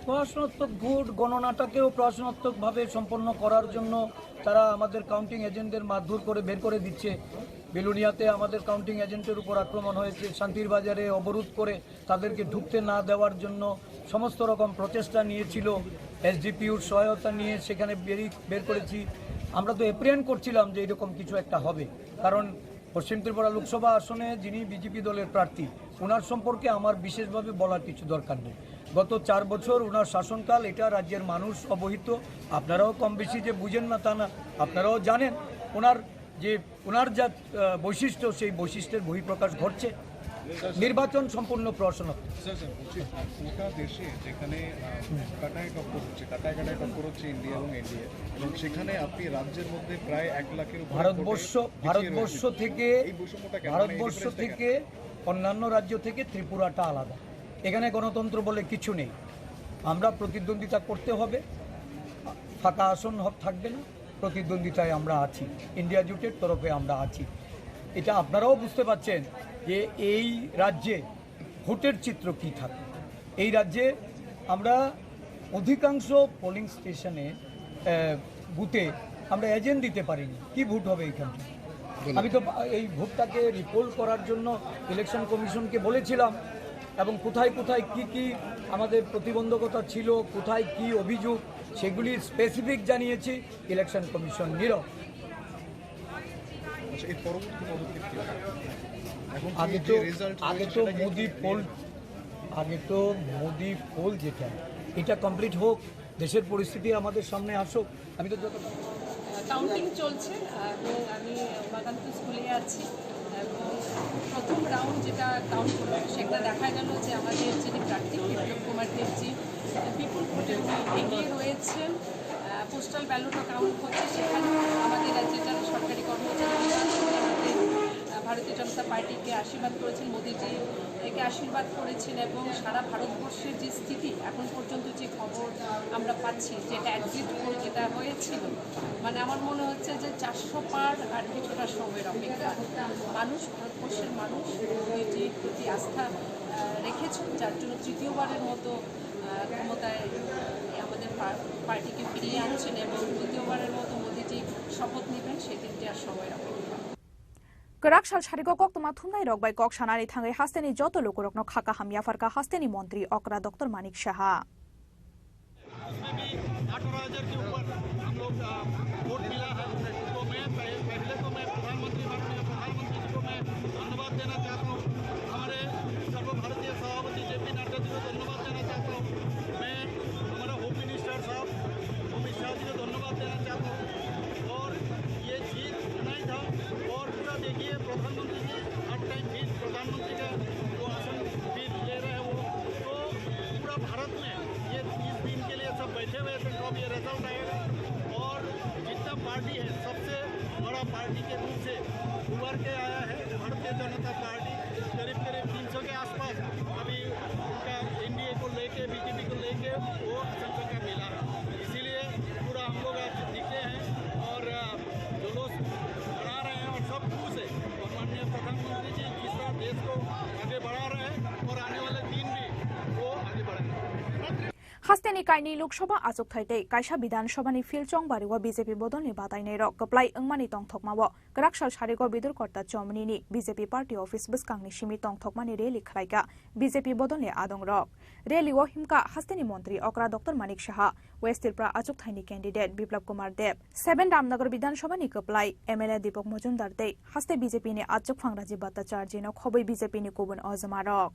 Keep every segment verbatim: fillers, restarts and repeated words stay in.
প্রশ্নোত্তর ভোট গণনাটাকেও প্রশ্নোত্তরভাবে সম্পন্ন করার জন্য তারা আমাদের কাউন্টিং এজেন্টদের মারধর করে বের করে দিচ্ছে। বিলোনিয়াতে আমাদের কাউন্টিং এজেন্টের উপর আক্রমণ হয়েছে, শান্তির বাজারে অবরোধ করে তাদেরকে ঢুকতে না দেওয়ার জন্য সমস্ত রকম প্রচেষ্টা নিয়েছিল। এসডিপিউর সহায়তা নিয়ে সেখানে বেরি-, বের করেছি। আমরা তো এপ্রিহেন্ড করছিলাম যে এরকম কিছু একটা হবে, কারণ পশ্চিম ত্রিপুরা লোকসভা আসনে যিনি বিজেপি দলের প্রার্থী, ওনার সম্পর্কে আমার বিশেষভাবে বলার কিছু দরকার নেই। গত চার বছর ওনার শাসনকাল, এটা রাজ্যের মানুষ অবহিত। আপনারাও কম বেশি যে বুঝেন না তা না, আপনারাও জানেন ওনার যে ওনার যা, আহ, বৈশিষ্ট্য, সেই বৈশিষ্ট্যের বহিঃপ্রকাশ ঘটছে। নির্বাচন সম্পূর্ণ প্রশ্ন। স্যার, স্যার, বলছি, গোটা দেশে যেখানে, আহ, কাটায় টক্কর হচ্ছে, কাটায় কাটায় টক্কর হচ্ছে ইন্ডিয়া এবং এনডিএ, এবং সেখানে আপনি রাজ্যের মধ্যে প্রায় এক লাখের উপরে ভোটে ভারতবর্ষ, পিছিয়ে ভারতবর্ষ রয়েছেন। থেকে, এই বৈষম্যটা কেন? মানে, এই ভারতবর্ষ difference টা কেন? থেকে অন্যান্য রাজ্য থেকে ত্রিপুরাটা আলাদা। এখানে গণতন্ত্র বলে কিছু নেই। আমরা প্রতিদ্বন্দ্বিতা করতে হবে, ফাঁকা আসন হ-, থাকবে না। প্রতিদ্বন্দ্বিতায় আমরা আছি, ইন্ডিয়া জোটের তরফে আমরা আছি। এটা আপনারাও বুঝতে পারছেন যে এই রাজ্যে ভোটের চিত্র কী থাকে। এই রাজ্যে আমরা অধিকাংশ পোলিং স্টেশনে, আহ, বুথে আমরা এজেন্ট দিতে পারিনি। কি ভোট হবে এখানে? আমি তো এই ভোটটাকে রিপোল করার জন্য ইলেকশন কমিশনকে বলেছিলাম, এবং কোথায় কোথায় কি কি আমাদের প্রতিবন্ধকতা ছিল, কোথায় কি অভিযোগ, সেগুলি স্পেসিফিক জানিয়েছি। ইলেকশন কমিশন নীরব। আচ্ছা, এর পরবর্তী পদক্ষেপ কি? এখন কি আগে যে তো, রেজাল্ট আগে রয়েছে, তো সেটা কি মোদি ক্লিয়ার? পোল, আগে তো মোদি পোল যেটা, এটা কমপ্লিট হোক, দেশের পরিস্থিতি আমাদের সামনে আসুক। আমি তো যত কাউন্টিং চলছে এবং আমি উমাকান্ত স্কুলে আছি এবং প্রথম রাউন্ড যেটা কাউন্ট হলো, সেটা দেখা গেল যে আমাদের যিনি প্রার্থী বিপ্লব কুমার দেবজি বিপুল ভোটে উনি এগিয়ে রয়েছেন। আহ, পোস্টাল ব্যালটও কাউন্ট হচ্ছে, সেখানে আমাদের রাজ্যের যারা সরকারি কর্মচারী আছেন, তারা, আহ, ভারতীয় জনতা পার্টিকে আশীর্বাদ করেছেন, মোদিজি একে আশীর্বাদ করেছেন এবং সারা ভারতবর্ষের যে স্থিতি, এখন পর্যন্ত যে খবর আমরা পাচ্ছি, যেটা এক্সিট পোল যেটা হয়েছিল, মানে, আমার মনে হচ্ছে যে চারশো পার আর কিছুটা সময়ের অপেক্ষা। মানুষ, ভারতবর্ষের মানুষ মোদিজির প্রতি আস্থা, আহ, রেখেছেন, যার জন্য তৃতীয়বারের মতো, আহ, ক্ষমতায়, আহ, আমাদের পা-, পার্টিকে ফিরিয়ে আনছেন এবং তৃতীয়বারের মতো মোদিজি শপথ নেবেন, সেই দিনটি আর সময়ের অপেক্ষা। Kwrak sal sarigo koktwma thumnai rok bai kok sanani thangwi hasteni joto lukurokno kha kaham yapharkha hasteni montri okra Doctor Manik Saha. उसमें भी अठारह हज़ार के ऊपर हम लोग, आ, वोट मिला है। तो मैं पह-, पहले तो मैं प्रधानमंत्री, माननीय प्रधानमंत्री जी को मैं धन्यवाद देना चाहता हूँ। हमारे सर्वभारतीय सभापति जेपी नड्डा जी को धन्यवाद देना चाहता हूँ। मैं हमारा होम मिनिस्टर साहब अमित शाह जी को धन्यवाद देना चाहता हूँ। और ये जीत नहीं था और पूरा देखिए, प्रधानमंत्री जी हर टाइम फिर प्रधानमंत्री का जो आसन फिर ले रहे हैं वो, तो पूरा भारत में ये इस दिन के लिए सब बैठे हुए थे, कब ये रिजल्ट आएगा। और जितना पार्टी है, सबसे बड़ा पार्टी के रूप से उभर के आया है भारतीय जनता पार्टी। करीब करीब तीन सौ के आसपास अभी उनका एनडीए को लेके, बीजेपी को लेके वो जनसंख्या मिला है। इसीलिए पूरा हम लोग आज निकले हैं और, अ, जुलूस बढ़ा रहे हैं और सब खुश है। और माननीय प्रधानमंत्री जी जिस तरह देश को आगे बढ़ा रहे हैं और आने वाले दिन भी वो आगे बढ़ाएंगे। Hasteni kainwi Lok Sabha achukthai tei kaisa Bidhan Sabha ni field chongbario B J P bodolni batainairok kwplai wngmani tongthokmao kwrak sal sarigo Bidurkota Chomni ni B J P party office bwskangni simi tongthokmani rally khlaikha B J P bodolni adongrok. Rally o himkha hasteni montri okra Doctor Manik Saha, West Tripura achukthaini candidate Biplab Kumar Deb, seven Ramnagar Bidhan Sabha ni kwplai M L A Deepak Majumdar tei haste B J P ni achukphang Rajiv Bhattacharjee no khobwi B J P ni kubun ojma rok.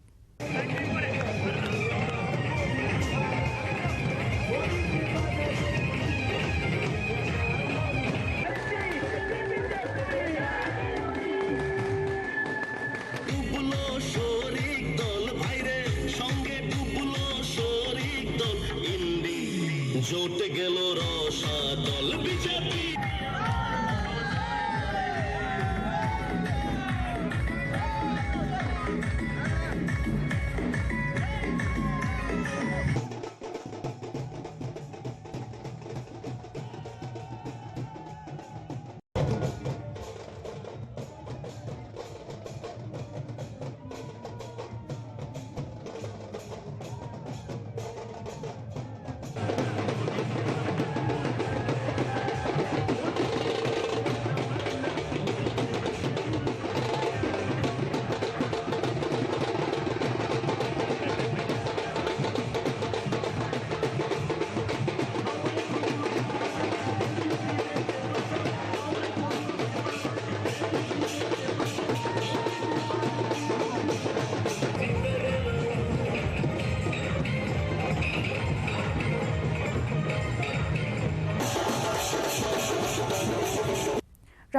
Dublo shorik dol bhaire, songe dublo shorik dol indi. Jote gelo rosha dol B J P.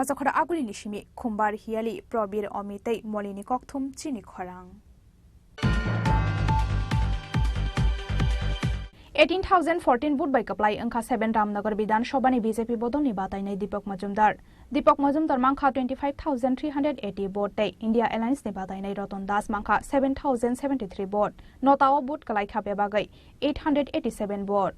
Jokhora Aguli ni simi Khumbar Hiyali, Probir Omi tei Molini kokthum chini khorang. Eighteen thousand fourteen vote bai kwplai wngkha seven Ramnagar Bidhan Sabha ni B J P bodol ni batainai Deepak Majumdar. Deepak Majumdar mankha twenty five thousand three hundred eighty vote tei India Alliance ni batainai Ratan Das mankha seven thousand seventy three vote. Notao vote kwlaikha bebagwi eight hundred eighty seven vote.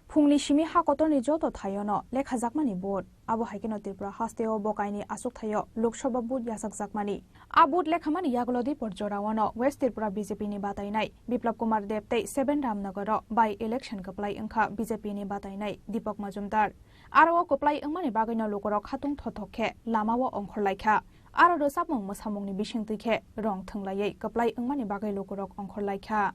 Phungni simi ha kotorni joto thaiono lekhajakmani vote. Abo hai kheno Tripura hasteo bo kaini achuk thaio Lok Sabha vote yachakjakmani. A vote lekhamani yagulo Dipor joraono West Tripura B J P ni batainai Biplab Kumar Deb tei seven Ramnagar o by election kwplai wngkha B J P ni batainai Deepak Majumdar. Aro o kwplai wngmani bagwino lukurok khatung thothok khe lamao ongkhorlaikha. Aro rwchapmung mwsamungni bisingtwi khe rong thwnglaiwi kwplai wngmani bagwi lukurok ongkhorlaikha.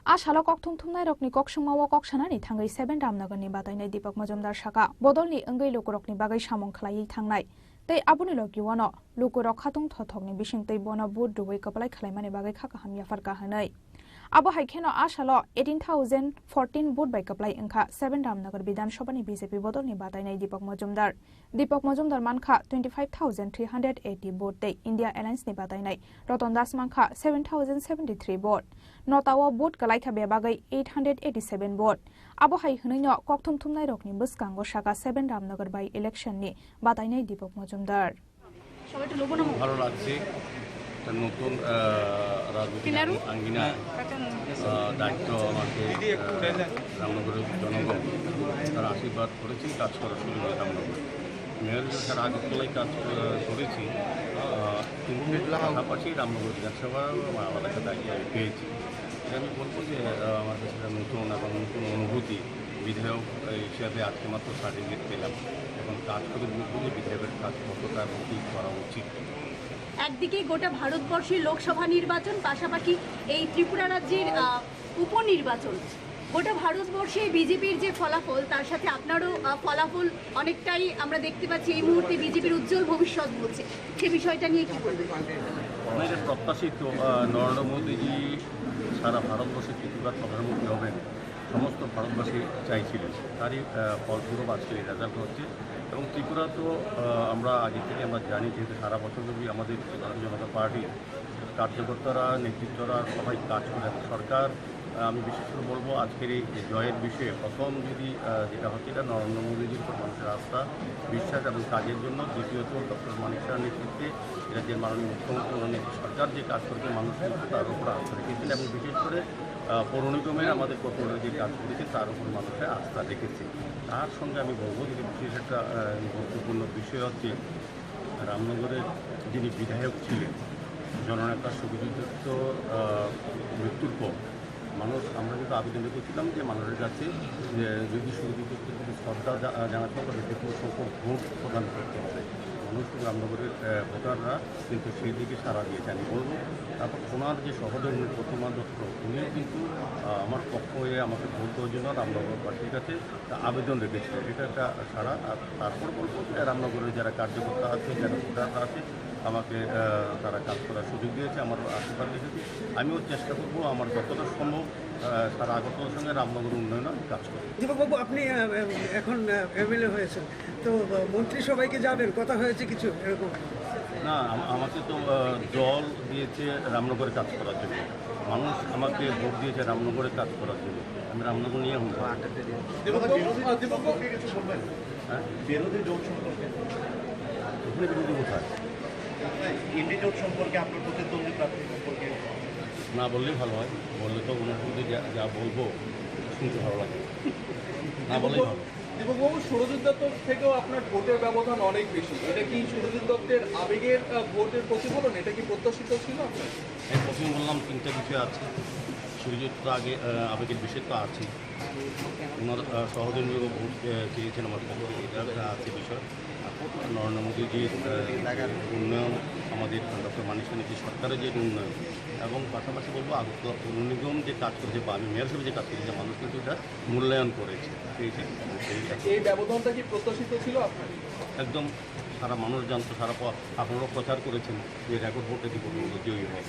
A salo kokthum thumnairokni kok swngmao kok sanani thangwi seven Ramnagarni batainai Deepak Majumdar saka, bodolni wngwi lukurokni bagwi samung khlaiwi thangnai tei aboni logi uano lukurok khatung thothokni bisingtwi bono vote rwui kwplai khlaimani bagwi kha kaham yapharkha hwnwi. Abo hai kheno a salo eighteen thousand fourteen vote bai kwplai wngkha seven Ramnagar Bidhan Sabhani B J P bodolni batainai Deepak Majumdar. Deepak Majumdar mankha twenty five thousand three hundred eighty vote tei India Alliance ni batainai Ratan Das mankha seven thousand seventy three vote. Notao vote kwlaikha bebagwi eight hundred eighty seven vote. Abo hai hwnwino kokthum thumnairokni bwskango saka seven Ramnagar by election ni batainai Deepak Majumdar. সবাই একটু লোবো না। ভালো লাগছে। একটা নতুন, আহ, রাজনৈতিক কিনারু? আঙ্গিনা, আহ, দায়িত্ব আমাকে, আহ, রামনগরের জনগণ তারা আশীর্বাদ করেছেন, কাজ করার সুযোগ আমি কামনা করি। মেয়র হিসেবে সারা আগরতলায় কাজ, আহ, করেছি। আহ, কিন্তু পাশাপাশি রামনগর বিধানসভারও আলাদা একটা দায়িত্ব আমি পেয়েছি। এটা আমি বলবো যে, আহ, আমার কাছে একটা নতুন এবং নতুন অনুভূতি। বিধায়ক হিসাবে আজকে মাত্র সার্টিফিকেট পেলাম। এখন কাজ করে বুঝবো যে বিধায়কের কাজ কতটা এবং কী করা উচিত। একদিকে গোটা ভারতবর্ষে লোকসভা নির্বাচন, পাশাপাশি এই ত্রিপুরা রাজ্যের, আহ, উপনির্বাচন। গোটা ভারতবর্ষে বিজেপির যে ফলাফল, তার সাথে আপনারও, আহ, ফলাফল অনেকটাই আমরা দেখতে পাচ্ছি এই মুহূর্তে বিজেপির উজ্জ্বল ভবিষ্যৎ বলছে। সে বিষয়টা নিয়ে কি বলবেন? না, এটা প্রত্যাশিত। আহ, নরেন্দ্র মোদীজি সারা ভারতবর্ষে তৃতীয়বার প্রধানমন্ত্রী হবেন। সমস্ত ভারতবাসী চাইছিলেন। তারই, আহ, ফলস্বরূপ আজকে এই রেজাল্ট হচ্ছে। এবং ত্রিপুরা তো, আহ, আমরা আগে থেকে আমরা জানি, যেহেতু সারা বছরব্যাপী আমাদের ভারতীয় জনতা পার্টির কার্যকর্তারা, নেতৃত্বরা সবাই কাজ করে। এবং সরকার, আহ, আমি বিশেষ করে বলবো, আজকের এই জয়ের বিষয়ে প্রথম যদি, আহ, যেটা হচ্ছে, এটা নরেন্দ্র মোদীজির উপর মানুষের আস্থা, বিশ্বাস এবং কাজের জন্য। দ্বিতীয়ত, ডক্টর মানিক সাহার নেতৃত্বে রাজ্যের মাননীয় মুখ্যমন্ত্রী, ওনার নেতৃত্বে সরকার যে কাজ করেছে, মানুষ কিন্তু তার উপর আস্থা রেখেছেন। এবং বিশেষ করে আহ, পৌর নিগমের আমাদের কর্পোরেটর যে কাজ করেছে, তার উপর মানুষের আস্থা রেখেছে। তার সঙ্গে আমি বলবো যে বিশেষ একটা, আহ, গুরুত্বপূর্ণ বিষয় হচ্ছে রামনগরের যিনি বিধায়ক ছিলেন, জননেতা সুখদেব দত্ত, আহ, মৃত্যুর পর মানুষ, আমরা কিন্তু আবেদন রেখেছিলাম যে মানুষের কাছে যে যদি সুখদেব দত্তর প্রতি শ্রদ্ধা জা-, জানাতে হবে, তাহলে বিপুল সংখ্যক ভোট প্রদান করতে হবে। সমস্ত রামনগরের, আহ, ভোটাররা কিন্তু সেই দিকে সাড়া দিয়েছে, আমি বলবো। তারপর ওনার যে সহধর্মী প্রতিমা দত্ত, উনিও কিন্তু, আহ, আমার পক্ষ হয়ে আমাকে ভোট দেওয়ার জন্য রামনগরবাসীর কাছে আবেদন রেখেছিলেন। এটা একটা সাড়া। আর তারপর বলবো যে রামনগরের যারা কার্যকর্তা আছে, যারা ভোটাররা আছে, আমাকে, আহ, তারা কাজ করার সুযোগ দিয়েছে, আমার আশীর্বাদ রেখেছে। আমিও চেষ্টা করবো আমার যতটা সম্ভব, আহ, সারা আগরতলার সঙ্গে রামনগর উন্নয়নে আমি কাজ করবো। দীপকবাবু, আপনি, আহ, এখন, আহ, এমএলএ হয়েছেন, তো, আহ, মন্ত্রিসভায় কি যাবেন? কথা হয়েছে কিছু এরকম? না, আম-, আমাকে তো, আহ, দল দিয়েছে রামনগরে কাজ করার জন্য, মানুষ আমাকে ভোট দিয়েছে রামনগরে কাজ করার জন্য। আমি রামনগর নিয়ে হুম। দীপকবাবু, আহ, দীপকবাবু, হ্যাঁ? বিরোধী জোট সম্পর্কে? ওখানে বিরোধী কোথায়? ইন্ডি জোট সম্পর্কে, আপনার প্রতিদ্বন্দ্বী প্রার্থী সম্পর্কে? না বললেই ভালো হয়, বললে তো ওনার মধ্যে যা, যা বলবো শুনতে ভালো লাগে, না বললেই ভালো। দীপকবাবু, সুরজিৎ দত্তর থেকেও আপনার ভোটের ব্যবধান অনেক বেশি, এটা কি সুরজিৎ দত্তের আবেগের, আহ, ভোটের প্রতিফলন? এটা কি প্রত্যাশিত ছিল আপনার? আমি প্রথমে বললাম তিনটা বিষয় আছে, সুরজিৎ তো আগে, আহ, আবেগের বিষয় তো আছে, ওনার, আহ, সহধর্মীয় ভোট, আহ, চেয়েছেন আমার পক্ষ থেকে, এটা একটা আছে বিষয়। এখন নরেন্দ্র মোদীজির, আহ, উন্নয়ন, আমাদের ডক্টর মানিক সাহানির যে সরকারের যে উন্নয়ন, এবং পাশাপাশি বলবো আগরতলা পৌর নিগম যে কাজ করেছে বা আমি মেয়র হিসেবে যে কাজ করেছি, মানুষ কিন্তু এটা মূল্যায়ন করেছে, পেয়েছে। এই ব্যবধানটা কি প্রত্যাশিত ছিল আপনার? একদম সারা মানুষ জানতো, সারা প-, আপনারাও প্রচার করেছেন যে রেকর্ড ভোটে দীপক মণ্ডল জয়ী হবে।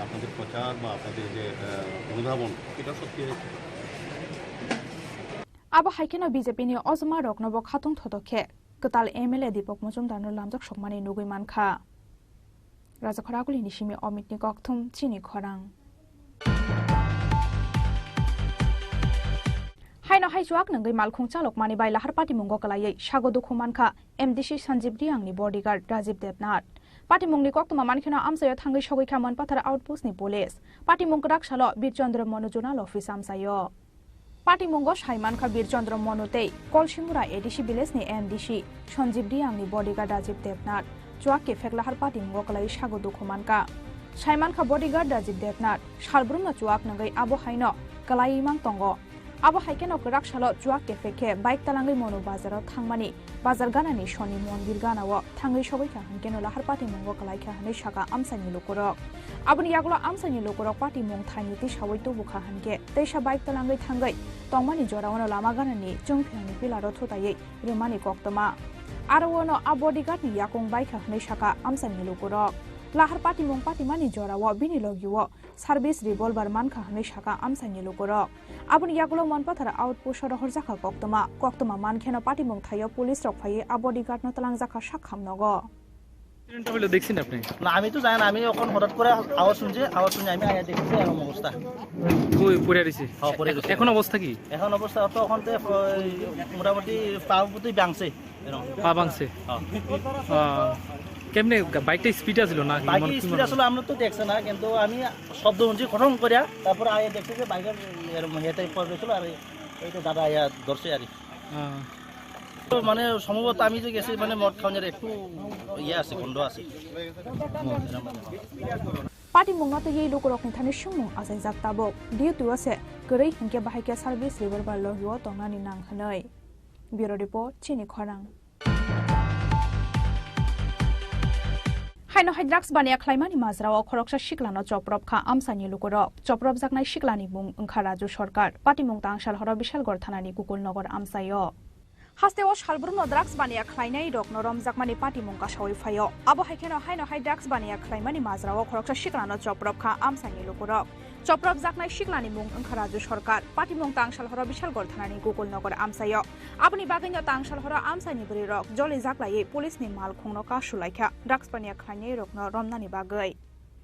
আপনাদের প্রচার বা আপনাদের যে, আহ, অনুধাবন, এটা সত্যি হয়েছে। Abo hai kheno B J P ni ojma rokno bo khatung thoto khe kwtal M L A Dipok Mojumdar no lamjak sokmani nugwi mankha. Rajakhor Aguli ni simi Omit ni kokthum chini khorang. Haino hai chuak nungwi malkhung chalokmani bai lahar patimungo kwlaiwi sago dukhu mankha M D C Sanjib Reang ni bodyguard Rajiv Debnath. Patimungni koktwma mankheno amchaio thangwi sogwi kha Monpathar outpost ni police. Patimung kwrak salo Bir Chandra Manu zonal office amchaio. Patimungo sai mankha Bir Chandra Manu tei Kolsimura A D C village ni M D C Sanjib Reang ni bodyguard Rajiv Debnath. Chuak kephek lahar patimungo kwlaiwi sago dukhu mankha. Sai mankha bodyguard Rajiv Debnath salbrumno chuak nungwi abo haino kwlaiwi mang tongo. Abo hai kheno kwrak salo chuak kephek khe bike talangwi Manu bazaro thangmani bazar ganani Soni mondir ganao thangwi sogwi kha, hinkhe no lahar patimungo kwlai kha hinwi sakha amchaini lukurok. Aboni yagulo amchaini lukurok patimung thaini tisaui tubukha hinkhe teisa bike talangwi thangwi tongmani joraono lama ganani chwngphiyangni pillar-o thutaiwi rwmani koktwma. Aro ono a bodyguard-ni yakung baikha hinwi sakha amchaini lukurok. Lahar patimung patimani jorao bini logio service revolver mankha hinwi sakha amchaini lukurok. Aboni yagulo Monpathar outpost-o rohorjakha koktwma. Koktwma mankheno patimung thaio police rok phaiwi a bodyguard-no twlangjakha sakham nogo. Incident-টা হলো দেখছেন আপনি? না, আমি তো জানি না, আমি এখন হঠাৎ করে আওয়াজ শুনছি, আওয়াজ শুনে আমি আয়া দেখছি এরকম অবস্থা। কই পড়ে রয়েছে? হ্যাঁ, পড়ে রয়েছে। এখন অবস্থা কি? এখন অবস্থা তো এখন তো ওই মোটামুটি পা পুতি ভাঙছে এরকম। পা ভাঙছে? হ্যাঁ। আহ, কেমনে গা-, বাইকটা স্পিড আছিল না কি? বাইক মনে কি স্পিড মনে হয়? আসলে আমরা তো দেখছি না, কিন্তু আমি শব্দ শুনছি খটং করে, তারপরে আয়া দেখছি যে বাইকের এরকম হেঁটে পড়ে গেছিল আর এই তো দাদা আয়া ধরছে আর কি। আহ। তো মানে সম্ভবত আমি যে গেছি মানে মদ খাওয়ানোর একটু ইয়ে আছে, গন্ধ আছে। Patimungno twiwi lukurokni thani swngmung achaijak tabuk. Duty-o se kwrwi hinkhe bahai khe service revolver logio tongnani nang hwnwi. Bureau Report, Chini Khorang. Haino hai drugs baniya khlaimani majrao khoroksa siklano choprop kha amchaini lukurok. Chopropjaknai siklani mung wngkha Raju Sarkar. Patimung tangsalhoro Bishalgarh thanani Gokulnagar amchaio. Hasteo salbrumno drugs baniya khlainai rokno romjakmani patimung kasaui phaio. Abo hai kheno haino hai drugs baniya khlaimani majrao khoroksa siklano choprop kha amchaini lukurok. Chopropjaknai siklani mung wngkha Raju Sarkar. Patimung tangsalhoro Bishalgarh thanani Gokulnagar amchaio. Aboni bagwino tangsalhoro amchaini bwrwirok jolijaklaiwi police-ni malkhungno kasu laikha drugs baniya khlainairokno romnani bagwi.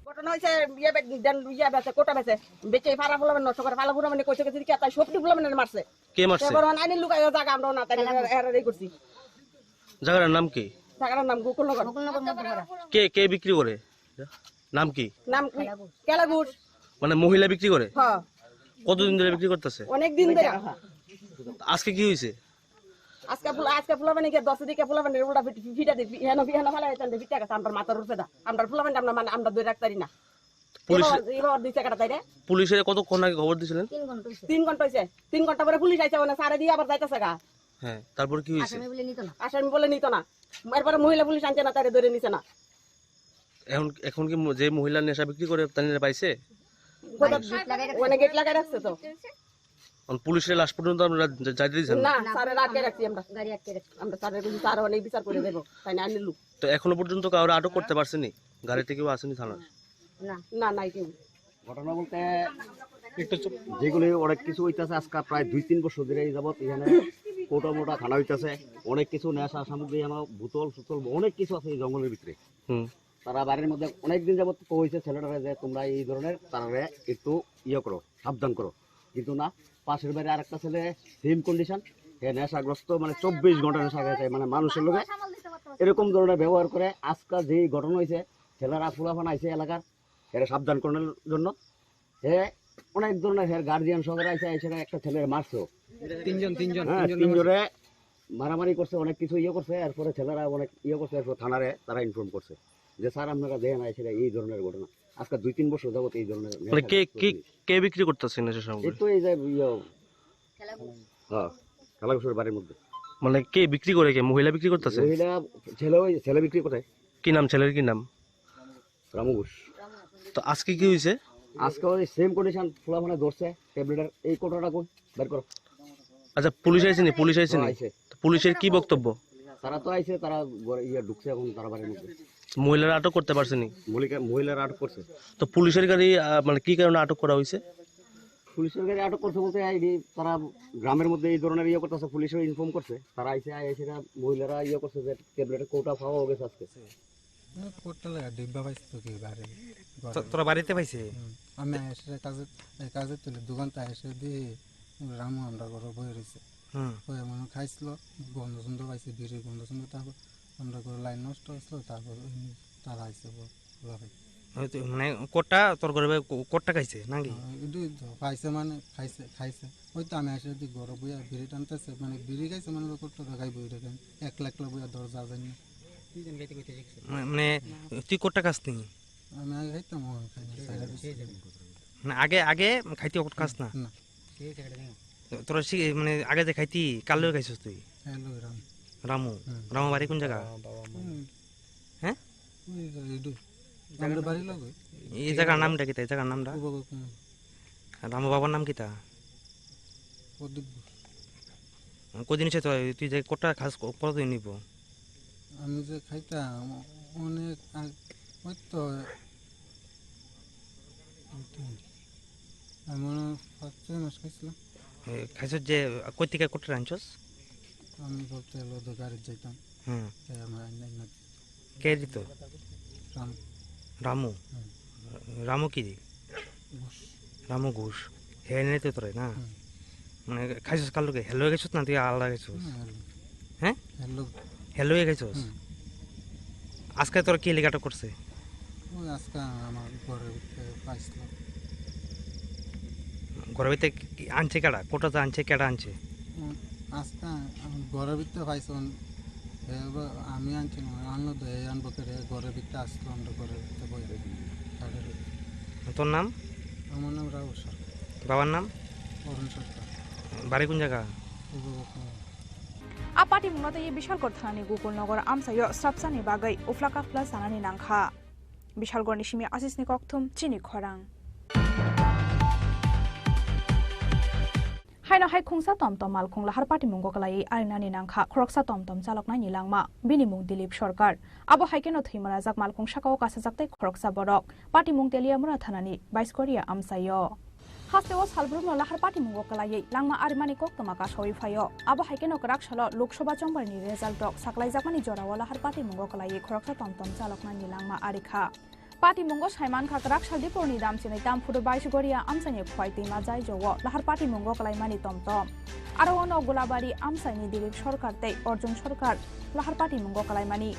ঘটনা হয়েছে, ইয়ে বে-, দেন, ইয়ে বেচে, কোটা বেচে, বেচে ফারা ফুলা মানে নষ্ট করে, ফালা ফুলা মানে কইছে, কইছে কি, তাই সব ফুলা মানে মারছে। কে মারছে? এবার আইনি লুকাইও জায়গা আমরাও না, তাই এরা, এরা রেডি করছি। জায়গার নাম কি? জায়গার নাম গোকুলনগর। গোকুলনগর মধ্যপাড়া। কে, কে বিক্রি করে? নাম কি? নাম কি? কেলাগুড়। মানে মহিলা বিক্রি করে? হ্যাঁ। কতদিন ধরে বিক্রি করতেছে? অনেক দিন ধরে। আজকে কি হয়েছে? আজকে ফুল-, আজকে ফুলাবানি গিয়ে দশ দিকে ফুলাবানি উল্টা ফিট-, ফিটা দি, ফি-, হেন, হেন ফালা হেন দি ফিটা গেছে, আমরা মাথার উপরে দা। আমরা ফুলাবানি আমরা মানে আমরা ধরে রাখতে পারি না। পুলিশ এবার, এবার দুই চাকাটা তাই রে। পুলিশে কতক্ষণ আগে খবর দিয়েছিলেন? তিন ঘন্টা হয়েছে। তিন ঘন্টা পরে পুলিশ আইছে, মানে সারে দিয়ে আবার যাইতেছে গা। হ্যাঁ, তারপর কি হয়েছে? আসামি বলে নিত না। আসামি বলে নিত না। এরপরে মহিলা পুলিশ আনছে না, তারে ধরে নিছে না। এখন, এখন কি ম-, যে মহিলা নেশা বিক্রি করে, তাহলে পাইছে? কোথাও মানে গেট লাগাই রাখছে তো। এখন পুলিশের লাশ পর্যন্ত আমরা যা-, যাইতে দিচ্ছেন না? না, স্যারের আটকে রাখছি আমরা। গাড়ি আটকে রাখছি। আমরা স্যারের কাছে স্যার অনেক বিচার করে দেবো, তাই না? আনলে লোক। তো এখনো পর্যন্ত কাউরে আটক করতে পারছেনি? গাড়িতে কেউ আসেনি থানার? না। না, নাই কেউ। ঘটনা বলতে একটু চুপ। যেগুলি অনেক কিছু হইতাছে, আজকে প্রায় দুই তিন বছর ধরে এই যাবত এখানে কোটা মোটা খানা হইতাছে, অনেক কিছু নেশা সামগ্রী, এখানে বোতল সুতল অনেক কিছু আছে এই জঙ্গলের ভিতরে। হুম। তারা বাড়ির মধ্যে অনেক দিন যাবত কইছে ছেলেটারে যে তোমরা এই ধরনের তারারে একটু ইয়ে করো, সাবধান করো, কিন্তু না, পাশের বাড়ি আরেকটা ছেলে সেম কন্ডিশন, হে নেশাগ্রস্ত, মানে চব্বিশ ঘন্টা নেশা খাইছে, মানে মানুষের লগে এরকম ধরনের ব্যবহার করে। আজকাল যে ঘটনা হয়েছে, ছেলেরা ফুলাফান আইছে এলাকার, এরা সাবধান করানোর জন্য। হে অনেক ধরনের হের গার্জিয়ান সহকারে আইসে, আইসে একটা ছেলের মারছে। তিনজন, তিনজন, হ্যাঁ, তিনজন তিনজনে মারামারি করছে, অনেক কিছু ইয়ে করছে, এরপরে ছেলেরা অনেক ইয়ে করছে, এরপর থানারে তারা ইনফর্ম করছে যে, "স্যার, আপনারা দেখেন, আইসে এই ধরনের ঘটনা।" আজকে দুই তিন বছর যাবত এই ধরনের মানে কে, নেশা কে, চলছে। কে বিক্রি করতেছে নেশা সামগ্রী? এই তো এই যে ইয়ে, হ্যাঁ, খেলাঘুষের বাড়ির মধ্যে। মানে কে বিক্রি করে, কে মহিলা বিক্রি করতেছে? মহিলা, ছেলে, ওই ছেলে বিক্রি করে। কি নাম ছেলের, কি নাম? রামু ঘোষ। তো আজকে কি হয়েছে? আজকে ওই সেম কন্ডিশন, ফুলাফানে ধরছে, ট্যাবলেটের এই কোটাটা কই? বের করো। আচ্ছা, পুলিশ আইছে নি? পুলিশ আইছে নি? হ্যাঁ, আইছে। তো পুলিশের কি বক্তব্য? তারা তো আইছে, তারা ঘরে ইয়ে ঢুকছে এখন তারা বাড়ির মধ্যে। মহিলারা আটক করতে পারছে নি? মহিলা-, মহিলারা আটক করছে। তো পুলিশের গাড়ি, আহ, মানে কি কারণে আটক করা হয়েছে? পুলিশের গাড়ি আটক করছে বলতে এই যে তারা গ্রামের মধ্যে এই ধরনের ইয়ে করতেছে, পুলিশও ইনফর্ম করছে, তারা আইছে, আই এসে মহিলারা ইয়ে করছে যে ট্যাবলেটের কোটা পাওয়া গেছে আজকে। এ, কোট্টা লাগা ডিব্বা পাইছে তো কি বাড়ি, ঘরে। তো-, তোরা বাড়িতে পাইছে? হুম। আমি এসে কাজে, এই কাজে তুলে দোকান তো এসে দি রামু আমরা ঘরে বই রইছে। হুম। বই মনে খাইছিল, গন্ধ সন্ধ পাইছে, বিড়ির গন্ধ সন্ধ, তারপর আমরা ঘরে লাইন নষ্ট হয়েছিল, তারপর ওই তারা আইছে বল, বলা ভাই। ওই তো মানে কোট্টা তোর ঘরে কো-, কোট্টা খাইছে নাকি? হ্যাঁ, এটাই তো, খাইছে মানে খাইছে, খাইছে। ওই তো আমি এসে দি ঘরে বইয়া বিড়ি টানতেছে, মানে বিড়ি খাইছে মানে কোট্টা তো খাইবো এটা কেন? একলা একলা বইয়া দরজা যায় না। মা-, মানে, তুই কোট্টা খাস নি? আমি আগে খাইতাম, ও খাই না, খাই না। না, আগে, আগে খাইতে কোট্টা খাস না? না। তো-, তোরা সি-, মানে, আগে যে খাইতি, কার লগে খাইছস তুই? হ্যালো, রাম। রামু? হুম। রামু বাড়ি কোন জায়গা? হুম। হ্যাঁ? ওই যে ইডু। আমরা বাড়ি লগে। এই জায়গার নামটা কিতা? এই জায়গার নামটা? উপভোগ হুম। রামু বাবার নাম কিতা? প্রদীপ ঘোষ। কদিন হচ্ছে তো, তুই যে কোট্টা খাস, ক-, কতদিন নিব? আমি যে খাইতাম, অনেক আগ-, ওই তো, আমি মনে হয় পাঁচ ছয় মাস খাইছিলাম। এ, খাইছস যে, কই থেকে কোট্টা আনছস? আমি বলতে হলো তো গাড়িতে যাইতাম। হুম। তাই আমার আইন, আইন কে দিত? রাম। রামু? হুম। রামু কি? ঘোষ। রামু ঘোষ। হে নেই তো তোরে না? হুম। মানে খাইছস কার লগে? হেলো গেছস না তুই আলাদা গেছস? হুম, হেলো। হ্যাঁ? হেলো। হেলো গেছস? হুম। আজকে তোর কি লিগাটা করছে? ওই আজকে আমার ঘরের ভিতরে পাইছিল। ঘরের ভিতরে কি আনছে কেডা? কোটা তো আনছে, কেডা আনছে? উম, আজকে আমি ঘরের ভিতরে পাইছি, উম, এ বা-, আমি আনছি না, আনলো তো এই আনবো করে ঘরের ভিতরে আসলো, আমরা ঘরের ভিতরে বই থাকি, কাঠের ভিতরে। তোর নাম? আমার নাম রাহুল সরকার। বাবার নাম? অরুণ সরকার। বাড়ি কোন জায়গা? পূর্ব Bardhaman. A patimungno tei Bishalgarh thanani Gokulnagar amchaio swrapsani bagwi uphla kaphla chanani nangkha. Bishalgarhni simi Asisni kokthum chini khorang. Haino hai khungsa tom tom malkhung lahar patimungo kwlaiwi arinani nangkha khoroksa tom tom chaloknaini langma, bini mung Dilip Sarkar. Abo hai kheno thwi manajak malkhung sakao kasajak tei khoroksa borok. Patimung Teliamura thanani Baiskoria amchaio. Hasteo salbrumno lahar patimungo kwlaiwi langma arimani koktwma kasawi phaio. Abo hai kheno kwrak salo Lok Sabha chongbarni result rok saklaijakmani jorao lahar patimungo kwlaiwi khoroksa tom tom chaloknani langma arikha. Patimungo saimankha kwrak sal Dipurni damchini Tamphuru Baiskoria amchaini Khwai Twima Jaijo o lahar patimungo kwlaimani tom tom. Aro ono Gulabari amchaini Dilip Sarkar tei Arjun Sarkar lahar patimungo kwlaimani.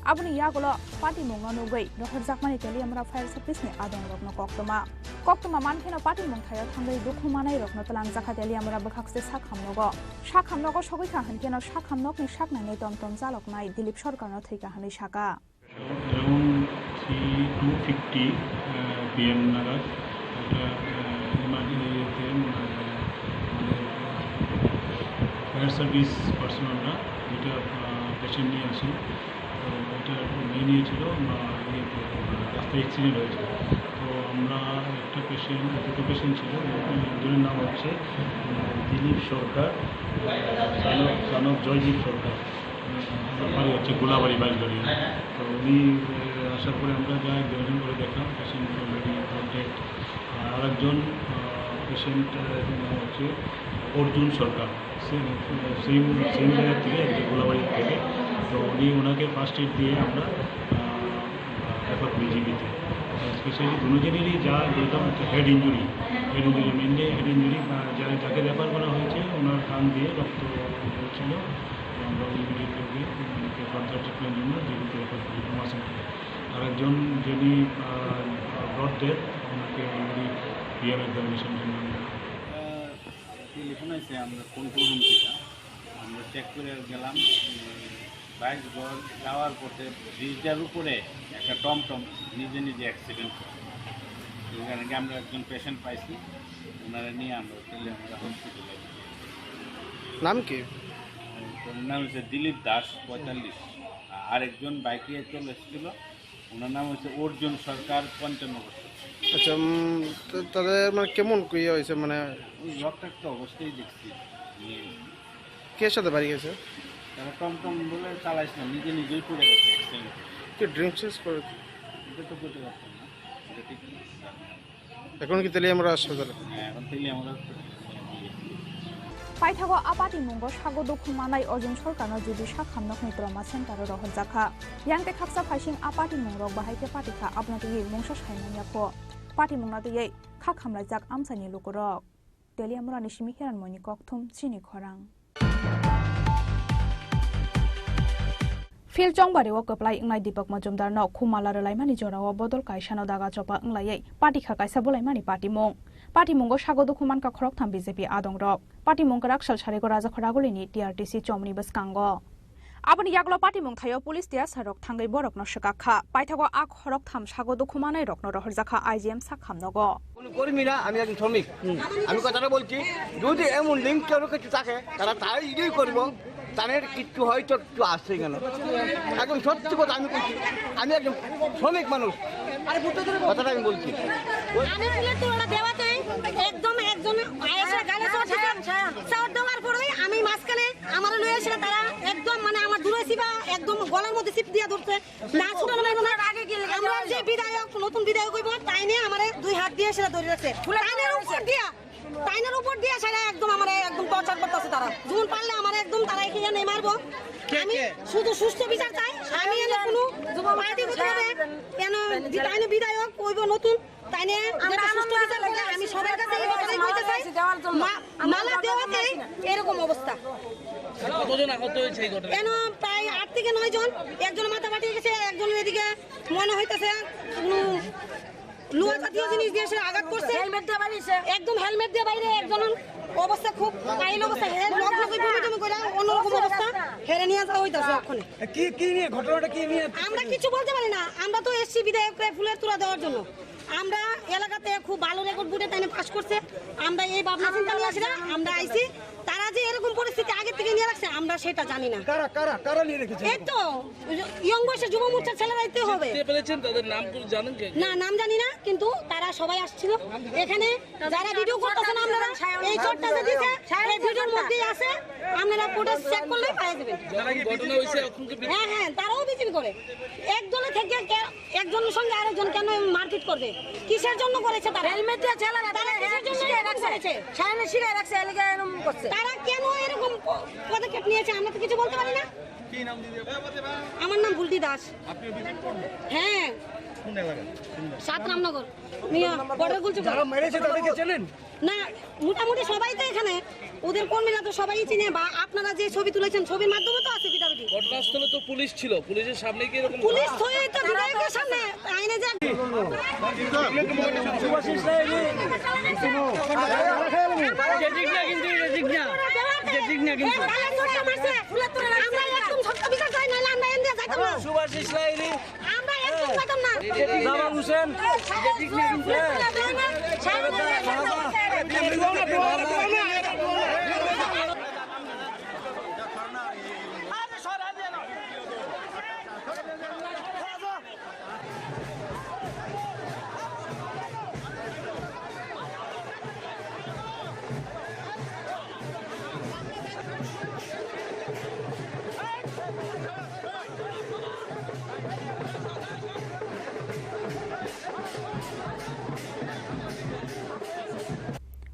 Aboni yagulo patimungno nugwi rohorjakmani Teliamura Fire Service ni adongrokno koktwma. Koktwma mankheno patimung thaio thangwi dukhu manairokno twlangjakha Teliamura bwkhakse sakhamnogo. Sakhamnogo sogwikha hwnkheno sakhamnokni saknaini tom tom chaloknai Dilip Sarkarno thwikha hwnwi saka. Around three, two fifty, uh, P M nagat, একটা, uh, emergency, uh, মানে, fire service পার্সোনালরা দুইটা পেশেন্ট নিয়ে আসেন। তো ওইটা মেইন ইয়ে ছিল, আহ, ইয়েতে, আহ, রাস্তায় অ্যাক্সিডেন্ট হয়েছে। তো আমরা একটা পেশেন্ট, দুটো পেশেন্ট ছিল, দুজনের নাম হচ্ছে, আহ, Dilip Sarkar, son of, son of Joydeep Sarkar. আহ, ওনার বাড়ি হচ্ছে গোলাবাড়ি, বাইশবাড়ি। তো উনি, আহ, আসার পরে আমরা যা এক্সামিনেশন করে দেখলাম, পেশেন্ট অলরেডি ডেড। আর আরেকজন, আহ, পেশেন্ট, আহ, এর নাম হচ্ছে অর্জুন সরকার। সেম, সেম, সেম জায়গা থেকে, এই যে গোলাবাড়ি থেকে। তো উনি, ওনাকে ফার্স্ট এড দিয়ে আমরা, আহ, রেফার করি জিবিতে। স্পেশালি দুজনেরই যা, যেটা হচ্ছে head injury, head injury, mainly head injury, যা, যাকে রেফার করা হয়েছে, ওনার কান দিয়ে রক্ত বেরোচ্ছিল। আমরা ইমিডিয়েটলি ওকে, ওনাকে ফার্দার ট্রিটমেন্ট জন্য জিবিতে রেফার করি ট্রমা সেন্টারে। আর একজন যিনি, আহ, ব্রড ডেথ, ওনাকে অলরেডি পিএম এক্সামিনেশন জন্য আমরা টেলিফোন আইছে আমরা কন্ট্রোল রুম থেকে। আমরা চেক করে গেলাম, উম, বাইশ ঘর যাওয়ার পথে ব্রিজটার উপরে একটা টমটম নিজে নিজে অ্যাক্সিডেন্ট করে। ওখানে গিয়ে আমরা একজন পেশেন্ট পাইছি, ওনারা নিয়ে আমরা চলে আমরা হসপিটালে। নাম কি? ওর নাম হচ্ছে দিলীপ দাস, পঁয়তাল্লিশ। আরেকজন বাইকে চলে এসেছিল, ওনার নাম হচ্ছে অর্জুন সরকার, পঞ্চান্ন বছর। আচ্ছা, উম, তো তাদের মানে কেমন ইয়ে হয়েছে, মানে? ওই রক্তাক্ত অবস্থায় দেখছি। নিয়ে কে সাথে বাড়ি গেছে? তারা টমটম বলে চালাইছে না, নিজে নিজেই পড়ে গেছে অ্যাক্সিডেন্ট। কি ড্রিঙ্কস করে? এটা তো বলতে পারতাম না, এটা ঠিক না। এখন কি তেলিয়ামুড়া হাসপাতালে? হ্যাঁ, এখন তেলিয়ামুড়া হাসপাতালে। Paithago a patimungo sago dukhu manai Arjun Sarkarno judisha khamnokni trauma centre-o rohorjakha. Yang tei khaksa phaising a patimungrok bahai khe patikha, abono twiwi mungsa saimanya kho. Patimungno twiwi kha khamlaijak amchaini lukurok. Teliamurani simi Hiranmoini kokthum chini khorang. Phil Chongbari o kwplai wngnai Deepak Majumdar no khumala rwlaimani jorao bodol kaisano daga chopa wnglaiwi patikha kaisa bolaimani patimung. Patimungo sago dukhu mankha khoroktham B J P adongrok. Patimung kwrak sal sarigo Rajakhor Agulini T R T C chomni bwskango. Aboni yagulo patimung thaio police tei asarok thangwi borokno swkak kha. Paithago a khoroktham sago dukhu manai rokno rohorjakha I G M sak hamnogo. কোনো কর্মী না, আমি একজন শ্রমিক। আমি কথাটা বলছি, যদি এমন লিঙ্ক কারো কিছু থাকে, তারা তাই ইডিই করবো, তাদের কিচ্ছু হয়তো একটু আসছে কেন। একদম সত্যি কথা আমি বলছি, আমি একজন শ্রমিক মানুষ, কথাটা আমি বলছি। আমি ফুলের তোড়া দেওয়াতেই একদম একজন আয়েসা গালে চড় দিছে, চড় দেওয়ার পরেই আমি মাঝখানে আমার লয়ে এসে তারা একদম মানে আমার দূরে ছিল, একদম গলার মধ্যে চিপ দিয়ে ধরছে। না ছুটানো যাইবো না। আমরা যে বিধায়ক, নতুন বিধায়ক হইব, তাই নিয়ে আমারে দুই হাত দিয়ে সেটা ধরে রাখছে। তাইনের উপর দিয়া, তাইনের উপর দিয়া সেটা একদম আমারে একদম টর্চার করতেছে তারা। যেমন পারলে আমারে একদম তারা এখানে নিয়ে মারবো। আমি শুধু সুস্থ বিচার চাই। আমি এনে কোনো পার্টি করতে হবে, কেন তাইনে বিধায়ক হইব নতুন, তাইনে যেটা সুষ্ঠু বিচার করবে, আমি সবার কাছে এই কথাই কইতে চাই। মা-, মালা দেওয়াতে এরকম অবস্থা। কতজন আহত হয়েছে এই ঘটনায়? কেন প্রায় আট থেকে নয় জন, একজন মাথা ফাটিয়ে গেছে, একজন এদিকে মনে হইতেছে, উম, লোহা জাতীয় জিনিস দিয়ে সে আঘাত করছে। হেলমেট দিয়ে বাইরে এসে। একদম হেলমেট দিয়ে বাইরে একজন অবস্থা খুব কাহিল অবস্থা, হে লগ লগে বমি টমি করে অন্যরকম অবস্থা, হেরে নিয়ে যাওয়া হইতেছে ওখানে। কি, কি নিয়ে ঘটনাটা কি নিয়ে? আমরা কিছু বলতে পারি না, আমরা তো এসছি বিধায়ককে ফুলের তোড়া দেওয়ার জন্য। আমরা এলাকাতে খুব ভালো রেকর্ড বুটে তাইনে পাস করছে। আমরা এই ভাবনা চিন্তা নিয়ে আসি না, আমরা আইছি। তারা যে এরকম পরিস্থিতি আগে থেকে নিয়ে রাখছে, আমরা সেটা জানি না। কারা, কারা, কারা নিয়ে রেখেছে? এই তো, ওই যে ইয়ং বয়সে যুব মোর্চার ছেলেরাই তো হবে। চিনতে পেরেছেন তাদের নাম? কিছু জানেন কি? না, নাম জানি না, কিন্তু তারা সবাই আসছিল এখানে। যারা ভিডিও করতেছেন আপনারা, এই চটটা যে দিছে, এই ভিডিওর মধ্যেই আছে, আপনারা ফুটেজ চেক করলেই পাওয়া যাবেন। যারা এই ঘটনা হয়েছে, এখন কি বি-, হ্যাঁ, হ্যাঁ, তারাও বিজেপি করে। এক দলে থেকে কে-, একজনের সঙ্গে আরেকজন কেন মারপিট করবে? কিসের জন্য করেছে তারা? হেলমেট দিয়ে ছেলেরা তারা তারা কিসের জন্য শিখে এরকম রাখছে। করেছে? সায়নে শিখে রাখছে, এলাকায় এরকম করছে। তারা কেন এরকম প-, পদক্ষেপ নিয়েছে, আমরা তো কিছু বলতে পারি না। কি নাম দিদি আপনার? আমার নাম বুলটি দাস। আপনি অভিযোগ করবেন? হ্যাঁ। কোন এলাকা? কোন এলাকা? সাত রামনগর। মিয়া, বর্ডার গুলচুক। যারা মেরেছে তাদেরকে চেনেন? না, মোটামুটি সবাই তো এখানে, ওদের কর্মীরা তো সবাই চিনে, বা আপনারা যে ছবি তুলেছেন, ছবির মাধ্যমে তো আছে পিটাপিটি। ঘটনাস্থলে তো পুলিশ ছিল, পুলিশের সামনে কি এরকম পুলিশ তো এই তো বিধায়কের সামনে আইনে যে ঠিক না কিন্তু, এটা ঠিক না। এটা ঠিক না কিন্তু। এই গালে চড়টা মারছে, আমরা একদম সত্য বিচার চাই, নাহলে আমরা এমনি যাইতাম না। সুভাষ ইসলাম। আমরা একদম পেতাম না। জামাল Hossain.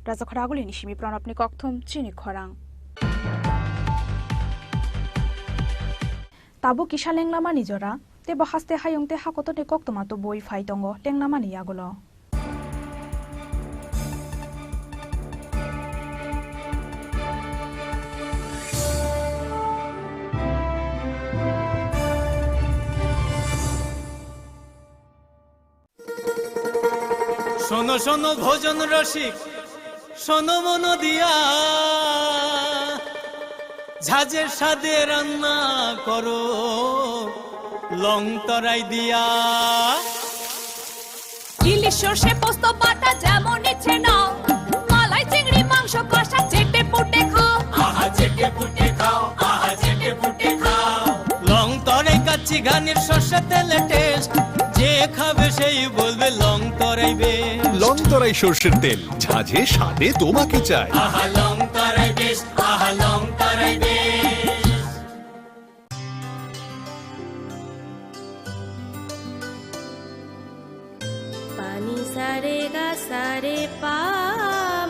Rajakhor Agulini simi Pranabni kokthum chini khorang. Tabuk kisa lenglamani jora, tebo haste hayung tei hakotorni koktwma tubui phai tongo lenglamani yagulo. শোনো শোনো ভজন রসিক, শোনো মন দিয়া, ঝাঁঝে স্বাদে রান্না করো লং তরাই দিয়া। ইলিশ সর্ষে পোস্ত বাটা যেমন ইচ্ছে নাও, মালাই চিংড়ি মাংস কষা চেটে পুটে খাও। আহা চেটে পুটে খাও, আহা চেটে পুটে খাও। লং তরাই কাচ্চি ঘানির সর্ষে তেলে টেস্ট, যে খাবে সেই বলবে লং তরাই বেশ। লং তরাই সর্ষের তেল, ঝাঁঝে স্বাদে তোমাকে চাই। আহা লং তরাই বেশ, আহা লং তরাই বেশ। Pani sare ga sare pa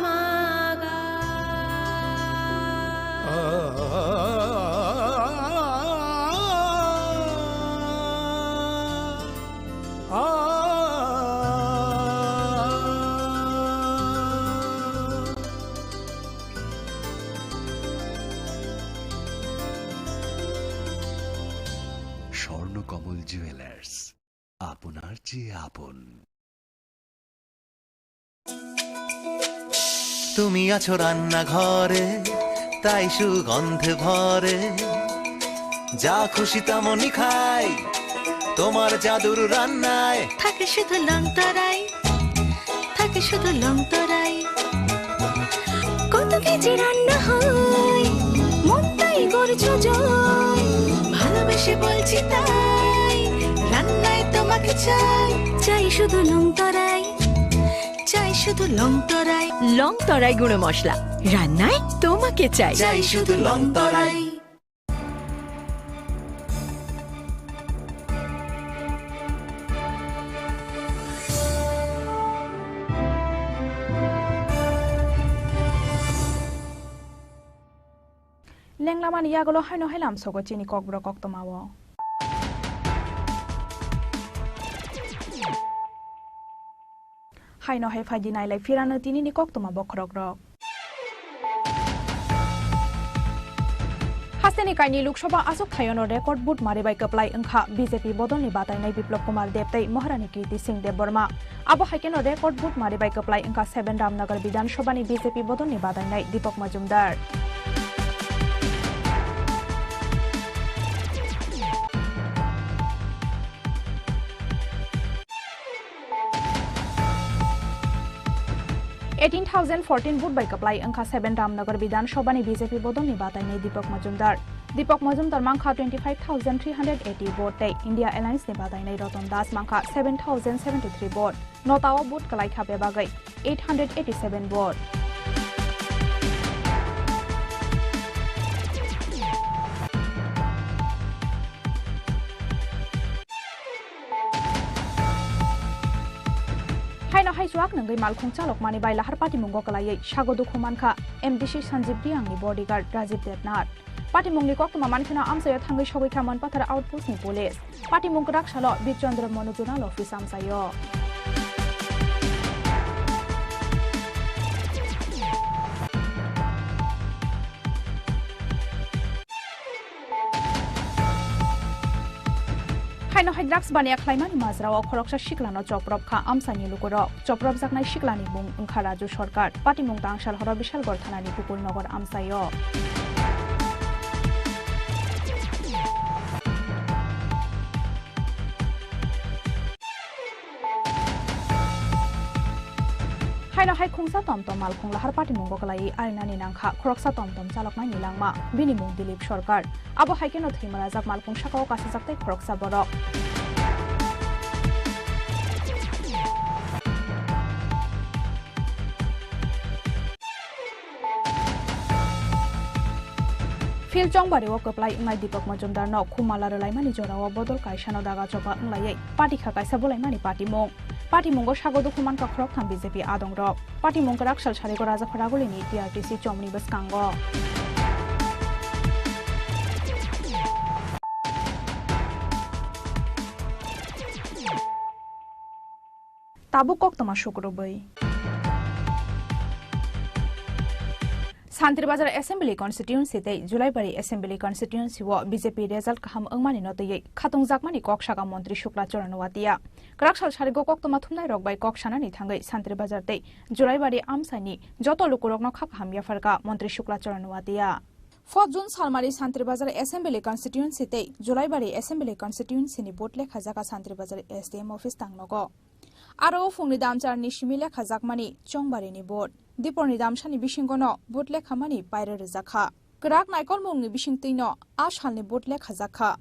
ma ga. Swarnakamal jewellers, আপনার চেয়ে আপন। তুমি আছো রান্নাঘরে, তাই সুগন্ধে ভরে। যা খুশি তেমনই খাই, তোমার জাদুর রান্নায়। থাকে শুধু লং তরাই, থাকে শুধু লং তরাই। কত কেজি রান্না হয়, মনটাই গর্জ যায়। ভালোবেসে বলছি তাই, রান্নায় তোমাকে চাই। চাই শুধু লং তরাই, চাই শুধু লং তরাই। লং তরাই গুঁড়ো মশলা, রান্নায় তোমাকে চাই। চাই শুধু লং তরাই। Lenglamani yagulo haino hai lamsogo chini kokborok koktwmao. Haino hai phaidi nailai phirano tinini koktwma bokhorokrok. Hasteni kaini Lok Sabha achuk thaiono record vote mari bai kwplai wngkha B J P bodolni batainai Biplab Kumar Deb tei Maharani Kirti Singh Debbarma. Abo hai kheno record vote mari bai kwplai wngkha seven Ramnagar Bidhan Sabhani B J P bodolni batainai Deepak Majumdar. Eighteen thousand fourteen vote bai kwplai wngkha seven Ramnagar Bidhan Sabhani B J P bodolni batainai Deepak Majumdar. Deepak Majumdar mankha twenty five thousand three hundred eighty vote tei India Alliance ni batainai Ratan Das mankha seven thousand seventy three vote. Notao vote kwlaikha bebagwi eight hundred eighty seven vote. Haino hai chuak nungwi malkhung chalokmani bai lahar patimungo kwlaiwi sago dukhu mankha M D C Sanjeev Reang ni bodyguard Rajiv Debnath. Patimungni koktwma mankheno amchaio thangwi sogwi kha Manpathar outpost ni police. Patimung kwrak salo Bir Chandra Manu Zonal Office amchaio. Haino hai drugs baniya khlaimani majrao khoroksa siklano choprop kha amchaini lukurok. Chopropjaknai siklani mung wngkha Raju Sarkar. Patimung tang sal horo Bishalgarh thanani Gokul Nagar amchaio. Haino hai khungsa tomtom malkhung lahar patimungo kwlaiwi arinani nangkha khoroksa tomtom chaloknaini langma, bini mung Dilip Sarkar. Abo hai kheno thwimalajak malkhung sakao kasijak tei khoroksa borok. Phil Chongbari o kwplai wngnai Deepak Majumdar no khumala rwlaimani jorao bodol kaisano daga choba wnglaiwi patikha kaisa bulaimani patimung. Patimungo sago dukhu mankha khoroktham B J P adongrok. Patimung kwrak sal sarigo Rajaphara golini T R T C chomni bwskango. Tabuk koktwma sukrubwi. Santirbazar Assembly Constituency tei Julaibari Assembly Constituency o B J P result kaham wngmani no twiwi khatungjakmani kok saka Montri Shukla Charan Watia. Kwrak sal sarigo koktwma thumnai rok bai kok sanani thangwi Santirbazar tei Julaibari amchaini joto lukurokno kha kaham yapharkha Montri Shukla Charan Watia. Fourth June salmari Santirbazar Assembly Constituency tei Julaibari Assembly Constituency ni vote lekha jaka Santirbazar S D M office tangnogo. Aro o phungni damcharni simi lekhajakmani chongbarini vote. Diporni damsani bisingono vote lekhamani paira rwjakha. Kwrak naikolmungni bisingtwino a salni vote lekhajakha.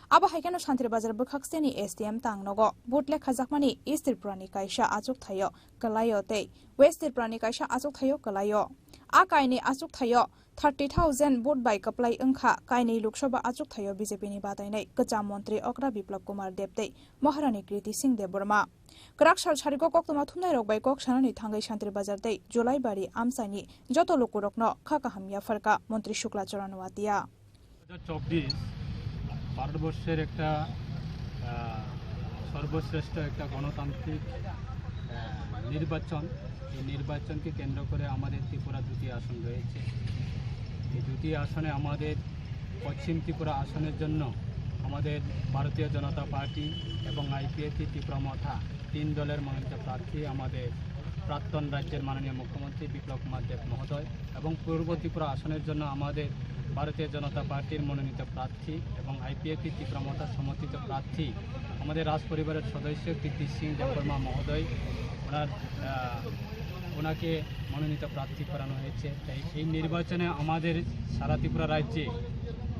Abo hai kheno Santirbazar bwkhakseni S D M tangnogo vote lekhajakmani East Tripurani kaisa achukthaio kwlaio tei West Tripurani kaisa achukthaio kwlaio. A kainwi achukthaio thirty thousand vote bai kwplai wngkha, kainwi Lok Sabha achukthaio B J P ni batainai kwcham montri okra Biplab Kumar Deb tei Maharani Kriti Singh Debbarma. Kwrak sal sarigo koktwma thumnairok bai kok sanani thangwi Santirbazar tei Julaibari amchaini joto lukurokno kha kaham yapharkha Montri Shukla Charan Watia. দু হাজার চব্বিশ ভারতবর্ষের একটা, আহ, সর্বশ্রেষ্ঠ একটা গণতান্ত্রিক, আহ, নির্বাচন। এই নির্বাচনকে কেন্দ্র করে আমাদের ত্রিপুরা দুটি আসন রয়েছে। এই দুটি আসনে আমাদের পশ্চিম ত্রিপুরা আসনের জন্য আমাদের ভারতীয় জনতা পার্টি এবং আইপিএফটি ত্রিপুরা মথা তিন দলের মনোনীত প্রার্থী আমাদের প্রাক্তন রাজ্যের মাননীয় মুখ্যমন্ত্রী বিপ্লব কুমার দেব মহোদয় এবং পূর্ব ত্রিপুরা আসনের জন্য আমাদের ভারতীয় জনতা পার্টির মনোনীত প্রার্থী এবং আইপিএফটি ত্রিপুরা মথা সমর্থিত প্রার্থী আমাদের রাজ পরিবারের সদস্য কীর্তি সিং দেববর্মা মহোদয়, ওনার, আহ, ওনাকে মনোনীত প্রার্থী করানো হয়েছে। তাই এই নির্বাচনে আমাদের সারা ত্রিপুরা রাজ্যে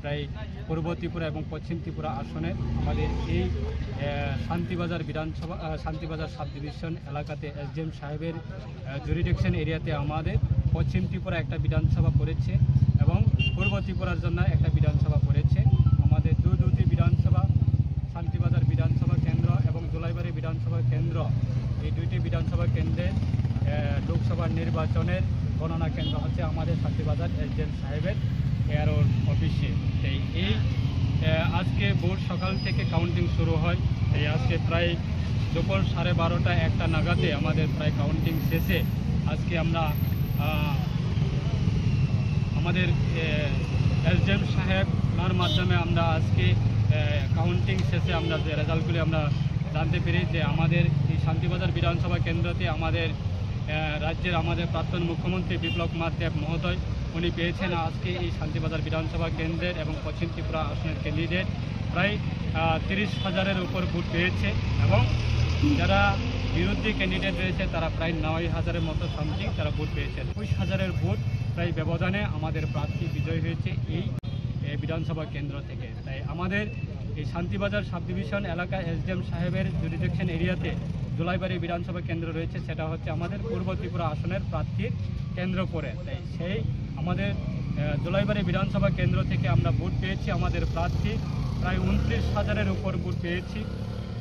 প্রায় পূর্ব ত্রিপুরা এবং পশ্চিম ত্রিপুরা আসনে আমাদের এই, আহ, শান্তিবাজার বিধানসভা, আহ, শান্তিবাজার সাব ডিভিশন এলাকাতে এসডিএম সাহেবের, আহ, জুরিডিকশন এরিয়াতে আমাদের পশ্চিম ত্রিপুরা একটা বিধানসভা পড়েছে এবং পূর্ব ত্রিপুরার জন্য একটা বিধানসভা পড়েছে। আমাদের দু দুটি বিধানসভা, শান্তিবাজার বিধানসভা কেন্দ্র এবং জোলাইবাড়ি বিধানসভা কেন্দ্র, এই দুইটি বিধানসভা কেন্দ্রে, আহ, লোকসভা নির্বাচনের গণনা কেন্দ্র হচ্ছে আমাদের শান্তিবাজার এসডিএম সাহেবের এআরওর অফিসে। এই, এই, আহ, আজকে ভোর সকাল থেকে কাউন্টিং শুরু হয়। এই আজকে প্রায় দুপুর সাড়ে বারোটা একটা নাগাদে আমাদের প্রায় কাউন্টিং শেষে আজকে আমরা, আহ, আমাদের, আহ, এসডিএম সাহেব ওনার মাধ্যমে আমরা আজকে, আহ, কাউন্টিং শেষে আমরা যে রেজাল্টগুলি আমরা জানতে পেরে যে আমাদের এই শান্তিবাজার বিধানসভা কেন্দ্রতে আমাদের, আহ, রাজ্যের আমাদের প্রাক্তন মুখ্যমন্ত্রী বিপ্লব কুমার দেব মহোদয় উনি পেয়েছেন আজকে এই শান্তিবাজার বিধানসভা কেন্দ্রের এবং পশ্চিম ত্রিপুরা আসনের ক্যান্ডিডেট প্রায়, আহ, তিরিশ হাজারের উপর ভোট পেয়েছে এবং যারা বিরোধী ক্যান্ডিডেট রয়েছে তারা প্রায় নয় হাজারের মতো সামথিং তারা ভোট পেয়েছে। একুশ হাজারের ভোট প্রায় ব্যবধানে আমাদের প্রার্থী বিজয় হয়েছে এই, এ, বিধানসভা কেন্দ্র থেকে। তাই আমাদের এই শান্তিবাজার সাব ডিভিশন এলাকা এসডিএম সাহেবের জুরিডিকশন এরিয়াতে জোলাইবাড়ি বিধানসভা কেন্দ্র রয়েছে, সেটা হচ্ছে আমাদের পূর্ব ত্রিপুরা আসনের প্রার্থীর কেন্দ্র পড়ে। তাই সেই আমাদের, আহ, জোলাইবাড়ি বিধানসভা কেন্দ্র থেকে আমরা ভোট পেয়েছি আমাদের প্রার্থী প্রায় ঊনত্রিশ হাজারের উপর ভোট পেয়েছি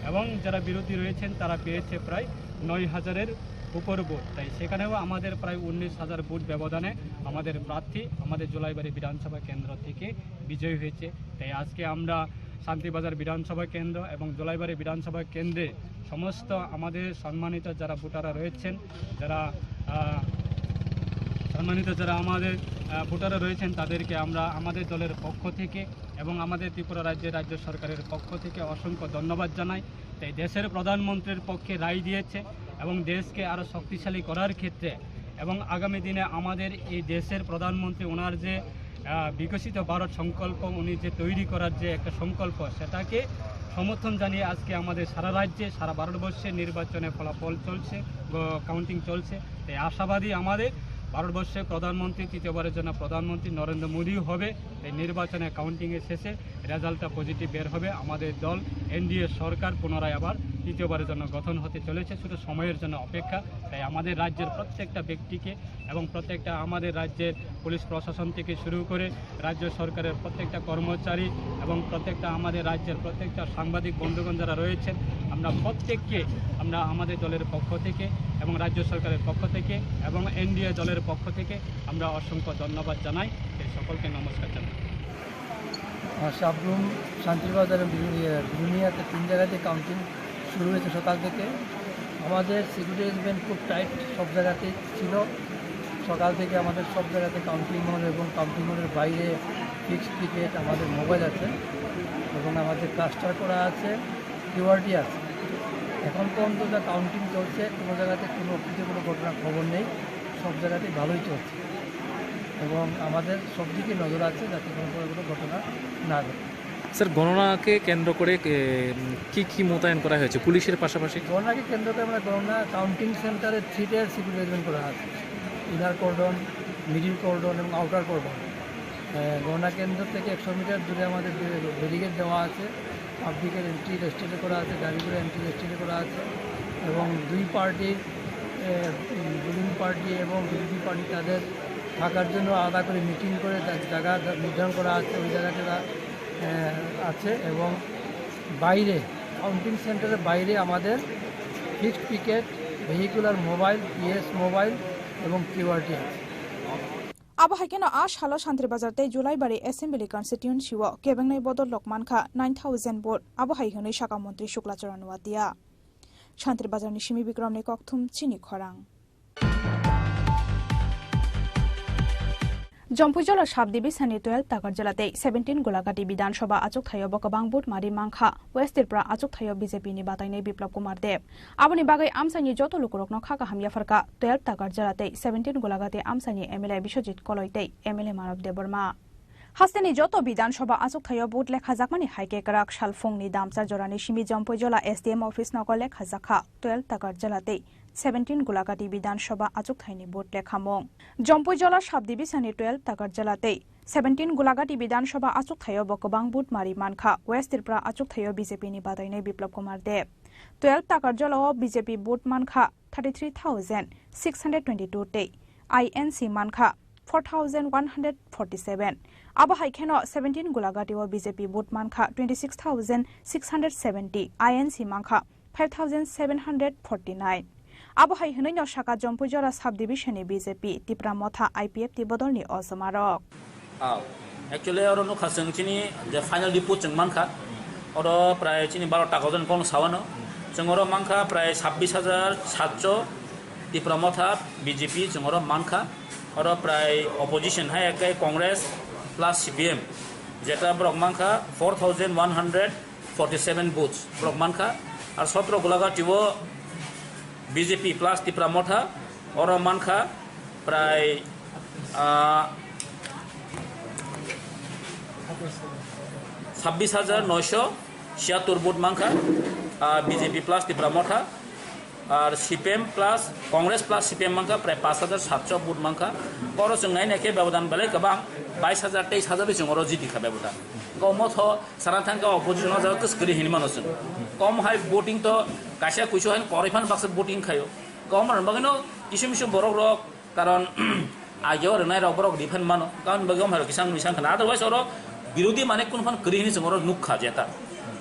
এবং যারা বিরোধী রয়েছেন তারা পেয়েছে প্রায় নয় হাজারের উপর ভোট। তাই সেখানেও আমাদের প্রায় উনিশ হাজার ভোট ব্যবধানে আমাদের প্রার্থী আমাদের জোলাইবাড়ি বিধানসভা কেন্দ্র থেকে বিজয়ী হয়েছে। তাই আজকে আমরা শান্তিবাজার বিধানসভা কেন্দ্র এবং জোলাইবাড়ি বিধানসভা কেন্দ্রে সমস্ত আমাদের সম্মানিত যারা ভোটাররা রয়েছেন, যারা, আহ, সম্মানিত যারা আমাদের, আহ, ভোটাররা রয়েছেন, তাদেরকে আমরা আমাদের দলের পক্ষ থেকে এবং আমাদের ত্রিপুরা রাজ্যের রাজ্য সরকারের পক্ষ থেকে অসংখ্য ধন্যবাদ জানাই। তাই দেশের প্রধানমন্ত্রীর পক্ষে রায় দিয়েছে এবং দেশকে আরও শক্তিশালী করার ক্ষেত্রে এবং আগামী দিনে আমাদের এই দেশের প্রধানমন্ত্রী ওনার যে, আহ, বিকশিত ভারত সংকল্প, উনি যে তৈরি করার যে একটা সংকল্প, সেটাকে সমর্থন জানিয়ে আজকে আমাদের সারা রাজ্যে, সারা ভারতবর্ষে নির্বাচনের ফলাফল চলছে, গ-, কাউন্টিং চলছে। তাই আশাবাদী আমাদের ভারতবর্ষের প্রধানমন্ত্রী, তৃতীয়বারের জন্য প্রধানমন্ত্রী নরেন্দ্র মোদী হবে। এই নির্বাচনে কাউন্টিংয়ের শেষে রেজাল্টটা পজিটিভ বের হবে। আমাদের দল এনডিএ সরকার পুনরায় আবার তৃতীয়বারের জন্য গঠন হতে চলেছে, শুধু সময়ের জন্য অপেক্ষা। তাই আমাদের রাজ্যের প্রত্যেকটা ব্যক্তিকে এবং প্রত্যেকটা আমাদের রাজ্যের পুলিশ প্রশাসন থেকে শুরু করে রাজ্য সরকারের প্রত্যেকটা কর্মচারী এবং প্রত্যেকটা আমাদের রাজ্যের প্রত্যেকটা সাংবাদিক বন্ধুগণ যারা রয়েছেন, আমরা প্রত্যেককে, আমরা আমাদের দলের পক্ষ থেকে এবং রাজ্য সরকারের পক্ষ থেকে এবং এনডিএ দলের পক্ষ থেকে আমরা অসংখ্য ধন্যবাদ জানাই। এই সকলকে নমস্কার জানাই। আহ, সাবরুম, শান্তির বাজার এবং বিলু-, ইয়ে, বিলুনিয়াতে তিন জায়গাতে কাউন্টিং শুরু হয়েছে সকাল থেকে। আমাদের সিকিউরিটি অ্যারেঞ্জমেন্ট খুব টাইট, সব জায়গাতেই ছিল। সকাল থেকে আমাদের সব জায়গাতে কাউন্টিং হল এবং কাউন্টিং হলের বাইরে ফিক্সড টিকিট, আমাদের মোবাইল আছে এবং আমাদের ক্লাস্টার করা আছে, কিউআরডি আছে। এখন পর্যন্ত যা কাউন্টিং চলছে, কোনো জায়গাতে কোনো অফিসে কোনো ঘটনার খবর নেই, সব জায়গাতেই ভালোই চলছে এবং আমাদের সব দিকে নজর আছে যাতে কোনো কোনো ঘটনা না ঘটে। স্যার, গণনাকে কেন্দ্র করে, এ, উম, কি কি মোতায়েন করা হয়েছে পুলিশের পাশাপাশি? গণনাকে কেন্দ্র করে আমরা গণনা কাউন্টিং সেন্টারে থ্রি টায়ার সিকিউরিটি অ্যারেঞ্জমেন্ট করা আছে। ইনার কর্ডন, মিডিল কর্ডন এবং আউটার কর্ডন। এ, গণনা কেন্দ্র থেকে একশো মিটার দূরে আমাদের ব্যারিকেড দেওয়া আছে, পাবলিকের এন্ট্রি রেস্ট্রিক্ট করা আছে, গাড়িগুলো এন্ট্রি রেস্ট্রিক্ট করা আছে এবং দুই পার্টির, এ, উম, রুলিং পার্টি এবং বিরোধী পার্টি তাদের থাকার জন্য আলাদা করে মিটিং করে জা-, জায়গা নির্ধারণ করা আছে। ওই জায়গাটা আহ, আছে এবং বাইরে, কাউন্টিং সেন্টারের বাইরে আমাদের fixed ticket, vehicular mobile, PS mobile এবং কিউআরটি আছে। Abo hai kheno a salo Santri Bazar tei Julaibari Assembly Constituency o kebengnai bodol rok mankha nine thousand vote, abo hai hwnwi sakha Montri Shukla Charan Watia. Santri Bazar ni simi Bikram ni kokthum chini khorang. Jompuijala sub division ni twelve Takarjala tei seventeen Gulagati Bidhan Sabha achukthai o bo kwbang vote mari mankha West Tripura achukthai o B J P ni batainai Biplab Kumar Deb. Aboni bagwi amchaini joto lukurokno kha kaham yapharkha twelve Takarjala tei seventeen Gulagati amchaini M L A Biswajit Koloi tei M L A Manav Debbarma. Hasteni joto Bidhan Sabha achukthai o vote lekhajakmani hai khe kwrak sal phungni damsa jorani simi Jompuijala S D M office nogo lekhajakha twelve Takarjala tei seventeen Gulagati Bidhan Sabha achukthaini vote lekhamung. Jompuijala sub division ni twelve Takarjala tei seventeen Gulagati Bidhan Sabha achukthaio bo kwbang vote mari mankha West Tripura achukthaio B J P ni batainai Biplab Kumar Deb. Twelve Takarjala o B J P vote mankha thirty three thousand six hundred twenty two tei I N C mankha four thousand one hundred forty seven. Abo hai kheno seventeen Gulagati o B J P vote mankha twenty six thousand six hundred seventy, I N C mankha five thousand seven hundred forty nine. Abo hai hwnwi no saka Jompuijora sub division ni B J P, Tipra Motha, I P F T bodolni osomarok. Ah, actually oro nukha chwng chini je final report chwng mankha, oro prai chini baro ta kojon kono sawano. Chwng oro mankha prai sabbish hajar satso Tipra Motha B J P chwng oro mankha. Oro prai opposition hai ekai Congress plus C P M, jeta borok mankha four thousand one hundred forty seven votes borok mankha. Ar sotro Gulagati o B J P plus Tipra Motha oro mankha prai, ah, sabbish hajar noisho chiyattor vote mankha, ah, B J P plus Tipra Motha. Ar C P M plus, Congress plus C P M mankha prai pash hajar satso vote mankha. Oro chwng nai nai khe bebodan belai kwbang, bais hajar, teis hajar bai chwng oro jiti kha bebodan. Kok motho sana thang khe opposition o jaga kwchwrwi hinwi mano chwng. Kom hai voting to kaisa kuisu hai koroi phan baksa voting khaio. Kom rwna bagwi no kisu misu borok rok Karon age o rwnai rok borok defend mano, karon bagwi omhairok kisa wngwi sang khna. Otherwise oro birodhi mane kunu phano kwrwi hinwi chwng oro nukha jeta.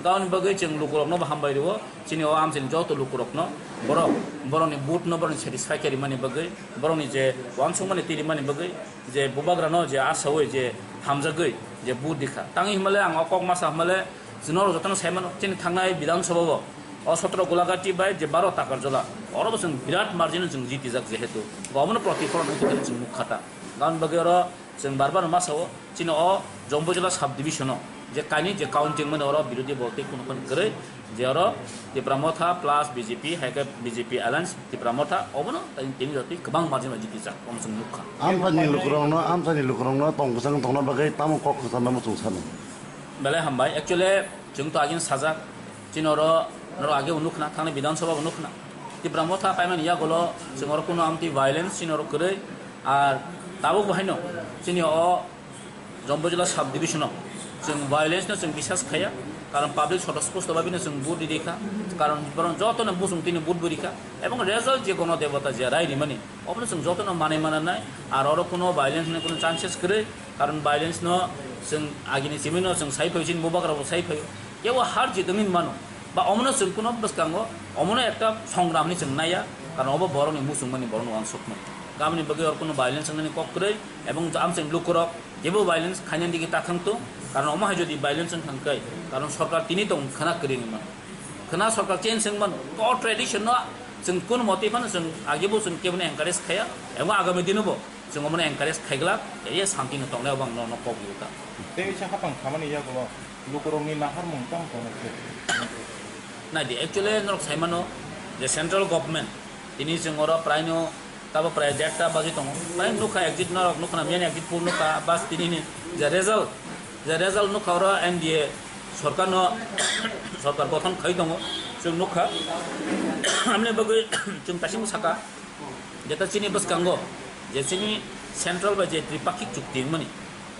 Karon bagwi chwng lukurokno bo hambai rwo, chini o amchaini joto lukurokno borok, borokni vote no borokni satisfy khe rimani bagwi, borokni je uansukmani twi rimani bagwi, je bubagrano je asaui je hamjagwi je vote rikha. Tangwi hwnmale ang o kok masa hwnmale chwng norok jotono sai mano, chini thangnai Bidhan Sabha o O sotro Gulagati bai je baro Takarjala, oro bo chwng birat margin o chwng jitijak jehetu, bo omono protiphol wngkha hwnwi chwng nukha ta. Aboni bagwi oro chwng bar bar ma sao, chini o Jompuijala sub division o je kainwi je counting mani oro birodhi bol tei kunu phano kwrwi, je oro Tipra Motha plus B J P, hai khe B J P alliance Tipra Motha, obono tini jotoi kwbang margin bai jitijak, omo chwng nukha. Amchaini lukurokno, amchaini lukurokno tong kwchang tongna bagwi tamo kok kwcharnamo chwng sano? Belai hambai, actually, Chwng to agini sajak, chini oro norok age bo nukha na, thangni Bidhan Sabha bo nukha na. Tipra Motha paimani yagulo chwng oro kunu amtwi violence chini oro kwrwi, ar tabuk bo haino chini o Jomboi Jila sub division o chwng violence no chwng bisas khaya, karon public soto spusto babi no chwng vote rikha, karon borok joto no busung tini vote bo rikha, ebong result je gono debota je rai rimani obono chwng joto no manai mananai, ar oro kuno violence ni kuno chances kwrwi, karon violence no chwng agini simi no chwng sai phaio, chini bubagra bo sai phaio, kebo har jit wngwi mano, ba omono chwng kuno bwskango omono ekta songram hinwi chwng naiya, karon obo borokni muchungmani, borokni uansukmani, aboni bagwi oro kuno violence wngnani kok kwrwi, ebong amchwng lukurok kebo violence khainani digi ta thang tung, karon omo hai jodi violence wng thang khe, karon sorkar tini tong khwna kwrwi wng mano, khwna sorkar change wng mano, o tradition no chwng kun motwi phano chwng agebo chwng kebo no encourage khaya, ebong agami dino bo chwng omono encourage khaiglak, ye santi no tongnai obo ang nono kok rwkha. Tei sa hapang khamani yagulo lukurokni naharmung tamo tongmani khe? Naidi, actually norok sai mano je central government tini chwng oro prai no tabo prai derta baji tongo. Prai nukha exit norok nukha na main exit pur nukha bas tini ni je result, je result nukha oro N D A sorkar no sorkar gothon khai tongo chwng nukha. Amni bagwi chwng kasing saka jeta chini bwskango je chini central bai je tripakhik chukti wngmani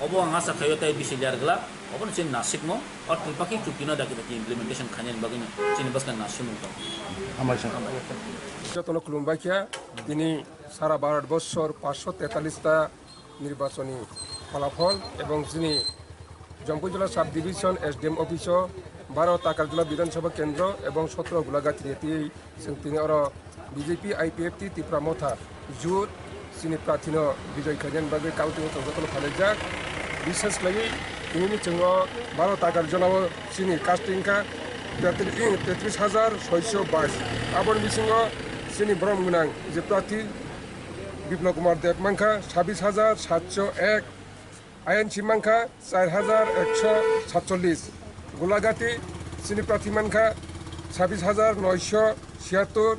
obo ang asa khaio tei bisi ler glak. Obono chini nasikmo o tripakhik chukti no daki daki implementation khainani bagwi no chini bwskang nasikmung tongo. Hambai sir. Jotono khulumbai kha, tini sara Bharat borsor paanch sho tetalis ta nirbachoni phalafol ebong chini Jomboi Jila sub division S D M office o baro Takarjala Bidhan Sabha Kendro ebong sotro Gulagati twi chwng tini oro B J P I P F T Tipra Motha jut chini prarthino bijoi khainani bagwi counting o chwng jotono phalaijak. Bishes khaiwi tinini chwng o baro Takarjala o chini casting kha tetri-, tetris hajar soisho bais. Aboni bisingo chini borom gwnang je prarthi Biplab Kumar Deb mankha sabis hajar satso ek, I N C mankha char hajar ekso satchollis, Gulagati chini prarthi mankha sabis hajar noisho siattor,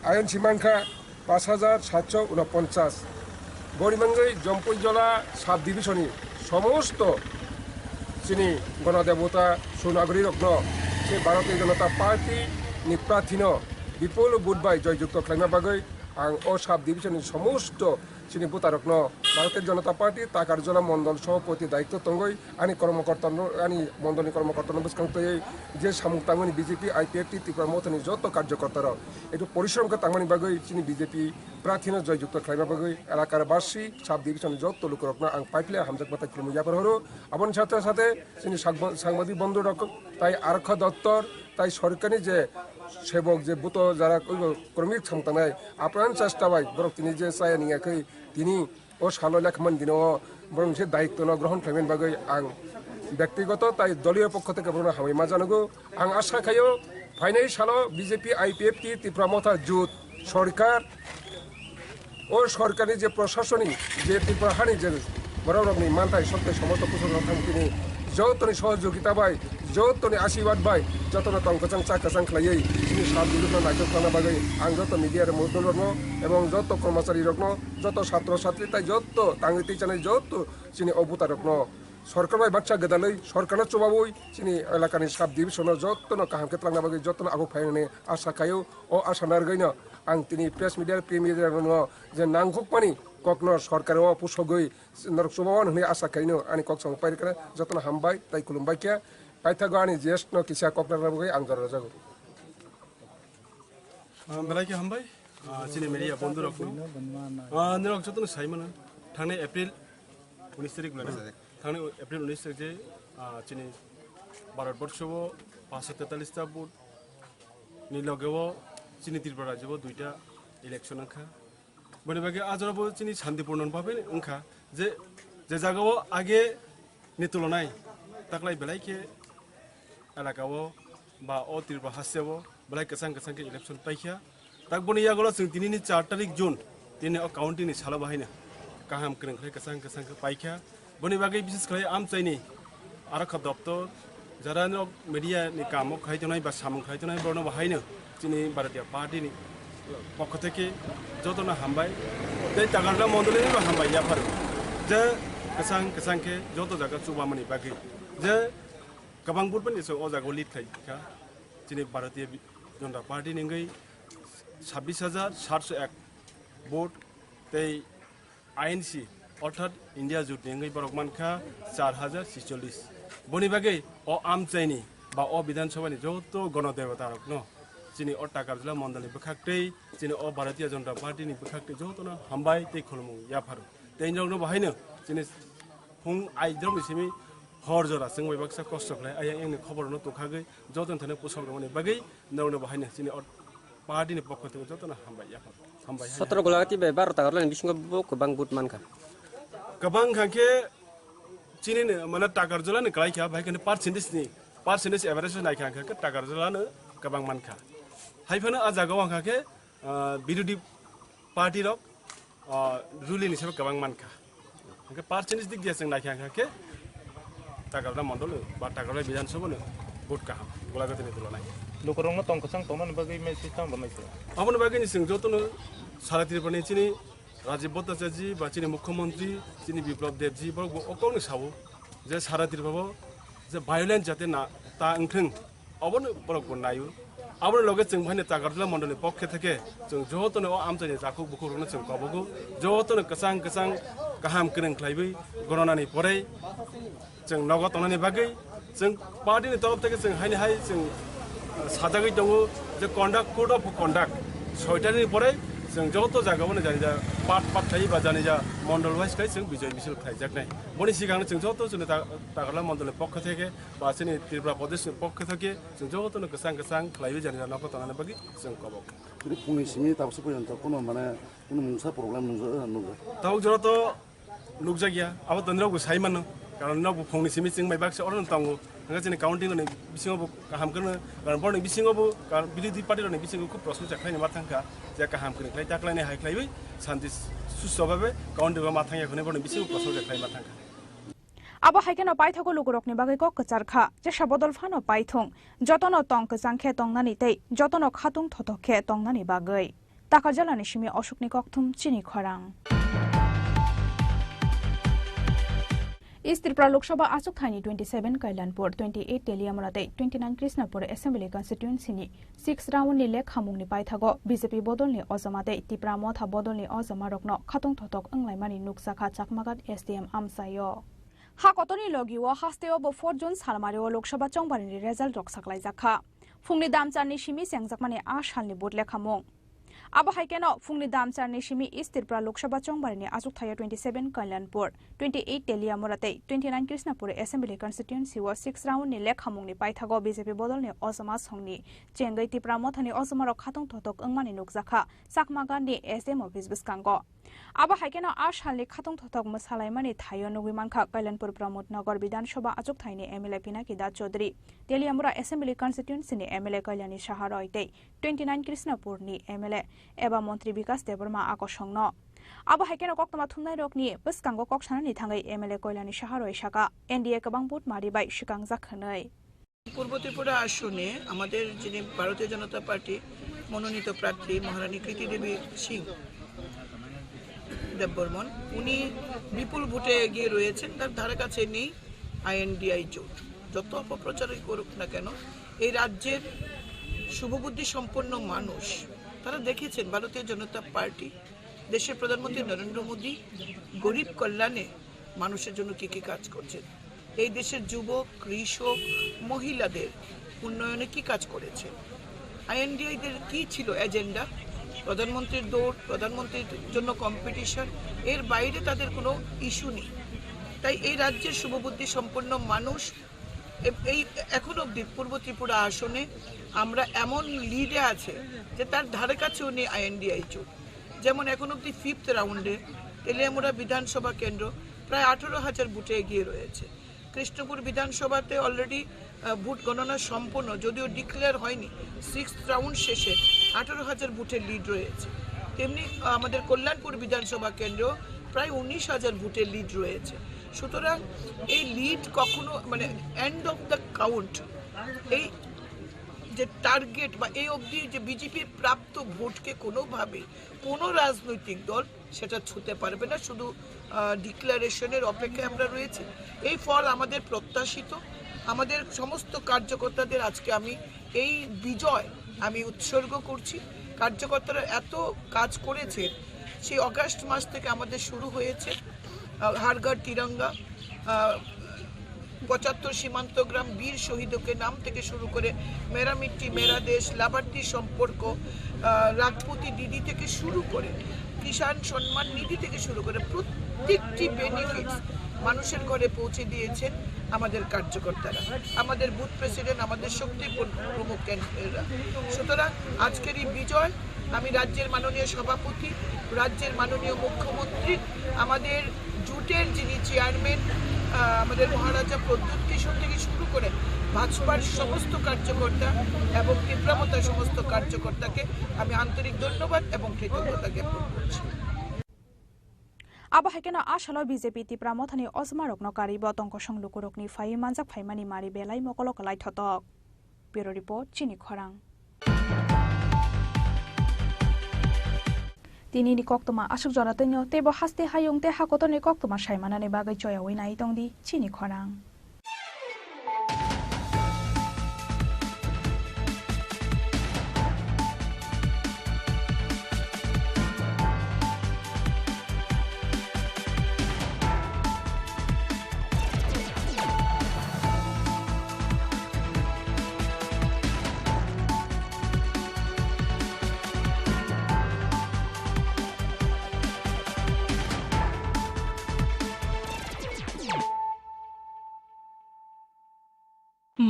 I N C mankha paanch hajar satso unoponchas. Boni mangwi Jomboi Jila sub division ni somosto chini gonodebota sunagorirokno se Bharatiya Janata Party ni prarthino bipul vote bai joyjukto khlaina bagwi ang o sub division ni somosto chini bwtarokno Bharatiya Janata Party Takarjala Mondol Sabhapati daityo tongwi ani kormokorta no, ani mondolni kormokorta no bwskang twiwi je samung tangmani B J P I P F T Tipra Mothani joto karjokorta rok ekdom porishrom khe tangmani bagwi chini B J P prarthino joyjukto khlaima bagwi elakar basi sub division joto lukurokno ang paiphle hamjakma tei khulumwi yapharhoro. Aboni sathe sathe chini sangbadik bondhu rok tai Arokha Doptor tai sorkarni je sebok je buto jara kormik samung tangnai apran chesta bai borok tini je chaya niyakhe tini o salo lekhaman dino borok se daityo no grohon khlaimani bagwi ang bektigoto tai doliyo pokho theke borokno hambai ma janago. Ang asa khaio phainai salo B J P I P F T Tipra Motha jut sorkar o sorkarni je prosasoni je Tripura hani je borok rokni manthai sokthai somosto kusuk rok thang tini jotoni sohojogita bai jotoni asirwad bai jotono tong kwchang cha kwchang khlaiwi chini sub division no naithok tongna bagwi ang joto media rok mudul rokno ebong joto kormachari rokno joto satro satri tai joto tangwi twi chanai joto chini o bwta rokno sorkar bai baksa gwdalwi sorkarno chubawi chini elakani sub division no jotono kaham khe twlangna bagwi jotono abo phainani asa khaio. O asa narwgwino ang tini press media, print media rokno je nangkukmani kokno sorkar o pusogwi norok chubawan hwnwi asa khaino ani kok samung pairikha jotono hambai tai khulumbai khe paithago ani G S no kisa kok narwkna bagwi ang jora rwjago. Ah, belai khe hambai. Ah, chini media bondhu rokno. Ah, norok jotono sai mano. Thangnai April unis tarik belai. Thangnai April unis tarik je, ah, chini Bharat borsho o paanch sho tetalis ta vote ni loge o chini Tripura rajyo o duita election wngkha. Boni bagwi a jora bo chini santipurno bhabe wngkha je, je jaga o age ni tulonai taklai belai khe elaka o ba o Tripura haste o belai kwchang kwchang khe election paikha. Tak boni yagulo chwng tini ni char tarik June tini o counting ni salo bahaino kaham kwrwng khlai kwchang kwchang khe paikha. Boni bagwi bises khlai amchaini Arokha doptor, jara no media ni kamo khai tongnai ba samung khai tongnai borokno bahaino chini Bharatiya Party ni pokho theke jotono hambai tei Takarjala mondoli ni bo hambai yapharo je kwchang kwchang khe joto jaga chubamani bagwi je kwbang vote bai ni chwng o jaga o lead khai kha chini Bharatiya Janata Party ni wngwi sabbish hajar satso ek vote tei I N C Orthat India jotni wngwi borok mankha char hajar chicholish. Boni bagwi o amchaini ba o Bidhan Sabhani joto gono debota rokno chini o Takarjala mondolni bwkhaktwi, chini o Bharatiya Janata Party ni bwkhaktwi jotono hambai tei khulumung yapharo. Tei norokno bo haino chini phung aidrokni simi hor jora chwng bai baksa kosto khlai, ayang ayangni khobor rokno tukhagwi jotono thani pusok rwmani bagwi norokno bo haino chini o party ni pokho thangwi jotono hambai yapharo. Hambai. Sotro Golagati bai baro Takarjala ni bisingo bo kwbang vote mankha. Kwbang kha khe chini ni, mane, Takarjala ni kwlai kha, bai khe percentage ni, percentage average nai kha khe Takarjala no kwbang mankha. Hai phano a jaga o wngkha khe, ah, birodhi party rok, ah, ruling ni sabo kwbang mankha. Hingke percentage dik dia chwng naikha khe Takarjala mondol ba Takarjala Bidhan Sabha no vote kaham Golagati ni dolo nai. Lukurokno tong kwchang tongmani bagwi message tamo bo naisai. Aboni bagwi ni chwng jotono sara Tripura ni chini Rajiv Bhattacharya ji ba chini Mukhyamantri chini Biplab Deb ji borok bo okong ni sao je sara Tripura bo je violence jate na ta wngthwng, obono borok bo naio. Aboni loge chwng bo haino Takarjala mondolni pokhe theke chwng jotono o amchaini takhuk bukhuk rokno chwng kobogo, jotono kwchang kwchang kaham kwrwng khlaiwi gononani porei chwng nogo tongnani bagwi chwng party ni torof theke chwng haini hai chwng, uh, sajagwi tongo je conduct, code of conduct soitani porei chwng joto jagao no janija pat pat khlaiwi ba janija mondol wise khai chwng bijoy misil khlaijaknai. Boni sigang chwng joto chwngno Ta-, Takarjala mondolni pokho theke ba chini Tripura Pradesh ni pokho theke chwng jotono kwchang kwchang khlaiwi janija nogo tongnani bagwi chwng kobok. Tini phungni simi tabuksa porjonto kuno mane kuno mungsa problem nukjak, nukjak. Tabuk jora to nukjakya, abo to nirok bo sai mano, karon nirok bo phungni simi chwng bai baksa oro tongo, hingke chini counting ni bisingo bo kaham kwrwng, karon boroni bisingo bo, karon birodhi party rokni bisingo khub prosno chakhlaini ma thangkha, je kaham kwrwng khlai ta khlaini hai khlaiwi santi susto babe counting o ma thangya hwnwi boroni bisingo prosno chakhlai ma thangkha. Abo hai kheno paithago lukurokni bagwi kok kwchar kha, jesa bodol phano paithung, jotono tong kwchang khe tongnani tei jotono khatung thothok khe tongnani bagwi. Takarjalani simi Ashokni kokthum chini khorang. East Tripura Lok Sabha achukthani twenty seven Kalyanpur, twenty eight Teliamura tei twenty nine Krishnapur Assembly Constituency ni six round ni lekhamung ni paithago B J P bodol ni ojama tei Tipra Motha bodol ni ojama rokno khatung thothok wnglaimani nukjakha Chakmagat S D M amchaio. Ha kotorni logi o haste o bo four June salmari o Lok Sabha chongbarni result rok saklaijak kha. Phungni damcharni simi chengjakmani a salni vote lekhamung. Abo hai kheno phungni damcharni simi East Tripura Lok Sabha chongbarni achukthai o twenty seven Kalyanpur, twenty eight Teliamura tei twenty nine Krishnapur Assembly Constituency o six round ni lekhamungni paithago B J P bodolni ojama songni chengwi Tipra Mothani ojamarok khatung thothok wngmani nukjakha Chakmagarni S D M office bwskango. Abo hai kheno a salni khatung thothok mwsalaimani thaio nugwi mankha Kalyanpur Pramod Nagar Bidhan Sabha achukthaini M L A Pinaki Das Chaudhary, Teliamura Assembly Constituency ni M L A Kalyani Saha Roy tei twenty nine Krishnapur ni M L A eba Montri Bikas Debbarma a kosongno. Abo hai kheno koktwma thumnairokni bwskango kok sanani thangwi M L A Kalyani Saha Roy saka, N D A kwbang vote mari bai swkangjak hwnwi. পূর্ব ত্রিপুরা আসনে আমাদের যিনি ভারতীয় জনতা পার্টি মনোনীত প্রার্থী মহারানী কৃতি দেবী সিং দেববর্মন, উনি বিপুল ভোটে এগিয়ে রয়েছেন, তার ধারে কাছে নেই আইএনডিআই জোট। যত অপপ্রচারই করুক না কেন, এই রাজ্যের শুভবুদ্ধি সম্পন্ন মানুষ তারা দেখেছেন ভারতীয় জনতা পার্টি, দেশের প্রধানমন্ত্রী নরেন্দ্র মোদী গরিব কল্যাণে মানুষের জন্য কি কি কাজ করছেন, এই দেশের যুবক, কৃষক, মহিলাদের উন্নয়নে কি কাজ করেছেন, আইএনডিআইদের কি ছিল এজেন্ডা, প্রধানমন্ত্রীর দৌড়, প্রধানমন্ত্রীর জন্য কম্পিটিশন, এর বাইরে তাদের কোনো ইস্যু নেই। তাই এই রাজ্যের শুভবুদ্ধি সম্পন্ন মানুষ এ-, এই এখন অবধি পূর্ব ত্রিপুরা আসনে আমরা এমন লিডে আছে যে তার ধারে কাছেও নেই আইএনডিআই জোট। যেমন এখন অবধি ফিফথ রাউন্ডে তেলিয়ামুড়া বিধানসভা কেন্দ্র প্রায় আঠারো হাজার ভোটে এগিয়ে রয়েছে। কৃষ্ণপুর বিধানসভাতে অলরেডি ভোট গণনা সম্পন্ন, যদিও ডিক্লেয়ার হয়নি। সিক্সথ রাউন্ড শেষে আঠারো হাজার ভোটের লিড রয়েছে। তেমনি, আহ, আমাদের কল্যাণপুর বিধানসভা কেন্দ্র প্রায় উনিশ হাজার ভোটের লিড রয়েছে। সুতরাং এই লিড কখনো, মানে, এন্ড অফ দ্য কাউন্ট, এই যে টার্গেট বা এই অবধি যে বিজেপির প্রাপ্ত ভোটকে কোনোভাবেই কোনো রাজনৈতিক দল সেটা ছুঁতে পারবে না। শুধু, আহ, ডিক্লারেশনের অপেক্ষায় আমরা রয়েছি। এই ফল আমাদের প্রত্যাশিত। আমাদের সমস্ত কার্যকর্তাদের আজকে আমি এই বিজয় আমি উৎসর্গ করছি। কার্যকর্তারা এত কাজ করেছে, সেই অগাস্ট মাস থেকে আমাদের শুরু হয়েছে। আহ, হার ঘর তিরঙ্গা, আহ, পঁচাত্তর সীমান্ত গ্রাম বীর শহীদকে নাম থেকে শুরু করে মেরা মিট্টি মেরা দেশ, লাভার্থী সম্পর্ক, আহ, লাখপতি দিদি থেকে শুরু করে কিষাণ সম্মান নিধি থেকে শুরু করে প্রত্যেকটি বেনিফিটস মানুষের ঘরে পৌঁছে দিয়েছেন আমাদের কার্যকর্তারা, আমাদের বুথ প্রেসিডেন্ট, আমাদের শক্তি প্র-, প্রমুখ ক্যান্ডিডেটরা। সুতরাং আজকের এই বিজয় আমি রাজ্যের মাননীয় সভাপতি, রাজ্যের মাননীয় মুখ্যমন্ত্রী, আমাদের জোটের যিনি চেয়ারম্যান, আহ, আমাদের মহারাজা প্রদ্যুৎ কিশোর থেকে শুরু করে ভাজপার সমস্ত কার্যকর্তা এবং তীব্রামতার সমস্ত কার্যকর্তাকে আমি আন্তরিক ধন্যবাদ এবং কৃতজ্ঞতা জ্ঞাপন করছি। Abo hai kheno a salo B J P Tipra Mothani ojmarokno karwi bo tongkosong lukurokni phaiwi manjak phaimani mari belai mokolo kwlai thotok. Bureau Report, Chini Khorang. Tinini koktwma aswk jora twino, teibo haste hayung tei ha kotorni koktwma sai manani bagwi choyaui nai tongdi Chini Khorang.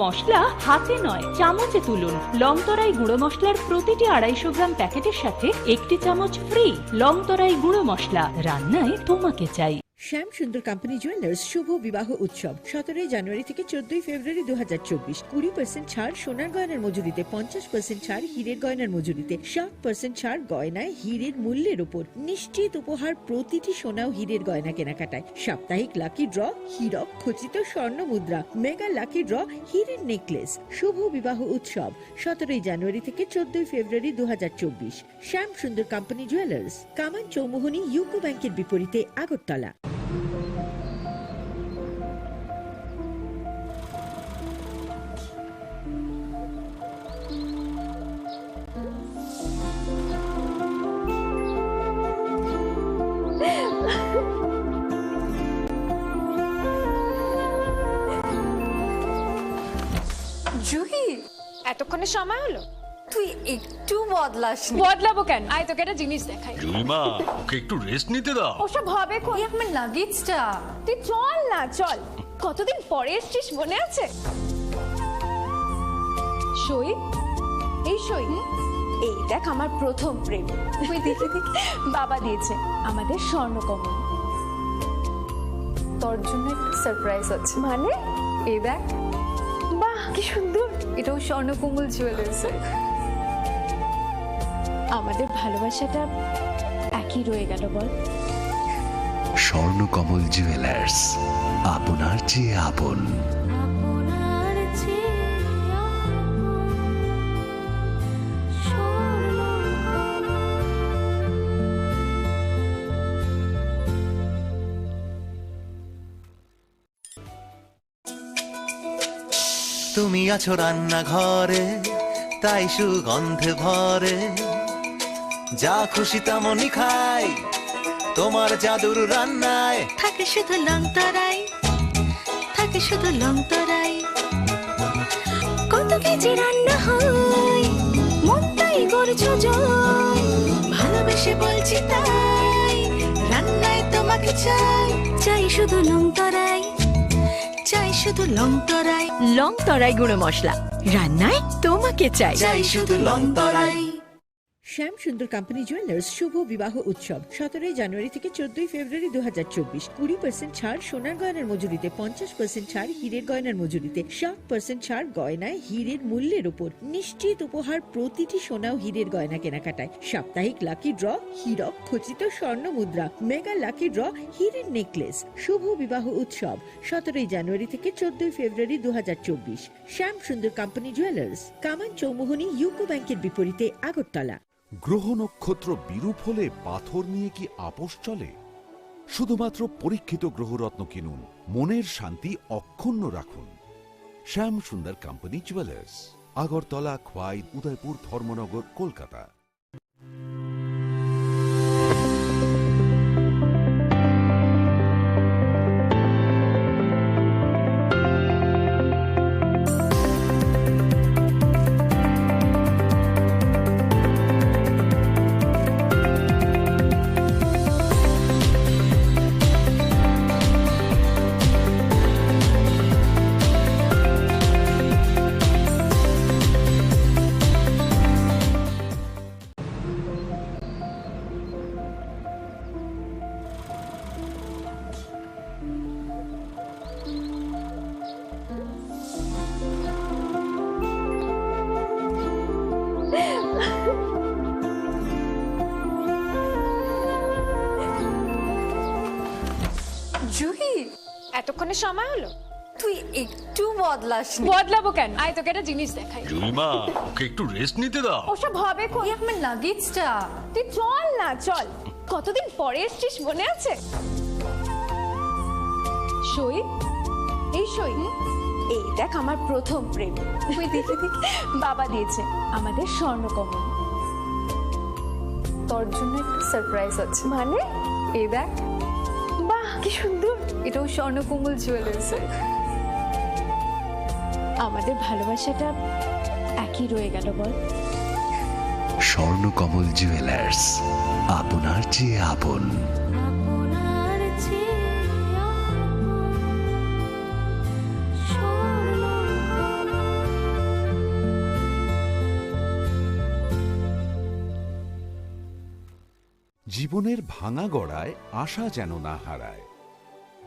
মশলা হাতে নয়, চামচে তুলুন। লংতরাই গুঁড়ো মশলার প্রতিটি আড়াইশো গ্রাম প্যাকেটের সাথে একটি চামচ ফ্রি। লংতরাই গুঁড়ো মশলা, রান্নায় তোমাকে চাই। শ্যাম সুন্দর কোম্পানি জুয়েলার্স শুভ বিবাহ উৎসব সতেরোই জানুয়ারি থেকে চোদ্দই ফেব্রুয়ারি দু হাজার চব্বিশ। কুড়ি পার্সেন্ট ছাড় সোনার গয়নার মজুরিতে, পঞ্চাশ পার্সেন্ট ছাড় হীরের গয়নার মজুরিতে, সাত পার্সেন্ট ছাড় গয়নায় হীরের মূল্যের উপর। নিশ্চিত উপহার প্রতিটি সোনা ও হীরের গয়না কেনাকাটায়। সাপ্তাহিক লাকি ড্র, হীরক খচিত স্বর্ণ মুদ্রা, মেগা লাকি ড্র, হীরের নেকলেস। শুভ বিবাহ উৎসব সতেরোই জানুয়ারি থেকে চোদ্দই ফেব্রুয়ারি দু হাজার চব্বিশ। শ্যাম সুন্দর কোম্পানি জুয়েলার্স, কামান চৌমুহনী ইউকো ব্যাংকের বিপরীতে, আগরতলা। জুহি, এতক্ষণে সময় হলো? তুই একটু বদলাস নি। বদলাবো কেন? আয়, তোকে একটা জিনিস দেখাই। জুইমা, ওকে একটু রেস্ট নিতে দাও। ওসব হবে কোন? এই আমার লাগেজটা। তুই চল না, চল। কতদিন পরে এসছিস, মনে আছে? সই, এই সই। হুম? এই দেখ, আমার প্রথম প্রেম। ওই দেখি, দেখি। বাবা দিয়েছে আমাদের স্বর্ণকমল। তোর জন্য একটা সারপ্রাইজ আছে। মানে? এই দেখ। বাহ, কি সুন্দর। এটাও স্বর্ণকমল জুয়েলার্স। আমাদের ভালোবাসাটা একই রয়ে গেল, বল? স্বর্ণকমল জুয়েলার্স, আপনার চেয়ে আপন। তুমি আছো রান্নাঘরে, তাই সুগন্ধে ভরে। যা খুশি তেমনই খাই, তোমার জাদুর রান্নায়। থাকে শুধু লংতরাই, থাকে শুধু লংতরাই। কত কেজি রান্না হয়, মনটাই করছো জয়। ভালোবেসে বলছি তাই, রান্নায় তোমাকে চাই। চাই শুধু লংতরাই, চাই শুধু লংতরাই। লংতরাই গুঁড়ো মশলা, রান্নায় তোমাকে চাই। চাই শুধু লংতরাই। শ্যাম সুন্দর কোম্পানি জুয়েলার্স শুভ বিবাহ উৎসব সতেরোই জানুয়ারি থেকে চোদ্দই ফেব্রুয়ারি দু হাজার চব্বিশ। কুড়ি পার্সেন্ট ছাড় সোনার গয়নার মজুরিতে, পঞ্চাশ পার্সেন্ট ছাড় হীরের গয়নার মজুরিতে, সাত পার্সেন্ট ছাড় গয়নায় হীরের মূল্যের উপর। নিশ্চিত উপহার প্রতিটি সোনা ও হীরের গয়না কেনাকাটায়। সাপ্তাহিক লাকি ড্র, হীরক খচিত স্বর্ণ মুদ্রা, মেগা লাকি ড্র, হীরের নেকলেস। শুভ বিবাহ উৎসব সতেরোই জানুয়ারি থেকে চোদ্দই ফেব্রুয়ারি দু হাজার চব্বিশ। শ্যাম সুন্দর কোম্পানি জুয়েলার্স, কামান চৌমুহনী ইউকো ব্যাংকের বিপরীতে, আগরতলা। গ্রহ নক্ষত্র বিরূপ হলে পাথর নিয়ে কি আপোষ চলে? শুধুমাত্র পরীক্ষিত গ্রহরত্ন কিনুন, মনের শান্তি অক্ষুণ্ণ রাখুন। শ্যাম সুন্দর কোম্পানি জুয়েলার্স, আগরতলা, খোয়াই, উদয়পুর, ধর্মনগর, কলকাতা। এতক্ষণে সময় হলো? তুই একটু বদলাসনি। বদলাবো কেন? আয়, তোকে একটা জিনিস দেখাই। জুইমা, ওকে একটু রেস্ট নিতে দাও। ওসব হবে কই? এই আমার লাগেজটা। তুই চল না, চল। কতদিন পরে এসছিস, মনে আছে? সই, এই সই। এই দেখ, আমার প্রথম প্রেম। ওই দেখে দেখে বাবা দিয়েছে আমাদের স্বর্ণকমল। তোর জন্য একটা সারপ্রাইজ আছে। মানে? এই দেখ। বাহ, কি সুন্দর। এটাও স্বর্ণকমল জুয়েলার্স। আমাদের ভালোবাসাটা একই রয়ে গেল, বল? স্বর্ণকমল জুয়েলার্স, আপনার চেয়ে আপন। জীবনের ভাঙা গড়ায় আশা যেন না হারায়।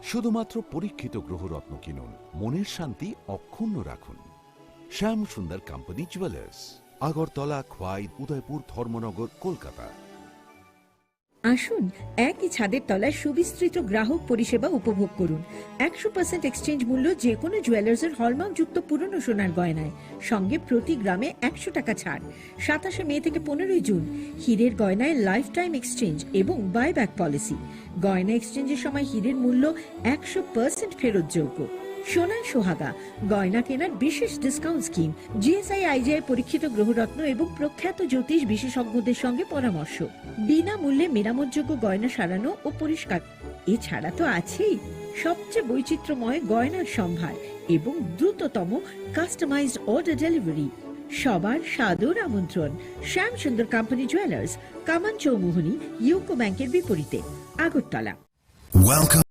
শুধুমাত্র পরীক্ষিত গ্রহরত্ন কিনুন, মনের শান্তি অক্ষুণ্ণ রাখুন। শ্যাম সুন্দর কোম্পানি জুয়েলার্স, আগরতলা, খোয়াই, উদয়পুর, ধর্মনগর, কলকাতা। আসুন, একই ছাদের তলায় সুবিস্তৃত গ্রাহক পরিষেবা উপভোগ করুন। একশো পার্সেন্ট এক্সচেঞ্জ মূল্য যে কোনো জুয়েলার্সের হলমার্কযুক্ত পুরনো সোনার গয়নায়, সঙ্গে প্রতি গ্রামে একশো টাকা ছাড়। সাতাশে মে থেকে পনেরোই জুন, হীরের গয়নায় লাইফ টাইম এক্সচেঞ্জ এবং বাইব্যাক পলিসি। গয়না এক্সচেঞ্জের সময় হীরের মূল্য একশো পার্সেন্ট ফেরতযোগ্য। সোনায় সোহাগা, গয়না কেনার বিশেষ ডিসকাউন্ট স্কিম, জিএসআই আইজিআই পরীক্ষিত গ্রহরত্ন এবং প্রখ্যাত জ্যোতিষ বিশেষজ্ঞদের সঙ্গে পরামর্শ। বিনামূল্যে মেরামতযোগ্য গয়না সারানো ও পরিষ্কার। এছাড়া তো আছেই সবচেয়ে বৈচিত্র্যময় গয়নার সম্ভার এবং দ্রুততম কাস্টমাইজড অর্ডার ডেলিভারি। সবার সাদর আমন্ত্রণ শ্যাম সুন্দর কোম্পানি জুয়েলার্স, কামান চৌমুহনী, ইউকো ব্যাংকের বিপরীতে, আগরতলা। Welcome.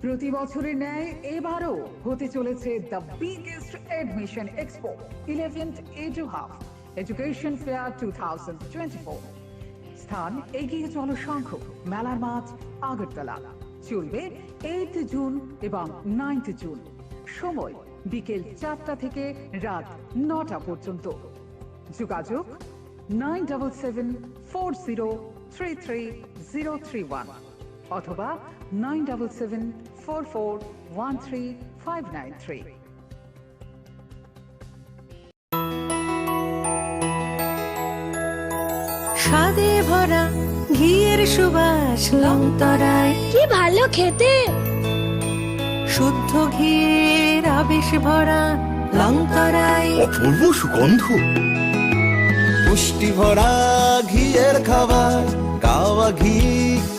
প্রতি বছরের ন্যায় এবারও হতে চলেছে the biggest admission expo, eleventh Eduhub Education Fair two thousand twenty-four। স্থান এগিয়ে চলো সংঘ, মেলার মাঠ, আগরতলা। চলবে এইট জুন এবং নাইন্থ জুন। সময় বিকেল চারটা থেকে রাত নটা পর্যন্ত। যোগাযোগ nine double seven four zero three three zero three one অথবা nine double seven four four one three five nine three. স্বাদে ভরা ঘিয়ের সুবাস লংতরায়। কি ভালো খেতে। শুদ্ধ ঘিয়ের আবেশ ভরা লংতরায়। অপূর্ব সুগন্ধ। পুষ্টি ভরা ঘিয়ের খাবার, গাওয়া ঘি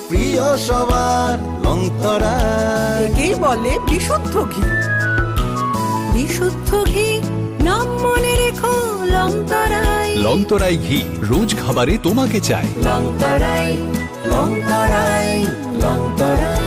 প্রিয় সবার, লংতরায়। একেই বলে বিশুদ্ধ ঘি। বিশুদ্ধ ঘি, নাম মনে রেখো, লংতরায়। লংতরায় ঘি, রোজ খাবারে তোমাকে চাই। লংতরায়, লংতরায়, লংতরায়।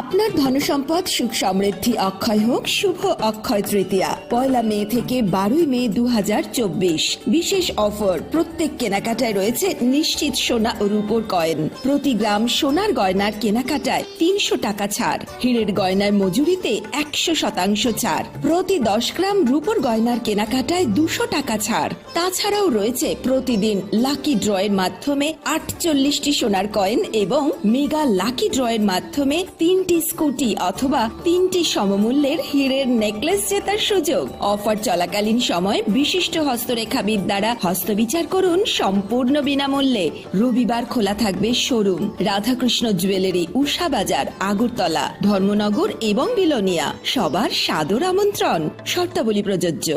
আপনার ধনসম্পদ সুখ সমৃদ্ধি অক্ষয় হোক শুভ অক্ষয় তৃতীয়া, পয়লা মে থেকে বারোই মে দু হাজার চব্বিশ। বিশেষ অফার, প্রত্যেক কেনাকাটায় রয়েছে নিশ্চিত সোনা ও রূপোর কয়েন। প্রতি গ্রাম সোনার গয়নার কেনাকাটায় তিনশো টাকা ছাড়, হীরের গয়নার মজুরিতে একশো শতাংশ ছাড়, প্রতি দশ গ্রাম রূপোর গয়নার কেনাকাটায় দুশো টাকা ছাড়। তাছাড়াও রয়েছে প্রতিদিন লাকি ড্রয়ের মাধ্যমে আটচল্লিশটি সোনার কয়েন এবং মেগা লাকি ড্রয়ের মাধ্যমে তিনটি স্কুটি অথবা তিনটি সমমূল্যের হীরের নেকলেস জেতার সুযোগ। অফার চলাকালীন সময় বিশিষ্ট হস্তরেখাবিদ দ্বারা হস্তবিচার করুন সম্পূর্ণ বিনামূল্যে। রবিবার খোলা থাকবে শোরুম। রাধাকৃষ্ণ জুয়েলারি, উষা বাজার, আগরতলা, ধর্মনগর এবং বিলোনিয়া। সবার সাদর আমন্ত্রণ। শর্তাবলী প্রযোজ্য।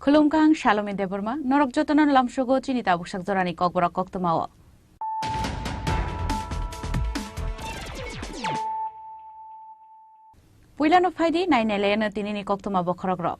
Khulumkha, ang Salome Debbarma, norok jotono lamsogo chini tabuksak jorani kokborok koktwmao. Puilano phaidi, nainailayano tinini koktwma bokhorokrok.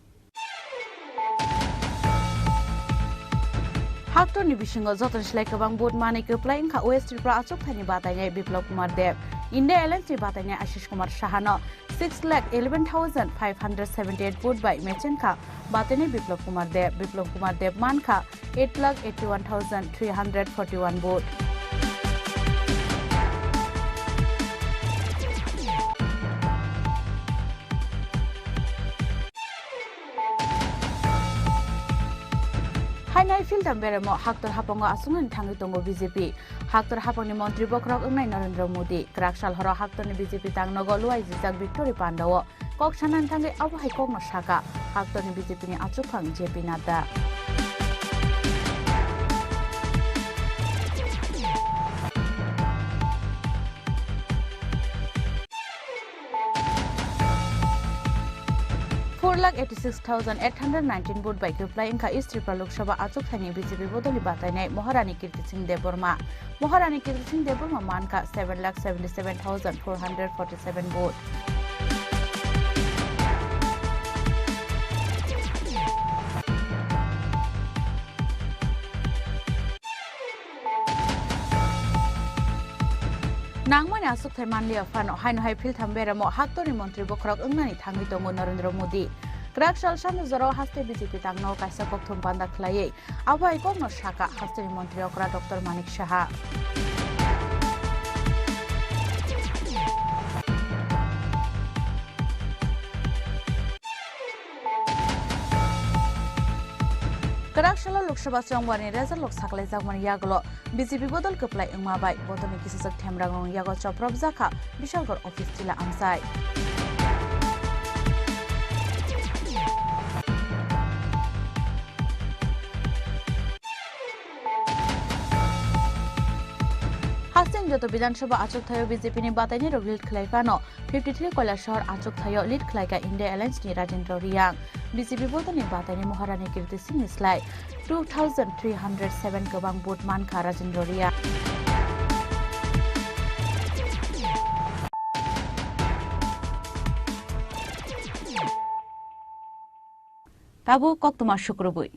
Haktorni bisingo jotoni slai kwbang vote manwi kwplai wngkha West Tripura achukthani batainai Biplab Kumar Deb. India Alliance ni batainai Ashish Kumar Saha no six lakh eleven thousand five hundred seventy eight vote bai mechenkha batainai Biplab Kumar Deb. Biplab Kumar Deb mankha eight lakh eighty one thousand three hundred forty one vote. Hainai philtham beremo Haktor haphango aswknani thangwi tongo B J P. Haktor haphangni montri bokhorok wngnai Narendra Modi. Kwrak sal horo Haktorni B J P tangnogo luaijijak Victory Panda o kok sanani thangwi abo hai kokno sakha Haktorni B J P ni achukphang J P Nadda. Four lakh eighty six thousand eight hundred nineteen vote bai kwplai wngkha East Tripura Lok Sabha achukthani B J P bodolni batainai Maharani Kirti Singh Debbarma. Maharani Kirti Singh Debbarma mankha seven lakh seventy seven thousand four hundred forty seven vote. Nangmani achukthai manliya phano, haino hai philtham beremo Haktorni montri bokhorok wngnani thangwi tongo Narendra Modi. Kwrak sal sanjak jorao haste B J P tangno kaisa kokthum panda khlaiwi abo hai kokno sakha hasteni montri okra Doctor Manik Saha. Kwrak salo Lok Sabha chongbarni result rok saklaijakmani yagulo B J P bodol kwplai wngma bai bodolni kisijak themrangrokni yago chopropjakha Bishalgarh office tila amchai. Hasteni joto Bidhan Sabha achukthai o B J P ni batainai rok lead khlai phano, fifty three Kailasahar achukthai o lead khlai kha India Alliance ni Rajendra Reang. B J P bodol ni batainai Maharani Kirti Singh ni slai two thousand three hundred seven kwbang vote man kha Rajendra Reang. Tabuk koktwma sukrubwi.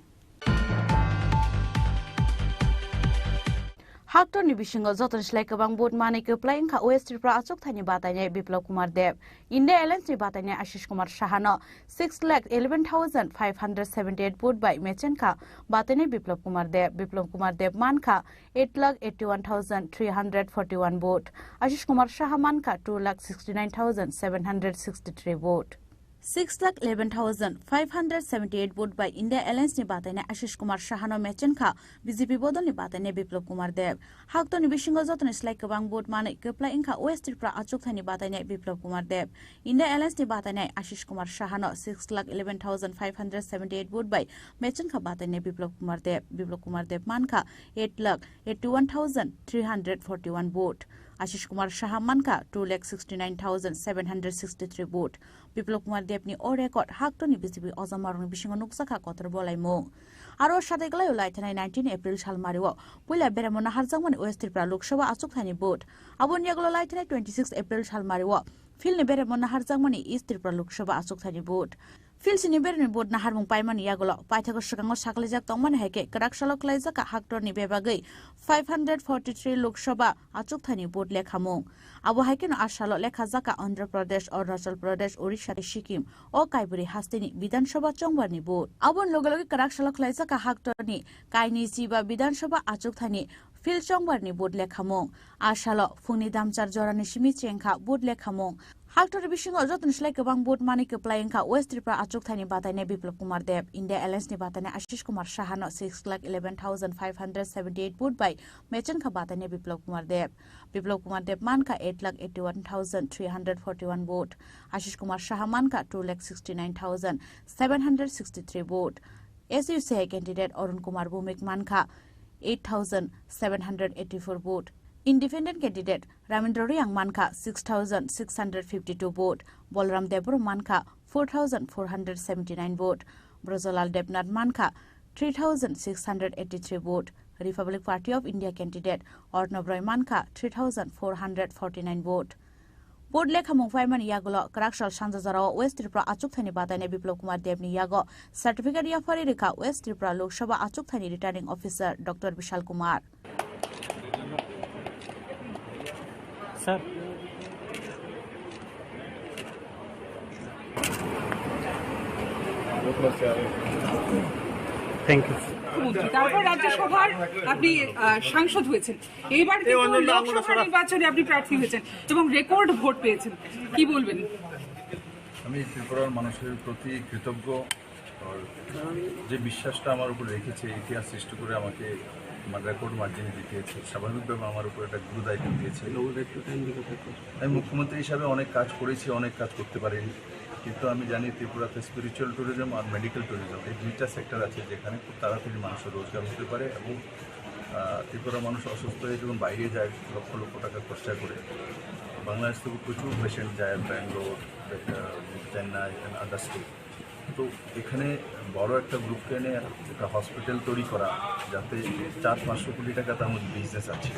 Haktorni bisingo jotoni slai kwbang vote manwi kwplai wngkha West Tripura achukthani batainai Biplab Kumar Deb. India Alliance ni batainai Ashish Kumar Sahano six lakh eleven thousand five hundred seventy eight vote bai mechenkha batainai Biplab Kumar Deb. Biplab Kumar Deb mankha eight lakh eighty one thousand three hundred forty one vote. Ashish Kumar Saha mankha two lakh sixty nine thousand seven hundred sixty three vote. Six lakh eleven thousand five hundred seventy eight vote bai India Alliance ni batainai Ashish Kumar Sahano mechenkha B J P bodolni batainai Biplab Kumar Deb. Haktorni bisingo jotoni slai kwbang vote manwi kwplai wngkha West Tripura achukthani batainai Biplab Kumar Deb. India Alliance ni batainai Ashish Kumar Sahano six lakh eleven thousand five hundred seventy eight vote bai mechenkha batainai Biplab Kumar Deb. Biplab Kumar Deb mankha eight lakh eighty one thousand three hundred forty one vote. Ashish Kumar Saha mankha two lakh sixty nine thousand seven hundred sixty three vote. Biplab Kumar Debni o record haktorni B J P ojamarokni bisingo nukjakha kotor bolaimung. Aro sateglai o laithanai nineteen April salmario puila beremo naharjakmani West Tripura Lok Sabha achukthani vote. Aboni yagulo laithanai twenty six April salmario philni beremo naharjakmani East Tripura Lok Sabha achukthani vote. Philsini beremni vote naharmung paimani yagulo paithago swkango saklijak tongmani hai khe kwrak salo khlaijak haktorni bebagwi five hundred forty three Lok Sabha achukthani vote lekhamung. Abo hai kheno a salo lekha jakha Andhra Pradesh, Arunachal Pradesh, Odisha tei Sikkim o kaibwrwi hasteni Bidhan Sabha chongbarni vote. Aboni loge loge kwrak salo khlai jakha haktorni kainwi chiba Bidhan Sabha achukthani field chongbarni vote lekhamung. A salo phungni damchar jorani simi chengkha vote lekhamung. Haktorni bisingo jotoni slai kwbang vote manwi kwplai wngkha West Tripura achukthani batainai Biplab Kumar Deb, India Alliance ni batainai Ashish Kumar Sahano six lakh eleven thousand five hundred seventy eight vote bai mechenkha batainai Biplab Kumar Deb. Biplab Kumar Deb mankha eight lakh eighty one thousand three hundred forty one vote. Ashish Kumar Saha mankha two lakh sixty nine thousand seven hundred sixty three vote. S U C I candidate Arun Kumar Bhowmik mankha eight thousand seven hundred eighty four vote. Independent candidate Ramendra Reang mankha six thousand six hundred fifty two vote. Bolram Debbarma mankha four thousand four hundred seventy nine vote. Brajalal Debnath mankha three thousand six hundred eighty three vote. Republic Party of India candidate Arnab Roy mankha three thousand four hundred forty nine vote. Vote lekhamung paimani yagulo kwraksal sanja jorao West Tripura achukthani batainai Biplab Kumar Debni yago certificate yapharwi rwkha West Tripura Lok Sabha achukthani returning officer Doctor Bishal Kumar. Sir. Thank you. মুখ্যমন্ত্রী, তারপর রাজ্যসভার আপনি, আহ, সাংসদ হয়েছেন, এইবার এই কিন্তু অন্যান্য লোকসভা আমরা সারা নির্বাচনে আপনি প্রার্থী হয়েছেন এবং রেকর্ড ভোট পেয়েছেন, কি বলবেন? আমি ত্রিপুরার মানুষের প্রতি কৃতজ্ঞ। আর যে বিশ্বাসটা আমার উপর রেখেছে, ইতিহাস সৃষ্টি করে আমাকে আমার রেকর্ড মার্জিনে জিতিয়েছে, স্বাভাবিকভাবে আমার উপর একটা গুরু দায়িত্ব দিয়েছে। আমি মুখ্যমন্ত্রী হিসাবে অনেক কাজ করেছি, অনেক কাজ করতে পারিনি, কিন্তু আমি জানি ত্রিপুরাতে স্পিরিচুয়াল ট্যুরিজম আর মেডিকেল ট্যুরিজম, এই দুইটা সেক্টর আছে যেখানে খুব তাড়াতাড়ি মানুষের রোজগার হতে পারে এবং, আহ, ত্রিপুরা মানুষ অসুস্থ হয়ে যখন বাইরে যায় লক্ষ লক্ষ টাকা খরচা করে, বাংলাদেশ থেকে প্রচুর পেশেন্ট যায় ব্যাঙ্গালোর, আহ, চেন্নাই and other state। তো এখানে বড় একটা গ্রুপকে এনে একটা হসপিটাল তৈরি করা, যাতে চার পাঁচশো কোটি টাকা তার মধ্যে বিজনেস আছে।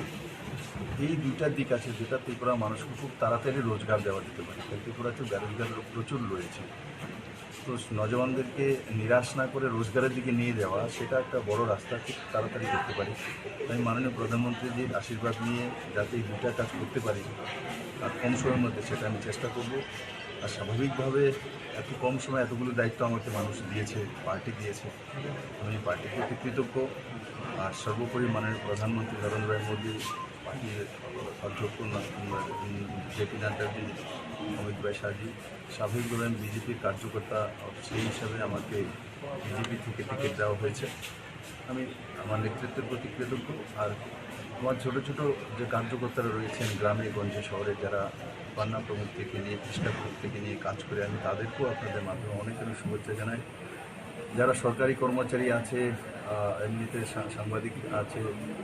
এই দুইটা দিক আছে যেটা ত্রিপুরা মানুষকে খুব তাড়াতাড়ি রোজগার দেওয়া যেতে পারে, কারণ ত্রিপুরাতে বেরোজগার লোক প্রচুর রয়েছে। তো নজওয়ানদেরকে নিরাশ না করে রোজগারের দিকে নিয়ে যাওয়া, সেটা একটা বড় রাস্তা খুব তাড়াতাড়ি করতে পারি। তাই মাননীয় প্রধানমন্ত্রীজির আশীর্বাদ নিয়ে যাতে এই দুইটা কাজ করতে পারি আর কম সময়ের মধ্যে, সেটা আমি চেষ্টা করব। আর স্বাভাবিকভাবে এত কম সময়ে এতগুলো দায়িত্ব আমাকে মানুষ দিয়েছে, পার্টি দিয়েছে, আমি পার্টির প্রতি কৃতজ্ঞ। আর সর্বোপরি মাননীয় প্রধানমন্ত্রী নরেন্দ্র ভাই মোদী, পার্টির অধ্যক্ষ ন-, জে পি নাড্ডাজি, অমিত ভাই শাহজি, স্বাভাবিকভাবে আমি বিজেপির কার্যকর্তা, সেই হিসাবে আমাকে বিজেপি থেকে টিকিট দেওয়া হয়েছে। আমি আমার নেতৃত্বের প্রতি কৃতজ্ঞ। আর আমার ছোট ছোট যে কার্যকর্তারা রয়েছেন গ্রামে গঞ্জে শহরে, যারা পান্না প্রমুখ থেকে নিয়ে, কৃষ্ণা প্রমুখ থেকে নিয়ে কাজ করে, আমি তাদেরকেও আপনাদের মাধ্যমে অনেক অনেক শুভেচ্ছা জানাই। যারা সরকারি কর্মচারী আছে, আহ, এমনিতে সা-, সাংবাদিক আছে,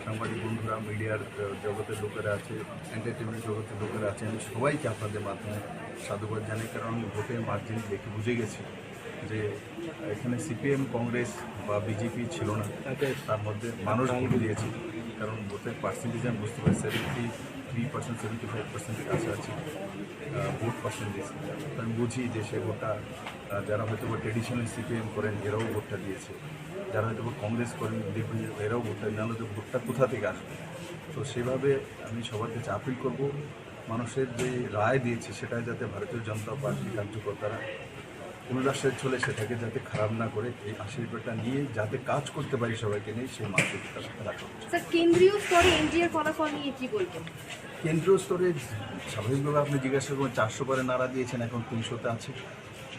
সাংবাদিক বন্ধুরা, মিডিয়ার, আহ, জগতের লোকেরা আছে, এন্টারটেইনমেন্ট জগতের লোকেরা আছে, আমি সবাইকে আপনাদের মাধ্যমে সাধুবাদ জানাই, কারণ আমি ভোটের মার্জিন দেখে বুঝে গেছি যে এখানে সিপিএম, কংগ্রেস বা বিজেপি ছিল না, তার মধ্যে মানুষ ভোট দিয়েছে, কারণ ভোটের পার্সেন্টেজ আমি বুঝতে পারি seventy three percent seventy five পার্সেন্টের কাছাকাছি ভোট পার্সেন্টেজ। তো আমি বুঝি যে সে ভোটটা, আহ, যারা হয়তো বা ট্রেডিশনাল সিপিএম করেন, এরাও ভোটটা দিয়েছে, যারা হয়তো বা কংগ্রেস করেন, বিএনপি, এরাও ভোটটা, নাহলে তো ভোটটা কোথা থেকে আসবে? তো সেভাবে আমি সবার কাছে আপিল করব, মানুষের যে রায় দিয়েছে সেটা যাতে ভারতীয় জনতা পার্টি কার্যকর্তারা পুনরাশ্রয় চলে সেটাকে যাতে খারাপ না করে, এই আশীর্বাদটা নিয়ে যাতে কাজ করতে পারি সবাইকে নিয়ে, সেই মানসিকতা রাখা উচিত। স্যার, কেন্দ্রীয় স্তরে এনডিএর ফলাফল নিয়ে কি বলবেন? কেন্দ্রীয় স্তরে স্বাভাবিকভাবে আপনি জিজ্ঞাসা করবেন, চারশো পারে নাড়া দিয়েছেন, এখন তিনশোতে আছে।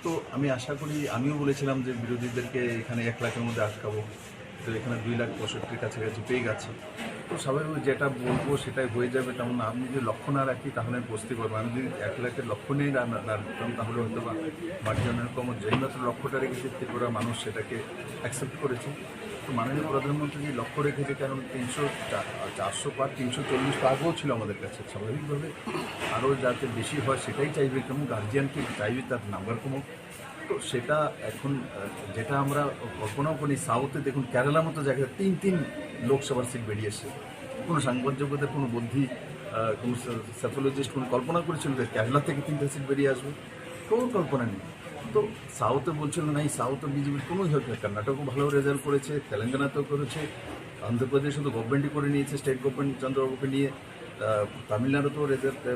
তো আমি আশা করি, আমিও বলেছিলাম যে বিরোধীদেরকে এখানে এক লাখের মধ্যে আটকাবো, তো এখানে দুই লাখ পঁয়ষট্টির কাছাকাছি পেয়ে গেছে। তো স্বাভাবিক যেটা বলবো সেটাই হয়ে যাবে, তেমন আমি যদি লক্ষ্য না রাখি তাহলে আমি পৌঁছতে পারবো। আমি যদি এক লাখের লক্ষ্য নিয়ে না, না, না রাখতাম তাহলে হয়তো বা মার্জিনাল কম, যেই মাত্র লক্ষ্যটা রেখেছি ত্রিপুরা মানুষ সেটাকে অ্যাকসেপ্ট করেছে। তো মাননীয় প্রধানমন্ত্রী যে লক্ষ্য রেখেছে, কারণ তিনশো, চা-, চারশো পার, তিনশো চল্লিশ তো আগেও ছিল আমাদের কাছে, স্বাভাবিকভাবে আরও যাতে বেশি হয় সেটাই চাইবে, কারণ গার্জিয়ানকে চাইবে তার নাম্বার কমুক। তো সেটা এখন, আহ, যেটা আমরা কল্পনাও করি, সাউথে দেখুন কেরালার মতো জায়গায় তিন তিন লোকসভার সিট বেরিয়ে এসে কোনো সাংবাদিকদের কোনো বুদ্ধি, আহ, কোনো সে-, সেফোলজিস্ট কোনো কল্পনা করেছিল যে কেরালা থেকে তিনটা সিট বেরিয়ে আসবে? কোনো কল্পনা নেই। তো সাউথে বলছিল না, এই সাউথে বিজেপির কোনো ইয়ে নেই। কর্ণাটকও ভালো রেজাল্ট করেছে, তেলেঙ্গানাতেও করেছে, অন্ধ্রপ্রদেশও তো গভর্নমেন্টই করে নিয়েছে, স্টেট গভর্নমেন্ট চন্দ্রবাবুকে নিয়ে। আহ, তামিলনাড়ুতেও রেজাল্ট, আহ,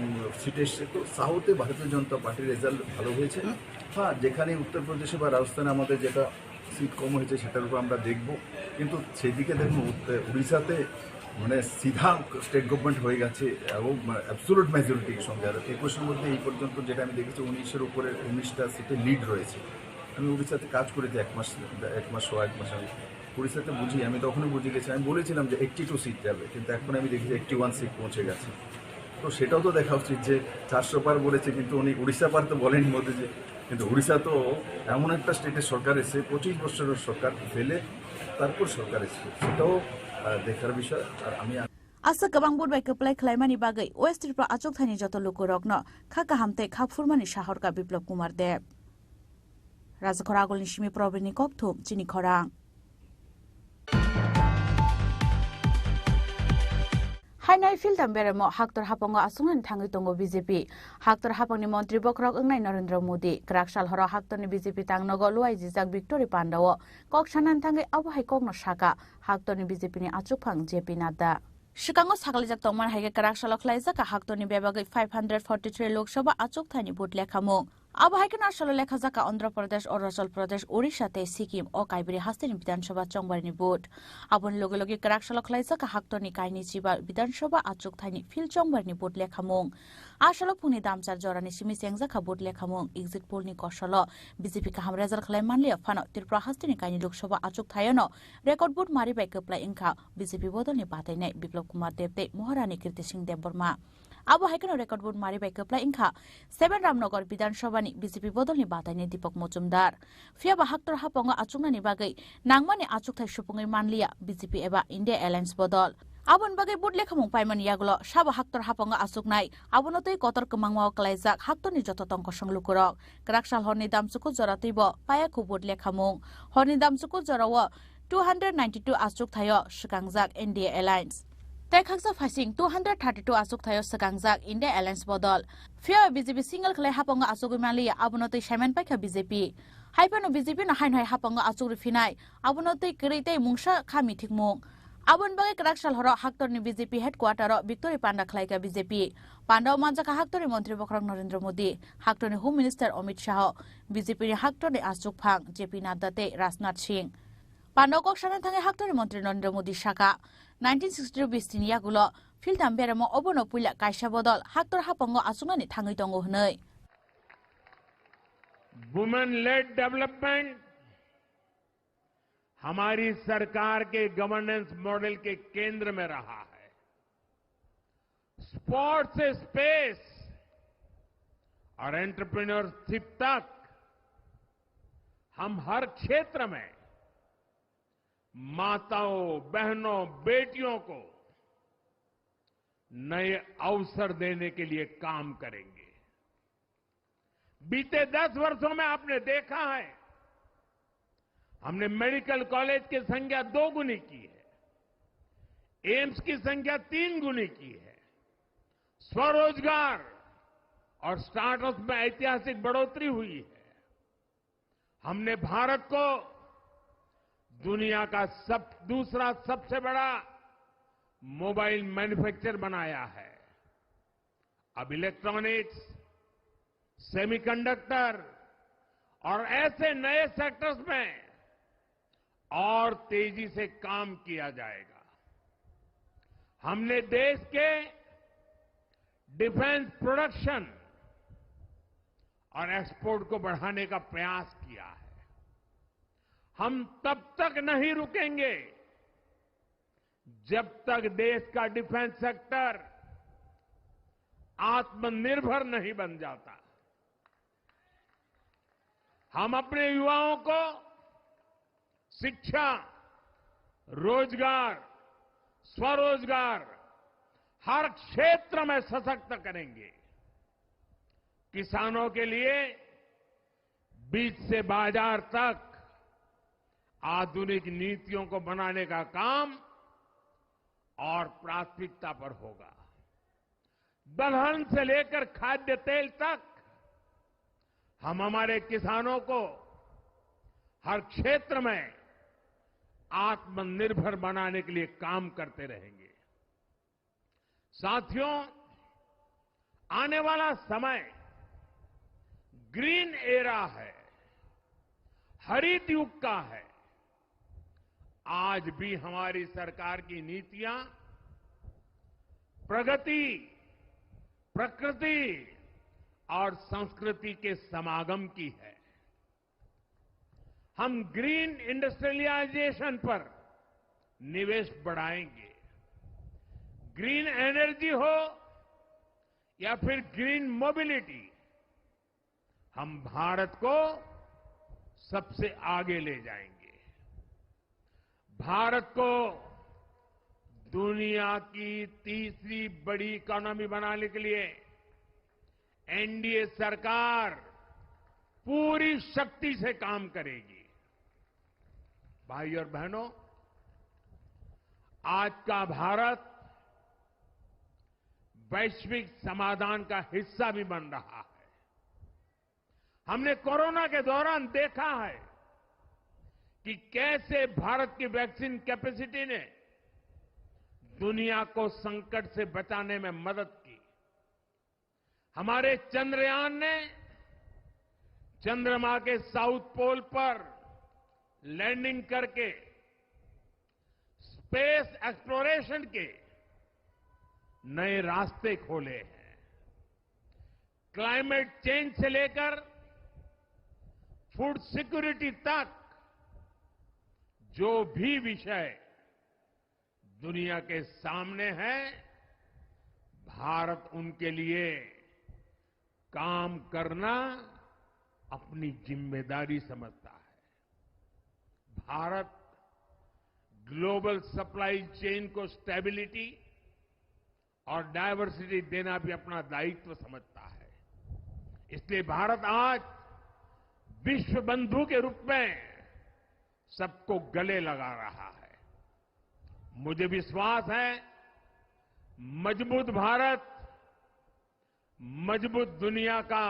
উম, সিট এসছে। তো সাউথে ভারতীয় জনতা পার্টির রেজাল্ট ভালো হয়েছে। হ্যাঁ, যেখানে উত্তরপ্রদেশে বা রাজস্থানে আমাদের যেটা সিট কম হয়েছে সেটার উপর আমরা দেখব। কিন্তু সেদিকে দেখুন, উত্ত-, উড়িষ্যাতে মানে সিধা স্টেট গভর্নমেন্ট হয়ে গেছে এবং অ্যাবসোলুট মেজরিটির সঙ্গে। আর একুশের মধ্যে এই পর্যন্ত যেটা আমি দেখেছি, উনিশের উপরে উনিশটা সিটে লিড রয়েছে। আমি উড়িষ্যাতে কাজ করেছি এক মাস, এক মাস, সোয়া এক মাস আমি উড়িষ্যাতে বুঝি, আমি তখনই বুঝে গেছি। আমি বলেছিলাম যে এইটটি টু সিট যাবে, কিন্তু এখন আমি দেখি যে এইটটি ওয়ান সিট পৌঁছে গেছে। তো সেটাও তো দেখা উচিত যে চারশো পার বলেছে, কিন্তু উনি উড়িষ্যা পার তো বলেনি মোদিজি। কিন্তু উড়িষ্যা তো এমন একটা স্টেটের সরকার এসে পঁচিশ বছরের সরকার ফেলে তারপর সরকার এসে, সেটাও, আহ, দেখার বিষয়। আর আমি Aswk kwbang vote bai kwplai khlaimani bagwi West Tripura achukthani joto lukurokno kha kaham tei kha phurmani sahorkha Biplab Kumar Deb. Rajakhor Agulni simi Probirni kokthum chini khorang. Hainai philtam beremo Haktor hapango aswknani thangwi tongo B J P. Haktor hapangni montri bokhorok wngnai Narendra Modi. Kwrak sal horo Haktorni B J P tangnogo luai jijak Victory Pandao kok sanani thangwi abo hai kokno saka Haktorni B J P ni achukphang J P Nadda. Swkango sakalaijak tongmani hai khe kwrak salo khlaijak kha Haktorni bebagwi five hundred forty three Lok Sabha achukthani vote lekhamung. Abo hai kheno a salo lekhajak kha Andhra Pradesh, Arunachal Pradesh, Odisha tei Sikkim o kaibri hasteni Bidhan Sabha chongbarini vote. Aboni loge loge kwrak salo khlaijak kha Haktorni kainwi chiba Bidhan Sabha achukthani field chongbarini vote lekhamung. A salo phungni damchar jorani simi chengjak kha vote lekhamung. Exit poll ni kosolo B J P kaham result khlai manliya phano Tripura hasteni kainwi Lok Sabha achukthayano record vote mari bai kwplai wngkha B J P bodolni batainai Biplab Kumar Deb tei Maharani Kirti Singh Debbarma. Abo hai kheno record vote mari bai kwplai wngkha seven Ramnagar Bidhan Sabha ni B J P bodolni batainai Deepak Majumdar. Phiya ba Haktor hapango achuknani bagwi nangmani achukthai supungwi manliya B J P eba India Alliance bodol. Aboni bagwi vote lekhamung paimani yagulo sabo Haktor hapango achuknai, abono twi kotor kwmangmao kwlaijak Haktorni joto tongkosong lukurok. Kwrak sal horni damchuku jora twibo paya khu vote lekhamung. Horni damchuku jorao two hundred ninety two achuk thaio swkangjak N D A Alliance. Tei khaksa phaising two hundred thirty two achuk thaio swkangjak India Alliance bodol. Phiya B J P single khlai hapango achugwi manliya, abono twi saiman paikha B J P. Haiphano B J P no haino hai hapango achugwi phinai, abono twi kwrwi tei mungsa kha mithikmung. Aboni bagwi kwrak sal horo Haktorni B J P headquarter o Victory Panda khlaikha B J P. Panda o manjakha Haktorni montri bokhorok Narendra Modi, Haktorni Home Minister Amit Shah, B J P ni Haktorni achukphang J P Nadda tei Rajnath Singh. Panda o kok sana thangwi Haktorni montri Narendra Modi saka, nineteen sixty two bisini yagulo philtam beremo obono puila kaisa bodol Haktor hapango achuknani thangwi tongo hwnwi. Women led development हमारी सरकार के governance model के केंद्र में रहा है। स्पोर्ट्स से स्पेस और एंटरप्रेन्योरशिप तक, हम हर क्षेत्र में माताओं, बहनों, बेटियों को नए अवसर देने के लिए काम करेंगे। बीते दस वर्षों में आपने देखा है, हमने मेडिकल कॉलेज की संख्या दो गुनी की है, एम्स की संख्या तीन गुनी की है, स्वरोजगार और स्टार्टअप में ऐतिहासिक बढ़ोतरी हुई है। हमने भारत को दुनिया का सब, दूसरा सबसे बड़ा मोबाइल मैन्युफैक्चरर बनाया है। अब इलेक्ट्रॉनिक्स, सेमीकंडक्टर और ऐसे नए सेक्टर्स में और तेजी से काम किया जाएगा। हमने देश के डिफेंस प्रोडक्शन और एक्सपोर्ट को बढ़ाने का प्रयास किया है। हम तब तक नहीं रुकेंगे जब तक देश का डिफेंस सेक्टर आत्मनिर्भर नहीं बन जाता। हम अपने युवाओं को शिक्षा, रोजगार, स्वरोजगार, हर क्षेत्र में सशक्त करेंगे। किसानों के लिए बीज से बाजार तक आधुनिक नीतियों को बनाने का काम और प्राथमिकता पर होगा। दलहन से लेकर खाद्य तेल तक हम हमारे किसानों को हर क्षेत्र में आत्मनिर्भर बनाने के लिए काम करते रहेंगे। साथियों, आने वाला समय ग्रीन एरा है, हरित युग का है। आज भी हमारी सरकार की नीतियां प्रगति, प्रकृति और संस्कृति के समागम की है। हम ग्रीन इंडस्ट्रियलाइजेशन पर निवेश बढ़ाएंगे। ग्रीन एनर्जी हो या फिर ग्रीन मोबिलिटी, हम भारत को सबसे आगे ले जाएंगे। भारत को दुनिया की तीसरी बड़ी इकोनॉमी बनाने के लिए एनडीए सरकार पूरी शक्ति से काम करेगी। भाई और बहनों, आज का भारत वैश्विक समाधान का हिस्सा भी बन रहा है। हमने कोरोना के दौरान देखा है कि कैसे भारत की वैक्सीन कैपेसिटी ने दुनिया को संकट से बचाने में मदद की। हमारे चंद्रयान ने चंद्रमा के साउथ पोल पर लैंडिंग करके स्पेस एक्सप्लोरेशन के नए रास्ते खोले हैं। क्लाइमेट चेंज से लेकर फूड सिक्योरिटी तक जो भी विषय दुनिया के सामने है, भारत उनके लिए काम करना अपनी जिम्मेदारी समझता है। भारत ग्लोबल सप्लाई चेन को स्टेबिलिटी और डाइवर्सिटी देना भी अपना दायित्व समझता है। इसलिए भारत आज विश्व बंधु के रूप में सबको गले लगा रहा है। मुझे विश्वास है, मजबूत भारत मजबूत दुनिया का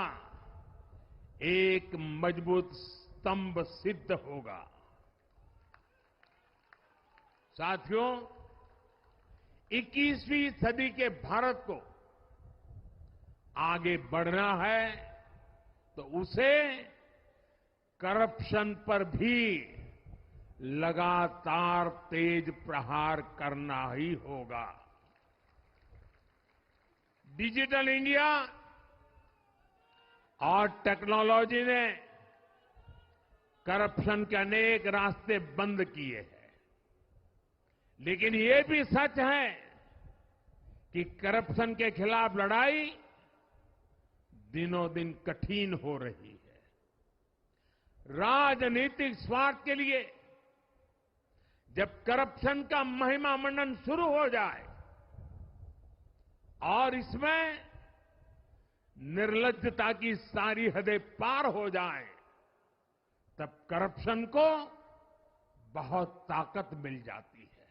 एक मजबूत स्तंभ सिद्ध होगा। साथियों, इक्कीसवीं सदी के भारत को आगे बढ़ना है तो उसे करप्शन पर भी लगातार तेज प्रहार करना ही होगा। डिजिटल इंडिया और टेक्नोलॉजी ने करप्शन के अनेक रास्ते बंद किए हैं, लेकिन ये भी सच है कि करप्शन के खिलाफ लड़ाई दिनों दिन कठिन हो रही है। राजनीतिक स्वार्थ के लिए जब करप्शन का महिमा मंडन शुरू हो जाए और इसमें निर्लज्जता की सारी हदें पार हो जाए, तब करप्शन को बहुत ताकत मिल जाती है।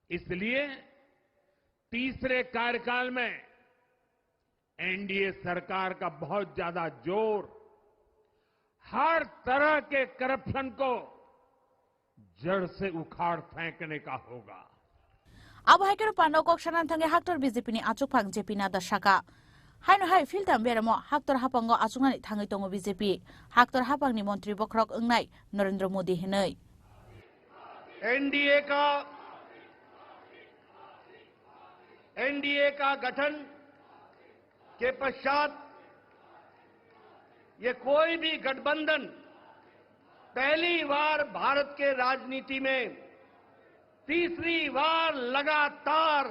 इसलिए तीसरे कार्यकाल में एनडीए सरकार का बहुत ज्यादा जोर हर तरह के करप्शन को जड़ से उखाड़ फेंकने का होगा। Abo hai kheno panda kok sana thangwi haktor B J P ni achukphang J P Nadda saka. Haino hai philtam beramo haktor haphango achuknani thangwi tongo B J P. Haktor haphangni montri bokhorok wngnai Narendra Modi hinwi. NDA का एनडीए का गठन के पश्चात ये कोई भी गठबंधन पहली बार भारत के राजनीति में तीसरी बार लगातार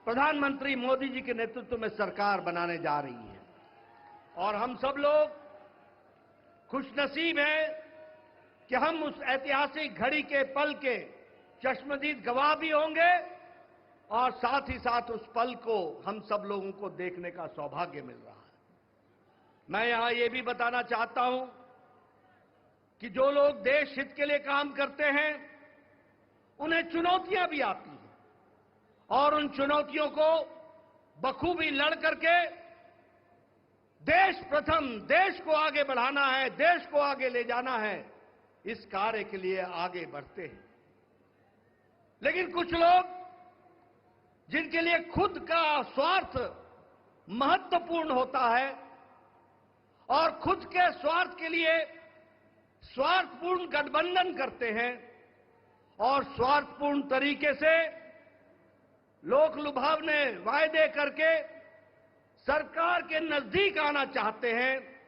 प्रधानमंत्री मोदी जी के नेतृत्व में सरकार बनाने जा रही है। और हम सब लोग खुशनसीब हैं कि हम उस ऐतिहासिक घड़ी के पल के चश्मदीद गवाह भी होंगे और साथ ही साथ उस पल को हम सब लोगों को देखने का सौभाग्य मिल रहा है। मैं यहां ये भी बताना चाहता हूं कि जो लोग देश हित के लिए काम करते हैं, उन्हें चुनौतियां भी आती हैं और उन चुनौतियों को बखूबी लड़ करके देश प्रथम, देश को आगे बढ़ाना है, देश को आगे ले जाना है, इस कार्य के लिए आगे बढ़ते हैं। लेकिन कुछ लोग जिनके लिए खुद का स्वार्थ महत्वपूर्ण होता है और खुद के स्वार्थ के लिए स्वार्थपूर्ण गठबंधन करते हैं और स्वार्थपूर्ण तरीके से लोक लुभावने वायदे करके सरकार के नजदीक आना चाहते हैं,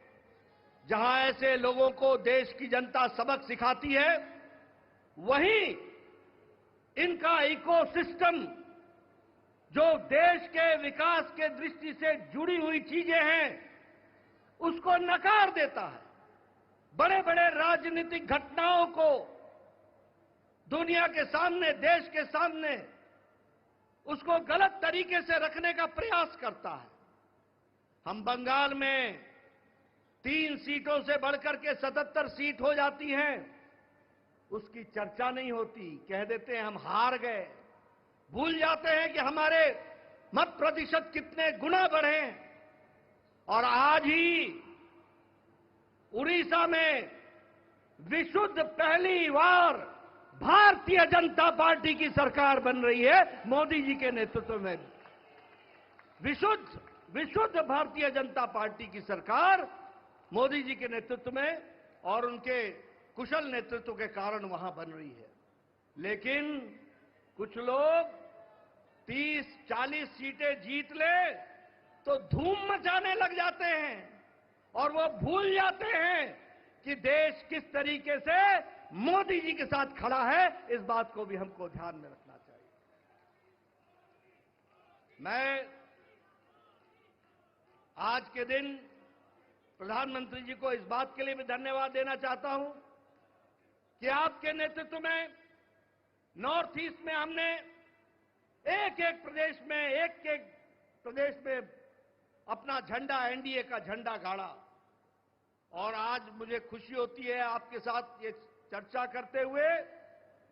जहां ऐसे लोगों को देश की जनता सबक सिखाती है, वहीं इनका इकोसिस्टम, जो देश के विकास के दृष्टि से जुड़ी हुई चीजें हैं, उसको नकार देता है। बड़े-बड़े राजनीतिक घटनाओं को दुनिया के सामने, देश के सामने उसको गलत तरीके से रखने का प्रयास करता है। हम बंगाल में तीन सीटों से बढ़कर के सतहत्तर सीट हो जाती हैं, उसकी चर्चा नहीं होती, कह देते हैं हम हार गए, भूल जाते हैं कि हमारे मत प्रतिशत कितने गुना बढ़े। और आज ही उड़ीसा में विशुद्ध पहली बार भारतीय जनता पार्टी की सरकार बन रही है, मोदी जी के नेतृत्व में। विशुद्ध, विशुद्ध भारतीय जनता पार्टी की सरकार मोदी जी के नेतृत्व में और उनके कुशल नेतृत्व के कारण वहां बन रही है। लेकिन कुछ लोग तीस चालीस सीटें जीत ले तो धूम मचाने लग जाते हैं और वो भूल जाते हैं कि देश किस तरीके से मोदी जी के साथ खड़ा है। इस बात को भी हमको ध्यान में रखना चाहिए। मैं आज के दिन प्रधानमंत्री जी को इस बात के लिए भी धन्यवाद देना चाहता हूं कि आपके नेतृत्व में नॉर्थ ईस्ट में हमने एक एक प्रदेश में, एक एक प्रदेश में अपना झंडा, एनडीए का झंडा गाड़ा। और आज मुझे खुशी होती है आपके साथ ये चर्चा करते हुए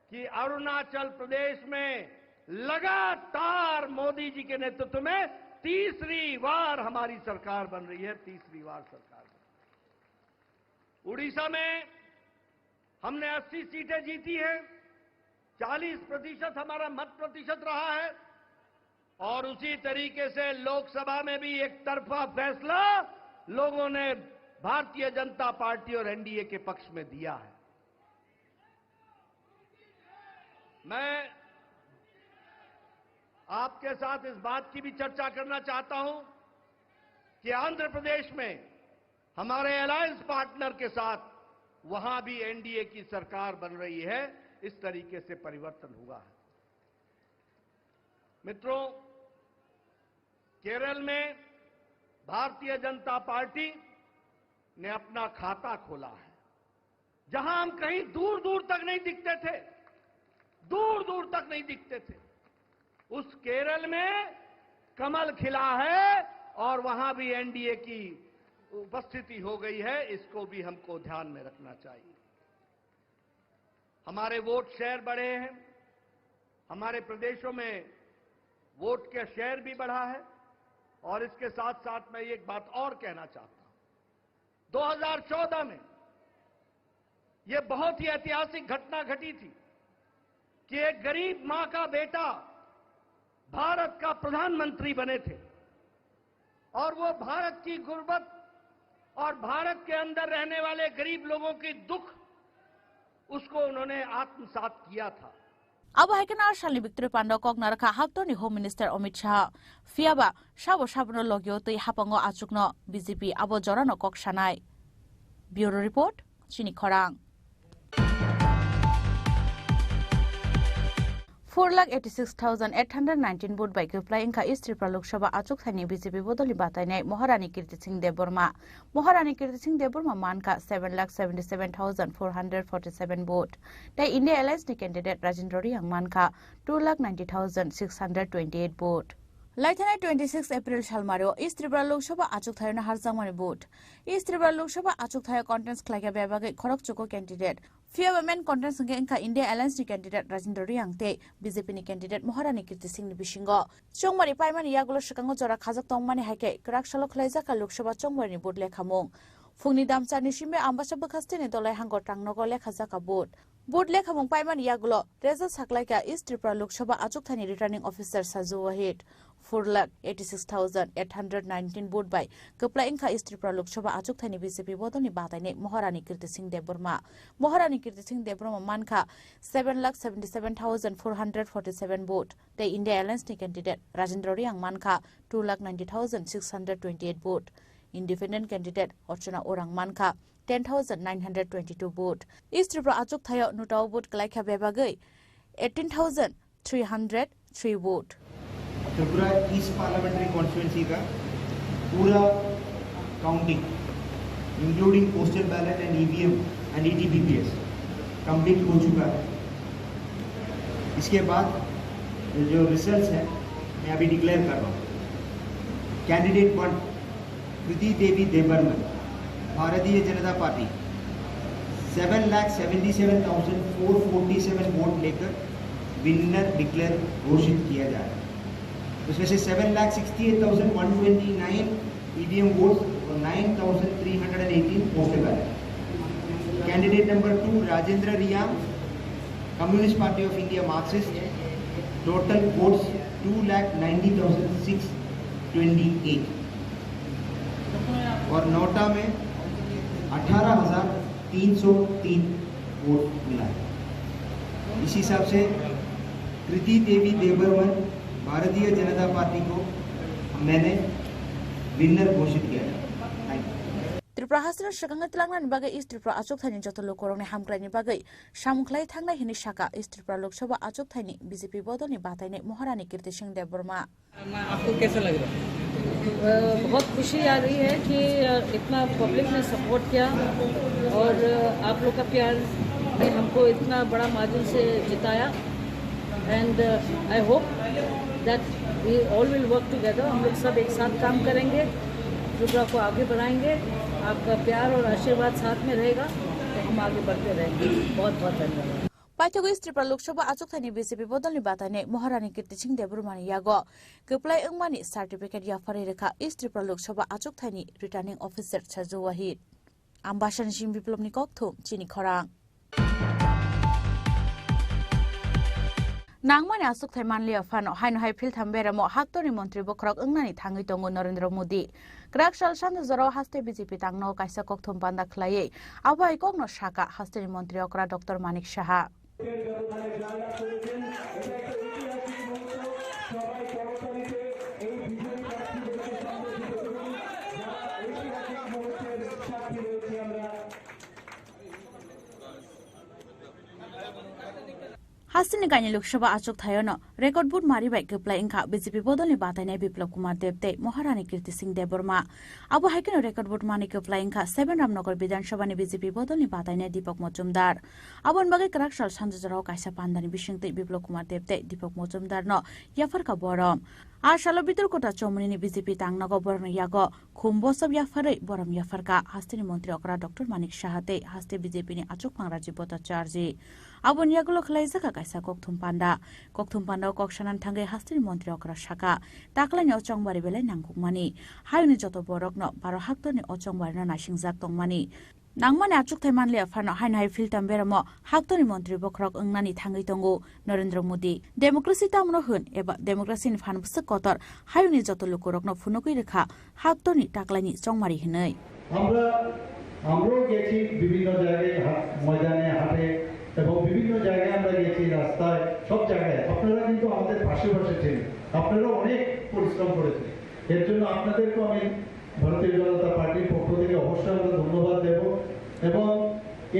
कि अरुणाचल प्रदेश में लगातार मोदी जी के नेतृत्व में तीसरी बार हमारी सरकार बन रही है, तीसरी बार सरकार बन रही है। उड़ीसा में हमने अस्सी सीटें जीती हैं, चालीस प्रतिशत हमारा मत प्रतिशत रहा है और उसी तरीके से लोकसभा में भी एक तरफा फैसला लोगों ने भारतीय जनता पार्टी और एनडीए के पक्ष में दिया है। मैं आपके साथ इस बात की भी चर्चा करना चाहता हूं कि आंध्र प्रदेश में हमारे अलायंस पार्टनर के साथ वहां भी एनडीए की सरकार बन रही है। इस तरीके से परिवर्तन हुआ है। मित्रों, केरल में भारतीय जनता पार्टी ने अपना खाता खोला है, जहां हम कहीं दूर दूर तक नहीं दिखते थे, दूर दूर तक नहीं दिखते थे। उस केरल में कमल खिला है और वहां भी एनडीए की उपस्थिति हो गई है, इसको भी हमको ध्यान में रखना चाहिए। हमारे वोट शेयर बढ़े हैं, हमारे प्रदेशों में वोट का शेयर भी बढ़ा है। और इसके साथ साथ मैं एक बात और कहना चाहता हूं, दो हज़ार चौदह में यह बहुत ही ऐतिहासिक घटना घटी थी कि एक गरीब मां का बेटा भारत का प्रधानमंत्री बने थे और वो भारत की गुर्बत और भारत के अंदर रहने वाले गरीब लोगों की दुख, उसको उन्होंने आत्मसात किया था। Abo hai kheno a salni biktri pando kok narwkha haktorni Home Minister Amit Shah. Phiyaba sabo sabono logio twi hapango achukno B J P abo jorano kok sanai. Bureau Report, Chini Khorang. Four lakh eighty six thousand eight hundred nineteen vote bai kwplai wngkha East Tripura Lok Sabha achukthani B J P bodolni batainai Maharani Kirti Singh Debbarma. Maharani Kirti Singh Debbarma mankha seven lakh seventy seven thousand four hundred forty seven vote. Tei India Alliance ni candidate Rajendra Reang mankha two lakh ninety thousand six hundred twenty eight vote. Laithanai twenty six April salmaro East Tripura Lok Sabha achukthayano harjakmani vote. East Tripura Lok Sabha achukthayao contest khlaikha bebagwi khorokchugo candidate. Phiyaba main contest hwnkhe wngkha India Alliance ni candidate Rajendra Reang tei B J P ni candidate Maharani Kirti Singh ni bisingo. Chongmari paimani yagulo swkango jora khajak tongmani hai khe kwrak salo khwlaijakha Lok Sabha chongmarini vote lekhamung. Phungni damcharni simi Ambasa bwkhasteni Dolai Hangor Tangnogo lekhajakha vote. Vote lekhamung paimani yagulo result saklaikha East Tripura Lok Sabha achukthani Returning Officer Saju Wahid. Four lakh eighty six thousand eight hundred nineteen vote bai kwplai wngkha East Tripura Lok Sabha achukthani B J P bodolni batainai Maharani Kirti Singh Debbarma. Maharani Kirti Singh Debbarma mankha seven lakh seventy seven thousand four hundred forty seven vote. Tei India Alliance ni candidate Rajendra Reang mankha two lakh ninety thousand six hundred twenty eight vote. Independent candidate Archana Orang mankha ten thousand nine hundred twenty two vote. East Tripura achukthayao nutao vote kwlaikha bebagwi eighteen thousand three hundred three vote. Tripura East Parliamentary Constituency का पूरा counting, including postal ballot and E V M and E T P P S, complete हो चुका है। इसके बाद जो results है, मैं अभी declare कर रहा हूँ। Candidate one, कृति देवी देबबर्मन, भारतीय Janata party, seven lakh seventy seven thousand four forty seven vote लेकर winner declare घोषित किया जा रहा है। उसमें से seven lakh sixty eight thousand one twenty nine E V M votes और nine thousand three hundred eighteen postal ballot। Candidate number two, Rajendra Reang, Communist Party of India, Marxist, total votes two lakh ninety thousand six twenty eight। और नोटा में अठारह हजार तीन सौ तीन वोट मिला है। इस हिसाब से कृति देवी देबबर्मन भारतीय जनता पार्टी को मैंने विनर घोषित किया है। Thank you. Tripura hasteo swkangwi twlangnani bagwi East Tripura achukthani joto lukurokni hamkraini bagwi samung khlai thangnai hwnwi sakha East Tripura Lok Sabha achukthani B J P bodolni batainai Maharani Kirti Singh Debbarma. आपको कैसा लग रहा है? अ, बहुत खुशी आ रही है कि, अ, इतना पब्लिक ने सपोर्ट किया और, अ, आप लोग का प्यार ने हमको इतना बड़ा मार्जिन से जिताया। And, uh, I hope that we all will work together। हम लोग सब एक साथ काम करेंगे, त्रिपुरा को आगे बढ़ाएंगे। आपका प्यार और आशीर्वाद साथ में रहेगा तो हम आगे बढ़ते रहेंगे। बहुत बहुत धन्यवाद। Paithago East Tripura Lok Sabha achukthani B J P bodolni batainai Maharani Kirti Singh Debbarmani yago kwplai wngmani certificate yapharwi rwkha East Tripura Lok Sabha achukthani Returning Officer Saju Wahid. Ambasani simi Biplobni kokthum, Chini Khorang. Nangmani achukthai manliya phano, haino hai philtham beramo haktorni montri bokhorok wngnani thangwi tongo Narendra Modi. Kwrak sal sanjak jorao haste B J P tangno kaisa kokthum panda khlaiwi abo hai kokno sakha hasteni montri okra Doctor Manik Saha. Hasteni kaini Lok Sabha achukthayano record vote mari bai kwplai wngkha B J P bodolni batainai Biplab Kumar Deb tei Maharani Kirti Singh Debbarma. Abo hai kheno record vote mani kwplai wngkha seven Ramnagar Bidhan Sabha ni B J P bodolni batainai Deepak Majumdar. Aboni bagwi kwrak sal sanjak jorao kaisa pandani bisingtwi Biplab Kumar Deb tei Deepak Majumdar no yapharkha borom. A salo Bidor Kota Chomoni ni B J P tangnago borokni yago khum bosop yapharwi borom yapharkha hasteni montri okra Doctor Manik Saha tei haste B J P ni achukphang Rajiv Bhattacharjee. Aboni yagulo khwlaijak kha kaisa kokthum panda. Kokthum panda o kok sanani thangwi hasteni montri okra saka, taklaini o chongmari belai nangkukmani. Hayungni joto borokno baro haktorni o chongmarino naisingjak tongmani. Nangmani achukthai manliya phano haino hai philtam beramo haktorni montri bokhorok wngnani thangwi tongo Narendra Modi. Democracy tamno hwn eba democracy ni phan bwswk kotor hayungni joto lukurokno phunugwi rwkha haktorni taklaini chongmari hwnwi. আমরা আমরাও গেছি বিভিন্ন জায়গায়, হাট, ময়দানে, হাটে এবং বিভিন্ন জায়গায় আমরা গেছি, রাস্তায়, সব জায়গায়। আপনারা কিন্তু আমাদের পাশে পাশে ছিলেন, আপনারা অনেক পরিশ্রম করেছেন। এর জন্য আপনাদেরকেও আমি ভারতীয় জনতা পার্টির পক্ষ থেকে অবশ্যই আমরা ধন্যবাদ দেব। এবং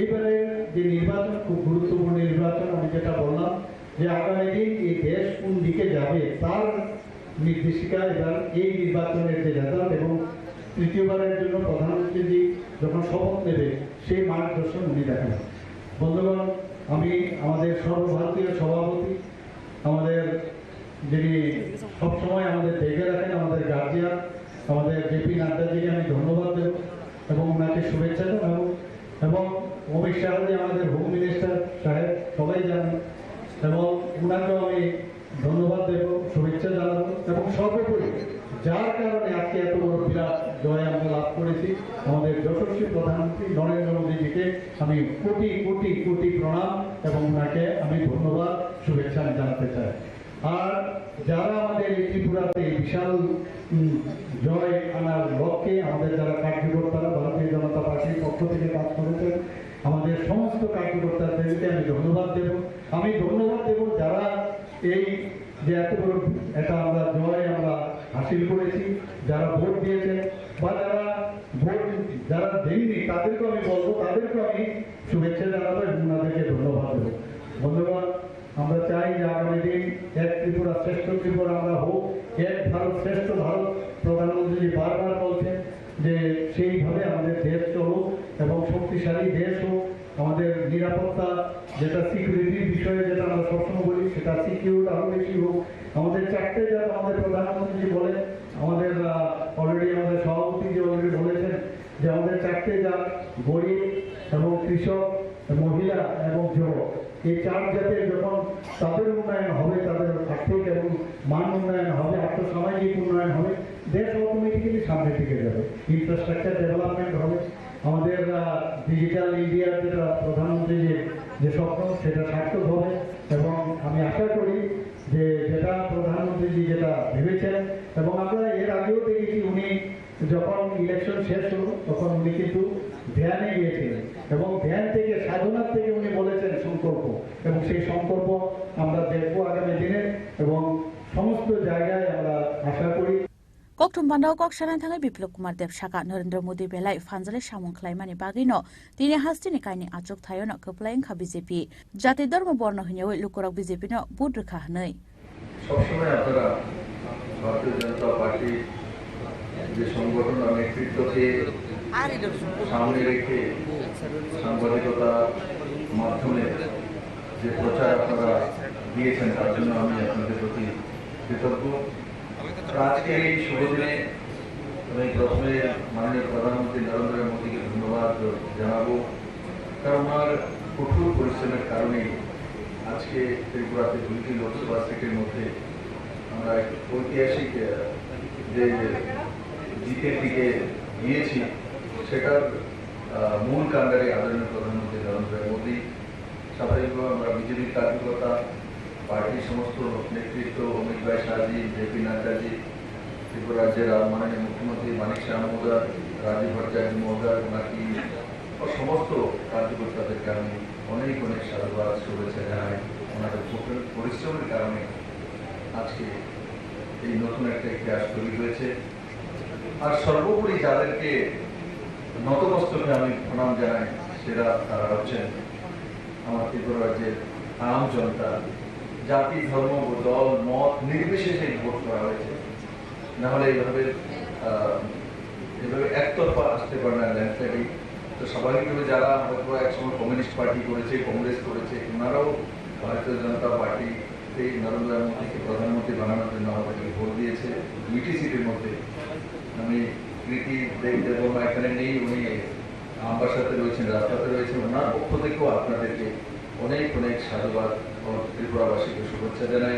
এইবারের যে নির্বাচন, খুব গুরুত্বপূর্ণ নির্বাচন, আমি যেটা বললাম যে আগামী দিন এই দেশ কোন দিকে যাবে, তার নির্দেশিকা এবং এই নির্বাচনের যে রেজাল্ট এবং তৃতীয়বারের জন্য প্রধানমন্ত্রীজি যখন শপথ নেবে, সেই মার্গদর্শন উনি দেখাবেন। বন্ধুগণ, আমি আমাদের সর্বভারতীয় সভাপতি, আমাদের যিনি সবসময় আমাদের দেখে রাখেন, আমাদের গার্জিয়ান, আমাদের জেপি নাড্ডাজিকে আমি ধন্যবাদ দেব এবং ওনাকে শুভেচ্ছা জানাবো। এবং অমিত শাহজি আমাদের হোম মিনিস্টার সাহেব, সবাই জানেন, এবং ওনাকেও আমি ধন্যবাদ দেব, শুভেচ্ছা জানাবো। এবং সর্বোপরি যার কারণে আজকে এত বড় বিরাট জয় আমরা লাভ করেছি, আমাদের যশস্বী প্রধানমন্ত্রী নরেন্দ্র মোদীজিকে আমি কোটি কোটি কোটি প্রণাম এবং ওনাকে আমি ধন্যবাদ, শুভেচ্ছা আমি জানাতে চাই। আর যারা আমাদের এই ত্রিপুরাতে এই বিশাল, উম, জয় আনার লক্ষ্যে আমাদের যারা কার্যকর্তারা ভারতীয় জনতা পার্টির পক্ষ থেকে কাজ করেছেন, আমাদের সমস্ত কার্যকর্তাদেরকে আমি ধন্যবাদ দেব। আমি ধন্যবাদ দেব যারা এই যে এত বড় একটা আমরা জয় আমরা হাসিল করেছি, যারা ভোট দিয়েছেন বা যারা ভোট, যারা দেননি, তাদেরকে আমি বলবো, তাদেরকে আমি শুভেচ্ছা জানাবো এবং ওনাদেরকে ধন্যবাদ দেবো। বন্ধুগণ, আমরা চাই যে আগামী দিন এক ত্রিপুরা শ্রেষ্ঠ ত্রিপুরা আমরা হোক, এক ভারত শ্রেষ্ঠ ভারত। প্রধানমন্ত্রী বারবার বলছেন যে সেইভাবে আমাদের দেশ চলুক এবং শক্তিশালী দেশ হোক। আমাদের নিরাপত্তা, যেটা সিকিউরিটির বিষয়ে যেটা আমরা সবসময় বলি, সেটা সিকিউর আরো বেশি হোক। আমাদের চারটে জাত আমাদের প্রধানমন্ত্রী যে বলেন, আমাদের, আহ, অলরেডি আমাদের সভাপতি যে অলরেডি বলেছেন যে আমাদের চারটে জাত, গরিব এবং কৃষক, মহিলা এবং যুবক। এই চার জাতের যখন তাদের উন্নয়ন হবে, তাদের আর্থিক এবং মান উন্নয়ন হবে, আর্থসামাজিক উন্নয়ন হবে, দেশ অটোমেটিক্যালি সামনের দিকে যাবে, ইনফ্রাস্ট্রাকচার ডেভেলপমেন্ট হবে। আমাদের, আহ, ডিজিটাল ইন্ডিয়ার যেটা প্রধানমন্ত্রী যে, যে স্বপ্ন, সেটা সার্থক হবে। এবং আমি আশা করি যে যেটা প্রধানমন্ত্রীজি যেটা ভেবেছেন, এবং আমরা এর আগেও দেখেছি উনি যখন ইলেকশন শেষ হলো তখন উনি কিন্তু ধ্যানে গিয়েছিলেন এবং ধ্যান থেকে, সাধনার থেকে উনি বলেছেন সংকল্প, এবং সেই সংকল্প আমরা দেখবো আগামী দিনে এবং সমস্ত জায়গায় আমরা আশা করি। Kokthum panda o kok sana thangwi Biplab Kumar Deb saka, Narendra Modi belai phanjalai samung khlaimani bagwino tini hasteni kaini achuk thaiono kwplai wngkha B J P. Jati dhormo borno hwnyawi lukurok B J P no vote rwkha hwnwi. সবসময় আপনারা ভারতীয় জনতা পার্টির যে সংগঠন আর নেতৃত্বকে সামনে রেখে সাংবাদিকতার মাধ্যমে যে প্রচার আপনারা দিয়েছেন, তার জন্য আমি আপনাদের প্রতি কৃতজ্ঞ। আর আজকের এই শুভ দিনে আমি প্রথমে মাননীয় প্রধানমন্ত্রী নরেন্দ্র মোদীকে ধন্যবাদ জানাবো, কারণ ওনার কঠোর পরিশ্রমের কারণেই আজকে ত্রিপুরাতে দুইটি লোকসভা সিটের মধ্যে আমরা এক ঐতিহাসিক, আহ, যে জিতের দিকে গিয়েছি, সেটার, আহ, মূল কাণ্ডারি আদরণীয় প্রধানমন্ত্রী নরেন্দ্র মোদী। স্বাভাবিকভাবে আমরা বিজেপির কার্যকর্তা, পার্টির সমস্ত নেতৃত্ব, অমিত ভাই শাহজি, জেপি নাড্ডাজি, ত্রিপুরা রাজ্যের রা-, মাননীয় মুখ্যমন্ত্রী মানিক সাহা মহোদয়, রাজীব ভট্টাচার্য মহোদয়, ওনার টিম ও সমস্ত কার্যকর্তাদেরকে আমি অনেক অনেক সাধুবাদ, শুভেচ্ছা জানাই। ওনাদের কঠোর পরিশ্রমের কারণে আজকে এই নতুন একটা ইতিহাস তৈরি হয়েছে। আর সর্বোপরি যাদেরকে নতমস্তকে আমি প্রণাম জানাই, সেরা তারা হচ্ছেন আমার ত্রিপুরা রাজ্যের আম জনতা। জাতি, ধর্ম, দল, মত নির্বিশেষে ভোট করা হয়েছে, না হলে এইভাবে, আহ, এইভাবে একতরফা আসতে পারে না ল্যান্ডস্লাইডিং। তো স্বাভাবিকভাবে যারা হয়তো একসময় কমিউনিস্ট পার্টি করেছে, কংগ্রেস করেছে, ওনারাও ভারতীয় জনতা পার্টি এই নরেন্দ্র মোদীকে প্রধানমন্ত্রী বানানোর জন্য আমাদেরকে ভোট দিয়েছে দুইটি সিটের মধ্যে। আমি কৃতি দেব দেববর্মা এখানে নেই, উনি আমবাসাতে রয়েছেন, রাস্তাতে রয়েছেন, ওনার পক্ষ থেকেও আপনাদেরকে অনেক অনেক সাধুবাদ ও ত্রিপুরাবাসীকে শুভেচ্ছা জানাই।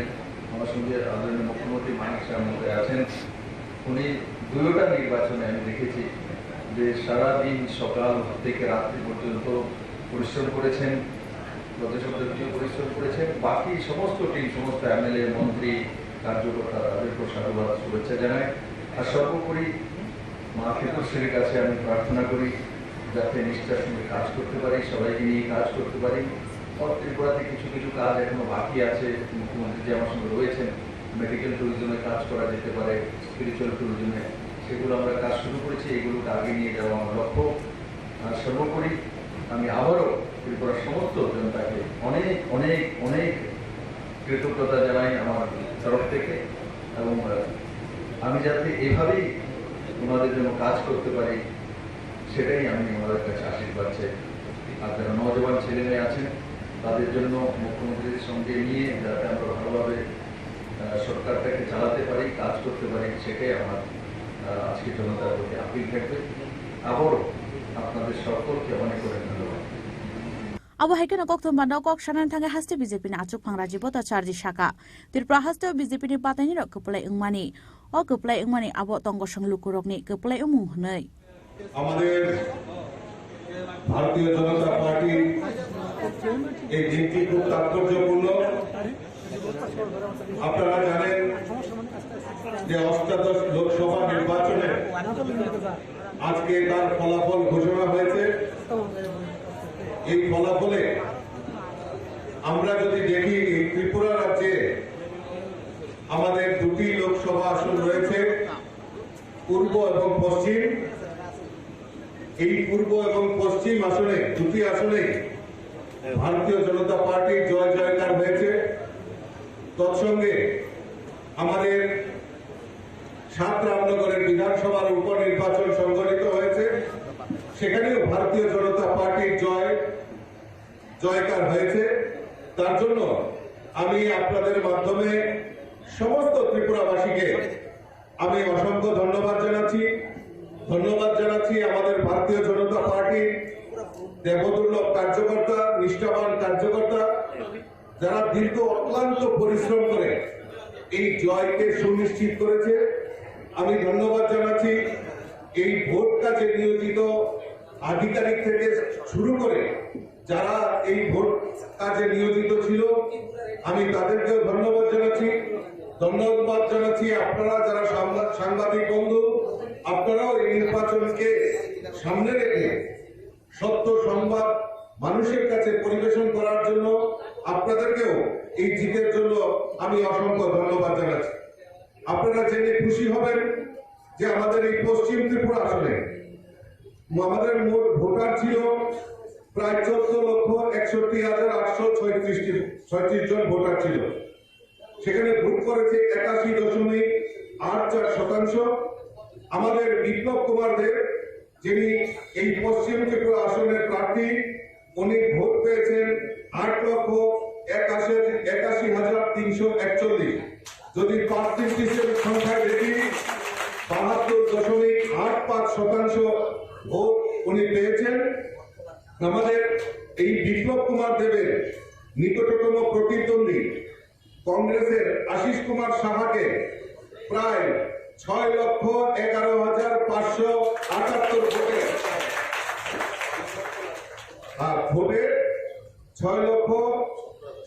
আমার সঙ্গে আদরণীয় মুখ্যমন্ত্রী মানিক সাহা মহোদয় আছেন। উনি দুইটা নির্বাচনে আমি দেখেছি যে সারাদিন সকাল থেকে রাত্রি পর্যন্ত পরিশ্রম করেছেন, যত শতাব্দীও পরিশ্রম করেছেন। বাকি সমস্ত টিম, সমস্ত এমএলএ, মন্ত্রী, কার্যকর্তা, তাদেরকেও সাধুবাদ, শুভেচ্ছা জানাই। আর সর্বোপরি মা ক্ষেত্রশ্রীর কাছে আমি প্রার্থনা করি, যাতে নিষ্ঠার সঙ্গে কাজ করতে পারি, সবাইকে নিয়ে কাজ করতে পারি। আমার ত্রিপুরাতে কিছু কিছু কাজ এখনো বাকি আছে, মুখ্যমন্ত্রী যে আমার সঙ্গে রয়েছেন, মেডিকেল ট্যুরিজমে কাজ করা যেতে পারে, স্পিরিচুয়াল ট্যুরিজমে, সেগুলো আমরা কাজ শুরু করেছি, এগুলোকে আগে নিয়ে যাওয়া আমার লক্ষ্য। আর সর্বোপরি আমি আবারও ত্রিপুরার সমস্ত জনতাকে অনেক অনেক অনেক কৃতজ্ঞতা জানাই আমার তরফ থেকে, এবং আহ, আমি যাতে এভাবেই ওনাদের জন্য কাজ করতে পারি, সেটাই আমি ওনাদের কাছে আশীর্বাদ চাই। আর যারা নওজোয়ান ছেলে মেয়ে আছেন, তাদের জন্য মুখ্যমন্ত্রীর সঙ্গে নিয়ে যাতে আমরা ভালোভাবে আহ, সরকারটাকে চালাতে পারি, কাজ করতে পারি, সেটাই আমার আহ, আজকে জনতার প্রতি আপিল থাকবে। আবারও আপনাদের সকলকে অনেক অনেক ধন্যবাদ। Abo hai kheno kokthum banda kok sanani thangwi haste B J P ni achukphang Rajiv Bhattacharjee saka, Tripura haste o B J P ni pataini rok kwplai wngmani, o kwplai wngmani abo tongosong lukurokni kwplai wngmung hwnwi. আমাদের ভারতীয় জনতা পার্টির এই দিনটি খুব তাৎপর্যপূর্ণ। আপনারা জানেন যে অষ্টাদশ লোকসভা নির্বাচনে আজকে তার ফলাফল ঘোষণা হয়েছে। এই ফলাফলে আমরা যদি দেখি, এই ত্রিপুরা রাজ্যে আমাদের দুটি লোকসভা আসন রয়েছে, পূর্ব এবং পশ্চিম। এই পূর্ব এবং পশ্চিম আসনে, দুটি আসনে ভারতীয় জনতা পার্টির জয় জয়কার হয়েছে। তৎসঙ্গে আমাদের সাত রামনগরের বিধানসভার উপনির্বাচন সংঘটিত হয়েছে, সেখানেও ভারতীয় জনতা পার্টির জয় জয়কার হয়েছে। তার জন্য আমি আপনাদের মাধ্যমে সমস্ত ত্রিপুরাবাসীকে আমি অসংখ্য ধন্যবাদ জানাচ্ছি। ধন্যবাদ জানাচ্ছি আমাদের ভারতীয় জনতা পার্টির দেবদুর্লভ কার্যকর্তা, নিষ্ঠাবান কার্যকর্তা, যারা দীর্ঘ অক্লান্ত পরিশ্রম করে এই জয়কে সুনিশ্চিত করেছে। আমি ধন্যবাদ জানাচ্ছি এই ভোট কাজে নিয়োজিত আধিকারিক থেকে শুরু করে যারা এই ভোট কাজে নিয়োজিত ছিল, আমি তাদেরকেও ধন্যবাদ জানাচ্ছি। ধন্যবাদ জানাচ্ছি আপনারা যারা সাংবা-, সাংবাদিক বন্ধু, আপনারাও এই নির্বাচনকে সামনে রেখে সত্য সংবাদ মানুষের কাছে পরিবেশন করার জন্য আপনাদেরকেও এই জিতের জন্য আমি অসংখ্য ধন্যবাদ জানাচ্ছি। আপনারা জেনে খুশি হবেন যে আমাদের এই পশ্চিম ত্রিপুরা আসনে আমাদের মোট ভোটার ছিল প্রায় চোদ্দ লক্ষ একষট্টি হাজার আটশো ছয়ত্রিশটি, ছয়ত্রিশ জন ভোটার ছিল। সেখানে ভোট করেছে একাশি দশমিক আট চার শতাংশ। আমাদের বিপ্লব কুমার দেব, যিনি এই পশ্চিম ত্রিপুরা আসনের প্রার্থী, উনি ভোট পেয়েছেন আট লক্ষ একাশি, একাশি হাজার তিনশো একচল্লিশ। যদি পার্সেন্টেজের সংখ্যায় দেখি, বাহাত্তর দশমিক আট পাঁচ শতাংশ ভোট উনি পেয়েছেন। আমাদের এই বিপ্লব কুমার দেবের নিকটতম প্রতিদ্বন্দ্বী কংগ্রেসের আশিস কুমার সাহাকে প্রায় ছয় লক্ষ এগারো হাজার পাঁচশো আটাত্তর ভোটে, আর ভোটে ছয় লক্ষ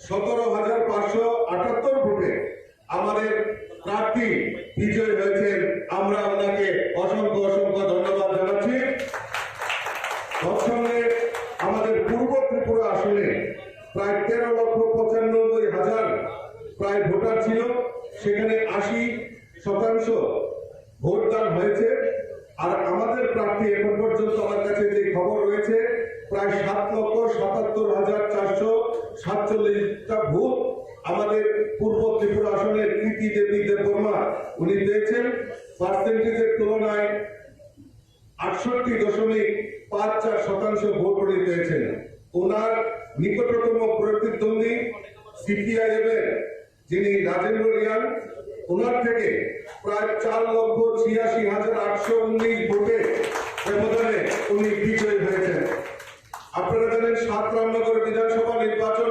সতেরো হাজার পাঁচশো আটাত্তর ভোটে আমাদের প্রার্থী বিজয়ী হয়েছেন। আমরা ওনাকে অসংখ্য অসংখ্য ধন্যবাদ জানাচ্ছি। তৎসঙ্গে আমাদের পূর্ব ত্রিপুরা আসনে প্রায় তেরো লক্ষ পঁচানব্বই হাজার প্রায় ভোটার ছিল, সেখানে আশি শতাংশ ভোটদান হয়েছে। আর আমাদের প্রার্থী এখন পর্যন্ত আমার কাছে যে খবর রয়েছে, প্রায় সাত লক্ষ সাতাত্তর হাজার চারশো সাতচল্লিশটা ভোট আমাদের পূর্ব ত্রিপুরা আসনের কৃতি দেবী দেববর্মা উনি পেয়েছেন। পার্সেন্টেজের তুলনায় আটষট্টি দশমিক পাঁচ চার শতাংশ ভোট উনি পেয়েছেন। ওনার নিকটতম প্রতিদ্বন্দ্বী সিপিআইএম এর যিনি রাজেন্দ্র রিয়াং, ওনার থেকে প্রায় চার লক্ষ ছিয়াশি হাজার আটশো উনিশ ভোটে ব্যবধানে উনি বিজয়ী হয়েছেন। আপনারা জানেন, সাত রামনগর বিধানসভা নির্বাচন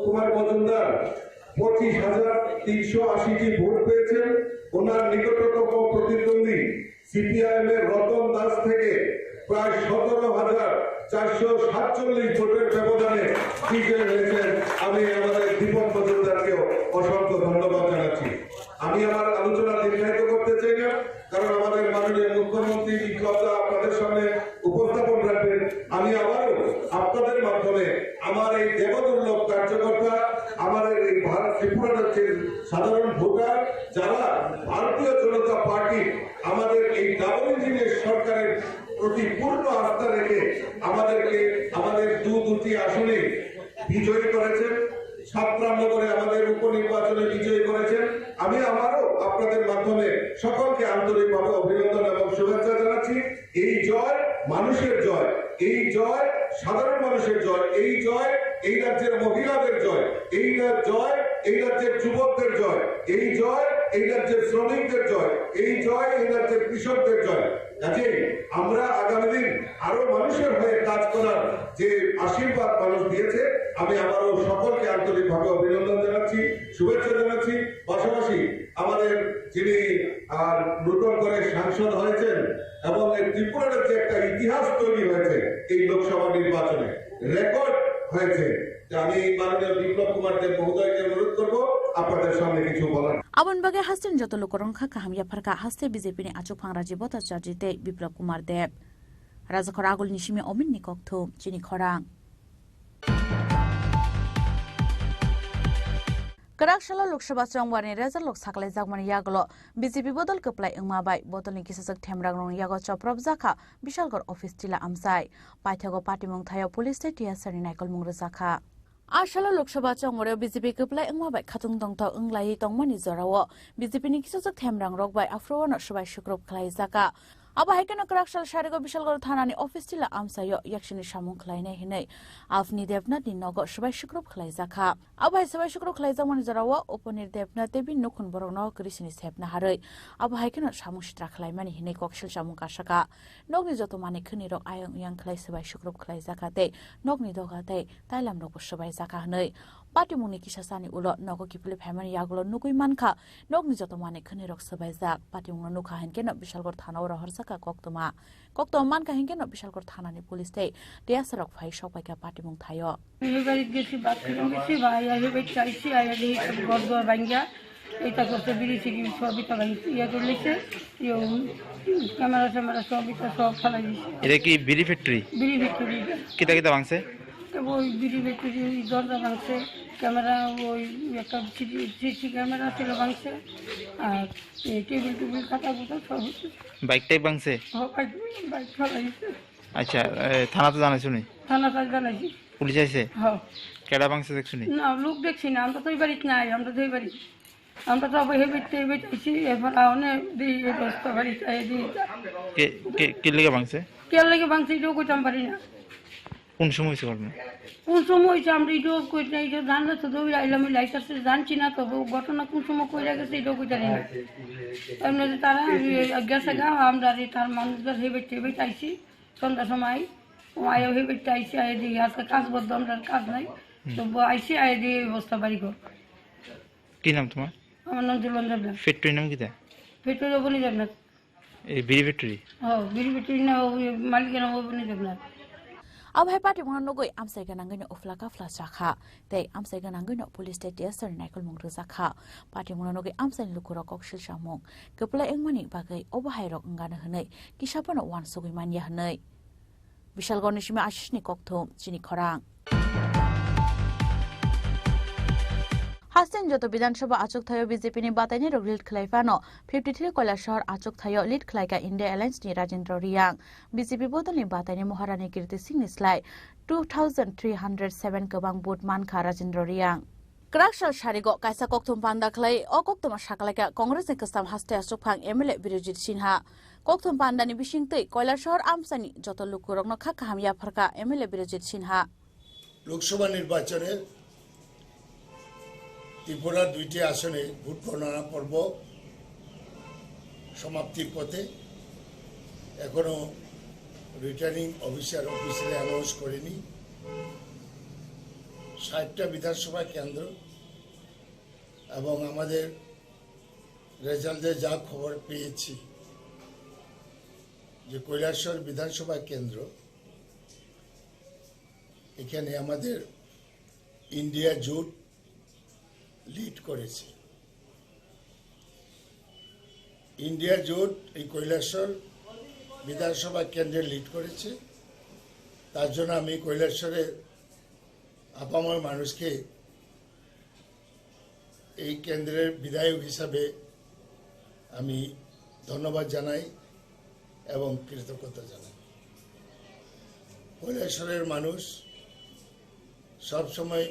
কুমার মজুমদার পঁচিশ হাজার তিনশো আশিটি ভোট পেয়েছেন। ওনার নিকটতম প্রতিদ্বন্দ্বী সিপিআইএম এর রতন দাস থেকে প্রায় সতেরো হাজার চারশো সাতচল্লিশ ভোটের ব্যবধানে বিজয়ী হয়েছেন। আমি আমাদের দীপক মজুমদারকেও অসংখ্য ধন্যবাদ জানাচ্ছি। আমি আমার আলোচনা দীর্ঘায়িত করতে চাই না, কারণ আমাদের মাননীয় মুখ্যমন্ত্রী বিপ্লব দা আপনাদের সামনে উপস্থাপন রাখবেন। আমি আবারও আপনাদের মাধ্যমে আমার এই দেবদুর্লভ কার্যকর্তা, আমাদের এই ভারত ত্রিপুরা রাজ্যের সাধারণ ভোটার, যারা ভারতীয় জনতা পার্টি আমাদের এই ডাবল ইঞ্জিনের সরকারের প্রতি পূর্ণ আস্থা রেখে আমাদেরকে আমাদের দু দুটি আসনে বিজয়ী করেছেন, সাতরাম নগরে আমাদের উপনির্বাচনে বিজয়ী করেছেন, আমি আবারও আপনাদের মাধ্যমে সকলকে আন্তরিকভাবে অভিনন্দন এবং শুভেচ্ছা জানাচ্ছি। এই জয় মানুষের জয়, এই জয় সাধারণ মানুষের জয়, এই জয় এই রাজ্যের মহিলাদের জয়, এই রা-, জয় এই রাজ্যের যুবকদের জয়, এই জয় এই রাজ্যের শ্রমিকদের জয়, এই জয় এই রাজ্যের কৃষকদের জয়। কাজেই আমরা আগামী দিন আরো মানুষের হয়ে কাজ করার যে আশীর্বাদ মানুষ দিয়েছে, আমি আবারও সকলকে আন্তরিকভাবে অভিনন্দন জানাচ্ছি, শুভেচ্ছা জানাচ্ছি। পাশাপাশি আমাদের যিনি আর নতুন করে সাংসদ হয়েছেন এবং এই ত্রিপুরা রাজ্যে একটা ইতিহাস তৈরি হয়েছে এই লোকসভা নির্বাচনে, রেকর্ড হয়েছে। তো আমি মাননীয় বিপ্লব কুমার দেব মহোদয়কে অনুরোধ করব আপনাদের সামনে কিছু বলার। Aboni bagwi haste ni joto lukurok wngkha kaham yapharkha, haste B J P ni achukphang Rajiv Bhattacharjee tei Biplab Kumar Deb. Rajakhor agulni simi omin ni kokthum chini khorang. Kwrak salo Lok Sabha chongbarni result rok saklaijakmani yagulo B J P bodol kwplai wngma bai bodolni kisajwk themrangrokni yago chopropjakha Bishalgarh office tila amchai. Paithago patimung thaio police tei T S R ni naikolmung rwjakha. A salo Lok Sabha chongbarwi B J P kwplai wngma bai khatung tongthok wnglaiwi tongmani jorao B J P ni kisajwk themrangrok bai aphuru wano swbai sukrub khlaijakha. Abo hai kheno kwrak sal sarigo Bishalgarh thanani office tila amchaio yaksini samung khlainai hinwi Avni Debnath ni nogo swbai sukrub khlaijakha. Abo hai swbai sukrub khlaijakmani jorao Upanir Debnath tei bini nukhung borokno kwrwisini sepna harwi abo hai kheno samung sitra khlaimani hinwi koksil samung kasakha. Nokni joto manwi khwnirok ayang uyang khlai swbai sukrub khlaijakha tei nokni doga tei tailamrokbo swbaijakha hwnwi patimungni kisasani ulo nogo kiphilwi phaimani yagulo nugwi mankha. Nokni joto manwi khwnirok swbaijak. Patimungno nukha hinkhe no Bishalgarh thanao rohorjakha koktwma. Koktwma mankha hinkhe no Bishalgarh thanani police tei T S R rok phai sokpaikha patimung thaio. He bari gesi bathroom gesi ba ya he bai chaisi aya de he sab ghor duar bangya. Eta korte biri sigi sob eta bang ya to lese. Yo camera samera sob eta sob phalai dise. এটা কি বিড়ি factory? Biri factory. কিতা কিতা ভাঙছে? Te boi biri factory dorja bangse, camera oi ekta C C camera silo bangse. Ar এই টেবিল টুবিল খাতা কুতা সব হচ্ছে। বাইক টাইক ভাঙছে? হ্যাঁ, বাইক, বাইক ফালাইছে। আচ্ছা, এ, থানাতে জানাইছো নি? থানাতে জানাইছি। পুলিশ আইছে? হ্যাঁ। কেডা ভাঙছে দেখছো নি? না, লোক দেখছি না, আমরা তো এই বাড়িতে নাই, আমরা তো এই বাড়ি। আমরা তো আবার হেবিট টেবিট আইছি, এরপর আহনে দিই এই দশটা বাড়িতে আই দিই। কে, কে, কে লেগে ভাঙছে? কে লেগে ভাঙছে, এটাও কইতাম পারি না। কোন সময় হয়েছে ঘটনা? কোন সময় হয়েছে আমরা এটাও কই না, এটা জানলে তো দৌড়ে আইলাম, ওই লাইট আসছে, জানছি না তো, ও ঘটনা কোন সময় কইরা গেছে, এটাও কইতে পারি না। এমনি তারা ওই গেছে গা, আমরা আর এই তার মানুষদের হেবে টেবে চাইছি সন্ধ্যার সময়, ও আয়ো হেবে চাইছি, আয় দিয়ে আজকে কাজ বন্ধ, আমরা আর কাজ নাই, তো ব-, আইসি আয় দিয়ে এই অবস্থা বাড়ি ঘর। কি নাম তোমার? আমার নাম দুলন দেবনাথ। ফ্যাক্টরির নাম কিতা? ফ্যাক্টরি অবনী দেবনাথ। এই বিড়ি factory? Oh, biri biri na o malik na o bini debna. Abo hai patimungno nugwi amchai gwnangwino uphla kaphla chakha tei amchai gwnangwino police tei T S R ni naikolmung rwjakha. Patimungno nugwi amchaini lukurok koksil samung kwplai wngmani bagwi obo hairok wngano hwnwi kisa phano uansugwi manya hwnwi. Bishalgarhni simi Ashisni kokthum chini khorang. Hasteni joto Bidhan Sabha achuk thaio B J P ni batainirok lead khlai phano fifty three Kailasahar achuk thaio lead khlai kha India Alliance ni Rajendra Reang. B J P bodolni bataini Maharani Kirti Singh ni slai two thousand three hundred seven kwbang vote man kha Rajendra Reang. Kwrak sal sarigo kaisa kokthum panda khlai o koktwma sakhlai kha Congress ni kwcham haste achukphang M L A Birojit Sinha. Kokthum pandani bisingtwi Kailasahar amchaini joto lukurokno kha kaham yapharkha M L A Birojit Sinha. Lok Sabha নির্বাচনে ত্রিপুরার দুইটি আসনে ভোট গণনা পর্ব সমাপ্তির পথে। এখনো returning officer officially announce করেনি। ষাটটা বিধানসভা কেন্দ্র এবং আমাদের রেজাল্টে যা খবর পেয়েছি যে কৈলাসহর বিধানসভা কেন্দ্র, এখানে আমাদের ইন্ডিয়া জোট লিড করেছে। ইন্ডিয়া জোট এই কৈলাসহর বিধানসভা কেন্দ্রে লিড করেছে। তার জন্য আমি কৈলাসহরের আপামর মানুষকে এই কেন্দ্রের বিধায়ক হিসাবে আমি ধন্যবাদ জানাই এবং কৃতজ্ঞতা জানাই। কৈলাসহরের মানুষ সবসময়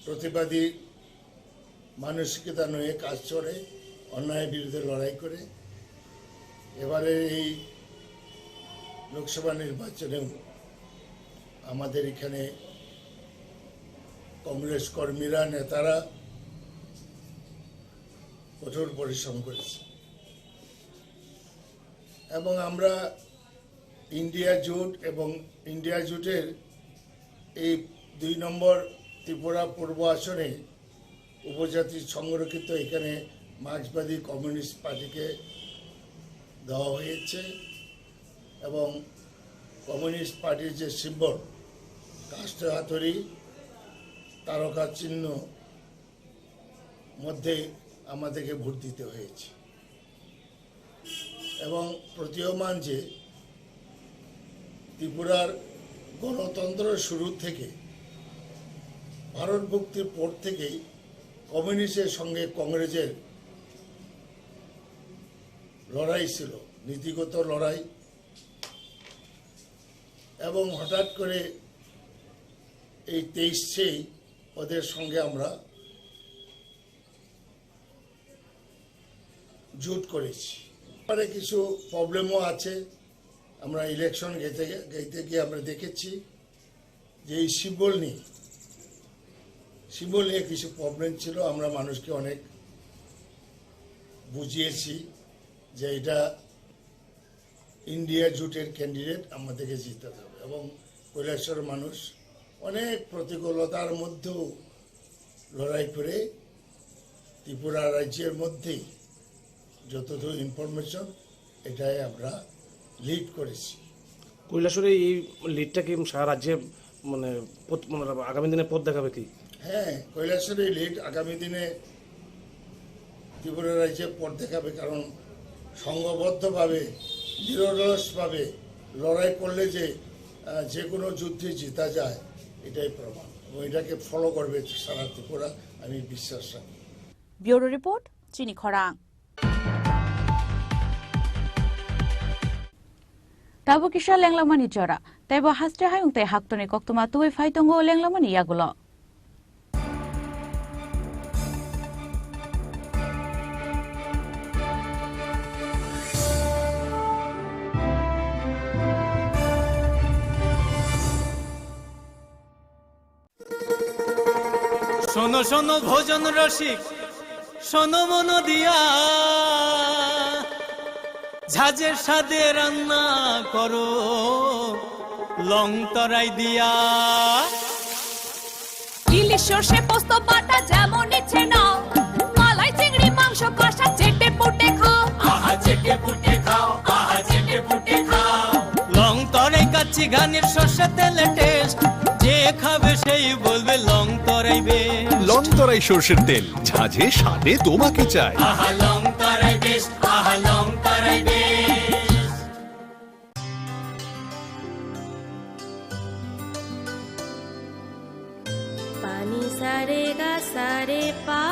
প্রতিবাদী মানসিকতা নিয়ে কাজ করে, অন্যায়ের বিরুদ্ধে লড়াই করে। এবারে এই লোকসভা নির্বাচনেও আমাদের এখানে কংগ্রেস কর্মীরা, নেতারা কঠোর পরিশ্রম করেছে এবং আমরা ইন্ডিয়া জোট এবং ইন্ডিয়া জোটের এই দুই নম্বর ত্রিপুরা পূর্ব আসনে উপজাতি সংরক্ষিত এখানে মার্ক্সবাদী কমিউনিস্ট পার্টিকে দেওয়া হয়েছে এবং কমিউনিস্ট পার্টির যে সিম্বল কাষ্ঠ হাতুড়ি, তারকা চিহ্ন মধ্যে আমাদেরকে ভোট দিতে হয়েছে এবং প্রতীয়মান যে ত্রিপুরার গণতন্ত্র শুরু থেকে, ভারত মুক্তির পর থেকেই কমিউনিস্টের সঙ্গে কংগ্রেসের লড়াই ছিল, নীতিগত লড়াই। এবং হঠাৎ করে এই তেইশেই ওদের সঙ্গে আমরা জোট করেছি। পরে কিছু প্রবলেমও আছে, আমরা ইলেকশন গেতে গেতে গিয়ে আমরা দেখেছি যে এই সিম্বল নিয়ে, সিম্বল নিয়ে কিছু প্রবলেম ছিল। আমরা মানুষকে অনেক বুঝিয়েছি যে এটা ইন্ডিয়া জোটের ক্যান্ডিডেট, আমাদেরকে জিতাতে হবে। এবং কৈলাসহর মানুষ অনেক প্রতিকূলতার মধ্যেও লড়াই করে ত্রিপুরা রাজ্যের মধ্যেই যতদূর ইনফরমেশন, এটাই আমরা লিড করেছি। কৈলাসহরে এই লিডটা কি সারা রাজ্যে, মানে, পথ-, মানে, আগামী দিনে পথ দেখাবে কি? হ্যাঁ, কৈলাসহরে এই লিড আগামী দিনে ত্রিপুরা রাজ্যে পথ দেখাবে, কারণ সংঘবদ্ধভাবে, নিরলসভাবে লড়াই করলে যে, আহ, যে কোনো যুদ্ধে জিতা যায়, এটাই প্রমাণ। এবং এটাকে ফলো করবে সারা ত্রিপুরা, আমি বিশ্বাস রাখি। ব্যুরো রিপোর্ট, চিনি খরাং। Tabuk kisa lenglamani jora, teibo haste hayung tei haktorni koktwma tubui phai tongo lenglamani yagulo. শোনো শোনো ভোজন রসিক, শোনো মন দিয়া, ঝাঁঝের স্বাদে রান্না করো লং তরাই দিয়া। ইলিশ সর্ষে পোস্ত বাটা যেমন ইচ্ছে নাও, মালাই চিংড়ি মাংস কষা চেটে পুটে খাও। আহা চেটে পুটে খাও, আহা চেটে পুটে খাও। লং তরাই কাচ্চি ঘানির সর্ষে তেলে টেস্ট, যে খাবে সেই বলবে Longtarai best. Longtarai সর্ষের তেল, ঝাঁঝে স্বাদে তোমাকে চাই। আহা লং তরাই বেস্ট, আহা Longtarai best. Pani sa re ga sa re pa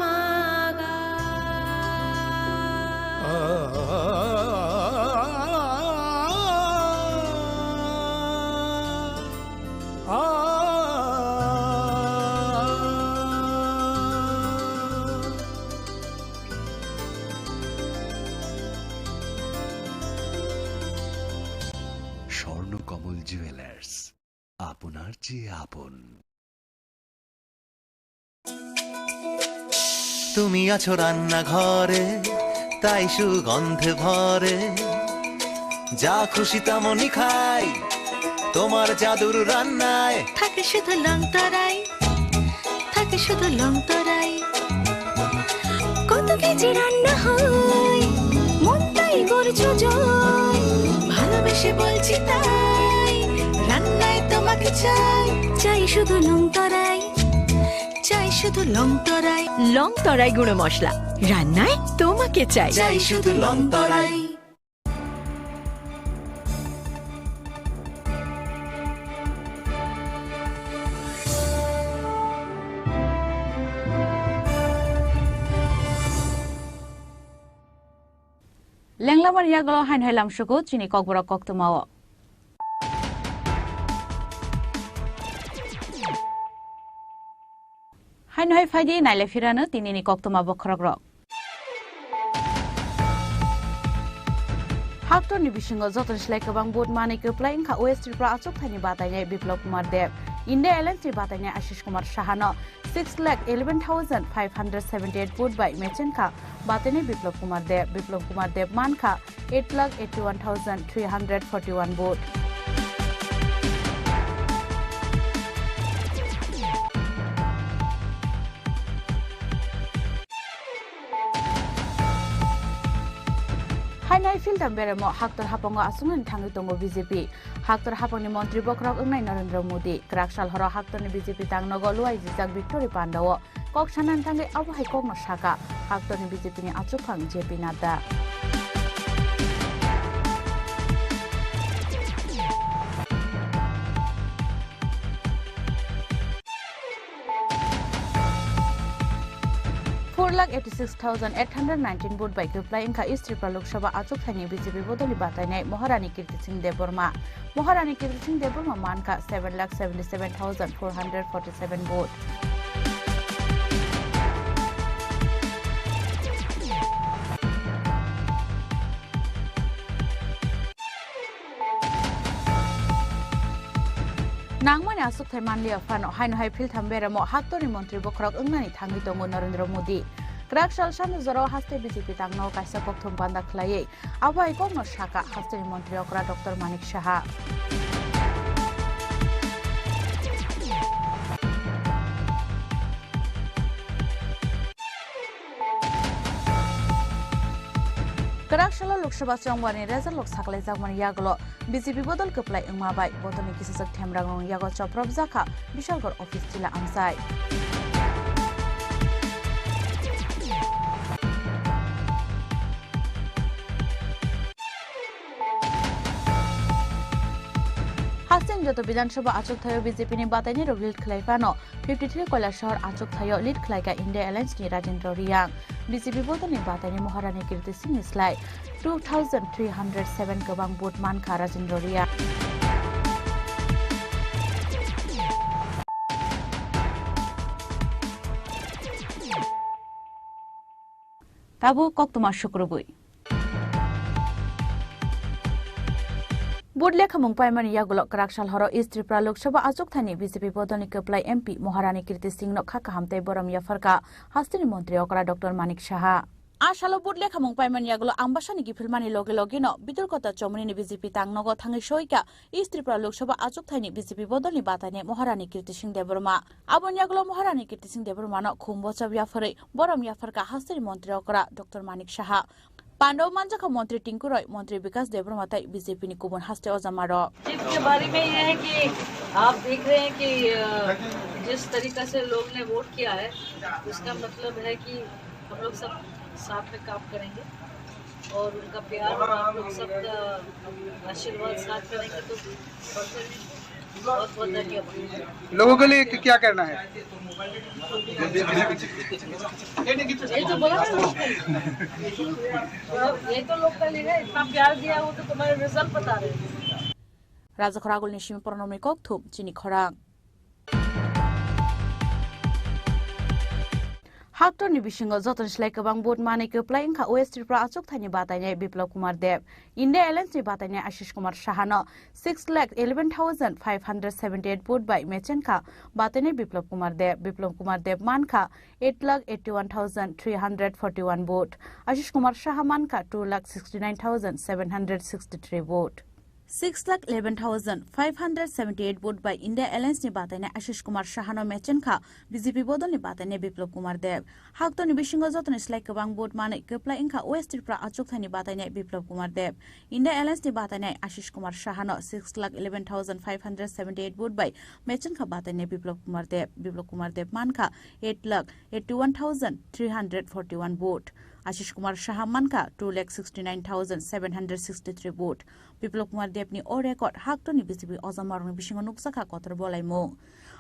ma ga. Swarnakamal jewellers, আপনার চেয়ে আপন। তুমি আছো রান্নাঘরে, তাই সুগন্ধে ভরে, যা খুশি তেমনই খাই। তোমার জাদুর রান্নায় থাকে শুধু লং তরাই, থাকে শুধু লং তরাই। কত কেজি রান্না হয়, মন তাই করছো জয়। ভালোবেসে বলছি তাই, রান্নায় তোমাকে চাই, চাই শুধু লং তরাই, চাই শুধু লং তরাই। লং তরাই গুঁড়ো মশলা, রান্নায় তোমাকে চাই। চাই শুধু লং তরাই। Lenglamani yagulo haino hai lamsugo chini kokborok koktwmao. Haino hai phaidi naile phirano tinini koktwma bokhorokrok. Haktorni bisingo joto slai kwbang vote manwi kwplai wngkha West Tripura achukthani batainai Biplab Kumar Deb. India Alliance ni batainai Ashish Kumar Sahano six lakh eleven thousand five hundred seventy eight vote bai mechenkha batainai Biplab Kumar Deb. Biplab Kumar Deb mankha eight lakh eighty one thousand three hundred forty one vote. Hainai philtham beremo haktor hapango aswknani thangwi tongo B J P. Haktor hapangni montri bokhorok wngnai Narendra Modi. Kwrak sal horo haktorni B J P tangnogo luai jijak Victory Pandao kok sanani thangwi abo hai kokno saka haktorni B J P ni achukphang J P Nadda. Four lakh eighty six thousand eight hundred nineteen vote bai kwplai wngkha East Tripura Lok Sabha achukthani B J P bodolni batainai Maharani Kirti Singh Debbarma. Maharani Kirti Singh Debbarma mankha seven lakh seventy seven thousand four hundred forty seven vote. Nangmani aswkthai manliya phano haino hai philtham beremo haktorni montri bokhorok wngnani thangwi tongo Narendra Modi. Kwrak sal sano jorao haste B J P tangno kaisa kokthum panda khlaiwi abo hai kokno saka hasteni montri okra Doctor Manik Saha. Kwrak salo Lok Sabha chongbarni result lok sakhlaijakmani yagulo B J P bodol kwplai wngma bai bodolni kisijak themrangrokni yago chopropjakha Bishalgarh office chila amchai. Hasteni joto Bidhan Sabha achuk thaio B J P ni bataini rok lead khlai phano fifty three Kailasahar achuk thaio lead khlai kha India Alliance ni Rajendra Reang. B J P bodolni bataini Maharani Kirti Singh ni slai two thousand three hundred seven kwbang vote man kha Rajendra Reang. Tabuk koktwma sukrubwi. Vote lekhamung paimani yagulo kwrak sal horo East Tripura Lok Sabha achukthani B J P bodolni kwplai M P Maharani Kirti Singh no kha kaham tei borom yapharkha hasteni montri okra Doctor Manik Saha. A salo vote lekhamung paimani yagulo Ambasani kiphilmani loge loge no Bitorkota Chomoni ni B J P tangnogo thangwi soika East Tripura Lok Sabha achukthani B J P bodolni bataini Maharani Kirti Singh Debbarma. Aboni yagulo Maharani Kirti Singh Debbarma no khum bochab yapharwi borom yapharkha hasteni montri okra Doctor Manik Saha. Pandao manjakha montri Tinku Roy, montri Bikas Debbarma tei B J P ni kubun haste ojama rok. जीत के बारे में ये है कि आप देख रहे हैं कि, अ, जिस तरीका से लोग ने वोट किया है, उसका मतलब है कि हम लोग सब साथ में काम करेंगे और उनका प्यार और आप लोग सबका आशीर्वाद साथ रहेंगे तो बढ़ते रहेंगे। बहुत बहुत धन्यवाद। लोगों के लिए क्या कहना है? ये तो बोला ना लोकल। ये तो लोकल ही है, इतना प्यार दिया, वो तो तुम्हारे रिजल्ट बता रहे हैं। Rajakhor agulni simi Pronomni kokthum chini khorang. Haktorni bisingo jotono slai kwbang vote manwi kwplai wngkha West Tripura achukthani batainai Biplab Kumar Deb. India Alliance ni batainai Ashish Kumar Sahano six lakh eleven thousand five hundred seventy eight vote bai mechenkha batainai Biplab Kumar Deb. Biplab Kumar Deb mankha eight lakh eighty one thousand three hundred forty one vote. Ashish Kumar Saha mankha two lakh sixty nine thousand seven hundred sixty three vote. Six lakh eleven thousand five hundred seventy eight vote bai India Alliance ni batainai Ashish Kumar Saha no mechen kha B J P bodol ni batainai Biplab Kumar Deb. Haktor ni bisingo joto ni slai kwbang vote manwi kwplai wngkha West Tripura achukthai ni batainai Biplab Kumar Deb. India Alliance ni batainai Ashish Kumar Saha no six lakh eleven thousand five hundred seventy eight vote bai mechen kha batainai Biplab Kumar Deb. Biplab Kumar Deb mankha eight lakh eighty one thousand three hundred forty one vote. Ashish Kumar Saha mankha two lakh sixty nine thousand seven hundred sixty three vote. Biplab Kumar Debni o record haktorni B J P ojamarokni bisingo nukjakha kotor bolaimung.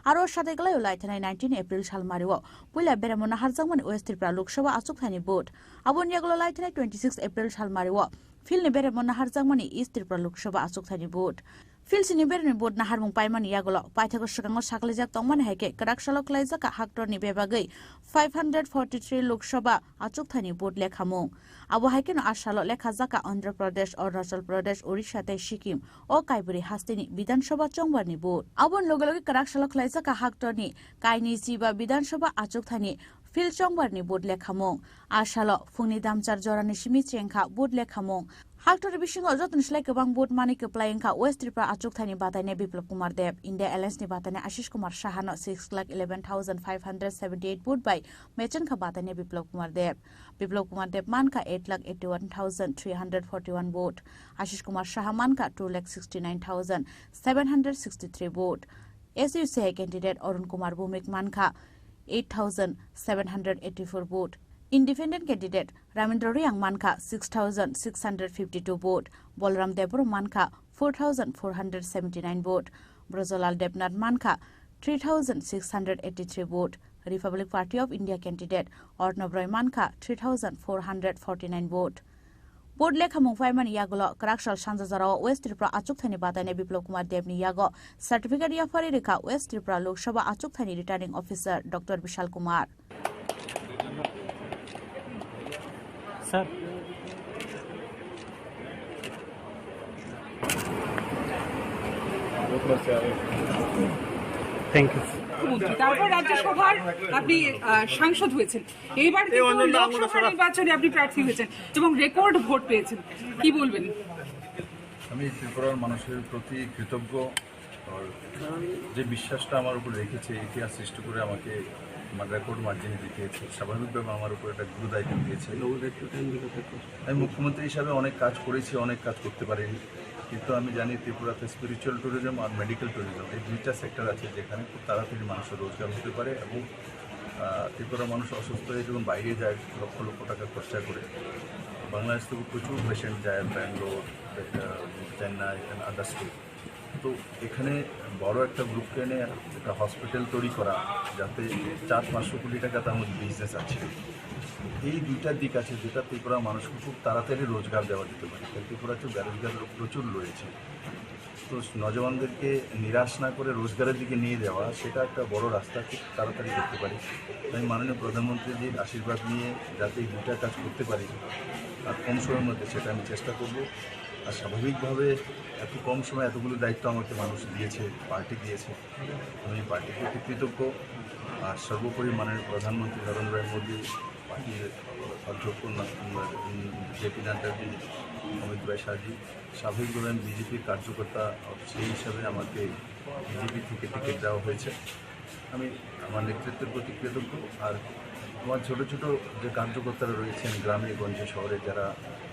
Aro sateklai o laithanai nineteen April salmario puila beremo naharjakmani West Tripura Lok Sabha achukthani vote. Aboni yagulo laithanai twenty six April salmario philni beremo naharjakmani East Tripura Lok Sabha achukthani vote. Phil sini beremni vote naharmung paimani yagulo paithago swkango saklijak tongmani hai khe kwrak salo khlaijakha haktorni bebagwi five hundred forty three Lok Sabha achukthani vote lekhamung. Abo hai kheno a salo lekha jakha Andhra Pradesh, Arunachal Pradesh, Odisha tei Sikkim o kaibwrwi hasteni Bidhan Sabha chongbarni vote. Aboni loge loge kwrak salo khlai jakha haktorni kainwi chiba Bidhan Sabha achukthani phil chongbarni vote lekhamung. A salo phungni damchar jorani simi chengkha vote lekhamung. Haktorni bisingo jotoni slai kwbang vote manwi kwplai wngkha West Tripura achukthani batainai Biplab Kumar Deb, India Alliance ni batainai Ashish Kumar Saha no six lakh eleven thousand five hundred seventy eight vote bai mechen kha batainai Biplab Kumar Deb. Biplab Kumar Deb mankha eight lakh eighty one thousand three hundred forty one vote. Ashish Kumar Saha mankha two lakh sixty nine thousand seven hundred sixty three vote. S U C I candidate Arun Kumar Bhowmik mankha eight thousand seven hundred eighty four vote. Independent candidate Ramendra Reang mankha six thousand six hundred fifty two vote. Bolram Debbarma mankha four thousand four hundred seventy nine vote. Brajalal Debnath mankha three thousand six hundred eighty three vote. Republic Party of India candidate Arnab Roy mankha three thousand four hundred forty nine vote. Vote lekhamung paimani yagulo kwraksal sanja jorao West Tripura achukthani batainai Biplab Kumar Debni yago certificate yaphari rikha West Tripura Lok Sabha achukthani returning officer Doctor Bishal Kumar. Sir. Thank you. মুখ্যমন্ত্রী, তারপর রাজ্যসভার আপনি, আহ, সাংসদ হয়েছেন, এইবার কিন্তু লোকসভা নির্বাচনে আপনি প্রার্থী হয়েছেন এবং রেকর্ড ভোট পেয়েছেন, কি বলবেন? আমি ত্রিপুরার মানুষের প্রতি কৃতজ্ঞ। আর যে বিশ্বাসটা আমার উপর রেখেছে, ইতিহাস সৃষ্টি করে আমাকে আমার রেকর্ড মার্জিনে জিতিয়েছে, স্বাভাবিকভাবে আমার উপর একটা গুরু দায়িত্ব দিয়েছে। আমি মুখ্যমন্ত্রী হিসাবে অনেক কাজ করেছি, অনেক কাজ করতে পারিনি, কিন্তু আমি জানি ত্রিপুরাতে স্পিরিচুয়াল ট্যুরিজম আর মেডিকেল ট্যুরিজম, এই দুইটা সেক্টর আছে, যেখানে খুব তাড়াতাড়ি মানুষের রোজগার হতে পারে এবং, আহ, ত্রিপুরার মানুষ অসুস্থ হয়ে যখন বাইরে যায় লক্ষ লক্ষ টাকা খরচা করে, বাংলাদেশ থেকে প্রচুর পেশেন্ট যায় ব্যাঙ্গালোর, আহ, চেন্নাই and other state। তো এখানে বড় একটা গ্রুপকে এনে একটা হসপিটাল তৈরি করা, যাতে চার পাঁচশো কোটি টাকা তার মধ্যে বিজনেস আছে। এই দুইটা দিক আছে, যেটা ত্রিপুরা মানুষকে খুব তাড়াতাড়ি রোজগার দেওয়া যেতে পারে, কারণ ত্রিপুরাতে বেরোজগার লোক প্রচুর রয়েছে। তো নজওয়ানদেরকে নিরাশ না করে রোজগারের দিকে নিয়ে যাওয়া, সেটা একটা বড় রাস্তা খুব তাড়াতাড়ি করতে পারি। তাই মাননীয় প্রধানমন্ত্রীজির আশীর্বাদ নিয়ে যাতে এই দুইটা কাজ করতে পারি আর কম সময়ের মধ্যে, সেটা আমি চেষ্টা করব। আর স্বাভাবিকভাবে এত কম সময়ে এতগুলো দায়িত্ব আমাকে মানুষ দিয়েছে, পার্টি দিয়েছে, আমি পার্টির প্রতি কৃতজ্ঞ। আর সর্বোপরি মাননীয় প্রধানমন্ত্রী নরেন্দ্র ভাই মোদী, পার্টির অধ্যক্ষ ন-, উম, জেপি নাড্ডাজি, অমিত ভাই শাহজি, স্বাভাবিকভাবে আমি বিজেপির কার্যকর্তা, সেই হিসাবে আমাকে বিজেপি থেকে টিকিট দেওয়া হয়েছে। আমি আমার নেতৃত্বের প্রতি কৃতজ্ঞ। আর আমার ছোট ছোট যে কার্যকর্তারা রয়েছেন গ্রামে গঞ্জে শহরে, যারা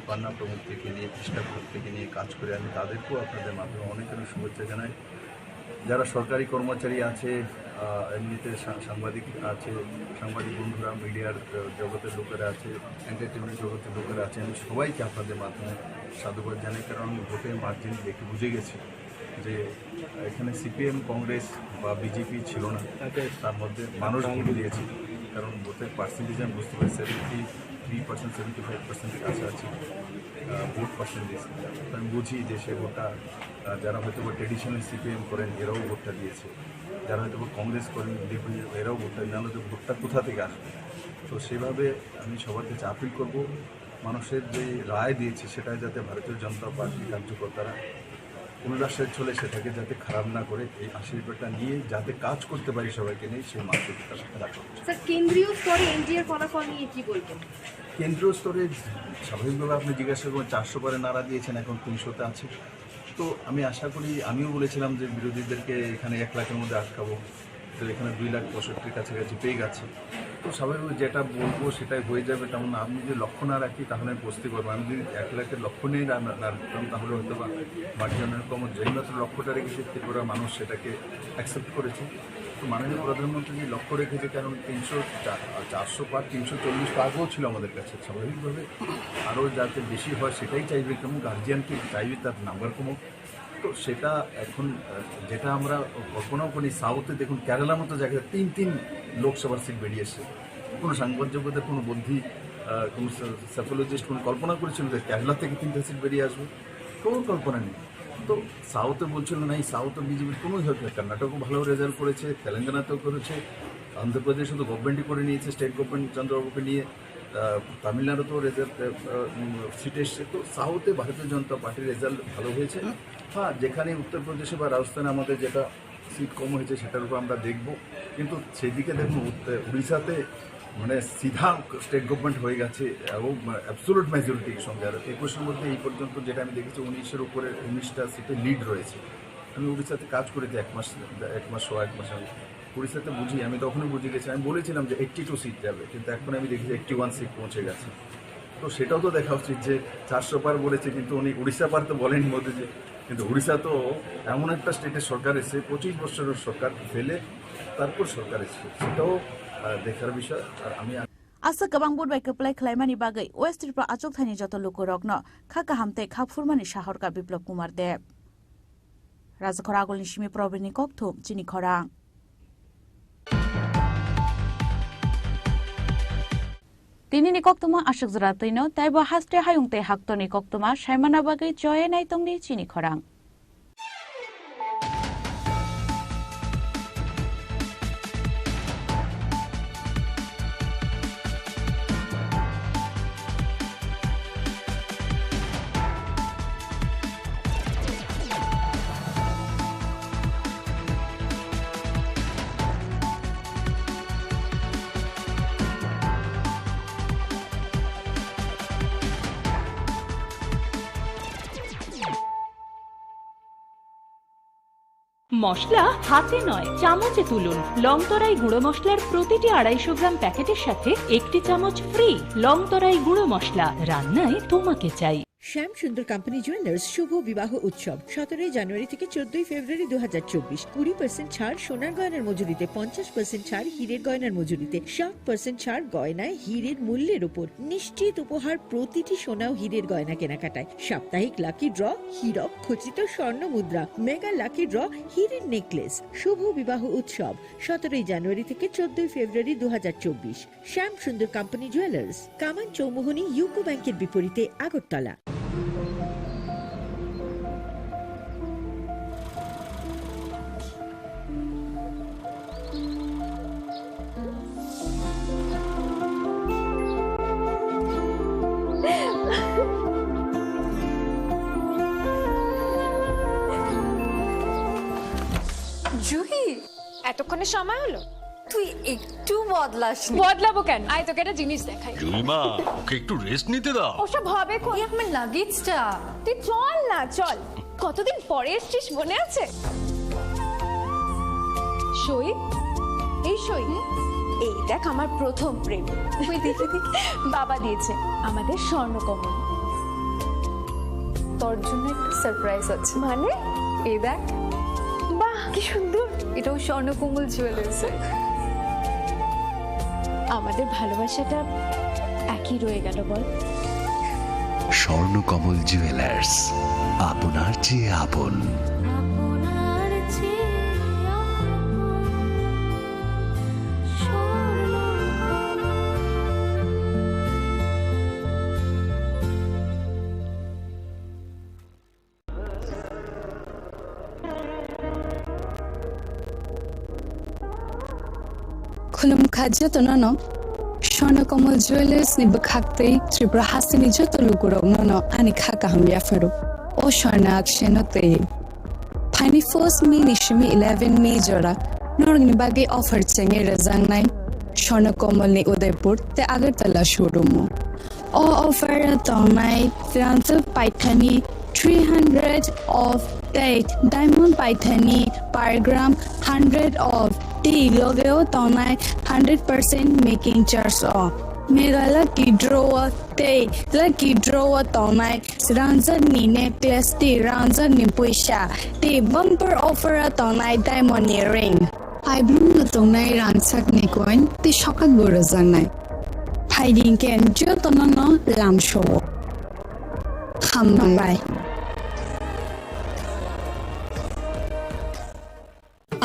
পান্না প্রমুখ থেকে নিয়ে, কৃষ্ণা প্রমুখ থেকে নিয়ে কাজ করে, আমি তাদেরকেও আপনাদের মাধ্যমে অনেক অনেক শুভেচ্ছা জানাই। যারা সরকারি কর্মচারী আছে, আহ, এমনিতে সা-, সাংবাদিক আছে, সাংবাদিক বন্ধুরা, মিডিয়ার, আহ, জগতের লোকেরা আছে, এন্টারটেনমেন্ট জগতের লোকেরা আছে, আমি সবাইকে আপনাদের মাধ্যমে সাধুবাদ জানাই, কারণ আমি ভোটের মার্জিন দেখে বুঝে গেছি যে এখানে সিপিএম, কংগ্রেস বা বিজেপি ছিল না, তার মধ্যে মানুষ ভোট দিয়েছে, কারণ ভোটের পার্সেন্টেজ আমি বুঝতে পারি seventy three percent, seventy five পার্সেন্টের কাছাকাছি, আহ, ভোট পার্সেন্টেজ। তো আমি বুঝি যে সে ভোটটা, আহ, যারা হয়তো বা ট্রেডিশনাল সিপিএম করেন, এরাও ভোটটা দিয়েছে, যারা হয়তো বা কংগ্রেস করেন, বিজেপি, এরাও ভোটটা, নাহলে তো ভোটটা কোথা থেকে আসবে? তো সেভাবে আমি সবার কাছে আপিল করব, মানুষের যে রায় দিয়েছে, সেটা যাতে ভারতীয় জনতা পার্টি কার্যকর্তারা পুনরাশ্রয় চলে, সেটাকে যাতে খারাপ না করে, এই আশীর্বাদটা নিয়ে যাতে কাজ করতে পারি সবাইকে নিয়ে, সেই মানসিকতা রাখা উচিত। স্যার, কেন্দ্রীয় স্তরে এনডিএর ফলাফল নিয়ে কি বলবেন? কেন্দ্রীয় স্তরে স্বাভাবিকভাবে আপনি জিজ্ঞাসা করবেন, চারশো পারে নারা দিয়েছেন, এখন তিনশোতে আছে। তো আমি আশা করি, আমিও বলেছিলাম যে বিরোধীদেরকে এখানে এক লাখের মধ্যে আটকাবো, তো এখানে দুই লাখ পঁয়ষট্টির কাছাকাছি পেয়ে গেছে। তো স্বাভাবিক যেটা বলবো সেটাই হয়ে যাবে, তেমন আমি যদি লক্ষ্য না রাখি তাহলে আমি পৌঁছতে পারবো। আমি যদি এক লাখের লক্ষ্য নিয়ে না, না, না রাখতাম তাহলে হয়তো বা মার্জিনাল কম, যেই মাত্র লক্ষ্যটা রেখেছি ত্রিপুরা মানুষ সেটাকে অ্যাকসেপ্ট করেছে। তো মাননীয় প্রধানমন্ত্রী যে লক্ষ্য রেখেছে, কারণ তিনশো, চা-, চারশো পার, তিনশো চল্লিশ তো আগেও ছিল আমাদের কাছে, স্বাভাবিকভাবে আরও যাতে বেশি হয় সেটাই চাইবে, কারণ গার্জিয়ানকে চাইবে তার নাম্বার কমুক। তো সেটা এখন, আহ, যেটা আমরা কল্পনাও করি, সাউথে দেখুন, কেরালার মতো জায়গায় তিন তিন লোকসভার সিট বেরিয়ে এসছে। কোনো সাংবাদিকদের কোনো বুদ্ধি, আহ, কোনো সা-, সাইকোলজিস্ট কোনো কল্পনা করেছিল যে কেরালা থেকে তিনটা সিট বেরিয়ে আসবে? কোনো কল্পনা নেই। তো সাউথে বলছিল না, এই সাউথে বিজেপির কোনো ইয়ে হচ্ছে না। কর্ণাটকও ভালো রেজাল্ট করেছে, তেলেঙ্গানাতেও করেছে, অন্ধ্রপ্রদেশে তো গভর্নমেন্টই করে নিয়েছে, স্টেট গভর্নমেন্ট চন্দ্রবাবুকে নিয়ে। আহ, তামিলনাড়ুতেও রেজাল্ট, আহ, উম, সিট এসছে। তো সাউথে ভারতীয় জনতা পার্টির রেজাল্ট ভালো হয়েছে। হ্যাঁ, যেখানে উত্তরপ্রদেশে বা রাজস্থানে আমাদের যেটা সিট কম হয়েছে সেটার উপর আমরা দেখব। কিন্তু সেদিকে দেখুন, উত্ত-, উড়িষ্যাতে মানে সিধা স্টেট গভর্নমেন্ট হয়ে গেছে এবং অ্যাবসোলুট মেজরিটির সঙ্গে। আর একুশের মধ্যে এই পর্যন্ত যেটা আমি দেখেছি, উনিশের উপরে উনিশটা সিটে লিড রয়েছে। আমি উড়িষ্যাতে কাজ করেছি এক মাস, এক মাস, সোয়া এক মাস আমি। উড়িষ্যাতে বুঝি, আমি তখনই বুঝে গেছি। আমি বলেছিলাম যে এইট্টি টু সিট যাবে, কিন্তু এখন আমি দেখি যে এইট্টি ওয়ান সিট পৌঁছে গেছে। তো সেটাও তো দেখা উচিত যে চারশো পার বলেছে, কিন্তু উনি উড়িষ্যা পার তো বলেনি মোদিজি। কিন্তু উড়িষ্যা তো এমন একটা স্টেটের সরকার এসে, পঁচিশ বছরের সরকার ফেলে তারপর সরকার এসে, সেটাও, আহ, দেখার বিষয়। আর আমি Aswk kwbang vote bai kwplai khlaimani bagwi West Tripura achukthani joto lukurokno kha kaham tei kha phurmani sahorkha Biplab Kumar Deb. Rajakhor Agulni simi Probirni kokthum chini khorang. Tinini koktwma aswk jora twino, taibo haste hayung tei haktorni koktwma saimana bagwi choye naitongdi chini khorang. মশলা হাতে নয়, চামচে তুলুন। লংতরাই গুঁড়ো মশলার প্রতিটি আড়াইশো গ্রাম প্যাকেটের সাথে একটি চামচ ফ্রি। লংতরাই গুঁড়ো মশলা, রান্নায় তোমাকে চাই। শ্যাম সুন্দর কোম্পানি জুয়েলার্স শুভ বিবাহ উৎসব সতেরোই জানুয়ারি থেকে চোদ্দই ফেব্রুয়ারি দু হাজার চব্বিশ। কুড়ি পার্সেন্ট ছাড় সোনার গয়নার মজুরিতে, পঞ্চাশ পার্সেন্ট ছাড় হীরের গয়নার মজুরিতে, ষাট পার্সেন্ট ছাড় গয়নায় হীরের মূল্যের উপর। নিশ্চিত উপহার প্রতিটি সোনা ও হীরের গয়না কেনাকাটায়। সাপ্তাহিক লাকি ড্র, হীরক খচিত স্বর্ণ মুদ্রা, মেগা লাকি ড্র, হীরের নেকলেস। শুভ বিবাহ উৎসব সতেরোই জানুয়ারি থেকে চোদ্দই ফেব্রুয়ারি দু হাজার চব্বিশ। শ্যাম সুন্দর কোম্পানি জুয়েলার্স, কামান চৌমুহনী ইউকো ব্যাংকের বিপরীতে আগরতলা। জুহি, এতক্ষণে সময় হলো? তুই একটু বদলাসনি। বদলাবো কেন? আয়, তোকে একটা জিনিস দেখাই। জুলিমা, ওকে একটু রেস্ট নিতে দাও। ওসব হবে কোন? এই আমার লাগেজটা। তুই চল না, চল। কতদিন পরে এসছিস, মনে আছে? সই, এই সই। এই দেখ, আমার প্রথম প্রেম। ওই দেখি, দেখি। বাবা দিয়েছে আমাদের স্বর্ণকমল। তোর জন্য একটা সারপ্রাইজ আছে। মানে? এই দেখ। বাহ, কি সুন্দর। এটাও স্বর্ণকমল জুয়েলার্সের। আমাদের ভালোবাসাটা একই রয়ে গেল, বল? স্বর্ণকমল জুয়েলার্স, আপনার চেয়ে আপন। Khulumkha jotono no Swarnakamol Jewellers ni bwkhak tei Tripura hasteni joto lukurokno no ani kha kaham yapharo. O swarna akseno tei. Phaini first May ni simi eleven May jora norokni bagwi offer chengwi rwjaknai Swarnakamol ni Udaipur tei Agartala showroom o. O offer o tongnai Priyanto Paithani three hundred of tei diamond paithani per gram hundred of tei logeo tongnai hundred percent making charge o. Mega lucky draw o tei lucky draw o tongnai rangjakni necklace tei rangjakni puisa tei bumper offer o tongnai diamond ni ring. Paibrumno tongnai rangchakni coin tei sokat bo rwjaknai. Phaidi hwnkhe jotono no lamsao. Hambai.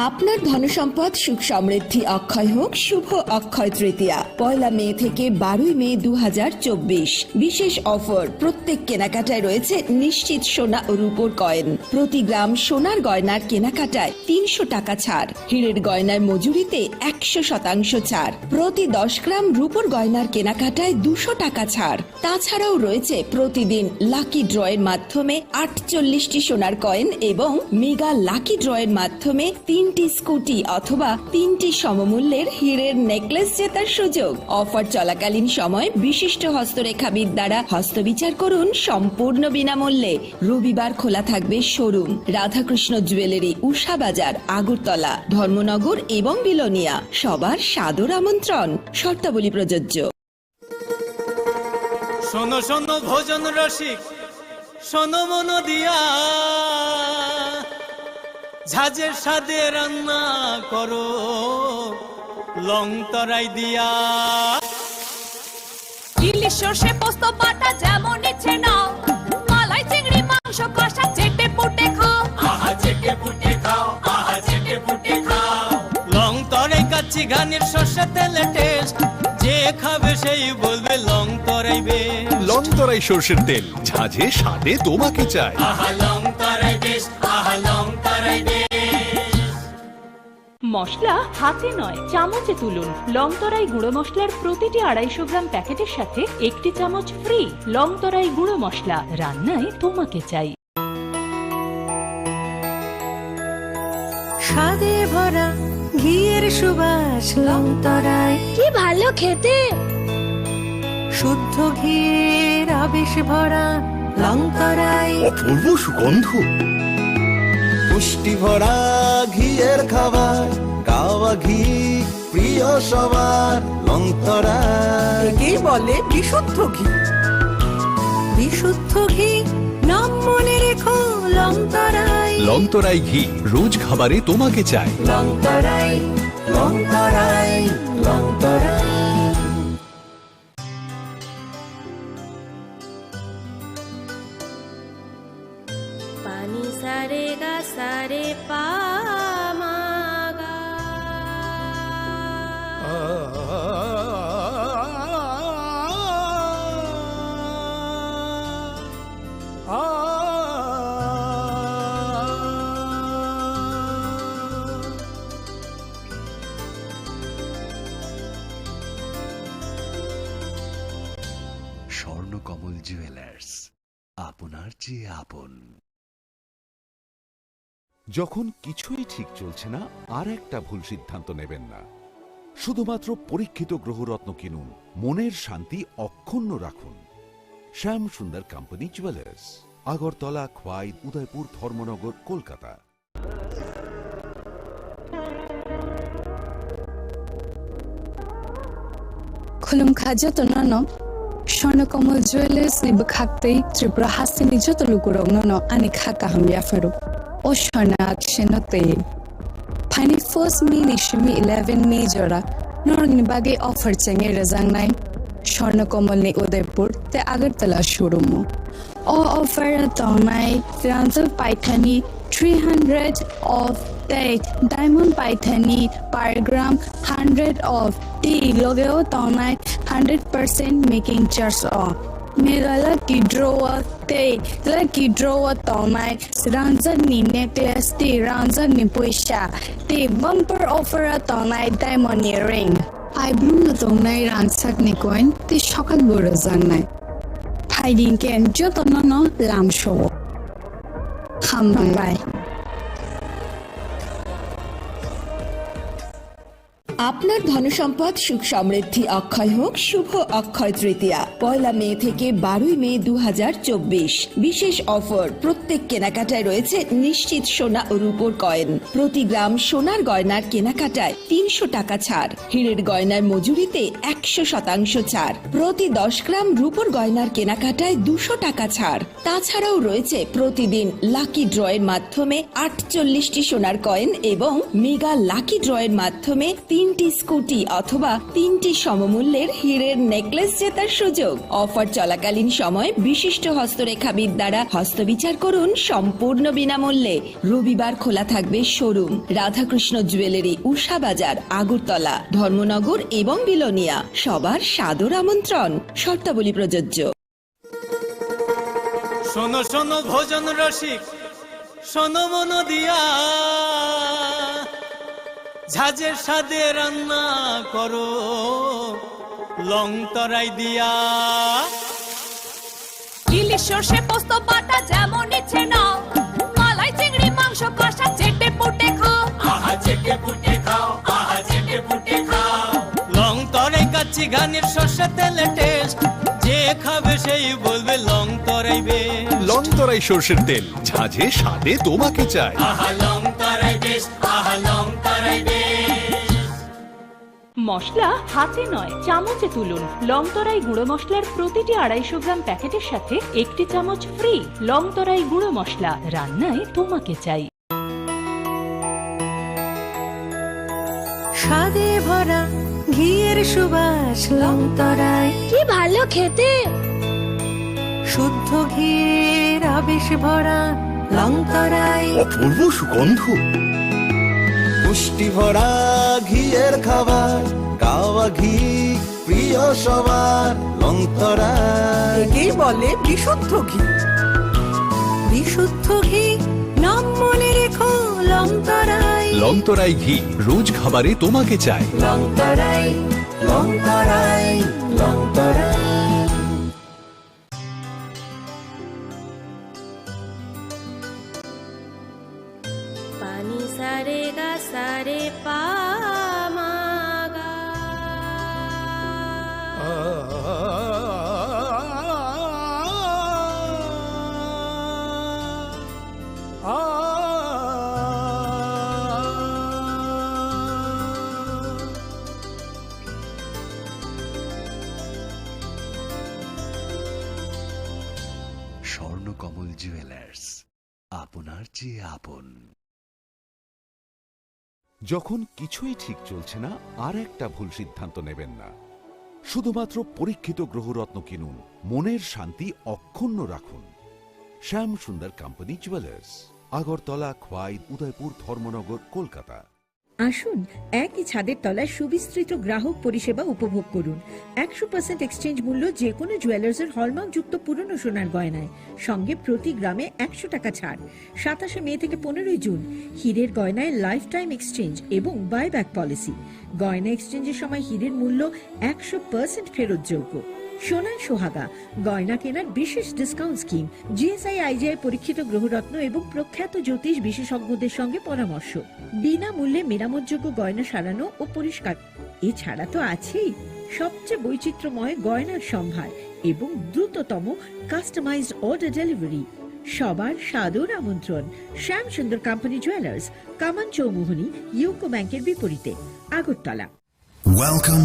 আপনার ধনসম্পদ সুখ সমৃদ্ধি অক্ষয় হোক শুভ অক্ষয় তৃতীয়া। পয়লা মে থেকে বারোই মে দু হাজার চব্বিশ। বিশেষ অফার, প্রত্যেক কেনাকাটায় রয়েছে নিশ্চিত সোনা ও রূপোর কয়েন। প্রতি গ্রাম সোনার গয়নার কেনাকাটায় তিনশো টাকা ছাড়। হীরের গয়নার মজুরিতে একশো শতাংশ ছাড়। প্রতি দশ গ্রাম রূপোর গয়নার কেনাকাটায় দুশো টাকা ছাড়। তাছাড়াও রয়েছে প্রতিদিন লাকি ড্রয়ের মাধ্যমে আটচল্লিশটি সোনার কয়েন এবং মেগা লাকি ড্রয়ের মাধ্যমে তিনটি স্কুটি অথবা তিনটি সমমূল্যের হীরের নেকলেস জেতার সুযোগ। অফার চলাকালীন সময় বিশিষ্ট হস্তরেখাবিদ দ্বারা হস্তবিচার করুন সম্পূর্ণ বিনামূল্যে। রবিবার খোলা থাকবে শোরুম। রাধাকৃষ্ণ জুয়েলারি, উষা বাজার, আগরতলা, ধর্মনগর এবং বিলোনিয়া। সবার সাদর আমন্ত্রণ। শর্তাবলী প্রযোজ্য। শোনো শোনো ভোজন রসিক, শোনো মন দিয়া, ঝাঁঝের স্বাদে রান্না করো লং তরাই দিয়া। ইলিশ সর্ষে পোস্ত বাটা যেমন ইচ্ছে নাও, মালাই চিংড়ি মাংস কষা চেটে পুটে খাও। আহা চেটে পুটে খাও, আহা চেটে পুটে খাও। লং তরাই কাচ্চি ঘানির সর্ষে তেলে টেস্ট, যে খাবে সেই বলবে লং তরাই বেশ। লং তরাই সর্ষের তেল, ঝাঁঝে স্বাদে তোমাকে চাই। আহা লং তরাই বেশ, আহা লং তরাই বেশ। মশলা হাতে নয়, চামচে তুলুন। লং তরাই গুঁড়ো মশলার প্রতিটি আড়াইশো গ্রাম প্যাকেটের সাথে একটি চামচ ফ্রি। লং তরাই গুঁড়ো মশলা, রান্নায় তোমাকে চাই। স্বাদে ভরা ঘিয়ের সুবাস লং তরাই। কি ভালো খেতে! শুদ্ধ ঘিয়ের আবেশ ভরা লং তরাই। অপূর্ব সুগন্ধ। পুষ্টি ভরা ঘিয়ের খাবার, গাওয়া ঘি প্রিয় সবার লং তরাই। একেই বলে বিশুদ্ধ ঘি। বিশুদ্ধ ঘি, নাম মনে রেখো লং তরাই। লং তরাই ঘি, রোজ খাবারে তোমাকে চাই। Longtarai, Longtarai, Longtarai. Pani sa re ga sa re pa ma ga. Swarnakamal jewellers, আপনার চেয়ে আপন। যখন কিছুই ঠিক চলছে না, আর একটা ভুল সিদ্ধান্ত নেবেন না। শুধুমাত্র পরীক্ষিত গ্রহরত্ন কিনুন, মনের শান্তি অক্ষুণ্ণ রাখুন। শ্যাম সুন্দর কোম্পানি জুয়েলার্স, আগরতলা, খোয়াই, উদয়পুর, ধর্মনগর, Kolkata. Khulumkha jotono no Swarnakamol Jewellers ni bwkhaktwi Tripura hasteni joto lukurokno no ani kha kaham yapharo. O swarna akseno twi. Phaini first May ni simi eleven May jora norokni bagwi offer chengwi rwjaknai Swarnakamol ni Udaipur tei Agartala showroom o. O offer o tongnai Ranjal Paithani three hundred of tei Diamond Paithani per gram hundred of tei logeo tongnai hundred percent making charge o. Mega lucky draw o tei lucky draw o tongnai rangjakni necklace tei rangjakni puisa tei bumper offer o tongnai diamond ni ring. Paibrumno tongnai rangchakni coin tei sokat bo rwjaknai. Phaidi hwnkhe jotono no lamsao. Hambai. আপনার ধনসম্পদ সুখ সমৃদ্ধি অক্ষয় হোক শুভ অক্ষয় তৃতীয়া, পয়লা মে থেকে বারোই মে দু হাজার চব্বিশ। বিশেষ অফার, প্রত্যেক কেনাকাটায় রয়েছে নিশ্চিত সোনা ও রূপোর কয়েন। প্রতি গ্রাম সোনার গয়নার কেনাকাটায় তিনশো টাকা ছাড়, হীরের গয়নার মজুরিতে একশো শতাংশ ছাড়, প্রতি দশ গ্রাম রূপোর গয়নার কেনাকাটায় দুশো টাকা ছাড়। তাছাড়াও রয়েছে প্রতিদিন লাকি ড্রয়ের মাধ্যমে আটচল্লিশটি সোনার কয়েন এবং মেগা লাকি ড্রয়ের মাধ্যমে তিনটি স্কুটি অথবা তিনটি সমমূল্যের হীরের নেকলেস জেতার সুযোগ। অফার চলাকালীন সময় বিশিষ্ট হস্তরেখাবিদ দ্বারা হস্তবিচার করুন সম্পূর্ণ বিনামূল্যে। রবিবার খোলা থাকবে শোরুম, রাধাকৃষ্ণ জুয়েলারি, উষা বাজার, আগরতলা, ধর্মনগর এবং বিলোনিয়া। সবার সাদর আমন্ত্রণ। শর্তাবলী প্রযোজ্য। শোনো শোনো ভোজন রসিক, শোনো মন দিয়া, ঝাঁঝের স্বাদে রান্না করো লং তরাই দিয়া। ইলিশ সর্ষে পোস্ত বাটা যেমন ইচ্ছে নাও, মালাই চিংড়ি মাংস কষা চেটে পুটে খাও। আহা চেটে পুটে খাও, আহা চেটে পুটে খাও। লং তরাই কাচ্চি ঘানির সর্ষে তেলে টেস্ট, যে খাবে সেই বলবে লং তরাই বেশ। লং তরাই সর্ষের তেল, ঝাঁঝে স্বাদে তোমাকে চাই। আহা লং তরাই বেশ, আহা লং তরাই বেশ। মশলা হাতে নয়, চামচে তুলুন। লং তরাই গুঁড়ো মশলার প্রতিটি আড়াইশো গ্রাম প্যাকেটের সাথে একটি চামচ ফ্রি। লং তরাই গুঁড়ো মশলা, রান্নায় তোমাকে চাই। স্বাদে ভরা ঘিয়ের সুবাস লং তরাই। কি ভালো খেতে! শুদ্ধ ঘিয়ের আবেশ ভরা লং তরাই। অপূর্ব সুগন্ধ। পুষ্টি ভরা ঘিয়ের খাবার, কাওয়া ঘি প্রিয় সবার লং তরাই। একেই বলে বিশুদ্ধ ঘি। বিশুদ্ধ ঘি, নাম মনে রেখো লং তরাই। লং তরাই ঘি, রোজ খাবারে তোমাকে চাই। Longtarai, Longtarai, Longtarai. Pani sare ga sare pa ma ga. Swarnakamal jewellers, আপনার চেয়ে আপন। যখন কিছুই ঠিক চলছে না, আর একটা ভুল সিদ্ধান্ত নেবেন না। শুধুমাত্র পরীক্ষিত গ্রহরত্ন কিনুন, মনের শান্তি অক্ষুণ্ণ রাখুন। শ্যাম সুন্দর কোম্পানি জুয়েলার্স, আগরতলা, খোয়াই, উদয়পুর, ধর্মনগর, কলকাতা। আসুন, একই ছাদের তলায় সুবিস্তৃত গ্রাহক পরিষেবা উপভোগ করুন। একশো পার্সেন্ট এক্সচেঞ্জ মূল্য যে কোনো জুয়েলার্সের হলমার্কযুক্ত পুরনো সোনার গয়নায়, সঙ্গে প্রতি গ্রামে একশো টাকা ছাড়। সাতাশে মে থেকে পনেরোই জুন, হীরের গয়নায় লাইফ টাইম এক্সচেঞ্জ এবং বাইব্যাক পলিসি। গয়না এক্সচেঞ্জের সময় হীরের মূল্য একশো পার্সেন্ট ফেরতযোগ্য। সোনায় সোহাগা, গয়না কেনার বিশেষ ডিসকাউন্ট স্কিম, জিএসআই আইজিআই পরীক্ষিত গ্রহরত্ন এবং প্রখ্যাত জ্যোতিষ বিশেষজ্ঞদের সঙ্গে পরামর্শ। বিনামূল্যে মেরামতযোগ্য গয়না সারানো ও পরিষ্কার। এছাড়া তো আছেই সবচেয়ে বৈচিত্র্যময় গয়নার সম্ভার এবং দ্রুততম কাস্টমাইজড অর্ডার ডেলিভারি। সবার সাদর আমন্ত্রণ শ্যাম সুন্দর কোম্পানি জুয়েলার্স, কামান চৌমুহনী, ইউকো ব্যাংকের বিপরীতে, আগরতলা। Welcome.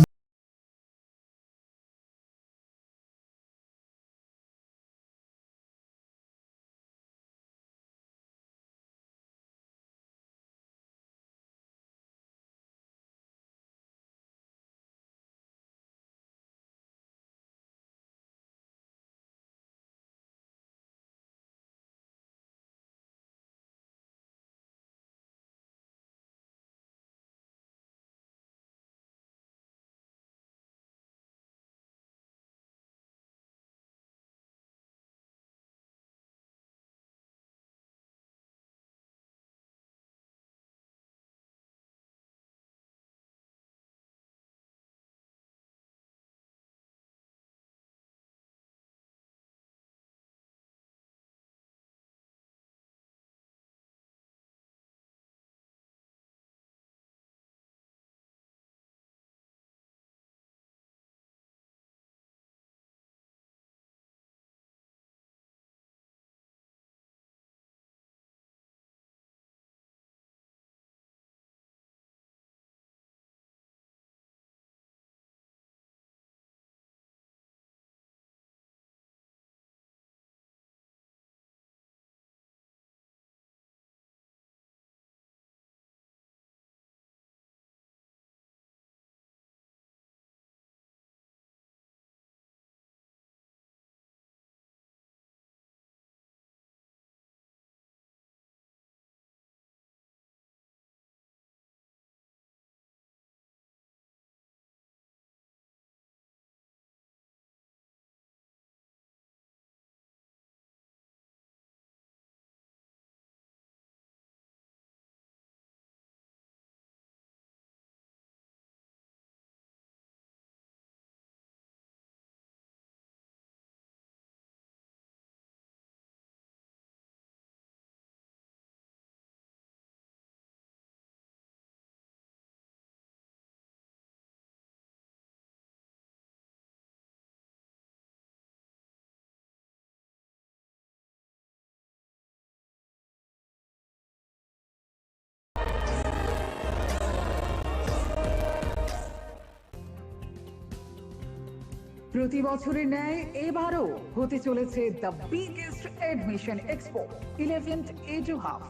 প্রতি বছরের ন্যায় এবারও হতে চলেছে the biggest admission expo, eleventh Edu Hub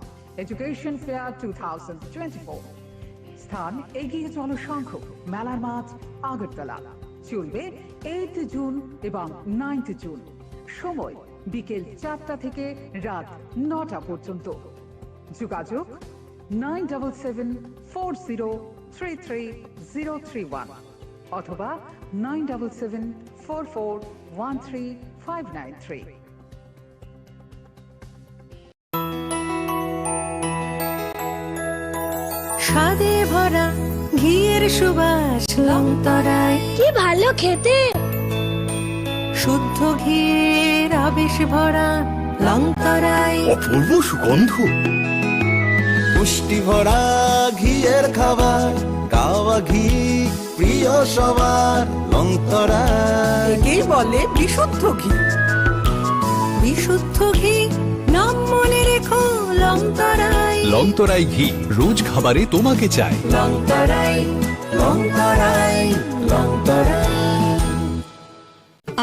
Education Fair two thousand twenty-four। স্থান এগিয়ে চলো সংঘ, মেলার মাঠ, আগরতলা। চলবে এইট জুন এবং নাইন্থ জুন। সময় বিকেল চারটা থেকে রাত নটা পর্যন্ত। যোগাযোগ nine double seven four zero three three zero three one অথবা nine double seven four four one three five nine three. স্বাদে ভরা ঘিয়ের সুবাস লংতরাই। কি ভালো খেতে! শুদ্ধ ঘিয়ের আবেশ ভরা লংতরাই। অপূর্ব সুগন্ধ। পুষ্টি ভরা ঘিয়ের খাবার, গাওয়া ঘি প্রিয় সবার লংতরাই। একেই বলে বিশুদ্ধ ঘি। বিশুদ্ধ ঘি, নাম মনে রেখো লংতরাই। লংতরাই ঘি, রোজ খাবারে তোমাকে চাই। লংতরাই, লংতরাই, লংতরাই।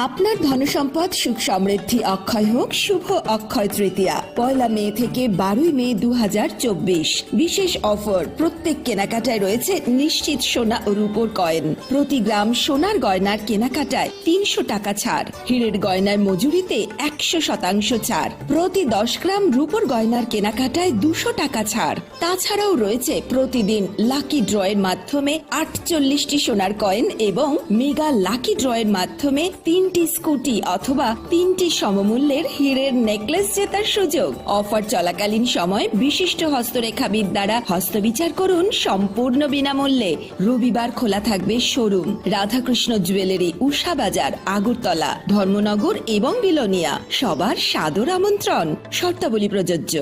আপনার ধনসম্পদ সুখ সমৃদ্ধি অক্ষয় হোক শুভ অক্ষয় তৃতীয়া, পয়লা মে থেকে বারোই মে দু হাজার চব্বিশ। বিশেষ অফার, প্রত্যেক কেনাকাটায় রয়েছে নিশ্চিত সোনা ও রূপোর কয়েন। প্রতি গ্রাম সোনার গয়নার কেনাকাটায় তিনশো টাকা ছাড়, হীরের গয়নার মজুরিতে একশো শতাংশ ছাড়, প্রতি দশ গ্রাম রূপোর গয়নার কেনাকাটায় দুশো টাকা ছাড়। তাছাড়াও রয়েছে প্রতিদিন লাকি ড্রয়ের মাধ্যমে আটচল্লিশটি সোনার কয়েন এবং মেগা লাকি ড্রয়ের মাধ্যমে তিনটি স্কুটি অথবা তিনটি সমমূল্যের হীরের নেকলেস জেতার সুযোগ। অফার চলাকালীন সময় বিশিষ্ট হস্তরেখাবিদ দ্বারা হস্তবিচার করুন সম্পূর্ণ বিনামূল্যে। রবিবার খোলা থাকবে শোরুম। রাধাকৃষ্ণ জুয়েলারি, উষা বাজার, আগরতলা, ধর্মনগর এবং বিলোনিয়া। সবার সাদর আমন্ত্রণ। শর্তাবলী প্রযোজ্য।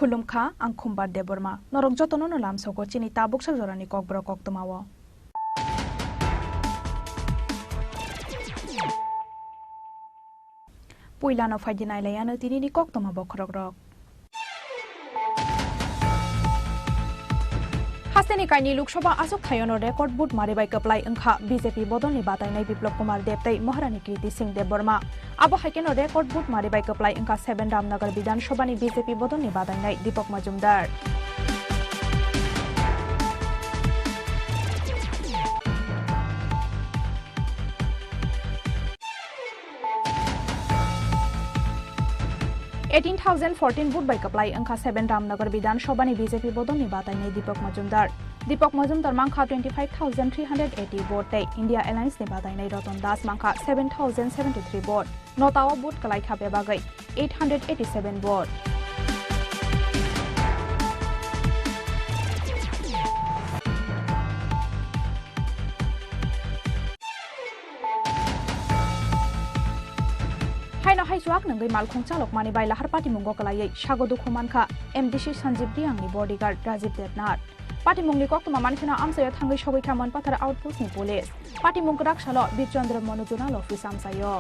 Khulumkha, ang Khumbar Debbarma. Norok jotono no lamsogo chini tabuksa jorani kokborok koktwmao. Puilano phaidi nailaiano tinini koktwma bokhorokrok. Hasteni kaini Lok Sabha achuk thaiono record vote mari bai kwplai wngkha B J P bodolni batainai Biplab Kumar Deb tei Maharani Kriti Singh Debbarma. Abo hai kheno record vote mari bai kwplai wngkha seven Ramnagar Bidhan Sabhani B J P bodolni batainai Deepak Majumdar. Eighteen thousand fourteen vote bai kwplai wngkha seven Ramnagar Bidhan Sabhani B J P bodolni batainai Deepak Majumdar. Deepak Majumdar mankha twenty five thousand three hundred eighty vote tei India Alliance ni batainai Ratan Das mankha seven thousand seventy three vote. Notao vote kwlaikha bebagwi eight hundred eighty seven vote. Haino hai chuak nungwi malkhung chalokmani bai lahar patimungo kwlaiwi sago dukhu mankha M D C Sanjib Reang ni bodyguard Rajiv Debnath. Patimungni koktwma mankheno amchaio thangwi sogwi kha Manpathar outpost ni police. Patimung kwrak salo Bir Chandra Manu Zonal Office amchaio.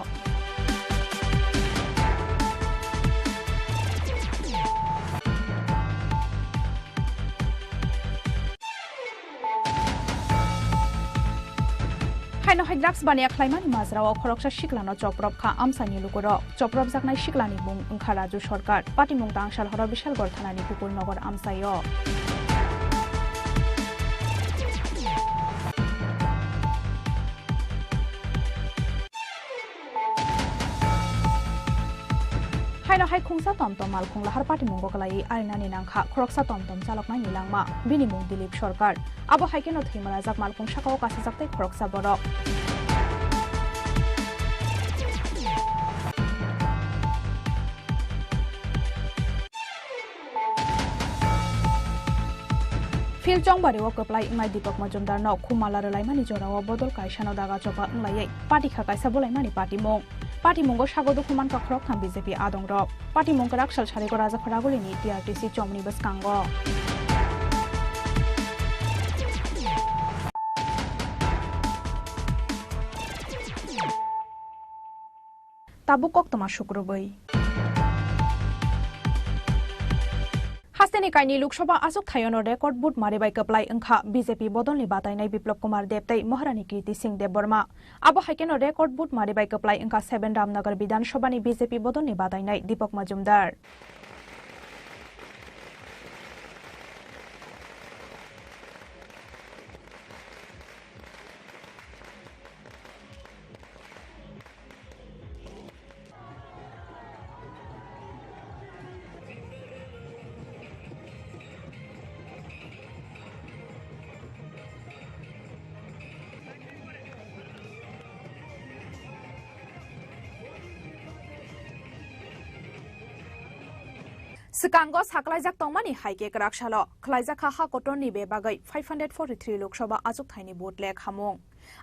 Haino hai drugs baniya khlaimani majrao khoroksa siklano choprop kha amchaini lukurok. Chopropjaknai siklani mung wngkha Raju Sarkar. Patimung tang sal horo Bishalgarh thanani Gokul Nagar amchaio. Hai Hai khungsa tomtom malkhung lahar patimungo kwlaiwi arinani nangkha khoroksa tomtom chaloknaini langma, bini mung Dilip Sarkar. Abo hai kheno thwi manajak malkhung sakao kasijak tei khoroksa borok. Phil Chongbari o kwplai wngnai Deepak Majumdar no khumala rwlaimani jorao bodol kaisano daga choba wnglaiwi patikha kaisa bolaimani patimung. Patimungo sago dukhu mankha khoroktham B J P adongrok. Patimung kwrak sal sarigo Rajaphara gulini T R T C chomni bwskango. Tabuk koktwma sukrubwi. Hasteni kainwi Lok Sabha achukthayano record vote mari bai kwplai wngkha B J P bodolni batainai Biplab Kumar Deb tei Maharani Kirti Singh Debbarma. Abo hai kheno record vote mari bai kwplai wngkha seven Ramnagar Bidhan Sabhani B J P bodolni batainai Deepak Majumdar. Swkango saklaijak tongmani hai khe kwrak salo khwlaijak kha ha kotorni bebagwi five hundred forty three Lok Sabha achukthayni vote lekhamung.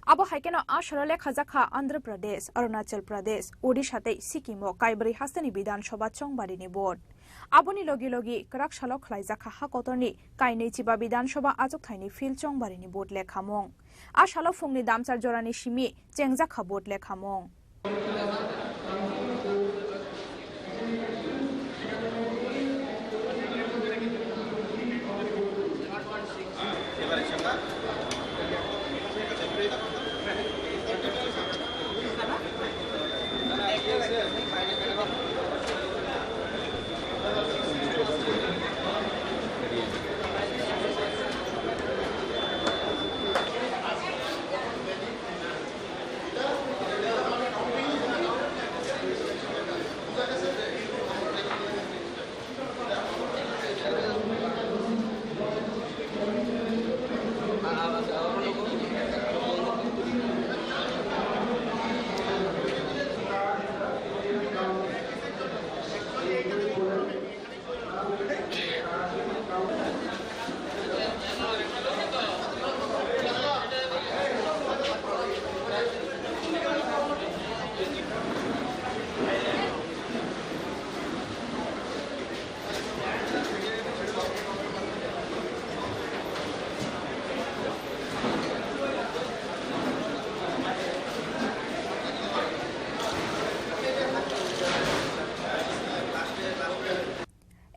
Abo hai kheno a salo lekhajak kha Andhra Pradesh, Arunachal Pradesh, Odisha tei Sikkim o kaibrwi hasteni Bidhan Sabha chongbarini vote. Aboni logi logi kwrak salo khwlaijak kha ha kotorni kainwi chiba Bidhan Sabha achukthayni field chongbarini vote lekhamung. A salo phungni damchar jorani simi chengjak kha vote lekhamung.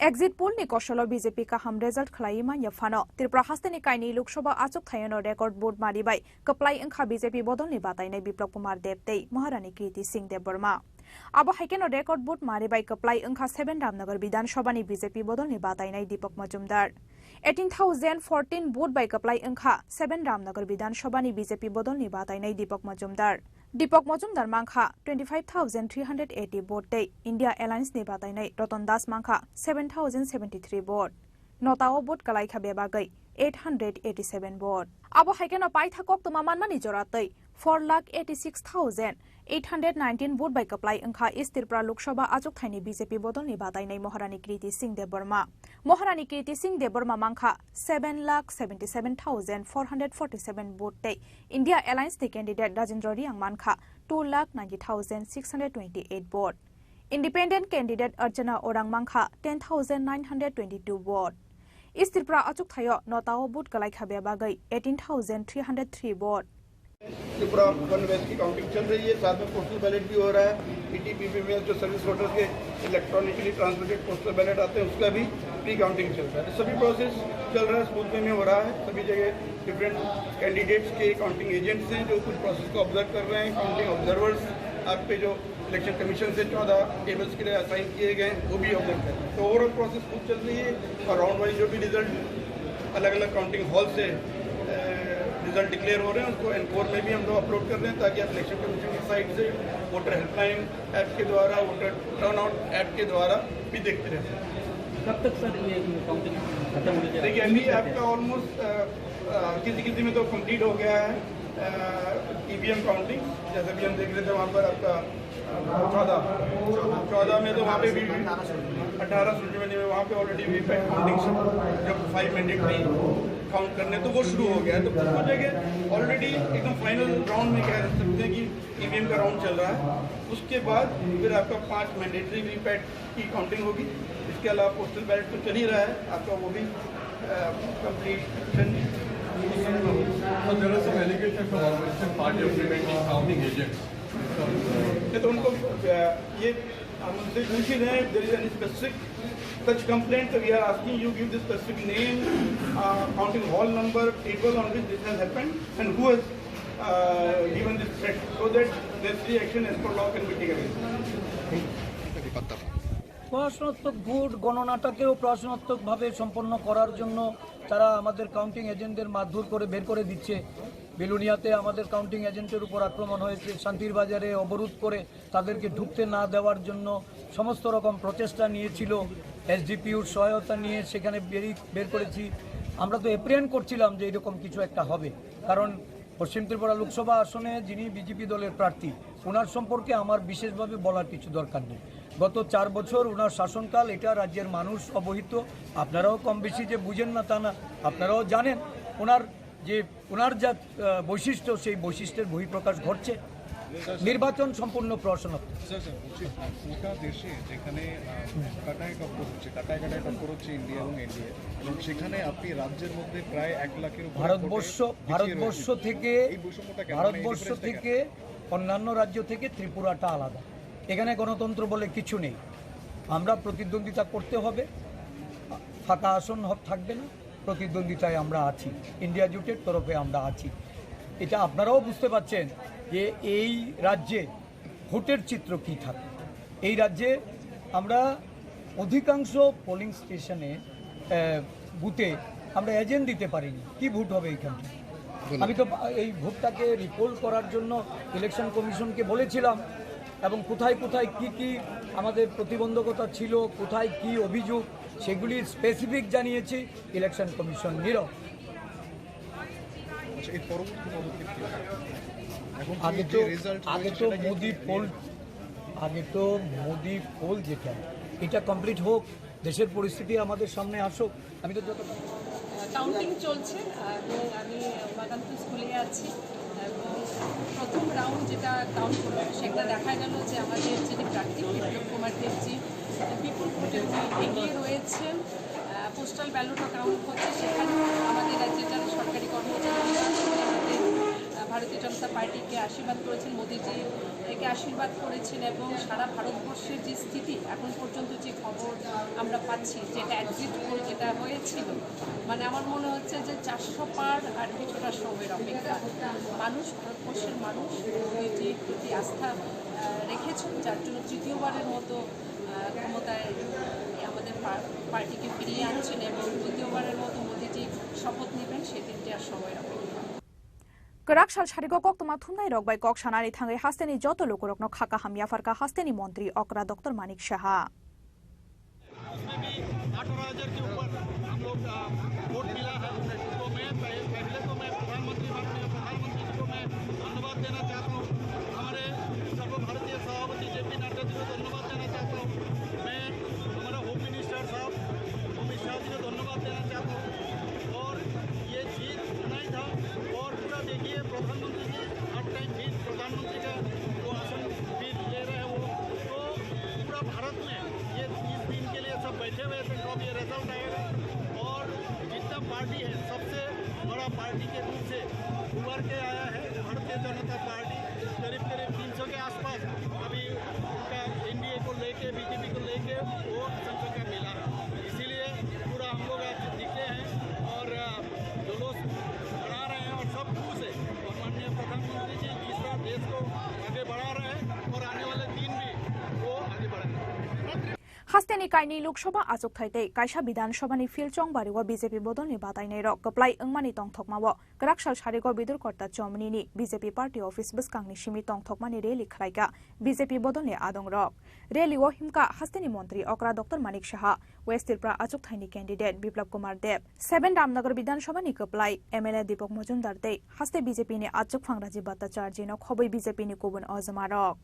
Exit poll ni kosolo B J P kaham result khlaiwi manya phano, Tripura hasteni kainwi Lok Sabha achukthayano record vote mari bai kwplai wngkha B J P bodolni batainai Biplab Kumar Deb tei Maharani Kirti Singh Debbarma. Abo hai kheno record vote mari bai kwplai wngkha seven Ramnagar Bidhan Sabhani B J P bodolni batainai Deepak Majumdar. Eighteen thousand fourteen vote bai kwplai wngkha seven Ramnagar Bidhan Sabhani B J P bodolni batainai Deepak Majumdar. Deepak Majumdar mankha twenty five thousand three hundred eighty vote tei India Alliance ni batainai Ratan Das mankha seven thousand seventy three vote. Notao vote kwlaikha bebagwi eight hundred eighty seven vote. Abo hai kheno paitha koktwma manmani jora tei four lakh eighty six thousand eight hundred nineteen vote bai kwplai wngkha East Tripura Lok Sabha achukthayni B J P bodolni batainai Maharani Kirti Singh Debbarma. Maharani Kirti Singh Debbarma mankha seven lakh seventy seven thousand four hundred forty seven vote tei India Alliance ni candidate Rajendra Reang mankha two lakh ninety thousand six hundred twenty eight vote. Independent candidate Archana Orang mankha ten thousand nine hundred twenty two vote. East Tripura achukthaio notao vote kwlaikha bebagwi eighteen thousand three hundred three vote. Tripura one west की counting चल रही है, साथ में postal ballot भी हो रहा है। ईटीपीबी में जो सर्विस वोटर्स के इलेक्ट्रॉनिकली ट्रांसमिटेड पोस्टल बैलेट आते हैं, उसका भी प्री काउंटिंग चल रहा है। सभी प्रोसेस चल रहा है, स्मूथ वे में हो रहा है। सभी जगह डिफरेंट कैंडिडेट्स के काउंटिंग एजेंट्स हैं जो कुछ प्रोसेस को ऑब्जर्व कर रहे हैं। काउंटिंग ऑब्जर्वर्स आपके जो इलेक्शन कमीशन से चौदह टेबल्स के लिए असाइन किए गए हैं, वो भी ऑब्जर्व कर रहे हैं। तो ओवरऑल प्रोसेस स्मूथ चल रही है और राउंड वाइज जो भी रिजल्ट अलग-अलग काउंटिंग हॉल से, अ, रिजल्ट डिक्लेयर हो रहे हैं, उसको एनकोर में भी हम लोग अपलोड कर रहे हैं, ताकि आप इलेक्शन कमीशन की साइट से वोटर हेल्पलाइन ऐप के द्वारा, वोटर टर्नआउट ऐप के द्वारा भी देखते रहें। कब तक सर ये काउंटिंग खत्म होने जा रहा है? देखिए, अभी आपका ऑलमोस्ट किसी किसी में तो कंप्लीट हो गया है ईवीएम काउंटिंग। जैसे भी हम देख रहे थे, वहाँ पर आपका चौदह, चौदह में तो वहाँ पे भी अठारह सूची में, वहाँ पे ऑलरेडी वीवीपैट काउंटिंग, जब फाइव मैंडेटरी काउंट करने, तो वो शुरू हो गया है। तो कुछ कुछ जगह ऑलरेडी एकदम फाइनल राउंड में कह सकते हैं कि ईवीएम का राउंड चल रहा है। उसके बाद फिर आपका पांच मैंडेटरी वीवीपैट की काउंटिंग होगी। इसके अलावा पोस्टल बैलेट तो चल ही रहा है आपका, वो भी complete. So there are some allegations from opposition party of preventing counting agents. तो उनको ये हम उनसे पूछ ही रहे हैं, there is any specific such complaint, so we are asking you give the specific name, counting hall number, table on which this has happened and who has given this threat, so that necessary action as per law can be taken. প্রশ্নোত্তর ভোট গণনাটাকেও প্রশ্নোত্তকভাবে সম্পন্ন করার জন্য তারা আমাদের কাউন্টিং এজেন্টদের মারধর করে বের করে দিচ্ছে। বিলোনিয়াতে আমাদের কাউন্টিং এজেন্টের উপর আক্রমণ হয়েছে, শান্তির বাজারে অবরোধ করে তাদেরকে ঢুকতে না দেওয়ার জন্য সমস্ত রকম প্রচেষ্টা নিয়েছিল। এসডিপিওর সহায়তা নিয়ে সেখানে বেরিয়ে বের করেছি। আমরা তো এপ্রিহেন্ড করছিলাম যে এরকম কিছু একটা হবে, কারণ পশ্চিম ত্রিপুরা লোকসভা আসনে যিনি বিজেপি দলের প্রার্থী, ওনার সম্পর্কে আমার বিশেষভাবে বলার কিছু দরকার নেই। গত চার বছর ওনার শাসনকাল, এটা রাজ্যের মানুষ অবহিত। আপনারাও কম বেশি যে বুঝেন না তা না, আপনারাও জানেন ওনার যে ওনার যা বৈশিষ্ট্য, সেই বৈশিষ্ট্যের বহিঃপ্রকাশ ঘটছে। নির্বাচন সম্পূর্ণ প্রশ্ন। গোটা দেশে যেখানে কাটায় টক্কর হচ্ছে, কাটায় কাটায় টক্কর হচ্ছে ইন্ডিয়া এবং এনডিএ, এবং সেখানে আপনি রাজ্যের মধ্যে প্রায় এক লাখের উপরে ভারতবর্ষ ভারতবর্ষ থেকে ভারতবর্ষ থেকে অন্যান্য রাজ্য থেকে ত্রিপুরাটা আলাদা। এখানে গণতন্ত্র বলে কিছু নেই। আমরা প্রতিদ্বন্দ্বিতা করতে হবে, ফাঁকা আসন থাকবে না। প্রতিদ্বন্দ্বিতায় আমরা আছি, ইন্ডিয়া জোটের তরফে আমরা আছি। এটা আপনারাও বুঝতে পারছেন যে এই রাজ্যে ভোটের চিত্র কী থাকে। এই রাজ্যে আমরা অধিকাংশ পোলিং স্টেশনে বুথে আমরা এজেন্ট দিতে পারিনি। কি ভোট হবে এইখানে? আমি তো এই ভোটটাকে রিপোর্ট করার জন্য ইলেকশন কমিশনকে বলেছিলাম, এবং কোথায় কোথায় কি কি আমাদের প্রতিবন্ধকতা ছিল, কোথায় কি অভিযোগ, সেগুলি স্পেসিফিক জানিয়েছি। ইলেকশন কমিশন নীরব। আচ্ছা, এর পরবর্তী পদক্ষেপ কি হবে? এখন কি আগে যে তো রেজাল্ট আগে রয়েছে, তো সেটা কি মোদি ক্লিয়ার? পোল আগে তো মোদি পোল যেটা, এটা কমপ্লিট হোক, দেশের পরিস্থিতি আমাদের সামনে আসুক। আমি তো যত কাউন্টিং চলছে এবং আমি উমাকান্ত স্কুলে আছি এবং প্রথম রাউন্ড যেটা কাউন্ট করলো, সেটা দেখা গেল যে আমাদের যিনি প্রার্থী বিপ্লব কুমার দেবজি বিপুল ভোটে উনি এগিয়ে রয়েছেন। পোস্টাল ব্যালটও কাউন্ট হচ্ছে, সেখানে আমাদের রাজ্যের যারা সরকারি কর্মচারী আছেন, আমাদের, আহ, ভারতীয় জনতা পার্টিকে আশীর্বাদ করেছেন, মোদিজি একে আশীর্বাদ করেছেন এবং সারা ভারতবর্ষের যে স্থিতি, এখন পর্যন্ত যে খবর আমরা পাচ্ছি, যেটা এক্সিট পোল যেটা হয়েছিল, মানে আমার মনে হচ্ছে যে চারশো পার আর কিছুটা সময়ের অপেক্ষা। মানুষ, ভারতবর্ষের মানুষ মোদিজির প্রতি আস্থা, আহ, রেখেছেন, যার জন্য তৃতীয়বারের মতো, আহ, ক্ষমতায় আমাদের পা-, পার্টিকে ফিরিয়ে আনছেন এবং তৃতীয়বারের মতো মোদিজি শপথ নেবেন, সেদিনটি আর সময়ের অপেক্ষা। Kwrak sal sarigo koktwma thumnairok bai kok sanani thangwi hasteni joto lukurokno kha kaham yapharkha hasteni montri okra Doctor Manik Saha. उसमें भी अठारह हज़ार के ऊपर हम लोग, अ, वोट मिला है। तो मैं पह-, पहले तो मैं प्रधानमंत्री, माननीय प्रधानमंत्री जी को मैं धन्यवाद देना चाहता हूँ। हमारे सर्वभारतीय सभापति जेपी नड्डा जी को धन्यवाद देना चाहता हूँ। मैं हमारा होम मिनिस्टर साहब, अमित शाह जी को धन्यवाद देना चाहता हूँ। और ये जीत नहीं था। और पूरा देखिए, प्रधानमंत्री जी हर टाइम फिर प्रधानमंत्री का वो आसन फिर ले रहे हैं वो। तो पूरा भारत में ये इस दिन के लिए सब बैठे हुए थे कब ये रिजल्ट आएगा। और जितना पार्टी है, सबसे बड़ा पार्टी के रूप से उभर के आया है भारतीय जनता पार्टी। करीब करीब तीन सौ के आसपास अभी उनका एनडीए को लेके, बीजेपी को लेके वो जनसंख्या मिला है। इसीलिए पूरा हम लोग आज दिखे हैं और, अ, जुलूस बना रहे हैं और सब खुश है। और माननीय प्रधानमंत्री जी जिस तरह देश को आगे बढ़ा रहे हैं और आने वाले दिन भी वो आगे बढ़ाएंगे। Hasteni kainwi Lok Sabha achukthai tei kaisa Bidhan Sabhani field chongbario B J P bodolni batainairok kwplai wngmani tongthokmao kwraksal sarigo Bidurkorta Chomnini B J P party office bwskangni simi tongthokmani rally khlaikha B J P bodolni adongrok. Rally-o himkha hasteni montri okra Doctor Manik Saha, West Tripura achukthaini candidate Biplab Kumar Deb, seven Ramnagar Bidhan Sabhani kwplai M L A Deepak Majumdar tei haste B J P ni achukphang Rajiv Bhattacharjee no khobwi B J P ni kubun ojomarok.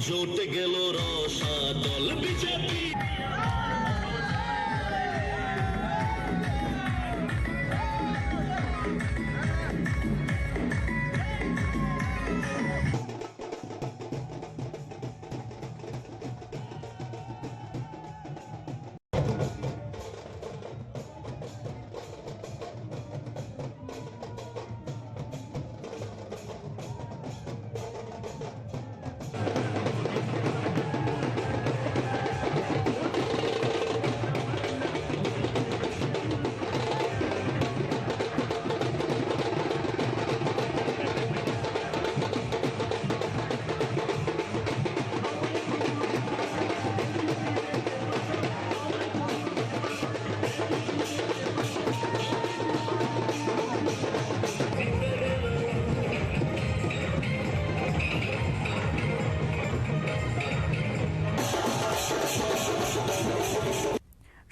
জোটে গেল রসাতল BJP.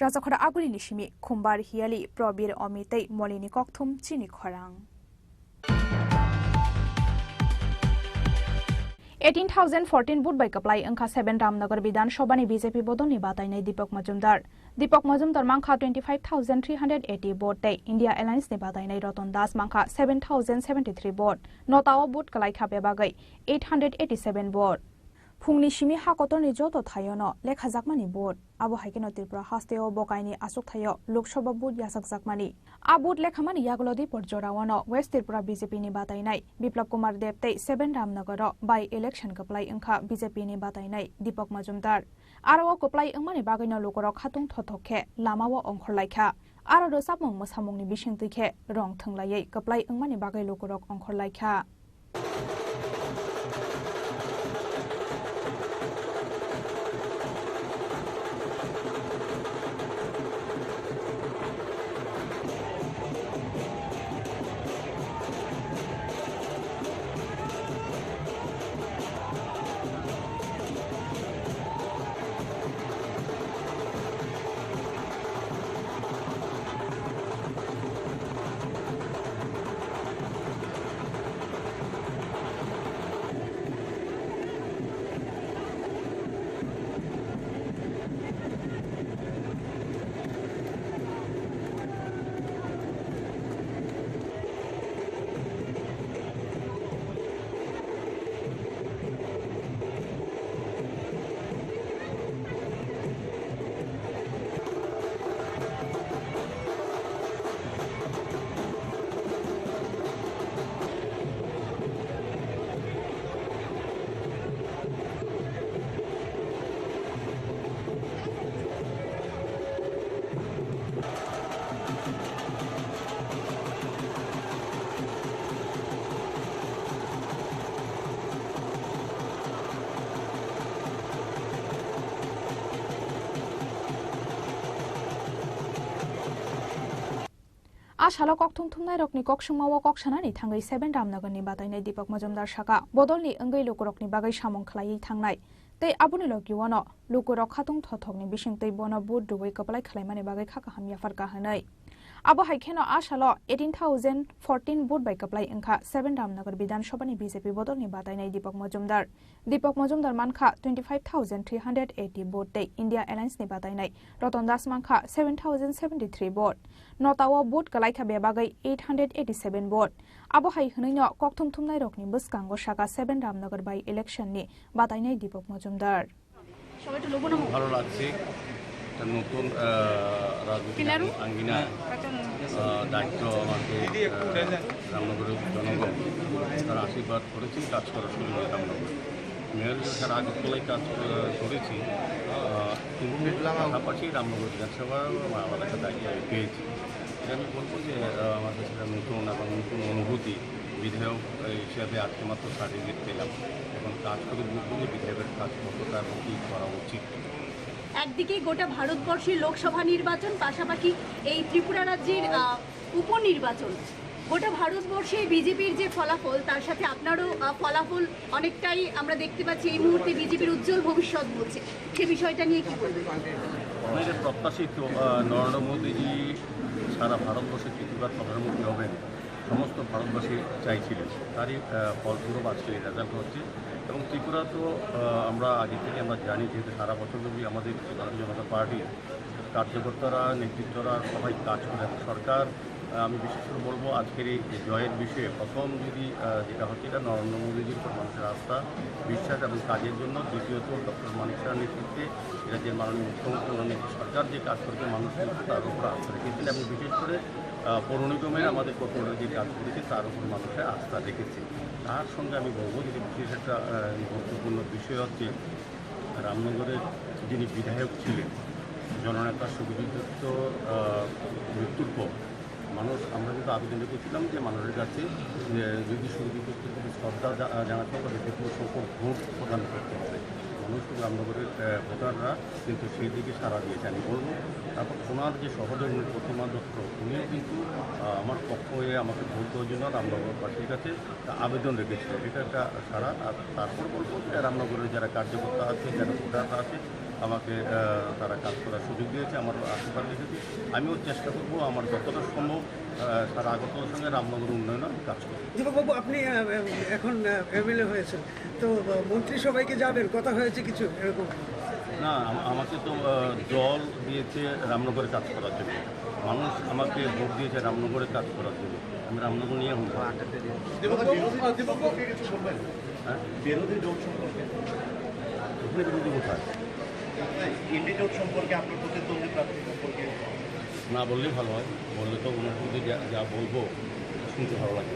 Rajakhora Agulini simi Khumbar Hiyali, Probir Omi tei Molini kokthum chini khorang. Eighteen thousand fourteen vote bai kwplai wngkha seven Ramnagar Bidhan Sabhani B J P bodolni batainai Deepak Majumdar. Deepak Majumdar mankha twenty five thousand three hundred eighty vote tei India Alliance ni batainai Ratan Das mankha seven thousand seventy three vote. Notao vote kwlaikha bebagwi eight hundred eighty seven vote. Phungni simi ha kotorni joto thaiono lekhajakmani vote. Abo hai kheno Tripura hasteo bo kainwi achukthaio Lok Sabha vote yachakjakmani. A vote lekhamani yagulo Dipor joraono West Tripura B J P ni batainai Biplab Kumar Deb tei seven Ramnagar o by election kwplai wngkha B J P ni batainai Deepak Majumdar. Aro o kwplai wngmani bagwino lukurok khatung thothok khe lamao ongkhorlaikha. Aro rwchapmung mwsamungni bisingtwi khe rong thwnglaiwi kwplai wngmani bagwi lukurok ongkhorlaikha. A salo kokthum thumnairokni kok sungmao kok sanani thangwi seven Ramnagarni batainai Deepak Majumdar saka, bodolni wngwi lukurokni bagwi samung khlaiwi thangnai tei aboni logi uano lukurok khatung thothokni bisingtwi bono vote rwui kwplai khlaimani bagwi kha kaham yapharkha hwnwi. Abo hai kheno a salo eighteen thousand fourteen vote bai kwplai wngkha seven Ramnagar Bidhan Sabhani B J P bodolni batainai Deepak Majumdar. Deepak Majumdar mankha twenty five thousand three hundred eighty vote tei India Alliance ni batainai Ratan Das mankha seven thousand seventy three vote. Notao vote kwlaikha bebagwi eight hundred eighty seven vote. Abo hai hwnwino kokthum thumnairokni bwskango saka seven Ramnagar by election ni batainai Deepak Majumdar. ভালো লাগছে। একটা নতুন, আহ, রাজনৈতিক আঙ্গিনা। আহ, দায়িত্ব আমাকে, আহ, রামনগরের জনগণ তারা আশীর্বাদ করেছেন কাজ করার সময় রামনগর মেয়র হিসেবে সারা আগরতলায় কাজ, আহ, করেছি। আহ, কিন্তু পাশাপাশি রামনগর বিধানসভায় আমার আলাদা দায়িত্ব আমি পেয়েছি। এটা আমি বলবো যে, আহ, আমার কাছে একটা নতুন এবং নতুন অনুভূতি। বিধায়ক হিসেবে আজকে মাত্র সার্টিফিকেট পেলাম। এখন কাজ করে বুঝবো যে বিধায়কের কাজ কতটা এবং কী করা উচিত। একদিকে গোটা ভারতবর্ষের লোকসভা নির্বাচন, পাশাপাশি এই ত্রিপুরা রাজ্যের, আহ, উপনির্বাচন। গোটা ভারতবর্ষে বিজেপির যে ফলাফল, তার সাথে আপনারও, আহ, ফলাফল অনেকটাই আমরা দেখতে পাচ্ছি এই মুহূর্তে বিজেপির উজ্জ্বল ভবিষ্যৎ বলছে। সে বিষয়টা নিয়ে কি বলবেন? আপনাদের প্রত্যাশিত, আহ, নরেন্দ্র মোদীজি সারা ভারতবর্ষে তৃতীয়বার প্রধানমন্ত্রী হবেন, সমস্ত ভারতবাসী চাইছিলেন। তারই, আহ, ফলস্বরূপ আজকে এই রেজাল্ট হচ্ছে। এবং ত্রিপুরা তো, আহ, আমরা আগে থেকে আমরা জানি, যেহেতু সারা বছর ব্যাপী আমাদের ভারতীয় জনতা পার্টির কার্যকর্তারা, নেতৃত্বরা সবাই কাজ করেন। সরকার, আহ, আমি বিশেষ করে বলবো, আজকের এই জয়ের বিষয়ে প্রথম যদি, আহ, যেটা হচ্ছে, এটা নরেন্দ্র মোদীজির উপর মানুষের আস্থা, বিশ্বাস এবং কাজের জন্য। দ্বিতীয়ত, ডক্টর মানিক সাহার নেতৃত্বে এরা যে মাননীয় মুখ্যমন্ত্রী, মাননীয় সরকার যে কাজ করেছে, মানুষ কিন্তু তার উপর আস্থা রেখেছেন। এবং বিশেষ করে, আহ, পৌর নিগমে আমাদের কর্পোরেটর যে কাজ করেছে, তার উপর মানুষের আস্থা রেখেছে। তার সঙ্গে আমি বলবো যে বিশেষ একটা, আহ, গুরুত্বপূর্ণ বিষয় হচ্ছে রামনগরের যিনি বিধায়ক ছিলেন, জননেতা সুখজিৎ দত্ত, আহ, মৃত্যুর পর মানুষ, আমরা কিন্তু আবেদন রেখেছিলাম যে মানুষের কাছে যে যদি সুখজিৎ দত্তর প্রতি শ্রদ্ধা জা-, জানাতে হবে, বিপুল সংখ্যক ভোট প্রদান করতে হবে। মানুষ শুধু রামনগরের, আহ, ভোটাররা কিন্তু সেই দিকে সাড়া দিয়েছে, আমি বলবো। তারপর ওনার যে সহধর্মী প্রতিমা দত্ত, উনিও কিন্তু, আহ, আমার পক্ষ হয়ে আমাকে ভোট দেওয়ার জন্য রামনগরবাসীর কাছে আবেদন রেখেছিল। এটা একটা সাড়া। আর তারপর বলবো যে রামনগরের যারা কার্যকর্তা আছে, যারা ভোটাররা আছে, আমাকে, আহ, তারা কাজ করার সুযোগ দিয়েছে, আমার আশীর্বাদ রেখেছে। আমিও চেষ্টা করবো আমার যতটা সম্ভব, আহ, সারা আগরতলার সঙ্গে রামনগর উন্নয়নে আমি কাজ করবো। দীপকবাবু, আপনি, আহ, এখন, আহ, এমএলএ হয়েছেন, তো, আহ, মন্ত্রী সবাইকে যাবেন, কথা হয়েছে কিছু এরকম? না, আম-, আমাকে তো, আহ, দল দিয়েছে রামনগরে কাজ করার জন্য, মানুষ আমাকে ভোট দিয়েছে রামনগরে কাজ করার জন্য। আমি রামনগর নিয়ে এখন দীপকবাবু, আহ, দীপকবাবু, হ্যাঁ? বিরোধী জোট সম্পর্কে? ওখানে বিরোধী কোথায়? ইন্ডি জোট সম্পর্কে, আপনার প্রতিদ্বন্দ্বী প্রার্থী সম্পর্কে? না বললেই ভালো হয়, বললে তো ওনার মধ্যে যা, যা বলবো শুনতে ভালো লাগে,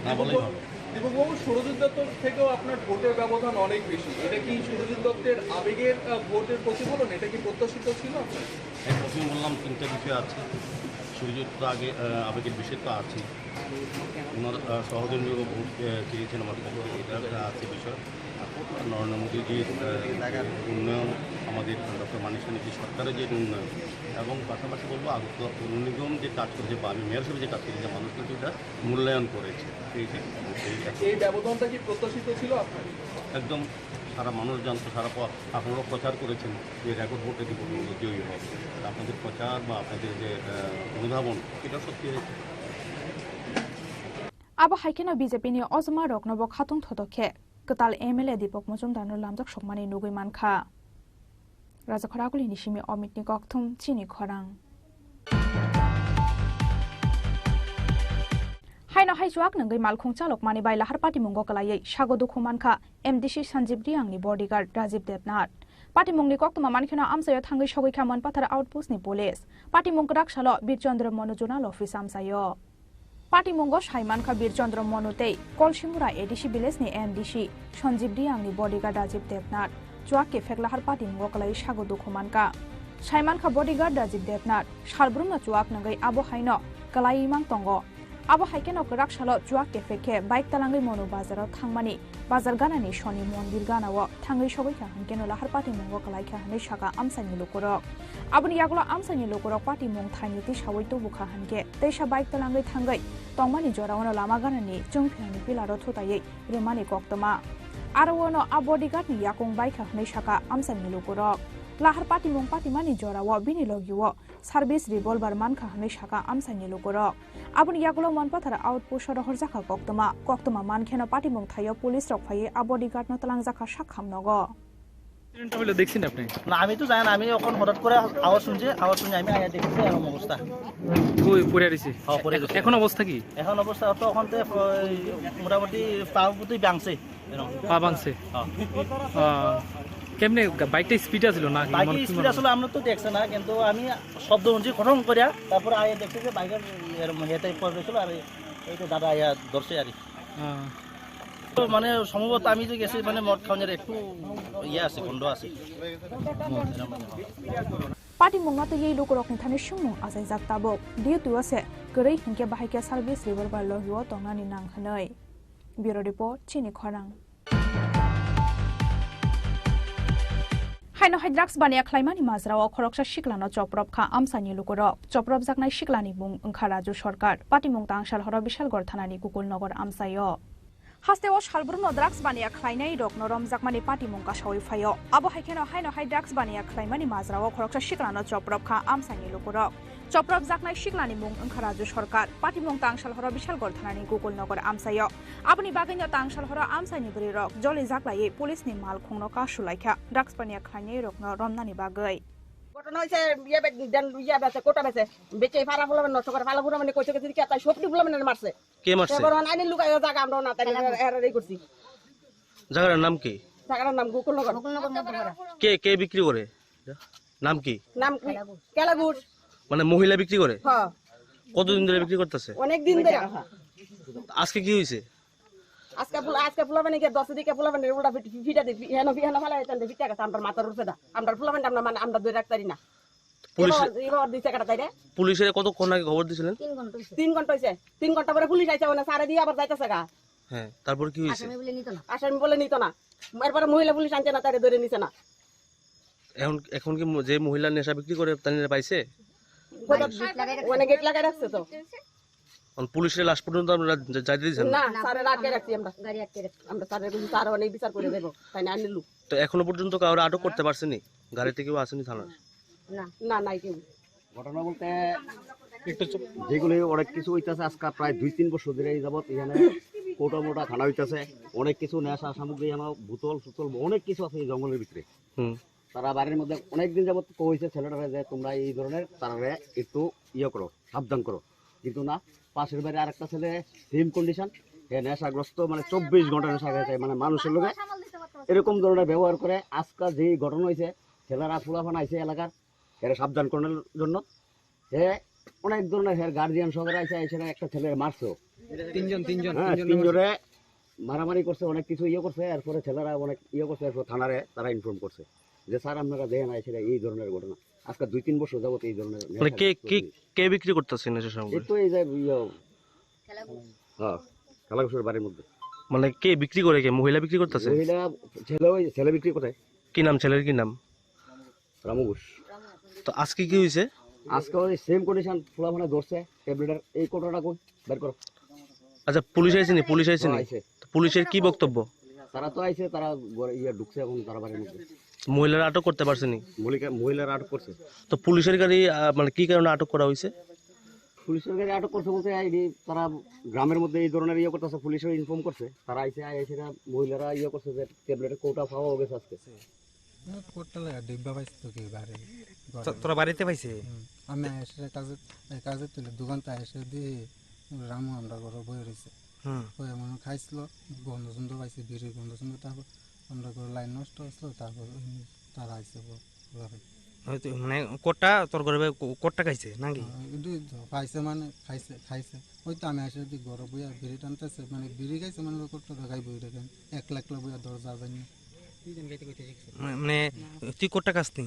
না বললেই ভালো। দীপকবাবু, সুরজিৎ দত্তর থেকেও আপনার ভোটের ব্যবধান অনেক বেশি, এটা কি সুরজিৎ দত্তের আবেগের, আহ, ভোটের প্রতিফলন? এটা কি প্রত্যাশিত ছিল আপনার? আমি প্রথমে বললাম তিনটা বিষয় আছে, সুরজিৎ তো আগে, আহ, আবেগের বিষয় তো আছে, ওনার, আহ, সহধর্মীয় ভোট, আহ, চেয়েছেন আমার পক্ষে, এটা একটা আছে বিষয়। আর নরেন্দ্র মোদীজির, আহ, উন্নয়ন, আমাদের ডক্টর মানিক সাহার যে সরকারের যে উন্নয়ন, এবং পাশাপাশি বলবো আগরতলা পৌর নিগম যে কাজ করেছে বা আমি মেয়র হিসেবে যে কাজ করেছি, মানুষ কিন্তু এটা মূল্যায়ন করেছে। এই যে, এই যে এই ব্যবধানটা কি প্রত্যাশিত ছিল আপনার? একদম সারা মানুষ জানতো, সারা প-, আপনারাও প্রচার করেছেন যে রেকর্ড ভোটে দীপক মণ্ডল জয়ী হবে। আপনাদের প্রচার বা আপনাদের যে, আহ, অনুধাবন, এটা সত্যি হয়েছে। Abo hai kheno B J P ni ojma rokno bo khatung thoto khe kwtal M L A Dipok Mojumdar no lamjak sokmani nugwi mankha. Rajakhor Aguli ni simi Omit ni kokthum chini khorang. Haino hai chuak nungwi malkhung chalokmani bai lahar patimungo kwlaiwi sago dukhu mankha M D C Sanjib Reang ni bodyguard Rajiv Debnath. Patimungni koktwma mankheno amchaio thangwi sogwi kha Monpathar outpost ni police. Patimung kwrak salo Bir Chandra Monu zonal office amchaio. Patimungo sai mankha Bir Chandra Monu tei Kolsimura A D C village ni M D C Sanjib Reang ni bodyguard Rajiv Debnath. Chuak kephek lahar patimungo kwlaiwi sago dukhu mankha. Sai mankha bodyguard Rajiv Debnath salbrumno chuak nungwi abo haino kwlaiwi mang tongo. Abo hai kheno kwrak salo chuak kephek khe bike talangwi Monu bazaro thangmani bazar ganani Soni mondir ganao thangwi sogwi kha, hinkhe no lahar patimungo kwlai kha hinwi sakha amchaini lukurok. Aboni yagulo amchaini lukurok patimung thaini tisaui tubu kha hinkhe teisa bike talangwi thangwi tongmani jorao no lama ganani chwngphirani pillar o thutaiwi rwmani koktwma. Aro o no a bodyguard ni yakung bai kha hinwi sakha amchaini lukurok. Lahar patimung patimani jorao bini logio service revolver mankha hinwi sakha amchaini lukurok. Aboni yagulo Monpathar outpost o rohorjakha koktwma. Koktwma mankheno patimung thaio police rok phaiwi a bodyguard no twlangjakha sakham nogo. অ্যাক্সিডেন্টটা হলো দেখছেন আপনি? না, আমি তো জানি না, আমি এখন হঠাৎ করে আওয়াজ শুনছি, আওয়াজ শুনে আমি আয়া দেখছি এরকম অবস্থা। ওই পড়ে রয়েছে। হ্যাঁ, পড়ে রয়েছে। এখন অবস্থা কি? এখন অবস্থা তো ওখান থেকে ওই মোটামুটি পাও পুতুই ভাঙছে এরকম। পা ভাঙছে? হ্যাঁ। আহ, কেমনে গা-, বাইকটা স্পিড আছিল না? বাইকের মনে কি স্পিড মনে আসলে আমরা তো দেখছে না, কিন্তু আমি শব্দ শুনছি খটং করিয়া, তারপরে আয়া দেখছি যে বাইকের এরম হেতে পড়ে গেছিল, আর এই তো দাদা আয়া ধরছে আর কি। হ্যাঁ। তো মানে সম্ভবত আমি যে গেছি মানে মদ খাওয়ানোর একটু ইয়ে আছে, গন্ধ আছে। Patimung no twiwi lukurokni thani swngmung achaijak tabuk. Duty o se kwrwi hinkhe bahai khe service ribar bai logi o tongnani nang hwnwi. Bureau Report, Chini Khorang. Haino hai drugs baniya khlaimani majrao khoroksa siklano choprop kha amchaini lukurok. Chopropjaknai siklani mung wngkha Raju Sarkar. Patimung tang sal horo Bishalgarh thanani Gokulnagar amchaio. Hasteo salbrumno drugs baniya khlainai rokno romjakmani patimung kasawi phaio. Abo hai kheno haino hai drugs baniya khlaimani majrao khoroksa siklano choprop kha amchaini lukurok. Chopropjaknai siklani mung wngkha Raju Sarkar. Patimung tang sal horo Bishalgarh thanani Gokulnagar amchaio. Aboni bagwino tang sal horo amchaini bwrwirok joli jaklaiwi police ni malkhungno kasu laikha drugs baniya khlainai rokno romnani bagwi. ঘটনা হয়েছে, ইয়ে বে-, দেন, ইয়ে বেচে, কোটা বেচে, বেচে এই ফারা ফুলা মানে নষ্ট করে, ফালা ফুলা মানে কইছে, কইছে, কি তাই সবটি ফুলা মানে মারছে। কে মারছে? সে বড় মানে আইনি লুকায় জায়গা আমরা না, তাই এরা, এরা রেডি করছি। জায়গাটার নাম কি? জায়গাটার নাম গোকুলনগর। গোকুলনগর মধ্যপাড়া। কে, কে বিক্রি করে? নাম কি? নাম কি? কেলা ঘোষ। মানে মহিলা বিক্রি করে? হ্যাঁ। কতদিন ধরে বিক্রি করতেছে? অনেক দিন ধরে। আজকে কি হয়েছে? আজকে ফুল, আজকে ফুলা মানে কি দশ দিকে ফুলা মানে উল্টা ফিট-, ফিটা দি, ফি-, হেন ফি-, হেন ফালা হেন ফিটা গেছে, আমরা মাথার উপরে দা। আমরা ফুলা মানে আমরা মানে আমরা ধরে রাখতারি না। পুলিশ এবার, এবার দিছে কাটা তাই রে। পুলিশের কতক্ষণ আগে খবর দিছিলেন? তিন ঘন্টা হইছে। তিন ঘন্টা হইছে। তিন ঘন্টা পরে পুলিশ আইছে, মানে সারে দিয়ে আবার যাইতেছে গা। হ্যাঁ, তারপর কি হয়েছে? আসামি বলে নিত না। আসামি বলে নিত না। এরপরে মহিলা পুলিশ আনছে না, তারে ধরে নিছে না। এখন, এখন কি ম-, যে মহিলা নেশা বিক্রি করে, তাই পাইছে? কোথাও অনেক গেট লাগাই রাখছে তো। কারণ পুলিশের লাশ পর্যন্ত আমরা যা-, যাইতে দিচ্ছেন না। না, স্যারের আটকে রাখছি আমরা। গাড়ি আটকে রাখছি। আমরা স্যারের কাছে স্যার অনেক বিচার করে দেবো, তাই না আনিলু। তো এখনো পর্যন্ত কাউরে আটক করতে পারছেনি? গাড়িতে কেউ আসেনি থানার? না। না, নাই কেউ। ঘটনা বলতে একটু চুপ। যেগুলি অনেক কিছু হইতাছে, আজকে প্রায় দুই তিন বছর ধরে এই যাবত এখানে কোটা মোটা খানা হইতাছে, অনেক কিছু নেশা সামগ্রী, আমার বোতল সুতল অনেক কিছু আছে এই জঙ্গলের ভিতরে। হুম। তারা বাড়ির মধ্যে অনেক দিন যাবত কইছে ছেলেটারে যে তোমরা এই ধরনের তারারে একটু ইয়ে করো, সাবধান করো, কিন্তু না, পাশের বাড়ি আরেকটা ছেলে সেম কন্ডিশন, হে নেশাগ্রস্ত, মানে চব্বিশ ঘন্টা নেশা খেয়ে যায়, মানে মানুষের লোকে এরকম ধরনের ব্যবহার করে। আজকাল যেই ঘটনা হয়েছে, ছেলেরা ফুলাফান আইছে এলাকার, এরা সাবধান করানোর জন্য। হে অনেক ধরনের হের গার্জিয়ান সহকারে আইসে, আইসে একটা ছেলে মারছে। তিনজন, তিনজন, হ্যাঁ, তিনজনের তিনজনে মারামারি করছে, অনেক কিছু ইয়ে করছে, এরপরে ছেলেরা অনেক ইয়ে করছে, এরপর থানারে তারা ইনফর্ম করছে যে, "স্যার, আপনারা দেখেন, আইসে এই ধরনের ঘটনা।" আজকে দুই তিন বছর যাবত এই ধরনের মানে কে, কে, কে বিক্রি করতেছে নেশা এই সামগ্রী? তো এই যে ইয়ে, হ্যাঁ, কালাকুসুর বাড়ির মধ্যে। মানে কে বিক্রি করে, কে মহিলা বিক্রি করতেছে? মহিলা, ছেলে, ওই ছেলে বিক্রি করে। কি নাম ছেলের, কি নাম? রামু ঘোষ। তো আজকে কি হয়েছে? আজকে ওই সেম কন্ডিশন, ফুলাফানা ধরছে, ট্যাবলেটের এই কোটাটা কই? বের করো। আচ্ছা, পুলিশ আইছে নি? পুলিশ আইছে নি? হ্যাঁ, আইছে। তো পুলিশের কি বক্তব্য? তারা তো আইছে, তারা ঘরে ইয়ে ঢুকছে এখন তারা বাড়ির মধ্যে। মহিলারা আটক করতে পারছে নি? মহিলা-, মহিলারা আটক করছে। তো পুলিশের গাড়ি, আহ, মানে কি কারণে আটক করা হয়েছে? পুলিশের গাড়ি আটক করছে বলতে এই যে তারা গ্রামের মধ্যে এই ধরনের ইয়ে করতেছে, পুলিশও ইনফর্ম করছে, তারা আইছে, আই-, আইসে না, মহিলারা ইয়ে করছে যে ট্যাবলেটের কোটা পাওয়া গেছে আজকে। এ, কোটটা লাগা ডিব্বা পাইছে তো কি বাড়ি, ঘরে। তো-, তোরা বাড়িতে পাইছে? হুম। আমি এসে কাজে, এই কাজে তুলে দোকানতে এসে দিয়ে রামু আমরা ঘরে বই রয়েছে। হুম। ওই এমন খাইছিল, গন্ধ সুন্দর পাইছে, বিড়ির গন্ধ সুন্দর, তারপর আমরা ঘরে লাইন নষ্ট হয়েছিল, তারপর ওই তারা আইছে ব-, বলা হয়। হয়তো মানে কোটটা তোর ঘরে কো-, কোটটা খাইছে নাকি? হ্যাঁ, এটাই তো, খাইছে মানে খাইছে, খাইছে। ওই তো আমি এসে দিয়ে ঘরে বইয়া বিড়ি টানতেছে, মানে বিড়ি খাইছে মানে ওই কোটটা তো খাইবো এটা কেন? একলা একলা বইয়া দরজা জানি। মা-, মানে, তুই কোটটা খাস নি?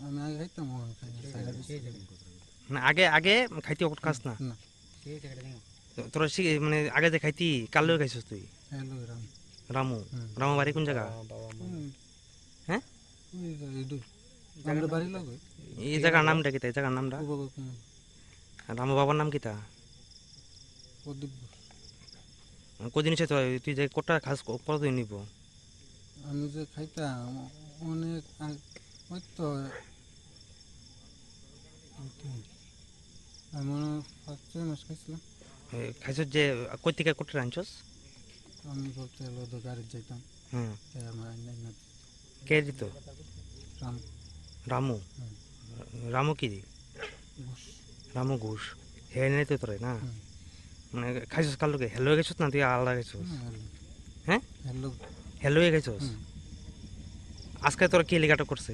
আমি আগে খাইতাম, ওখানে খাই না, ছাড়া দিছি। না, আগে, আগে খাইতে কোট খাস না? না। তো-, তোরা শিখে, মানে, আগে যে খাইতি, কার লগে খাইছস তুই? হ্যাঁ, লগে রাম। রামু? হুম। রামু বাড়ি কোন জায়গা? হুম। হ্যাঁ? ওই যে ইডু। আমাদের বাড়ি লগে। এই জায়গার নামটা কি তাই? জায়গার নামটা? কুবাগো কুমু। রামু বাবার নাম কি তা? প্রদীপ ঘোষ। কদিন হচ্ছে তো তুই যে কোটটা খাস ক-, কতদিন নিব? আমি যে খাইতাম অনেক আগ-, ওই তো আমি মনে হয় পাঁচ ছয় মাস খাইছিলাম। এ, খাইছস যে, কই থেকে কোটটা আনছস? আমি বলতে হলো তো গাড়িতে যাইতাম। হুম। তাই আমার আইনা আইনা কে দিত? রাম। রামু? হুম। রামু কি দি? ঘোষ। রামু ঘোষ। হে নেই তো তোরে না? হুম। মানে খাইছস কার লগে? হেলো গেছস না তুই আলাদা গেছস? হুম, হেলো। হ্যাঁ? হেলো। হেলো গেছস? হুম। আজকে তোরা কি লিগাটো করছে?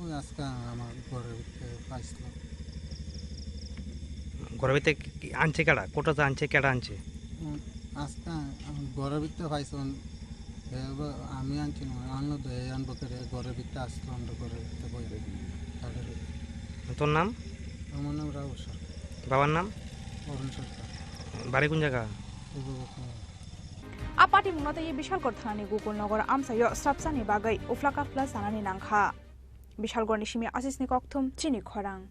ওই আজকে আমার ঘরের ভিতরে পাইছিল। ঘরের ভিতরে কি আনছে কেডা? কোটা তো আনছে, কেডা আনছে? উম, আজকে আমি ঘরের ভিতরে পাইছিলাম। এবার আমি আনছি না, আনলো তো এই আনবো করে ঘরের ভিতরে আসলো, আমরা ঘরের ভিতরে বই তাদের। তোর নাম? আমার নাম রাহুল সরকার। বাবার নাম? অরুণ সরকার। বাড়ি কোন জায়গা? পূর্ব Bardhaman. A patimungno tei Bishalgarh thanani Gokulnagar amchaio srapsani bagwi ufla kaphla chanani nangkha. Bishalgarhni simi Asisni kokthum chini khorang.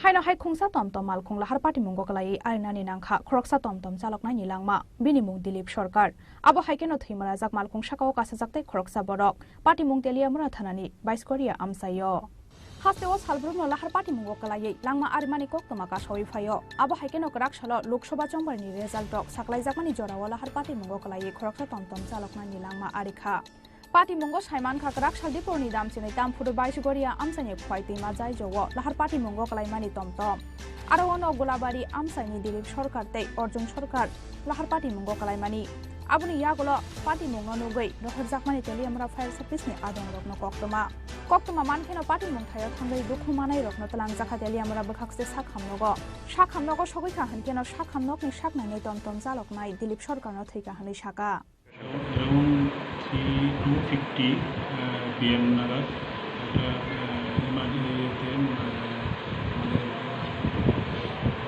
Haino hai khungsa tomtom malkhung lahar patimungo kwlaiwi arinani nangkha khoroksa tomtom chaloknaini langma, bini mung Dilip Sarkar. Abo hai kheno thwimarajak malkhung sakao kasajak tei khoroksa borok. Patimung Teliamura thanani Baiskoria amchaio. Hasteo salbrumno lahar patimungo kwlaiwi langma arimani koktwma kasawi phaio. Abo hai kheno kwrak salo Lok Sabha chongbarni result rok saklaijakmani jorao lahar patimungo kwlaiwi khoroksa tomtom chaloknani langma arikha. Patimungo saimankha kwrak sal Diporni damchini Tamphuru Baiskoria amchaini Khwai twima jaijo-o lahar patimungo kwlaimani tomtom. Aro ono Gulabari amchaini Dilip Sarkar tei Arjun Sarkar lahar patimungo kwlaimani. Aboni yagulo patimungno nugwi rohorjakmani Teliamura Fire Service ni adongrokno koktwma. Koktwma mankheno patimung thaio thangwi dukhu manairokno twlangjakha Teliamura bwkhakse sakhamnogo. Sakhamnogo sogwikha hinkheno sakhamnokni saknaini tomtom chaloknai Dilip Sarkarno thwikha hwnwi saka. Around three, two fifty, আহ, পিএম নাগাদ একটা, আহ, ইমার্জে-, ইয়েতে, আহ, মানে,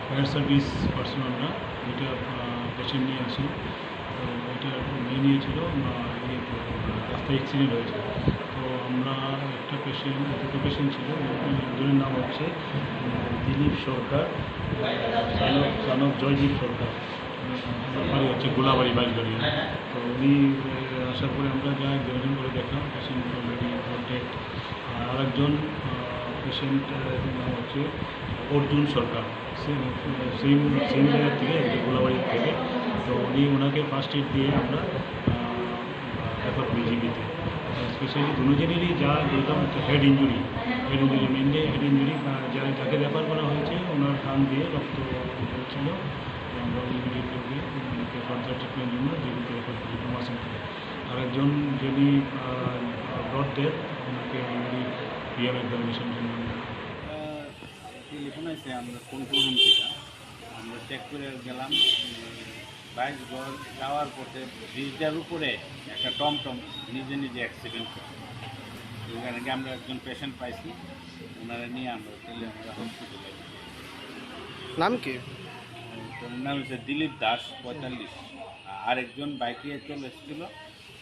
fire service পার্সোনালরা দুইটা, আহ, পেশেন্ট নিয়ে আসি। তো এটা মেইন ইয়ে ছিল, আহ, ইয়েতে, আহ, রাস্তায় অ্যাক্সিডেন্ট হয়েছে। তো আমরা একটা পেশেন্ট, দুটো পেশেন্ট ছিল, দুজনের নাম হচ্ছে, আহ, দিলীপ সরকার, আহ, son of, son of Joydeep সরকার। আমার বাড়ি হচ্ছে গোলাবাড়ি, বাইশবাড়ি। তো উনি, আহ, আসার পরে আমরা যা এক্সামিন করে দেখলাম, পেশেন্ট অলরেডি ডেড। আর আরেকজন, আহ, পেশেন্ট, আহ, এর নাম হচ্ছে অর্জুন সরকার, সেম, সেম, সেম জায়গা থেকে, এই যে গোলাবাড়ি থেকে। তো উনি, ওনাকে ফার্স্ট এড দিয়ে আমরা, আহ, রেফার করি জিবিতে। স্পেশালি দুজনেরই যা বলতাম হচ্ছে head injury, head injury, mainly head injury, যা, যাকে রেফার করা হয়েছে ওনার কান দিয়ে রক্ত ছিল। আমরা ইমিডিয়েটলি ওকে, ওনাকে ফার্দার ট্রিটমেন্ট জন্য জিবিতে রেফার করি ট্রমা সেন্টারে। আর একজন যিনি, আহ, ব্রড ডেথ, ওনাকে অলরেডি পিএম এক্সামিনেশন জন্য আমরা টেলিফোন আইছে আমরা কন্ট্রোল রুম থেকে। আমরা চেক করে গেলাম, উম, বাইশ ঘর যাওয়ার পথে ব্রিজটার উপরে একটা টমটম নিজে নিজে অ্যাক্সিডেন্ট করে। ওখানে গিয়ে আমরা একজন পেশেন্ট পাইছি, ওনারা নিয়ে আমরা চলে আমরা হসপিটালে। নাম কি? তো ওনার নাম হচ্ছে দিলীপ দাস, পঁয়তাল্লিশ। আরেকজন বাইকে চলে এসেছিল,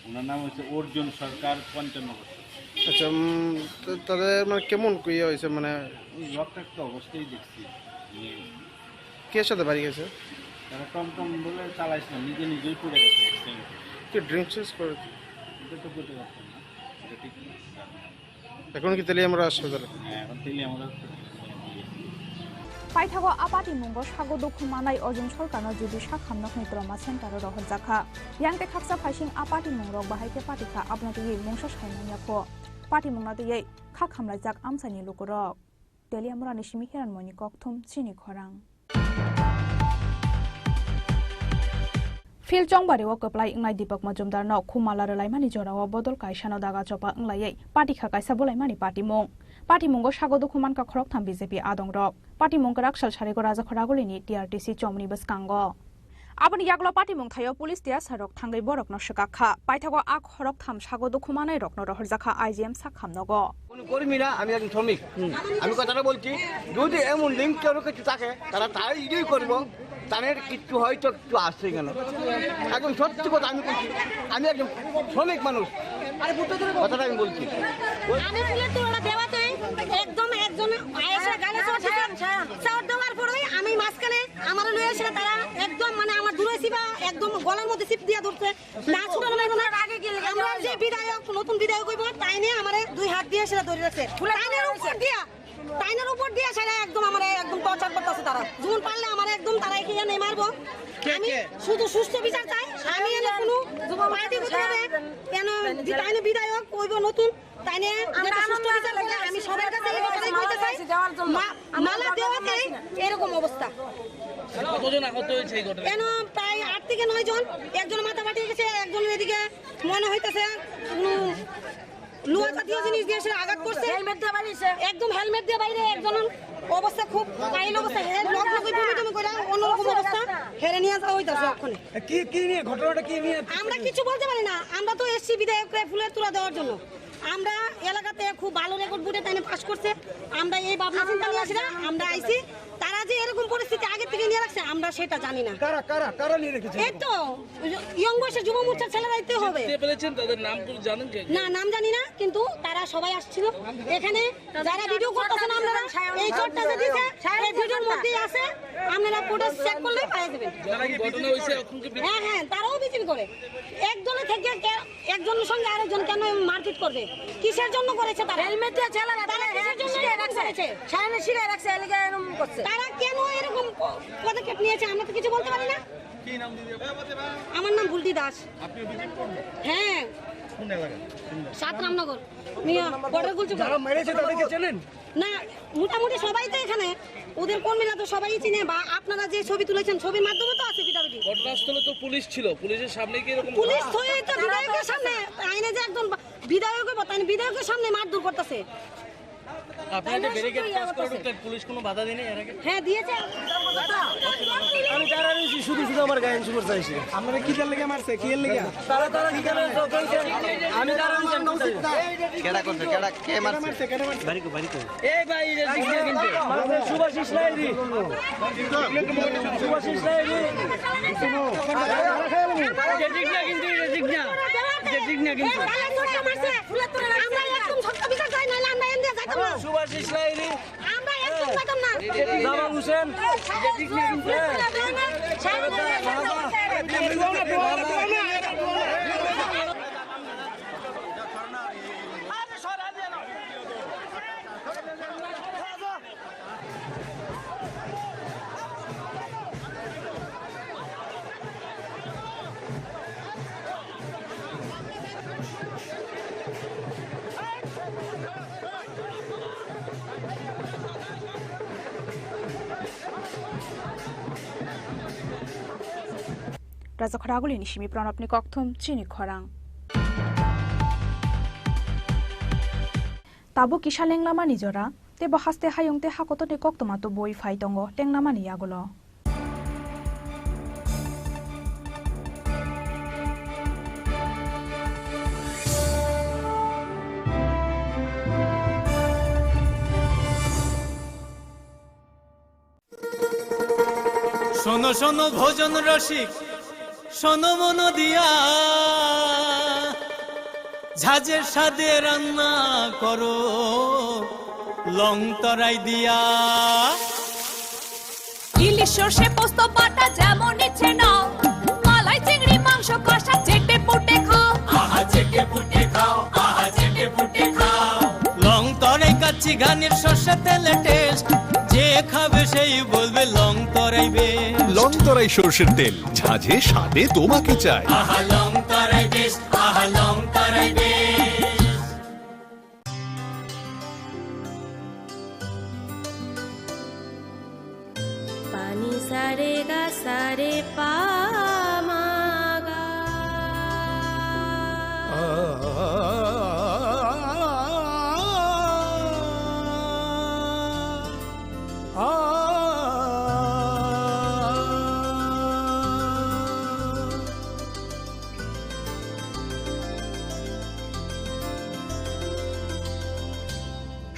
ওনার নাম হচ্ছে অর্জুন সরকার, পঞ্চান্ন বছর। আচ্ছা, উম, তো তাদের মানে কেমন ইয়ে হয়েছে, মানে? ওই রক্তাক্ত অবস্থায় দেখছি। নিয়ে কে সাথে বাড়ি গেছে? তারা টমটম বলে চালাইছিল, নিজে নিজেই পড়ে গেছে অ্যাক্সিডেন্ট। কি ড্রিঙ্কস করে? এটা তো বলতে পারতাম না, এটা ঠিক না। এখন কি তেলিয়ামুড়া হাসপাতালে? হ্যাঁ, এখন তেলিয়ামুড়া হাসপাতালে। Paithago a patimungo sago dukhu manai Arjun Sarkarno G B sak hamnokni trauma center-o rohorjakha. Yang tei khaksa phaising a patimungrok bahai khe patikha, abono twiwi mungsa sai manya kho. Patimungno twiwi kha khamlaijak amchaini lukurok. Teliamurani simi Hiranmoyni kokthum chini khorang. Phil chongbario kwplai wngnai Deepak Majumdarno khumala rwlaimani jorao bodol kaisano daga chopa wnglaiwi patikha kaisa bulaimani patimung. Patimungo sago dukhu mankha khoroktham B J P adongrok. Patimung kwrak sal sarigo Rajakhor Ragulini T R T C chomni bwskango. Aboni yagulo patimung thaio police tei asarok thangwi borokno swkak kha. Paithago a khoroktham sago dukhu manairokno rohorjakha I G M sak hamnogo. কোনো কর্মী না, আমি একজন শ্রমিক। আমি কথাটা বলছি, যদি এমন লিঙ্ক কারো কিছু থাকে, তারা তাই ইডিই করবো। তাদের কিচ্ছু হয়তো কিছু আছে এখানে। এখন সত্যি কথা আমি বলছি, আমি একজন শ্রমিক মানুষ, কথাটা আমি বলছি। আমি ফুলের তোড়া দেওয়াতে একদম একজন এসে গালে চড় দিছে। চড় দেওয়ার পরে আমি মাঝখানে আমার লয়ে এসে তারা একদম মানে আমার দূরে ছিল, একদম গলার মধ্যে চিপ দিয়ে ধরছে। না ছুটানো লাগবে না। আমরা যে বিধায়ক, নতুন বিধায়ক হইব, তাই নিয়ে আমারে দুই হাত দিয়ে সেটা ধরে রাখছে। তাইনের উপর দিয়া, তাইনের উপর দিয়া সেটা একদম আমারে একদম টর্চার করতেছে তারা। যেমন পারলে আমারে একদম তারা এখানে মারবো। আমি শুধু সুস্থ বিচার চাই। আমি এনে কোনো পার্টি করতে হবে, কেন তাইনে বিধায়ক হইব নতুন, তাইনে যেটা সুস্থ বিচার করে, আমি সবার কাছে এই কথাটাই কইতে চাই। মা-, মালা দেওয়াতে এরকম অবস্থা। কতজন আহত হয়েছে এই ঘটনায়? কেন প্রায় আট থেকে নয় জন, একজন মাথা ফাটিয়ে গেছে, একজন এদিকে মনে হইতেছে কোনো লোহা জাতীয় জিনিস দিয়ে সে আঘাত করছে। হেলমেট দিয়ে বাইরে এসে। একদম হেলমেট দিয়ে বাইরে একজন অবস্থা খুব কাহিল অবস্থা, হে লগ লগে বমি টমি করে অন্যরকম অবস্থা, হেরে নিয়ে যাওয়া হইতেছে ওখানে। কি, কি নিয়ে, ঘটনাটা কি নিয়ে? আমরা কিছু বলতে পারি না, আমরা তো এসছি বিধায়ককে ফুলের তোড়া দেওয়ার জন্য। আমরা এলাকাতে খুব ভালো রেকর্ড বুটে তাই পাস করছে, আমরা এই ভাবনা চিন্তা নিয়ে আসি না, আমরা আইছি। তারা যে এরকম পরিস্থিতি আগে থেকে নিয়ে রাখছে, আমরা সেটা জানি না। কারা, কারা, কারা নিয়ে রেখেছে? এই তো ইয়ং বয়সের যুব মোর্চার ছেলেরাই তো হবে। কে পেরেছেন, তাদের নাম কোনো জানেন কি? না, নাম জানি না, কিন্তু তারা সবাই আসছিল এখানে। যারা ভিডিও করতেছেন আপনারা, এই চোরটা যে দিছে, এই ভিডিওর মধ্যেই আছে, আপনারা ফুটেজ চেক করলেই পাওয়া যাবে। যখন ঘটনা হয়েছে, তখন কি বি- হ্যাঁ, হ্যাঁ, তারাও বিক্রি করে। একজনের থেকে কে-, একজনের সঙ্গে আরেকজন কেন মারপিট করবে? কিসের জন্য করেছে তারা? হেলমেট দিয়ে চালান, তারা তারা কিসের জন্য শিখে এরকম রাখছে। করেছে? সামনে শিখে রাখছে, এলাকা এরকম করছে। তারা কেন এরকম প-, পদক্ষেপ নিয়েছে, আমরা তো কিছু বলতে পারি না। কি নাম দিদি আপনার? আমার নাম বুলটি দাস। আপনি অভিযোগ করবেন? হ্যাঁ। কোন এলাকা? কোন এলাকা? সাত রামনগর। মিয়া, বর্ডার গুলচুক। যারা মেরেছে তাদেরকে চেনেন? না, মোটামুটি সবাই তো এখানে, ওদের কর্মীরা তো সবাই চিনে, বা আপনারা যে ছবি তুলেছেন, ছবির মাধ্যমে তো আছে পিটাপিটি। ঘটনাস্থলে তো পুলিশ ছিল, পুলিশের সামনে কি এরকম পুলিশ তো এই তো বিধায়কের সামনে, আইনে যে একজন বা-, বিধায়কও বর্তমানে বিধায়কের সামনে মারধর করতেছে। আপনারা যে ব্যারিকেড ক্রস করে ঢুকলেন, পুলিশ কোনো বাধা দেয়নি এর আগে? হ্যাঁ, দিয়েছে। আমি দাঁড়ায় রয়েছি, শুধু শুধু আমার গায়ে সুপার চাইছি। আপনারা কি তার লেগে মারছে, কি এর লেগে? তারা, তারা কি কারণে চলছে? আমি দাঁড়ায় রয়েছি, আমি কোথায়? কেডা করছে? কেডা, কে মারছে? এই ভাই, এটা ঠিক না কিন্তু। সুভাষ ইসলাম রে। সুভাষ ইসলাম রে। এটা ঠিক না কিন্তু, এটা ঠিক না। এটা ঠিক না কিন্তু। আমরা একদম সত্য বিচার চাই, নাহলে আমরা এমনি যাইতাম না। সুভাষ ইসলাম রে। আমরা একদম যাইতাম না। জামাল Hossain. Rajakha Raguli ni simi Pranab ni kokthum chini khorang. Tabuk kisa lenglamani jora, tei bo haste hayung tei hakotorni koktwma tubui phai tongo lenglamani yagulo. শোনো শোনো ভোজন রসিক, শোনো মন দিয়া, ঝাঁঝের স্বাদে রান্না করো লং তরাই দিয়া। ইলিশ সর্ষে পোস্ত বাটা যেমন ইচ্ছে নাও, মালাই চিংড়ি মাংস কষা চেটে পুটে খাও। আহা চেটে পুটে খাও, আহা চেটে পুটে খাও। লং তরাই কাচ্চি ঘানির সর্ষে তেলে টেস্ট, যে খাবে সেই বলবে লং তরাই বেশ। লং তরাই সর্ষের তেল, ঝাঁঝে স্বাদে তোমাকে চাই। আহা লং তরাই বেশ, আহা লং তরাই বেশ। Pani sare ga sare pa ma ga.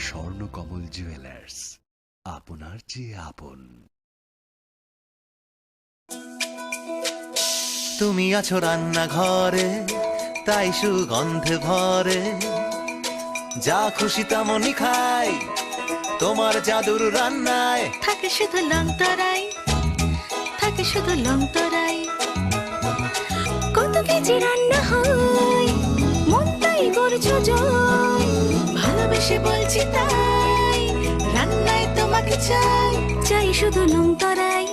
Swarnakamal jewellers, আপনার চেয়ে আপন। তুমি আছো রান্নাঘরে, তাই সুগন্ধে ভরে। যা খুশি তেমনই খাই, তোমার জাদুর রান্নায়। থাকে শুধু লং তরাই, থাকে শুধু লং তরাই। কত কেজি রান্না হয়, মনটাই করছো জয়। ভালোবেসে বলছি তাই, রান্নায় তোমাকে চাই। চাই শুধু লং তরাই,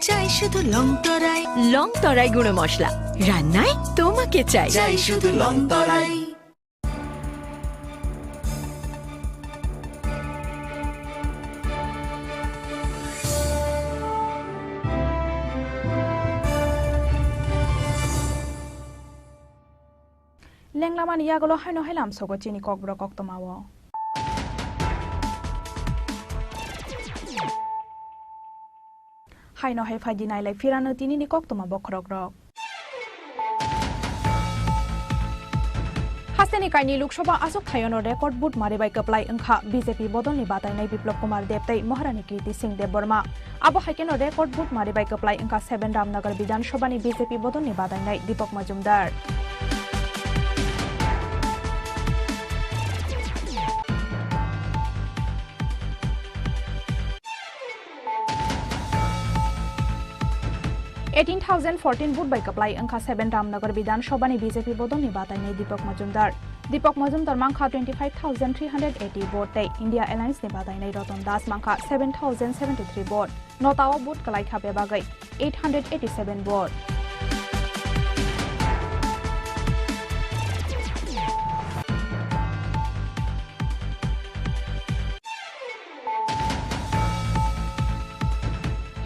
চাই শুধু লং তরাই। লং তরাই গুঁড়ো মশলা, রান্নায় তোমাকে চাই। চাই শুধু লং তরাই। Tenglamani yagulo haino hai lamsogo chini kokborok koktwmao. Haino hai phaidi nailai phirano tinini koktwma bokhorokrok. Hasteni kainwi Lok Sabha achuk thaiono record vote mari bai kwplai wngkha B J P bodolni batainai Biplab Kumar Deb tei Maharani Kirti Singh Debbarma. Abo hai kheno record vote mari bai kwplai wngkha seven Ramnagar Bidhan Sabhani B J P bodolni batainai Deepak Majumdar. Eighteen thousand fourteen vote bai kwplai wngkha seven Ramnagar Bidhan Sabhani B J P bodolni batainai Deepak Majumdar. Deepak Majumdar mankha twenty five thousand three hundred eighty vote tei India Alliance ni batainai Ratan Das mankha seven thousand seventy three vote. Notao vote kwlaikha bebagwi eight hundred eighty seven vote.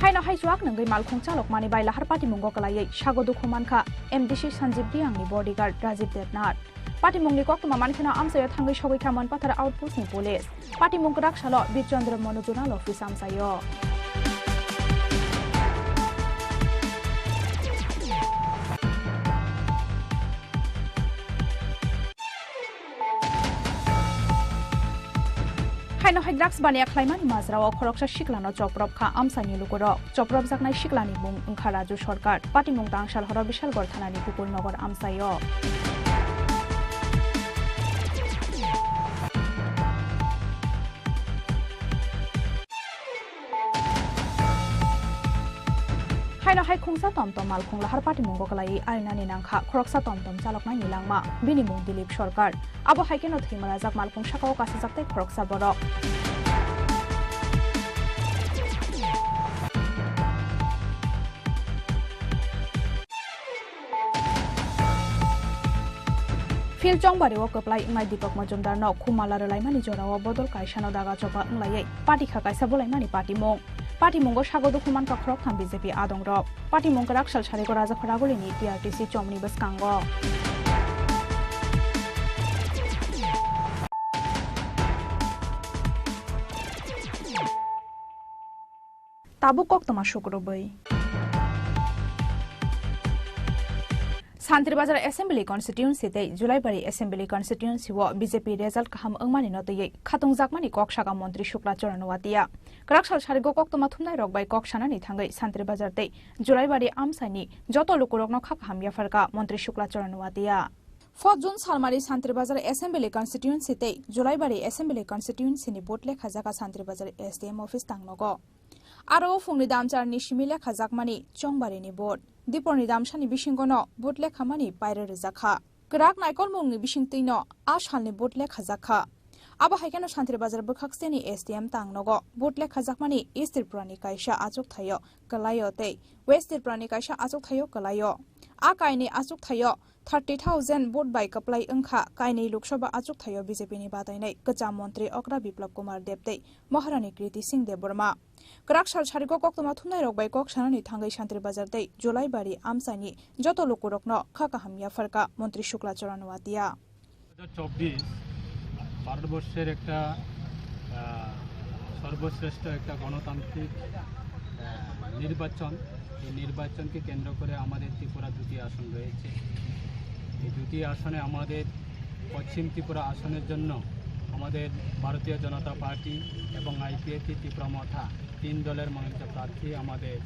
Haino hai chuak nungwi malkhung chalokmani bai lahar patimungo kwlaiwi sago dukhu mankha M D C Sanjib Reang ni bodyguard Rajiv Debnath. Patimungni koktwma mankheno amchaio thangwi sogwi kha Manpathar outpost ni police. Patimung kwrak salo Bir Chandra Manu Zonal Office amchaio. Haino hai drugs baniya khlaimani majrao khoroksa siklano choprop kha amchaini lukurok. Chopropjaknai siklani mung wngkha Raju Sarkar. Patimung tangsal horo Bisalgor thanani Gokul Nagar amchaio. Haino hai khungsa tom tom malkhung lahar patimungo kwlaiwi arinani nangkha khoroksa tom tom chaloknaini langma. Bini mung Dilip Sarkar. Abo hai kheno thwima rajak malkhung sakao kasijak tei khoroksa borok. Phil Chongbari o kwplai wngnai Deepak Majumdar no khumala rwlaimani jorao bodol kaisano daga choba wnglaiwi patikha kaisa bolaimani patimung. Patimungo sago dukhu mankha khoroktham B J P adongrok. Patimung kwrak sal sarigo Rajaphara gulini T R T C chomni bwskango. Tabuk koktwma sukrubwi. Santri Bazar Assembly Constituency tei Julaibari Assembly Constituency o B J P result kaham wngmani no twiwi khatungjakmani kok saka Montri Shukla Charan Noatia. Kwrak sal sarigo koktwma thumnai rok bai kok sanani thangwi Santri Bazar tei Julaibari amchaini joto lukurokno kha kaham yapharkha Montri Shukla Charan Noatia. Fourth June salmari Santri Bazar Assembly Constituency tei Julaibari Assembly Constituency ni vote lekha jaga Santri Bazar S D M office tangnogo. Aro phungni damcharni simi lekhajakmani Chongbarini vote. Diporni damsani bisingono vote lekhamani paira rwjakha. Kwrak naikolmungni bisingtwino a salni vote lekhajakha. Abo hai kheno Santri Bazar bwkhakseni S D M tangnogo vote lekhajakmani East Tripurani kaisa achuk thaio kwlaio tei West Tripurani kaisa achuk thaio kwlaio. A kainwi achuk thaio thirty thousand vote bai kwplai wngkha kainwi Lok Sabha achuk thaio B J P ni batainai kwcham montri okra Biplab Kumar Deb tei Maharani Kriti Singh Debbarma. Kwrak sal sarigo koktwma thumnai rok bai kok sanani thangwi Santri Bazar tei Julaibari amchaini joto lukurokno kha kaham yapharkha Montri Shukla Charan Noatia. দু হাজার চব্বিশ ভারতবর্ষের একটা, আহ, সর্বশ্রেষ্ঠ একটা গণতান্ত্রিক, আহ, নির্বাচন। এই নির্বাচনকে কেন্দ্র করে আমাদের ত্রিপুরা দুটি আসন রয়েছে। এই দুটি আসনে আমাদের পশ্চিম ত্রিপুরা আসনের জন্য আমাদের ভারতীয় জনতা পার্টি এবং আইপিএফটি ত্রিপুরা মথা তিন দলের মনোনীত প্রার্থী আমাদের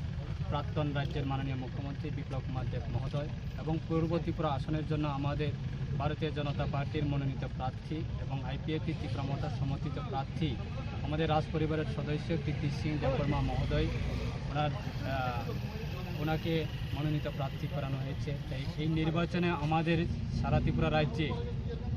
প্রাক্তন রাজ্যের মাননীয় মুখ্যমন্ত্রী বিপ্লব কুমার দেব মহোদয় এবং পূর্ব ত্রিপুরা আসনের জন্য আমাদের ভারতীয় জনতা পার্টির মনোনীত প্রার্থী এবং আইপিএফটি ত্রিপুরা মথা সমর্থিত প্রার্থী আমাদের রাজ পরিবারের সদস্য কীর্তি সিং দেববর্মা মহোদয়, ওনার, আহ, ওনাকে মনোনীত প্রার্থী করানো হয়েছে। তাই এই নির্বাচনে আমাদের সারা ত্রিপুরা রাজ্যে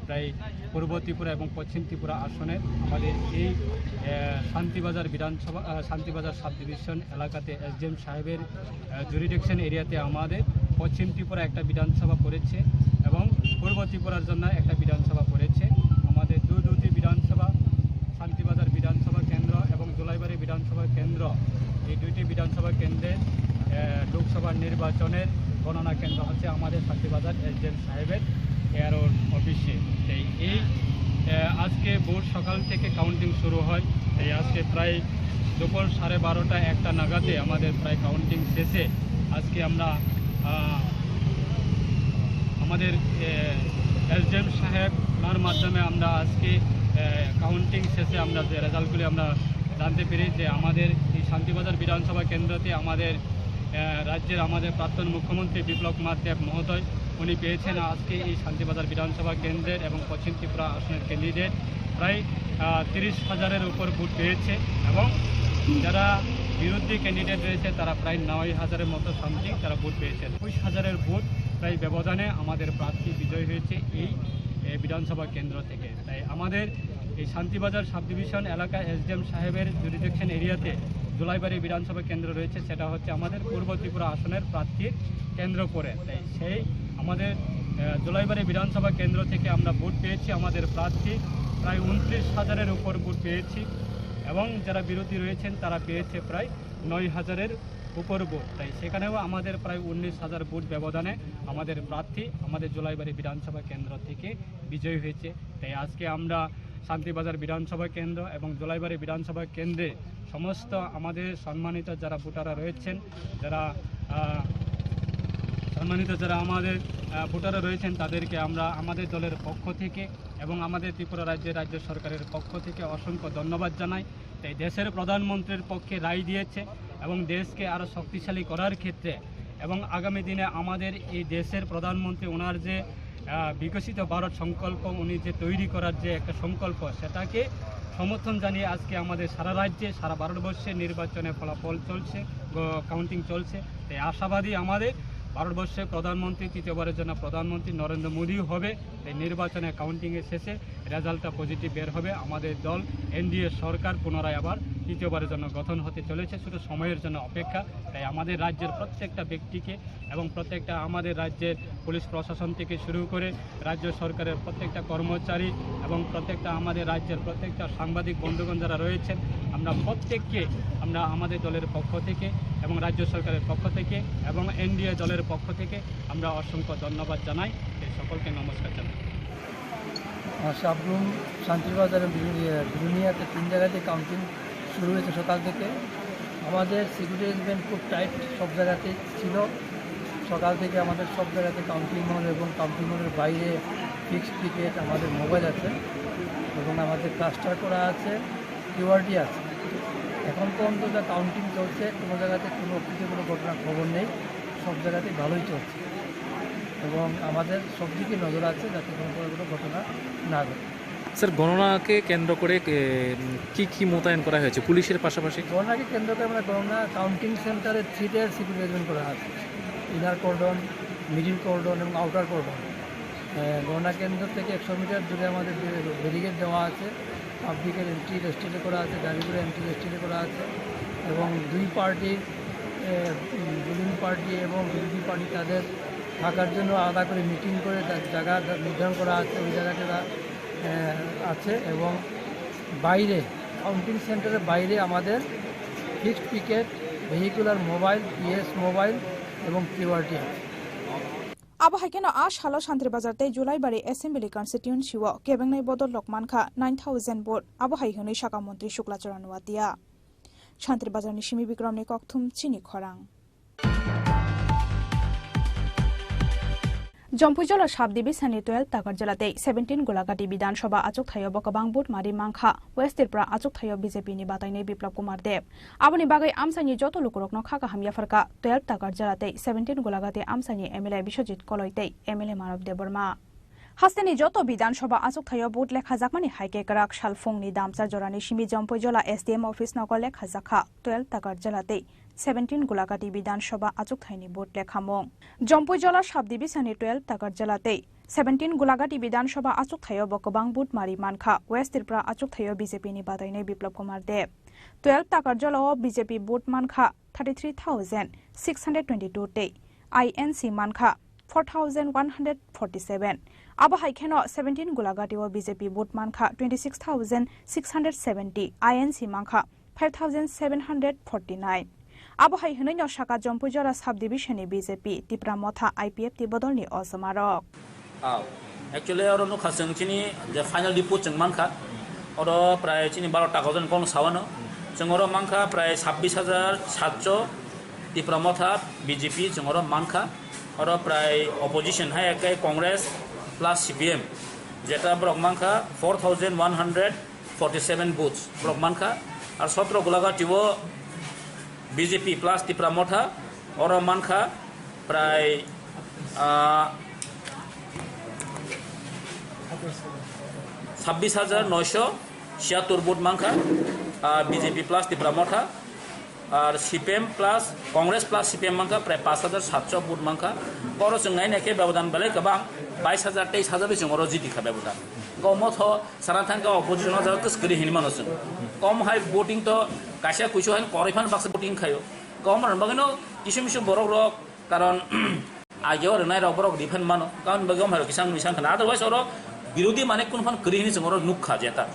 প্রায় পূর্ব ত্রিপুরা এবং পশ্চিম ত্রিপুরা আসনে আমাদের এই, আহ, শান্তিবাজার বিধানসভা, আহ, শান্তিবাজার সাব ডিভিশন এলাকাতে এসডিএম সাহেবের, আহ, জুরিডিকশন এরিয়াতে আমাদের পশ্চিম ত্রিপুরা একটা বিধানসভা পড়েছে এবং পূর্ব ত্রিপুরার জন্য একটা বিধানসভা পড়েছে। আমাদের দু দুটি বিধানসভা, শান্তিবাজার বিধানসভা কেন্দ্র এবং জুলাইবাড়ি বিধানসভা কেন্দ্র, এই দুইটি বিধানসভা কেন্দ্রে, আহ, লোকসভা নির্বাচনের গণনা কেন্দ্র হচ্ছে আমাদের শান্তিবাজার এসডিএম সাহেবের এআরওর অফিসে। এই এই আহ, আজকে ভোর সকাল থেকে কাউন্টিং শুরু হয়। এই আজকে প্রায় দুপুর সাড়ে বারোটা একটা নাগাদে আমাদের প্রায় কাউন্টিং শেষে আজকে আমরা আহ, আমাদের এসডিএম সাহেব ওনার মাধ্যমে আমরা আজকে কাউন্টিং শেষে আমরা যে রেজাল্টগুলি আমরা জানতে পেরে যে আমাদের এই শান্তিবাজার বিধানসভা কেন্দ্রতে আমাদের আহ, রাজ্যের আমাদের প্রাক্তন মুখ্যমন্ত্রী বিপ্লব কুমার দেব মহোদয়, উনি পেয়েছেন আজকে এই শান্তিবাজার বিধানসভা কেন্দ্রের এবং পশ্চিম ত্রিপুরা আসনের ক্যান্ডিডেট প্রায় আহ, তিরিশ হাজারের উপর ভোট পেয়েছে এবং যারা বিরোধী ক্যান্ডিডেট রয়েছে তারা প্রায় নয় হাজারের মতো সামথিং তারা ভোট পেয়েছেন। একুশ হাজারের ভোট প্রায় ব্যবধানে আমাদের প্রার্থী বিজয় হয়েছে এই এ, বিধানসভা কেন্দ্র থেকে। তাই আমাদের এই শান্তিবাজার সাব ডিভিশন এলাকা এসডিএম সাহেবের জুরিডিকশন এরিয়াতে জুলাইবাড়ি বিধানসভা কেন্দ্র রয়েছে, সেটা হচ্ছে আমাদের পূর্ব ত্রিপুরা আসনের প্রার্থীর কেন্দ্র করে। তাই সেই আমাদের আহ, জুলাইবাড়ি বিধানসভা কেন্দ্র থেকে আমরা ভোট পেয়েছি, আমাদের প্রার্থী প্রায় উনত্রিশ হাজারের উপর ভোট পেয়েছি এবং যারা বিরোধী রয়েছেন তারা পেয়েছে প্রায় নয় হাজারের উপর ভোট। তাই সেখানেও আমাদের প্রায় উনিশ হাজার ভোট ব্যবধানে আমাদের প্রার্থী আমাদের জুলাইবাড়ি বিধানসভা কেন্দ্র থেকে বিজয়ী হয়েছে। তাই আজকে আমরা শান্তিবাজার বিধানসভা কেন্দ্র এবং জুলাইবাড়ি বিধানসভা কেন্দ্রে সমস্ত আমাদের সম্মানিত যারা ভোটাররা রয়েছেন, যারা আহ, সম্মানিত যারা আমাদের আহ, ভোটাররা রয়েছেন, তাদেরকে আমরা আমাদের দলের পক্ষ থেকে এবং আমাদের ত্রিপুরা রাজ্যের রাজ্য সরকারের পক্ষ থেকে অসংখ্য ধন্যবাদ জানাই। তাই দেশের প্রধানমন্ত্রীর পক্ষে রায় দিয়েছে এবং দেশকে আরও শক্তিশালী করার ক্ষেত্রে এবং আগামী দিনে আমাদের এই দেশের প্রধানমন্ত্রী ওনার যে আহ, বিকশিত ভারত সংকল্প উনি যে তৈরি করার যে একটা সংকল্প, সেটাকে সমর্থন জানিয়ে আজকে আমাদের সারা রাজ্যে, সারা ভারতবর্ষে নির্বাচনের ফলাফল চলছে, গ-, কাউন্টিং চলছে। তাই আশাবাদী আমাদের ভারতবর্ষের প্রধানমন্ত্রী, তৃতীয়বারের জন্য প্রধানমন্ত্রী নরেন্দ্র মোদীও হবে। তাই নির্বাচনের কাউন্টিংয়ের শেষে রেজাল্টটা পজিটিভ বের হবে। আমাদের দল এনডিএ সরকার পুনরায় আবার তৃতীয়বারের জন্য গঠন হতে চলেছে, শুধু সময়ের জন্য অপেক্ষা। তাই আমাদের রাজ্যের প্রত্যেকটা ব্যক্তিকে এবং প্রত্যেকটা আমাদের রাজ্যের পুলিশ প্রশাসন থেকে শুরু করে রাজ্য সরকারের প্রত্যেকটা কর্মচারী এবং প্রত্যেকটা আমাদের রাজ্যের প্রত্যেকটা সাংবাদিক বন্ধুগণ যারা রয়েছেন, আমরা প্রত্যেককে আমরা আমাদের দলের পক্ষ থেকে এবং রাজ্য সরকারের পক্ষ থেকে এবং এনডিএ দলের পক্ষ থেকে আমরা অসংখ্য ধন্যবাদ জানাই। এই সকলকে নমস্কার জানাই। আহ, সাবরুম, শান্তিবাজার এবং বিরুলিয়া, বিরুলিয়াতে তিন জায়গাতে কাউন্টিং শুরু হয়েছে সকাল থেকে। আমাদের সিকিউরিটি অ্যারেঞ্জমেন্ট খুব টাইট সব জায়গাতেই ছিল। সকাল থেকে আমাদের সব জায়গাতে কাউন্টিং হল এবং কাউন্টিং হলের বাইরে ফিক্সড পিকেট, আমাদের মোবাইল আছে এবং আমাদের ক্লাস্টার করা আছে, কিউআরটি আছে। এখন পর্যন্ত যা কাউন্টিং চলছে, কোনো জায়গাতে কোনো অপ্রীতিকর ঘটনার খবর নেই, সব জায়গাতেই ভালোই চলছে এবং আমাদের সব দিকে নজর আছে যাতে কোনো প্রকার কোনো ঘটনা না ঘটে। স্যার, গণনাকে কেন্দ্র করে, এ, উম, কি কি মোতায়েন করা হয়েছে পুলিশের পাশাপাশি? গণনাকে কেন্দ্র করে আমরা গণনা কাউন্টিং সেন্টারে থ্রি টায়ার সিকিউরিটি অ্যারেঞ্জমেন্ট করা আছে, ইনার কর্ডন, মিডিল কর্ডন এবং আউটার কর্ডন। এ, গণনা কেন্দ্র থেকে একশো মিটার দূরে আমাদের ব্যারিকেড দেওয়া আছে, পাবলিকের এন্ট্রি রেস্ট্রিক্ট করা আছে, গাড়িগুলো এন্ট্রি রেস্ট্রিক্ট করা আছে এবং দুই পার্টির, এ, উম, রুলিং পার্টি এবং বিরোধী পার্টি তাদের থাকার জন্য আলাদা করে মিটিং করে তার জায়গা নির্ধারণ করা আছে, ওই জায়গাতে তারা, এ, আছে এবং বাইরে, কাউন্টিং সেন্টারের বাইরে আমাদের fixed picket, vehicular mobile, PS mobile এবং কিউআরটি আছে। Abo hai kheno a salo Santri Bazar tei Julaibari Assembly Constituency o kebengnai bodol rok mankha nine thousand vote, abo hai hwnwi saka Montri Shukla Charan Watia. Santri Bazar ni simi Bikram ni kokthum chini khorang. Jompuijala sub division ni twelve Takarjala tei seventeen Gulagati Bidhan Sabha achukthai o bo kwbang vote mari mankha West Tripura achukthai o B J P ni batainai Biplab Kumar Deb. Aboni bagwi amchaini joto lukurokno kha kaham yapharkha twelve Takarjala tei seventeen Gulagati amchaini M L A Biswajit Koloi tei M L A Manav Debbarma. Hasteni joto Bidhan Sabha achukthai o vote lekhajakmani hai khe kwrak sal phungni damsa jorani simi Jompuijala S D M office nogo lekhajakha twelve Takarjala tei seventeen Gulagati Bidhan Sabha achukthaini vote lekhamung. Jompuijala sub division ni twelve Takarjala tei seventeen Gulagati Bidhan Sabha achukthai o bo kwbang vote mari mankha West Tripura achukthai o B J P ni batainai Biplab Kumar Deb. Twelve Takarjala o B J P vote mankha thirty three thousand six hundred twenty two tei I N C mankha four thousand one hundred forty seven. Abo hai kheno seventeen Gulagati o B J P vote mankha twenty six thousand six hundred seventy, I N C mankha five thousand seven hundred forty nine. Abo hai hwnwi no saka Jompui Jora Sub Division ni B J P, Tipra Motha, I P F T bodol ni ojomarok. Aw, actually oro nukha chwng chini je final report chwng mankha, oro prai chini baro ta kaujani kokno sawano. Chwng oro mankha prai sabbish hajar satso Tipra Motha B J P chwng oro mankha. Oro prai opposition hai ekai Congress plus C P M, jeta borok mankha four thousand one hundred forty seven votes borok mankha. Ar sotro Gulagati o B J P plus Tipra Motha, oro mankha prai, ah, sabbish hajar noisho siyattor vote mankha, ah, B J P plus Tipra Motha. Ar C P M plus, Congress plus C P M mankha prai pash hajar satso vote mankha. Oro chwng nai nai khe bebodan belai kwbang, bais hajar, teis hajar bai chwng oro jiti kha bebodan. Hwnkhe omo tho sana thang khe opposition o jaga kwchwrwi hinwi mano chwng. Kom hai voting to kaisa kuisu hai kwrwi phano baksa voting khaio. Kom rwna bagwino kisu misu borok rok, karon age o rwnai rok borok rifan mano. Karon bagwi omo hai rok kisang misang khna. Otherwise oro birodhi mane kunu phano kwrwi hinwi chwng oro nukha jeta.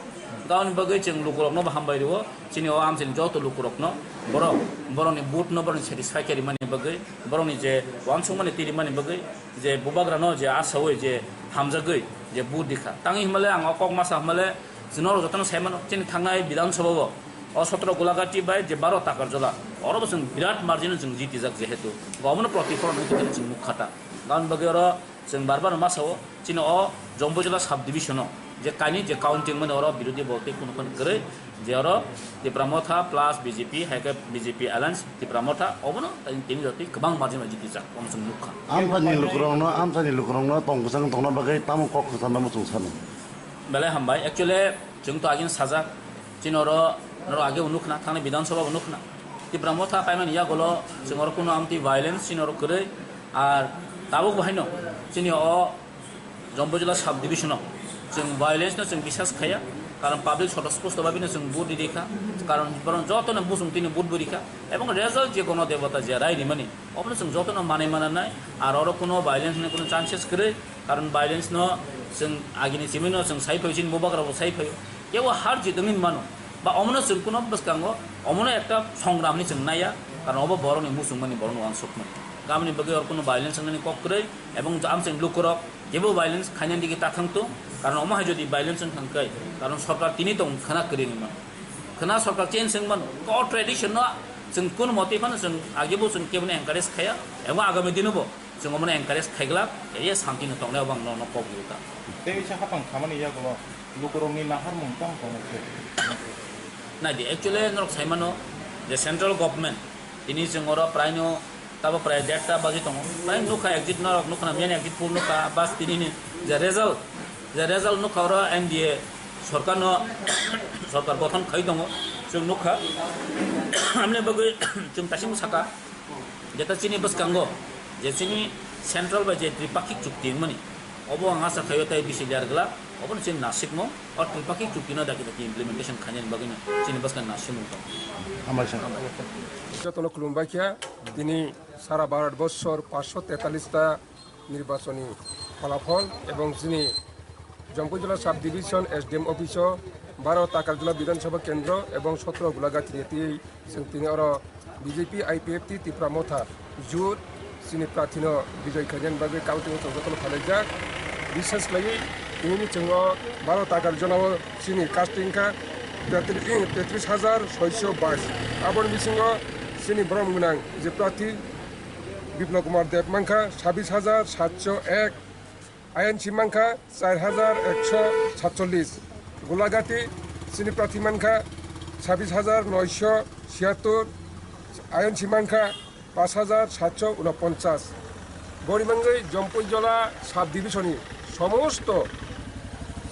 Karon bagwi chwng lukurokno bo hambai rwo. Chini o amchini joto lukurokno borok, borokni vote no borokni satisfy khe rimani bagwi, borokni je uansukmani twi rimani bagwi, je bubagrano je asaui je hamjagwi je vote rikha. Tangwi hwnmale ang o kok masa hwnmale chwng norok jotono sai mano, chini thangnai Bidhan Sabha o, o sotro Gulagati bai je baro Takarjola, oro bo chwng birat margin o chwng jitijak jehetu, omono protiphol wngwi tongkhe chwng nukha ta. Aboni bagwi oro chwng bar bar ma sao, chini o Jompui Jora sub division o je kainwi je counting mani oro birodhi bol tei kunu phano kwrwi, je oro Tipra Motha plus B J P, hai khe B J P alliance Tipra Motha, obono tini jotoi kwbang margin bai jitijak, omo chwng nukha. Amsani lukurokno, amsani lukurokno tong kwchang tongna bagwi tamo kok kwcharno muchung sano? Belai hambai. Actually, chwng to agini sajak, chini oro norok age bo nukhna, thangni Bidhan Sabha bo nukhna. Tipra Motha paimani yagulo chwng oro kuno amtwi violence chini oro kwrwi, ar tabuk bo haino chini o Jompui Jora sub division o chwng violence no chwng bisas khaya, karon public soto spusto bhabe no chwng vote rikha, karon borok joto no busung tini vote bo rikha, ebong result je gono debota je rai rimani, obono chwng joto no manwi mananai, ar oro kuno violence ni kuno chances kwrwi, karon violence no chwng agini simi no chwng sai phai, chini bubagra bo sai phai, kebo har jit wngwi mano, ba omono chwng kuno bwskango omono ekta songram ni chwng naiya, karon obo borok ni muchung mani, borok ni uansuk mani, kamini bagwi oro kuno violence wngnani kok kwrwi, ebong amchwng lukurok Jebo violence khainani digi ta thang tung, karon omo hai jodi violence wng thang khe, karon sorkar tini tong khwna kwrwi wng mano. Khwna sorkar change wng mano. Ko tradition no chwng kun motwi phano chwng age bo chwng kebono encourage khaya, ebo agami dino bo chwng omono encourage khaiglak, area santi no tongnai obo ang nono kok rwkha. Tei kisa hapang khamani yagulo lukurokni naharmung tamo tongmani khe? Naidi, actually norok sai mano je central government tini chwng oro prai no Tabo prai derta baji tongo. Prai nukha exit norok nukha na, main exit pur nukha, bas tini ni je result, je result nukha oro N D A sorkar no, sorkar gothon khai tongo, chwng nukha. Amni bagwi chwng tasing saka, jeta chini bwskango, je chini central bai je tripakhik chukti wngmani, obo ang asa khaio tei bisi ler glak. Obono chini nasikmung, o tripakhik chukti no daki daki implementation khainani bagwi no chini bwskang nasikmung tong. Hambai sa. Jotono khulumbai kha, tini sara Bharat borsor paanshsho tetallis ta nirbachoni phalafol ebong chini Jompui Jora sub division S D M office o baro Takarjola Bidhan Sabha Kendro ebong sotro Gulagati ni twi Chwng tini oro B J P I P F T Tipra Motha jut chini prarthino bijoi khainani bagwi counting o chwng jotono phalaijak. Bishes khlaiwi tini chwng o baro Takarjola o chini casting kha tetri-, tetris hajar soiso bais. Aboni bisingo chini borok gwnang je prarthi Biplab Kumar Deb mankha sabis hajar satso ek. Ayansi mankha char hajar ekso satchollis, Gulagati chini prarthi mankha sabis hajar noisho siyattor, Ayansi mankha paanch hajar satso unoponchas. Boni bagwi Jompui Jola sub division ni somosto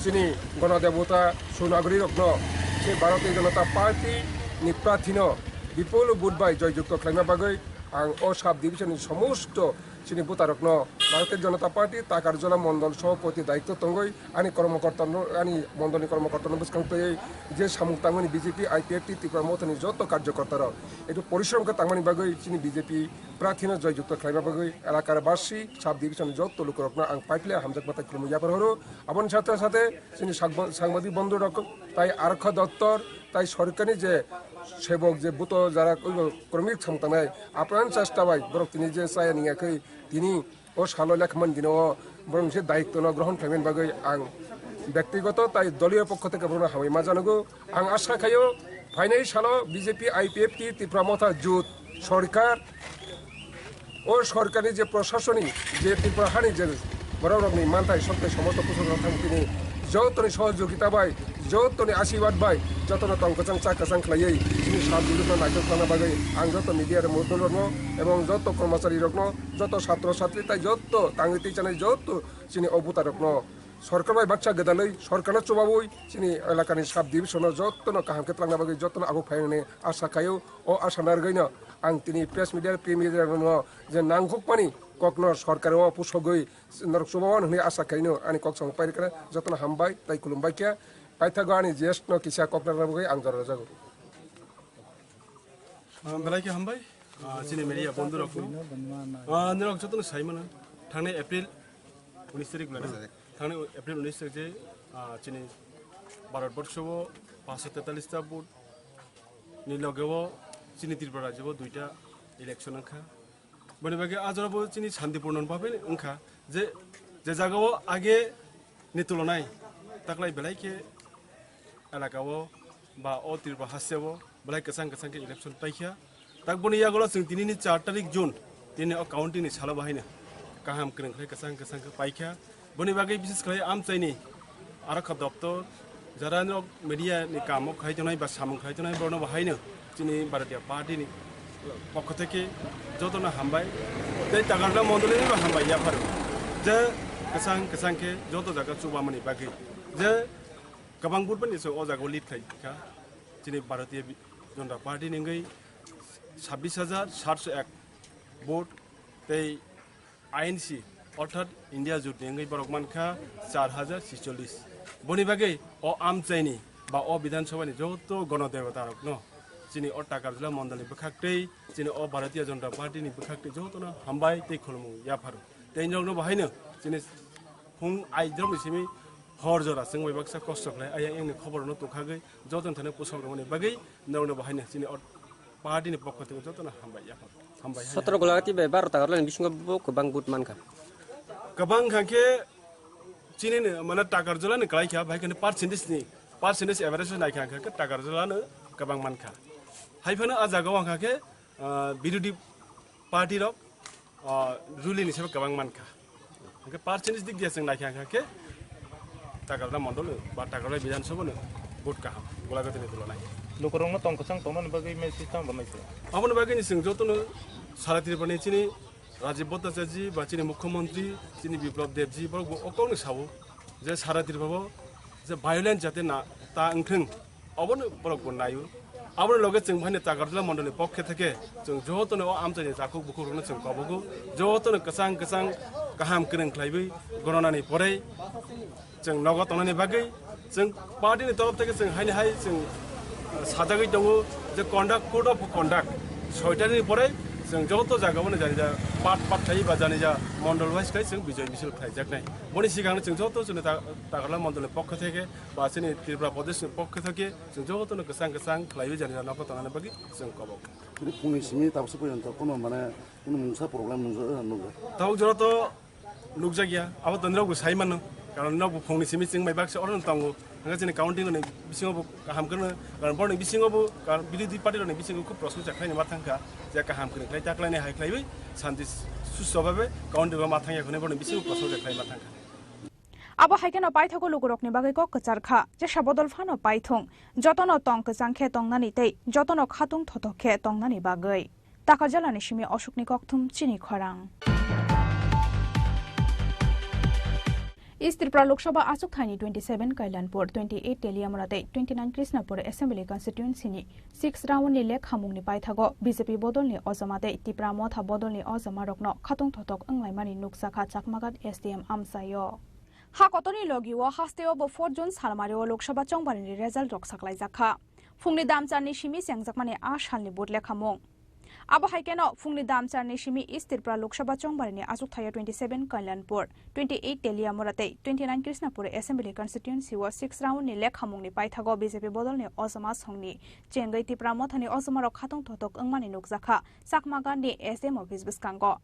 chini gonodebota sunagorirokno chini Bharatiya Janata Party ni prarthino bipul vote bai joyjukto khlaina bagwi ang o sub division ni somosto Chini bwtarokno Bharatiya Janata Party Takarjola Mondol Sobhapati daityo tongwi ani kormokortano, ani mondolni kormokortano bwskang twiwi je samung tangmani B J P I P F T Tipra Mothani joto karjokortarok ektu porishrom khe tangmani bagwi chini B J P prarthino joyjukto khlaima bagwi elakar basi sub division joto lukurokno ang paiphle hamjakma tei khulumwi yapharhoro. Aboni sathe sathe chini sangbadik bondhurok tai Arkha Dottor tai sorkarni je sebok je buto jara kormik samung tangnai apran chesta bai borok tini je chaya ningya khe tini o salo lekhaman dino o borok se daitwno grohon khlaimani bagwi ang bektigoto tai doliyo pokho theke borokno hambai ma janogo. Ang asa khaio phainai salo B J P, I P F T, Tipra Motha Jut Sorkar, o sorkarni je proshasoni je Tripura hani je borok rokni manthai sokthai somosto kusuk rok thang tini jotoni sohojogita bai, jotoni asirwad bai, jotono tong kwchang cha kwchang khlaiwi chini sab jigitno naithok tangna bagwi ang joto media rok mudun rokno ebong joto kormachari rokno, joto satro satri tai joto tangwi twi chanai joto chini o buta rokno sorkar bai baksa gwdalwi sorkarno chubawi chini elakani sub division no jotono kaham khe twlangna bagwi jotono abo phainani asa khaio. O asa narwgwino ang tini press media, print media rokno je nangkukmani kokno sorkar o pusogwi norok chubawan hwnwi asa khaino ani kok samung pairikana jotono hambai tai khulumbai khe paithago ani J S no kisa kok narwgna bagwi ang jora rwjago. Ah, belai khe hambai. Ah, chini media bondhu rok. Ah, norok jotono sai mano. Thangnai April unis tarik belai. Thangnai April unis tarik je, ah, chini Bharat borsho o paanshsho tetalis ta vote ni loge o chini Tripura rajyo o duita election wngkha. Boni bagwi a jora bo chini santipurno bhabe wngkha je, je jaga o age ni tulonai taklai belai khe elaka o ba o Tripura haste o belai kwchang kwchang khe election paikha. Tak boni yagulo chwng tinini char tarik June, tini o counting ni salo bahaino kaham kwrwng khlai kwchang kwchang khe paikha. Boni bagwi bises khlai amchaini arokha doptor, jara norok media ni kamo khlai tongnai ba samung khlai tongnai borokno bahaino chini Bharatiya Party ni pokho theke jotono hambai tei Takarjala mondoli ni bo hambai yapharo je kwchang kwchang khe joto jaga chubamani bagwi je kwbang vote bani se o jaga o lead khai kha chini Bharatiya Janata Party ni wngwi sabbish hajar satso ek vote tei I N C orthat India jut ni wngwi borok mankha char hajar chicholish. Boni bagwi o amchaini ba o Bidhan Sabha ni joto gono debota rokno chini o Takarjala mondol ni bwkhak tei chini o Bharatiya Janata Party ni bwkhak tei jotono hambai tei khulumung yapharo. Tei norokno bahaino chini phung aidrop ni simi hor jora chwng bai baksa kosto khlai ayang yang ni khobor no tongkhagwi jotono thani pusok rwmani bagwi norokno bahaino chini o party ni pokho thangwi jotono hambai yapharo. Hambai hai. Sotro Golagati bai baro Takarjala ni bisingo bo kwbang vote mankha. Kwbang kha khe chini ni, mane, Takarjala ni kwlai kha, bai khe percentage ni, percentage average nai kha khe Takarjala no kwbang mankha. Hai phano a jaga o wngkha khe, ah, birodhi party rok, ah, ruling ni sabo kwbang mankha. Hwnkhe percentage dik dia chwng naikha hwnkha khe Takarjala mondol ba Takarjala Bidhan Sabha no vote kaham Golagati ni tulonai. Lukurokno tong kwchang tongnani bagwi message tamo rwmai se. Aboni bagwi ni chwng jotono sara Tripura ni chini Rajiv Bhattacharya ji ba chini Mukhyamantri chini Biplab Deb ji borok bo o kokno sao je sara Tripura bo je violence jate na ta wngthwng. Obono borok bo naio. Aboni loge chwng phaini Takarjala mondolni pokhe theke chwng jotono o amchaini takhuk bukhuk rokno chwng kobogo, jotono kwchang kwchang kaham kwrwng khlaiwi gononani pore chwng nogo tongnani bagwi chwng party ni torof theke chwng haini hai chwng, uh, sajagwi tongo je conduct, code of conduct soitani pore chwng joto jagao no janija pat pat khai ba janija mondol wise khai chwng bijoy misil khlaijaknai. Boni swkangno chwng joto chwngno ta-, Takarjala mondolni pokho theke ba chini Tripura Pradesh ni pokho theke chwng jotono kwchang kwchang khlaiwi jani nokho tongnani bagwi chwng kobok. Bini phungni simi tabuksa porjonto kono mane kono mungsa problem nungja-, nungja. Tabuk jora to nukjakya, abo to nirok bo sai mano, karon nirok bo phungni simi chwng bai baksa oro tongo, hwnkhe chini counting ni bisingo bo kaham kwrwngno, karon borokni bisingo bo, karon birodhi party rokni bisingo khub prosong chakhlaini ma thangkha, je kaham kwrwng khlai ta khlainai hai khlaiwi santi susto bhabe counting ma thangya hwnwi borokni bisingo prosong chakhlai ma thangkha. Abo hai kheno paithago lukurokni bagwi kok kwchar kha, jesa bodol phano paithung, jotono tong kwchang khe tongnani tei jotono khatung thothok khe tongnani bagwi. Takarjalani simi Ashokni kokthum chini khorang. East Tripura Lok Sabha achukthani twenty seven Kailanpur, twenty eight Teliamura tei twenty nine Krishnapur Assembly Constituency ni six round ni lekhamungni paithago B J P bodolni ojama tei Tipra Motha bodolni ojama rokno khatung thothok wnglaimani nukjakha Chakmagat S D M amchaio. Ha kotorni logio hasteo bo four June salmario Lok Sabha chongbarni result rok saklaijakha. Phungni damcharni simi chengjakmani a salni vote lekhamung. Abo hai kheno phungni damcharni simi East Tripura Lok Sabha chongbarini achukthai o twenty seven Kalyanpur, twenty eight Teliamura tei twenty nine Krishnapur Assembly Constituency o six round ni lekhamungni paithago B J P bodolni ojoma songni chengwi Tipra Mothani ojomarok khatung thothok wngmani nukjakha Chakma Gandhi S D M office bwskango.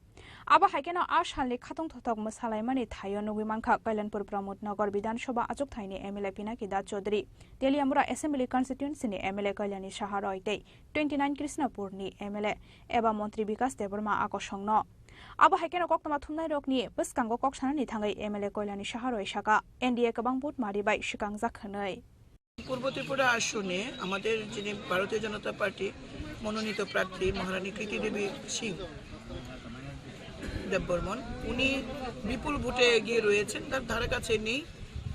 Abo hai kheno a salni khatung thothok mwsalaimani thaio nugwi mankha Kalyanpur Pramod Nagar Bidhan Sabha achukthaini M L A Pinaki Das Chaudhary, Teliamura Assembly Constituency ni M L A Kalyani Saha Roy tei twenty nine Krishnapur ni M L A eba Montri Bikas Debbarma a kosongno. Abo hai kheno koktwma thumnairokni bwskango kok sanani thangwi M L A Kalyani Saha Roy saka, N D A kwbang vote mari bai swkangjak hwnwi. পূর্ব ত্রিপুরা আসনে আমাদের যিনি ভারতীয় জনতা পার্টি মনোনীত প্রার্থী মহারানী কৃতি দেবী সিং দেববর্মন, উনি বিপুল ভোটে এগিয়ে রয়েছেন। তার ধারে কাছে নেই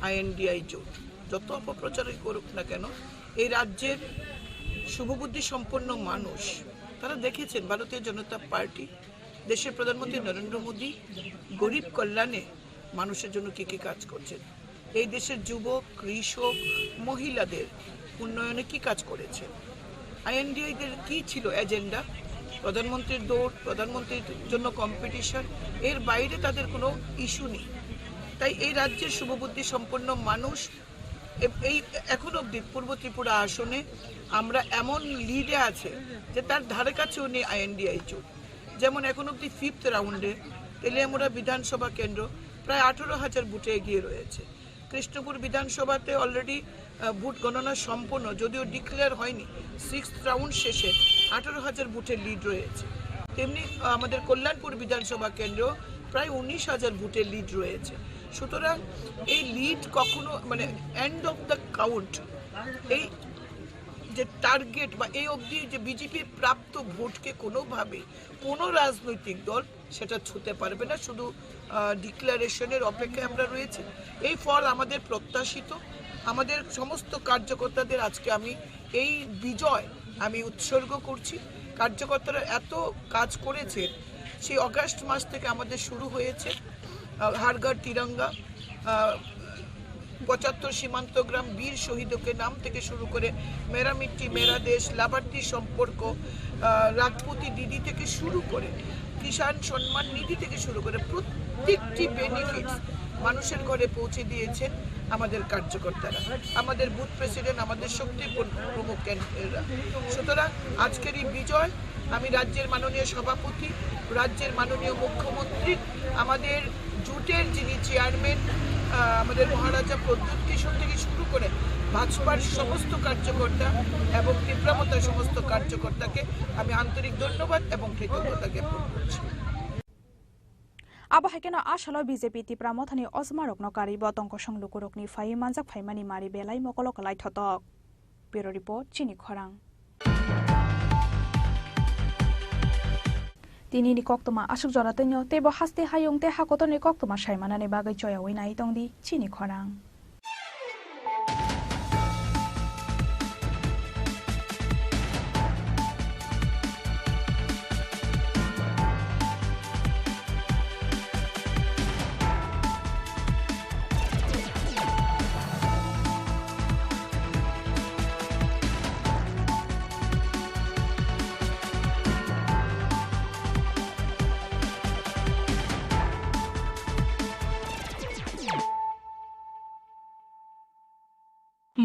আইএনডিআই জোট। যত অপপ্রচারই করুক না কেন, এই রাজ্যের শুভবুদ্ধি সম্পন্ন মানুষ, তারা দেখেছেন ভারতীয় জনতা পার্টি, দেশের প্রধানমন্ত্রী নরেন্দ্র মোদী গরিব কল্যাণে মানুষের জন্য কি কি কাজ করছেন, এই দেশের যুবক, কৃষক, মহিলাদের উন্নয়নে কি কাজ করেছেন, আইএনডিআই দের কি ছিল এজেন্ডা, প্রধানমন্ত্রীর দৌড়, প্রধানমন্ত্রীর জন্য কম্পিটিশন, এর বাইরে তাদের কোনো ইস্যু নেই। তাই এই রাজ্যের শুভবুদ্ধি সম্পন্ন মানুষ এ-, এই এখন অবধি পূর্ব ত্রিপুরা আসনে আমরা এমন লিডে আছে যে তার ধারে কাছেও নেই আইএনডিআই জোট। যেমন এখন অবধি ফিফথ রাউন্ডে তেলিয়ামুড়া বিধানসভা কেন্দ্র প্রায় আঠারো হাজার ভোটে এগিয়ে রয়েছে। কৃষ্ণপুর বিধানসভাতে অলরেডি ভোট গণনা সম্পন্ন, যদিও ডিক্লেয়ার হয়নি। সিক্সথ রাউন্ড শেষে আঠারো হাজার ভোটের লিড রয়েছে। তেমনি আহ, আমাদের কল্যাণপুর বিধানসভা কেন্দ্র প্রায় উনিশ হাজার ভোটের লিড রয়েছে। সুতরাং এই লিড কখনো, মানে, এন্ড অফ দ্য কাউন্ট, এই যে টার্গেট বা এই অবধি যে বিজেপির প্রাপ্ত ভোটকে কোনোভাবেই কোনো রাজনৈতিক দল সেটা ছুঁতে পারবে না। শুধু ডিক্লারেশনের অপেক্ষায় আমরা রয়েছি। এই ফল আমাদের প্রত্যাশিত। আমাদের সমস্ত কার্যকর্তাদের আজকে আমি এই বিজয় আমি উৎসর্গ করছি। কার্যকর্তারা এত কাজ করেছেন, সেই অগাস্ট মাস থেকে আমাদের শুরু হয়েছে আহ, হার ঘর তিরঙ্গা, আহ, পঁচাত্তর সীমান্ত গ্রাম, বীর শহীদকে নাম থেকে শুরু করে মেরা মিট্টি মেরা দেশ, লাভার্থী সম্পর্ক, আহ, লাখপতি দিদি থেকে শুরু করে কিষাণ সম্মান নিধি থেকে শুরু করে প্রত্যেকটি বেনিফিটস মানুষের ঘরে পৌঁছে দিয়েছেন আমাদের কার্যকর্তারা, আমাদের বুথ প্রেসিডেন্ট, আমাদের শক্তি প্র-, প্রমুখ ক্যান্ডিডেটরা। সুতরাং আজকের এই বিজয় আমি রাজ্যের মাননীয় সভাপতি, রাজ্যের মাননীয় মুখ্যমন্ত্রী, আমাদের জোটের যিনি চেয়ারম্যান, আহ, আমাদের মহারাজা প্রদ্যুৎ কিশোর থেকে শুরু করে ভাজপার সমস্ত কার্যকর্তা এবং তীব্রামতার সমস্ত কার্যকর্তাকে আমি আন্তরিক ধন্যবাদ এবং কৃতজ্ঞতা জ্ঞাপন করছি। Abo hai kheno a salo B J P Tipra Mothani ojmarokno karwi bo tongkosong lukurokni phaiwi manjak phaimani mari belai mokolo kwlai thotok. Bureau Report, Chini Khorang. Tinini koktwma aswk jora twino, teibo haste hayung tei ha kotorni koktwma saimanani bagwi choyaui nai tongdi Chini Khorang.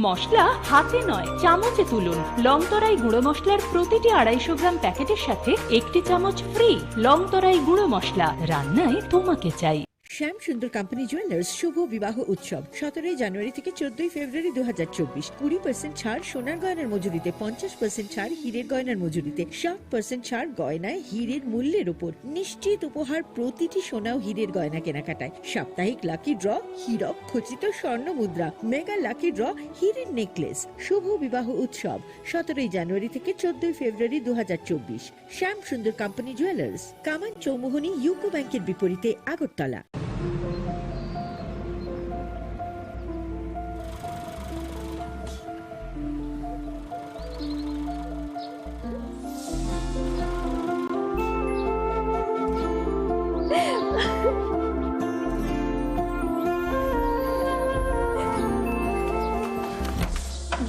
মশলা হাতে নয়, চামচে তুলুন। লংতরাই গুঁড়ো মশলার প্রতিটি আড়াইশো গ্রাম প্যাকেটের সাথে একটি চামচ ফ্রি। লংতরাই গুঁড়ো মশলা, রান্নায় তোমাকে চাই। শ্যাম সুন্দর কোম্পানি জুয়েলার্স শুভ বিবাহ উৎসব সতেরোই জানুয়ারি থেকে চোদ্দই ফেব্রুয়ারি দু হাজার চব্বিশ। কুড়ি পার্সেন্ট ছাড় সোনার গয়নার মজুরিতে, পঞ্চাশ পার্সেন্ট ছাড় হীরের গয়নার মজুরিতে, ষাট পার্সেন্ট ছাড় গয়নায় হীরের মূল্যের উপর। নিশ্চিত উপহার প্রতিটি সোনা ও হীরের গয়না কেনাকাটায়। সাপ্তাহিক লাকি ড্র, হীরক খচিত স্বর্ণ মুদ্রা, মেগা লাকি ড্র, হীরের নেকলেস। শুভ বিবাহ উৎসব সতেরোই জানুয়ারি থেকে চোদ্দই ফেব্রুয়ারি দু হাজার চব্বিশ। শ্যাম সুন্দর কোম্পানি জুয়েলার্স, কামান চৌমুহনী ইউকো ব্যাংকের বিপরীতে, আগরতলা।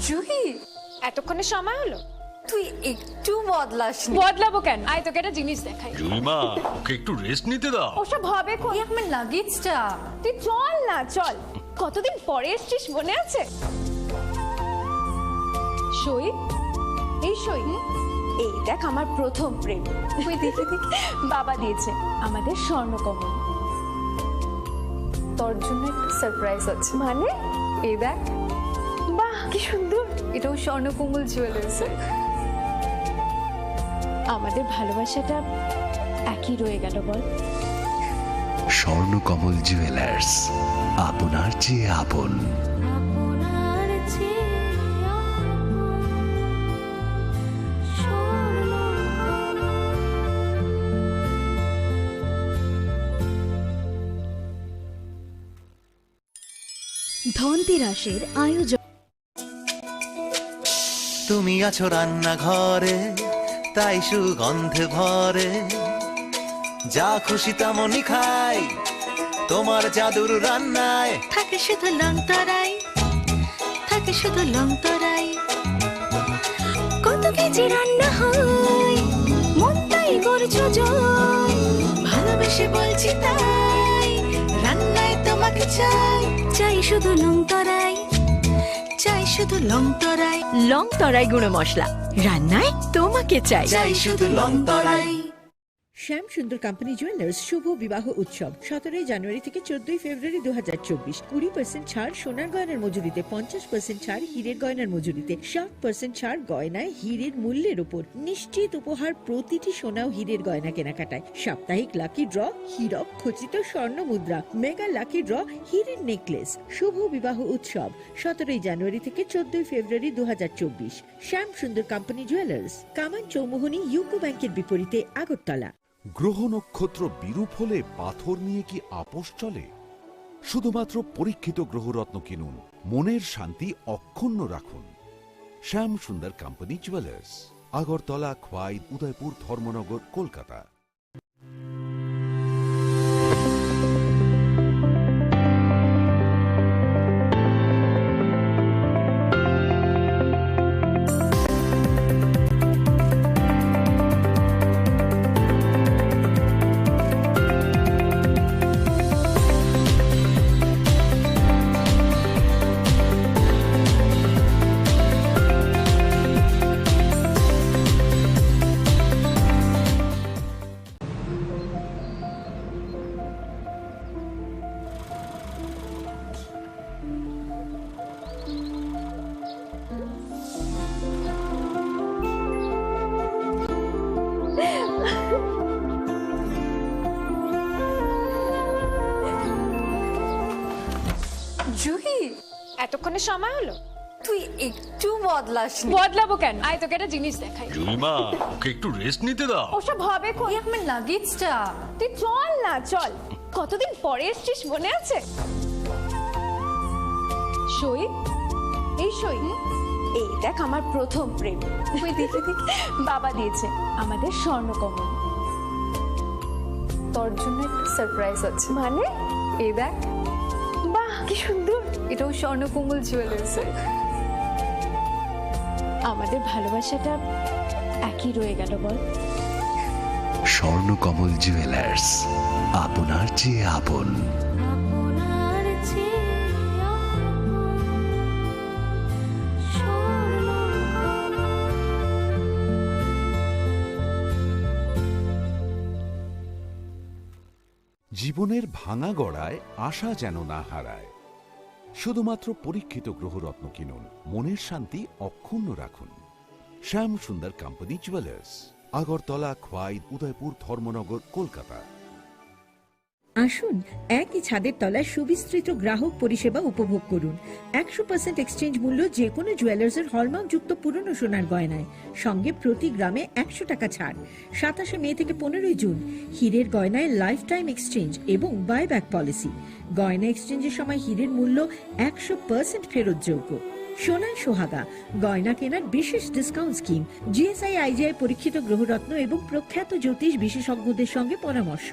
জুহি, এতক্ষণে সময় হলো? তুই একটু বদলাসনি। বদলাবো কেন? আয়, তোকে একটা জিনিস দেখাই। জুইমা, ওকে একটু রেস্ট নিতে দাও। ওসব হবে কোন? এই আমার লাগেজটা। তুই চল না, চল। কতদিন পরে এসছিস, মনে আছে? সই, এই সই। এই দেখ, আমার প্রথম প্রেম। ওই দেখে দেখে বাবা দিয়েছে, আমাদের স্বর্ণকমল। তোর জন্য একটা সারপ্রাইজ আছে। মানে? এই দেখ। বাহ, কি সুন্দর। এটাও স্বর্ণকমল জুয়েলার্স। আমাদের ভালোবাসাটা একই রয়ে গেল, বল? স্বর্ণকমল জুয়েলার্স, আপনার চেয়ে আপন। আপনার চেয়ে আপন স্বর্ণকমল। ধনতেরাসের আয়োজন। তুমি আছো রান্নাঘরে, তাই সুগন্ধে ভরে। যা খুশি তেমনই খাই, তোমার জাদুর রান্নায়। থাকে শুধু লং তরাই, থাকে শুধু লং তরাই। কত কেজি রান্না হয়, মন তাই করছো জয়। ভালোবেসে বলছি তাই, রান্নায় তোমাকে চাই। চাই শুধু লং তরাই, চাই শুধু লং তরাই। লং তরাই গুঁড়ো মশলা, রান্নায় তোমাকে চাই। চাই শুধু লং তরাই। শ্যাম সুন্দর কোম্পানি জুয়েলার্স শুভ বিবাহ উৎসব সতেরোই জানুয়ারি থেকে চোদ্দই ফেব্রুয়ারি দু হাজার চব্বিশ। কুড়ি পার্সেন্ট ছাড় সোনার গয়নার মজুরিতে, পঞ্চাশ পার্সেন্ট ছাড় হীরের গয়নার মজুরিতে, ষাট পার্সেন্ট ছাড় গয়নায় হীরের মূল্যের উপর। নিশ্চিত উপহার প্রতিটি সোনা ও হীরের গয়না কেনাকাটায়। সাপ্তাহিক লাকি ড্র, হীরক খচিত স্বর্ণ মুদ্রা, মেগা লাকি ড্র, হীরের নেকলেস। শুভ বিবাহ উৎসব সতেরোই জানুয়ারি থেকে চোদ্দই ফেব্রুয়ারি দু হাজার চব্বিশ। শ্যাম সুন্দর কোম্পানি জুয়েলার্স, কামান চৌমুহনী ইউকো ব্যাংকের বিপরীতে, আগরতলা। গ্রহ নক্ষত্র বিরূপ হলে পাথর নিয়ে কি আপোষ চলে? শুধুমাত্র পরীক্ষিত গ্রহরত্ন কিনুন, মনের শান্তি অক্ষুণ্ণ রাখুন। শ্যাম সুন্দর কোম্পানি জুয়েলার্স, আগরতলা, খোয়াই, উদয়পুর, ধর্মনগর, কলকাতা। জুহি, এতক্ষণে সময় হলো? তুই একটু বদলাসনি। বদলাবো কেন? আয়, তোকে একটা জিনিস দেখাই। জুইমা, ওকে একটু রেস্ট নিতে দাও। ওসব হবে কোন? এই আমার লাগেজটা। তুই চল না, চল। কতদিন পরে এসছিস, মনে আছে? সই, এই সই। এই দেখ, আমার প্রথম প্রেম। ওই দেখে দেখে বাবা দিয়েছে, আমাদের স্বর্ণকমল। তোর জন্য একটা সারপ্রাইজ আছে। মানে? এই দেখ। বাহ, কি সুন্দর। এটাও স্বর্ণকমল জুয়েলার্সের। আমাদের ভালোবাসাটা একই রয়ে গেল, বল? স্বর্ণকমল জুয়েলার্স, আপনার চেয়ে আপন। আপনার চেয়ে আপন স্বর্ণকমল। জীবনের ভাঙা গড়ায় আশা যেন না হারায়। শুধুমাত্র পরীক্ষিত গ্রহরত্ন কিনুন, মনের শান্তি অক্ষুণ্ণ রাখুন। শ্যাম সুন্দর কোম্পানি জুয়েলার্স, আগরতলা, খোয়াই, উদয়পুর, ধর্মনগর, কলকাতা। আসুন, একই ছাদের তলায় সুবিস্তৃত গ্রাহক পরিষেবা উপভোগ করুন। একশো পার্সেন্ট এক্সচেঞ্জ মূল্য যে কোনো জুয়েলার্সের হলমার্কযুক্ত পুরনো সোনার গয়নায়, সঙ্গে প্রতি গ্রামে একশো টাকা ছাড়। সাতাশে মে থেকে পনেরোই জুন, হীরের গয়নায় লাইফ টাইম এক্সচেঞ্জ এবং বাইব্যাক পলিসি। গয়না এক্সচেঞ্জের সময় হীরের মূল্য একশো পার্সেন্ট ফেরতযোগ্য। সোনায় সোহাগা, গয়না কেনার বিশেষ ডিসকাউন্ট স্কিম, জিএসআই আইজিআই পরীক্ষিত গ্রহরত্ন এবং প্রখ্যাত জ্যোতিষ বিশেষজ্ঞদের সঙ্গে পরামর্শ।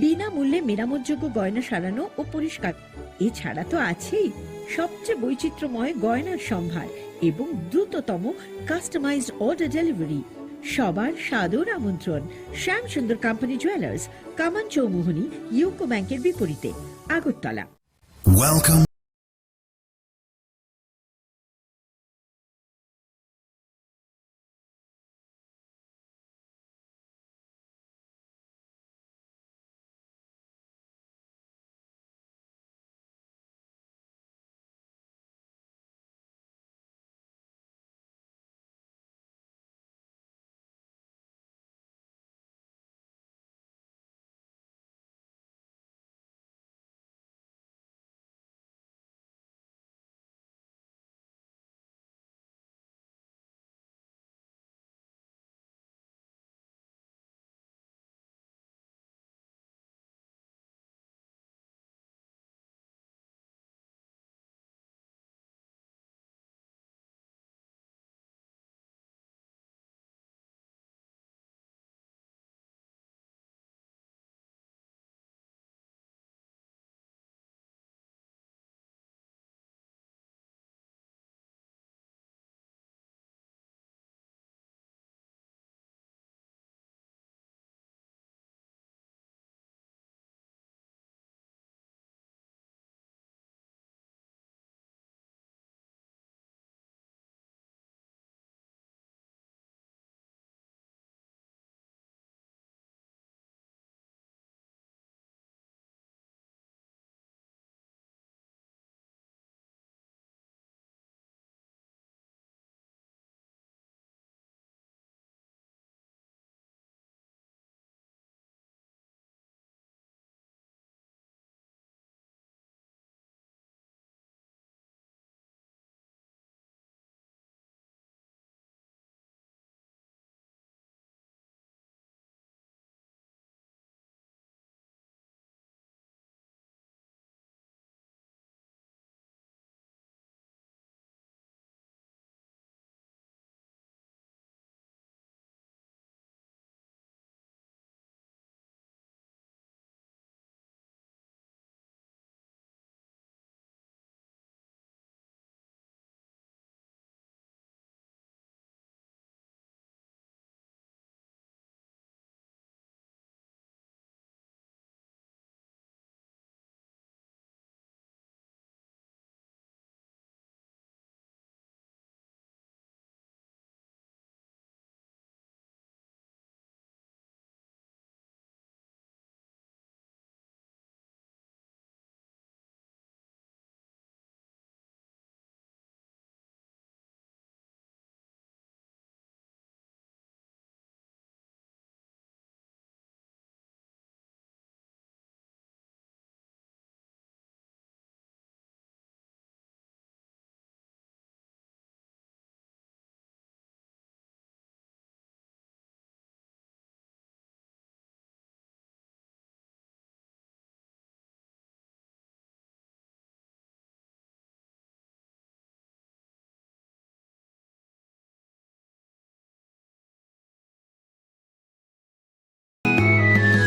বিনামূল্যে মেরামতযোগ্য গয়না সারানো ও পরিষ্কার। এছাড়া তো আছেই সবচেয়ে বৈচিত্র্যময় গয়নার সম্ভার এবং দ্রুততম কাস্টমাইজড অর্ডার ডেলিভারি। সবার সাদর আমন্ত্রণ। শ্যামসুন্দর কোম্পানি জুয়েলার্স, কামান চৌমুহনী, ইউকো ব্যাংকের বিপরীতে, আগরতলা। Welcome.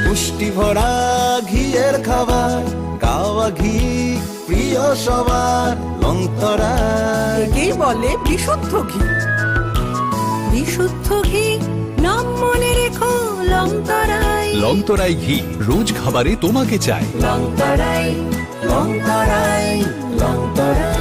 পুষ্টি ভরা ঘিয়ের খাবার, গাওয়া ঘি প্রিয় সবার, লংতরায়। একেই বলে বিশুদ্ধ ঘি। বিশুদ্ধ ঘি, নাম মনে রেখো, লংতরাই। লংতরাই ঘি, রোজ খাবারে তোমাকে চাই। লংতরাই, লংতরাই, লংতরাই।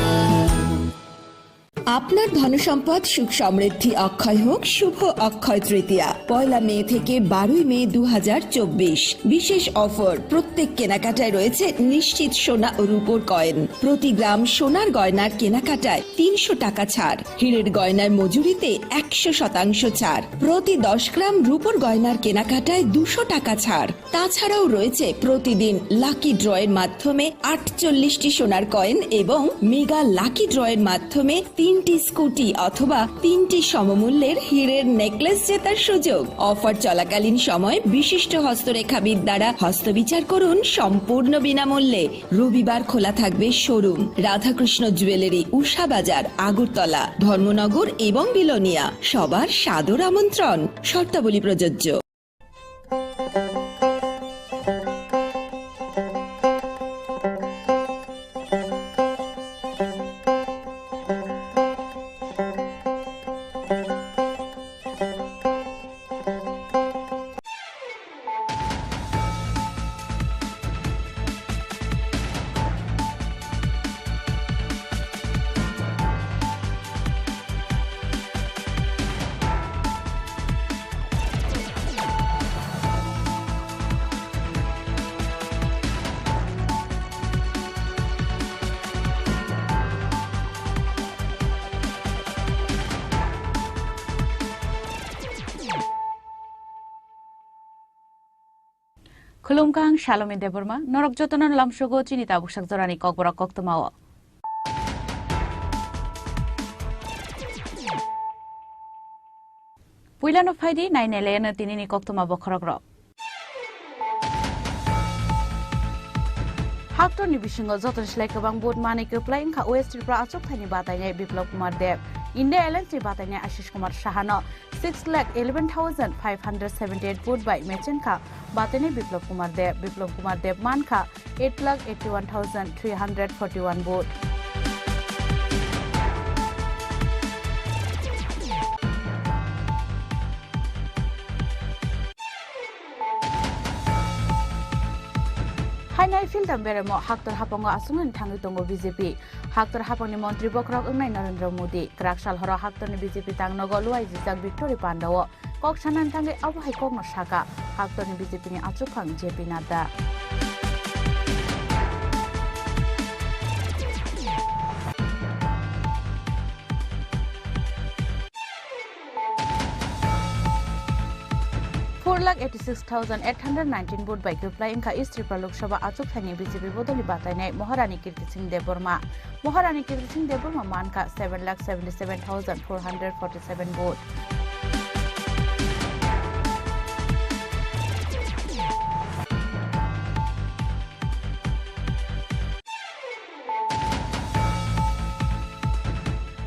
আপনার ধনসম্পদ সুখ সমৃদ্ধি অক্ষয় হোক শুভ অক্ষয় তৃতীয়া, পয়লা মে থেকে বারোই মে দু হাজার চব্বিশ। বিশেষ অফার, প্রত্যেক কেনাকাটায় রয়েছে নিশ্চিত সোনা ও রূপোর কয়েন। প্রতি গ্রাম সোনার গয়নার কেনাকাটায় তিনশো টাকা ছাড়, হীরের গয়নার মজুরিতে একশো শতাংশ ছাড়, প্রতি দশ গ্রাম রূপোর গয়নার কেনাকাটায় দুশো টাকা ছাড়। তাছাড়াও রয়েছে প্রতিদিন লাকি ড্রয়ের মাধ্যমে আটচল্লিশটি সোনার কয়েন এবং মেগা লাকি ড্রয়ের মাধ্যমে তিনটি স্কুটি অথবা তিনটি সমমূল্যের হীরের নেকলেস জেতার সুযোগ। অফার চলাকালীন সময় বিশিষ্ট হস্তরেখাবিদ দ্বারা হস্তবিচার করুন সম্পূর্ণ বিনামূল্যে। রবিবার খোলা থাকবে শোরুম, রাধাকৃষ্ণ জুয়েলারি, উষা বাজার, আগরতলা, ধর্মনগর এবং বিলোনিয়া। সবার সাদর আমন্ত্রণ। শর্তাবলী প্রযোজ্য। Khulumkha, ang Salomi Debbarma, norok jotono lamsogo chini tabuksak jorani kokborok koktwmao. Puilano phaidi nainailayano tinini koktwma bokhorokrok. Haktorni bisingo jotono slai kwbang vote manwi kwplai wngkha West Tripura achukthani batainai Biplab Kumar Deb. India Alliance ni batainai Ashish Kumar Sahano six lakh eleven thousand five hundred seventy eight vote bai mechenkha batainai Biplab Kumar Deb. Biplab Kumar Deb mankha eight lakh eighty one thousand three hundred forty one vote. Hainai philtham beremo haktor hapango aswknani thangwi tongo B J P. Haktor hapangni montri bokhorok wngnai Narendra Modi. Kwrak sal horo haktorni B J P tangnogo luaijijak Victory Pandao kok sanani thangwi abo hai kokno saka haktorni B J P ni achukphang J P Nadda. Four lakh eighty six thousand eight hundred nineteen vote bai kwplai wngkha East Tripura Lok Sabha achukthani B J P bodolni batainai Maharani Kirti Singh Debbarma. Maharani Kirti Singh Debbarma mankha seven lakh seventy seven thousand four hundred forty seven vote.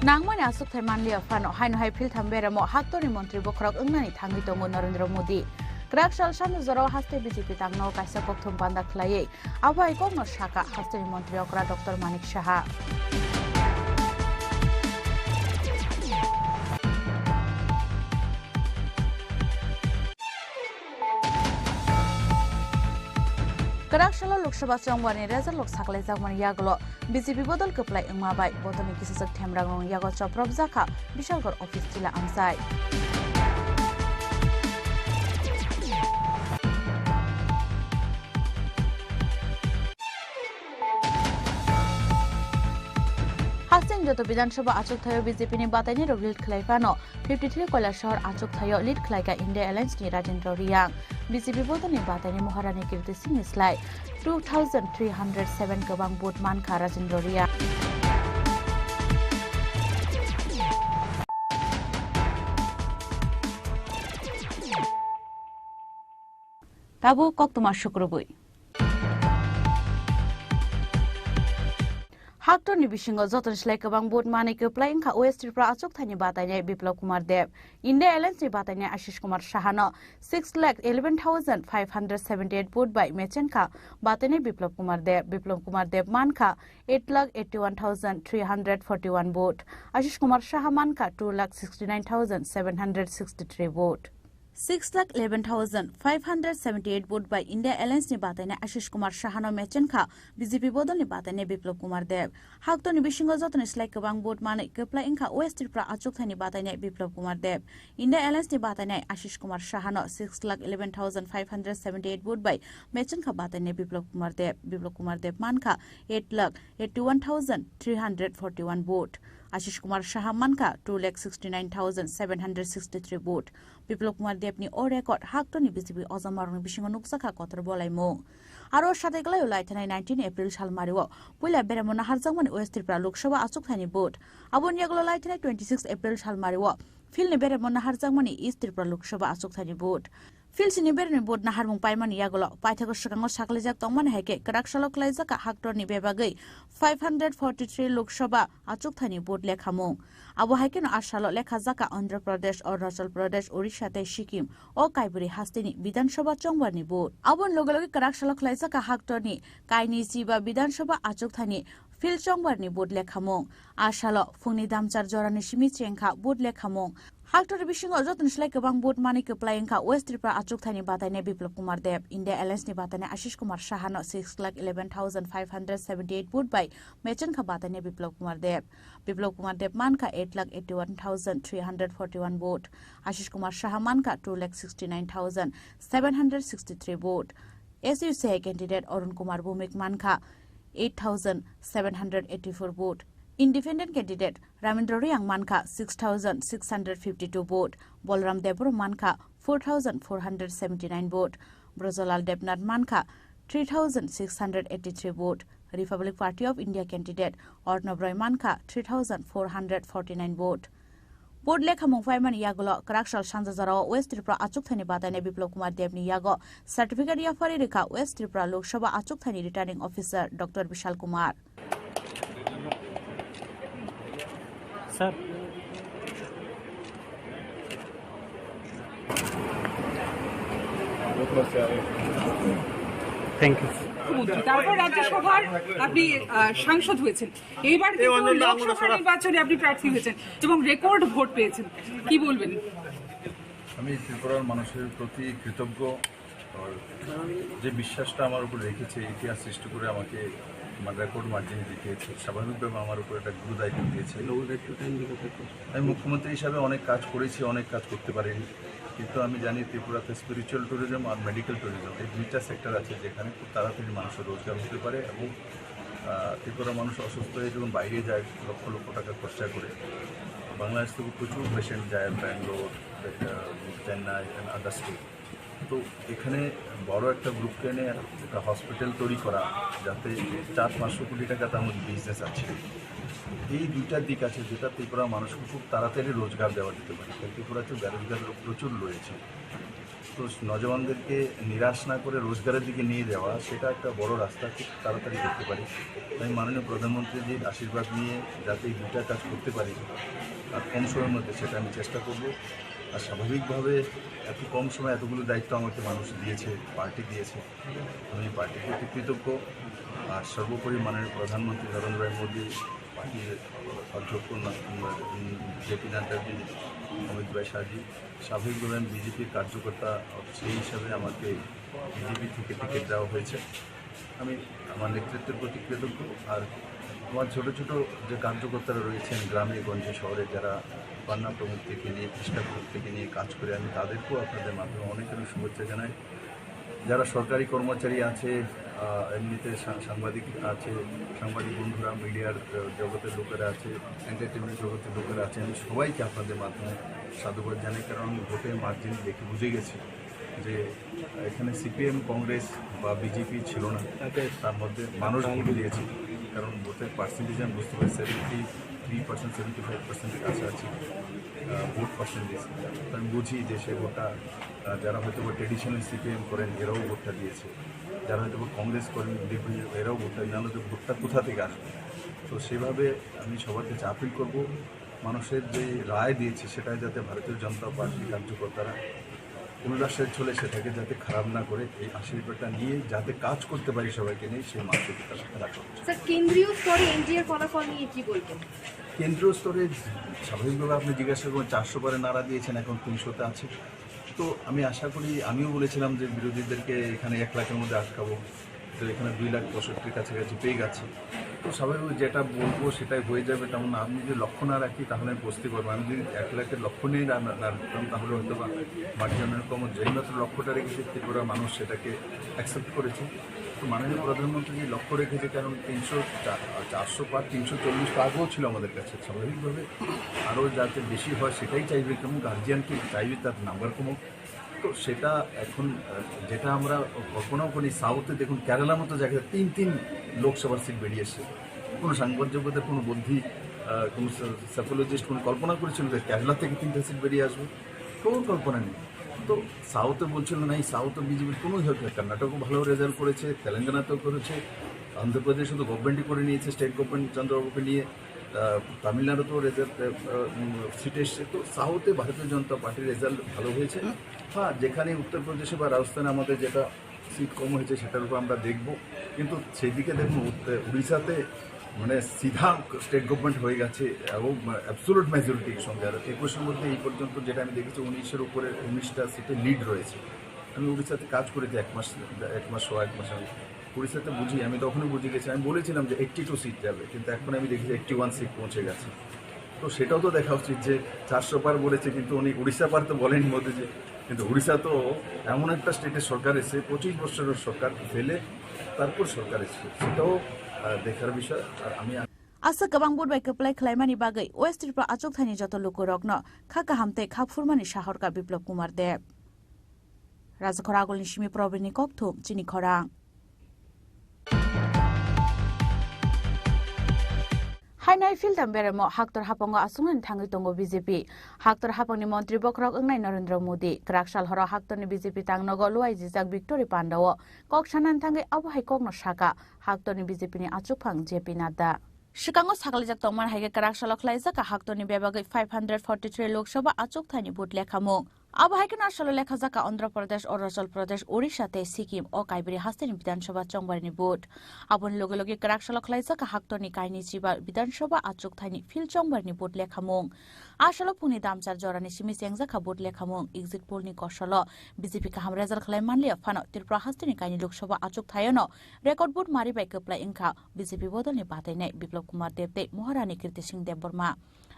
Nangmani achukthai manliya phano haino hai philtham beremo haktorni montri bokhorok wngnani thangwi tongo Narendra Modi. Kwrak sal sano jorao haste B J P tangno kaisa kokthum panda khlaiwi abo hai kokno saka hasteni montri okra Doctor Manik Saha. Kwrak salo Lok Sabha chongbarni result rok saklaijakmani yagulo B J P bodol kwplai wngma bai bodolni kisijak themrangrokni yago chopropjakha Bishalgarh office chila amchai. Hasteni joto Bidhan Sabha achuk thaio B J P ni bataini rok lead khlai phano fifty three Kailasahar achuk thaio lead khlaikha India Alliance ni Rajendra Reang. B J P bodolni bataini Maharani Kirti Singh ni slai two thousand three hundred seven kwbang vote mankha Rajendra Reang. Tabuk koktwma sukrubwi. Haktorni bisingo jotoni slai kwbang vote manwi kwplai wngkha West Tripura achukthani batainai Biplab Kumar Deb. India Alliance ni batainai Ashish Kumar Sahano six lakh eleven thousand five hundred seventy eight vote bai mechenkha batainai Biplab Kumar Deb. Biplab Kumar Deb mankha eight lakh eighty one thousand three hundred forty one vote. Ashish Kumar Saha mankha two lakh sixty nine thousand seven hundred sixty three vote. Six lakh eleven thousand five hundred seventy eight vote bai India Alliance ni batainai Ashish Kumar Sahano mechenkha B J P bodolni batainai Biplab Kumar Deb. Haktorni bisingo jotoni slai kwbang vote manwi kwplai wngkha West Tripura achukthani batainai Biplab Kumar Deb. India Alliance ni batainai Ashish Kumar Sahano six lakh eleven thousand five hundred seventy eight vote bai mechenkha batainai Biplab Kumar Deb. Biplab Kumar Deb mankha eight lakh eighty one thousand three hundred forty one vote. Ashish Kumar Saha mankha two lakh sixty nine thousand seven hundred sixty three vote. Biplab Kumar Debni o record haktorni B J P ojamarokni bisingo nukjakha kotor bolaimung. Aro sateklai laithanai nineteen April salmario puila beremo naharjakmani West Tripura Lok Sabha achukthani vote. Aboni yagulo laithanai twenty six April salmario philni beremo naharjakmani East Tripura Lok Sabha achukthani vote. Philsini beremni vote naharmung paimani yagulo paithago swkango saklijak tongmani hai khe kwrak salo khlaijak haktorni bebagwi five hundred forty three Lok Sabha achukthani vote lekhamung. Abo hai kheno a salo lekhajakha Andhra Pradesh, Arunachal Pradesh, Odisha tei Sikkim o kaibwrwi hasteni Bidhan Sabha chongbarni vote. Aboni loge loge kwrak salo khlaijakha haktorni kaini chiba Bidhan Sabha achukthani phil chongbarni vote lekhamung. A salo phungni damchar jorani simi chengkha vote lekhamung. Haktorni bisingo jotoni slai kwbang vote manwi kwplai wngkha West Tripura achukthani batainai Biplab Kumar Deb. India Alliance ni batainai Ashish Kumar Sahano six lakh eleven thousand five hundred seventy eight vote bai mechenkha batainai Biplab Kumar Deb. Biplab Kumar Deb mankha eight lakh eighty one thousand three hundred forty one vote. Ashish Kumar Saha mankha two lakh sixty nine thousand seven hundred sixty three vote. S U C I candidate Arun Kumar Bhowmik mankha eight thousand seven hundred eighty four vote. Independent candidate Ramendra Reang mankha six thousand six hundred fifty two vote. Balaram Debbarma mankha four thousand four hundred seventy nine vote. Brajalal Debnath mankha three thousand six hundred eighty-three vote, Republic Party of India candidate Arnab Roy mankha three thousand four hundred forty-nine vote. Vote lekhamung phaimani yagulo kwraksal sanjajaro West Tripura achukthani batainai Biplab Kumar Debni yago certificate yaphari rikha West Tripura Lok Sabha achukthani returning officer Doctor Bishal Kumar. Sir. Thank you. মুখ্যমন্ত্রী, তারপর রাজ্যসভার আপনি, আহ, সাংসদ হয়েছেন, এইবার কিন্তু লোকসভা নির্বাচনে আপনি প্রার্থী হয়েছেন এবং রেকর্ড ভোট পেয়েছেন, কি বলবেন? আমি ত্রিপুরার মানুষের প্রতি কৃতজ্ঞ। আর যে বিশ্বাসটা আমার উপর রেখেছে, ইতিহাস সৃষ্টি করে আমাকে আমার রেকর্ড মার্জিনে জিতিয়েছে, স্বাভাবিকভাবে আমার উপর একটা গুরু দায়িত্ব দিয়েছে। আমি মুখ্যমন্ত্রী হিসাবে অনেক কাজ করেছি, অনেক কাজ করতে পারিনি, কিন্তু আমি জানি ত্রিপুরাতে স্পিরিচুয়াল ট্যুরিজম আর মেডিকেল ট্যুরিজম, এই দুইটা সেক্টর আছে যেখানে খুব তাড়াতাড়ি মানুষের রোজগার হতে পারে এবং, আহ, ত্রিপুরা মানুষ অসুস্থ হয়ে যখন বাইরে যায় লক্ষ লক্ষ টাকা খরচা করে, বাংলাদেশ থেকে প্রচুর পেশেন্ট যায় ব্যাঙ্গালোর, আহ, চেন্নাই and other state। তো এখানে বড় একটা গ্রুপকে এনে একটা হসপিটাল তৈরি করা, যাতে চার পাঁচশো কোটি টাকা তার মধ্যে বিজনেস আছে। এই দুইটা দিক আছে যেটা ত্রিপুরা মানুষকে খুব তাড়াতাড়ি রোজগার দেওয়া যেতে পারে, কারণ ত্রিপুরাতে বেরোজগার লোক প্রচুর রয়েছে। তো নজওয়ানদেরকে নিরাশ না করে রোজগারের দিকে নিয়ে যাওয়া, সেটা একটা বড় রাস্তা খুব তাড়াতাড়ি করতে পারি। তাই মাননীয় প্রধানমন্ত্রীজির আশীর্বাদ নিয়ে যাতে এই দুইটা কাজ করতে পারি আর কম সময়ের মধ্যে, সেটা আমি চেষ্টা করব। আর স্বাভাবিকভাবে এত কম সময়ে এতগুলো দায়িত্ব আমাকে মানুষ দিয়েছে, পার্টি দিয়েছে, আমি পার্টির প্রতি কৃতজ্ঞ। আর সর্বোপরি মাননীয় প্রধানমন্ত্রী নরেন্দ্র ভাই মোদী, পার্টির অধ্যক্ষ না-, উম, জেপি নাড্ডাজি, অমিত ভাই শাহজি, স্বাভাবিকভাবে আমি বিজেপির কার্যকর্তা, সেই হিসাবে আমাকে বিজেপি থেকে টিকিট দেওয়া হয়েছে। আমি আমার নেতৃত্বের প্রতি কৃতজ্ঞ। আর আমার ছোট ছোট যে কার্যকর্তারা রয়েছেন গ্রামে গঞ্জে শহরে, যারা পান্না প্রমুখ থেকে নিয়ে, কৃষ্ণা প্রমুখ থেকে নিয়ে কাজ করে, আমি তাদেরকেও আপনাদের মাধ্যমে অনেক অনেক শুভেচ্ছা জানাই। যারা সরকারি কর্মচারী আছে, আহ, এমনিতে সা-, সাংবাদিক আছে, সাংবাদিক বন্ধুরা, মিডিয়ার, আহ, জগতের লোকেরা আছে, এন্টারটেইনমেন্ট জগতের লোকেরা আছে, আমি সবাইকে আপনাদের মাধ্যমে সাধুবাদ জানাই, কারণ আমি ভোটের মার্জিন দেখে বুঝে গেছি যে এখানে সিপিএম, কংগ্রেস বা বিজেপি ছিল না, তার মধ্যে মানুষ ভোট দিয়েছে, কারণ ভোটের পার্সেন্টেজ আমি বুঝতে পারি seventy three percent, seventy five পার্সেন্টের কাছাকাছি, আহ, ভোট পার্সেন্টেজ। তো আমি বুঝি যে সে ভোটটা, আহ, যারা হয়তো বা ট্রেডিশনাল সিপিএম করেন, এরাও ভোটটা দিয়েছে, যারা হয়তো বা কংগ্রেস করেন, ডিপিএম, এরাও ভোটটা দিয়েছে, নাহলে তো ভোটটা কোথা থেকে আসবে? তো সেভাবে আমি সবার কাছে আপিল করব, মানুষের যে রায় দিয়েছে, সেটা যাতে ভারতীয় জনতা পার্টির কার্যকর্তারা পুনরাশ্রয় চলে সেটাকে যাতে খারাপ না করে, এই আশীর্বাদটা নিয়ে যাতে কাজ করতে পারি সবাইকে নিয়ে, সেই মানসিকতাটা রাখা উচিত। স্যার, কেন্দ্রীয় স্তরে এনডিএর ফলাফল নিয়ে কি বলবেন? কেন্দ্রীয় স্তরে স্বাভাবিকভাবে আপনি জিজ্ঞাসা করবেন, চারশো পারে নাড়া দিয়েছেন, এখন তিনশোতে আছে। তো আমি আশা করি, আমিও বলেছিলাম যে বিরোধীদেরকে এখানে এক লাখের মধ্যে আটকাবো, তো এখানে দুই লাখ পঁয়ষট্টির কাছাকাছি পেয়ে গেছে। তো স্বাভাবিক যেটা বলবো সেটাই হয়ে যাবে, তেমন আমি যদি লক্ষ্য না রাখি তাহলে আমি বুঝতে পারবো। আমি যদি এক লাখের লক্ষ্য নিয়ে না, না, না রাখতাম তাহলে হয়তো বা মার্জিন অনেক কম হতো। যেই মাত্র লক্ষ্যটা রেখেছি ত্রিপুরা মানুষ সেটাকে অ্যাকসেপ্ট করেছে। তো মাননীয় প্রধানমন্ত্রী যে লক্ষ্য রেখেছে, কারণ তিনশো, চা-, চারশো পার, তিনশো চল্লিশ তো আগেও ছিল আমাদের কাছে, স্বাভাবিকভাবে আরও যাতে বেশি হয় সেটাই চাইবে, কেমন গার্জিয়ানকে চাইবে তার নাম্বার কমুক। তো সেটা এখন, আহ, যেটা আমরা কল্পনাও করি, সাউথে দেখুন কেরালার মতো জায়গায় তিন তিন লোকসভার সিট বেরিয়ে এসছে। কোনো সাংবাদিকদের কোনো বুদ্ধি, আহ, কোনো সা-, সাইকোলজিস্ট কোনো কল্পনা করেছিল যে কেরালা থেকে তিনটা সিট বেরিয়ে আসবে? কোনো কল্পনা নেই। তো সাউথে বলছিল না, এই সাউথে বিজেপির কোনো ইয়ে হয় না। কর্ণাটকও ভালো রেজাল্ট করেছে, তেলেঙ্গানাতেও করেছে, অন্ধ্রপ্রদেশে তো গভর্নমেন্টই করে নিয়েছে, স্টেট গভর্নমেন্ট চন্দ্রবাবুকে নিয়ে। আহ, তামিলনাড়ুতেও রেজাল্ট, আহ, উম, সিট এসছে। তো সাউথে ভারতীয় জনতা পার্টির রেজাল্ট ভালো হয়েছে। হ্যাঁ, যেখানে উত্তরপ্রদেশে বা রাজস্থানে আমাদের যেটা সিট কম হয়েছে সেটার উপর আমরা দেখব, কিন্তু সেই দিকে দেখুন উত্ত-, উড়িষ্যাতে মানে সিধা স্টেট গভর্নমেন্ট হয়ে গেছে এবং অ্যাবসোলুট মেজরিটির সঙ্গে। আর একুশের মধ্যে এই পর্যন্ত যেটা আমি দেখেছি উনিশের উপরে উনিশটা সিটে লিড রয়েছে। আমি উড়িষ্যাতে কাজ করেছি এক মাস, এক মাস, সোয়া এক মাস আমি উড়িষ্যাতে বুঝি, আমি তখনই বুঝে গেছি। আমি বলেছিলাম যে এইট্টি টু সিট যাবে, কিন্তু এখন আমি দেখি যে এইট্টি ওয়ান সিট পৌঁছে গেছে। তো সেটাও তো দেখা উচিত যে চারশো পার বলেছে, কিন্তু উনি উড়িষ্যা পার তো বলেনি মোদিজি। কিন্তু উড়িষ্যা তো এমন একটা স্টেটের সরকার এসে, পঁচিশ বছরের সরকার ফেলে তারপর সরকার এসে, সেটাও, আহ, দেখার বিষয়। আর আমি Aswk kwbang vote bai kwplai khlaimani bagwi West Tripura achukthani joto lukurokno kha kaham tei kha phurmani sahorkha Biplab Kumar Deb. Rajakhor agulni simi Probini kokthum chini khorang. Hainai philtam beremo haktor hapango aswknani thangwi tongo B J P. Haktor hapangni montri bokhorok wngnai Narendra Modi. Kwrak sal horo haktorni B J P tangnogo luai jijak Victory Pandao kok sanani thangwi abo hai kokno saka, haktorni B J P ni achukphang J P Nadda. Swkango sakalaijak tongmani hai khe kwrak salo khlaijak haktorni bebagwi five hundred forty three Lok Sabha achukthani vote lekhamung. Abo hai kheno asolo lekha jaka Andhra Pradesh, Arunachal Pradesh, Odisha tei Sikkim o kaibri hasteni Bidhan Sabha chongbarini vote. Aboni loge loge kwrak salo khlaijak haktorni kaini chiba Bidhan Sabha achukthani field chongbarini vote lekhamung. Asolo phungni damchar jorani simi chengjak kha vote lekhamung. Exit poll ni kosolo B J P kaham result khlai manliya phano Tripura hasteni kaini Lok Sabha achukthayano record vote mari bai kwplai wngkha B J P bodolni batainai Biplab Kumar Deb tei Maharani Kirti Singh Debbarma.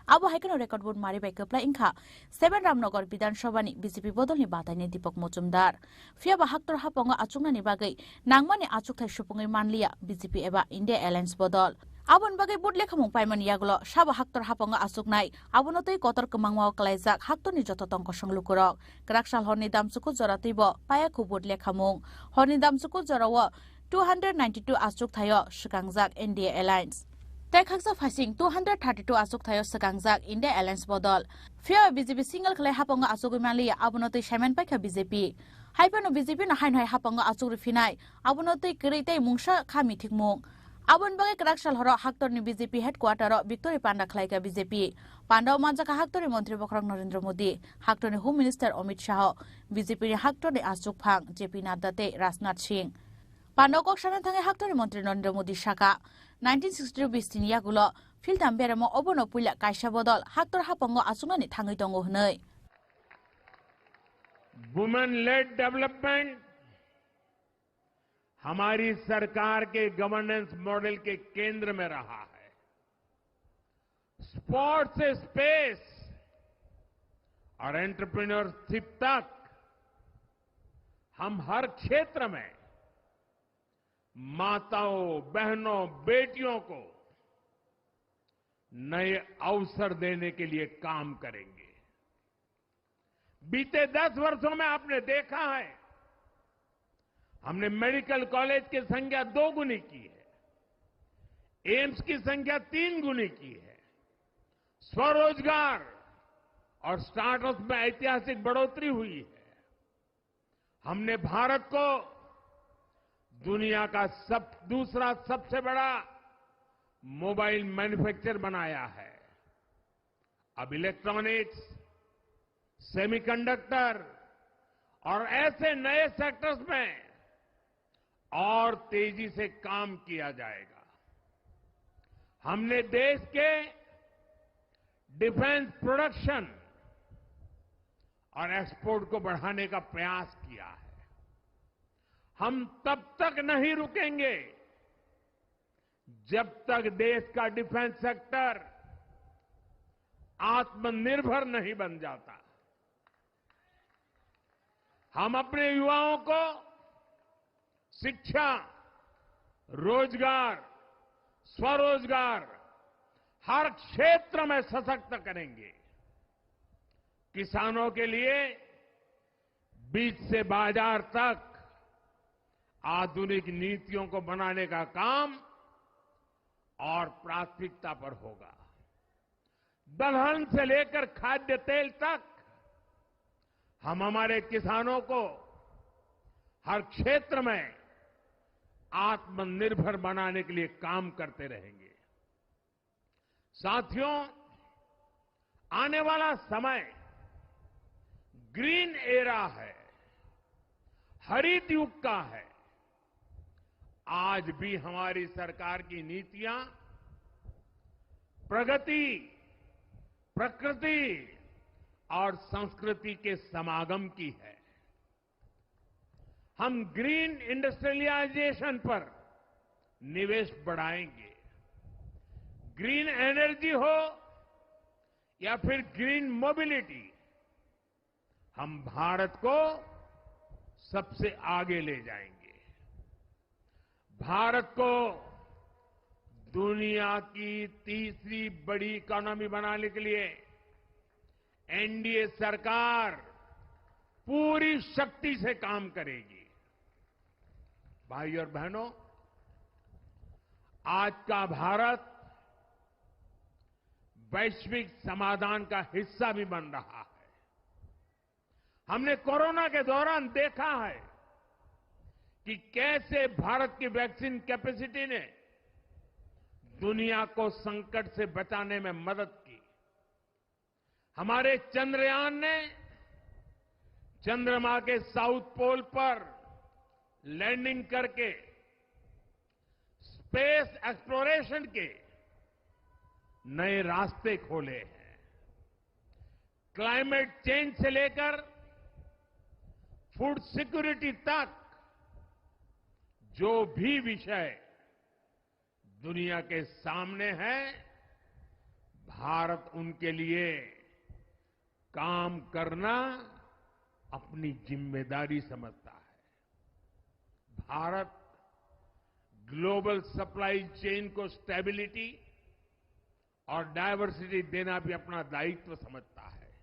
Abo hai kheno record vote mari bai kwplai wngkha seven Ramnagar Bidhan Sabhani B J P bodolni batainai Deepak Mojumdar. Phiyaba haktor hapango achuknani bagwi nangmani achukthai supungwi manliya B J P eba India Alliance bodol. Aboni bagwi vote lekhamung paimani yagulo sabo haktor hapango achuknai, abono twi kotor kwmangmao kwlaijak haktorni joto tongkosong lukurok. Kwrak sal horni damchuku jora twibo payakhu vote lekhamung. Horni damchuku jorao two hundred ninety two achukthaio swkangjak N D A Alliance. Tei khaksa phaising two hundred thirty two achukthaio swkangjak India Alliance bodol. Phiya B J P single khlai hapango achugwi manliya, abono twi saiman paikha B J P. Haiphano B J P no haino hai hapango achugri phinai, abono twi kwrwi tei mungsa kha mithikmung. Aboni bagwi kwrak sal horo haktorni B J P headquarter o Victory Panda khlaikha B J P. Pandao manjakha haktorni montri bokhorok Narendra Modi, haktorni Home Minister Amit Shah, B J P ni haktorni achukphang J P Nadda tei Rajnath Singh. Pandao kok sana thangwi haktorni montri Narendra Modi saka, nineteen sixty two bistini yagulo philtam beremo obono puila kaisa bodol haktor hapango achuknani thangwi tongo hwnwi. Women led development हमारी सरकार के governance model के केंद्र में रहा है। स्पोर्ट्स से स्पेस और एंटरप्रेन्योरशिप तक, हम हर क्षेत्र में माताओं, बहनों, बेटियों को नए अवसर देने के लिए काम करेंगे। बीते दस वर्षों में आपने देखा है, हमने मेडिकल कॉलेज की संख्या दो गुनी की है, एम्स की संख्या तीन गुनी की है, स्वरोजगार और स्टार्टअप में ऐतिहासिक बढ़ोतरी हुई है। हमने भारत को दुनिया का सब, दूसरा सबसे बड़ा मोबाइल मैन्युफैक्चर बनाया है। अब इलेक्ट्रॉनिक्स, सेमीकंडक्टर और ऐसे नए सेक्टर्स में और तेजी से काम किया जाएगा। हमने देश के डिफेंस प्रोडक्शन और एक्सपोर्ट को बढ़ाने का प्रयास किया है। हम तब तक नहीं रुकेंगे जब तक देश का डिफेंस सेक्टर आत्मनिर्भर नहीं बन जाता। हम अपने युवाओं को शिक्षा, रोजगार, स्वरोजगार, हर क्षेत्र में सशक्त करेंगे। किसानों के लिए बीज से बाजार तक आधुनिक नीतियों को बनाने का काम और प्राथमिकता पर होगा। दलहन से लेकर खाद्य तेल तक हम हमारे किसानों को हर क्षेत्र में आत्मनिर्भर बनाने के लिए काम करते रहेंगे। साथियों, आने वाला समय ग्रीन एरा है, हरित युग का है। आज भी हमारी सरकार की नीतियां प्रगति, प्रकृति और संस्कृति के समागम की है। हम ग्रीन इंडस्ट्रियलाइजेशन पर निवेश बढ़ाएंगे। ग्रीन एनर्जी हो या फिर ग्रीन मोबिलिटी, हम भारत को सबसे आगे ले जाएंगे। भारत को दुनिया की तीसरी बड़ी इकोनॉमी बनाने के लिए एनडीए सरकार पूरी शक्ति से काम करेगी। भाई और बहनों, आज का भारत वैश्विक समाधान का हिस्सा भी बन रहा है। हमने कोरोना के दौरान देखा है कि कैसे भारत की वैक्सीन कैपेसिटी ने दुनिया को संकट से बचाने में मदद की। हमारे चंद्रयान ने चंद्रमा के साउथ पोल पर लैंडिंग करके स्पेस एक्सप्लोरेशन के नए रास्ते खोले हैं। क्लाइमेट चेंज से लेकर फूड सिक्योरिटी तक जो भी विषय दुनिया के सामने है, भारत उनके लिए काम करना अपनी जिम्मेदारी समझता है। भारत ग्लोबल सप्लाई चेन को स्टेबिलिटी और डाइवर्सिटी देना भी अपना दायित्व समझता है।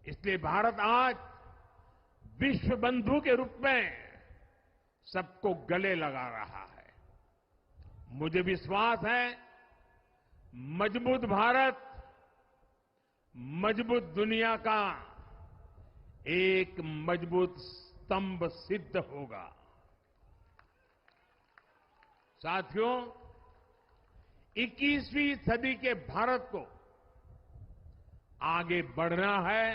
इसलिए भारत आज विश्व बंधु के रूप में सबको गले लगा रहा है। मुझे विश्वास है, मजबूत भारत मजबूत दुनिया का एक मजबूत स्तंभ सिद्ध होगा। साथियों, इक्कीसवीं सदी के भारत को आगे बढ़ना है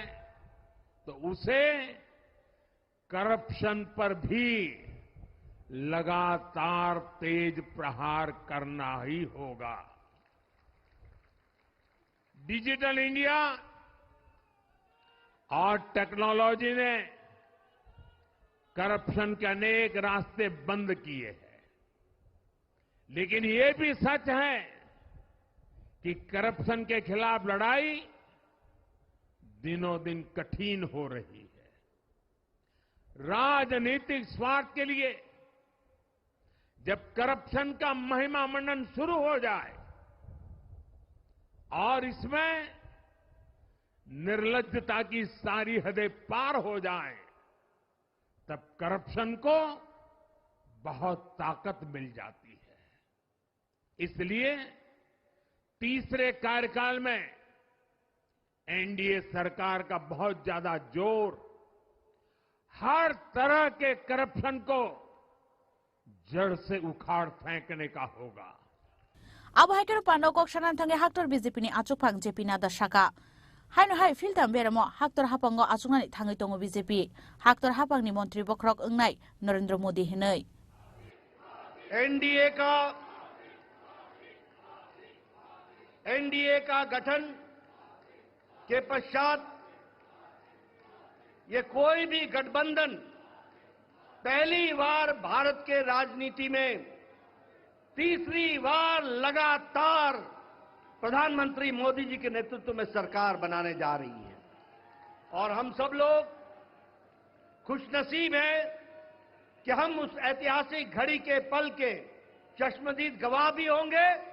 तो उसे करप्शन पर भी लगातार तेज प्रहार करना ही होगा। डिजिटल इंडिया और टेक्नोलॉजी ने करप्शन के अनेक रास्ते बंद किए हैं, लेकिन ये भी सच है कि करप्शन के खिलाफ लड़ाई दिनों दिन कठिन हो रही है। राजनीतिक स्वार्थ के लिए जब करप्शन का महिमा मंडन शुरू हो जाए और इसमें निर्लज्जता की सारी हदें पार हो जाए, तब करप्शन को बहुत ताकत मिल जाती है। इसलिए तीसरे कार्यकाल में एनडीए सरकार का बहुत ज्यादा जोर हर तरह के करप्शन को जड़ से उखाड़ फेंकने का होगा। Abo hai kheno pano kok sana thangwi haktor B J P ni achukphang J P Nadda saka. Haino hai philtham beramo haktor haphango achuknani thangwi tongo B J P. Haktor haphangni montri bokhorok wngnai Narendra Modi hinwi. NDA का एनडीए का गठन के पश्चात ये कोई भी गठबंधन पहली बार भारत के राजनीति में तीसरी बार लगातार प्रधानमंत्री मोदी जी के नेतृत्व में सरकार बनाने जा रही है और हम सब लोग खुशनसीब हैं कि हम उस ऐतिहासिक घड़ी के पल के चश्मदीद गवाह भी होंगे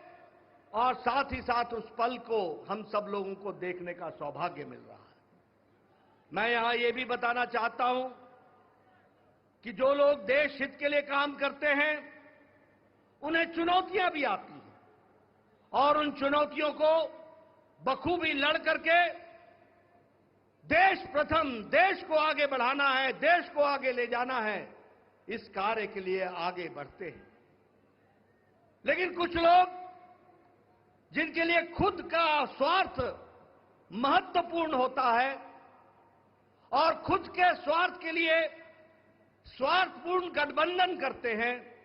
और साथ ही साथ उस पल को हम सब लोगों को देखने का सौभाग्य मिल रहा है। मैं यहां ये भी बताना चाहता हूं कि जो लोग देश हित के लिए काम करते हैं, उन्हें चुनौतियां भी आती हैं और उन चुनौतियों को बखूबी लड़ करके देश प्रथम, देश को आगे बढ़ाना है, देश को आगे ले जाना है, इस कार्य के लिए आगे बढ़ते हैं। लेकिन कुछ लोग जिनके लिए खुद का स्वार्थ महत्वपूर्ण होता है और खुद के स्वार्थ के लिए स्वार्थपूर्ण गठबंधन करते हैं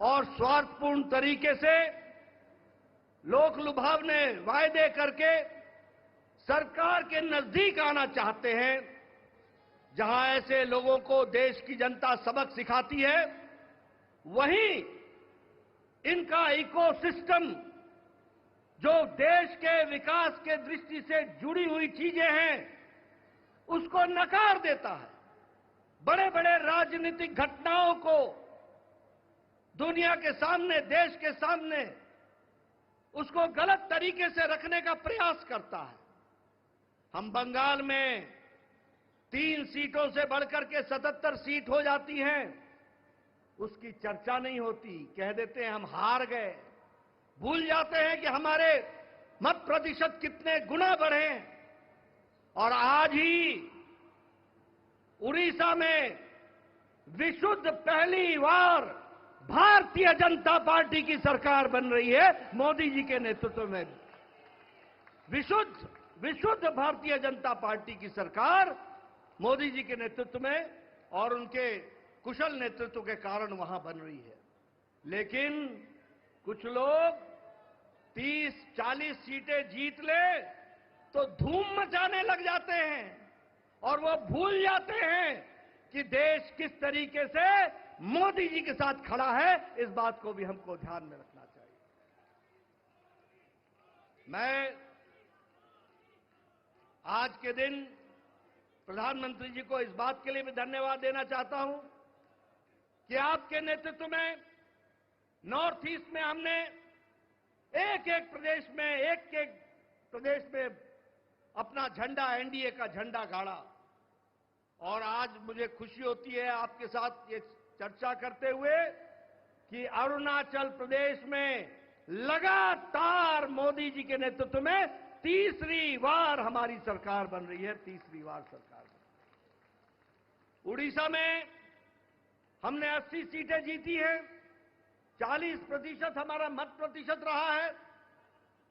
और स्वार्थपूर्ण तरीके से लोक लुभावने वायदे करके सरकार के नजदीक आना चाहते हैं, जहां ऐसे लोगों को देश की जनता सबक सिखाती है, वहीं इनका इकोसिस्टम, जो देश के विकास के दृष्टि से जुड़ी हुई चीजें हैं, उसको नकार देता है। बड़े-बड़े राजनीतिक घटनाओं को दुनिया के सामने, देश के सामने उसको गलत तरीके से रखने का प्रयास करता है। हम बंगाल में तीन सीटों से बढ़कर के सतहत्तर सीट हो जाती हैं, उसकी चर्चा नहीं होती। कह देते हैं हम हार गए, भूल जाते हैं कि हमारे मत प्रतिशत कितने गुना बढ़े। और आज ही उड़ीसा में विशुद्ध पहली बार भारतीय जनता पार्टी की सरकार बन रही है, मोदी जी के नेतृत्व में। विशुद्ध विशुद्ध भारतीय जनता पार्टी की सरकार मोदी जी के नेतृत्व में और उनके कुशल नेतृत्व के कारण वहां बन रही है। लेकिन कुछ लोग तीस चालीस सीटें जीत ले तो धूम मचाने लग जाते हैं और वो भूल जाते हैं कि देश किस तरीके से मोदी जी के साथ खड़ा है। इस बात को भी हमको ध्यान में रखना चाहिए। मैं आज के दिन प्रधानमंत्री जी को इस बात के लिए भी धन्यवाद देना चाहता हूं कि आपके नेतृत्व में नॉर्थ ईस्ट में हमने एक एक प्रदेश में, एक एक प्रदेश में अपना झंडा, एनडीए का झंडा गाड़ा। और आज मुझे खुशी होती है आपके साथ ये चर्चा करते हुए कि अरुणाचल प्रदेश में लगातार मोदी जी के नेतृत्व में तीसरी बार हमारी सरकार बन रही है, तीसरी बार सरकार बन रही है। उड़ीसा में हमने अस्सी सीटें जीती हैं, चालीस प्रतिशत हमारा मत प्रतिशत रहा है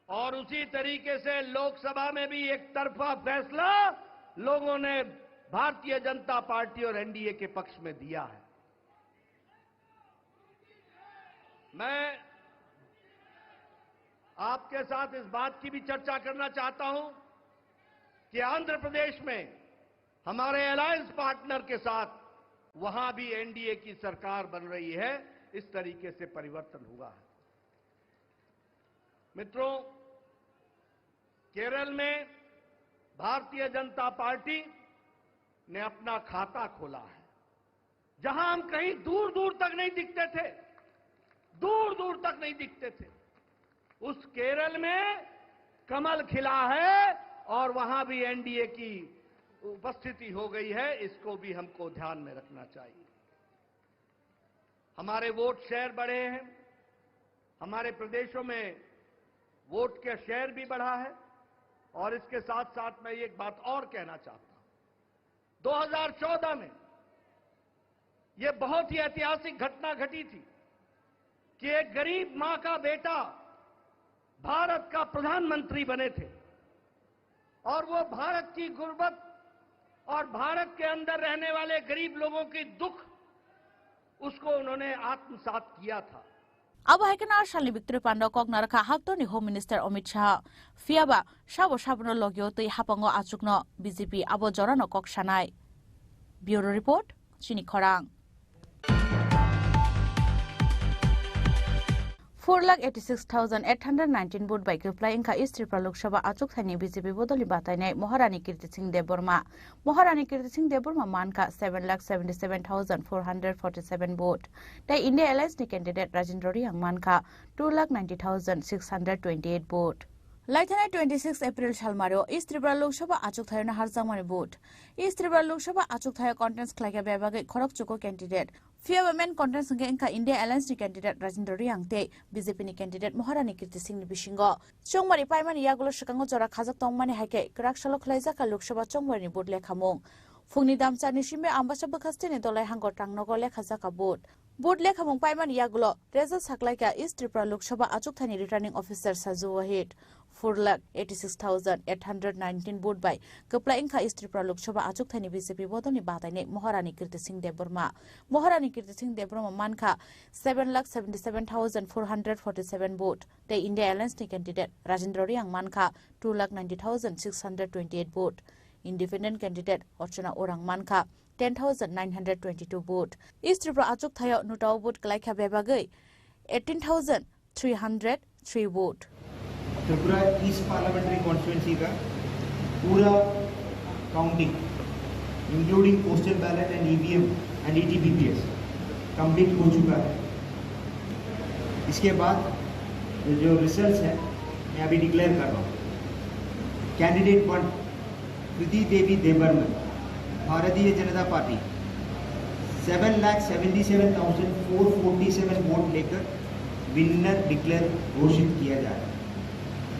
और उसी तरीके से लोकसभा में भी एक तरफा फैसला लोगों ने भारतीय जनता पार्टी और एनडीए के पक्ष में दिया है। मैं आपके साथ इस बात की भी चर्चा करना चाहता हूं कि आंध्र प्रदेश में हमारे अलायंस पार्टनर के साथ वहां भी एनडीए की सरकार बन रही है। इस तरीके से परिवर्तन हुआ है। मित्रों, केरल में भारतीय जनता पार्टी ने अपना खाता खोला है, जहां हम कहीं दूर दूर तक नहीं दिखते थे, दूर दूर तक नहीं दिखते थे। उस केरल में कमल खिला है और वहां भी एनडीए की उपस्थिति हो गई है। इसको भी हमको ध्यान में रखना चाहिए। हमारे वोट शेयर बढ़े हैं, हमारे प्रदेशों में वोट का शेयर भी बढ़ा है। और इसके साथ साथ मैं एक बात और कहना चाहता हूं, दो हज़ार चौदह में यह बहुत ही ऐतिहासिक घटना घटी थी कि एक गरीब मां का बेटा भारत का प्रधानमंत्री बने थे और वो भारत की गुर्बत और भारत के अंदर रहने वाले गरीब लोगों की दुख, उसको उन्होंने आत्मसात किया था। Abo hai kheno salni biktri pando kok narwkha haktorni Home Minister Amit Shah. Phiyaba sabo sabono logio twi hapango achukno B J P abo jorano kok sanai. Bureau Report, Chini Khorang. Four lakh eighty six thousand eight hundred nineteen vote bai kwplai wngkha East Tripura Lok Sabha achukthani B J P bodolni batainai Maharani Kirti Singh Debbarma. Maharani Kirti Singh Debbarma mankha seven lakh seventy seven thousand four hundred forty seven vote. Tei India Alliance ni candidate Rajendra Reang mankha two lakh ninety thousand six hundred twenty eight vote. Laithanai twenty six April salmaro East Tripura Lok Sabha achukthayano harjakmani vote. East Tripura Lok Sabha achukthayao contest khlaikha bebagwi khorokchuko candidate. Phiyaba main contest hwnkhe wngkha India Alliance ni candidate Rajendra Reang tei B J P ni candidate Maharani Kirti Singh ni bisingo. Chongmari paimani yagulo swkango jora khajak tongmani hai khe kwrak salo khwlaijakha Lok Sabha chongmari ni vote lekhamung. Phungni damchar ni simi Ambasa bwkhasteni Dolai Hangor Tangnogo lekhajakha vote. Vote lekhamung paimani yagulo result saklaikha East Tripura Lok Sabha achukthani Returning Officer Saju Wahid. Four lakh eighty six thousand eight hundred nineteen vote bai kwplai wngkha East Tripura Lok Sabha achukthani B J P bodolni batainai Maharani Kirti Singh Debbarma. Maharani Kirti Singh Debbarma mankha seven lakh seventy seven thousand four hundred forty seven vote. Tei India Alliance ni candidate Rajendra Reang mankha two lakh ninety thousand six hundred twenty eight vote. Independent candidate Archana Orang mankha ten thousand nine hundred twenty two vote. East Tripura achukthayao nutao vote kwlaikha bebagwi eighteen thousand three hundred three vote. Tripura east parliamentary constituency का पूरा counting, including postal ballot and EVM and ईटीवीपीएस, कंप्लीट हो चुका है। इसके बाद जो रिजल्ट्स हैं, मैं अभी डिक्लेयर कर रहा हूँ। कैंडिडेट वन, कृति देवी देबरमन, भारतीय Janata party seven lakh seventy seven thousand four forty seven vote लेकर विनर डिक्लेयर घोषित किया जा रहा है।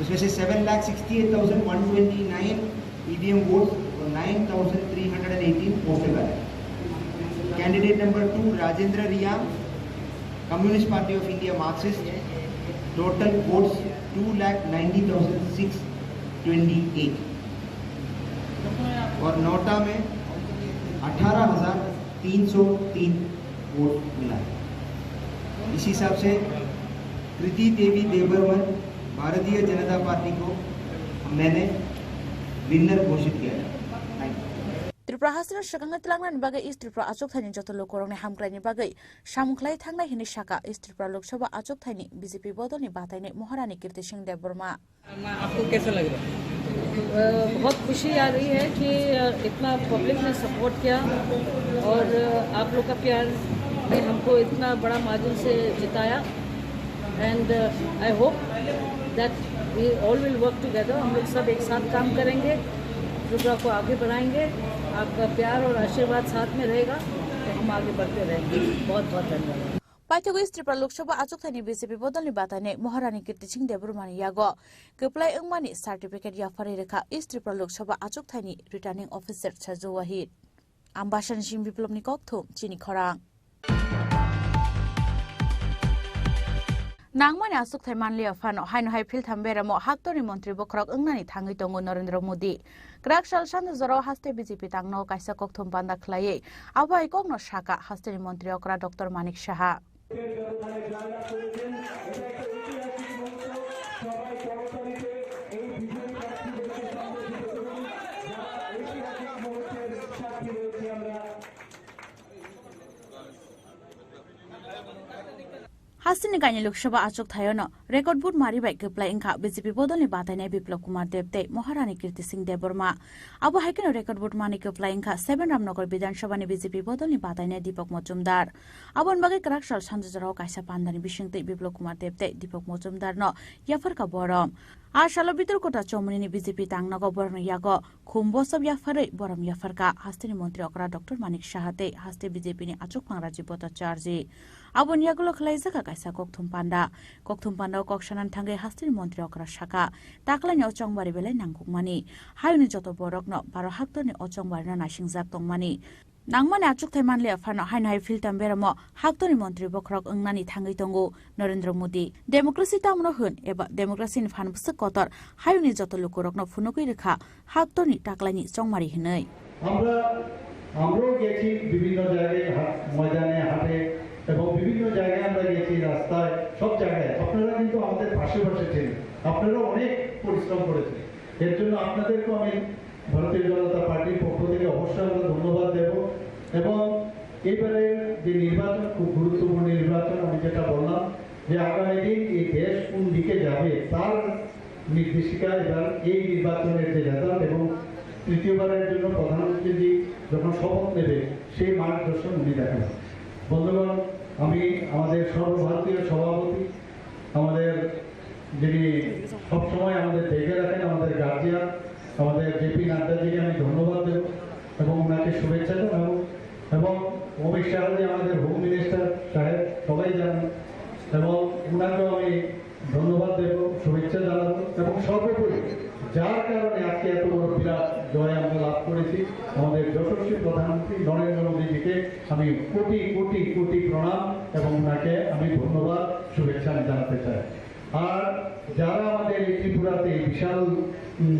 उसमें से seven lakh sixty eight thousand one twenty nine EVM vote और nine thousand three hundred eighteen postal ballot. Candidate number two Rajendra Reang, communist party of India Marxist, total votes two lakh ninety thousand six twenty eight। और नोटा में अठारह हजार तीन सौ तीन वोट मिला है। इसी हिसाब से कृति देवी देबबर्मन भारतीय जनता पार्टी को मैंने विनर घोषित किया है। Thank you। Tripura hasteo swkangwi twlangnani bagwi East Tripura achukthani joto lukurokni hamkraini bagwi samung khlai thangnai hwnwi sakha East Tripura Lok Sabha achukthani B J P bodolni batainai Maharani Kirti Singh Debbarma. आपको कैसा लग रहा है? अ, बहुत खुशी आ रही है कि, अ, इतना पब्लिक ने सपोर्ट किया और, अ, आप लोग का प्यार ने हमको इतना बड़ा मार्जिन से जिताया। And, uh, I hope that we all will work together। हम लोग सब एक साथ काम करेंगे, त्रिपुरा को आगे बढ़ाएंगे। आपका प्यार और आशीर्वाद साथ में रहेगा तो हम आगे बढ़ते रहेंगे। बहुत बहुत धन्यवाद। Paithago East Tripura Lok Sabha achukthani B J P bodolni batainai Maharani Kirti Singh Debbarmani yago kwplai wngmani certificate yapharwi rwkha East Tripura Lok Sabha achukthani returning officer Sajo Wahid. Ambasani simi Biplobni kokthum chini khorang. Nangmani achukthai manliya phano haino hai philtham beramo haktorni montri bokhorok wngnani thangwi tongo Narendra Modi. Kwrak sal sanjak jorao haste B J P tangno kaisa kokthum panda khlaiwi abo hai kokno sakha hasteni montri okra Doctor Manik Saha. Hasteni kainwi Lok Sabha achukthai-o no record vote mari bai kwplai wngkha B J P bodolni batainai Biplab Kumar Deb tei Maharani Kirti Singh Debbarma. Abo hai kheno record vote mani kwplai wngkha seven Ramnagar Bidhan Sabhani B J P bodolni batainai Deepak Majumdar. Aboni bagwi kwrak sal sanjak jorao kaisa pandani bisingtwi Biplab Kumar Deb tei Deepak Majumdarno yapharkha borom. A salo Bitorkota Chomoni ni B J P tangnago borokni yago khum bosop yapharwi borom yapharkha hasteni montri okra Doctor Manik Saha tei haste B J P ni achukphang Rajiv Bhattacharjee. Aboni yagulo khwlaijakha kaisa kokthum panda. Kokthum pandao kok sanani thangwi hasteni montri okra sakha, taklaini o chongbari belai nangkukmani. Hayungni joto borokno baro haktorni o chongbarino naisingjak tongmani. Nangmani achukthai manliya phano haino hai philtham beramo haktorni montri bokhorok wngnani thangwi tongo Narendra Modi. Democracy tamno hwn eba democracy ni phan bwswk kotor hayungni joto lukurokno phunugwi rwkha haktorni taklaini chongmari hwnwi. আমরা, আমরাও গেছি বিভিন্ন জায়গায়, হাট, ময়দানে, হাটে এবং বিভিন্ন জায়গায় আমরা গেছি, রাস্তায়, সব জায়গায়। আপনারা কিন্তু আমাদের পাশে পাশে ছিলেন, আপনারা অনেক পরিশ্রম করেছেন। এর জন্য আপনাদেরকেও আমি ভারতীয় জনতা পার্টির পক্ষ থেকে অবশ্যই আমরা ধন্যবাদ দেব। এবং এবারে যে নির্বাচন, খুব গুরুত্বপূর্ণ নির্বাচন, আমি যেটা বললাম যে আগামী দিন এই দেশ কোন দিকে যাবে, তার নির্দেশিকা এবার এই নির্বাচনের যে রেজাল্ট এবং তৃতীয়বারের জন্য প্রধানমন্ত্রীজি যখন শপথ নেবে, সেই মার্গদর্শন উনি দেখাবেন। বন্ধুগণ, আমি আমাদের সর্বভারতীয় সভাপতি, আমাদের যিনি সবসময় আমাদের দেখে রাখেন, আমাদের গার্জিয়ান, আমাদের জেপি নাড্ডাজিকে আমি ধন্যবাদ দেব এবং ওনাকে শুভেচ্ছা জানাবো। এবং অমিত শাহজি আমাদের হোম মিনিস্টার সাহেব, সবাই জানেন, এবং ওনাকেও আমি ধন্যবাদ দেব, শুভেচ্ছা জানাবো। এবং সর্বোপরি যার কারণে আজকে এত বড় বিরাট জয় আমরা লাভ করেছি, আমাদের যশস্বী প্রধানমন্ত্রী নরেন্দ্র মোদীজিকে আমি কোটি কোটি কোটি প্রণাম এবং ওনাকে আমি ধন্যবাদ, শুভেচ্ছা আমি জানাতে চাই। আর যারা আমাদের এই ত্রিপুরাতে এই বিশাল, উম,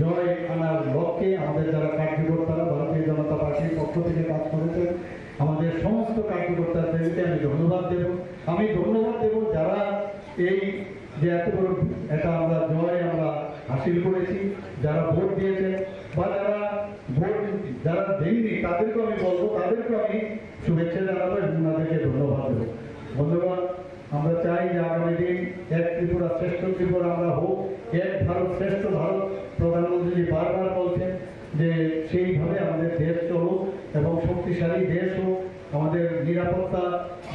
জয় আনার লক্ষ্যে আমাদের যারা কার্যকর্তারা ভারতীয় জনতা পার্টির পক্ষ থেকে কাজ করেছেন, আমাদের সমস্ত কার্যকর্তাদেরকে আমি ধন্যবাদ দেব। আমি ধন্যবাদ দেব যারা এই যে এত বড় একটা আমরা জয় আমরা হাসিল করেছি, যারা ভোট দিয়েছেন বা যারা ভোট, যারা দেননি, তাদেরকেও আমি বলবো, তাদেরকেও আমি শুভেচ্ছা জানাবো এবং ওনাদেরকে ধন্যবাদ দেবো। বন্ধুগণ, আমরা চাই যে আগামী দিন এক ত্রিপুরা শ্রেষ্ঠ ত্রিপুরা আমরা হোক, এক ভারত শ্রেষ্ঠ ভারত। প্রধানমন্ত্রীজি বারবার বলছেন যে সেইভাবে আমাদের দেশ চলুক এবং শক্তিশালী দেশ হোক। আমাদের নিরাপত্তা,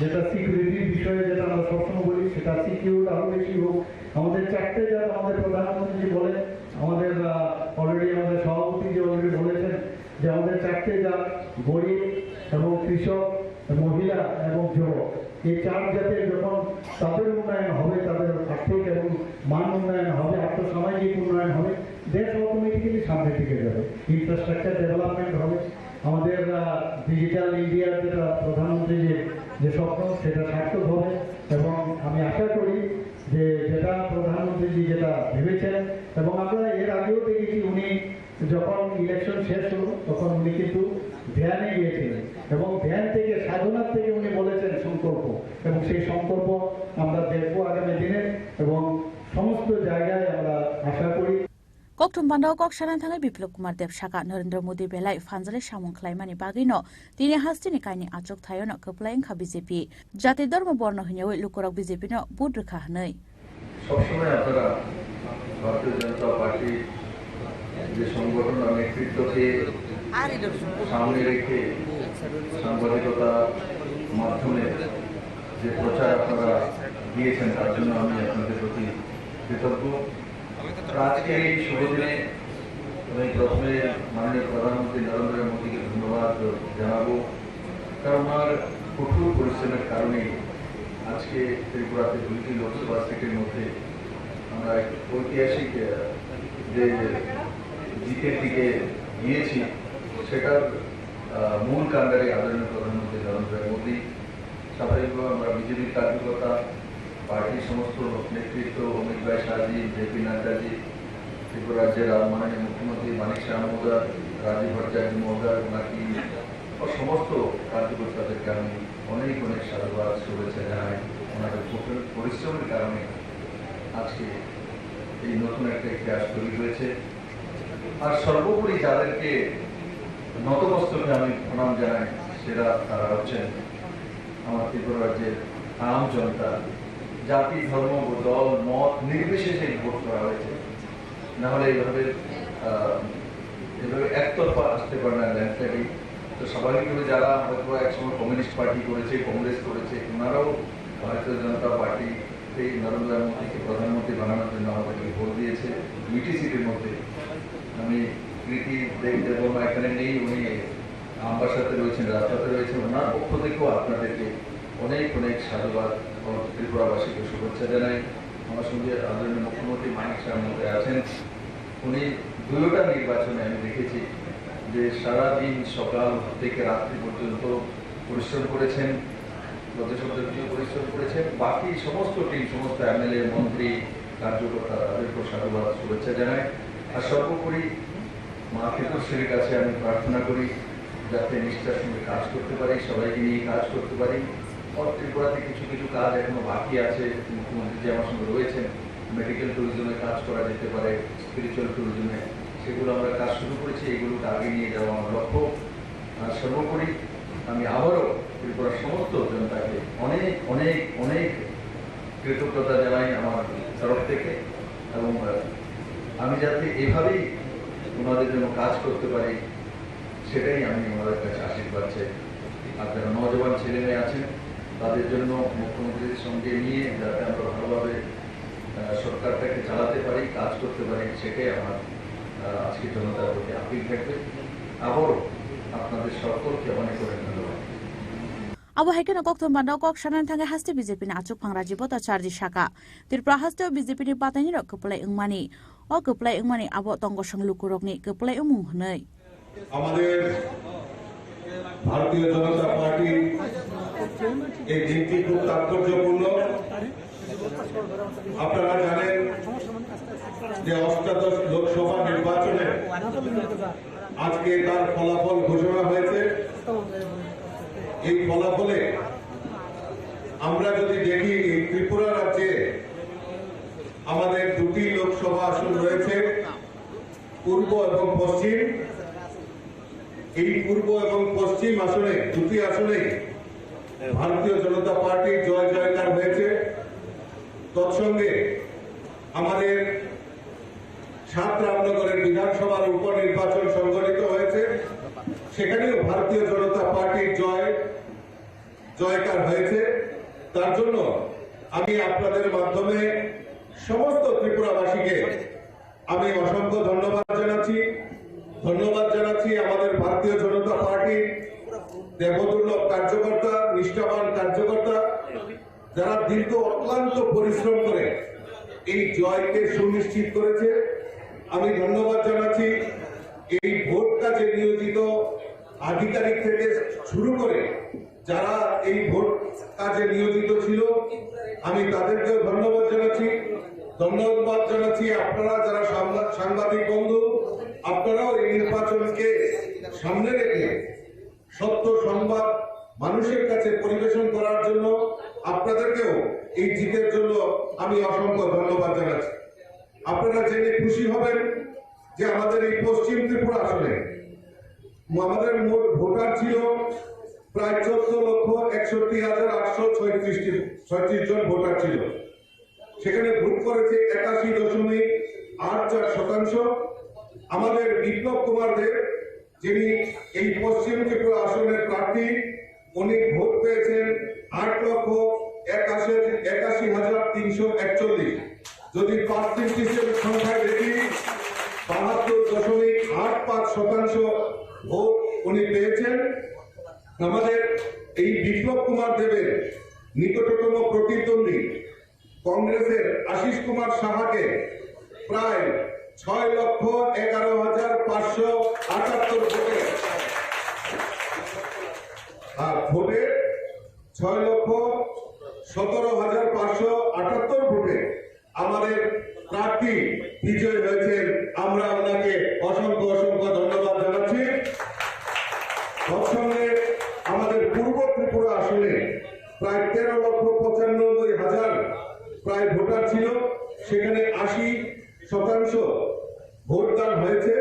যেটা সিকিউরিটির বিষয়ে যেটা আমরা সবসময় বলি, সেটা সিকিউর আরো বেশি হোক। আমাদের চারটে জাত, আমাদের প্রধানমন্ত্রীজি বলেন, আমাদের, আহ, অলরেডি আমাদের সভাপতিজি অলরেডি বলেছেন, যে আমাদের চারটে জাত, গরিব এবং কৃষক, মহিলা এবং যুবক, এই চার জাতের যখন তাদের উন্নয়ন হবে, তাদের আর্থিক এবং মান উন্নয়ন হবে, আর্থসামাজিক উন্নয়ন হবে, দেশ অটোমেটিক্যালি সামনের দিকে যাবে, ইনফ্রাস্ট্রাকচার ডেভেলপমেন্ট হবে। আমাদের ডিজিটাল ইন্ডিয়ার যেটা প্রধানমন্ত্রী যে যে স্বপ্ন, সেটা সার্থক হবে। এবং আমি আশা করি যে যেটা প্রধানমন্ত্রীজি যেটা ভেবেছেন, এবং আমরা এর আগেও দেখেছি উনি যখন ইলেকশন শেষ হলো তখন উনি কিন্তু ধ্যানে গিয়েছিলেন, এবং ধ্যান থেকে, সাধনার থেকে উনি বলেছেন সংকল্প, এবং সেই সংকল্প আমরা দেখব আগামী দিনে, এবং সমস্ত জায়গায় আমরা আশা করি। Kokthum bandao kok sana thangwi Biplab Kumar Deb saka Narendra Modi belai phanjalai samung khlaimani bagwino tini hasteni kaini achuk thaiono kwplai wngkha B J P. Jati dhormo borno hwnyawi lukurok B J P no vote rwkha hwnwi. সবসময় আপনারা ভারতীয় জনতা পার্টির যে সংগঠন আর নেতৃত্বকে সামনে রেখে সাংবাদিকতার মাধ্যমে যে প্রচার আপনারা দিয়েছেন, তার জন্য আমি আপনাদের প্রতি কৃতজ্ঞ। তো আজকের এই শুভ দিনে আমি প্রথমে মাননীয় প্রধানমন্ত্রী নরেন্দ্র মোদীকে ধন্যবাদ জানাবো, কারণ ওনার কঠোর পরিশ্রমের কারণেই আজকে ত্রিপুরাতে দুইটি লোকসভা সিটের মধ্যে আমরা এক ঐতিহাসিক, আহ, যে জিতের দিকে গিয়েছি, সেটার, আহ, মূল কাণ্ডারি আদরণীয় প্রধানমন্ত্রী নরেন্দ্র মোদী। স্বাভাবিকভাবে আমরা বিজেপির কার্যকর্তা, পার্টির সমস্ত নেতৃত্ব, অমিত ভাই শাহজি, জেপি নাড্ডাজি, ত্রিপুরা রাজ্যের মাননীয় মুখ্যমন্ত্রী মানিক সাহা মহোদয়, রাজীব ভট্টাচার্য মহোদয়, ওনার টিম ও সমস্ত কার্যকর্তাদেরকে আমি অনেক অনেক সাধুবাদ, শুভেচ্ছা জানাই। ওনাদের কঠোর পরিশ্রমের কারণে আজকে এই নতুন একটা ইতিহাস তৈরি হয়েছে। আর সর্বোপরি যাদেরকে নতমস্তকে আমি প্রণাম জানাই, সেরা তারা হচ্ছেন আমার ত্রিপুরা রাজ্যের আম জনতা। জাতি, ধর্ম, দল, মত নির্বিশেষে ভোট করা হয়েছে, না হলে এইভাবে, আহ, এইভাবে একতরফা আসতে পারে না ল্যান্ডস্লাইডিং। তো স্বাভাবিকভাবে যারা হয়তো একসময় কমিউনিস্ট পার্টি করেছে, কংগ্রেস করেছে, ওনারাও ভারতীয় জনতা পার্টি এই নরেন্দ্র মোদীকে প্রধানমন্ত্রী বানানোর জন্য আমাদেরকে ভোট দিয়েছে দুইটি সিটের মধ্যে। আমি কৃতি দেব দেববর্মা এখানে নেই, উনি আমবাসাতে রয়েছেন, রাস্তাতে রয়েছেন। ওনার পক্ষ থেকেও আপনাদেরকে অনেক অনেক সাধুবাদ ও ত্রিপুরাবাসীকে শুভেচ্ছা জানাই। আমার সঙ্গে আদরণীয় মুখ্যমন্ত্রী মানিক সাহা মহোদয় আছেন। উনি দুইটা নির্বাচনে আমি দেখেছি যে সারা দিন সকাল থেকে রাত্রি পর্যন্ত পরিশ্রম করেছেন, যত শব্দটিও পরিশ্রম করেছেন। বাকি সমস্ত টিম, সমস্ত এমএলএ, মন্ত্রী, কার্যকর্তা, তাদেরকেও সাধুবাদ, শুভেচ্ছা জানাই। আর সর্বোপরি মা ত্রিপুরেশ্বরীর কাছে আমি প্রার্থনা করি যাতে নিষ্ঠার সঙ্গে কাজ করতে পারি, সবাইকে নিয়ে কাজ করতে পারি। আমার ত্রিপুরাতে কিছু কিছু কাজ এখনো বাকি আছে, মুখ্যমন্ত্রী যে আমার সঙ্গে রয়েছেন, মেডিকেল ট্যুরিজমে কাজ করা যেতে পারে, স্পিরিচুয়াল ট্যুরিজমে, সেগুলো আমরা কাজ শুরু করেছি, এগুলোকে আগে নিয়ে যাওয়া আমার লক্ষ্য। আর সর্বোপরি আমি আবারও ত্রিপুরার সমস্ত জনতাকে অনেক অনেক অনেক কৃতজ্ঞতা জানাই আমার তরফ থেকে, এবং, আহ, আমি যাতে এভাবেই ওনাদের জন্য কাজ করতে পারি, সেটাই আমি ওনাদের কাছে আশীর্বাদ চাই। আর যারা নওজোয়ান ছেলে মেয়ে আছেন, তাদের জন্য মুখ্যমন্ত্রীর সঙ্গে নিয়ে যাতে আমরা ভালোভাবে, আহ, সরকারটাকে চালাতে পারি, কাজ করতে পারি, সেটাই আমার, আহ, আজকে জনতার প্রতি আপিল থাকবে। আবারও আপনাদের সকলকে অনেক অনেক ধন্যবাদ। Abo hai kheno kokthum bandao kok sanani thangwi haste B J P ni achukphang Rajiv Bhattacharjee saka, Tripura hasteo B J P ni batainirok kwplai wngmani. O kwplai wngmani abo tongkosong lukurokni kwplai wngmung hwnwi. আমাদের ভারতীয় জনতা পার্টির এই দিনটি খুব তাৎপর্যপূর্ণ। আপনারা জানেন যে অষ্টাদশ লোকসভা নির্বাচনে আজকে তার ফলাফল ঘোষণা হয়েছে। এই ফলাফলে আমরা যদি দেখি, এই ত্রিপুরা রাজ্যে আমাদের দুটি লোকসভা আসন রয়েছে, পূর্ব এবং পশ্চিম। এই পূর্ব এবং পশ্চিম আসনে, দুটি আসনে ভারতীয় জনতা পার্টির জয় জয়কার হয়েছে। তৎসঙ্গে আমাদের সাত রামনগরের বিধানসভার উপনির্বাচন সংঘটিত হয়েছে, সেখানেও ভারতীয় জনতা পার্টির জয় জয়কার হয়েছে। তার জন্য আমি আপনাদের মাধ্যমে সমস্ত ত্রিপুরাবাসীকে আমি অসংখ্য ধন্যবাদ জানাচ্ছি। ধন্যবাদ জানাচ্ছি আমাদের ভারতীয় জনতা পার্টির দেবদুর্লভ কার্যকর্তা, নিষ্ঠাবান কার্যকর্তা, যারা দীর্ঘ অক্লান্ত পরিশ্রম করে এই জয়কে সুনিশ্চিত করেছে। আমি ধন্যবাদ জানাচ্ছি এই ভোট কাজে নিয়োজিত আধিকারিক থেকে শুরু করে যারা এই ভোট কাজে নিয়োজিত ছিল, আমি তাদেরকেও ধন্যবাদ জানাচ্ছি। ধন্যবাদ জানাচ্ছি আপনারা যারা সাংবা-, সাংবাদিক বন্ধু, আপনারাও এই নির্বাচনকে সামনে রেখে সত্য সংবাদ মানুষের কাছে পরিবেশন করার জন্য আপনাদেরকেও এই জিতের জন্য আমি অসংখ্য ধন্যবাদ জানাচ্ছি। আপনারা জেনে খুশি হবেন যে আমাদের এই পশ্চিম ত্রিপুরা আসনে আমাদের মোট ভোটার ছিল প্রায় চোদ্দ লক্ষ একষট্টি হাজার আটশো ছয়ত্রিশ জন ভোটার ছিল। সেখানে ভোট করেছে একাশি দশমিক আট চার শতাংশ। আমাদের বিপ্লব কুমার দেব, যিনি এই পশ্চিম ত্রিপুরা আসনের প্রার্থী, উনি ভোট পেয়েছেন আট লক্ষ একাশি, একাশি হাজার তিনশো একচল্লিশ। যদি পার্সেন্টেজের সংখ্যায় দেখি, বাহাত্তর দশমিক আট পাঁচ শতাংশ ভোট উনি পেয়েছেন। আমাদের এই বিপ্লব কুমার দেবের নিকটতম প্রতিদ্বন্দ্বী কংগ্রেসের আশিস কুমার সাহাকে প্রায় ছয় লক্ষ এগারো হাজার পাঁচশো আটাত্তর ভোটে, আর ভোটে ছয় লক্ষ সতেরো হাজার পাঁচশো আটাত্তর ভোটে আমাদের প্রার্থী বিজয় হয়েছেন। আমরা ওনাকে অসংখ্য অসংখ্য ধন্যবাদ জানাচ্ছি। তৎসঙ্গে আমাদের পূর্ব ত্রিপুরা আসনে প্রায় তেরো লক্ষ পঁচানব্বই হাজার প্রায় ভোটার ছিল, সেখানে আশি শতাংশ ভোটদান হয়েছে।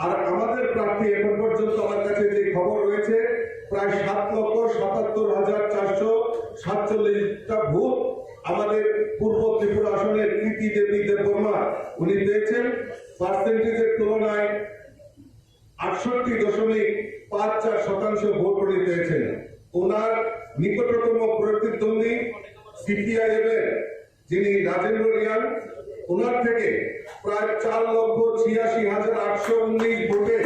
আর আমাদের প্রার্থী এখন পর্যন্ত আমার কাছে যে খবর রয়েছে, প্রায় সাত লক্ষ সাতাত্তর হাজার চারশো সাতচল্লিশটা ভোট আমাদের পূর্ব ত্রিপুরা আসনের কৃতি দেবী দেববর্মা উনি পেয়েছেন। পার্সেন্টেজের তুলনায় আটষট্টি দশমিক পাঁচ চার শতাংশ ভোট উনি পেয়েছেন। ওনার নিকটতম প্রতিদ্বন্দ্বী সিপিআইএম এর যিনি রাজেন্দ্র রিয়াং, ওনার থেকে প্রায় চার লক্ষ ছিয়াশি হাজার আটশো উনিশ ভোটে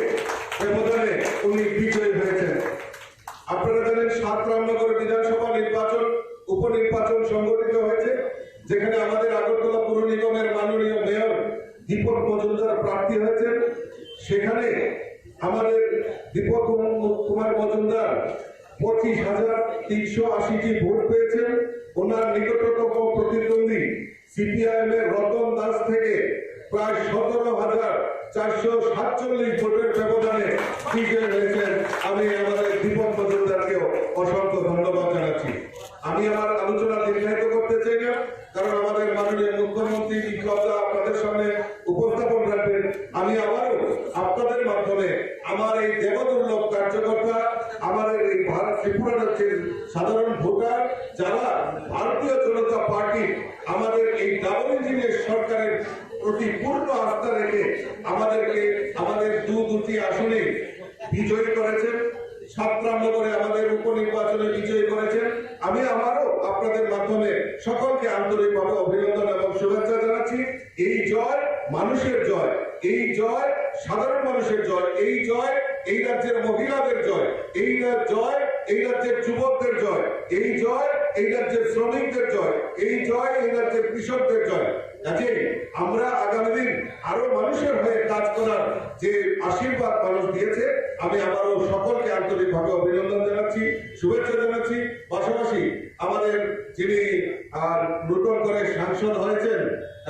ব্যবধানে উনি বিজয়ী হয়েছেন। আপনারা জানেন, সাত রামনগর বিধানসভা নির্বাচন, উপনির্বাচন সংগঠিত হয়েছে, যেখানে আমাদের আগরতলা পৌর নিগমের মাননীয় মেয়র দীপক মজুমদার প্রার্থী হয়েছেন। সেখানে আমাদের দীপক কুম-, কুমার মজুমদার পঁচিশ হাজার তিনশো আশিটি ভোট পেয়েছেন। ওনার নিকটতম প্রতিদ্বন্দ্বী সিপিআইএম এর রতন দাস থেকে প্রায় সতেরো হাজার চারশো সাতচল্লিশ ভোটের ব্যবধানে বিজয়ী হয়েছেন। আমি আমাদের দীপক মজুমদারকেও অসংখ্য ধন্যবাদ জানাচ্ছি। আমি আমার আলোচনা দীর্ঘায়িত করতে চাই না, কারণ আমাদের মাননীয় মুখ্যমন্ত্রী বিপ্লব দা আপনাদের সামনে উপস্থাপন রাখবেন। আমি আবারও আপনাদের মাধ্যমে আমার এই দেবদুর্লভ কার্যকর্তা, আমাদের এই ভারত ত্রিপুরা রাজ্যের সাধারণ ভোটার, যারা ভারতীয় জনতা পার্টি আমাদের এই ডাবল ইঞ্জিনের সরকারের প্রতি পূর্ণ আস্থা রেখে আমাদেরকে আমাদের দু দুটি আসনে বিজয়ী করেছেন, সাত রামনগরে আমাদের উপনির্বাচনে বিজয়ী করেছেন। আমি আবারও আপনাদের মাধ্যমে সকলকে আন্তরিকভাবে অভিনন্দন এবং শুভেচ্ছা জানাচ্ছি। এই জয় মানুষের জয়, এই জয় সাধারণ মানুষের জয়, এই জয় এই রাজ্যের মহিলাদের জয়, এই রা-, জয় এই রাজ্যের যুবকদের জয়, এই জয় এই রাজ্যের শ্রমিকদের জয়, এই জয় এই রাজ্যের কৃষকদের জয়। কাজেই আমরা আগামী দিন আরো মানুষের হয়ে কাজ করার যে আশীর্বাদ মানুষ দিয়েছে, আমি আবারও সকলকে আন্তরিকভাবে অভিনন্দন জানাচ্ছি, শুভেচ্ছা জানাচ্ছি। পাশাপাশি আমাদের যিনি আর নতুন করে সাংসদ হয়েছেন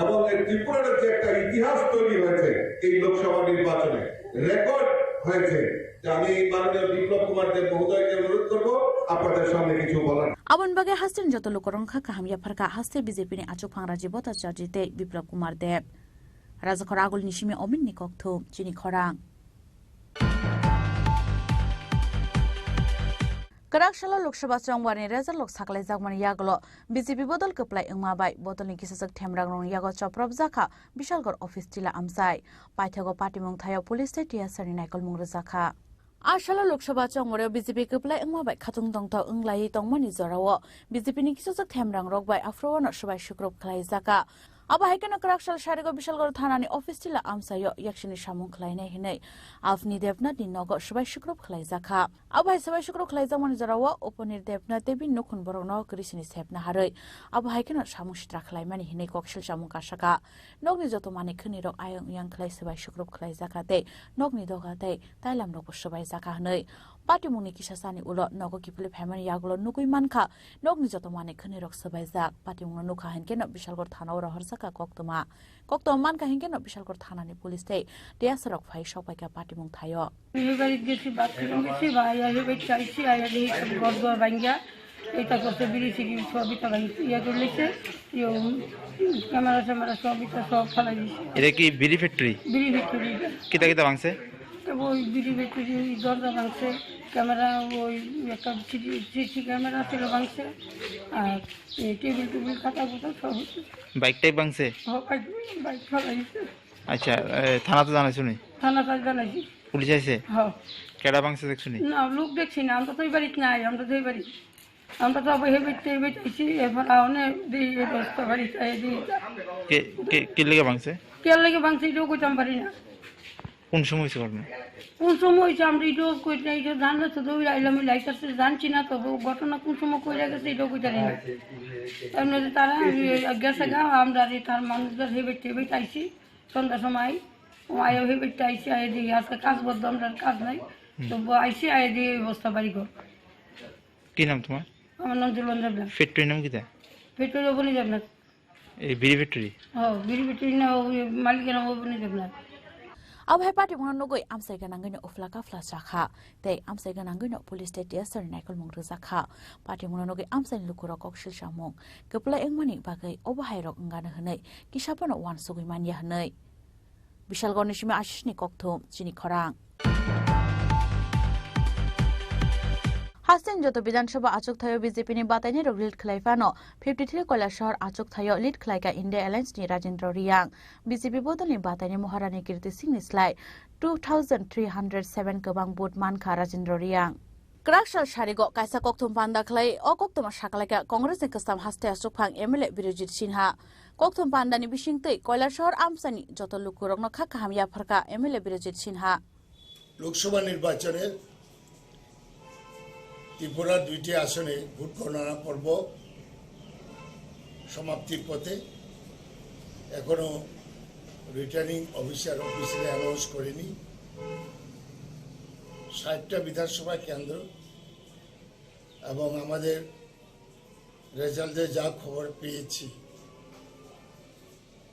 এবং এই ত্রিপুরা রাজ্যে একটা ইতিহাস তৈরি হয়েছে এই লোকসভা নির্বাচনে, রেকর্ড হয়েছে, যে আমি মাননীয় বিপ্লব কুমার দেব মহোদয়কে অনুরোধ করব আপনাদের সামনে কিছু বলার। Aboni bagwi haste ni joto lukurok wngkha kaham yapharkha, haste B J P ni achukphang Rajiv Bhattacharjee tei Biplab Kumar Deb. Rajakhor Agulni simi Omin ni kokthum chini khorang. Kwrak salo Lok Sabha chongbarni result rok sakhlaijakmani yagulo B J P bodol kwplai wngma bai bodolni kisachwk themrangrokni yago chopropjakha Bishalgarh office tila amchai. Paithago patimung thaio police tei T S R ni naikolmung rwjakha. A salo Lok Sabha chongbarwi B J P kwplai wngma bai khatung tongthok wnglaiwi tongmani jorao B J P ni kisachwk themrangrok bai aphuru-o no swbai sukrub khlaijakha. Abo hai kheno kwrak sal sarigo Bishalgarh thanani office tila amchaio yaksini samung khlainai hinwi Avni Debnathni nogo swbai sukrup khlaijakha. Abo hai swbai sukrup khlaijakmani jorao Upanir Debnath tei bini nukhung borokno kwrwisini sepna harwi abo hai kheno samung sitra khlaimani hinwi koksil samung kasakha. Nokni joto manwi khwnwirok ayang uyang khlai swbai sukrup khlaijakha tei nokni doga tei tailamrokbo swbaijakha hinwi patimungni kisasani ulo nogo kiphilwi phaimani yagulo nugwi mankha. Nokni joto manwi khwnwirok swbaijak. Patimungno nukha hinkhe no Bishalgarh thanao rohorjakha koktwma. Koktwma mankha hinkhe no Bishalgarh thanani police tei tiyasarok phai sokpaikha patimung thaio. He বাড়িত গেছি, বাথরুম গেছি, বা আয়া হে বাড়িত চাইছি, আয়া দেখি সব ঘর দুয়ার ভাঙ্গা, এটা করছে, বিড়ি সিড়ি সব এটা ভাঙছে, ইয়া করে লেছে, ইয়ে, ক্যামেরা ট্যামেরা সব এটা সব ফালাই দিছে। এটা কি বিড়ি ফ্যাক্টরি? বিড়ি ফ্যাক্টরি এটা। কিতা কিতা ভাঙছে? তো ওই বিড়ি ফ্যাক্টরি, ওই দরজা ভাঙছে, ক্যামেরা, ওই একটা সিসি, সিসি ক্যামেরা ছিল ভাঙছে, আর এই টেবিল টেবিল খাতা বোতল সব হচ্ছে। বাইক টাইক ভাঙছে? হ্যাঁ, বাইক, বাইক ফালাই দিছে। আচ্ছা, এ, থানাতে জানাইছো নি? থানাতে জানাইছি। পুলিশ আইছে? হ্যাঁ। কেডা ভাঙছে দেখছো নি? না, লোক দেখছি না, আমরা তো এই বাড়িতে নাই, আমরা তো এই বাড়ি। আমরা তো আবার হেবিট টেবিট আইছি, এরপর আওনে দিই, এই দশটা বাড়ি চাই দিই। কে, কে, কে লেগে ভাঙছে? কে লেগে ভাঙছে, এটাও কইতাম পারি না। কোন সময় হয়েছে ঘটনা? কোন সময় হয়েছে, আমরা এটাও কই না, এটা জানলে তো দৌড়ে আইলাম, এই লাইট আসছে, জানছি না তো, ঘটনা কোন সময় কইরা গেছে, এটাও কইতাম পারি না। এমনি তারা, ওই, গেছে গা, আমরা আর তার মানুষদের হেবিট টেবিট আইছি। সন্ধ্যার সময় ও আয়া হয়ে বেটে আইসি, আয়া দিয়ে আজকে কাজ বন্ধ, আমরা আর কাজ নাই। হুম। তো ব-, আইসি, আয়া দিয়ে এই অবস্থা বাড়ি ঘর। কি নাম তোমার? আমার নাম জুলন দেবনাথ। ফ্যাক্টরির নাম কিতা? ফ্যাক্টরি ওপেনে দেবনাথ। এই বিড়ি ফ্যাক্টরি? হ্যাঁ, বিড়ি ফ্যাক্টরি না, ওই মালিকের নাম ওপেনে Debnath. Abo hai patimungno nugwi amchai gwnangwino uphla kaphla chakha tei amchai gwnangwino police tei tiyasarni naikolmung rwjakha. Patimungno nugwi amchaini lukurok koksil samung kwplai wngmani bagwi obo hairok wngano hwnwi kisa phano uansugwi manya hwnwi. Bishalgarhni simi Ashishni kokthum, chini khorang. Hasteni joto Bidhan Sabha achuk thaio B J P ni bataini rok lead khlai phano fifty three Kailasahar achuk thaio lead khlai kha India Alliance ni Rajendra Reang. B J P bodol ni bataini Maharani Kirti Singh ni slai two thousand three hundred seven kwbang vote man kha Rajendra Reang. Kwrak sal sarigo kaisa kokthum panda khlai o koktwma sakhlaikha Congress ni kwcham haste achukphang M L A Birojit Sinha. Kokthum pandani bisingtwi Kailasahar amchaini joto lukurokno kha kaham yapharkha M L A Birojit Sinha. Lok Sabha নির্বাচনে ত্রিপুরা দুইটি আসনে ভোট গণনা পর্ব সমাপ্তির পথে। এখনো returning officer officially announce করেনি। ষাটটা বিধানসভা কেন্দ্র এবং আমাদের রেজাল্টে যা খবর পেয়েছি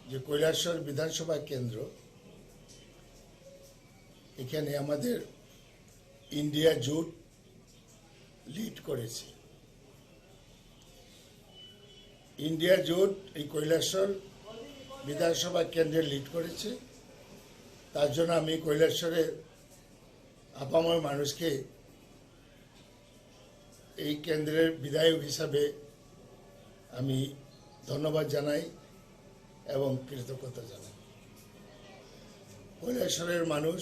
যে কৈলাসহর বিধানসভা কেন্দ্র, এখানে আমাদের ইন্ডিয়া জোট লিড করেছে। ইন্ডিয়া জোট এই কৈলাসহর বিধানসভা কেন্দ্রে লিড করেছে। তার জন্য আমি কৈলাসহরের আপামর মানুষকে এই কেন্দ্রের বিধায়ক হিসাবে আমি ধন্যবাদ জানাই এবং কৃতজ্ঞতা জানাই। কৈলাসহরের মানুষ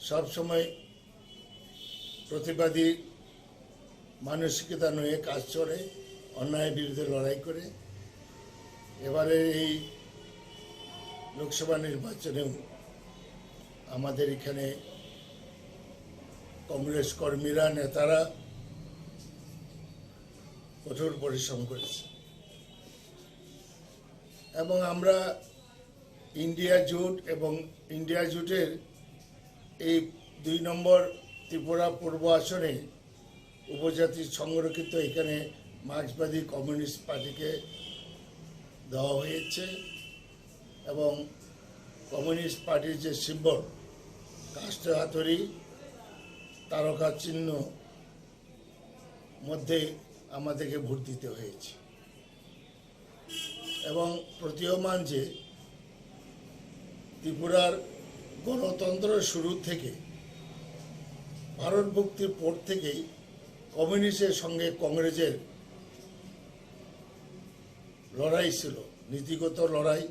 সবসময় প্রতিবাদী মানসিকতা নিয়ে কাজ করে, অন্যায়ের বিরুদ্ধে লড়াই করে। এবারে এই লোকসভা নির্বাচনেও আমাদের এখানে কংগ্রেস কর্মীরা, নেতারা কঠোর পরিশ্রম করেছে এবং আমরা ইন্ডিয়া জোট এবং ইন্ডিয়া জোটের এই দুই নম্বর ত্রিপুরা পূর্ব আসনে উপজাতি সংরক্ষিত এখানে মার্ক্সবাদী কমিউনিস্ট পার্টিকে দেওয়া হয়েছে এবং কমিউনিস্ট পার্টির যে সিম্বল, কাষ্ঠ হাতুড়ি, তারকা চিহ্ন মধ্যে আমাদেরকে ভোট দিতে হয়েছে। এবং প্রতীয়মান যে ত্রিপুরার গণতন্ত্র শুরু থেকে, ভারত মুক্তির পর থেকেই কমিউনিস্টের সঙ্গে কংগ্রেসের লড়াই ছিল, নীতিগত লড়াই।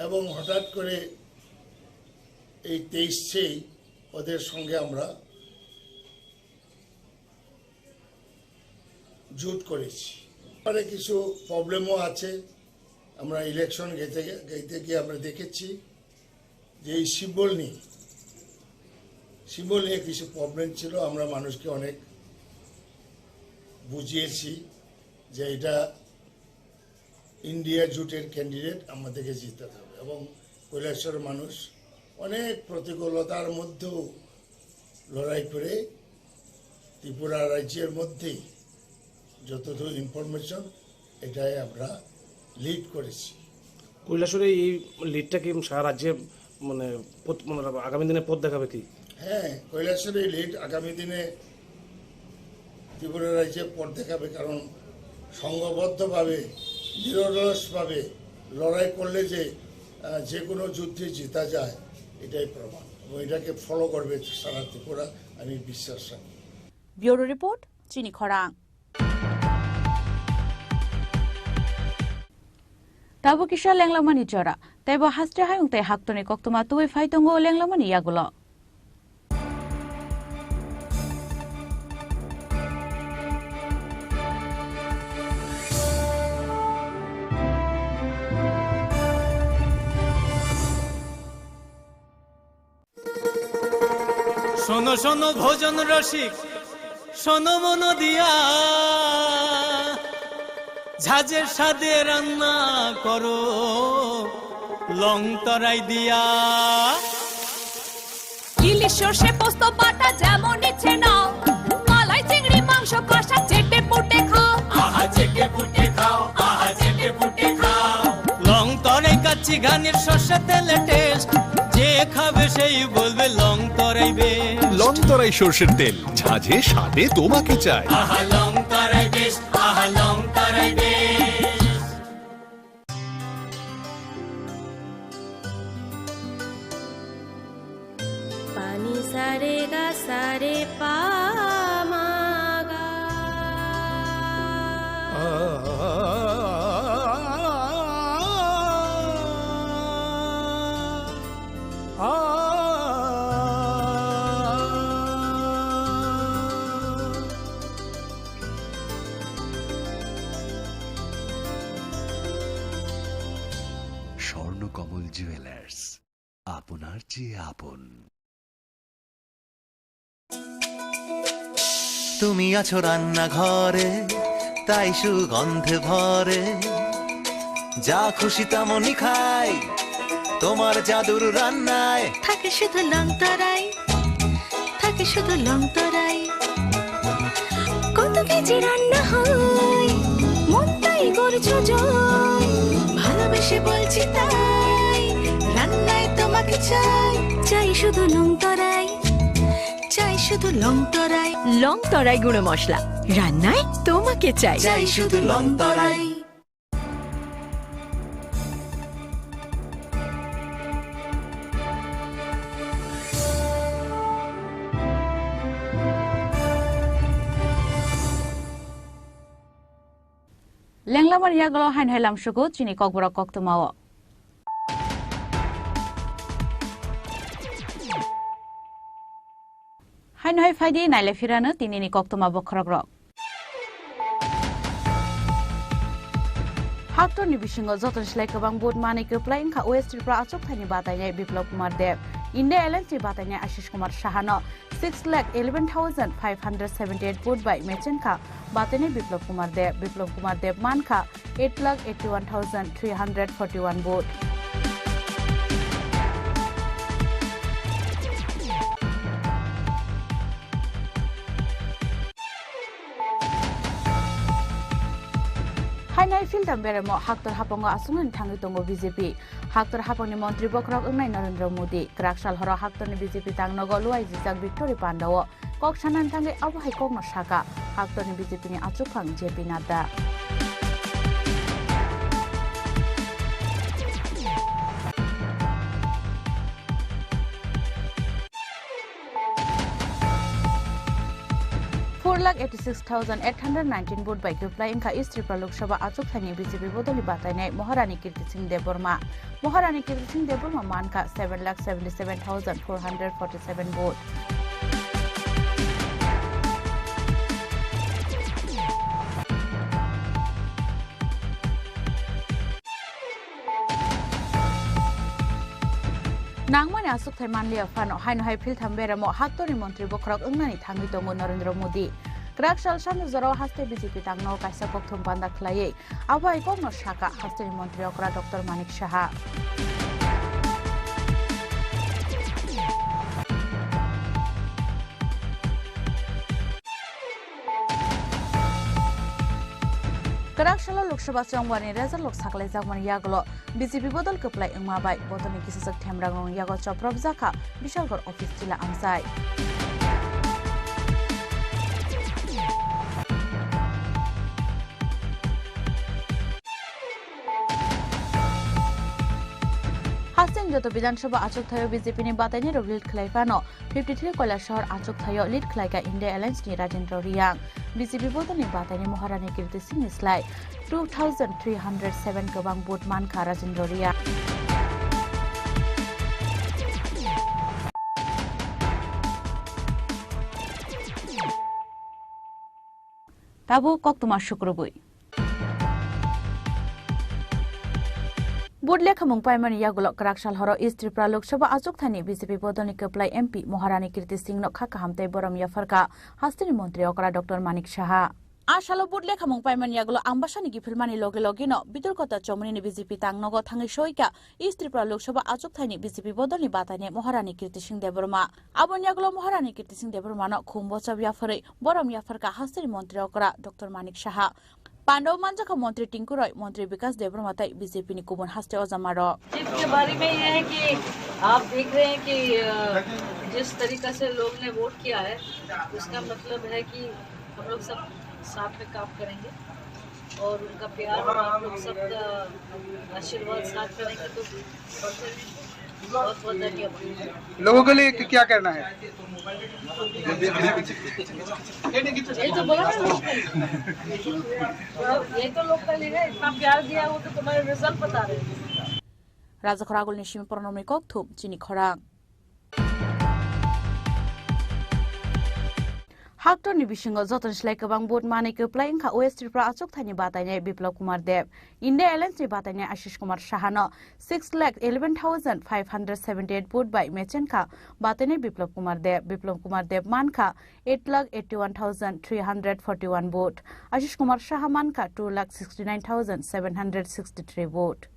এবং হঠাৎ করে এই তেইশেই ওদের সঙ্গে আমরা জোট করেছি। ব্যাপারে কিছু প্রবলেমও আছে। আমরা ইলেকশন গেতে গেতে গিয়ে আমরা দেখেছি যে এই সিম্বল নিয়ে, সিম্বল নিয়ে কিছু প্রবলেম ছিল। আমরা মানুষকে অনেক বুঝিয়েছি যে এটা ইন্ডিয়া জোটের ক্যান্ডিডেট, আমাদেরকে জিতাতে হবে। এবং কৈলাসহরের মানুষ অনেক প্রতিকূলতার মধ্যেও লড়াই করে ত্রিপুরা রাজ্যের মধ্যেই যতদূর ইনফরমেশন, এটাই আমরা লিড করেছি। কৈলাসহরে এই লিডটা কি সারা রাজ্যে, মানে, পথ-, মানে, আগামী দিনে পথ দেখাবে কি? হ্যাঁ, কৈলাসহরে এই লিড আগামী দিনে ত্রিপুরা রাজ্যে পথ দেখাবে, কারণ সংঘবদ্ধভাবে, নিরলসভাবে লড়াই করলে যে, আহ, যে কোনো যুদ্ধে জেতা যায়, এটাই প্রমাণ। এবং এটাকে ফলো করবে সারা ত্রিপুরা, আমি বিশ্বাস রাখি। Bureau report, Chini Khorang. Tabuk kisa lenglamani jora, teibo haste hayung tei haktorni koktwma tubui phai tongo lenglamani yagulo. শোনো শোনো ভোজন রসিক, শোনো মন দিয়া, ঝাঁঝের স্বাদে রান্না করো লং তরাই দিয়া। ইলিশ সর্ষে পোস্ত বাটা যেমন ইচ্ছে নাও, মালাই চিংড়ি মাংস কষা চেটে পুটে খাও। আহা চেটে পুটে খাও, আহা চেটে পুটে খাও। লং তরাই কাচ্চি ঘানির সর্ষে তেলে টেস্ট, যে খাবে সেই বলবে লং তরাই বেশ। লং তরাই সর্ষের তেল, ঝাঁঝে স্বাদে তোমাকে চাই। আহা লং তরাই বেশ, আহা লং তরাই বেশ। Pani sa re ga sa re pa ma ga. Swarnakamal jewellers, আপনার চেয়ে আপন। তুমি আছো রান্নাঘরে, তাই সুগন্ধে ভরে। যা খুশি তেমনই খাই, তোমার জাদুর রান্নায়। থাকে শুধু লং তরাই, থাকে শুধু লং তরাই। কত কেজি রান্না হয়, মন তাই করছো জয়। ভালোবেসে বলছি তাই, রান্নায় তোমাকে চাই। চাই শুধু লং তরাই, চাই শুধু লং তরাই। লং তরাই গুঁড়ো মশলা, রান্নায় তোমাকে চাই। চাই শুধু লং তরাই। Lenglamani yagulo haino hai lamsugo chini kokborok koktwmao. Haino hai phaidi naile phirano tinini koktwma bokhorokrok. Haktorni bisingo jotoni slai kwbang vote manwi kwplai wngkha West Tripura achukthani batainai Biplab Kumar Deb. India Alliance ni batainai Ashish Kumar Sahano six lakh eleven thousand five hundred seventy eight vote bai mechenkha batainai Biplab Kumar Deb. Biplab Kumar Deb mankha eight lakh eighty one thousand three hundred forty one vote. Hainai philtam beremo haktor hapango aswknani thangwi tongo B J P. Haktor hapangni montri bokhorok wngnai Narendra Modi. Kwrak sal horo haktorni B J P tangnogo luaijijak Victory Pandao kok sanani thangwi abo hai kokno saka haktorni B J P ni achukphang J P Nadda. Four lakh eighty six thousand eight hundred nineteen vote bai kwplai wngkha East Tripura Lok Sabha achukthani B J P bodolni batainai Maharani Kirti Singh Debbarma. Maharani Kirti Singh Debbarma mankha seven lakh seventy seven thousand four hundred forty seven vote. Tangmani achukthai manliya phano, haino hai philtham beramo haktorni montri bokhorok wngnani thangwi tongo Narendra Modi. Kwrak sal sanjak jorao haste B J P tangno kaisa kokthum panda khlaiwi abo hai kokno sakha hasteni montri okra Doctor Manik Saha. Kwrak salo Lok Sabha chongbarni result lok saklaijakmani yagulo B J P bodol kwplai wngma bai bodolni kisijak themrangrokni yago chopropjakha Bishalgarh office chila amchai. Hasteni joto Bidhan Sabha achukthai-o B J P ni batainai rok lead khlai phano, fifty three Kailasahar achukthai-o lead khlai kha India Alliance ni Rajendra Reang. B J P bodol ni batainai Maharani Kirti Singh ni slai two thousand three hundred seven kwbang vote man kha Rajendra Reang. Tabuk koktwma sukrubwi. Vote lekhamung paimani yagulo kwrak sal horo East Tripura Lok Sabha achukthani B J P bodolni kwplai M P Maharani Kirti Singh no kha kaham tei borom yapharkha hasteni montri okra Doctor Manik Saha. A salo vote lekhamung paimani yagulo Ambasani kiphilmani loge loge no Bidurkota Chomoni ni B J P tangnogo thangwi soika East Tripura Lok Sabha achukthani B J P bodolni batainai Maharani Kirti Singh Debbarma. Aboni yagulo Maharani Kirti Singh Debbarmano khum bochab yapharwi borom yapharkha hasteni montri okra Doctor Manik Saha. Pandao manjakha montri Tinku Roy, montri Bikas Debbarma tei B J P ni kubun haste ojamarok. जीत के बारे में ये है कि आप देख रहे हैं कि, अ, जिस तरीका से लोग ने वोट किया है, उसका मतलब है कि हम लोग सब साथ में काम करेंगे और उनका प्यार और आप लोग सबका आशीर्वाद साथ में रहेंगे तो बहुत बहुत धन्यवाद। लोगों के लिए क्या कहना है? ये तो बोला ना लोकल। ये तो लोकल ही है, इतना प्यार दिया, वो तो तुम्हारे रिजल्ट बता रहे हैं। Rajakhor agulni simi Pronomni kokthum chini khorang. Haktorni bisingo jotoni slai kwbang vote manwi kwplai wngkha West Tripura achukthani batainai Biplab Kumar Deb. India Alliance ni batainai Ashish Kumar Saha no six lakh eleven thousand five hundred seventy eight vote bai mechenkha batainai Biplab Kumar Deb. Biplab Kumar Deb mankha eight lakh eighty one thousand three hundred forty one vote. Ashish Kumar Saha mankha two lakh sixty nine thousand seven hundred sixty three vote.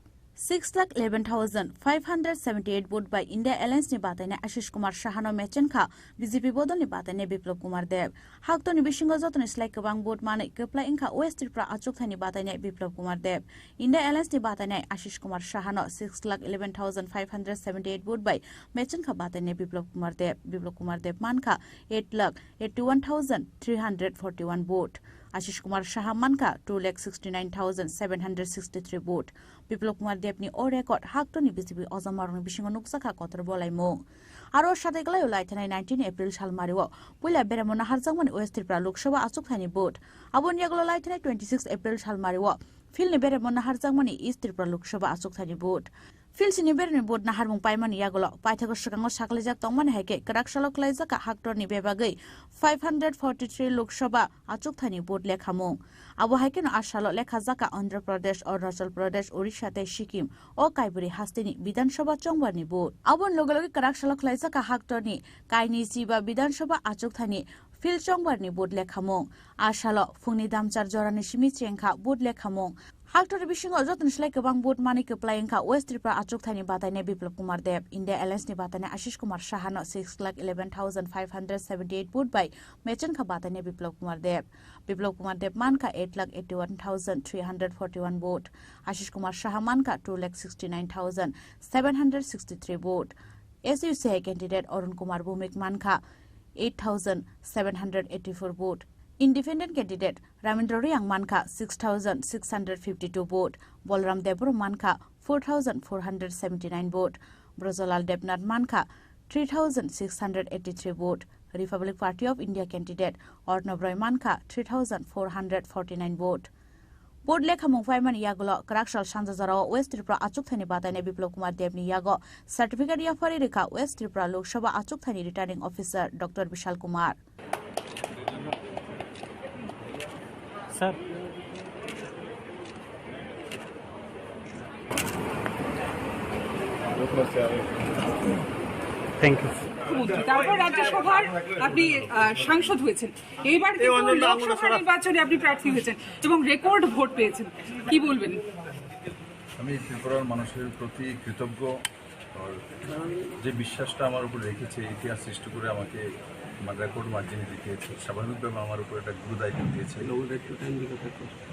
Six lakh eleven thousand five hundred seventy eight vote bai India Alliance ni batainai Ashish Kumar Saha no mechenkha B J P bodolni batainai Biplab Kumar Deb. Haktorni bisingo jotoni slai kwbang vote manwi kwplai wngkha West Tripura achukthani batainai Biplab Kumar Deb. India Alliance ni batainai Ashish Kumar Saha no six lakh eleven thousand five hundred seventy eight vote bai mechenkha batainai Biplab Kumar Deb. Biplab Kumar Deb mankha eight lakh eighty one thousand three hundred forty one vote. Ashish Kumar Saha mankha two lakh sixty nine thousand seven hundred sixty three vote. Biplab Kumar Debni o record haktorni B J P ojamarokni bisingo nukjakha kotor bolaimung. Aro sateklaio laithanai nineteen April salmario puila beremo naharjakmani West Tripura Lok Sabha achukthani vote. Aboni yagulo laithanai twenty six April salmario philni beremo naharjakmani East Tripura Lok Sabha achukthani vote. Philsini beremni vote naharmung paimani yagulo paithago swkango saklijak tongmani hai khe kwrak salo khlaijak haktorni bebagwi five hundred forty three Lok Sabha achukthani vote lekhamung. Abo hai kheno a salo lekha jakha Andhra Pradesh, Arunachal Pradesh, Odisha tei Sikkim o kaibwrwi hasteni Bidhan Sabha chongbarni vote. Aboni loge loge kwrak salo khlai jakha haktorni kainwi chiba Bidhan Sabha achukthani field chongbarni vote lekhamung. A salo phungni damchar jorani simi chengkha vote lekhamung. Haktorni bisingo jotoni slai kwbang vote manwi kwplai wngkha West Tripura achukthani batainai Biplab Kumar Deb. India Alliance ni batainai Ashish Kumar Saha no six lakh eleven thousand five hundred seventy eight vote bai mechenkha batainai Biplab Kumar Deb. Biplab Kumar Deb mankha eight lakh eighty one thousand three hundred forty one vote. Ashish Kumar Saha mankha two lakh sixty nine thousand seven hundred sixty three vote. S U C I candidate Arun Kumar Bhowmik mankha eight thousand seven hundred eighty four vote. Independent candidate Ramendra Reang mankha six thousand six hundred fifty two vote. Bolram Debbarma mankha four thousand four hundred seventy nine vote. Brajalal Debnath mankha three thousand six hundred eighty three vote. Republic Party of India candidate Arnab Roy mankha three thousand four hundred forty nine vote. Vote lekhamung paimani yagulo kwrak sal sanja jorao West Tripura achukthani batainai Biplab Kumar Debni yago certificate yapharwi rwkha West Tripura Lok Sabha achukthani returning officer Doctor Bishal Kumar. Sir. Thank you. মুখ্যমন্ত্রী, তারপর রাজ্যসভার আপনি, আহ, সাংসদ হয়েছেন, এইবার কিন্তু লোকসভা নির্বাচনে আপনি প্রার্থী হয়েছেন এবং রেকর্ড ভোট পেয়েছেন, কি বলবেন? আমি ত্রিপুরার মানুষের প্রতি কৃতজ্ঞ। আর যে বিশ্বাসটা আমার উপর রেখেছে, ইতিহাস সৃষ্টি করে আমাকে আমার রেকর্ড মার্জিনে জিতিয়েছে, স্বাভাবিকভাবে আমার উপর একটা গুরু দায়িত্ব দিয়েছে।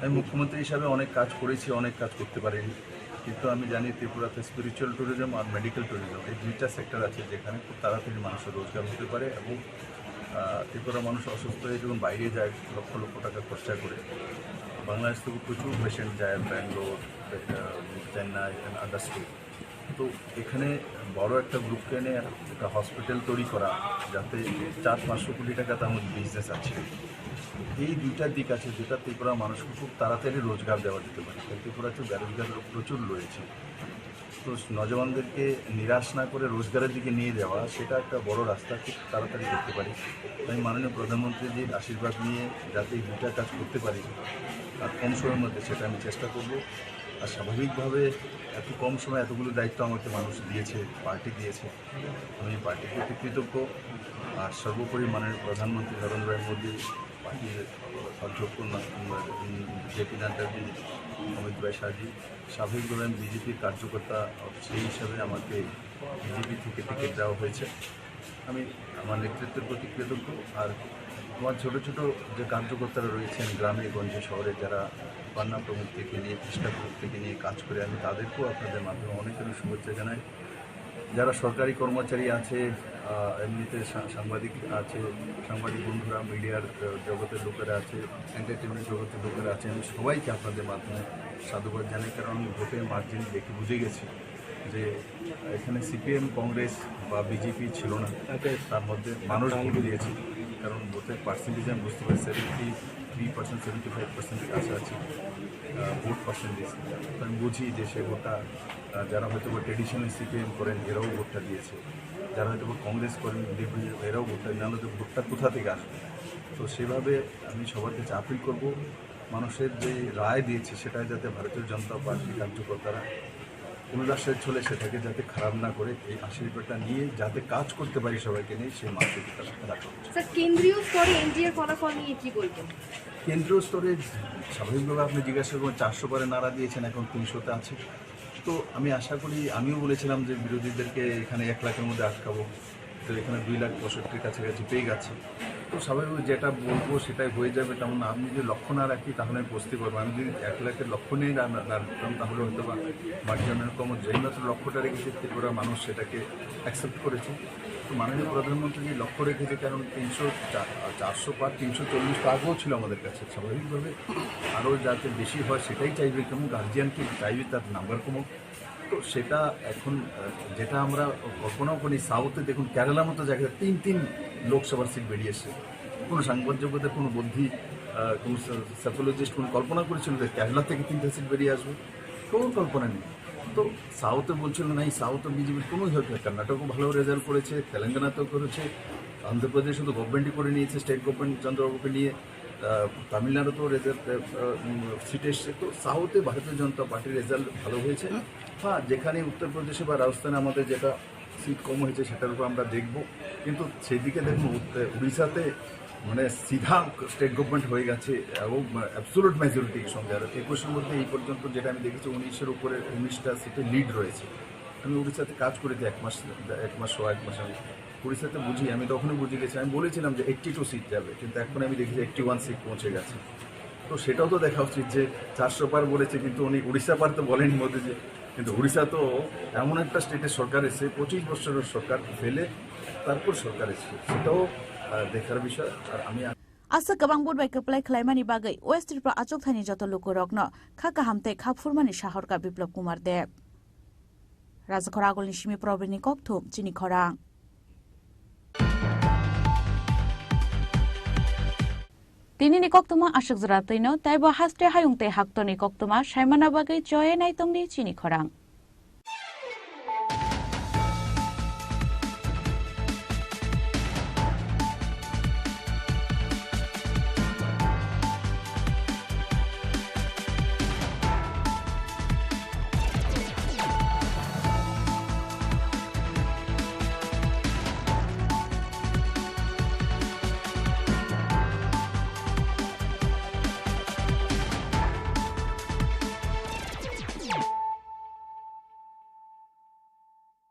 আমি মুখ্যমন্ত্রী হিসাবে অনেক কাজ করেছি, অনেক কাজ করতে পারিনি, কিন্তু আমি জানি ত্রিপুরাতে স্পিরিচুয়াল ট্যুরিজম আর মেডিকেল ট্যুরিজম, এই দুইটা সেক্টর আছে যেখানে খুব তাড়াতাড়ি মানুষের রোজগার হতে পারে এবং, আহ, ত্রিপুরা মানুষ অসুস্থ হয়ে যখন বাইরে যায় লক্ষ লক্ষ টাকা খরচা করে, বাংলাদেশ থেকে প্রচুর পেশেন্ট যায় ব্যাঙ্গালোর, আহ, চেন্নাই and other state। তো এখানে বড় একটা গ্রুপকে এনে একটা হসপিটাল তৈরি করা, যাতে চার পাঁচশো কোটি টাকা তার মধ্যে বিজনেস আছে। এই দুইটা দিক আছে যেটা ত্রিপুরা মানুষকে খুব তাড়াতাড়ি রোজগার দেওয়া যেতে পারে, কারণ ত্রিপুরাতে বেরোজগার লোক প্রচুর রয়েছে। তো নজওয়ানদেরকে নিরাশ না করে রোজগারের দিকে নিয়ে যাওয়া, সেটা একটা বড় রাস্তা খুব তাড়াতাড়ি করতে পারি। তাই মাননীয় প্রধানমন্ত্রীজির আশীর্বাদ নিয়ে যাতে এই দুইটা কাজ করতে পারি আর কম সময়ের মধ্যে, সেটা আমি চেষ্টা করব। আর স্বাভাবিকভাবে এত কম সময়ে এতগুলো দায়িত্ব আমাকে মানুষ দিয়েছে, পার্টি দিয়েছে, আমি এই পার্টির প্রতি কৃতজ্ঞ। আর সর্বোপরি মাননীয় প্রধানমন্ত্রী নরেন্দ্র ভাই মোদী, পার্টির অধ্যক্ষ ন-, উম, জেপি নাড্ডাজি, অমিত ভাই শাহজি, স্বাভাবিকভাবে আমি বিজেপির কার্যকর্তা, সেই হিসাবে আমাকে বিজেপি থেকে টিকিট দেওয়া হয়েছে। আমি আমার নেতৃত্বের প্রতি কৃতজ্ঞ। আর আমার ছোট ছোট যে কার্যকর্তারা রয়েছেন গ্রামে গঞ্জে শহরে, যারা পান্না প্রমুখ থেকে নিয়ে, কৃষ্ণা প্রমুখ থেকে নিয়ে কাজ করে, আমি তাদেরকেও আপনাদের মাধ্যমে অনেক অনেক শুভেচ্ছা জানাই। যারা সরকারি কর্মচারী আছে, আহ, এমনিতে সা-, সাংবাদিক আছে, সাংবাদিক বন্ধুরা, মিডিয়ার, আহ, জগতের লোকেরা আছে, এন্টারটেইনমেন্ট জগতের লোকেরা আছে, আমি সবাইকে আপনাদের মাধ্যমে সাধুবাদ জানাই, কারণ আমি ভোটের মার্জিন দেখে বুঝে গেছি যে এখানে সিপিএম, কংগ্রেস বা বিজেপি ছিল না, তার মধ্যে মানুষ ভোট দিয়েছে। কারণ ভোটের পার্সেন্টেজ আমি বুঝতে পারি, seventy three percent, seventy five percent কাছাকাছি, আহ, ভোট পার্সেন্টেজ। তো আমি বুঝি যে সে ভোটটা, আহ, যারা হয়তো বা ট্রেডিশনাল সিপিএম করেন, এরাও ভোটটা দিয়েছে, যারা হয়তো বা কংগ্রেস করেন, ডিএমকে, এরাও ভোটটা, নাহলে তো ভোটটা কোথা থেকে আসবে? তো সেভাবে আমি সবার কাছে আপিল করব, মানুষের যে রায় দিয়েছে, সেটা যাতে ভারতীয় জনতা পার্টি কার্যকর্তারা পুনরাশ্রয় চলে সেটাকে যাতে খারাপ না করে, এই আশীর্বাদটা নিয়ে যাতে কাজ করতে পারি সবাইকে নিয়ে, সেই মানসিকতা রাখা উচিত। স্যার, কেন্দ্রীয় স্তরে এনডিএর ফলাফল নিয়ে কি বলবেন? কেন্দ্রীয় স্তরে স্বাভাবিকভাবে আপনি জিজ্ঞাসা করবেন, চারশো পারে নাড়া দিয়েছেন, এখন তিনশোতে আছে। তো আমি আশা করি, আমিও বলেছিলাম যে বিরোধীদেরকে এখানে এক লাখের মধ্যে আটকাবো, তো এখানে দুই লাখ পঁয়ষট্টির কাছাকাছি পেয়ে গেছে। তো স্বাভাবিক যেটা বলবো সেটাই হয়ে যাবে, তেমন আমি যদি লক্ষ্য না রাখি তাহলে আমি পৌঁছতে পারবো। আমি যদি এক লাখের লক্ষ্য নিয়ে না, না, না রাখতাম তাহলে হয়তো বা মার্জিন কম হতো। যেই মাত্র লক্ষ্যটা রেখেছি ত্রিপুরা মানুষ সেটাকে অ্যাকসেপ্ট করেছে। তো মাননীয় প্রধানমন্ত্রী যে লক্ষ্য রেখেছে, কারণ তিনশো, চা-, চারশো পার, তিনশো চল্লিশ তো আগেও ছিল আমাদের কাছে, স্বাভাবিকভাবে আরও যাতে বেশি হয় সেটাই চাইবে, কেমন গার্জিয়ানকে চাইবে তার নাম্বার কমুক। তো সেটা এখন, আহ, যেটা আমরা কল্পনাও করি, সাউথে দেখুন, কেরালার মতো জায়গায় তিন তিন লোকসভার সিট বেরিয়ে এসে কোনো সাংবাদিকদের কোনো বুদ্ধি, আহ, কোনো সা-, সাইকোলজিস্ট কোনো কল্পনা করেছিল যে কেরালা থেকে তিনটা সিট বেরিয়ে আসবে? কোনো কল্পনা নেই। তো সাউথে বলছিল না, এই সাউথে বিজেপির কোনো ইয়ে নেই। কর্ণাটকও ভালো রেজাল্ট করেছে, তেলেঙ্গানাতেও করেছে, অন্ধ্রপ্রদেশও তো গভর্নমেন্টই করে নিয়েছে, স্টেট গভর্নমেন্ট চন্দ্রবাবুকে নিয়ে। আহ, তামিলনাড়ুতেও রেজাল্ট, আহ, উম, সিট এসছে। তো সাউথে ভারতীয় জনতা পার্টির রেজাল্ট ভালো হয়েছে। হ্যাঁ, যেখানে উত্তরপ্রদেশে বা রাজস্থানে আমাদের যেটা সিট কম হয়েছে সেটার উপর আমরা দেখব, কিন্তু সেদিকে দেখুন, উত্ত-, উড়িষ্যাতে মানে সিধা স্টেট গভর্নমেন্ট হয়ে গেছে এবং অ্যাবসোলুট মেজরিটির সঙ্গে। আর একুশের মধ্যে এই পর্যন্ত যেটা আমি দেখেছি, উনিশের উপরে উনিশটা সিটে লিড রয়েছে। আমি উড়িষ্যাতে কাজ করেছি এক মাস, এক মাস সহ এক মাস আমি উড়িষ্যাতে বুঝি, আমি তখনই বুঝে গেছি। আমি বলেছিলাম যে এইট্টি টু সিট যাবে, কিন্তু এখন আমি দেখি যে এইট্টি ওয়ান সিট পৌঁছে গেছে। তো সেটাও তো দেখা উচিত যে চারশো পার বলেছে, কিন্তু উনি উড়িষ্যা পার তো বলেনি মোদিজি। কিন্তু উড়িষ্যা তো এমন একটা স্টেটের সরকার এসে, পঁচিশ বছরের সরকার ফেলে তারপর সরকার এসে, সেটাও, আহ, দেখার বিষয়। আর আমি Aswk kwbang vote bai kwplai khlaimani bagwi West Tripura achukthani joto lukurokno kha kaham tei kha phurmani sahorkha Biplab Kumar Deb. Rajakhor Agulni simi Probirni kokthum chini khorang. Tinini koktwma aswk jora twino, teibo haste hayung tei haktorni koktwma saimana bagwi choye naitongdi chini khorang.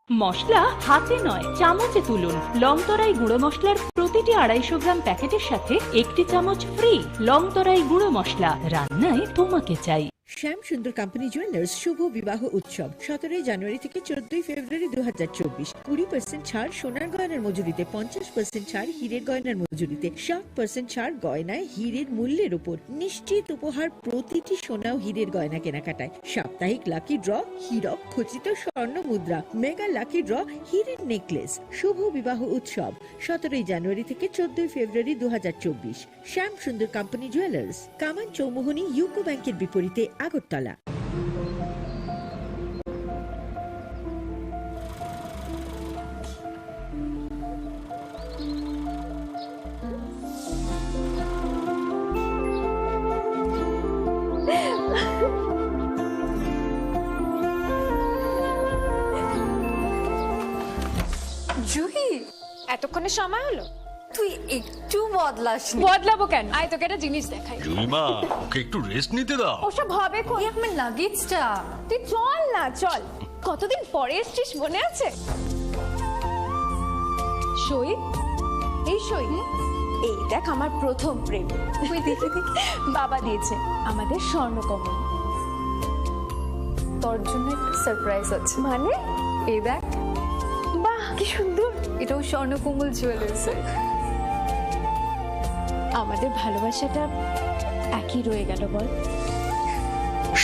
মশলা হাতে নয়, চামচে তুলুন। লংতরাই গুঁড়ো মশলার প্রতিটি আড়াইশো গ্রাম প্যাকেটের সাথে একটি চামচ ফ্রি। লংতরাই গুঁড়ো মশলা, রান্নায় তোমাকে চাই। শ্যাম সুন্দর কোম্পানি জুয়েলার্স শুভ বিবাহ উৎসব সতেরোই জানুয়ারি থেকে চোদ্দই ফেব্রুয়ারি দু হাজার চব্বিশ। কুড়ি পার্সেন্ট ছাড় সোনার গয়নার মজুরিতে, পঞ্চাশ পার্সেন্ট ছাড় হীরের গয়নার মজুরিতে, ষাট পার্সেন্ট ছাড় গয়নায় হীরের মূল্যের উপর। নিশ্চিত উপহার প্রতিটি সোনা ও হীরের গয়না কেনাকাটায়। সাপ্তাহিক লাকি ড্র, হীরক খচিত স্বর্ণ মুদ্রা, মেগা লাকি ড্র, হীরের নেকলেস। শুভ বিবাহ উৎসব সতেরোই জানুয়ারি থেকে চোদ্দই ফেব্রুয়ারি দু হাজার চব্বিশ। শ্যাম সুন্দর কোম্পানি জুয়েলার্স, কামান চৌমুহনী ইউকো ব্যাংকের বিপরীতে আগরতলা। জুহি, এতক্ষণে সময় হলো? তুই একটু বদলাসনি। বদলাবো কেন? আয়, তোকে একটা জিনিস দেখাই। জুইমা, ওকে একটু রেস্ট নিতে দাও। ওসব হবে কোন? এই আমার লাগেজটা। তুই চল না, চল। কতদিন পরে এসছিস, মনে আছে? সই, এই সই, এই দেখ আমার প্রথম প্রেম। ওই দেখে দেখে বাবা দিয়েছে আমাদের স্বর্ণকমল। তোর জন্য একটা সারপ্রাইজ আছে। মানে? এই দেখ। বাহ, কি সুন্দর। এটাও স্বর্ণকমল জুয়েলার্সের। আমাদের ভালোবাসাটা একই রয়ে গেল, বল?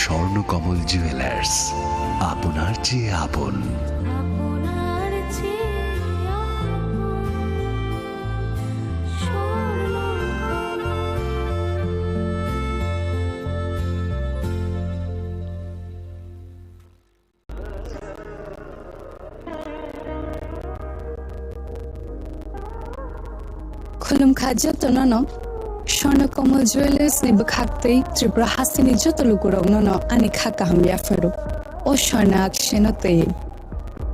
স্বর্ণকমল জুয়েলার্স, আপনার চেয়ে আপন। Khulumkha jotono no Swarna Kamal Jewellers ni bwkhak tei Tripura hasteni joto lukurokno no ani kha kaham yapharo. O Swarna akseno tei.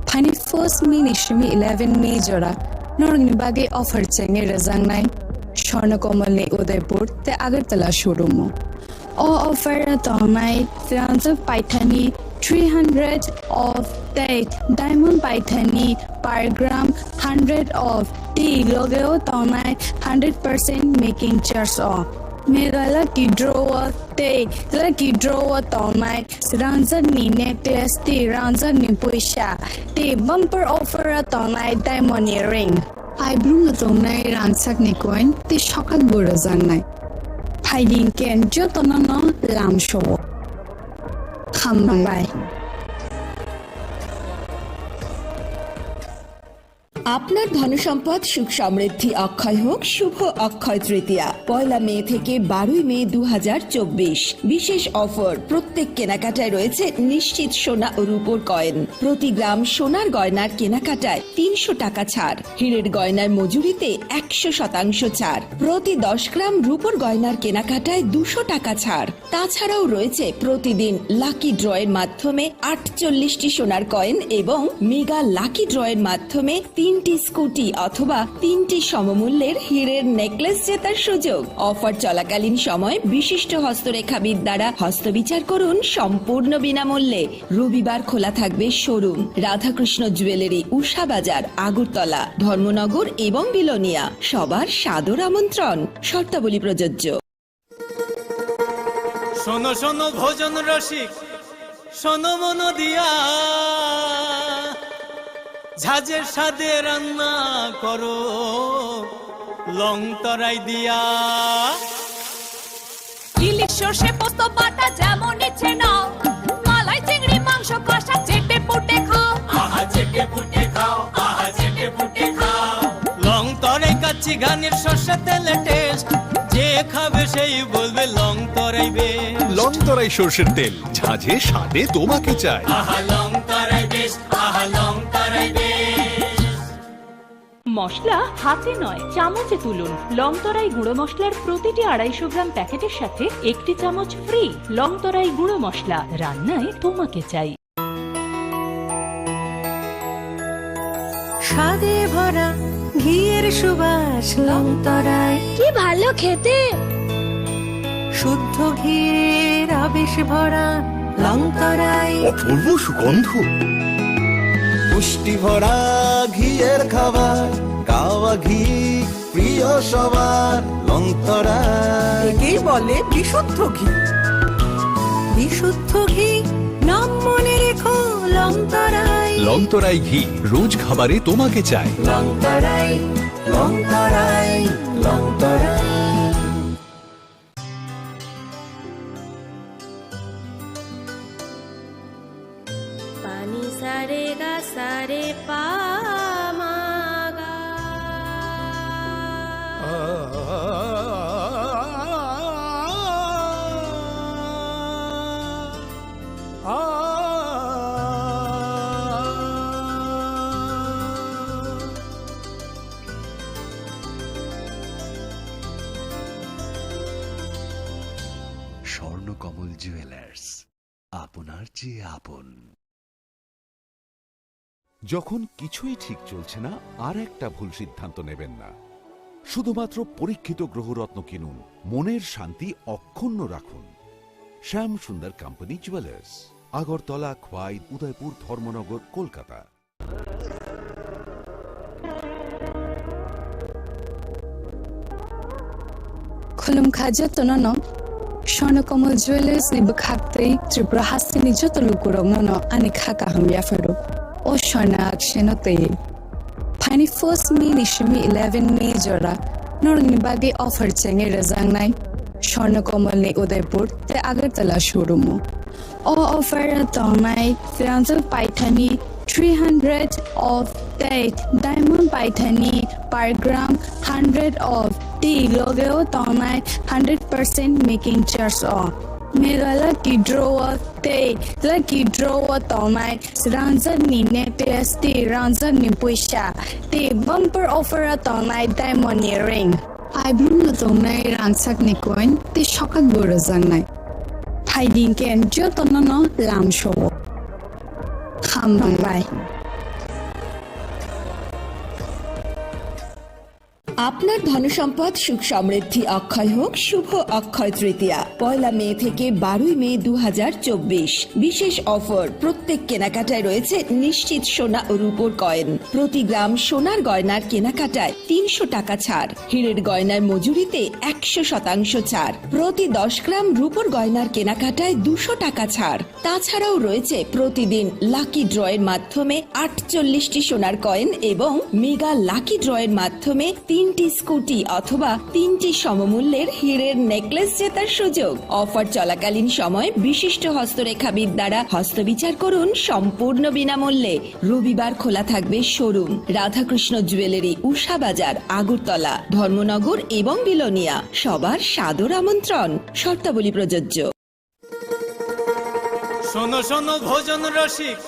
Phani first May ni simi eleven May jora norokni bagwi offer chengwi rwjaknai Swarna Kamal ni Udaipur tei Agartala showroom o. O offer o tongnai srangjak paithani three hundred off tei diamond paithani per gram hundred off tei loge o tongnai hundred percent making charge o. Mega lucky draw o tei lucky draw o tongnai srangjak ni necklace tei srangjak ni poisa tei bumper offer o tongnai diamond ni ring. Paibrung no tongnai rangchak ni coin tei sokak bo rwjaknai. Phaidi hwnkhe jotono no lamsao. Hambai. আপনার ধনসম্পদ সুখ সমৃদ্ধি অক্ষয় হোক শুভ অক্ষয় তৃতীয়া। পয়লা মে থেকে বারোই মে দু হাজার চব্বিশ। বিশেষ অফার, প্রত্যেক কেনাকাটায় রয়েছে নিশ্চিত সোনা ও রূপোর কয়েন। প্রতি গ্রাম সোনার গয়নার কেনাকাটায় তিনশো টাকা ছাড়। হীরের গয়নার মজুরিতে একশো শতাংশ ছাড়। প্রতি দশ গ্রাম রূপোর গয়নার কেনাকাটায় দুশো টাকা ছাড়। তাছাড়াও রয়েছে প্রতিদিন লাকি ড্রয়ের মাধ্যমে আটচল্লিশটি সোনার কয়েন এবং মেগা লাকি ড্রয়ের মাধ্যমে তিনটি স্কুটি অথবা তিনটি সমমূল্যের হীরের নেকলেস জেতার সুযোগ। অফার চলাকালীন সময় বিশিষ্ট হস্তরেখাবিদ দ্বারা হস্তবিচার করুন সম্পূর্ণ বিনামূল্যে। রবিবার খোলা থাকবে শোরুম। রাধাকৃষ্ণ জুয়েলারি, উষা বাজার, আগরতলা, ধর্মনগর এবং বিলোনিয়া। সবার সাদর আমন্ত্রণ। শর্তাবলী প্রযোজ্য। শোনো শোনো ভোজন রসিক, শোনো মন দিয়া, ঝাঁঝের স্বাদে রান্না করো লং তরাই দিয়া। ইলিশ সর্ষে পোস্ত বাটা যেমন ইচ্ছে নাও, মালাই চিংড়ি মাংস কষা চেটে পুটে খাও। আহা চেটে পুটে খাও, আহা চেটে পুটে খাও। লং তরাই কাচ্চি ঘানির সর্ষে তেলে টেস্ট, যে খাবে সেই বলবে লং তরাই বেশ। লং তরাই সর্ষের তেল, ঝাঁঝে স্বাদে তোমাকে চাই। আহা লং তরাই বেশ, আহা লং তরাই বেশ। মশলা হাতে নয়, চামচে তুলুন। লং তরাই গুঁড়ো মশলার প্রতিটি আড়াইশো গ্রাম প্যাকেটের সাথে একটি চামচ ফ্রি। লং তরাই গুঁড়ো মশলা, রান্নায় তোমাকে চাই। স্বাদে ভরা ঘিয়ের সুবাস লং তরাই। কি ভালো খেতে। শুদ্ধ ঘিয়ের আবেশ ভরা লং তরাই। অপূর্ব সুগন্ধ। পুষ্টি ভরা ঘিয়ের খাবার, গাওয়া ঘি প্রিয় সবার, লংতরাই। একেই বলে বিশুদ্ধ ঘি। বিশুদ্ধ ঘি, নাম মনে রেখো, লংতরাই। লংতরাই ঘি, রোজ খাবারে তোমাকে চাই। Longtarai, Longtarai, Longtarai. Pani sa re ga sa re pa ma ga. Swarnakamal jewellers, আপনার চেয়ে আপন। যখন কিছুই ঠিক চলছে না, আর একটা ভুল সিদ্ধান্ত নেবেন না। শুধুমাত্র পরীক্ষিত গ্রহরত্ন কিনুন, মনের শান্তি অক্ষুণ্ণ রাখুন। শ্যাম সুন্দর কোম্পানি জুয়েলার্স, আগরতলা, খোয়াই, উদয়পুর, ধর্মনগর, Kolkata. Khulumkha jotono no Swarnakomal Jewellers ni bwkhak tei Tripura hasteni joto lukurokno no ani kha kaham yapharo. O swarna akseno twiwi. Phaini first May ni simi eleven May jora norokni bagwi offer chengwi rwjaknai Swarnakomal ni Udaipur tei Agartala showroom o. O offer o tongnai srangjak paithani three hundred of tei diamond paithani per gram hundred of tei loge o tongnai hundred percent making charge o. Mega lucky draw o tei lucky draw o tongnai srangjak ni necklace tei rangjak ni puisa tei bumper offer o tongnai diamond ni ring. Aibrumno tongnai rangchakni coin tei sokakbo rwjaknai. Phaidi hinkhe jotono no lamsao. Hambai. আপনার ধনসম্পদ সুখ সমৃদ্ধি অক্ষয় হোক শুভ অক্ষয় তৃতীয়া। পয়লা মে থেকে বারোই মে দু হাজার চব্বিশ। বিশেষ অফার, প্রত্যেক কেনাকাটায় রয়েছে নিশ্চিত সোনা ও রূপোর কয়েন। প্রতি গ্রাম সোনার গয়নার কেনাকাটায় তিনশো টাকা ছাড়। হীরের গয়নার মজুরিতে একশো শতাংশ ছাড়। প্রতি দশ গ্রাম রূপোর গয়নার কেনাকাটায় দুশো টাকা ছাড়। তাছাড়াও রয়েছে প্রতিদিন লাকি ড্রয়ের মাধ্যমে আটচল্লিশটি সোনার কয়েন এবং মেগা লাকি ড্রয়ের মাধ্যমে তিনটি স্কুটি অথবা তিনটি সমমূল্যের হীরের নেকলেস জেতার সুযোগ। অফার চলাকালীন সময় বিশিষ্ট হস্তরেখাবিদ দ্বারা হস্তবিচার করুন সম্পূর্ণ বিনামূল্যে। রবিবার খোলা থাকবে শোরুম। রাধাকৃষ্ণ জুয়েলারি, উষা বাজার, আগরতলা, ধর্মনগর এবং বিলোনিয়া। সবার সাদর আমন্ত্রণ। শর্তাবলী প্রযোজ্য। শোনো শোনো ভোজন রসিক,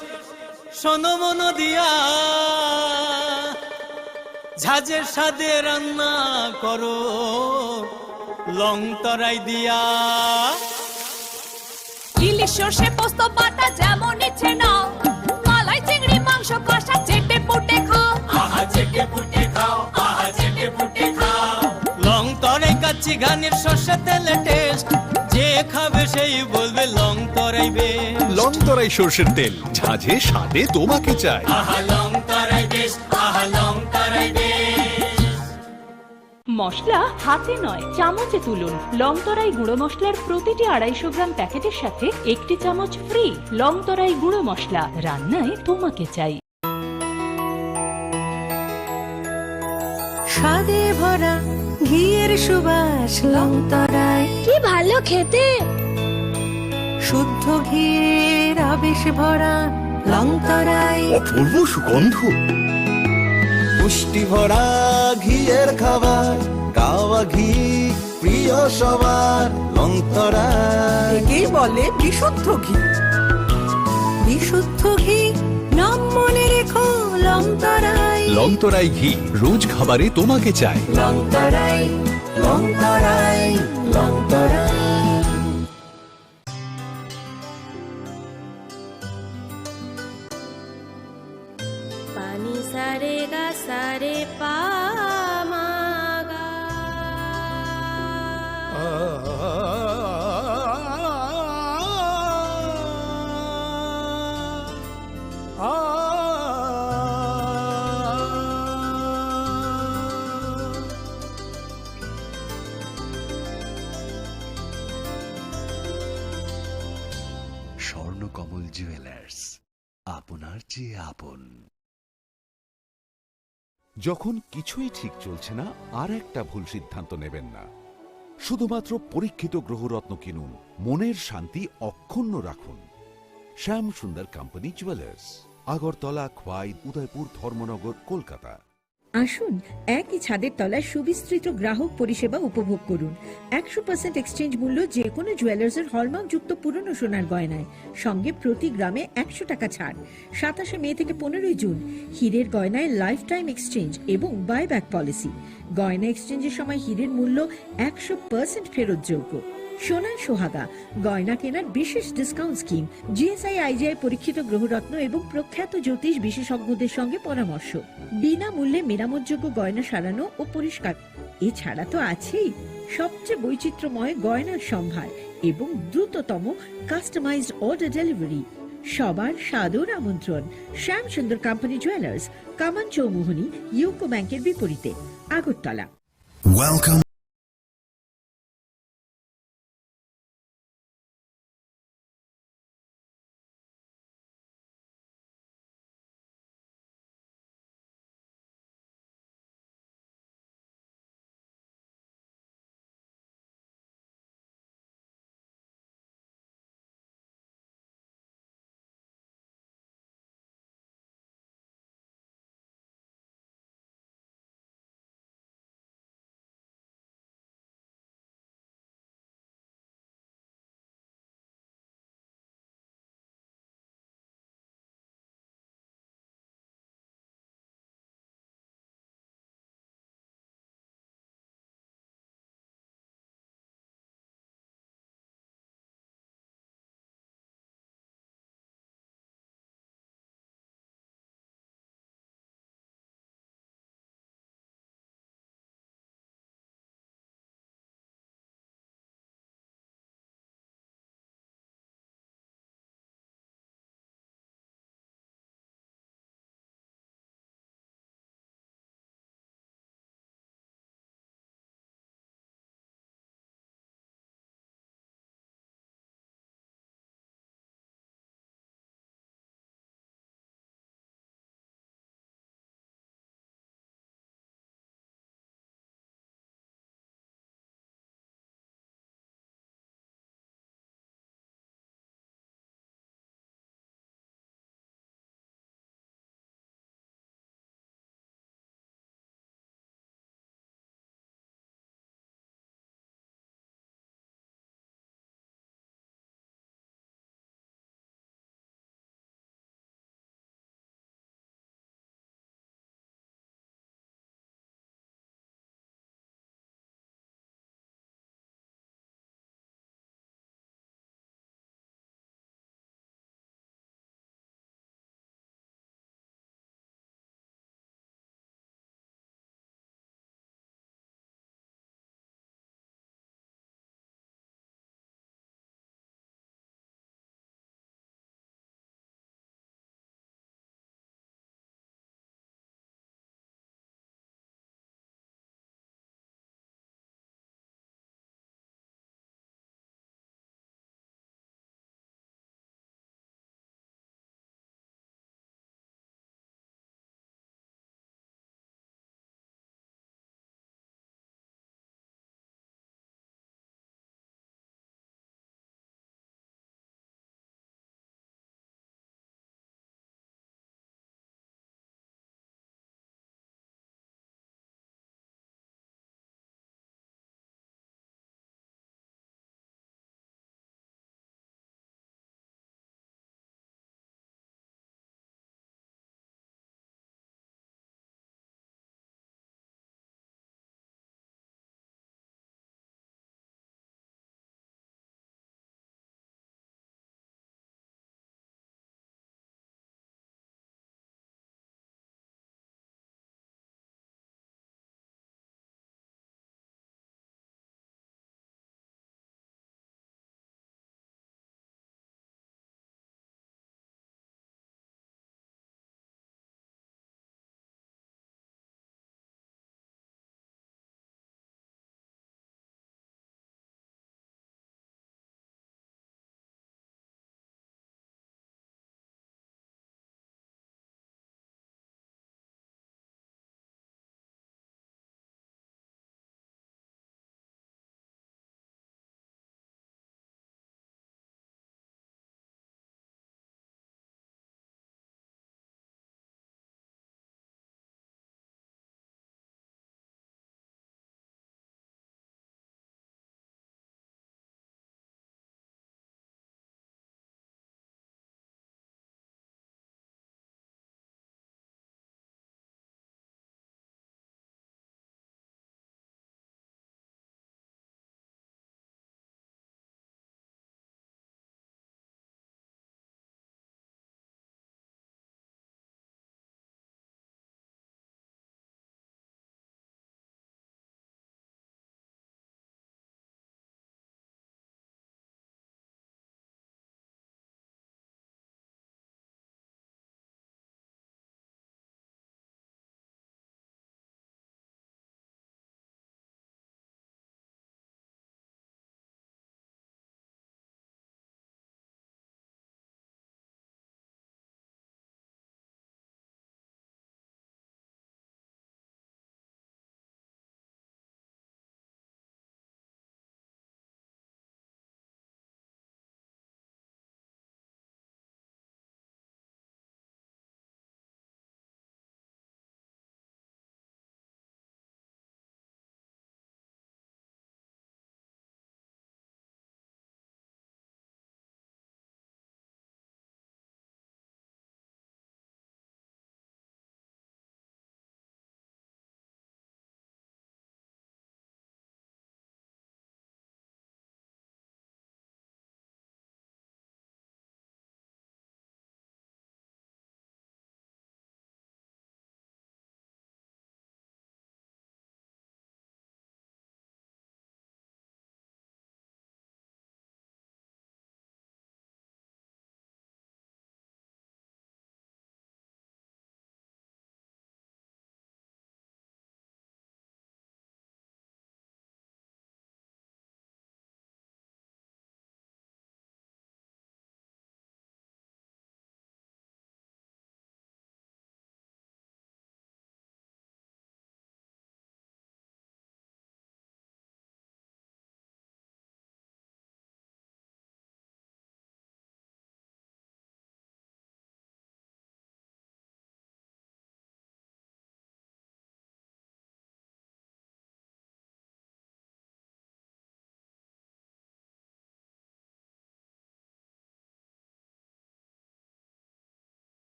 শোনো মন দিয়া, ঝাঁঝের স্বাদে রান্না করো লং তরাই দিয়া। ইলিশ সর্ষে পোস্ত বাটা যেমন ইচ্ছে নাও, মালাই চিংড়ি মাংস কষা চেটে পুটে খাও। আহা চেটে পুটে খাও, আহা চেটে পুটে খাও। লং তরাই কাচ্চি ঘানির সর্ষে তেলে টেস্ট, যে খাবে সেই বলবে Longtarai best. Longtarai সর্ষের তেল, ঝাঁঝে স্বাদে তোমাকে চাই। আহা লং তরাই বেস্ট, আহা লং তরাই বেস্ট। মশলা হাতে নয়, চামচে তুলুন। লং তরাই গুঁড়ো মশলার প্রতিটি আড়াইশো গ্রাম প্যাকেটের সাথে একটি চামচ ফ্রি। লং তরাই গুঁড়ো মশলা, রান্নায় তোমাকে চাই। স্বাদে ভরা ঘিয়ের সুবাস লং তরাই। কি ভালো খেতে। শুদ্ধ ঘিয়ের আবেশ ভরা লং তরাই। অপূর্ব সুগন্ধ। পুষ্টি ভরা ঘিয়ের খাবার, গাওয়া ঘি প্রিয় সবার, লং তরাই। একেই বলে বিশুদ্ধ ঘি। বিশুদ্ধ ঘি, নাম মনে রেখো, লং তরাই। লং তরাই ঘি, রোজ খাবারে তোমাকে চাই। Longtarai, Longtarai, Longtarai. Pani sa re ga sa re pa ma ga. Jewellers, আপনার চেয়ে আপন। যখন কিছুই ঠিক চলছে না, আর একটা ভুল সিদ্ধান্ত নেবেন না। শুধুমাত্র পরীক্ষিত গ্রহরত্ন কিনুন, মনের শান্তি অক্ষুণ্ণ রাখুন। শ্যাম সুন্দর কোম্পানি জুয়েলার্স, আগরতলা, খোয়াই, উদয়পুর, ধর্মনগর, কলকাতা। আসুন, একই ছাদের তলায় সুবিস্তৃত গ্রাহক পরিষেবা উপভোগ করুন। একশো পার্সেন্ট এক্সচেঞ্জ মূল্য যে কোনো জুয়েলার্সের হলমার্কযুক্ত পুরনো সোনার গয়নায়, সঙ্গে প্রতি গ্রামে একশো টাকা ছাড়। সাতাশে মে থেকে পনেরোই জুন, হীরের গয়নায় লাইফ টাইম এক্সচেঞ্জ এবং বাইব্যাক পলিসি। গয়না এক্সচেঞ্জের সময় হীরের মূল্য একশো পার্সেন্ট ফেরতযোগ্য। সোনার সোহাগা, গয়না কেনার বিশেষ ডিসকাউন্ট স্কিম, জিএসআই আইজিআই পরীক্ষিত গ্রহরত্ন এবং প্রখ্যাত জ্যোতিষ বিশেষজ্ঞদের সঙ্গে পরামর্শ। বিনামূল্যে মেরামতযোগ্য গয়না সারানো ও পরিষ্কার। এছাড়া তো আছেই সবচেয়ে বৈচিত্র্যময় গয়নার সম্ভার এবং দ্রুততম কাস্টমাইজড অর্ডার ডেলিভারি। সবার সাদর আমন্ত্রণ শ্যাম সুন্দর কোম্পানি জুয়েলার্স, কামান চৌমুহনী, ইউকো ব্যাংকের বিপরীতে, আগরতলা। Welcome.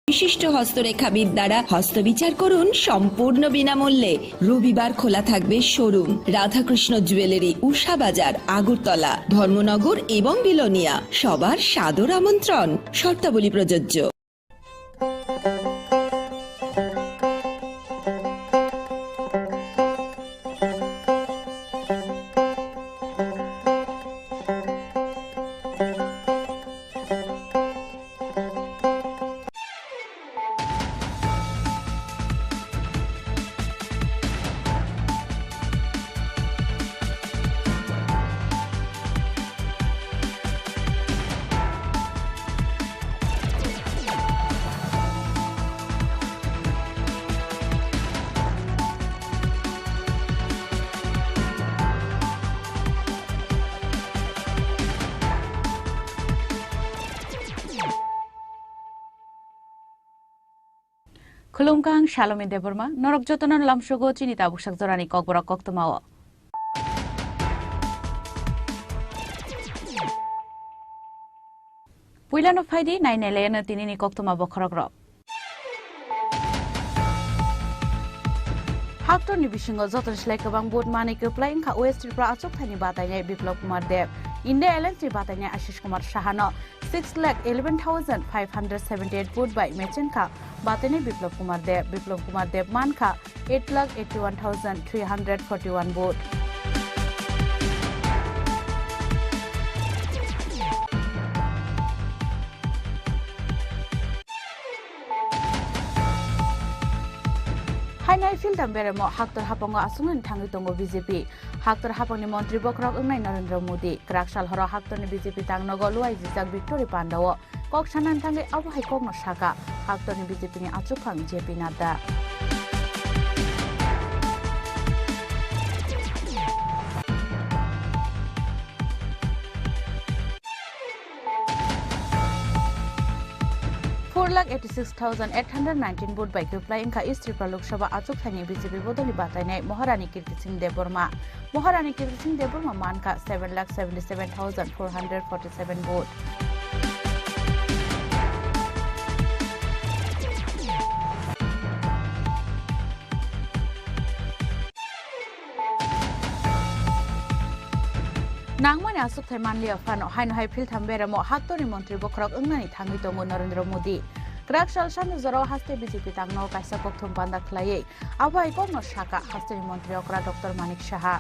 বিশিষ্ট হস্তরেখাবিদ দ্বারা হস্তবিচার করুন সম্পূর্ণ বিনামূল্যে। রবিবার খোলা থাকবে শোরুম। রাধাকৃষ্ণ জুয়েলারি, উষা বাজার, আগরতলা, ধর্মনগর এবং বিলোনিয়া। সবার সাদর আমন্ত্রণ। শর্তাবলী প্রযোজ্য। Khulumkha, ang Salomi Debbarma, norok jotono lamsogo chini tabuksak jorani kokborok koktwmao. Puilano phaidi, nainailaino tinini koktwma bokhorokrok. Haktorni bisingo joto slai kwbang vote manwi kwplai wngkha West Tripura achukthani batainai Biplab Kumar Deb. India Alliance ni batainai Ashish Kumar Sahano six lakh eleven thousand five hundred seventy eight vote bai mechenkha batainai Biplab Kumar Deb. Biplab Kumar Deb mankha eight lakh eighty one thousand three hundred forty one vote. Hainai philtham beremo haktor hapango aswknani thangwi tongo B J P. Haktor hapangni montri bokhorok wngnai Narendra Modi. Kwrak sal horo haktorni B J P tangnogo luaijijak Victory Pandao kok sanani thangwi abo hai kokno saka, haktorni B J P ni achukphang J P Nadda. Four lakh eighty six thousand eight hundred nineteen vote bai kwplai wngkha East Tripura Lok Sabha achukthani B J P bodolni batainai Maharani Kirti Singh Debbarma. Maharani Kirti Singh Debbarma mankha seven lakh seventy seven thousand four hundred forty seven vote. Nangmani achukthai manliya phano, haino hai philtham beremo haktorni montri bokhorok wngnani thangwi tongo Narendra Modi. Kwrak sal sani jorao haste B J P tangno kaisa kokthum panda khlaiwi abo hai kokno saka, hasteni montri okra Doctor Manik Saha.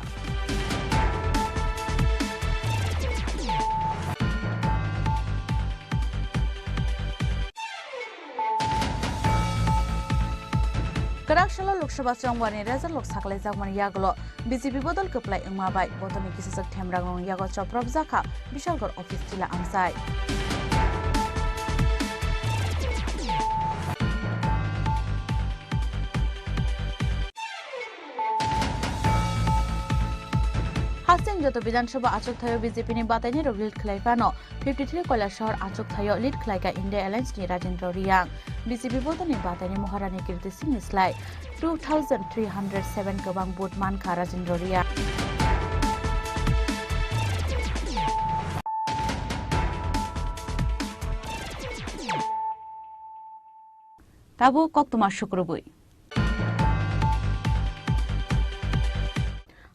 Kwrak salo Lok Sabha chongbarni result rok saklaijakmani yagulo B J P bodol kwplai wngma bai bodolni kisijak themrangrokni yago chopropjakha Bishalgarh office chila amchai. Hasteni joto Bidhan Sabha achuk thaio B J P ni batainai rok lead khlai phano, fifty three Kailasahar achuk thaio lead khlaikha India Alliance ni Rajendra Reang. B J P bodolni batainai Maharani Kirti Singh ni slai two thousand three hundred seven kwbang vote mankha Rajendra Reang. Tabuk koktwma sukrubwi.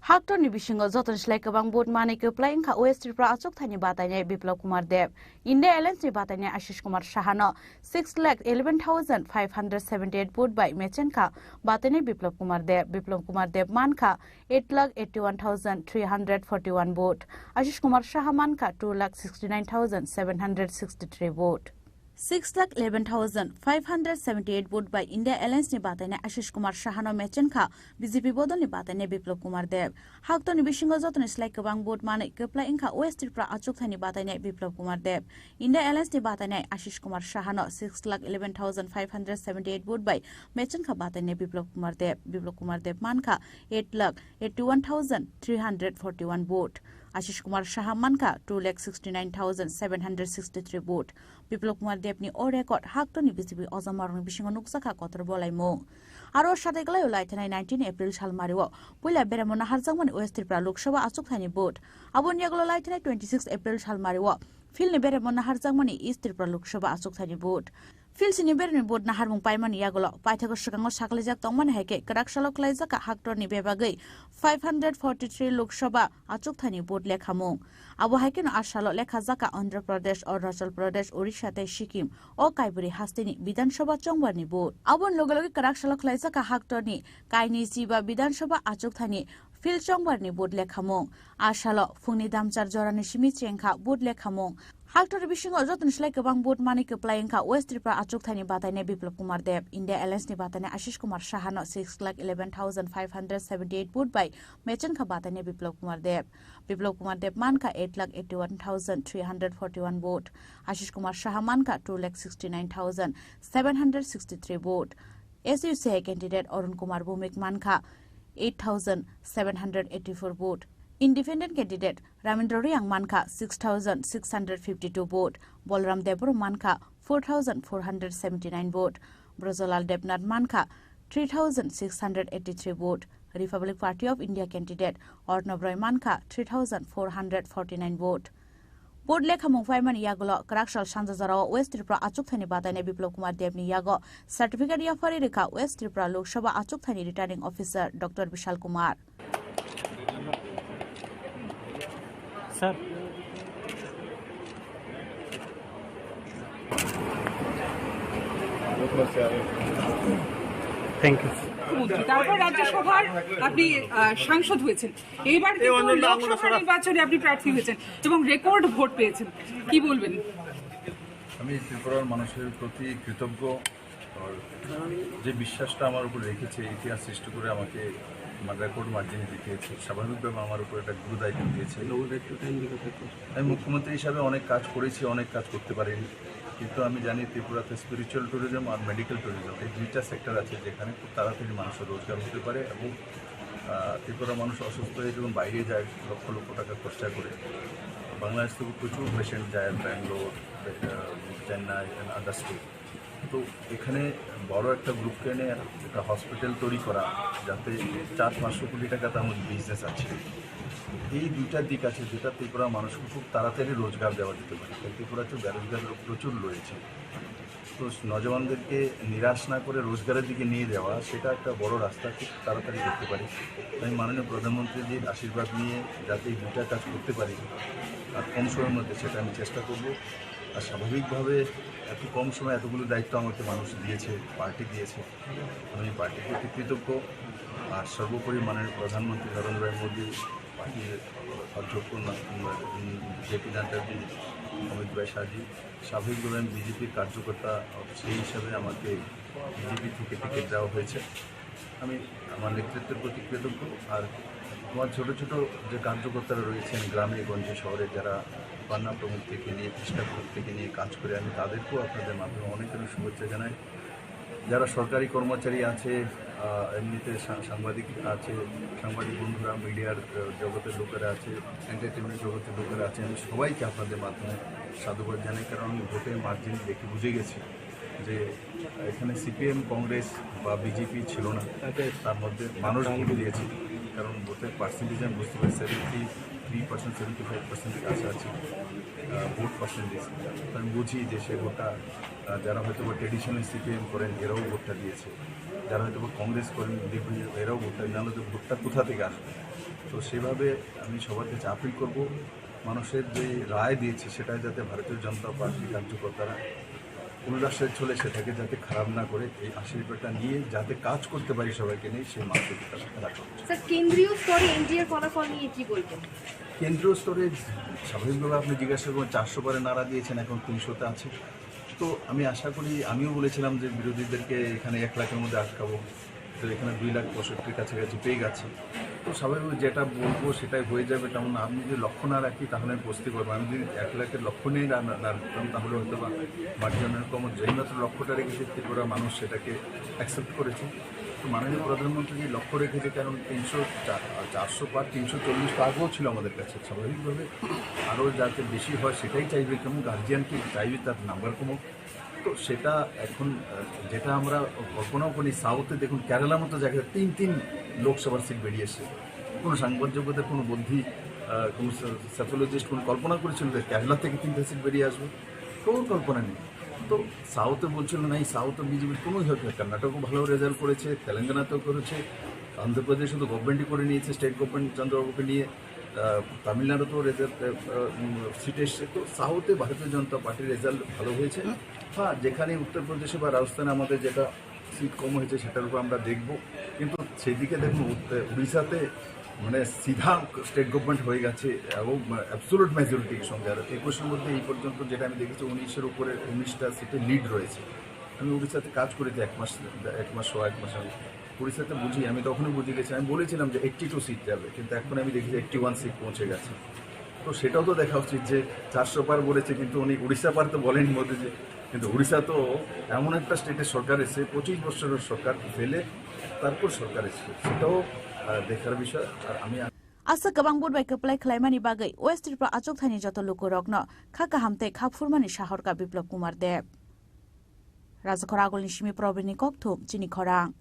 Haktorni bisingo jotoni slai kwbang vote manwi kwplai wngkha West Tripura achukthani batainai Biplab Kumar Deb. India Alliance ni batainai Ashish Kumar Sahano six lakh eleven thousand five hundred seventy eight vote bai mechenkha batainai Biplab Kumar Deb. Biplab Kumar Deb mankha eight lakh eighty one thousand three hundred forty one vote. Ashish Kumar Saha mankha two lakh sixty nine thousand seven hundred sixty three vote. Six lakh eleven thousand five hundred seventy eight vote bai India Alliance ni batainai Ashish Kumar Sahano mechenkha B J P bodolni batainai Biplab Kumar Deb. Haktorni bisingo jotoni slai kwbang vote manwi kwplai wngkha West Tripura achukthani batainai Biplab Kumar Deb. India Alliance ni batainai Ashish Kumar Sahano six lakh eleven thousand five hundred seventy eight vote bai mechenkha batainai Biplab Kumar Deb. Biplab Kumar Deb mankha eight lakh eighty one thousand three hundred forty one vote. Ashish Kumar Saha mankha two lakh sixty nine thousand seven hundred sixty three vote. Biplab Kumar Debni o record haktorni B J P ojamarokni bisingo nukjakha kotor bolaimung. Aro sateklai laithanai nineteen April salmario puila beremo naharjakmani West Tripura Lok Sabha achukthani vote. Aboni yagulo laithanai twenty six April salmario philni beremo naharjakmani East Tripura Lok Sabha achukthani vote. Philsini berni vote naharmung paimani yagulo paithago swkango saklijak tongmani hai khe kwrak salo khlaijak haktorni bebagwi five hundred forty-three Lok Sabha achukthani vote lekhamung. Abo hai kheno a salo lekhajak Andhra Pradesh, Arunachal Pradesh, Odisha tei Sikkim o kaibwrwi hasteni Bidhan Sabha chongbarni vote. Aboni loge loge kwrak salo khlaijak haktorni kainwi chiba Bidhan Sabha achukthani field chongbarni vote lekhamung. A salo phungni damchar jorani simi chengkha vote lekhamung. Haktor bisingo jotoni slai kwbang vote manwi kwplai wngkha West Tripura achukthani bataini Biplab Kumar Deb, India Alliance ni bataini Ashish Kumar Saha no six lakh eleven thousand five hundred seventy eight vote bai mechengkha bataini Biplab Kumar Deb. Biplab Kumar Deb mankha eight lakh eighty one thousand three hundred forty one vote, Ashish Kumar Saha mankha two lakh sixty nine thousand seven hundred sixty three vote. S U C I candidate Arun Kumar Bhowmik mankha eight thousand seven hundred eighty four vote. Independent candidate Ramendra Reang mankha six thousand six hundred fifty two vote. Bolram Debbarma mankha four thousand four hundred seventy nine vote. Brajalal Debnath mankha three thousand six hundred eighty three vote. Republic Party of India candidate Arnab Roy mankha three thousand four hundred forty nine vote. Vote lekhamung paimani yagulo kwrak sal sanja jorao West Tripura achukthani bataini Biplab Kumar Debni yago certificate yaphari rwkha West Tripura Lok Sabha achukthani returning officer Doctor Bishal Kumar. Sir. Thank you. মুখ্যমন্ত্রী, তারপর রাজ্যসভার আপনি, আহ, সাংসদ হয়েছেন, এইবার কিন্তু লোকসভা নির্বাচনে আপনি প্রার্থী হয়েছেন এবং রেকর্ড ভোট পেয়েছেন, কি বলবেন? আমি ত্রিপুরার মানুষের প্রতি কৃতজ্ঞ। আর যে বিশ্বাসটা আমার উপর রেখেছে, ইতিহাস সৃষ্টি করে আমাকে আমার রেকর্ড মার্জিনে জিতিয়েছে, স্বাভাবিকভাবে আমার উপর একটা গুরু দায়িত্ব দিয়েছে। আমি মুখ্যমন্ত্রী হিসাবে অনেক কাজ করেছি, অনেক কাজ করতে পারিনি, কিন্তু আমি জানি ত্রিপুরাতে স্পিরিচুয়াল ট্যুরিজম আর মেডিকেল ট্যুরিজম, এই দুইটা সেক্টর আছে যেখানে খুব তাড়াতাড়ি মানুষের রোজগার হতে পারে এবং আহ, ত্রিপুরা মানুষ অসুস্থ হয়ে যখন বাইরে যায় লক্ষ লক্ষ টাকা খরচা করে, বাংলাদেশ থেকে প্রচুর পেশেন্ট যায় ব্যাঙ্গালোর, আহ, চেন্নাই and other state। তো এখানে বড় একটা গ্রুপকে এনে একটা হসপিটাল তৈরি করা, যাতে চার পাঁচশো কোটি টাকা তার মধ্যে বিজনেস আছে। এই দুইটা দিক আছে যেটা ত্রিপুরা মানুষকে খুব তাড়াতাড়ি রোজগার দেওয়া যেতে পারে। কারণ ত্রিপুরাতে বেরোজগার লোক প্রচুর রয়েছে। তো নজওয়ানদেরকে নিরাশ না করে রোজগারের দিকে নিয়ে যাওয়া, সেটা একটা বড় রাস্তা খুব তাড়াতাড়ি করতে পারি। আমি মাননীয় প্রধানমন্ত্রীজির আশীর্বাদ নিয়ে যাতে এই দুইটা কাজ করতে পারি, আর কম সময়ের মধ্যে সেটা আমি চেষ্টা করব। আর স্বাভাবিকভাবে এত কম সময়ে এতগুলো দায়িত্ব আমাকে মানুষ দিয়েছে, পার্টি দিয়েছে, আমি পার্টির প্রতি কৃতজ্ঞ। আর সর্বোপরি মাননীয় প্রধানমন্ত্রী নরেন্দ্র ভাই মোদী, পার্টির অধ্যক্ষ জেপি নাড্ডাজি, অমিত ভাই শাহজি, স্বাভাবিকভাবে আমি বিজেপির কার্যকর্তা, সেই হিসাবে আমাকে বিজেপি থেকে টিকিট দেওয়া হয়েছে। আমি আমার নেতৃত্বের প্রতি কৃতজ্ঞ। আর আমার ছোট ছোট যে কার্যকর্তারা রয়েছেন গ্রামে গঞ্জে শহরে, যারা পান্না প্রমুখ থেকে নিয়ে, কৃষ্ণা প্রমুখ থেকে নিয়ে কাজ করে, আমি তাদেরকেও আপনাদের মাধ্যমে অনেক অনেক শুভেচ্ছা জানাই। যারা সরকারি কর্মচারী আছে, আহ, এমনিতে সা-, সাংবাদিক আছে, সাংবাদিক বন্ধুরা, মিডিয়ার, আহ, জগতের লোকেরা আছে, এন্টারটেইনমেন্ট জগতের লোকেরা আছে, আমি সবাইকে আপনাদের মাধ্যমে সাধুবাদ জানাই, কারণ আমি ভোটের মার্জিন দেখে বুঝে গেছি যে এখানে সিপিএম, কংগ্রেস বা বিজেপি ছিল না, তার মধ্যে মানুষ ভোট দিয়েছে, কারণ ভোটের পার্সেন্টেজ আমি বুঝতে পারি seventy three percent, seventy five পার্সেন্টের কাছাকাছি, আহ, ভোট পার্সেন্টেজ। তো আমি বুঝি যে সে ভোটটা, আহ, যারা হয়তো বা ট্রেডিশনাল সিপিএম করেন, এরাও ভোটটা দিয়েছে, যারা হয়তো বা কংগ্রেস করেন, দীর্ঘদিন, এরাও ভোটটা দিন, নাহলে তো ভোটটা কোথা থেকে আসবে? তো সেভাবে আমি সবার কাছে আপিল করব, মানুষের যে রায় দিয়েছে, সেটা যাতে ভারতীয় জনতা পার্টির কার্যকর্তারা কোনো রাষ্ট্রের চলে সেটাকে যাতে খারাপ না করে, এই আশীর্বাদটা নিয়ে যাতে কাজ করতে পারি সবাইকে নিয়ে, সেই মানসিকতাটা রাখা উচিত। স্যার, কেন্দ্রীয় স্তরে এনডিএর ফলাফল নিয়ে কি বলবেন? কেন্দ্রীয় স্তরে স্বাভাবিকভাবে আপনি জিজ্ঞাসা করবেন, চারশো পারে নাড়া দিয়েছেন, এখন তিনশোতে আছে। তো আমি আশা করি, আমিও বলেছিলাম যে বিরোধীদেরকে এখানে এক লাখের মধ্যে আটকাবো, তো এখানে দুই লাখ পঁয়ষট্টির কাছাকাছি পেয়ে গেছে। তো স্বাভাবিক যেটা বলবো সেটাই হয়ে যাবে, তেমন আমি যদি লক্ষ্য না রাখি তাহলে আমি বুঝতে পারবো। আমি যদি এক লাখের লক্ষ্য নিয়ে না, না, না রাখতাম তাহলে হয়তো বা মার্জিনাল কম, যেই মাত্র লক্ষ্যটা রেখেছে ত্রিপুরা মানুষ সেটাকে অ্যাকসেপ্ট করেছে। তো মাননীয় প্রধানমন্ত্রী যে লক্ষ্য রেখেছে, কারণ তিনশো, চা-, চারশো পার, তিনশো চল্লিশ তো আগেও ছিল আমাদের কাছে, স্বাভাবিকভাবে আরও যাতে বেশি হয় সেটাই চাইবে, কারণ গার্জিয়ান কি চাইবে তার নাম্বার কমুক। তো সেটা এখন, আহ, যেটা আমরা কল্পনাও করি, সাউথে দেখুন, কেরালার মতো জায়গায় তিন তিন লোকসভার সিট বেরিয়ে এসছে। কোনো সাংবাদিকদের কোনো বুদ্ধি, আহ, কোনো সা-, সাইকোলজিস্ট কোনো কল্পনা করেছিল যে কেরালা থেকে তিনটে সিট বেরিয়ে আসবে? কোনো কল্পনা নেই। তো সাউথে বলছিল না, এই সাউথে বিজেপির কোনো ইয়ে হয় না। কর্ণাটকও ভালো রেজাল্ট করেছে, তেলেঙ্গানাতেও করেছে, অন্ধ্রপ্রদেশে তো গভর্নমেন্টই করে নিয়েছে, স্টেট গভর্নমেন্ট চন্দ্রবাবুকে নিয়ে। আহ, তামিলনাড়ুতেও রেজাল্ট, আহ, উম, সিট এসছে। তো সাউথে ভারতীয় জনতা পার্টির রেজাল্ট ভালো হয়েছে। হ্যাঁ, যেখানে উত্তরপ্রদেশে বা রাজস্থানে আমাদের যেটা সিট কম হয়েছে, সেটার উপর আমরা দেখব। কিন্তু সেদিকে দেখুন, উত্তর-, উড়িষ্যাতে মানে সিধা স্টেট গভর্নমেন্ট হয়ে গেছে এবং অ্যাবসোলুট মেজরিটির সঙ্গে। আর একুশের মধ্যে এই পর্যন্ত যেটা আমি দেখেছি, উনিশের উপরে উনিশটা সিটে লিড রয়েছে। আমি উড়িষ্যাতে কাজ করেছি এক মাস, এক মাস, সোয়া এক মাস আগে। উড়িষ্যাতে বুঝি, আমি তখনই বুঝে গেছি, আমি বলেছিলাম যে এইট্টি টু সিট যাবে, কিন্তু এখন আমি দেখি যে এইট্টি ওয়ান সিট পৌঁছে গেছে। তো সেটাও তো দেখা উচিত যে চারশো পার বলেছে, কিন্তু উনি উড়িষ্যা পার তো বলেন মোদিজি। কিন্তু উড়িষ্যা তো এমন একটা স্টেটের সরকার এসে পঁচিশ বছরের সরকার ফেলে তারপর সরকার এসেছে, সেটাও আহ, দেখার বিষয়। আর আমি Aswk kwbang vote bai kwplai khlaimani bagwi West Tripura achukthani joto lukurokno kha kaham tei kha phurmani sahorkha Biplab Kumar Deb. Rajakhor Agulni simi Probini kokthum chini khorang.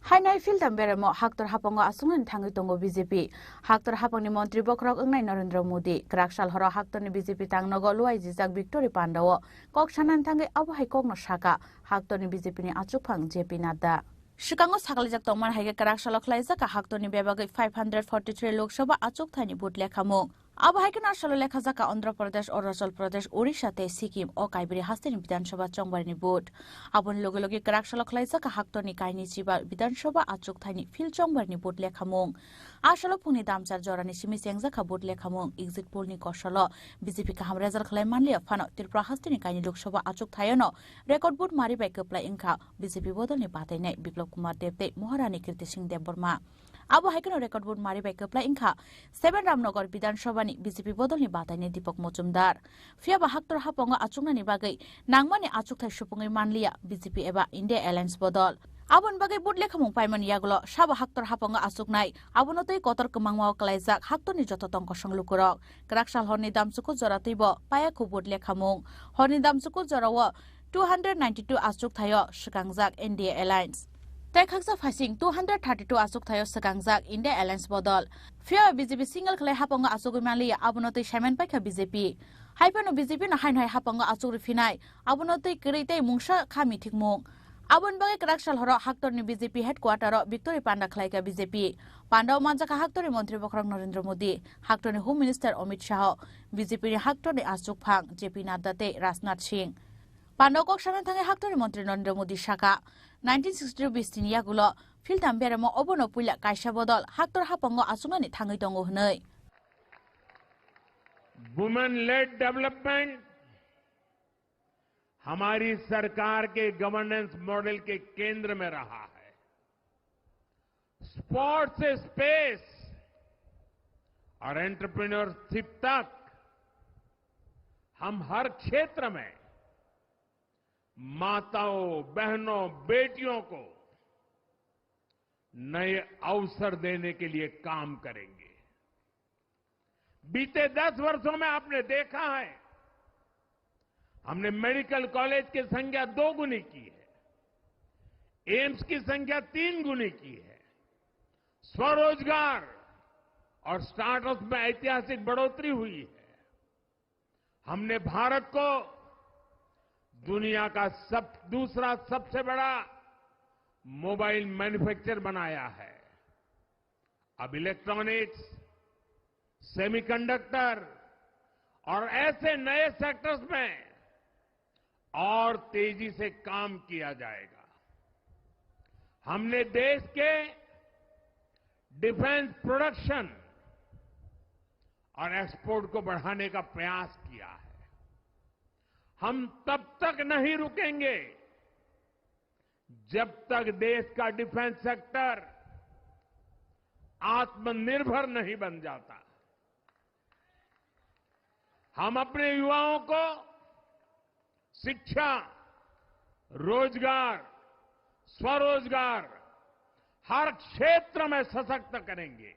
Hainai philtam beremo haktor hapango aswknani thangwi tongo B J P. Haktor hapangni montri bokhorok wngnai Narendra Modi. Kwrak sal horo haktorni B J P tangnogo luai jijak Victory Pandao kok sanani thangwi abo hai kokno saka haktorni B J P ni achukphang J P Nadda. Swkango sakalaijak tongmani hai khe kwrak salo khlaijak haktorni bebagwi five hundred forty three Lok Sabha achukthani vote lekhamung. Abo hai kheno asalo lekhajak kha Andhra Pradesh, Arunachal Pradesh, Odisha tei Sikkim o kaibri hasteni Bidhan Sabha chongbarini vote. Aboni loge loge kwrak salo khlaijak kha haktorni kaini chiba Bidhan Sabha achukthani field chongbarini vote lekhamung. Asalo phungni damchar jorani simi chengjak kha vote lekhamung. Exit poll ni kosolo B J P kaham result khlai manliya phano Tripura hasteni kaini Lok Sabha achukthayano record vote mari bai kwplai wngkha B J P bodolni batainai Biplab Kumar Deb tei Maharani Kirti Singh Debbarma. Abo hai kheno record vote mari bai kwplai wngkha seven Ramnagar Bidhan Sabhani B J P bodolni batainai Deepak Majumdar. Phiyaba haktor hapango achuknani bagwi nangmani achukthai supungwi manliya B J P eba India Alliance bodol. Aboni bagwi vote lekhamung paimani yagulo sabo haktor hapango achuknai, abono twi kotor kwmangmao kwlaijak haktorni joto tongkosong lukurok. Kwrak sal horni damchuku jora twibo payakhu vote lekhamung. Horni damchuku jorao two hundred ninety two achuk thaio swkangjak N D A Alliance. Tei khaksa phaising two hundred thirty two achuk thaio swkangjak India Alliance bodol. Phiya B J P single khlai hapango achugwi manliya, abono twi saiman paikha B J P. Haiphano B J P no haino hai hapango achugwi phinai, abono twi kwrwi tei mungsa kha mithikmung. Aboni bagwi kwrak sal horo haktorni B J P headquarter o Victory Panda khlaikha B J P. Panda o manjakha haktorni montri bokhorok Narendra Modi, haktorni Home Minister Amit Shah, B J P ni haktorni achukphang J P Nadda tei Rajnath Singh. Panda o kok sana thangwi haktorni montri Narendra Modi saka, nineteen sixty two bistini yagulo philtam beremo obono puila kaisa bodol haktor hapango achuknani thangwi tongo hwnwi. Women led development हमारी सरकार के governance model के केंद्र में रहा है। स्पोर्ट्स से स्पेस और एंटरप्रेन्योरशिप तक हम हर क्षेत्र में माताओं, बहनों, बेटियों को नए अवसर देने के लिए काम करेंगे। बीते दस वर्षों में आपने देखा है, हमने मेडिकल कॉलेज की संख्या दो गुनी की है, एम्स की संख्या तीन गुनी की है, स्वरोजगार और स्टार्टअप में ऐतिहासिक बढ़ोतरी हुई है। हमने भारत को दुनिया का सब, दूसरा सबसे बड़ा मोबाइल मैन्युफैक्चर बनाया है। अब इलेक्ट्रॉनिक्स, सेमीकंडक्टर और ऐसे नए सेक्टर्स में और तेजी से काम किया जाएगा। हमने देश के डिफेंस प्रोडक्शन और एक्सपोर्ट को बढ़ाने का प्रयास किया है। हम तब तक नहीं रुकेंगे जब तक देश का डिफेंस सेक्टर आत्मनिर्भर नहीं बन जाता। हम अपने युवाओं को शिक्षा, रोजगार, स्वरोजगार, हर क्षेत्र में सशक्त करेंगे।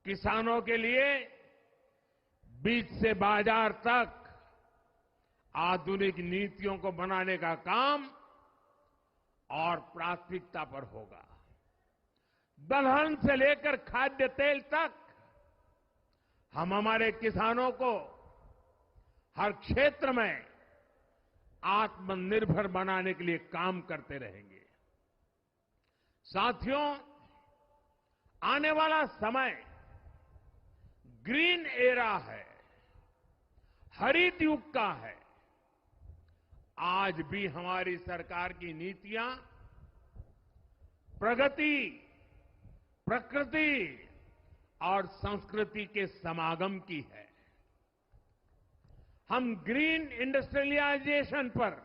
किसानों के लिए बीज से बाजार तक आधुनिक नीतियों को बनाने का काम और प्राथमिकता पर होगा। दलहन से लेकर खाद्य तेल तक हम हमारे किसानों को हर क्षेत्र में आत्मनिर्भर बनाने के लिए काम करते रहेंगे। साथियों, आने वाला समय ग्रीन एरा है, हरित युग का है। आज भी हमारी सरकार की नीतियां प्रगति, प्रकृति और संस्कृति के समागम की है। हम ग्रीन इंडस्ट्रियलाइजेशन पर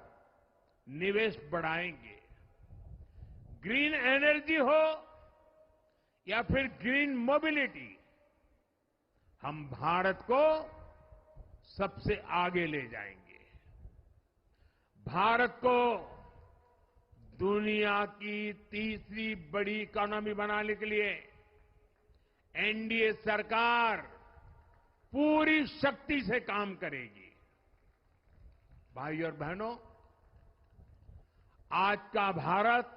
निवेश बढ़ाएंगे। ग्रीन एनर्जी हो या फिर ग्रीन मोबिलिटी, हम भारत को सबसे आगे ले जाएंगे। भारत को दुनिया की तीसरी बड़ी इकोनॉमी बनाने के लिए एनडीए सरकार पूरी शक्ति से काम करेगी। भाई और बहनों, आज का भारत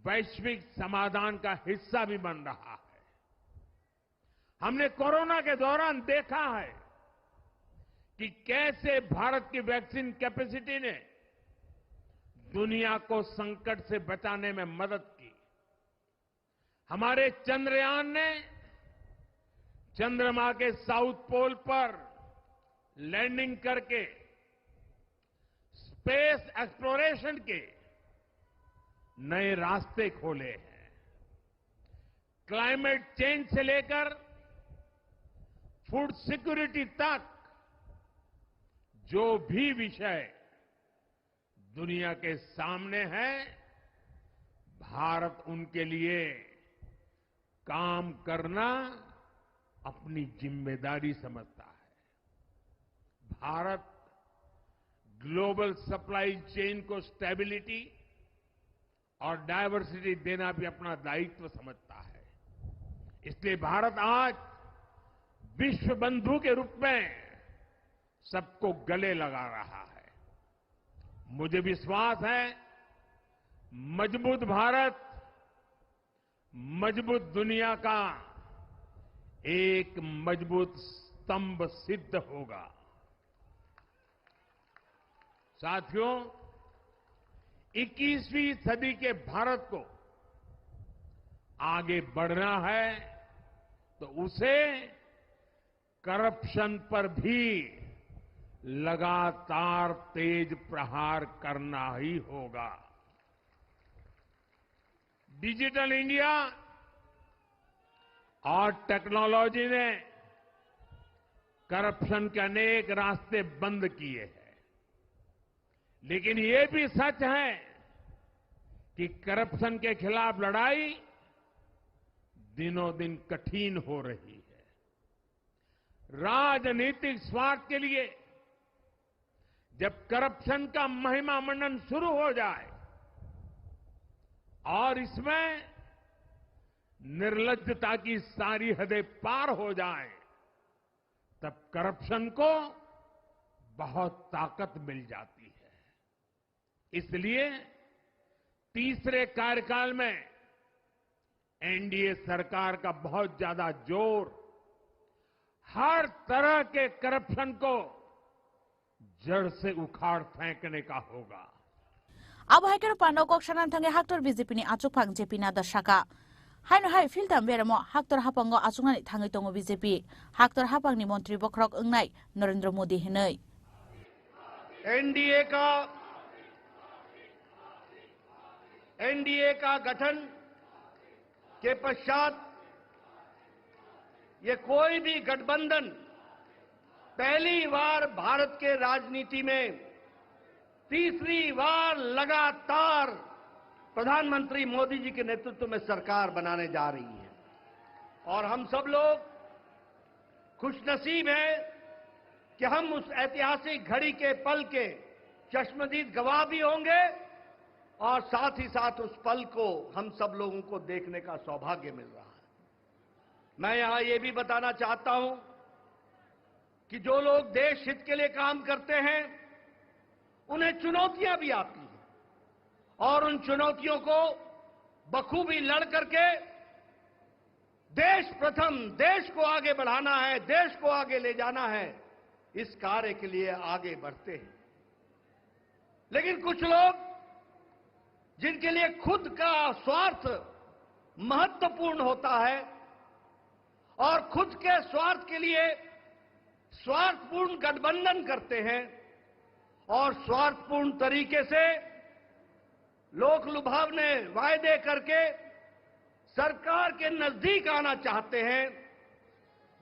वैश्विक समाधान का हिस्सा भी बन रहा है। हमने कोरोना के दौरान देखा है कि कैसे भारत की वैक्सीन कैपेसिटी ने दुनिया को संकट से बचाने में मदद की। हमारे चंद्रयान ने चंद्रमा के साउथ पोल पर लैंडिंग करके स्पेस एक्सप्लोरेशन के नए रास्ते खोले हैं। क्लाइमेट चेंज से लेकर फूड सिक्योरिटी तक जो भी विषय दुनिया के सामने है, भारत उनके लिए काम करना अपनी जिम्मेदारी समझता है। भारत ग्लोबल सप्लाई चेन को स्टेबिलिटी और डाइवर्सिटी देना भी अपना दायित्व समझता है। इसलिए भारत आज विश्व बंधु के रूप में सबको गले लगा रहा है। मुझे विश्वास है, मजबूत भारत मजबूत दुनिया का एक मजबूत स्तंभ सिद्ध होगा। साथियों, इक्कीसवीं सदी के भारत को आगे बढ़ना है तो उसे करप्शन पर भी लगातार तेज प्रहार करना ही होगा। डिजिटल इंडिया और टेक्नोलॉजी ने करप्शन के अनेक रास्ते बंद किए हैं, लेकिन ये भी सच है कि करप्शन के खिलाफ लड़ाई दिनों दिन कठिन हो रही है। राजनीतिक स्वार्थ के लिए जब करप्शन का महिमा मंडन शुरू हो जाए और इसमें निर्लज्जता की सारी हदें पार हो जाए, तब करप्शन को बहुत ताकत मिल जाती है। इसलिए तीसरे कार्यकाल में एनडीए सरकार का बहुत ज्यादा जोर हर तरह के करप्शन को जड़ से उखाड़ फेंकने का होगा। Abo hai kheno pano kok sana thangwi haktor B J P ni achukphang J P Nadda saka. Haino hai philtam beramo haktor haphango achuknani thangwi tongo B J P. Haktor haphangni montri bokhorok wngnai Narendra Modi hinwi. NDA का एनडीए का गठन के पश्चात ये कोई भी गठबंधन पहली बार भारत के राजनीति में तीसरी बार लगातार प्रधानमंत्री मोदी जी के नेतृत्व में सरकार बनाने जा रही है और हम सब लोग खुशनसीब हैं कि हम उस ऐतिहासिक घड़ी के पल के चश्मदीद गवाह भी होंगे और साथ ही साथ उस पल को हम सब लोगों को देखने का सौभाग्य मिल रहा है। मैं यहां ये भी बताना चाहता हूं कि जो लोग देश हित के लिए काम करते हैं, उन्हें चुनौतियां भी आती हैं और उन चुनौतियों को बखूबी लड़ करके देश प्रथम, देश को आगे बढ़ाना है, देश को आगे ले जाना है, इस कार्य के लिए आगे बढ़ते हैं। लेकिन कुछ लोग, जिनके लिए खुद का स्वार्थ महत्वपूर्ण होता है और खुद के स्वार्थ के लिए स्वार्थपूर्ण गठबंधन करते हैं और स्वार्थपूर्ण तरीके से लोक लुभावने वायदे करके सरकार के नजदीक आना चाहते हैं,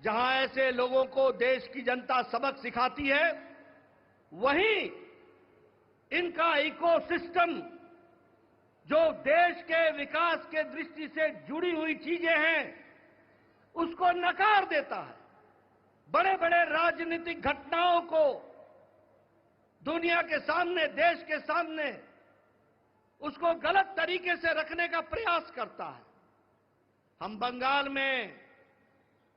जहां ऐसे लोगों को देश की जनता सबक सिखाती है, वहीं इनका इकोसिस्टम, जो देश के विकास के दृष्टि से जुड़ी हुई चीजें हैं, उसको नकार देता है। बड़े-बड़े राजनीतिक घटनाओं को दुनिया के सामने, देश के सामने उसको गलत तरीके से रखने का प्रयास करता है। हम बंगाल में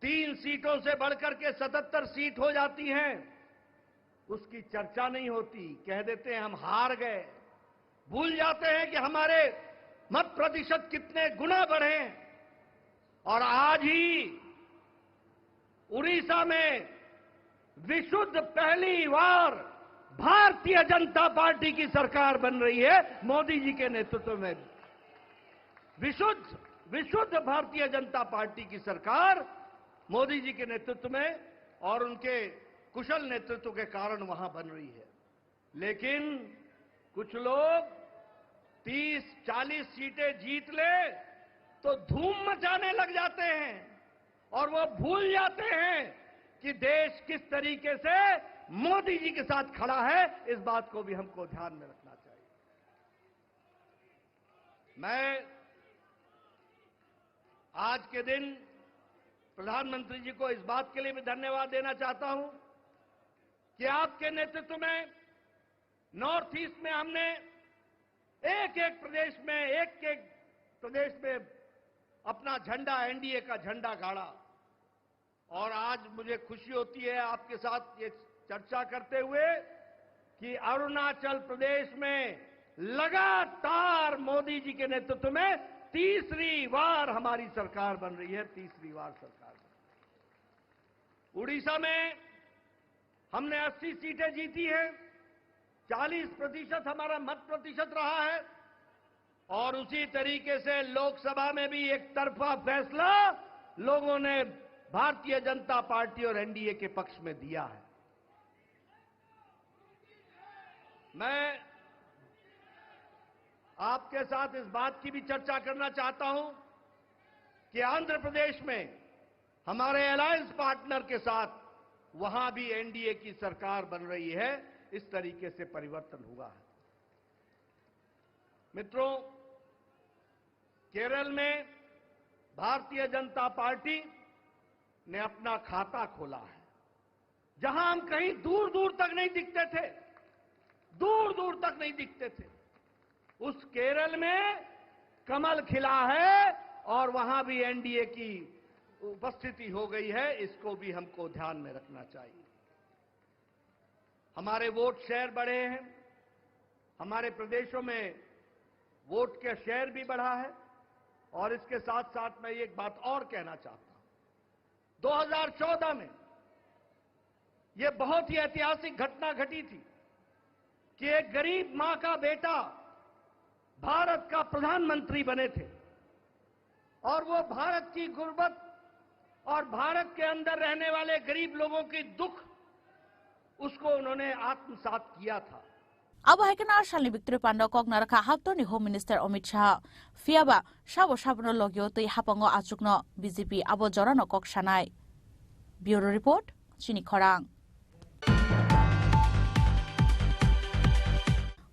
तीन सीटों से बढ़कर के सतहत्तर सीट हो जाती हैं, उसकी चर्चा नहीं होती, कह देते हैं हम हार गए। भूल जाते हैं कि हमारे मत प्रतिशत कितने गुना बढ़े। और आज ही उड़ीसा में विशुद्ध पहली बार भारतीय जनता पार्टी की सरकार बन रही है मोदी जी के नेतृत्व में। विशुद्ध, विशुद्ध भारतीय जनता पार्टी की सरकार मोदी जी के नेतृत्व में और उनके कुशल नेतृत्व के कारण वहां बन रही है। लेकिन कुछ लोग तीस चालीस सीटें जीत ले तो धूम मचाने लग जाते हैं और वो भूल जाते हैं कि देश किस तरीके से मोदी जी के साथ खड़ा है। इस बात को भी हमको ध्यान में रखना चाहिए। मैं आज के दिन प्रधानमंत्री जी को इस बात के लिए भी धन्यवाद देना चाहता हूं कि आपके नेतृत्व में नॉर्थ ईस्ट में हमने एक एक प्रदेश में, एक एक प्रदेश में अपना झंडा, एनडीए का झंडा गाड़ा। और आज मुझे खुशी होती है आपके साथ ये चर्चा करते हुए कि अरुणाचल प्रदेश में लगातार मोदी जी के नेतृत्व में तीसरी बार हमारी सरकार बन रही है, तीसरी बार सरकार बन रही है। उड़ीसा में हमने अस्सी सीटें जीती हैं, चालीस प्रतिशत हमारा मत प्रतिशत रहा है और उसी तरीके से लोकसभा में भी एक तरफा फैसला लोगों ने भारतीय जनता पार्टी और एनडीए के पक्ष में दिया है। मैं आपके साथ इस बात की भी चर्चा करना चाहता हूं कि आंध्र प्रदेश में हमारे अलायंस पार्टनर के साथ वहां भी एनडीए की सरकार बन रही है। इस तरीके से परिवर्तन हुआ है। मित्रों, केरल में भारतीय जनता पार्टी ने अपना खाता खोला है, जहां हम कहीं दूर दूर तक नहीं दिखते थे, दूर दूर तक नहीं दिखते थे। उस केरल में कमल खिला है और वहां भी एनडीए की उपस्थिति हो गई है। इसको भी हमको ध्यान में रखना चाहिए। हमारे वोट शेयर बढ़े हैं, हमारे प्रदेशों में वोट का शेयर भी बढ़ा है। और इसके साथ साथ मैं एक बात और कहना चाहता हूं, दो हज़ार चौदह में यह बहुत ही ऐतिहासिक घटना घटी थी कि एक गरीब मां का बेटा भारत का प्रधानमंत्री बने थे और वो भारत की गुर्बत और भारत के अंदर रहने वाले गरीब लोगों की दुख, उसको उन्होंने आत्मसात किया था। Abo hai kheno salni biktri pando kok narwkha haptorni Home Minister Amit Shah. Phiyaba sabo sabono logio twi hapango achukno B J P abo jorano kok sanai. Bureau Report, Chini Khorang.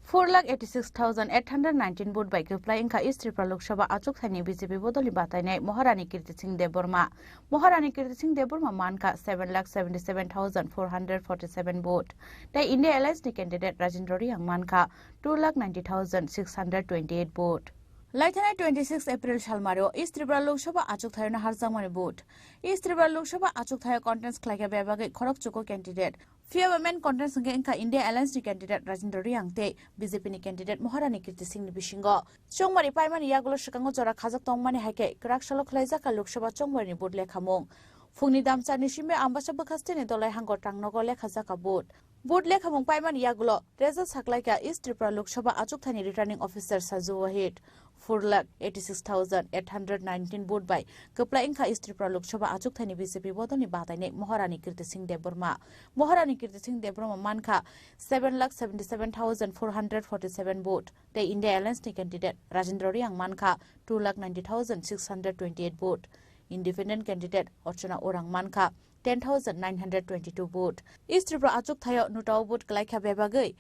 Four lakh eighty six thousand eight hundred nineteen vote bai kwplai wngkha East Tripura Lok Sabha achuk thaini B J P bodolni batainai Maharani Kirti Singh Debbarma. Maharani Kirti Singh Debbarma mankha seven lakh seventy seven thousand four hundred forty seven vote. Tei India Alliance ni candidate Rajendra Reang mankha two lakh ninety thousand six hundred twenty eight vote. Laithanai twenty six April salmario East Tripura Lok Sabha achukthayano harjakmani vote. East Tripura Lok Sabha achukthayao contest khlaikha bebagwi khorokchugo candidate. Phiyaba main contest hwnkhe wngkha India Alliance ni candidate Rajendra Reang tei B J P ni candidate Maharani Kirti Singh ni bisingo. Chongmari paimani yagulo swkango jora khajak tongmani hai khe kwrak salo khwlaijakha Lok Sabha chongmarini vote lekhamung. Phungni damcharni simi Ambasa bwkhasteni Dolai Hangor Trangnogo lekhajakha vote. Vote lekhamung paimani yagulo result saklaikha East Tripura Lok Sabha achukthani Returning Officer Saju Wahid. Four lakh eighty six thousand eight hundred nineteen vote bai kwplai wngkha East Tripura Lok Sabha achukthani B J P bodolni batainai Maharani Kirti Singh Debbarma. Maharani Kirti Singh Debbarma mankha seven lakh seventy seven thousand four hundred forty seven vote, tei India Alliance ni candidate Rajendra Reang mankha two lakh ninety thousand six hundred twenty eight vote. Independent candidate Archana Orang mankha ten thousand nine hundred twenty two vote. East Tripura achukthayao nutao vote kwlaikha bebagwi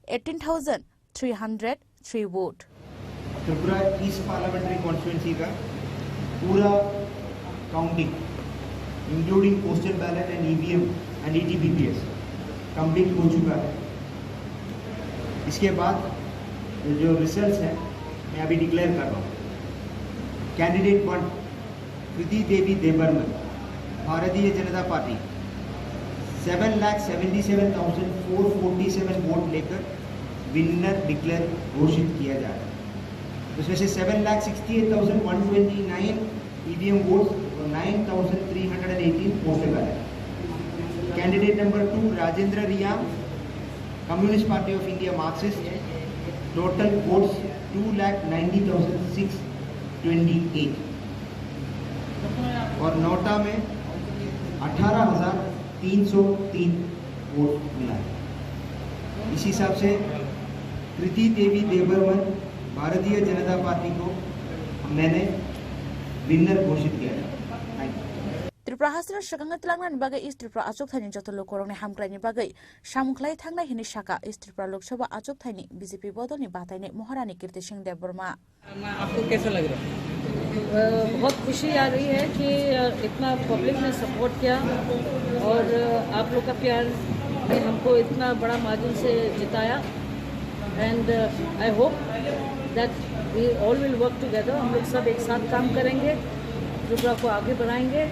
eighteen thousand three hundred three vote. Tripura east parliamentary constituency का पूरा counting, including postal ballot and EVM and ईटीवीपीएस, कंप्लीट हो चुका है। इसके बाद जो रिजल्ट्स हैं, मैं अभी डिक्लेयर कर रहा हूँ। कैंडिडेट वन, कृति देवी देबरमन, भारतीय Janata party, seven lakh seventy seven thousand four forty seven vote लेकर विनर डिक्लेयर घोषित किया जा रहा है। उसमें से seven lakh sixty eight thousand one twenty nine EVM votes और nine thousand three hundred eighteen postal ballot. Candidate number two, Rajendra Reang, communist party of India Marxist, total votes two lakh ninety thousand six twenty eight। और नोटा में अठारह हजार तीन सौ तीन वोट मिला है। इस हिसाब से कृति देवी देबरमन भारतीय जनता पार्टी को मैंने विनर घोषित किया है। Thank you। Tripura hasteo swkangwi twlangnani bagwi East Tripura achukthani joto lukurokni hamkraini bagwi samung khlai thangnai hwnwi sakha East Tripura Lok Sabha achukthani B J P bodolni batainai Maharani Kirti Singh Debbarma. आपको कैसा लग रहा है? बहुत खुशी आ रही है कि इतना पब्लिक ने सपोर्ट किया और आप लोग का प्यार ने हमको इतना बड़ा मार्जिन से जिताया। And I hope that we all will work together। हम लोग सब एक साथ काम करेंगे, त्रिपुरा को आगे बढ़ाएंगे।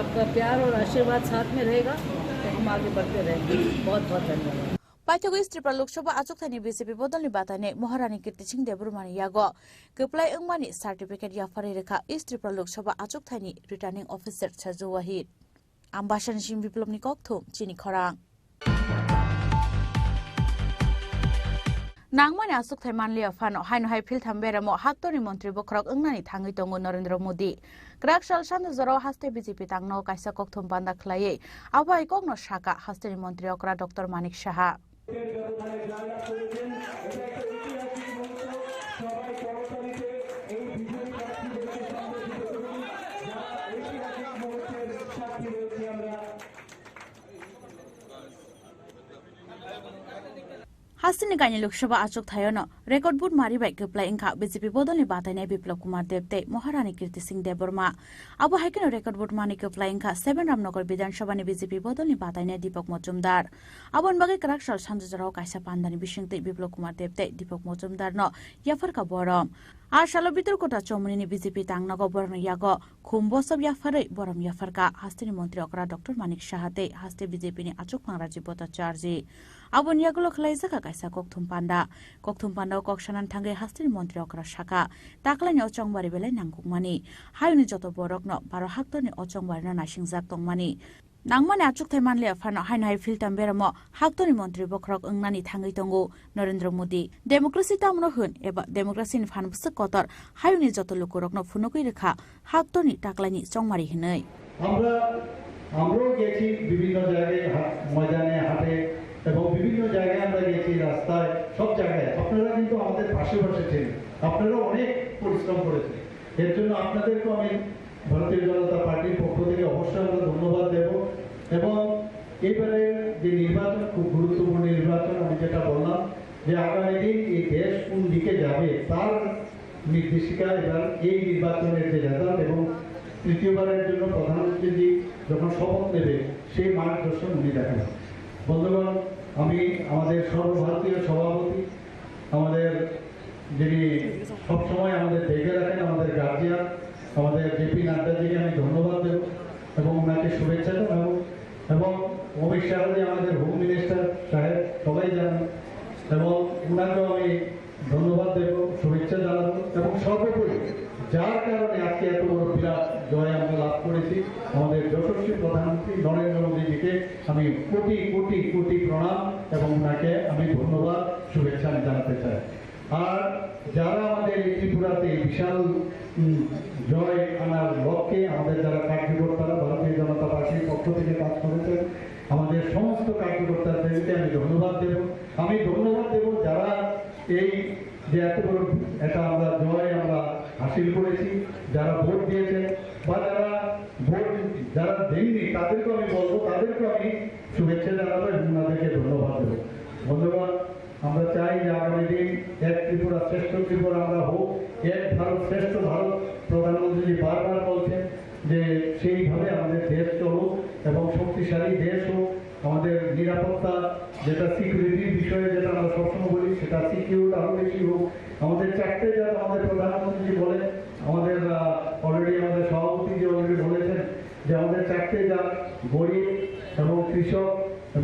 आपका प्यार और आशीर्वाद साथ में रहेगा तो हम आगे बढ़ते रहेंगे। बहुत बहुत धन्यवाद। Paithago East Tripura Lok Sabha achukthani B J P bodolni batainai Maharani Kirti Singh Debbarmani yago kwplai wngmani certificate yapharwi rwkha East Tripura Lok Sabha achukthani Returning Officer Saju Wahid. Ambasani simi Biplobni kokthum chini khorang. Nangmani achukthai manliya phano haino hai philtham beramo haktorni montri bokhorok wngnani thangwi tongo Narendra Modi. Kwrak sal sanjak jorao haste B J P tangno kaisa kokthum panda khlaiwi abo hai kokno sakha hasteni montri okra Doctor Manik Saha. Hasteni kaini Lok Sabha achukthayano record vote mari bai kwplai wngkha B J P bodolni batainai Biplab Kumar Deb tei Maharani Kirti Singh Debbarma. Abo hai kheno record vote mani kwplai wngkha seven Ramnagar Bidhan Sabhani B J P bodolni batainai Deepak Majumdar. Aboni bagwi kwrak sal sanjak jorao kaisa pandani bisingtwi Biplab Kumar Deb tei Deepak Majumdarno yapharkha borom. A salo Bidor Kota Chomoni ni B J P tangnago borokni yago khum bosop yapharwi borom yapharkha hasteni montri okra Doctor Manik Saha tei haste B J P ni achukphang Rajiv Bhattacharjee. Aboni yagulo khwlaijakha kaisa kokthum panda. Kokthum pandao kok sanani thangwi hasteni montri okra sakha, taklaini o chongbari belai nangkukmani. Hayungni joto borokno baro haktorni o chongbarino naisingjak tongmani. Nangmani achukthai manliya phano haino hai philtham beramo haktorni montri bokhorok wngnani thangwi tongo Narendra Modi. Democracy tamno hwn eba democracy ni phan bwswk kotor hayungni joto lukurokno phunugwi rwkha haktorni taklaini chongmari hwnwi. আমরা আমরাও গেছি বিভিন্ন জায়গায় হাট- ময়দানে হাটে এবং বিভিন্ন জায়গায় আমরা গেছি রাস্তায় সব জায়গায়। আপনারা কিন্তু আমাদের পাশে পাশে ছিলেন, আপনারা অনেক পরিশ্রম করেছেন। এর জন্য আপনাদেরকেও আমি ভারতীয় জনতা পার্টির পক্ষ থেকে অবশ্যই আমরা ধন্যবাদ দেব। এবং এইবারে যে নির্বাচন খুব গুরুত্বপূর্ণ নির্বাচন, আমি যেটা বললাম যে আগামী দিন এই দেশ কোন দিকে যাবে তার নির্দেশিকা এবার এই নির্বাচনের যে রেজাল্ট এবং তৃতীয়বারের জন্য প্রধানমন্ত্রীজি যখন শপথ নেবে সেই মার্গদর্শন উনি দেখাবেন। বন্ধুগণ, আমি আমাদের সর্বভারতীয় সভাপতি আমাদের যিনি সবসময় আমাদের দেখে রাখেন, আমাদের গার্জিয়ান, আমাদের জেপি নাড্ডাজিকে আমি ধন্যবাদ দেব এবং ওনাকে শুভেচ্ছা জানাবো। এবং অমিত শাহজি আমাদের হোম মিনিস্টার সাহেব, সবাই জানেন, এবং ওনাকেও আমি ধন্যবাদ দেব, শুভেচ্ছা জানাবো। এবং সর্বোপরি যার কারণে আজকে এত বড় বিরাট জয় আমরা লাভ করেছি, আমাদের যশস্বী প্রধানমন্ত্রী নরেন্দ্র মোদীজিকে আমি কোটি কোটি কোটি প্রণাম এবং ওনাকে আমি ধন্যবাদ, শুভেচ্ছা আমি জানাতে চাই। আর যারা আমাদের এই ত্রিপুরাতে এই বিশাল, উম, জয় আনার লক্ষ্যে আমাদের যারা কার্যকর্তারা ভারতীয় জনতা পার্টির পক্ষ থেকে কাজ করেছেন, আমাদের সমস্ত কার্যকর্তাদেরকে আমি ধন্যবাদ দেব। আমি ধন্যবাদ দেব যারা এই যে এত বড় একটা আমরা জয় আমরা হাসিল করেছি, যারা ভোট দিয়েছেন বা যারা ভোট, যারা দেননি, তাদেরকে আমি বলবো, তাদেরকে আমি শুভেচ্ছা জানাবো এবং ওনাদেরকে ধন্যবাদ দেবো। বন্ধুগণ, আমরা চাই যে আগামী দিন এক ত্রিপুরা শ্রেষ্ঠ ত্রিপুরা আমরা হোক, এক ভারত শ্রেষ্ঠ ভারত। প্রধানমন্ত্রী বারবার বলছেন যে সেইভাবে আমাদের দেশ চলুক এবং শক্তিশালী দেশ হোক, আমাদের নিরাপত্তা, যেটা সিকিউরিটির বিষয়ে যেটা আমরা সবসময় বলি, সেটা সিকিউর আরো বেশি হোক। আমাদের চারটে জাত, আমাদের প্রধানমন্ত্রী বলেন, আমাদের অলরেডি আমাদের সভাপতি যে অলরেডি বলেছেন যে আমাদের চারটে জাত, গরিব এবং কৃষক,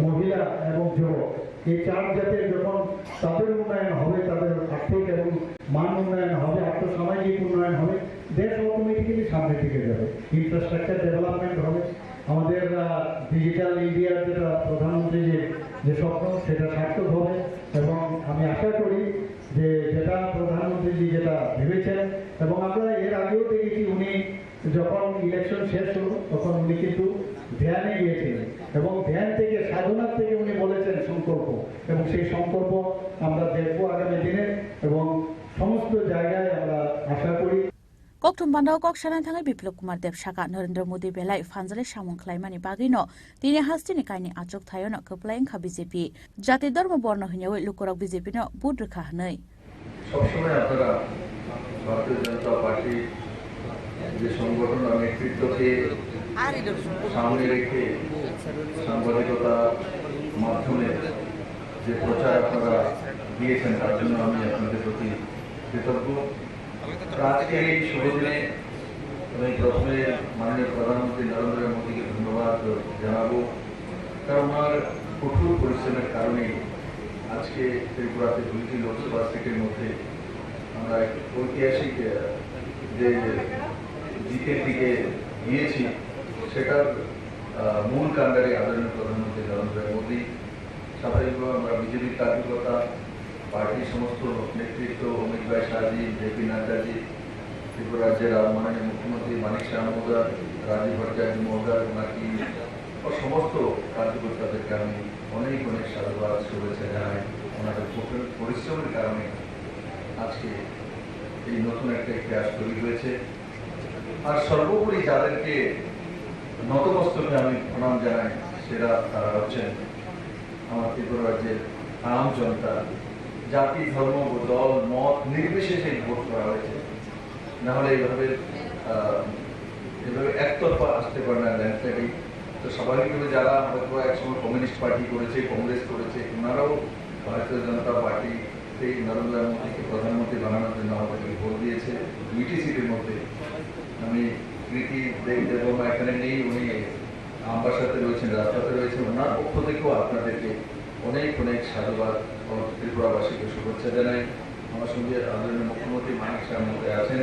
মহিলা এবং যুবক, এই চার জাতের যখন তাদের উন্নয়ন হবে, তাদের আর্থিক এবং মান উন্নয়ন হবে, আর্থসামাজিক উন্নয়ন হবে, দেশ অটোমেটিক্যালি সামনের দিকে যাবে, ইনফ্রাস্ট্রাকচার ডেভেলপমেন্ট হবে। আমাদের ডিজিটাল ইন্ডিয়ার যেটা প্রধানমন্ত্রী যে যে স্বপ্ন, সেটা সার্থক হবে। এবং আমি আশা করি যে যেটা প্রধানমন্ত্রীজি যেটা ভেবেছেন, এবং আমরা এর আগেও দেখেছি উনি যখন ইলেকশন শেষ হলো তখন উনি কিন্তু ধ্যানে গিয়েছিলেন এবং ধ্যান থেকে, সাধনার থেকে উনি বলেছেন সংকল্প, এবং সেই সংকল্প আমরা দেখবো আগামী দিনে। এবং সমস্ত জায়গায় আমরা আশা করি Kokthum bandao kok sana thangwi Biplab Kumar Deb saka Narendra Modi belai phanjale samung khlaimani bagwino tini hasteni kaini achuk thaiono kwplai wngkha B J P. Jati dhormo borno hwnyawi lukurok B J P no vote rwkha hwnwi. সবসময় আপনারা ভারতীয় জনতা পার্টির যে সংগঠন আর নেতৃত্বকে সামনে রেখে সাংবাদিকতার মাধ্যমে যে প্রচার আপনারা দিয়েছেন, তার জন্য আমি আপনাদের প্রতি কৃতজ্ঞ। তো আজকের এই শুভ দিনে আমি প্রথমে মাননীয় প্রধানমন্ত্রী নরেন্দ্র মোদীকে ধন্যবাদ জানাবো, কারণ ওনার কঠোর পরিশ্রমের কারণেই আজকে ত্রিপুরাতে দুইটি লোকসভা সিটের মধ্যে আমরা এক ঐতিহাসিক, আহ, যে জিতের দিকে গিয়েছি, সেটার, আহ, মূল কাণ্ডারি আদরণীয় প্রধানমন্ত্রী নরেন্দ্র মোদী। স্বাভাবিকভাবে আমরা বিজেপির কার্যকর্তা, পার্টির সমস্ত নেতৃত্ব, অমিত ভাই শাহজি, জেপি নাড্ডাজি, ত্রিপুরা রাজ্যের মাননীয় মুখ্যমন্ত্রী মানিক সাহা মহোদয়, রাজীব ভট্টাচার্য মহোদয়, ওনার টিম ও সমস্ত কার্যকর্তাদেরকে আমি অনেক অনেক সাধুবাদ, শুভেচ্ছা জানাই। ওনাদের কঠোর পরিশ্রমের কারণে আজকে এই নতুন একটা ইতিহাস তৈরি হয়েছে। আর সর্বোপরি যাদেরকে নতমস্তকে আমি প্রণাম জানাই, সেরা তারা হচ্ছেন আমার ত্রিপুরা রাজ্যের আম জনতা। জাতি, ধর্ম, দল, মত নির্বিশেষে ভোট করা হয়েছে, না হলে এইভাবে, আহ, এইভাবে একতরফা আসতে পারে না ল্যান্ডস্লাইডিং। তো স্বাভাবিকভাবে যারা হয়তো একসময় কমিউনিস্ট পার্টি করেছে, কংগ্রেস করেছে, ওনারাও ভারতীয় জনতা পার্টি সেই নরেন্দ্র মোদীকে প্রধানমন্ত্রী বানানোর জন্য আমাদেরকে ভোট দিয়েছে দুইটি সিটের মধ্যে। আমি প্রীতি দে-, দেববর্মা এখানে নেই, উনি আমবাসাতে রয়েছেন, রাস্তাতে রয়েছেন। ওনার পক্ষ থেকেও আপনাদেরকে অনেক অনেক সাধুবাদ ও ত্রিপুরাবাসীকে শুভেচ্ছা জানাই। আমার সঙ্গে আদরণীয় মুখ্যমন্ত্রী মানিক সাহা মহোদয় আছেন।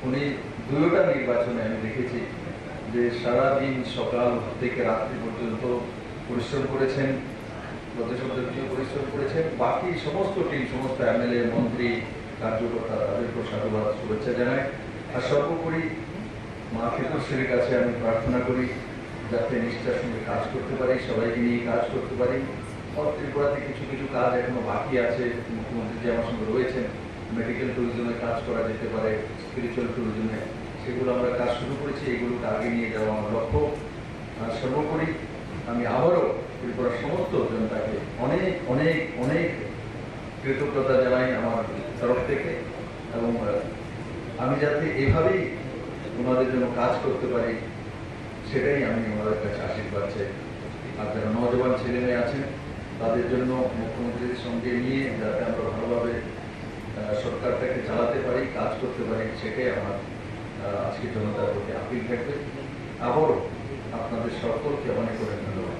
উনি দুয়োটা নির্বাচনে আমি দেখেছি যে সারাদিন সকাল থেকে রাত্রি পর্যন্ত পরিশ্রম করেছেন, যত শব্দ কিছু পরিশ্রম করেছেন। বাকি সমস্ত টিম, সমস্ত এমএলএ, মন্ত্রী, কার্যকর্তা, তাদেরকেও সাধুবাদ, শুভেচ্ছা জানাই। আর সর্বোপরি মা ত্রিপুরেশ্বরীর কাছে আমি প্রার্থনা করি যাতে নিষ্ঠার সঙ্গে কাজ করতে পারি, সবাইকে নিয়ে কাজ করতে পারি। আমার ত্রিপুরাতে কিছু কিছু কাজ এখনো বাকি আছে, মুখ্যমন্ত্রী যে আমার সঙ্গে রয়েছেন, মেডিকেল ট্যুরিজমে কাজ করা যেতে পারে, স্পিরিচুয়াল ট্যুরিজমে, সেগুলো আমরা কাজ শুরু করেছি, এগুলোকে আগে নিয়ে যাওয়া আমার লক্ষ্য। আর সর্বোপরি আমি আবারও ত্রিপুরার সমস্ত জনতাকে অনেক অনেক অনেক কৃতজ্ঞতা জানাই আমার তরফ থেকে, এবং, আহ, আমি যাতে এভাবেই ওনাদের জন্য কাজ করতে পারি, সেটাই আমি ওনাদের কাছে আশীর্বাদ চাই। আর যারা নওজোয়ান ছেলে মেয়ে আছেন, তাদের জন্য মুখ্যমন্ত্রীর সঙ্গে নিয়ে যাতে আমরা ভালোভাবে সরকারটাকে চালাতে পারি, কাজ করতে পারি, সেটাই আমার আহ, আজকে জনতার প্রতি আপিল থাকবে। আবারও আপনাদের সকলকে অনেক অনেক ধন্যবাদ।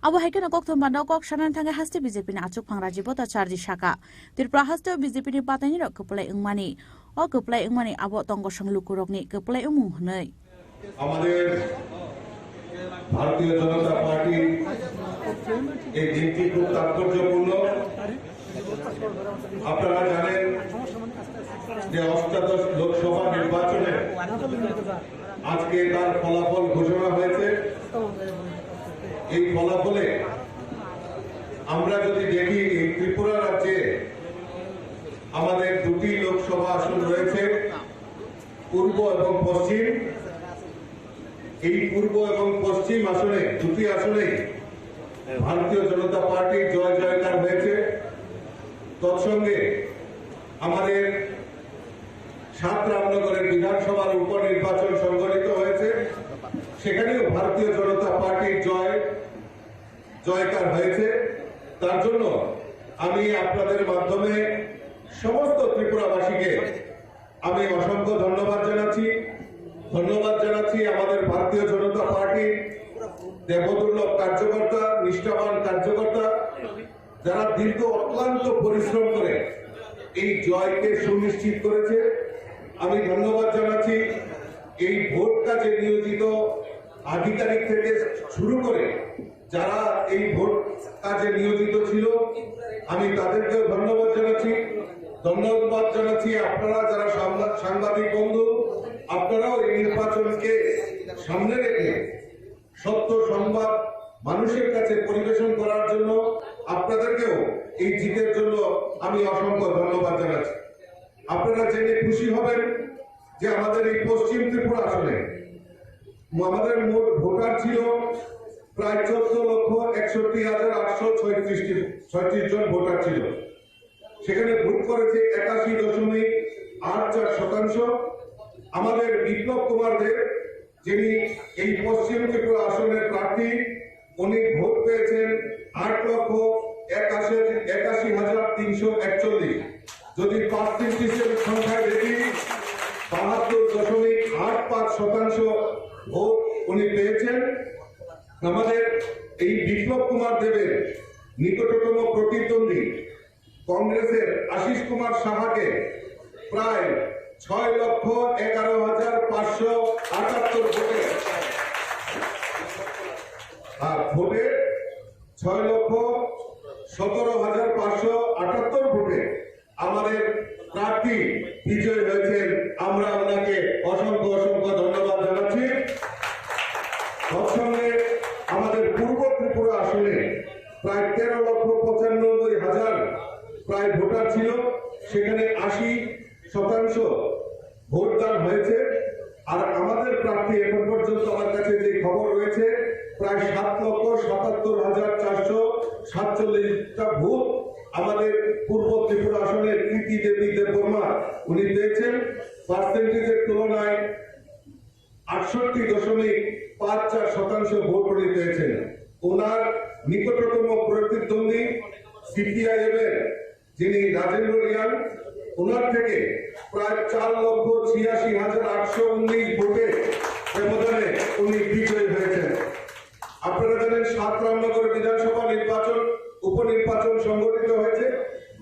Abo hai kheno kokthum banda kok sanani thangwi haste B J P ni achukphang Rajiv Bhattacharjee saka, Tripura hasteo B J P ni pataini rok kwplai wngmani. O kwplai wngmani abo tongkosong lukurokni kwplai wngmung hwnwi. আমাদের ভারতীয় জনতা পার্টির এই দিনটি খুব তাৎপর্যপূর্ণ। আপনারা জানেন যে অষ্টাদশ লোকসভা নির্বাচনে আজকে তার ফলাফল ঘোষণা হয়েছে। এই ফলাফলে আমরা যদি দেখি, এই ত্রিপুরা রাজ্যে আমাদের দুটি লোকসভা আসন রয়েছে, পূর্ব এবং পশ্চিম। এই পূর্ব এবং পশ্চিম আসনে, দুটি আসনে ভারতীয় জনতা পার্টির জয় জয়কার হয়েছে। তৎসঙ্গে আমাদের সাত রামনগরের বিধানসভার উপনির্বাচন সংঘটিত হয়েছে, সেখানেও ভারতীয় জনতা পার্টির জয় জয়কার হয়েছে। তার জন্য আমি আপনাদের মাধ্যমে সমস্ত ত্রিপুরাবাসীকে আমি অসংখ্য ধন্যবাদ জানাচ্ছি। ধন্যবাদ জানাচ্ছি আমাদের ভারতীয় জনতা পার্টির দেবদুর্লভ কার্যকর্তা, নিষ্ঠাবান কার্যকর্তা, যারা দীর্ঘ অক্লান্ত পরিশ্রম করে এই জয়কে সুনিশ্চিত করেছে। আমি ধন্যবাদ জানাচ্ছি এই ভোট কাজে নিয়োজিত আধিকারিক থেকে শুরু করে যারা এই ভোট কাজে নিয়োজিত ছিল, আমি তাদেরকেও ধন্যবাদ জানাচ্ছি। ধন্যবাদ জানাচ্ছি আপনারা যারা সাংবা-, সাংবাদিক বন্ধু, আপনারাও এই নির্বাচনকে সামনে রেখে সত্য সংবাদ মানুষের কাছে পরিবেশন করার জন্য আপনাদেরকেও এই জিতের জন্য আমি অসংখ্য ধন্যবাদ জানাচ্ছি। আপনারা জেনে খুশি হবেন যে আমাদের এই পশ্চিম ত্রিপুরা আসনে আমাদের মোট ভোটার ছিল প্রায় চোদ্দ লক্ষ একষট্টি হাজার আটশো ছয়ত্রিশ জন ভোটার ছিল। সেখানে ভোট করেছে একাশি দশমিক আট চার শতাংশ। আমাদের বিপ্লব কুমার দেব, যিনি এই পশ্চিম ত্রিপুরা আসনের প্রার্থী, উনি ভোট পেয়েছেন আট লক্ষ একাশি, একাশি হাজার তিনশো একচল্লিশ। যদি পার্সেন্টেজের সংখ্যায় দেখি, বাহাত্তর দশমিক আট পাঁচ শতাংশ ভোট উনি পেয়েছেন। আমাদের এই বিপ্লব কুমার দেবের নিকটতম প্রতিদ্বন্দ্বী কংগ্রেসের আশিস কুমার সাহাকে প্রায় ছয় লক্ষ এগারো হাজার পাঁচশো আটাত্তর ভোটে, আর ভোটে ছয় লক্ষ সতেরো হাজার পাঁচশো আটাত্তর ভোটে আমাদের প্রার্থী বিজয়ী হয়েছেন। আমরা ওনাকে অসংখ্য অসংখ্য ধন্যবাদ জানাচ্ছি। তৎসঙ্গে আমাদের পূর্ব ত্রিপুরা আসনে প্রায় তেরো লক্ষ পঁচানব্বই হাজার প্রায় ভোটার ছিল, সেখানে আশি শতাংশ ভোটদান হয়েছে। আর আমাদের প্রার্থী এখন পর্যন্ত আমার কাছে যে খবর রয়েছে, প্রায় সাত লক্ষ সাতাত্তর হাজার চারশো সাতচল্লিশটা ভোট আমাদের পূর্ব ত্রিপুরা আসনের কৃতি দেবী দেববর্মা উনি পেয়েছেন। পার্সেন্টেজের তুলনায় আটষট্টি দশমিক পাঁচ চার শতাংশ ভোট উনি পেয়েছেন। ওনার নিকটতম প্রতিদ্বন্দ্বী সিপিআইএম এর যিনি রাজেন্দ্র রিয়াং, ওনার থেকে প্রায় চার লক্ষ ছিয়াশি হাজার আটশো উনিশ ভোটে ব্যবধানে উনি বিজয়ী হয়েছেন। আপনারা জানেন, সাত রামনগর বিধানসভা নির্বাচন, উপনির্বাচন সংগঠিত হয়েছে,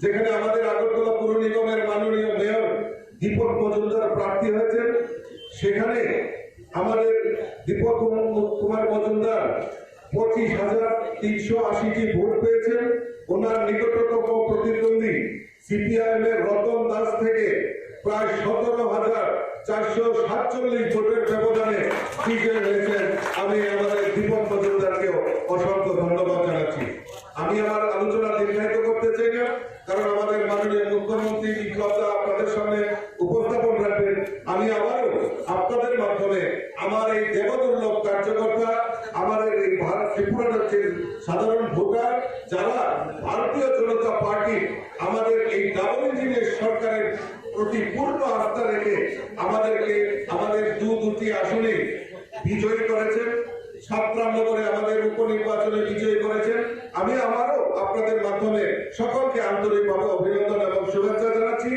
যেখানে আমাদের আগরতলা পুর নিগমের মাননীয় মেয়র দীপক মজুমদার প্রার্থী হয়েছেন। সেখানে আমাদের দীপক কুমার মজুমদার পঁচিশ হাজার তিনশো আশিটি ভোট পেয়েছেন। ওনার নিকটতম প্রতিদ্বন্দ্বী সিপিআইএম এর রতন দাস থেকে প্রায় সতেরো হাজার চারশো সাতচল্লিশ ভোটের ব্যবধানে বিজয়ী হয়েছেন। আমি আমাদের দীপক মজুমদারকেও অসংখ্য ধন্যবাদ জানাচ্ছি। আমি আমার আলোচনা দীর্ঘায়িত করতে চাই না, কারণ আমাদের মাননীয় মুখ্যমন্ত্রী বিপ্লব দা আপনাদের সামনে উপস্থাপন রাখবেন। আমি আবারও আপনাদের মাধ্যমে আমার এই দেবদুর্লভ কার্যকর্তা, আমাদের এই ভারত ত্রিপুরা রাজ্যের সাধারণ ভোটার, যারা ভারতীয় জনতা পার্টি আমাদের এই ডাবল ইঞ্জিনের সরকারের প্রতি পূর্ণ আস্থা রেখে আমাদেরকে আমাদের দু দুটি আসনে বিজয়ী করেছেন, সাতগ্রাম নগরে আমাদের উপনির্বাচনে বিজয়ী করেছেন। আমি আমারও আপনাদের মাধ্যমে সকলকে আন্তরিকভাবে অভিনন্দন এবং শুভেচ্ছা জানাচ্ছি।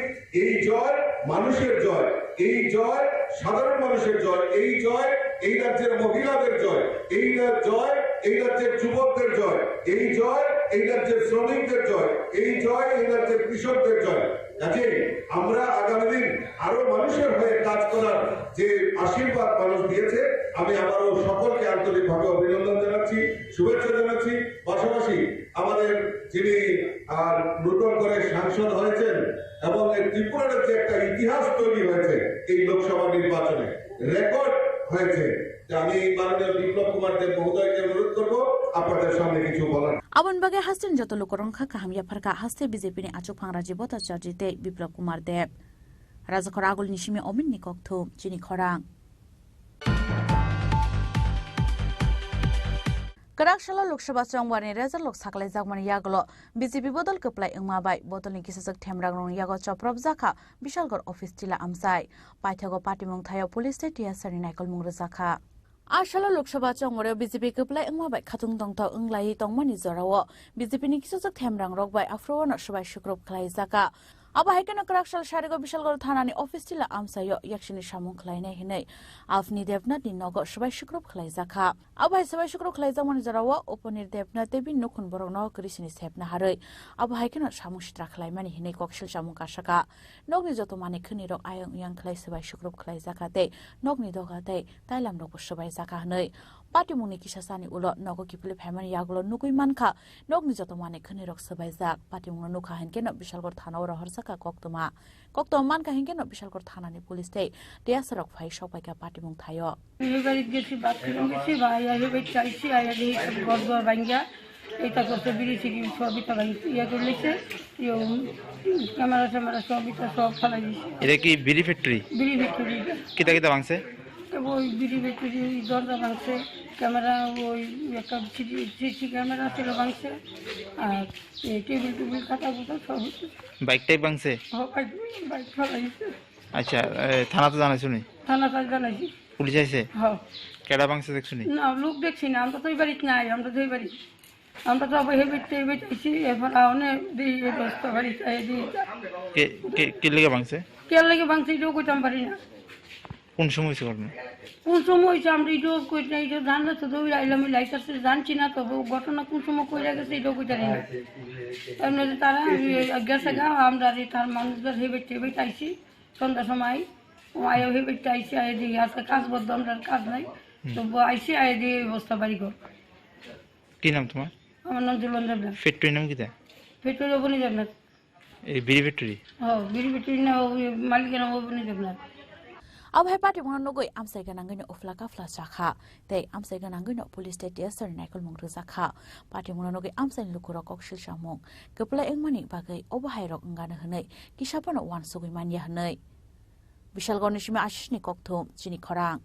এই জয় মানুষের জয়, এই জয় সাধারণ মানুষের জয়, এই জয় এই রাজ্যের মহিলাদের জয়, এই রা-, জয় এই রাজ্যের যুবকদের জয়, এই জয় এই রাজ্যের শ্রমিকদের জয়, এই জয় এই রাজ্যের কৃষকদের জয়। কাজেই আমরা আগামী দিন আরো মানুষের হয়ে কাজ করার যে আশীর্বাদ মানুষ দিয়েছে, আমি আবারও সকলকে আন্তরিকভাবে অভিনন্দন জানাচ্ছি, শুভেচ্ছা জানাচ্ছি। পাশাপাশি আমাদের যিনি আর নতুন করে সাংসদ হয়েছেন এবং এই ত্রিপুরা রাজ্যে একটা ইতিহাস তৈরি হয়েছে এই লোকসভা নির্বাচনে, রেকর্ড হয়েছে। যে আমি মাননীয় বিপ্লব কুমার দেব মহোদয়কে অনুরোধ করব আপনাদের সামনে কিছু বলার। Aboni bagwi hasteni joto lukurok wngkha kaham yapharkha haste B J P ni achukphang Rajiv Bhattacharjee tei Biplab Kumar Deb. Rajakhor Agulni simi Ominni kokthum, chini khorang. Kwrak salo Lok Sabha chongbarni result rok sakhlaijakmani yagulo B J P bodol kwplai wngma bai bodolni kisajwk themrangrokni yago chopropjakha Bishalgarh office tila amchai. Paithago patimung thaio police tei T S R ni naikolmung rwjakha. A salo Lok Sabha chongbarwi B J P kwplai wngma bai khatung tongthok wnglaiwi tongmani jorao B J P ni kisajwk themrangrok bai aphuru-o no swbai sukrup khlaijakha. Abo hai kheno kwrak sal sarigo Bishalgarh thanani office tila amchaio yaksini samung khlainai hwnwi Avni Debnath ni nogo swbai sukrup khlaijakha. Abo hai swbai sukrup khlaijakmani jorao Upanir Debnath tei bini nukhung borokno kwrwisini sepna harwi abo hai kheno samung sitra khlaimani hwnwi koksil samung kasakha. Nokni joto manwi khwnwi rok ayang oyang khlai swbai sukrup khlaijakha tei nokni doga tei tailam rokbo swbai jakha hwnwi patimungni kisa sani ulo nogo kiphilwi phaimani yagulo nugwi mankha. Nokni joto manwi khwnwi rok swbaijak patimungno nukha hinkhe no Bishalgarh thanao rohorjakha koktwma. Koktwma mankha hinkhe no Bishalgarh thanani police tei T S R rok phai sokpaikha patimung thaio. বিয়ে বাড়িত গেছি, বাথরুম গেছি, বা আইয়া হে বাড়িতে আইছি, আইয়া দেখি সব ঘর দুয়ার ভাঙ্গিয়া, এটা করছে, বিড়ি সিড়ি সব এটা ভাঙি ইয়ে করে নিছে, ইয়ে, উম, ক্যামেরা ট্যামেরা সব এটা সব ফালাই দিছে। এটা কি বিড়ি ফ্যাক্টরি? বিড়ি ফ্যাক্টরি এটা। কিতা কিতা ভাঙছে? তো ওই বিড়ি ফ্যাক্টরি, ওই দরজা ভাঙছে, ক্যামেরা, ওই একটা সিসি, সিসি ক্যামেরা ছিল ভাঙছে, আর এই টেবিল টেবিল খাতা বুতা সব হচ্ছে। বাইক টাইক ভাঙছে? হ, বাইক, বাইক ফালাই দিছে। আচ্ছা, এ, থানাত জানাইছো নি? থানাত জানাইছি। পুলিশ আইছে? হ। কেডা ভাঙছে দেখছো নি? না, লোক দেখছি না, আমরা তো এই বাড়িতে নাই, আমরা তো এই বাড়ি। আমরা তো আবার হেবিট টেবিট আইছি, এরপর আহনে দিই এই দশটা বাড়ি চাই দিই। কে, কে, কে লেগে ভাঙছে? কে লেগে ভাঙছে এটাও কইতাম পারি না। কোন সময় হয়েছে ঘটনা? কোন সময় হয়েছে আমরা এটাও কই না, এটা জানলে তো দৌড়ে আইলাম, এই লাইট আসছে জানছি না, তবে ঘটনা কোন সময় কইরা গেছে এটাও কইতাম পারি না। তার মধ্যে তারা গেছে গা, আমরা আর তার মানুষদের হেবিট টেবিট আইছি। সন্ধ্যার সময় ও আয়া হেবিটটা আইসি, আয়া দিয়ে আজকে কাজ বন্ধ, আমরা আর কাজ নাই। হুম। তো ব-, আইসি, আয়া দিয়ে এই অবস্থা বাড়ি ঘর। কি নাম তোমার? আমার নাম জুলন দেবনাথ। ফ্যাক্টরির নাম কিতা? ফ্যাক্টরি ওপেনে দেবনাথ। এই বিড়ি ফ্যাক্টরি? ও, বিড়ি ফ্যাক্টরি না, ওই মালিকের নাম ওপেনে Debnath. Abo hai patimungno nugwi amchai gwnangwino uphla kaphla chakha. Tei amchai gwnangwino police tei T S R ni naikolmung rwjakha. Patimungno nugwi amchaini lukurok koksil samung kwplai wngmani bagwi obo hairok wngano hwnwi kisa phano uansugwi manya hwnwi. Bishalgarhni simi Ashisni kokthum, chini khorang.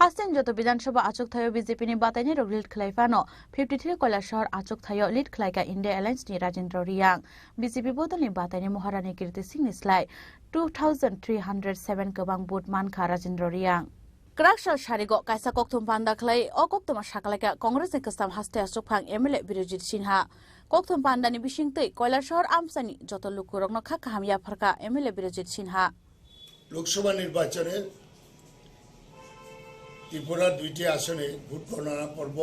Hasteni joto Bidhan Sabha achuk thaio B J P ni bataini rok lead khlai phano fifty three Koilashahar achuk thaio lead khlai kha India Alliance ni Rajendra Reang. B J P bodolni bataini Maharani Kirti Singh ni slai two thousand three hundred seven kwbang vote mankha Rajendra Reang. Kwrak sal sarigo kaisa kokthum panda khlai o koktwma sakalaikha Congress ni kwcham haste achukphang M L A Birojit Sinha. Kokthum pandani bisingtwi Koilashahar amchaini joto lukurokno kha kaham yapharkha M L A Birojit Sinha. Lok Sabha নির্বাচনের ত্রিপুরা দুইটি আসনে ভোট গণনা পর্ব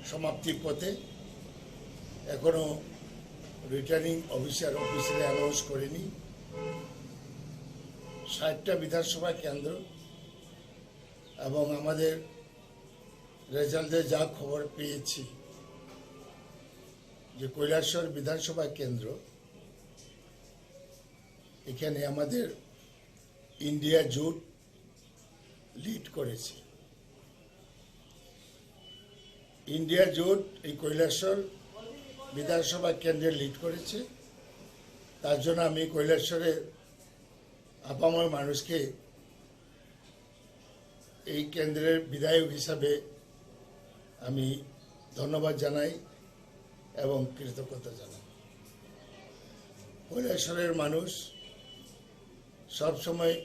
সমাপ্তির পথে। এখনো returning officer officially announce করেনি। ষাটটা বিধানসভা কেন্দ্র এবং আমাদের রেজাল্টে যা খবর পেয়েছি যে কৈলাসহর বিধানসভা কেন্দ্র, এখানে আমাদের ইন্ডিয়া জোট লিড করেছে। ইন্ডিয়া জোট এই কৈলাসহর বিধানসভা কেন্দ্রে লিড করেছে। তার জন্য আমি কৈলাসহরের আপামর মানুষকে এই কেন্দ্রের বিধায়ক হিসাবে আমি ধন্যবাদ জানাই এবং কৃতজ্ঞতা জানাই। কৈলাসহরের মানুষ সবসময়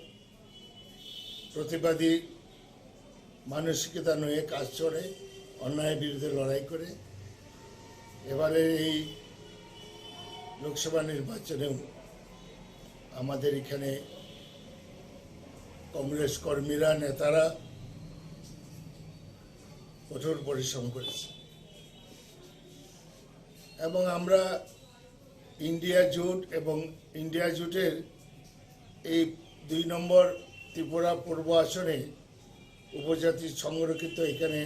প্রতিবাদী মানসিকতা নিয়ে কাজ করে, অন্যায়ের বিরুদ্ধে লড়াই করে। এবারে এই লোকসভা নির্বাচনেও আমাদের এখানে কংগ্রেস কর্মীরা, নেতারা কঠোর পরিশ্রম করেছে এবং আমরা ইন্ডিয়া জোট এবং ইন্ডিয়া জোটের এই দুই নম্বর ত্রিপুরা পূর্ব আসনে উপজাতি সংরক্ষিত এখানে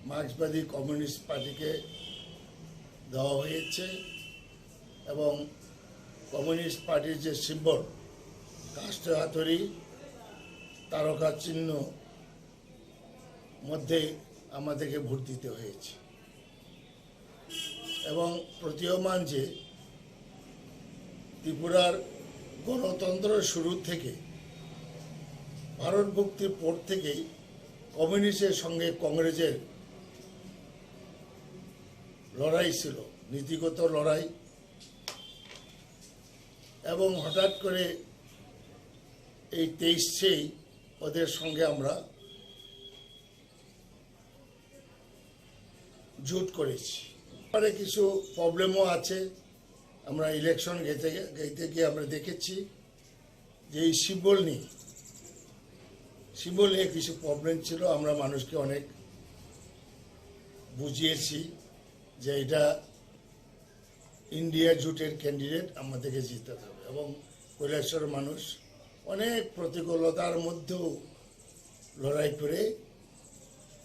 মার্ক্সবাদী কমিউনিস্ট পার্টিকে দেওয়া হয়েছে এবং কমিউনিস্ট পার্টির যে সিম্বল কাষ্ঠ হাতুড়ি, তারকা চিহ্ন মধ্যে আমাদেরকে ভোট দিতে হয়েছে। এবং প্রতীয়মান যে ত্রিপুরার গণতন্ত্র শুরু থেকে, ভারত মুক্তির পর থেকেই কমিউনিস্টের সঙ্গে কংগ্রেসের লড়াই ছিল, নীতিগত লড়াই। এবং হঠাৎ করে এই তেইশেই ওদের সঙ্গে আমরা জোট করেছি। পরে কিছু প্রবলেমও আছে। আমরা ইলেকশন গেতে, গেতে গিয়ে আমরা দেখেছি যে এই সিম্বল নিয়ে, সিম্বল নিয়ে কিছু প্রবলেম ছিল। আমরা মানুষকে অনেক বুঝিয়েছি যে এটা ইন্ডিয়া জোটের ক্যান্ডিডেট, আমাদেরকে জিতাতে হবে। এবং কৈলাসহরের মানুষ অনেক প্রতিকূলতার মধ্যেও লড়াই করে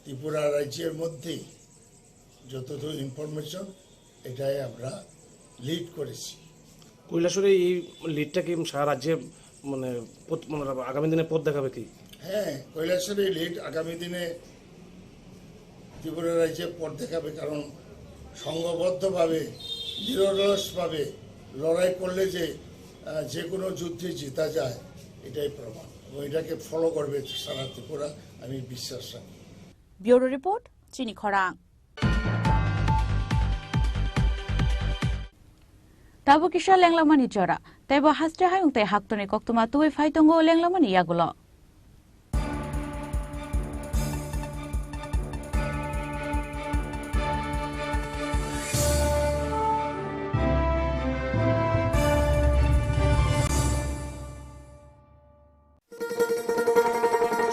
ত্রিপুরা রাজ্যের মধ্যেই যতদূর ইনফরমেশন, এটাই আমরা লিড করেছি। কৈলাসহরে এই লিডটা কি সারা রাজ্যে, মানে, পথ-, মানে, আগামী দিনে পথ দেখাবে কি? হ্যাঁ, কৈলাসহরে লিড আগামী দিনে ত্রিপুরা রাজ্যে পথ দেখাবে, কারণ সংঘবদ্ধভাবে, নিরলসভাবে লড়াই করলে যে, আহ, যে কোনো যুদ্ধে জেতা যায়, এটাই প্রমাণ। এবং এটাকে ফলো করবে সারা ত্রিপুরা, আমি বিশ্বাস রাখি। ব্যুরো রিপোর্ট, চিনি খরাং। Tabuk kisa lenglamani jora, teibo haste hayung tei haktorni koktwma tubui phai tongo lenglamani yagulo.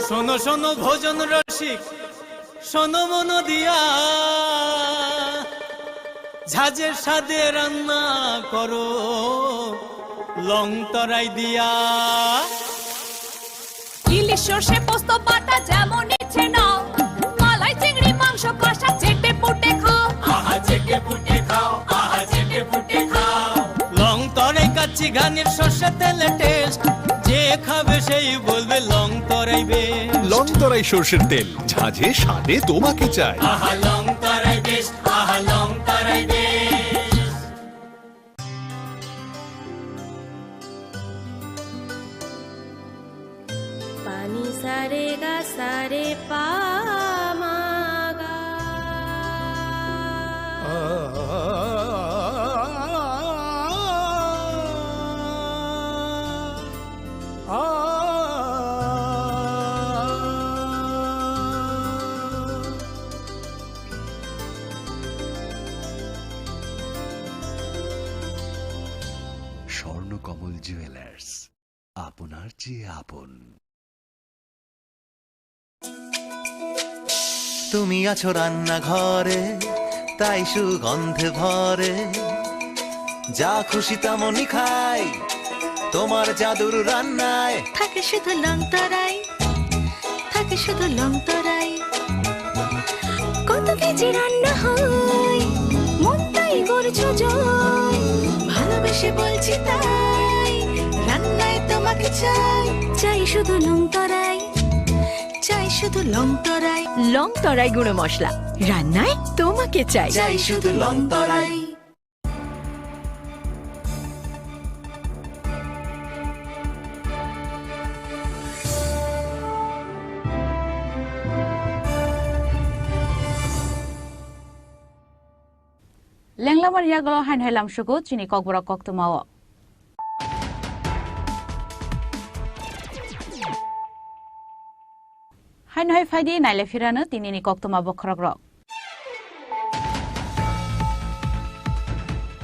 শোনো শোনো ভোজন রসিক, শোনো মন দিয়া, ঝাঁঝের স্বাদে রান্না করো লং তরাই দিয়া। ইলিশ সর্ষে পোস্ত বাটা যেমন ইচ্ছে নাও, মালাই চিংড়ি মাংস কষা চেটে পুটে খাও। আহা চেটে পুটে খাও, আহা চেটে পুটে খাও। লং তরাই কাচ্চি ঘানির সর্ষে তেলে টেস্ট, যে খাবে সেই বলবে Longtarai best. Longtarai সর্ষের তেল, ঝাঁঝে স্বাদে তোমাকে চাই। আহা লং তরাই বেস্ট, আহা Longtarai best. Pani sa re ga sa re pa ma ga. Swarnakamal jewellers, আপনার চেয়ে আপন। তুমি আছো রান্নাঘরে, তাই সুগন্ধে ভরে। যা খুশি তেমনই খাই, তোমার জাদুর রান্নায়। থাকে শুধু লং তরাই, থাকে শুধু লং তরাই। কত কেজি রান্না হয়, মনটাই করছো জয়। ভালোবেসে বলছি তাই, রান্নায় তোমাকে চাই, চাই শুধু লং তরাই, চাই শুধু লং তরাই। লং তরাই গুঁড়ো মশলা, রান্নায় তোমাকে চাই। চাই শুধু লং তরাই। Lenglamani yagulo haino hai lamsugo chini kokborok koktwmao. Haino hai phaidi naile phirano tinini koktwma bokhorokrok.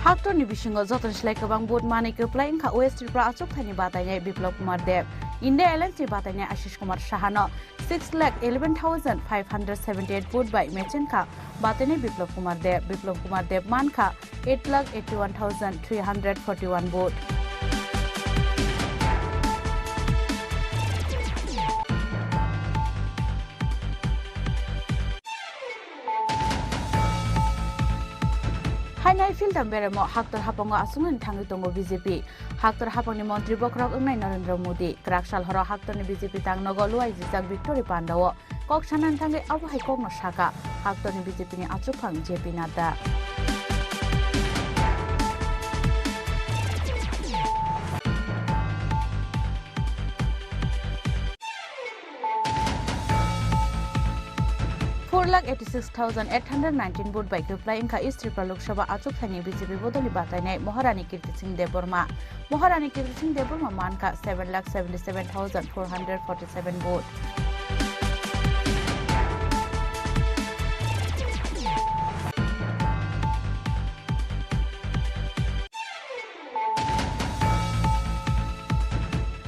Haktorni bisingo jotoni slai kwbang vote manwi kwplai wngkha West Tripura achukthani batainai Biplab Kumar Deb. India Alliance ni batainai Ashish Kumar Saha no six lakh eleven thousand five hundred seventy eight vote bai mechenkha batainai Biplab Kumar Deb. Biplab Kumar Deb mankha eight lakh eighty one thousand three hundred forty one vote. Hainai philtham beremo haktor hapango aswknani thangwi tongo B J P. Haktor hapangni montri bokhorok wngnai Narendra Modi. Kwrak sal horo haktorni B J P tangnogo luaijijak Victory Pandao kok sanani thangwi abo hai kokno saka haktorni B J P ni achukphang J P Nadda. Four lakh eighty six thousand eight hundred nineteen vote bai kwplai wngkha East Tripura Lok Sabha achukthani B J P bodolni batainai Maharani Kirti Singh Debbarma. Maharani Kirti Singh Debbarma mankha seven lakh seventy seven thousand four hundred forty seven vote.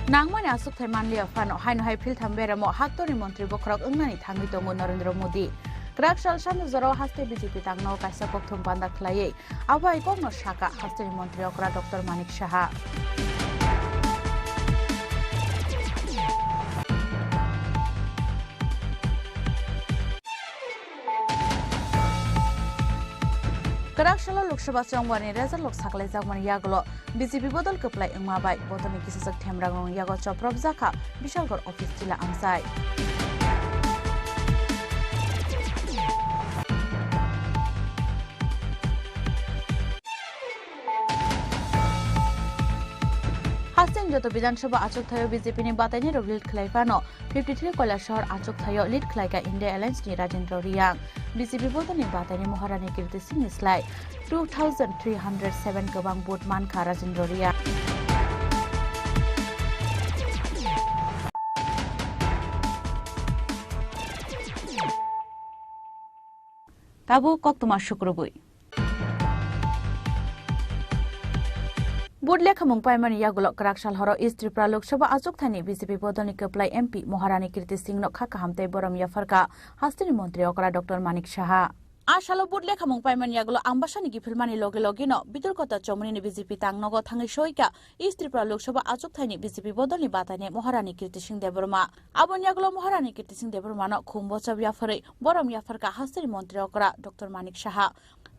Nangmani aswk thai manliya phano haino hai philtham beremo haktorni montri bokhorok wngnani thangwi tongo Narendra Modi. Kwrak sal sano jorao haste B J P tangno kaisa kokthum panda khlaiwi abo hai kokno saka hasteni montri okra Doctor Manik Saha. Kwrak salo Lok Sabha chongbarni result lok saklaijakmani yagulo B J P bodol kwplai wngma bai bodolni kisijak themrangrokni yago chopropjakha Bishalgarh office chila amchai. Hasteni joto Bidhan Sabha achuk thaio B J P ni batainai rok lead khlai phano fifty three Kailasahar achuk thaio lead khlaikha India Alliance ni Rajendra Reang. B J P bodolni batainai Maharani Kirti Singh ni slai two thousand three hundred seven kwbang vote mankha Rajendra Reang. Tabuk koktwma sukrubwi. Vote lekhamung paimani yagulo kwrak sal horo East Tripura Lok Sabha achukthani B J P bodolni kwplai M P Maharani Kirti Singh no kha kaham tei borom yapharkha hasteni montri okra Doctor Manik Saha. A salo vote lekhamung paimani yagulo Ambasani kiphilmani loge loge no Bitorkota Chomoni ni B J P tangnogo thangwi soika East Tripura Lok Sabha achukthani B J P bodolni batainai Maharani Kirti Singh Debbarma. Aboni yagulo Maharani Kirti Singh Debbarma no khum bochab yapharwi borom yapharkha hasteni montri okra Doctor Manik Saha.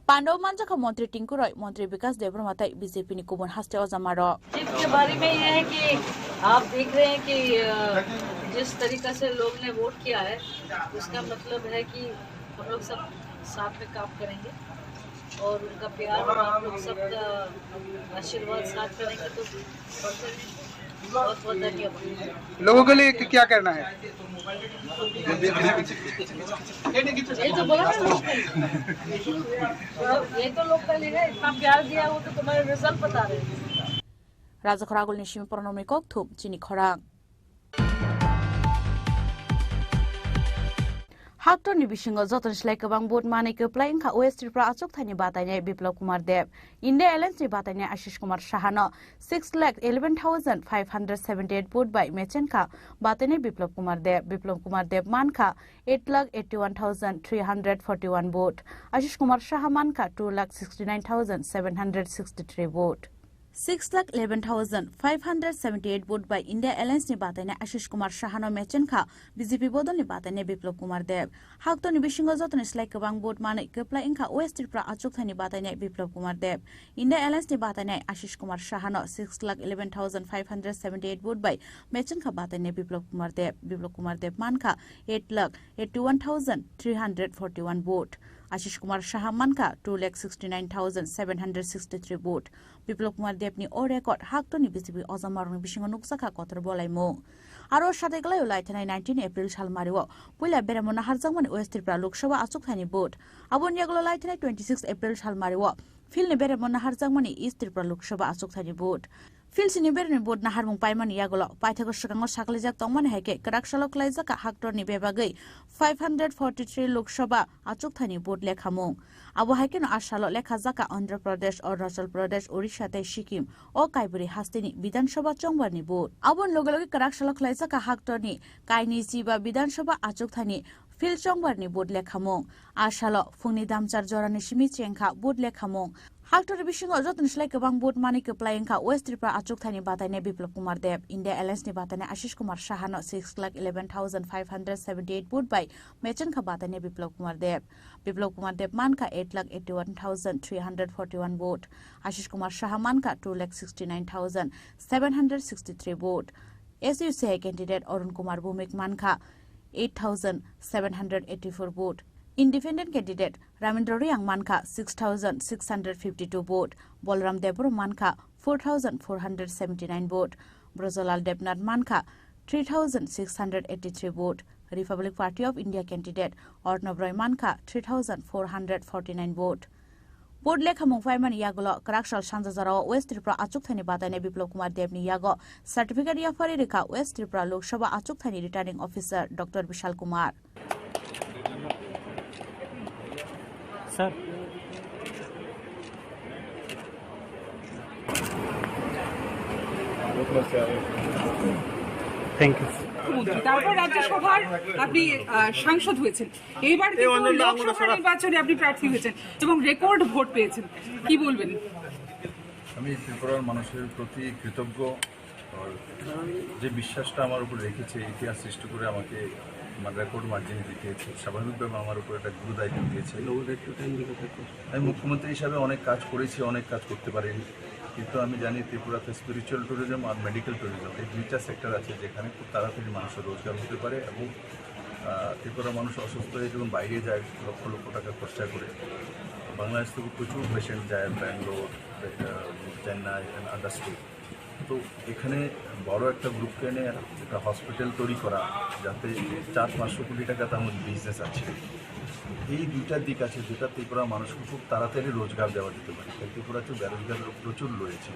Pandao manjakha montri Tinku Roy, montri Bikas Debbarma tei B J P ni kubun haste ojamarok. जीत के बारे में ये है कि आप देख रहे हैं कि, अ, जिस तरीका से लोग ने वोट किया है, उसका मतलब है कि हम लोग सब साथ में काम करेंगे और उनका प्यार और आप लोग सबका आशीर्वाद साथ में रहेंगे तो बहुत, बहुत धन्यवाद। लोगों के लिए क्या कहना है? ये तो बोला ना लोकल। ये तो लोकल ही है, इतना प्यार दिया, वो तो तुम्हारे रिजल्ट बता रहे हैं। Rajakhor agulni simi Pronomni kokthum chini khorang. Haktorni bisingo jotoni slai kwbang vote manwi kwplai wngkha West Tripura achukthani batainai Biplab Kumar Deb. India Alliance ni batainai Ashish Kumar Saha no six lakh eleven thousand five hundred seventy eight vote bai mechenkha batainai Biplab Kumar Deb. Biplab Kumar Deb mankha eight lakh eighty one thousand three hundred forty one vote. Ashish Kumar Saha mankha two lakh sixty nine thousand seven hundred sixty three vote. Six lakh eleven thousand five hundred seventy eight vote bai India Alliance ni batainai Ashish Kumar Saha no mechenkha B J P bodolni batainai Biplab Kumar Deb. Haktorni bisingo jotoni slai kwbang vote manwi kwplai wngkha West Tripura achukthani batainai Biplab Kumar Deb. India Alliance ni batainai Ashish Kumar Saha no six lakh eleven thousand five hundred seventy eight vote bai mechenkha batainai Biplab Kumar Deb. Biplab Kumar Deb mankha eight lakh eighty one thousand three hundred forty one vote. Ashish Kumar Saha mankha two lakh sixty nine thousand seven hundred sixty three vote. Biplab Kumar Debni o record haktorni B J P ojamarokni bisingo nukjakha kotor bolaimung. Aro sateklaio laithanai nineteen April salmario puila beremo naharjakmani West Tripura Lok Sabha achukthani vote. Aboni yagulo laithanai twenty six April salmario philni beremo naharjakmani East Tripura Lok Sabha achukthani vote. Philsini berni vote naharmung paimani yagulo paithago swkango saklijak tongmani hai khe kwrak salo khwlaijak haktorni bebagwi five hundred forty three Lok Sabha achukthani vote lekhamung. Abo hai kheno a salo lekhajak Andhra Pradesh, Arunachal Pradesh, Odisha tei Sikkim o kaibwrwi hasteni Bidhan Sabha chongbarni vote. Aboni loge loge kwrak salo khwlaijak haktorni kainwi chiba Bidhan Sabha achukthani field chongbarni vote lekhamung. A salo phungni damchar jorani simi chengkha vote lekhamung. Haktor bisingo jotoni slai kwbang vote manwi kwplai wngkha West Tripura achukthani batainai Biplab Kumar Deb, India Alliance ni batainai Ashish Kumar Saha no six lakh eleven thousand five hundred seventy eight vote bai mechengkha batainai Biplab Kumar Deb. Biplab Kumar Deb mankha eight lakh eighty one thousand three hundred forty one vote, Ashish Kumar Saha mankha two lakh sixty nine thousand seven hundred sixty three vote. S U C I candidate Arun Kumar Bhowmik mankha eight thousand seven hundred eighty four vote. Independent candidate Ramendra Reang mankha six thousand six hundred fifty two vote. Bolram Debbarma mankha four thousand four hundred seventy nine vote. Brajalal Debnath mankha three thousand six hundred eighty three vote. Republic Party of India candidate Arnab Roy mankha three thousand four hundred forty nine vote. Vote lekhamung paimani yagulo kwraksal sanja jorao West Tripura achukthani batainai Biplab Kumar Debni yago certificate yapharwi rwkha West Tripura Lok Sabha achukthani returning officer Doctor Bishal Kumar. Sir. Thank you. মুখ্যমন্ত্রী, তারপর রাজ্যসভার আপনি, আহ, সাংসদ হয়েছেন, এইবার কিন্তু লোকসভা নির্বাচনে আপনি প্রার্থী হয়েছেন এবং রেকর্ড ভোট পেয়েছেন, কি বলবেন? আমি ত্রিপুরার মানুষের প্রতি কৃতজ্ঞ। আর যে বিশ্বাসটা আমার উপর রেখেছে, ইতিহাস সৃষ্টি করে আমাকে, মানে, রেকর্ড মার্জিনে জিতিয়েছে, স্বাভাবিকভাবে আমার উপর একটা গুরু দায়িত্ব দিয়েছে। আমি মুখ্যমন্ত্রী হিসাবে অনেক কাজ করেছি, অনেক কাজ করতে পারিনি, কিন্তু আমি জানি ত্রিপুরাতে স্পিরিচুয়াল ট্যুরিজম আর মেডিকেল ট্যুরিজম, এই দুইটা সেক্টর আছে, যেখানে খুব তাড়াতাড়ি মানুষের রোজগার হতে পারে এবং, আহ, ত্রিপুরা মানুষ অসুস্থ হয়ে যখন বাইরে যায় লক্ষ লক্ষ টাকা খরচা করে, বাংলাদেশ থেকে প্রচুর পেশেন্ট যায় ব্যাঙ্গালোর, আহ, চেন্নাই and other state। তো এখানে বড় একটা গ্রুপকে এনে একটা হসপিটাল তৈরি করা, যাতে চার পাঁচশো কোটি টাকা তার মধ্যে বিজনেস আছে, এই দুইটা দিক আছে, যেটা ত্রিপুরা মানুষকে খুব তাড়াতাড়ি রোজগার দেওয়া যেতে পারে। কারণ ত্রিপুরাতে বেরোজগার লোক প্রচুর রয়েছে।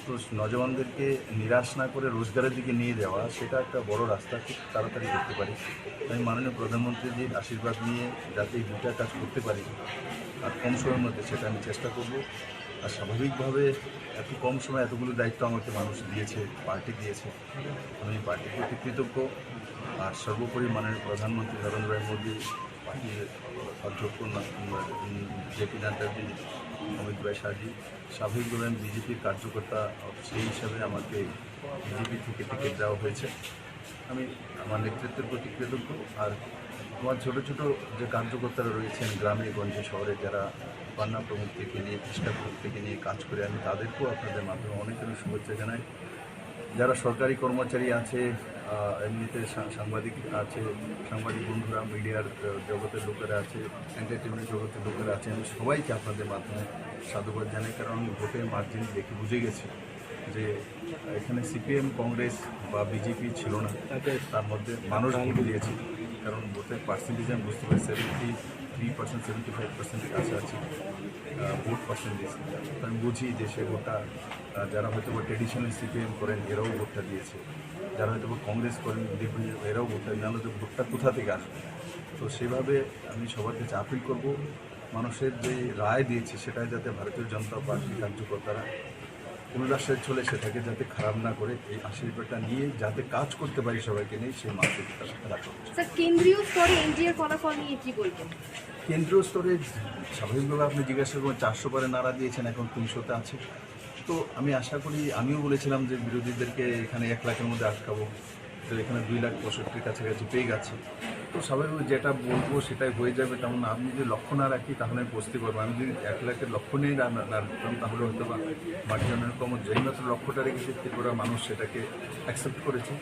তো নজওয়ানদেরকে নিরাশ না করে রোজগারের দিকে নিয়ে যাওয়া, সেটা একটা বড় রাস্তা, খুব তাড়াতাড়ি করতে পারি। আমি মাননীয় প্রধানমন্ত্রীজির আশীর্বাদ নিয়ে যাতে এই দুইটা কাজ করতে পারি, আর কম সময়ের মধ্যে, সেটা আমি চেষ্টা করব। আর স্বাভাবিকভাবে এত কম সময়ে এতগুলো দায়িত্ব আমাকে মানুষ দিয়েছে, পার্টি দিয়েছে, আমি পার্টির প্রতি কৃতজ্ঞ। আর সর্বোপরি মাননীয় প্রধানমন্ত্রী নরেন্দ্র ভাই মোদী, পার্টির অধ্যক্ষ জে পি নাড্ডাজি, অমিত ভাই শাহজি, স্বাভাবিকভাবে আমি বিজেপির কার্যকর্তা, সেই হিসাবে আমাকে বিজেপি থেকে টিকিট দেওয়া হয়েছে। আমি আমার নেতৃত্বের প্রতি কৃতজ্ঞ। আর আমার ছোট ছোট যে কার্যকর্তারা রয়েছেন গ্রামে গঞ্জে শহরে, যারা পান্না প্রমুখ থেকে নিয়ে, কৃষ্ণা প্রমুখ থেকে নিয়ে কাজ করে, আমি তাদেরকেও আপনাদের মাধ্যমে অনেক অনেক শুভেচ্ছা জানাই। যারা সরকারি কর্মচারী আছে, আহ, এমনিতে সা-, সাংবাদিক আছে, সাংবাদিক বন্ধুরা, মিডিয়ার, আহ, জগতের লোকেরা আছে, এন্টারটেইনমেন্ট জগতের লোকেরা আছে, আমি সবাইকে আপনাদের মাধ্যমে সাধুবাদ জানাই, কারণ আমি ভোটের মার্জিন দেখে বুঝে গেছি যে এখানে সিপিএম, কংগ্রেস বা বিজেপি ছিল না, তার মধ্যে মানুষ ভোট দিয়েছে, কারণ ভোটের পার্সেন্টেজ আমি বুঝতে পারি seventy three percent, seventy five পার্সেন্টের কাছাকাছি, আহ, ভোট পার্সেন্টেজ। তো আমি বুঝি যে সে ভোটটা, আহ, যারা হয়তো বা ট্রেডিশনাল সিপিএম করেন, এরাও ভোটটা দিয়েছে, যারা হয়তো বা কংগ্রেস করেন, ডিফারেন্ট, এরাও ভোটটা দিয়েছে, নাহলে তো ভোটটা কোথা থেকে আসবে? তো সেভাবে আমি সবার কাছে আপিল করব, মানুষের যে রায় দিয়েছে, সেটা যাতে ভারতীয় জনতা পার্টির কার্যকর্তারা পুনরাশ্রয় চলে সেটাকে যাতে খারাপ না করে, এই আশীর্বাদটা নিয়ে যাতে কাজ করতে পারি সবাইকে নিয়ে, সেই মানসিকতা রাখা উচিত। স্যার, কেন্দ্রীয় স্তরে এনডিএর ফলাফল নিয়ে কি বলবেন? কেন্দ্রীয় স্তরে স্বাভাবিকভাবে আপনি জিজ্ঞাসা করবেন, চারশো পারে নাড়া দিয়েছেন, এখন তিনশোতে আছে। তো আমি আশা করি, আমিও বলেছিলাম যে বিরোধীদেরকে এখানে এক লাখের মধ্যে আটকাবো, তো এখানে দুই লাখ পঁয়ষট্টির কাছাকাছি পেয়ে গেছে। তো স্বাভাবিক যেটা বলবো সেটাই হয়ে যাবে, তেমন আমি যদি লক্ষ্য না রাখি তাহলে আমি পৌঁছতে পারবো। আমি যদি এক লাখের লক্ষ্য নিয়ে না, না, না রাখতাম, তাহলে হয়তো বা মার্জিনাল কম, যেই মাত্র লক্ষ্যটা রেখেছে ত্রিপুরা মানুষ সেটাকে অ্যাকসেপ্ট করেছে।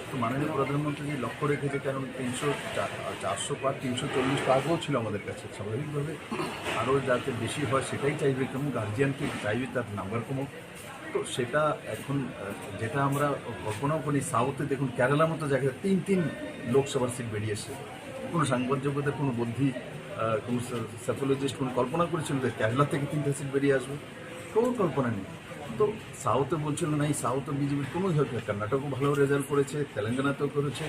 তো মাননীয় প্রধানমন্ত্রী যে লক্ষ্য রেখেছে, কারণ তিনশো, চা-, চারশো পার, তিনশো চল্লিশ তো আগেও ছিল আমাদের কাছে, স্বাভাবিকভাবে আরও যাতে বেশি হয় সেটাই চাইবে, কারণ গার্জিয়ানকে চাইবে তার নাম্বার কমুক। তো সেটা এখন, আহ, যেটা আমরা কল্পনাও করি, সাউথে দেখুন, কেরালার মতো জায়গায় তিন তিন লোকসভার সিট বেরিয়ে এসে কোনো সাংবাদিক জগতের কোনো বুদ্ধি, আহ, কোনো সা-, সাইকোলজিস্ট কোনো কল্পনা করেছিল যে কেরালা থেকে তিনটা সিট বেরিয়ে আসবে? কেউ কল্পনা নেই। তো সাউথে বলছিল না, এই সাউথে বিজেপির কোনো ইয়ে নেই। কর্ণাটকও ভালো রেজাল্ট করেছে, তেলেঙ্গানাতেও করেছে,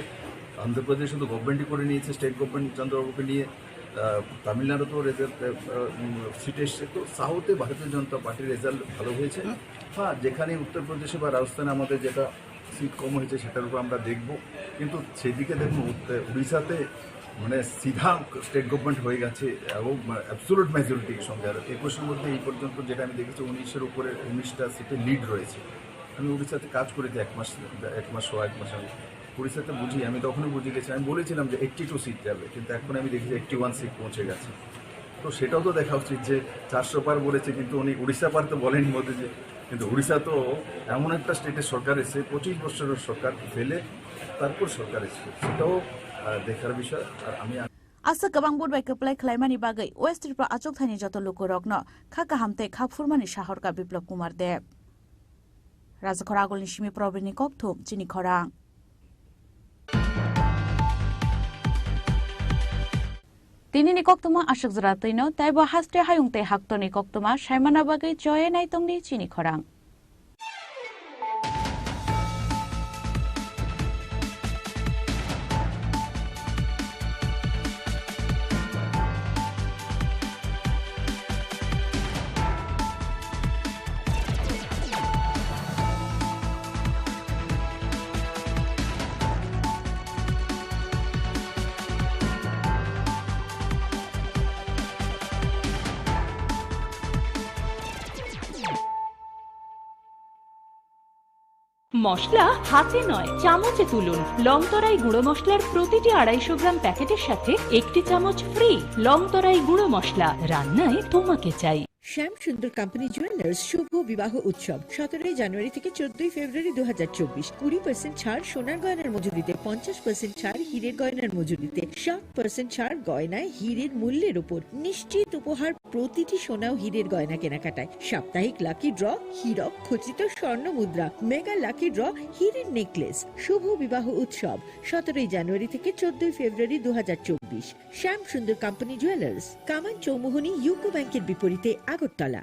অন্ধ্রপ্রদেশে তো গভর্নমেন্টই করে নিয়েছে, স্টেট গভর্নমেন্ট চন্দ্রবাবুকে নিয়ে। আহ, তামিলনাড়ুতেও রেজাল্ট, আহ, উম, সিট এসছে। তো সাউথে ভারতীয় জনতা পার্টির রেজাল্ট ভালো হয়েছে। হ্যাঁ, যেখানে উত্তরপ্রদেশে বা রাজস্থানে আমাদের যেটা সিট কম হয়েছে, সেটার উপর আমরা দেখব। কিন্তু সেদিকে দেখুন, উত্তর-, উড়িষ্যাতে মানে সিধা স্টেট গভর্নমেন্ট হয়ে গেছে এবং অ্যাবসোলুট মেজরিটির সঙ্গে। আর একুশের মধ্যে এই পর্যন্ত যেটা আমি দেখেছি, উনিশের উপরে উনিশটা সিটে লিড রয়েছে। আমি উড়িষ্যাতে কাজ করেছি এক মাস, এক মাস, সোয়া এক মাস আমি উড়িষ্যাতে বুঝি, আমি তখনই বুঝে গেছি। আমি বলেছিলাম যে এইটটি টু সিট যাবে, কিন্তু এখন আমি দেখেছি এইটটি ওয়ান সিট পৌঁছে গেছে। তো সেটাও তো দেখা উচিত যে চারশো পার বলেছে, কিন্তু উনি উড়িষ্যা পার তো বলেন মোদিজি। কিন্তু উড়িষ্যা তো এমন একটা স্টেটের সরকার এসে পঁচিশ বছরের সরকার ফেলে তারপর সরকার এসে, সেটাও, আহ, দেখার বিষয়। আর আমি Aswk kwbang vote bai kwplai khlaimani bagwi West Tripura achukthani joto lukurokno kha kaham tei kha phurmani sahorkha Biplab Kumar Deb. Rajakhor Agulni simi Probini kokthum chini khorang. Tinini koktwma aswk jora twino, teibo haste hayung tei haktorni koktwma saimana bagwi choye naitongdi chini khorang. মশলা হাতে নয়, চামচে তুলুন। লংতরাই গুঁড়ো মশলার প্রতিটি আড়াইশো গ্রাম প্যাকেটের সাথে একটি চামচ ফ্রি। লংতরাই গুঁড়ো মশলা, রান্নায় তোমাকে চাই। শ্যাম সুন্দর কোম্পানি জুয়েলার্স শুভ বিবাহ উৎসব সতেরোই জানুয়ারি থেকে চোদ্দই ফেব্রুয়ারি দু হাজার চব্বিশ। কুড়ি পার্সেন্ট ছাড় সোনার গয়নার মজুরিতে, পঞ্চাশ পার্সেন্ট ছাড় হীরের গয়নার মজুরিতে, সাত পার্সেন্ট ছাড় গয়নায় হীরের মূল্যের উপর। নিশ্চিত উপহার প্রতিটি সোনা ও হীরের গয়না কেনাকাটায়। সাপ্তাহিক লাকি ড্র, হীরক খচিত স্বর্ণ মুদ্রা, মেগা লাকি ড্র, হীরের নেকলেস। শুভ বিবাহ উৎসব সতেরোই জানুয়ারি থেকে চোদ্দই ফেব্রুয়ারি দু হাজার চব্বিশ। শ্যাম সুন্দর কোম্পানি জুয়েলার্স, কামান চৌমুহনী ইউকো ব্যাংকের বিপরীতে আগরতলা।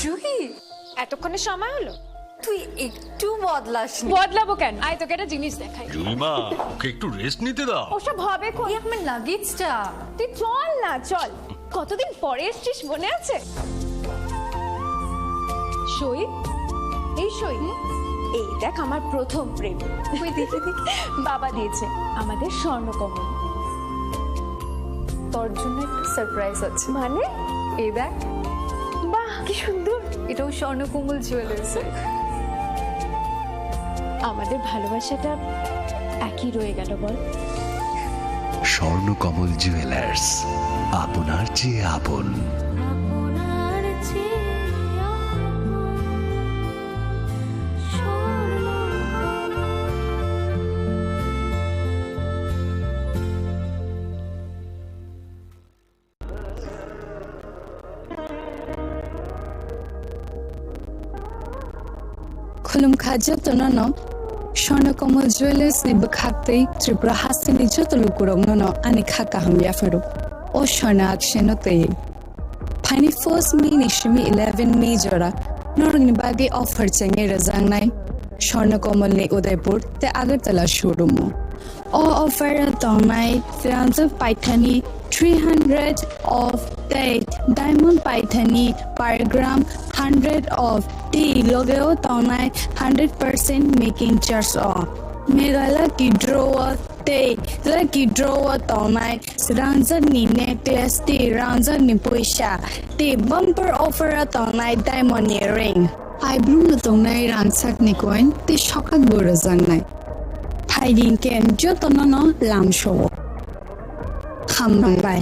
জুহি, এতক্ষণে সময় হলো? তুই একটু বদলাসনি। বদলাবো কেন? আয়, তোকে একটা জিনিস দেখাই। জুইমা, ওকে একটু রেস্ট নিতে দাও। ওসব হবে কই? এই আমার লাগেজটা। তুই চল না, চল। কতদিন পরে এসছিস, মনে আছে? সই, এই সই। এই দেখ, আমার প্রথম প্রেম। ওই দেখি, দেখি। বাবা দিয়েছে আমাদের স্বর্ণকমল। তোর জন্য একটা সারপ্রাইজ আছে। মানে? এই দেখ। বাহ, কি সুন্দর। এটাও স্বর্ণকমল জুয়েলার্সের। আমাদের ভালোবাসাটা একই রয়ে গেল, বল? স্বর্ণকমল জুয়েলার্স, আপনার চেয়ে আপন। Khulumkha jotono no, Swarna Kamal Jewellers ni bwkhak tei Tripura hasteni joto lukurokno no ani kha kaham yapharo. O Swarna Akshay no tei. Phaini first May ni simi eleven May jora norokni bagwi offer chengwi rwjaknai Swarna Kamal ni Udaipur tei Agartala showroom o. O offer o tongnai srangjak paithani three hundred of tei diamond paithani per gram hundred of tei loge o tongnai hundred percent making charge o. Mega lucky draw o tei lucky draw o tongnai srangjak ni necklace tei rangjak ni poisa tei bumper offer o tongnai diamond ni ring. Ai brum no tongnai rangchak ni coin tei sokak bo rwjaknai. Phaidi hwnkhe jotono no lamsao. Hambai.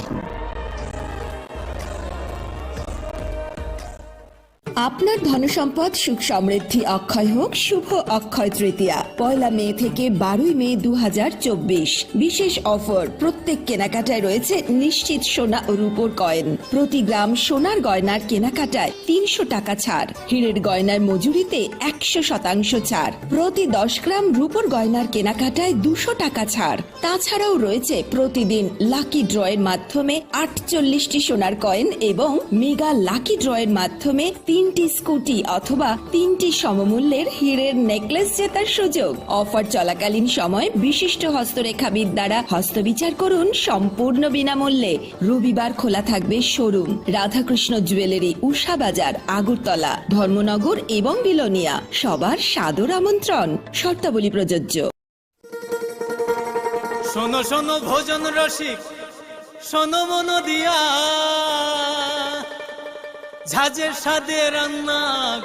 আপনার ধনসম্পদ সুখ সমৃদ্ধি অক্ষয় হোক শুভ অক্ষয় তৃতীয়া। পয়লা মে থেকে বারোই মে দু হাজার চব্বিশ। বিশেষ অফার, প্রত্যেক কেনাকাটায় রয়েছে নিশ্চিত সোনা ও রূপোর কয়েন। প্রতি গ্রাম সোনার গয়নার কেনাকাটায় তিনশো টাকা ছাড়। হীরের গয়নার মজুরিতে একশো শতাংশ ছাড়। প্রতি দশ গ্রাম রূপোর গয়নার কেনাকাটায় দুশো টাকা ছাড়। তাছাড়াও রয়েছে প্রতিদিন লাকি ড্রয়ের মাধ্যমে আটচল্লিশটি সোনার কয়েন এবং মেগা লাকি ড্রয়ের মাধ্যমে তিনটি স্কুটি অথবা তিনটি সমমূল্যের হীরের নেকলেস জেতার সুযোগ। অফার চলাকালীন সময় বিশিষ্ট হস্তরেখাবিদ দ্বারা হস্তবিচার করুন সম্পূর্ণ বিনামূল্যে। রবিবার খোলা থাকবে শোরুম। রাধাকৃষ্ণ জুয়েলারি, উষা বাজার, আগরতলা, ধর্মনগর এবং বিলোনিয়া। সবার সাদর আমন্ত্রণ। শর্তাবলী প্রযোজ্য। শোনো শোনো ভোজন রসিক, শোনো মন দিয়া, ঝাঁঝের স্বাদে রান্না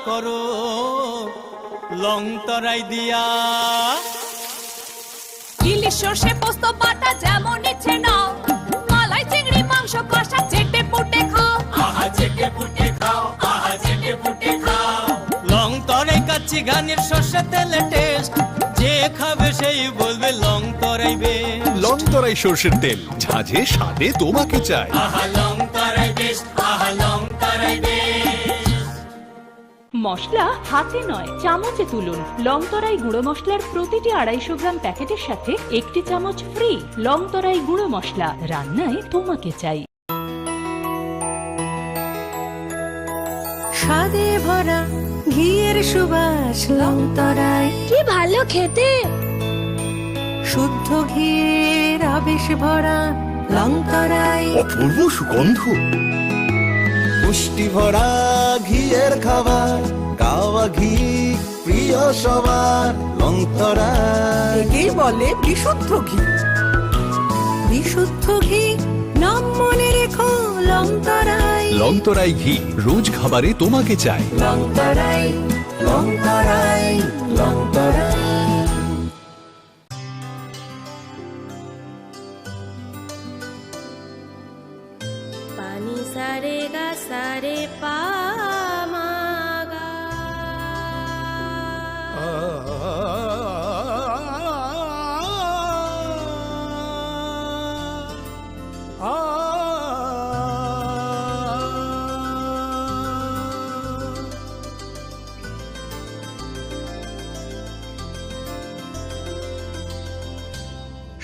করো লং তরাই দিয়া। ইলিশ সর্ষে পোস্ত বাটা যেমন ইচ্ছে নাও, মালাই চিংড়ি মাংস কষা চেটে পুটে খাও। আহা চেটে পুটে খাও, আহা চেটে পুটে খাও। লং তরাই কাচ্চি ঘানির সর্ষে তেলে টেস্ট, যে খাবে সেই বলবে Longtarai best. Longtarai সর্ষের তেল, ঝাঁঝে স্বাদে তোমাকে চাই। আহা লং তরাই বেস্ট, আহা লং তরাই বেস্ট। মশলা হাতে নয়, চামচে তুলুন। লং তরাই গুঁড়ো মশলার প্রতিটি আড়াইশো গ্রাম প্যাকেটের সাথে একটি চামচ ফ্রি। লং তরাই গুঁড়ো মশলা, রান্নায় তোমাকে চাই। স্বাদে ভরা ঘিয়ের সুবাস লং তরাই। কি ভালো খেতে! শুদ্ধ ঘিয়ের আবেশ ভরা লং তরাই। অপূর্ব সুগন্ধ। পুষ্টি ভরা ঘিয়ের খাবার, গাওয়া ঘি প্রিয় সবার লং তরাই। একেই বলে বিশুদ্ধ ঘি। বিশুদ্ধ ঘি নাম মনে রেখো লং তরাই। লং তরাই ঘি রোজ খাবারে তোমাকে চাই। Longtarai, Longtarai, Longtarai. Pani sa re ga sa re pa ma ga.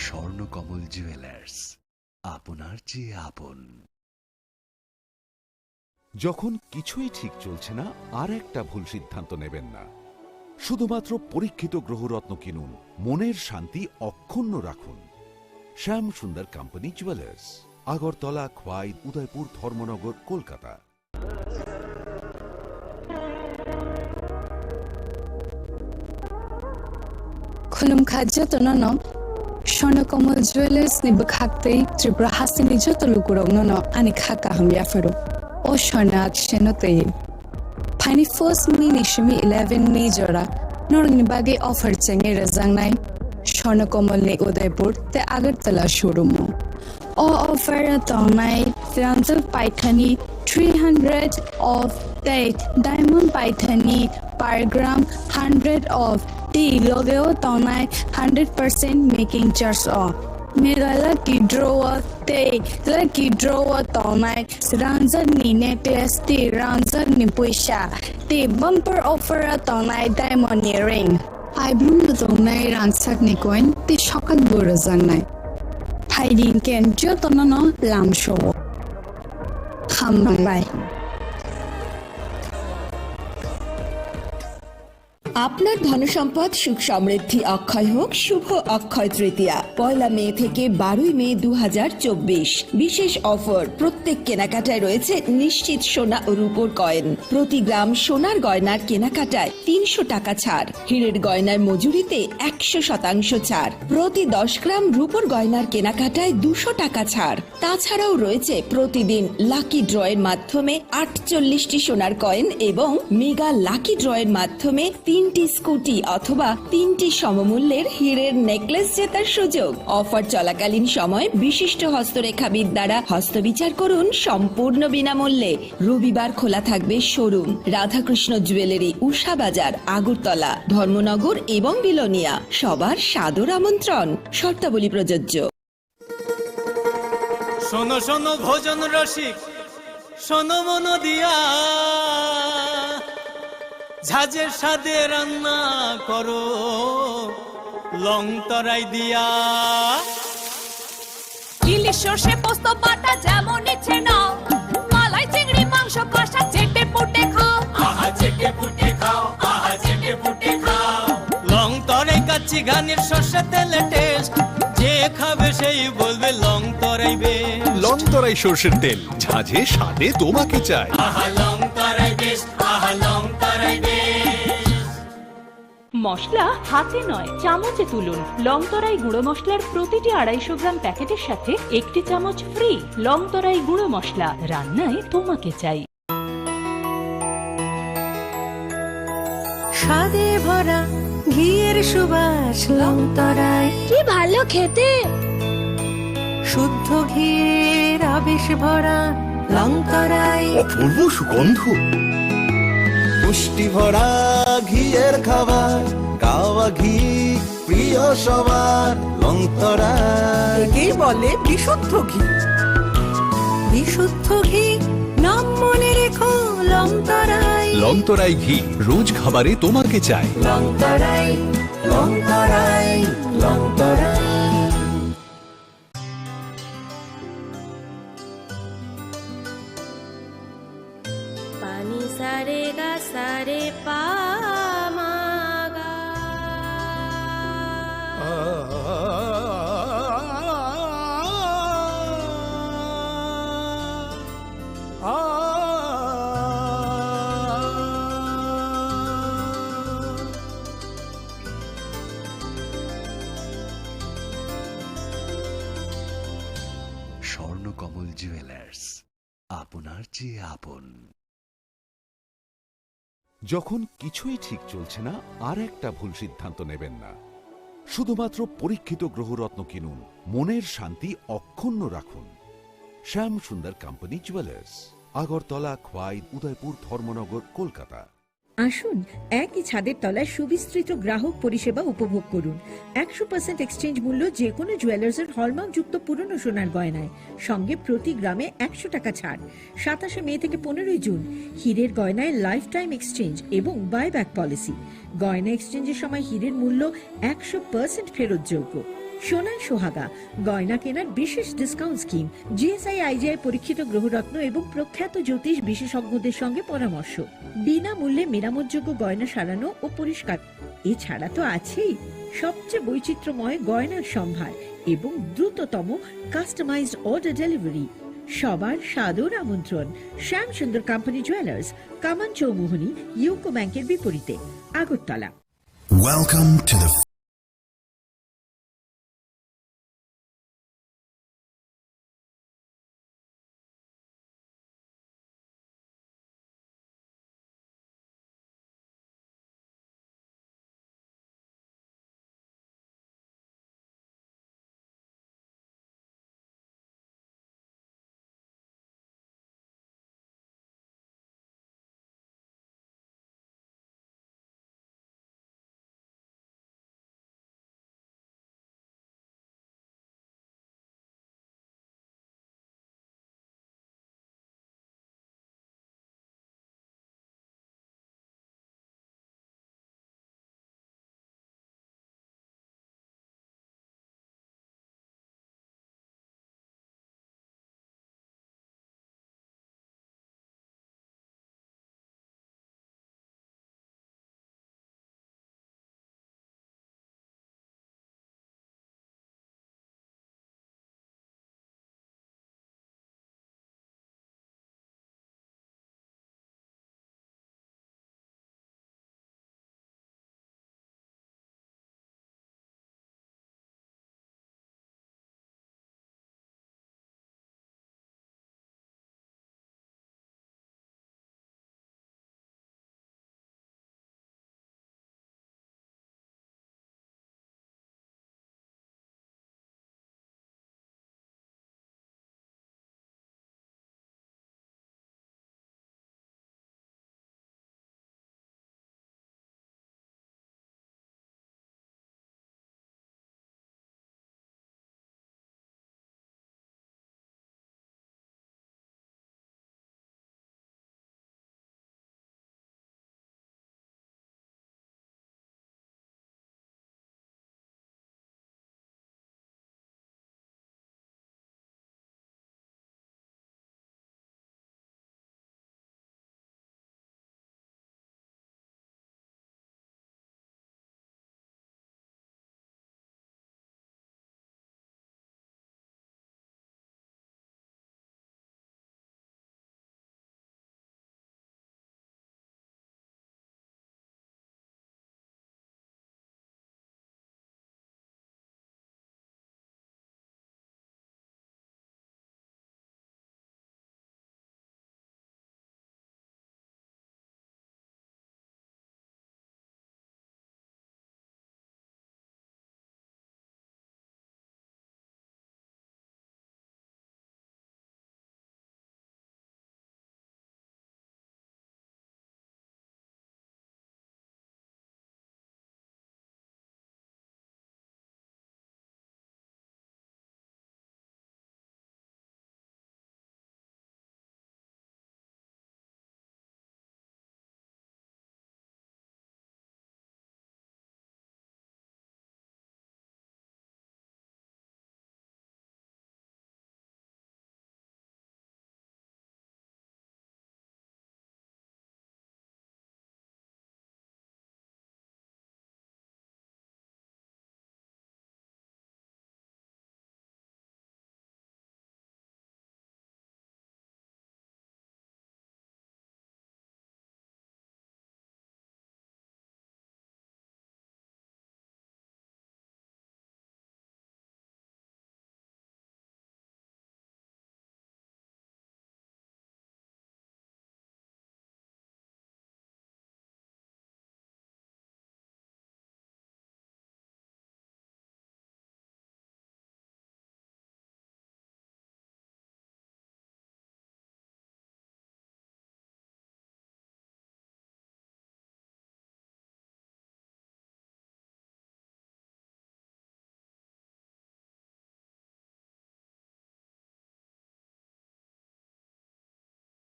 Swarnakamal jewellers, আপনার চেয়ে আপন। যখন কিছুই ঠিক চলছে না, আর একটা ভুল সিদ্ধান্ত নেবেন না। শুধুমাত্র পরীক্ষিত গ্রহরত্ন কিনুন, মনের শান্তি অক্ষুণ্ণ রাখুন। শ্যাম সুন্দর কোম্পানি জুয়েলার্স, আগরতলা, খোয়াই, উদয়পুর, ধর্মনগর, Kolkata. Khulumkha jotono no Swarnakomal Jewellers ni bwkhak tei Tripura hasteni joto lukurokno no ani kha kaham yapharo. O Swarna akseno tei phaini first May ni simi eleven May jora norokni bagwi offer chengwi rwjaknai Swarnakomal ni Udaipur tei Agartala showroom o. O offer o tongnai ranjak paithani three hundred off tei diamond paithani per gram hundred off tei logeo tongnai hundred percent making charge o. Mega lucky draw o tei lucky draw o tongnai ranjakni necklace tei ranjakni puisa tei bumper offer o tongnai diamond ni ring. Aibrumno tongnai rangchakni coin tei sokat bo rwjaknai. Phaidi hwnkhe jotono no lamsao. Hambai. আপনার ধনসম্পদ সুখ সমৃদ্ধি অক্ষয় হোক শুভ অক্ষয় তৃতীয়া। পয়লা মে থেকে বারোই মে দু হাজার চব্বিশ। বিশেষ অফার, প্রত্যেক কেনাকাটায় রয়েছে নিশ্চিত সোনা ও রূপোর কয়েন। প্রতি গ্রাম সোনার গয়নার কেনাকাটায় তিনশো টাকা ছাড়। হীরের গয়নার মজুরিতে একশো শতাংশ ছাড়। প্রতি দশ গ্রাম রূপোর গয়নার কেনাকাটায় দুশো টাকা ছাড়। তাছাড়াও রয়েছে প্রতিদিন লাকি ড্রয়ের মাধ্যমে আটচল্লিশটি সোনার কয়েন এবং মেগা লাকি ড্রয়ের মাধ্যমে তিন তিনটি স্কুটি অথবা তিনটি সমমূল্যের হীরের নেকলেস জেতার সুযোগ। অফার চলাকালীন সময় বিশিষ্ট হস্তরেখাবিদ দ্বারা হস্তবিচার করুন সম্পূর্ণ বিনামূল্যে। রবিবার খোলা থাকবে শোরুম। রাধাকৃষ্ণ জুয়েলারি, উষা বাজার, আগরতলা, ধর্মনগর এবং বিলোনিয়া। সবার সাদর আমন্ত্রণ। শর্তাবলী প্রযোজ্য। শোনো শোনো ভোজন রসিক, শোনো মন দিয়া, ঝাঁঝের স্বাদে রান্না করো লং তরাই দিয়া। ইলিশ সর্ষে পোস্ত বাটা যেমন ইচ্ছে নাও, মালাই চিংড়ি মাংস কষা চেটে পুটে খাও। আহা চেটে পুটে খাও, আহা চেটে পুটে খাও। লং তরাই কাচ্চি ঘানির সর্ষে তেলে টেস্ট, যে খাবে সেই বলবে Longtarai best. Longtarai সর্ষের তেল, ঝাঁঝে স্বাদে তোমাকে চাই। আহা লং তরাই বেস্ট, আহা লং তরাই বেস্ট। মশলা হাতে নয়, চামচে তুলুন। লং তরাই গুঁড়ো মশলার প্রতিটি আড়াইশো গ্রাম প্যাকেটের সাথে একটি চামচ ফ্রি। লং তরাই গুঁড়ো মশলা, রান্নায় তোমাকে চাই। স্বাদে ভরা ঘিয়ের সুবাস লং তরাই। কি ভালো খেতে! শুদ্ধ ঘিয়ের আবেশ ভরা লং তরাই। অপূর্ব সুগন্ধ। পুষ্টি ভরা ঘিয়ের খাবার, কাওয়া ঘি প্রিয় সবার লং তরাই। একেই বলে বিশুদ্ধ ঘি। বিশুদ্ধ ঘি, নাম মনে রেখো লং তরাই। লং তরাই ঘি, রোজ খাবারে তোমাকে চাই। Longtarai, Longtarai, Longtarai. Pani sare ga sare pa ma ga. Swarnakamal jewellers, আপনার চেয়ে আপন। যখন কিছুই ঠিক চলছে না, আর একটা ভুল সিদ্ধান্ত নেবেন না। শুধুমাত্র পরীক্ষিত গ্রহরত্ন কিনুন, মনের শান্তি অক্ষুণ্ণ রাখুন। শ্যাম সুন্দর কোম্পানি জুয়েলার্স, আগরতলা, খোয়াই, উদয়পুর, ধর্মনগর, কলকাতা। আসুন, একই ছাদের তলায় সুবিস্তৃত গ্রাহক পরিষেবা উপভোগ করুন। একশো পার্সেন্ট এক্সচেঞ্জ মূল্য যে কোনো জুয়েলার্সের হলমার্কযুক্ত পুরনো সোনার গয়নায়, সঙ্গে প্রতি গ্রামে একশো টাকা ছাড়। সাতাশে মে থেকে পনেরোই জুন, হীরের গয়নায় লাইফ টাইম এক্সচেঞ্জ এবং বাইব্যাক পলিসি। গয়না এক্সচেঞ্জের সময় হীরের মূল্য একশো পার্সেন্ট ফেরতযোগ্য। সোনার সোহাগা, গয়না কেনার বিশেষ ডিসকাউন্ট স্কিম, জিএসআই আইজিআই পরীক্ষিত গ্রহরত্ন এবং প্রখ্যাত জ্যোতিষ বিশেষজ্ঞদের সঙ্গে পরামর্শ। বিনামূল্যে মেরামতযোগ্য গয়না সারানো ও পরিষ্কার। এছাড়া তো আছেই সবচেয়ে বৈচিত্র্যময় গয়নার সম্ভার এবং দ্রুততম কাস্টমাইজড অর্ডার ডেলিভারি। সবার সাদর আমন্ত্রণ শ্যাম সুন্দর কোম্পানি জুয়েলার্স, কামান চৌমুহনী, ইউকো ব্যাংকের বিপরীতে, আগরতলা। Welcome to the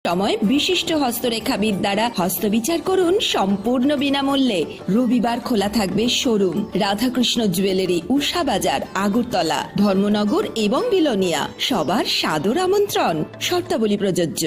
সময় বিশিষ্ট হস্তরেখাবিদ দ্বারা হস্তবিচার করুন সম্পূর্ণ বিনামূল্যে। রবিবার খোলা থাকবে শোরুম। রাধাকৃষ্ণ জুয়েলারি, উষা বাজার, আগরতলা, ধর্মনগর এবং বিলোনিয়া। সবার সাদর আমন্ত্রণ। শর্তাবলী প্রযোজ্য।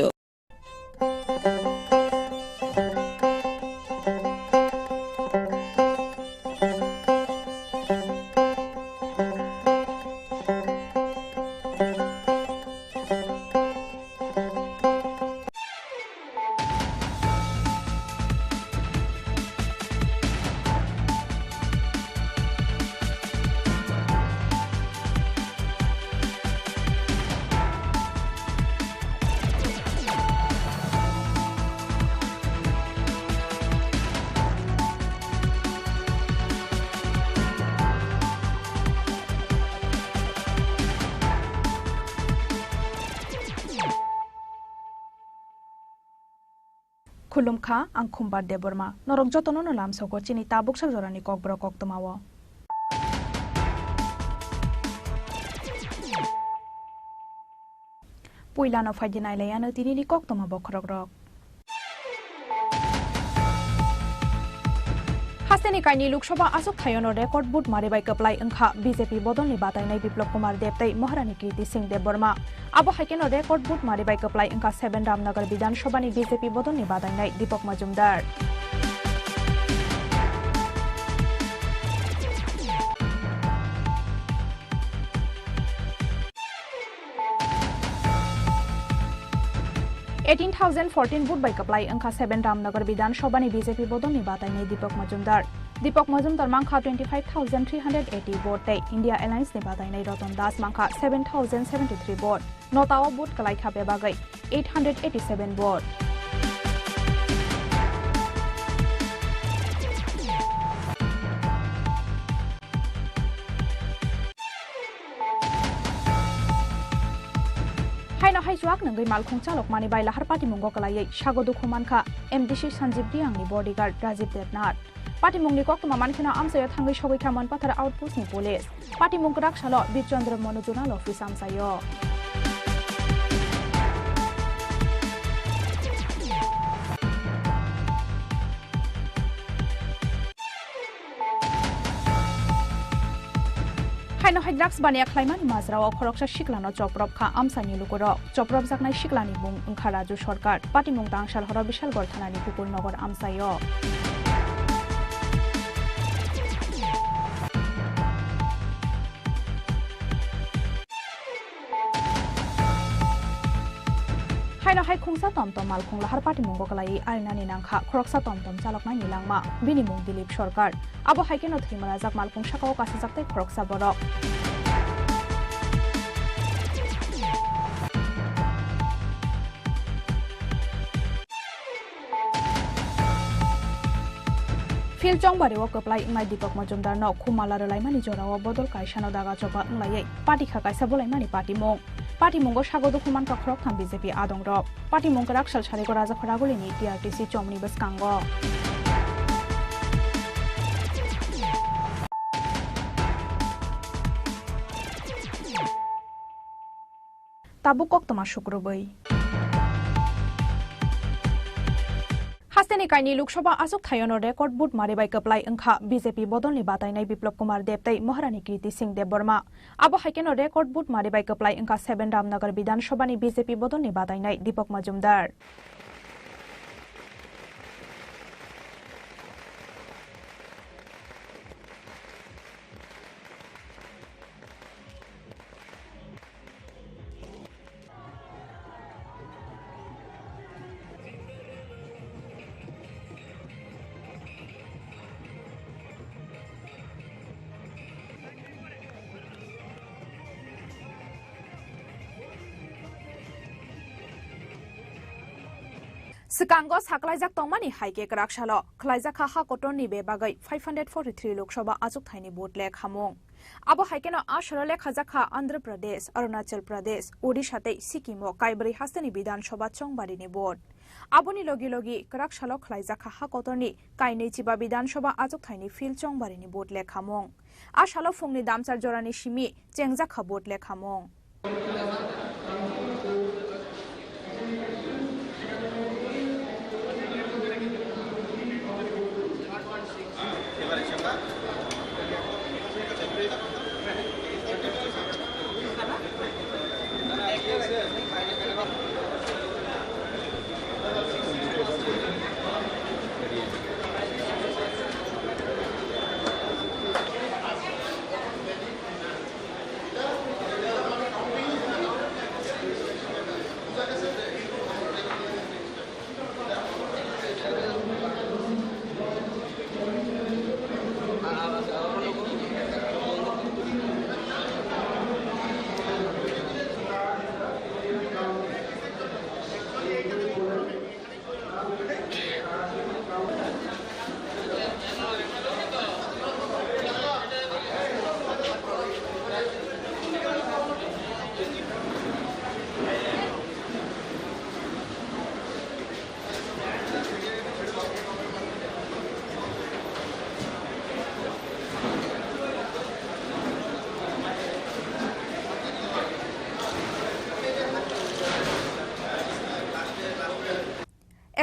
Khulumkha, ang Khumbar Debbarma. Norok jotono no lamsogo chini tabuk sak jorani kokborok koktwmao. Puilano phaidi nailaiano tinini koktwma bokhorokrok. Hasteni kaini Lok Sabha achukthayano record vote mari bai kwplai wngkha B J P bodolni batainai Biplab Kumar Deb tei Maharani Kirti Singh Debbarma. Abo hai kheno record vote mari bai kwplai wngkha seven Ramnagar Bidhan Sabhani B J P bodolni batainai Deepak Majumdar. Eighteen thousand fourteen vote bai kwplai wngkha seven Ramnagar Bidhan Sabhani B J P bodolni batainai Deepak Majumdar. Deepak Majumdar mankha twenty five thousand three hundred eighty vote tei India Alliance ni batainai Ratan Das mankha seven thousand seventy three vote. Notao vote kwlaikha bebagwi eight hundred eighty seven vote. Haino hai chuak nungwi malkhung chalokmani bai lahar patimungo kwlaiwi sago dukhu mankha M D C Sanjeev Reang ni bodyguard Rajiv Debnath. Patimungni koktwma mankheno amchaio thangwi sogwi kha Manpathar outpost ni police. Patimung kwrak salo Bir Chandra Manu Zonal Office amchaio. Haino hai drugs baniya khlaimani majrao khoroksa siklano choprop kha amchaini lukurok. Chopropjaknai siklani mung wngkha Raju Sarkar. Patimung tang sal horo Bishalgarh thanani Gokul Nagar amchaio. Haino hai khungsa tomtom malkhung lahar patimungo kwlaiwi arinani nangkha khoroksa tomtom chaloknaini langma, bini mung Dilip Sarkar. Abo hai kheno thwimalajak malkhung sakao kasijak tei khoroksa borok. Phil Chongbario kwplai wngnai Deepak Majumdarno khumala rwlaimani jorao bodol kaisano daga choba wnglaiwi patikha kaisa bolaimani patimung. Patimungo sago dukhu mankha khoroktham B J P adongrok. Patimung kwrak sal sarigo Rajaphara gulini T R T C chomni bwskango. Tabuk koktwma sukrubwi. Hasteni kaini Lok Sabha achukthayano record vote mari bai kwplai wngkha B J P bodolni batainai Biplab Kumar Deb tei Maharani Kirti Singh Debbarma. Abo hai kheno record vote mari bai kwplai wngkha seven Ramnagar Bidhan Sabhani B J P bodolni batainai Deepak Majumdar. Swkango saklaijak tongmani hai khe kwrak salo khwlaijak kha ha kotorni bebagwi five hundred forty three Lok Sabha achukthaini vote lekhamung. Abo hai kheno a salo lekhajak kha Andhra Pradesh, Arunachal Pradesh, Odisha tei Sikkim o kaibrwi hasteni Bidhan Sabha chongbarini vote. Aboni logi logi kwrak salo khwlaijak kha ha kotorni kainwi chiba Bidhan Sabha achukthaini field chongbarini vote lekhamung. A salo phungni damchar jorani simi chengjak kha vote lekhamung.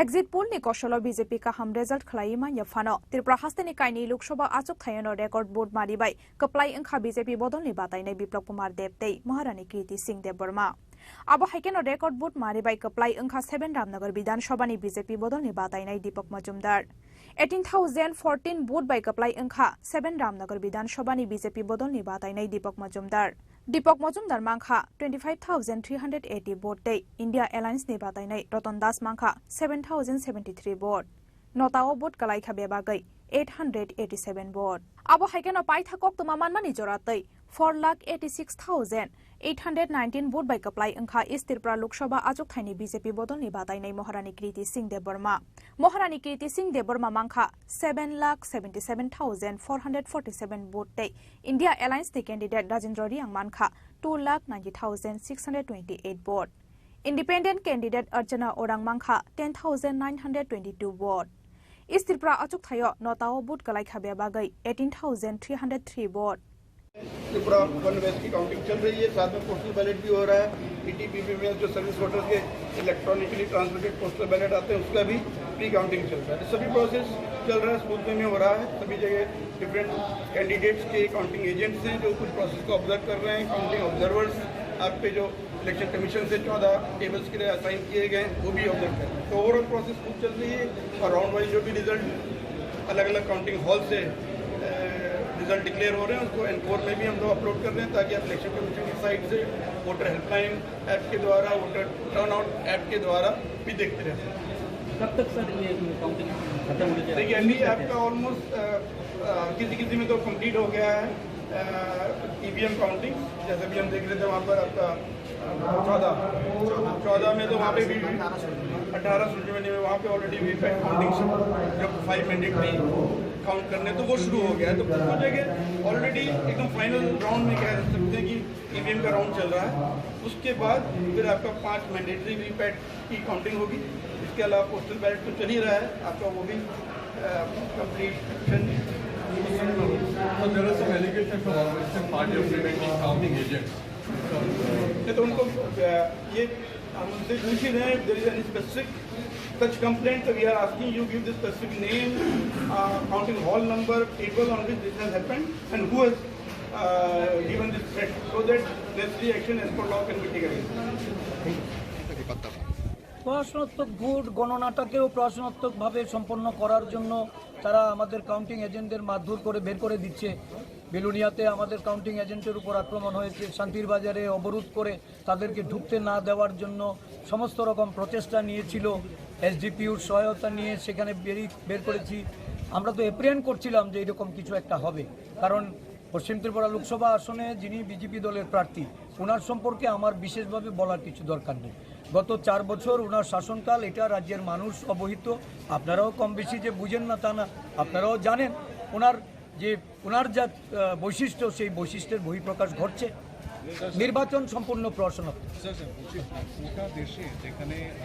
Exit poll ni kosolo B J P kaham result khlaiwi manya phano, Tripura hasteni kainwi Lok Sabha achukthayano record vote mari bai kwplai wngkha B J P bodolni batainai Biplab Kumar Deb tei Maharani Kriti Singh Debbarma. Abo hai kheno record vote mari bai kwplai wngkha seven Ramnagar Bidhan Sabha ni B J P bodolni batainai Deepak Majumdar. Eighteen thousand fourteen vote bai kwplai wngkha seven Ramnagar Bidhan Sabha ni B J P bodolni batainai Deepak Majumdar. Deepak Majumdar mankha twenty five thousand three hundred eighty vote tei India Alliance ni batainai Ratan Das mankha seven thousand seventy three vote. Notao vote kwlaikha bebagwi eight hundred eighty seven vote. Abo hai kheno paitha koktwma manmani jora tei four lakh eighty six thousand eight hundred nineteen vote bai kwplai wngkha East Tripura Lok Sabha achukthaini B J P bodolni batainai Maharani Kriti Singh Debbarma. Maharani Kriti Singh Debbarma mankha seven lakh seventy seven thousand four hundred forty seven vote tei India Alliance ni candidate Rajendra Reang mankha two lakh ninety thousand six hundred twenty eight vote. Independent candidate Archana Orang mankha ten thousand nine hundred twenty two vote. East Tripura achukthaio notao vote kwlaikha bebagwi eighteen thousand three hundred three vote. Tripura one west की counting चल रही है, साथ में postal ballot भी हो रहा है। ईटीपीबी में जो सर्विस वोटर्स के इलेक्ट्रॉनिकली ट्रांसमिटेड पोस्टल बैलेट आते हैं, उसका भी प्री काउंटिंग चल रहा है। सभी प्रोसेस चल रहा है, स्मूथ वे में हो रहा है। सभी जगह डिफरेंट कैंडिडेट्स के काउंटिंग एजेंट्स हैं जो कुछ प्रोसेस को ऑब्जर्व कर रहे हैं। काउंटिंग ऑब्जर्वर्स आप पे जो इलेक्शन कमीशन से चौदह टेबल्स के लिए असाइन किए गए हैं, वो भी ऑब्जर्व कर रहे हैं। तो ओवरऑल प्रोसेस स्मूथ चल रही है और राउंड वाइज जो भी रिजल्ट अलग अलग काउंटिंग हॉल से रिजल्ट डिक्लेयर हो रहे हैं, उसको एनकोर में भी हम लोग अपलोड कर रहे हैं, ताकि आप इलेक्शन कमीशन की साइट से वोटर हेल्पलाइन ऐप के द्वारा, वोटर टर्नआउट ऐप के द्वारा भी देखते रहते हैं। कब तक सर ये काउंटिंग खत्म होने जा देखिए, रहा अभी है? आपका ऑलमोस्ट किसी किसी में तो कंप्लीट हो गया है ईवीएम काउंटिंग। जैसे भी हम देख रहे थे, वहाँ पर आपका चौदह चौदह में तो वहाँ पे भी अठारह सुनने में वहाँ पे ऑलरेडी वीवीपैट काउंटिंग, जब फाइव मैंडेटरी काउंट करने, तो वो शुरू हो गया है। तो कुछ कुछ जगह ऑलरेडी एकदम फाइनल राउंड में कह सकते हैं कि ईवीएम का राउंड चल रहा है। उसके बाद फिर आपका पांच मैंडेटरी वीवीपैट की काउंटिंग होगी। इसके अलावा पोस्टल बैलेट तो चल ही रहा है, आपका वो भी complete So there are some allegations from opposition party of preventing counting agents. नहीं तो उनको अ, ये हम उनसे पूछ ही रहे हैं, there is any specific such complaint, so we are asking you give the specific name, uh, counting hall number, table on which this has happened and who has uh, given this threat, so that necessary action as per law can be taken. প্রশ্নোত্তর ভোট গণনাটাকেও প্রশ্নোত্মকভাবে সম্পন্ন করার জন্য তারা আমাদের কাউন্টিং এজেন্টদের মারধর করে বের করে দিচ্ছে। বিলোনিয়াতে আমাদের কাউন্টিং এজেন্টের উপর আক্রমণ হয়েছে। শান্তির বাজারে অবরোধ করে তাদেরকে ঢুকতে না দেওয়ার জন্য সমস্ত রকম প্রচেষ্টা নিয়েছিল। এসডিপিওর সহায়তা নিয়ে সেখানে বেরিয়ে বের করেছি। আমরা তো এপ্রিহেন্ড করছিলাম যে এরকম কিছু একটা হবে, কারণ পশ্চিম ত্রিপুরা লোকসভা আসনে যিনি বিজেপি দলের প্রার্থী, ওনার সম্পর্কে আমার বিশেষভাবে বলার কিছু দরকার নেই। গত চার বছর ওনার শাসনকাল, এটা রাজ্যের মানুষ অবহিত। আপনারাও কম বেশি যে বুঝেন না তা না, আপনারাও জানেন ওনার যে ওনার যা আহ, বৈশিষ্ট্য, সেই বৈশিষ্ট্যের বহিঃপ্রকাশ ঘটছে। নির্বাচন সম্পূর্ণ প্রশ্ন। স্যার স্যার বলছি, গোটা দেশে যেখানে আহ,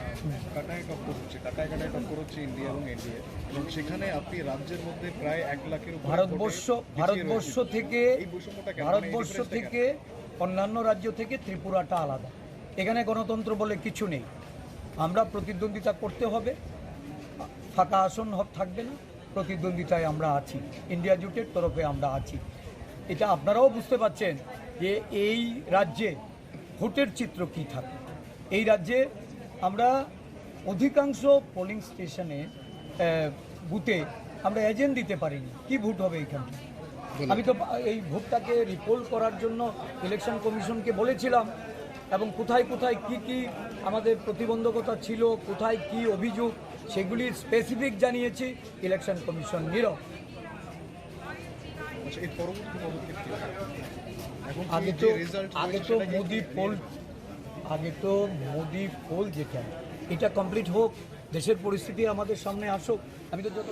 কাটায় টক্কর হচ্ছে, কাটায় কাটায় টক্কর হচ্ছে ইন্ডিয়া এবং এনডিএ, এবং সেখানে আপনি রাজ্যের মধ্যে প্রায় এক লাখের উপরে ভারতবর্ষ ভোটে পিছিয়ে ভারতবর্ষ রয়েছেন। থেকে এই বৈষম্যটা কেন? মানে, এই ভারতবর্ষ ডিফারেন্সটা কেন? থেকে অন্যান্য রাজ্য থেকে ত্রিপুরাটা আলাদা। এখানে গণতন্ত্র বলে কিছু নেই। আমরা প্রতিদ্বন্দ্বিতা করতে হবে, ফাঁকা আসন হ- থাকবে না। প্রতিদ্বন্দ্বিতায় আমরা আছি, ইন্ডিয়া জোটের তরফে আমরা আছি। এটা আপনারাও বুঝতে পারছেন যে এই রাজ্যে ভোটের চিত্র কী থাকে। এই রাজ্যে আমরা অধিকাংশ পোলিং স্টেশনে আহ, বুথে আমরা এজেন্ট দিতে পারিনি। কি ভোট হবে এখানে? আমি তো বা- এই ভোটটাকে রিপোর্ট করার জন্য ইলেকশন কমিশনকে বলেছিলাম, এবং কোথায় কোথায় কি কি আমাদের প্রতিবন্ধকতা ছিল, কোথায় কি অভিযোগ, সেগুলি স্পেসিফিক জানিয়েছি। ইলেকশন কমিশন নীরব। আচ্ছা, এর পরবর্তী পদক্ষেপ কি হবে? এখন কি আগে যে তো রেজাল্ট আগে রয়েছে, তো সেটা কি মোদি clear? পোল আগে তো মোদি পোল যেটা, এটা কমপ্লিট হোক, দেশের পরিস্থিতি আমাদের সামনে আসুক। আমি তো যত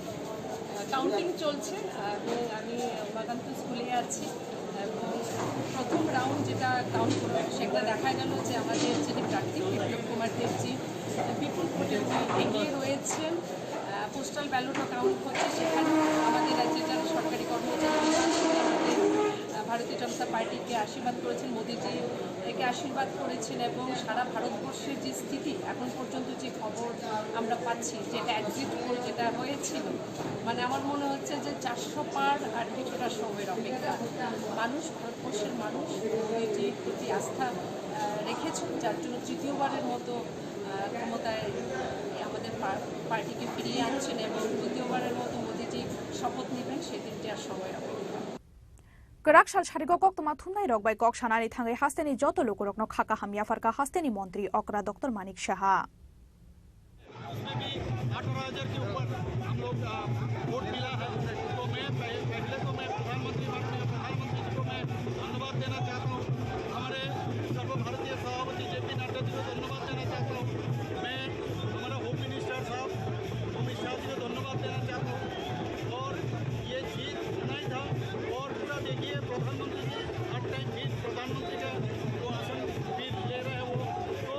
কাউন্টিং চলছে এবং আমি উমাকান্ত স্কুলে আছি এবং প্রথম রাউন্ড যেটা কাউন্ট করলো সেটা দেখা গেল যে আমাদের যিনি প্রার্থী বিপ্লব কুমার দেবজি বিপুল ভোটে উনি এগিয়ে রয়েছেন। পোস্টাল ব্যালটও কাউন্ট হচ্ছে, সেখানে আমাদের রাজ্যের যারা সরকারি কর্মচারী আছেন, আমাদের ভারতীয় জনতা পার্টিকে আশীর্বাদ করেছেন মোদিজি। থেকে আশীর্বাদ করেছেন এবং সারা ভারতবর্ষের যে স্থিতি, এখন পর্যন্ত যে খবর আমরা পাচ্ছি, যেটা এক্সিট পোল যেটা হয়েছিল, মানে, আমার মনে হচ্ছে যে চারশো পার আর কিছুটা সময়ের অপেক্ষা। মানুষ, ভারতবর্ষের মানুষ মোদিজির প্রতি আস্থা, আহ, রেখেছেন, যার জন্য তৃতীয়বারের মতো, আহ, ক্ষমতায় আমাদের পা-, পার্টিকে ফিরিয়ে আনছেন এবং তৃতীয়বারের মতো মোদিজি শপথ নেবেন, সেদিনটি আর সময়ের অপেক্ষা। Kwrak sal sarigo koktwma thumnai rok bai kok sanani thangwi hasteni joto lukurokno kha kaham yapharkha hasteni montri okra Doctor Manik Saha. उसमें भी अठारह हज़ार के ऊपर हम लोग, अ, वोट मिला है। तो मैं पह-, पहले तो मैं प्रधानमंत्री, माननीय प्रधानमंत्री जी को मैं धन्यवाद देना चाहता हूँ। हमारे सर्वभारतीय सभापति जेपी नड्डा जी को धन्यवाद देना चाहता हूँ। मैं हमारा होम मिनिस्टर साहब अमित शाह जी को धन्यवाद देना चाहता हूँ। और ये जीत होना ही था। और पूरा देखिए, प्रधानमंत्री जी हर टाइम भी प्रधानमंत्री का वो आसन भी ले रहे हैं वो। तो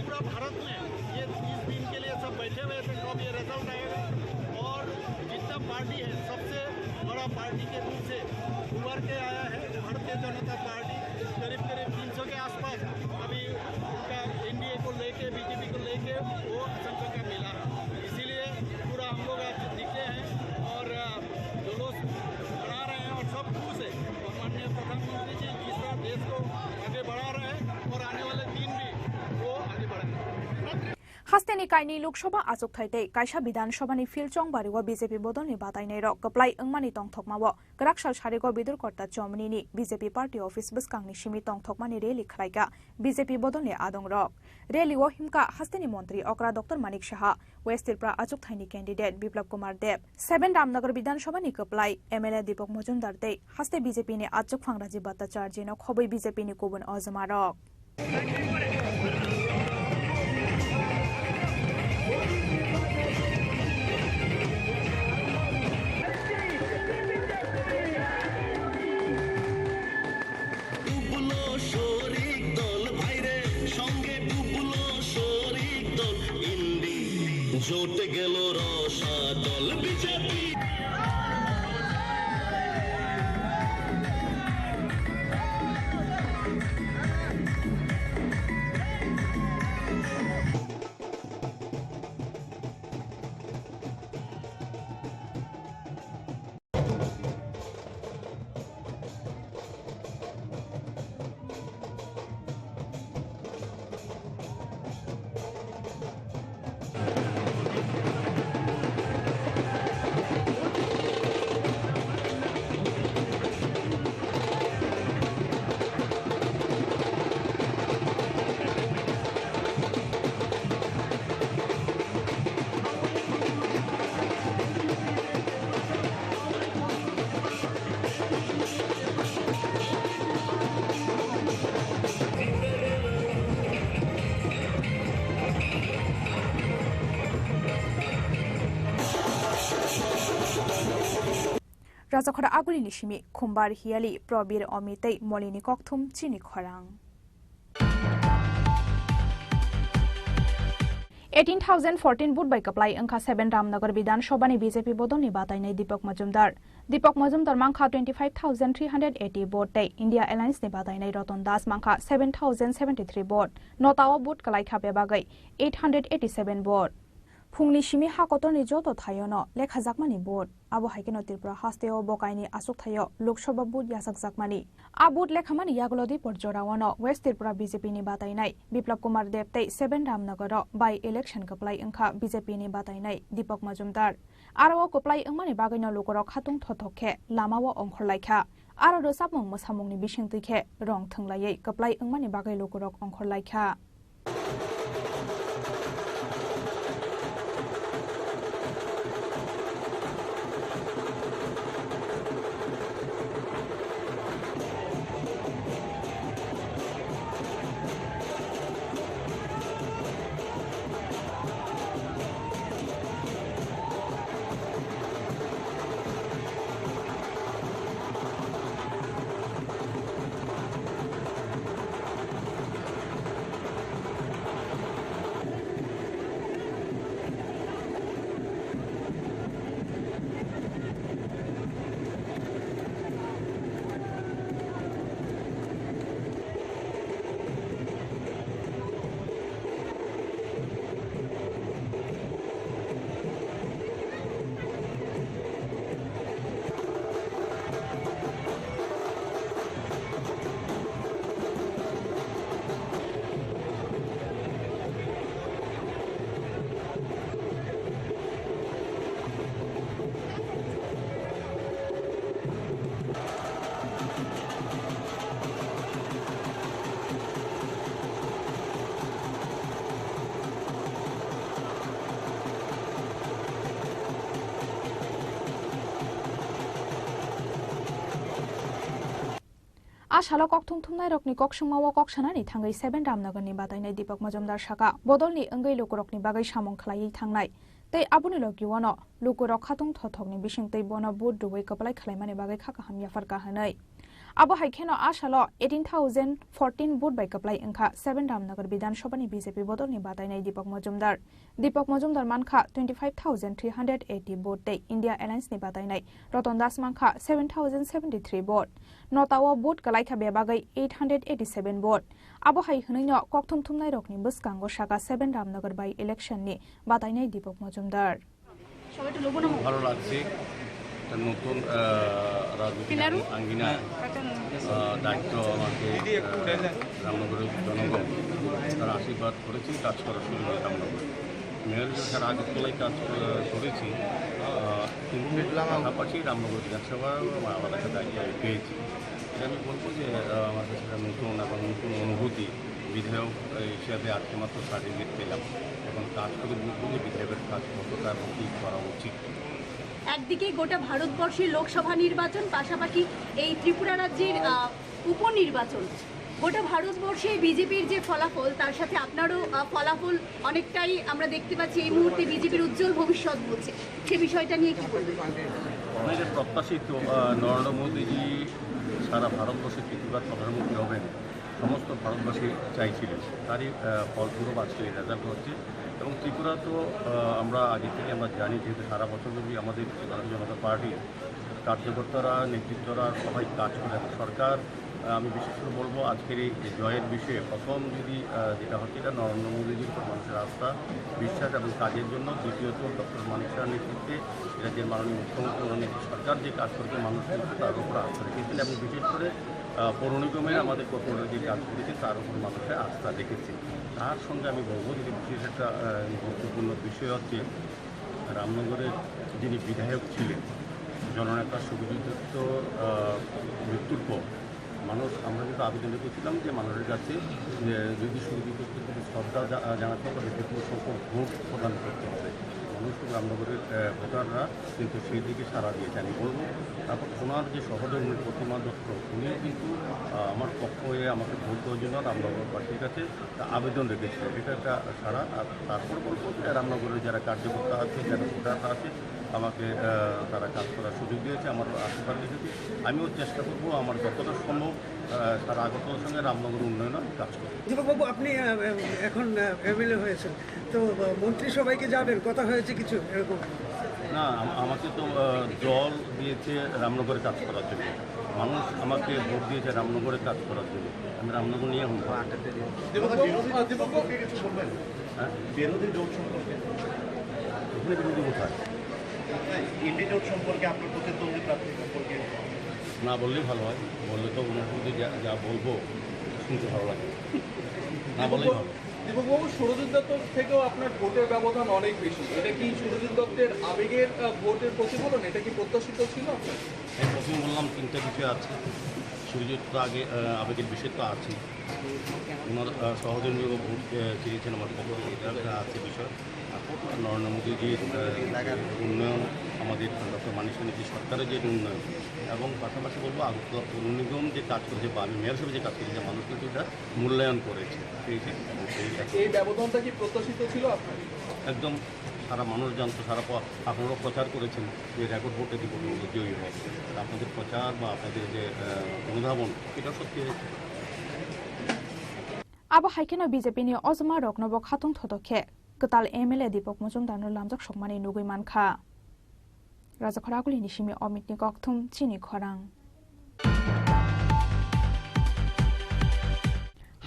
पूरा भारत में ये इस दिन के लिए सब बैठे हुए थे कब ये रिजल्ट आएगा। और जितना पार्टी है, सबसे बड़ा पार्टी के रूप से उभर के आया है भारतीय जनता पार्टी। करीब करीब तीन सौ के आसपास अभी उनका एनडीए को लेके, बीजेपी को लेके वो आशंका का मिला है। इसीलिए पूरा हम लोग आज निकले हैं और, अ, जुलूस बढ़ा रहे हैं और सब खुश है। और माननीय प्रधानमंत्री जी जिस तरह देश को आगे बढ़ा रहे हैं और आने वाले दिन भी वो आगे बढ़ाएंगे। Hasteni kainwi Lok Sabha achukthai tei kaisa Bidhan Sabha ni field chongbario B J P bodolni batainairok kwplai wngmani tongthokmao kwrak sal sarigo Bidurkota Chomni ni B J P party office bwskangni simi tongthokmani rally khlaikha B J P bodolni adongrok. Rally o himkha hasteni montri okra Doctor Manik Saha, West Tripura achukthaini candidate Biplab Kumar Deb, seven Ramnagar Bidhan Sabha ni kwplai M L A Deepak Majumdar tei haste B J P ni achukphang Rajiv Bhattacharjee no khobwi B J P ni kubun ojma rok. Bubulo shorik dol bhaire, songe bubulo shorik dol indi. Jote gelo rosha dol B J P. Rajakhora Agulini simi Khumbar Hiyali, Probir Omi tei Molini kokthum chini khorang. Eighteen thousand fourteen vote bai kwplai wngkha seven Ramnagar Bidhan Sabha ni B J P bodolni batainai Deepak Majumdar. Deepak Majumdar mankha twenty five thousand three hundred eighty vote tei India Alliance ni batainai Ratan Das mankha seven thousand seventy three vote. Notao vote kwlaikha bebagwi eight hundred eighty seven vote. Phungni simi ha kotorni joto thaiono lekhajakmani vote. Abo hai kheno Tripura hasteo bo kainwi achukthaio Lok Sabha vote yachakjakmani. A vote lekhamani yagulo Dipor joraono West Tripura B J P ni batainai Biplab Kumar Deb tei seven Ramnagar o by election kwplai wngkha B J P ni batainai Deepak Majumdar. Aro o kwplai wngmani bagwino lukurok khatung thothok khe lamao ongkhorlaikha. Aro rwchapmung mwsamungni bisingtwi khe rong thwnglaiwi kwplai wngmani bagwi lukurok ongkhorlaikha. A salo kokthum thumnairokni kokswngmao kok sanani thangwi Seven Ramnagarni batainai Deepak Majumdar saka, bodolni wngwi lukurokni bagwi samung khlaiwi thangnai tei aboni logi uano lukurok khatung thothokni bisingtwi bono vote rwui kwplai khlaimani bagwi kha kaham yapharkha hwnwi. Abo hai kheno a salo eighteen thousand fourteen vote bai kwplai wngkha Seven Ramnagar Bidhan Sabhani B J P bodolni batainai Deepak Majumdar. Deepak Majumdar mankha twenty five thousand three hundred eighty vote tei India Alliance ni batainai Ratan Das mankha seven thousand seventy three vote. Notao vote kwlaikha bebagwi eight hundred eighty seven vote. Abo hai hwnwino kokthum thumnairokni bwskango saka Seven Ramnagar by election ni batainai Deepak Majumdar. সবাই একটু লোবো না। ভালো লাগছে, একটা নতুন, আহ, রাজনৈতিক আঙ্গিনা, আহ, দায়িত্ব আমাকে, আহ, রামনগরের জনগণ তারা আশীর্বাদ করেছেন, কাজ করার সুযোগ হয়েছে রামনগর মেয়র হিসেবে সারা আগরতলায় কাজ, আহ, করেছি, আহ, কিন্তু পাশাপাশি রামনগর বিধানসভারও আলাদা একটা দায়িত্ব আমি পেয়েছি। এটা আমি বলবো যে, আহ, আমার কাছে একটা নতুন এবং নতুন অনুভূতি। বিধায়ক হিসেবে আজকে মাত্র সার্টিফিকেট পেলাম, এখন কাজ করে বুঝবো যে বিধায়কের কাজ কতটা এবং কী করা উচিত। একদিকে গোটা ভারতবর্ষের লোকসভা নির্বাচন, পাশাপাশি এই ত্রিপুরা রাজ্যের, আহ, উপনির্বাচন। গোটা ভারতবর্ষে বিজেপির যে ফলাফল, তার সাথে আপনারও, আহ, ফলাফল অনেকটাই আমরা দেখতে পাচ্ছি এই মুহূর্তে বিজেপির উজ্জ্বল ভবিষ্যৎ বলছে। সে বিষয়টা নিয়ে কি বলবেন? আমাদের প্রত্যাশিত, আহ, নরেন্দ্র মোদীজি সারা ভারতবর্ষে তৃতীয়বার প্রধানমন্ত্রী হবেন, সমস্ত ভারতবাসী চাইছিলেন। তারই, আহ, ফলস্বরূপ আজকে এই রেজাল্ট হচ্ছে। এবং ত্রিপুরা তো, আহ, আমরা আগে থেকে আমরা জানি, যেহেতু সারা বছর ব্যাপী আমাদের ভারতীয় জনতা পার্টির কার্যকর্তারা, নেতৃত্বরা সবাই কাজ করে। এবং সরকার, আহ, আমি বিশেষ করে বলবো, আজকের এই যে জয়ের বিষয়ে প্রথম যদি, আহ, যেটা হচ্ছে, এটা নরেন্দ্র মোদীজির উপর মানুষের আস্থা, বিশ্বাস এবং কাজের জন্য। দ্বিতীয়ত, ডক্টর মানিক সাহার নেতৃত্বে রাজ্যের মাননীয় মুখ্যমন্ত্রী, মাননীয় সরকার যে কাজ করেছে, মানুষ কিন্তু তার উপর আস্থা রেখেছেন। এবং বিশেষ করে, আহ, পৌর নিগমে আমাদের কর্পোরেটর যে কাজ করেছে, তার উপর মানুষের আস্থা রেখেছে। তার সঙ্গে আমি বলবো, যদি বিশেষ একটা, আহ, গুরুত্বপূর্ণ বিষয় হচ্ছে, রামনগরের যিনি বিধায়ক ছিলেন, জননেতা সুখদেব দত্ত, আহ, মৃত্যুর পর মানুষ, আমরা কিন্তু আবেদন রেখেছিলাম যে মানুষের কাছে, যে যদি সুখদেব দত্তর প্রতি শ্রদ্ধা জা-, জানাতে হবে, বিপুল সংখ্যক ভোট প্রদান করতে হবে। মানুষ, রামনগরের, আহ, ভোটাররা কিন্তু সেই দিকে সাড়া দিয়েছে, আমি বলবো। তারপর ওনার যে সহধর্মী প্রতিমা দত্ত, উনিও কিন্তু, আহ, আমার পক্ষ হয়ে আমাকে ভোট দেওয়ার জন্য রামনগরবাসীর কাছে আবেদন রেখেছিল। এটা একটা সাড়া। আর তারপর বলবো যে রামনগরের যারা কার্যকর্তা আছে, যারা ভোটাররা আছে, আমাকে, আহ, তারা কাজ করার সুযোগ দিয়েছে, আমার আশীর্বাদ রেখেছে। আমিও চেষ্টা করবো আমার যতটা সম্ভব, আহ, সারা আগরতলার সঙ্গে রামনগর উন্নয়নে আমি কাজ করবো। দীপকবাবু, আপনি, আহ, এখন, আহ, এমএলএ হয়েছেন, তো, আহ, মন্ত্রিসভায় কি যাবেন? কথা হয়েছে কিছু এরকম? না, আম-, আমাকে তো, আহ, দল দিয়েছে রামনগরে কাজ করার জন্য, মানুষ আমাকে ভোট দিয়েছে রামনগরে কাজ করার জন্য। আমি রামনগর নিয়ে এখন কাজ করব। দীপকবাবু, আহ, দীপকবাবু, আপনি কিছু বলবেন? হ্যাঁ? বিরোধী জোট সম্পর্কে? এখানে বিরোধী কোথায়? ইন্ডি জোট সম্পর্কে, আপনার প্রতিদ্বন্দ্বী প্রার্থী সম্পর্কে? না বললেই ভালো হয়, বললে তো ওনার মধ্যে যা, যা বলবো শুনতে ভালো লাগে, না বললেই ভালো। দীপকবাবু, সুরজিৎ দত্তর থেকেও আপনার ভোটের ব্যবধান অনেক বেশি, এটা কি সুরজিৎ দত্তের আবেগের, আহ, ভোটের প্রতিফলন? এটা কি প্রত্যাশিত ছিল আপনার? আমি প্রথমে বললাম তিনটা বিষয় আছে। সুরজিৎ তো আগে, আহ, আবেগের বিষয় তো আছে, ওনার, আহ, সহধর্মীয় ভোট, আহ, চেয়েছেন আমার পক্ষ থেকে, এটা একটা আছে বিষয়। আর নরেন্দ্র মোদীজির, আহ, উন্নয়ন, আমাদের ডক্টর মানিক সাহার যে সরকারের যে উন্নয়ন, এবং পাশাপাশি বলবো আগরতলা পৌর নিগম যে কাজ করেছে বা আমি মেয়র হিসেবে যে কাজ করেছি, মানুষ কিন্তু এটা মূল্যায়ন করেছে। এই যে, এই যে এই ব্যবধানটা কি প্রত্যাশিত ছিল আপনার? একদম সারা মানুষ জানতো, সারা প-, আপনারাও প্রচার করেছেন যে রেকর্ড ভোটে দীপক জয়ী হয়। আপনাদের প্রচার বা আপনাদের যে, আহ, অনুধাবন, এটা সত্যি হয়েছে। Abo hai kheno B J P ni ojma rokno bo khatung thotok khe kwtal M L A Deepak Majumdar no lamjak sokmani nugwi mankha. Rajakhor Aguli ni simi Omit ni kokthum chini khorang.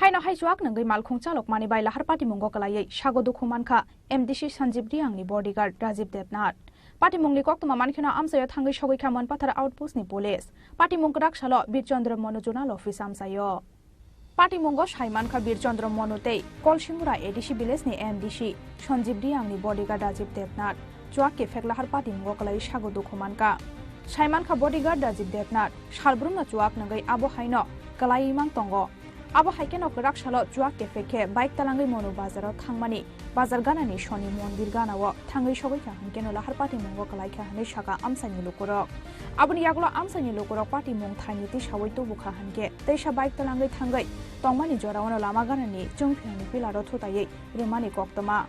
Haino hai chuak nungwi malkhung chalokmani bai lahar patimungo kwlaiwi sago dukhu mankha M D C Sanjib Reang ni bodyguard Rajiv Debnath. Patimungni koktwma mankheno amchaio thangwi sogwi kha Monpathar outpost ni police. Patimung kwrak salo Birchandra Manu zonal office amchaio. Patimungo sai mankha Birchandra Manu tei Kolsingura A D C village ni M D C Sanjib Reang ni bodyguard Rajiv Debnath. Chuak kephek lahar patimungo kwlaiwi sago dukhu mankha. Sai mankha bodyguard Rajiv Debnath salbrumno chuak nungwi abo haino kwlaiwi mang tongo. Abo hai kheno kwrak salo chuak kephek khe bike talangwi Monu bazaro thangmani bazar ganani Soni mondir ganao thangwi sogwi kha hwnkhe no lahar patimungo kwlai kha hwnwi sakha amchaini lukurok. Aboni yagulo amchaini lukurok patimung thaini tisaui tubu kha hwnkhe teisa bike talangwi thangwi tongmani jorao no lama ganani chwngphirni pillar o thutaiwi rwmani koktwma.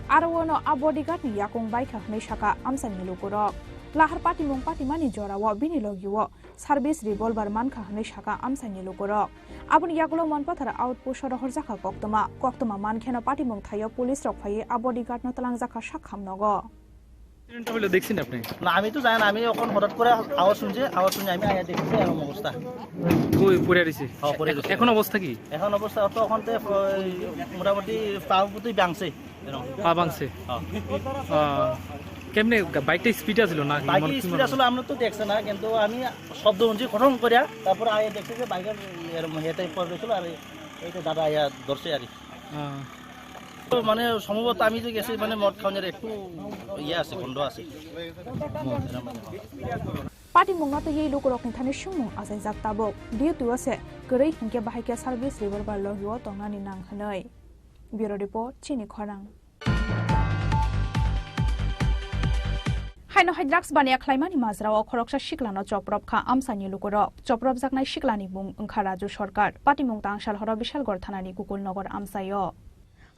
Aro no a bodyguard ni yakung bai kha hwnwi sakha amchaini lukurok. Lahar patimung patimani jorao bini logio service revolver man kha hwnwi sakha amchaini lukurok. Aboni yagulo Monpathar outpost o rohorjakha koktwma. Koktwma man kheno patimung thaio police rok phaiwi a bodyguard no twlangjakha sak hamnogo. Accident টা হলো দেখছেন আপনি? না, আমি তো জানি না, আমি এখন হঠাৎ করে আওয়াজ শুনছি, আওয়াজ শুনে আমি আয়া দেখছি এরকম অবস্থা। কই পড়ে রইছে? হ্যাঁ, পড়ে রইছে। এখন অবস্থা কি? এখন অবস্থা তো ওখান থেকে ওই মোটামুটি পাও পুতুই ভাঙছে এরকম। পা ভাঙছে? হ্যাঁ। আহ, কেমনে বাইকটা স্পিড আছিল না? বাইকের স্পিড আসলে আমরা তো দেখছি না, কিন্তু আমি শব্দ শুনছি খটং করে, তারপরে আয়া দেখছি যে বাইকের এরকম হেঁটে পড়ে ছিল আর এই তো দাদা আয়া ধরছে আর কি। আহ, তো মানে সম্ভবত আমি যে গেছি মানে মদ খাওয়ানোর একটু ইয়ে আছে, গন্ধ আছে। Patimungno twiwi lukurokni thani swngmung achaijak tabuk. Duty o se kwrwi hinkhe bahai khe service revolver logio tongnani nang hwnwi. Bureau Report, Chini Khorang. Haino hai drugs baniya khlaimani majrao khoroksa siklano choprop kha amchaini lukurok. Chopropjaknai siklani mung wngkha Raju Sarkar. Patimung tangsalhoro Bishalgarh thanani Gokulnagar amchaio.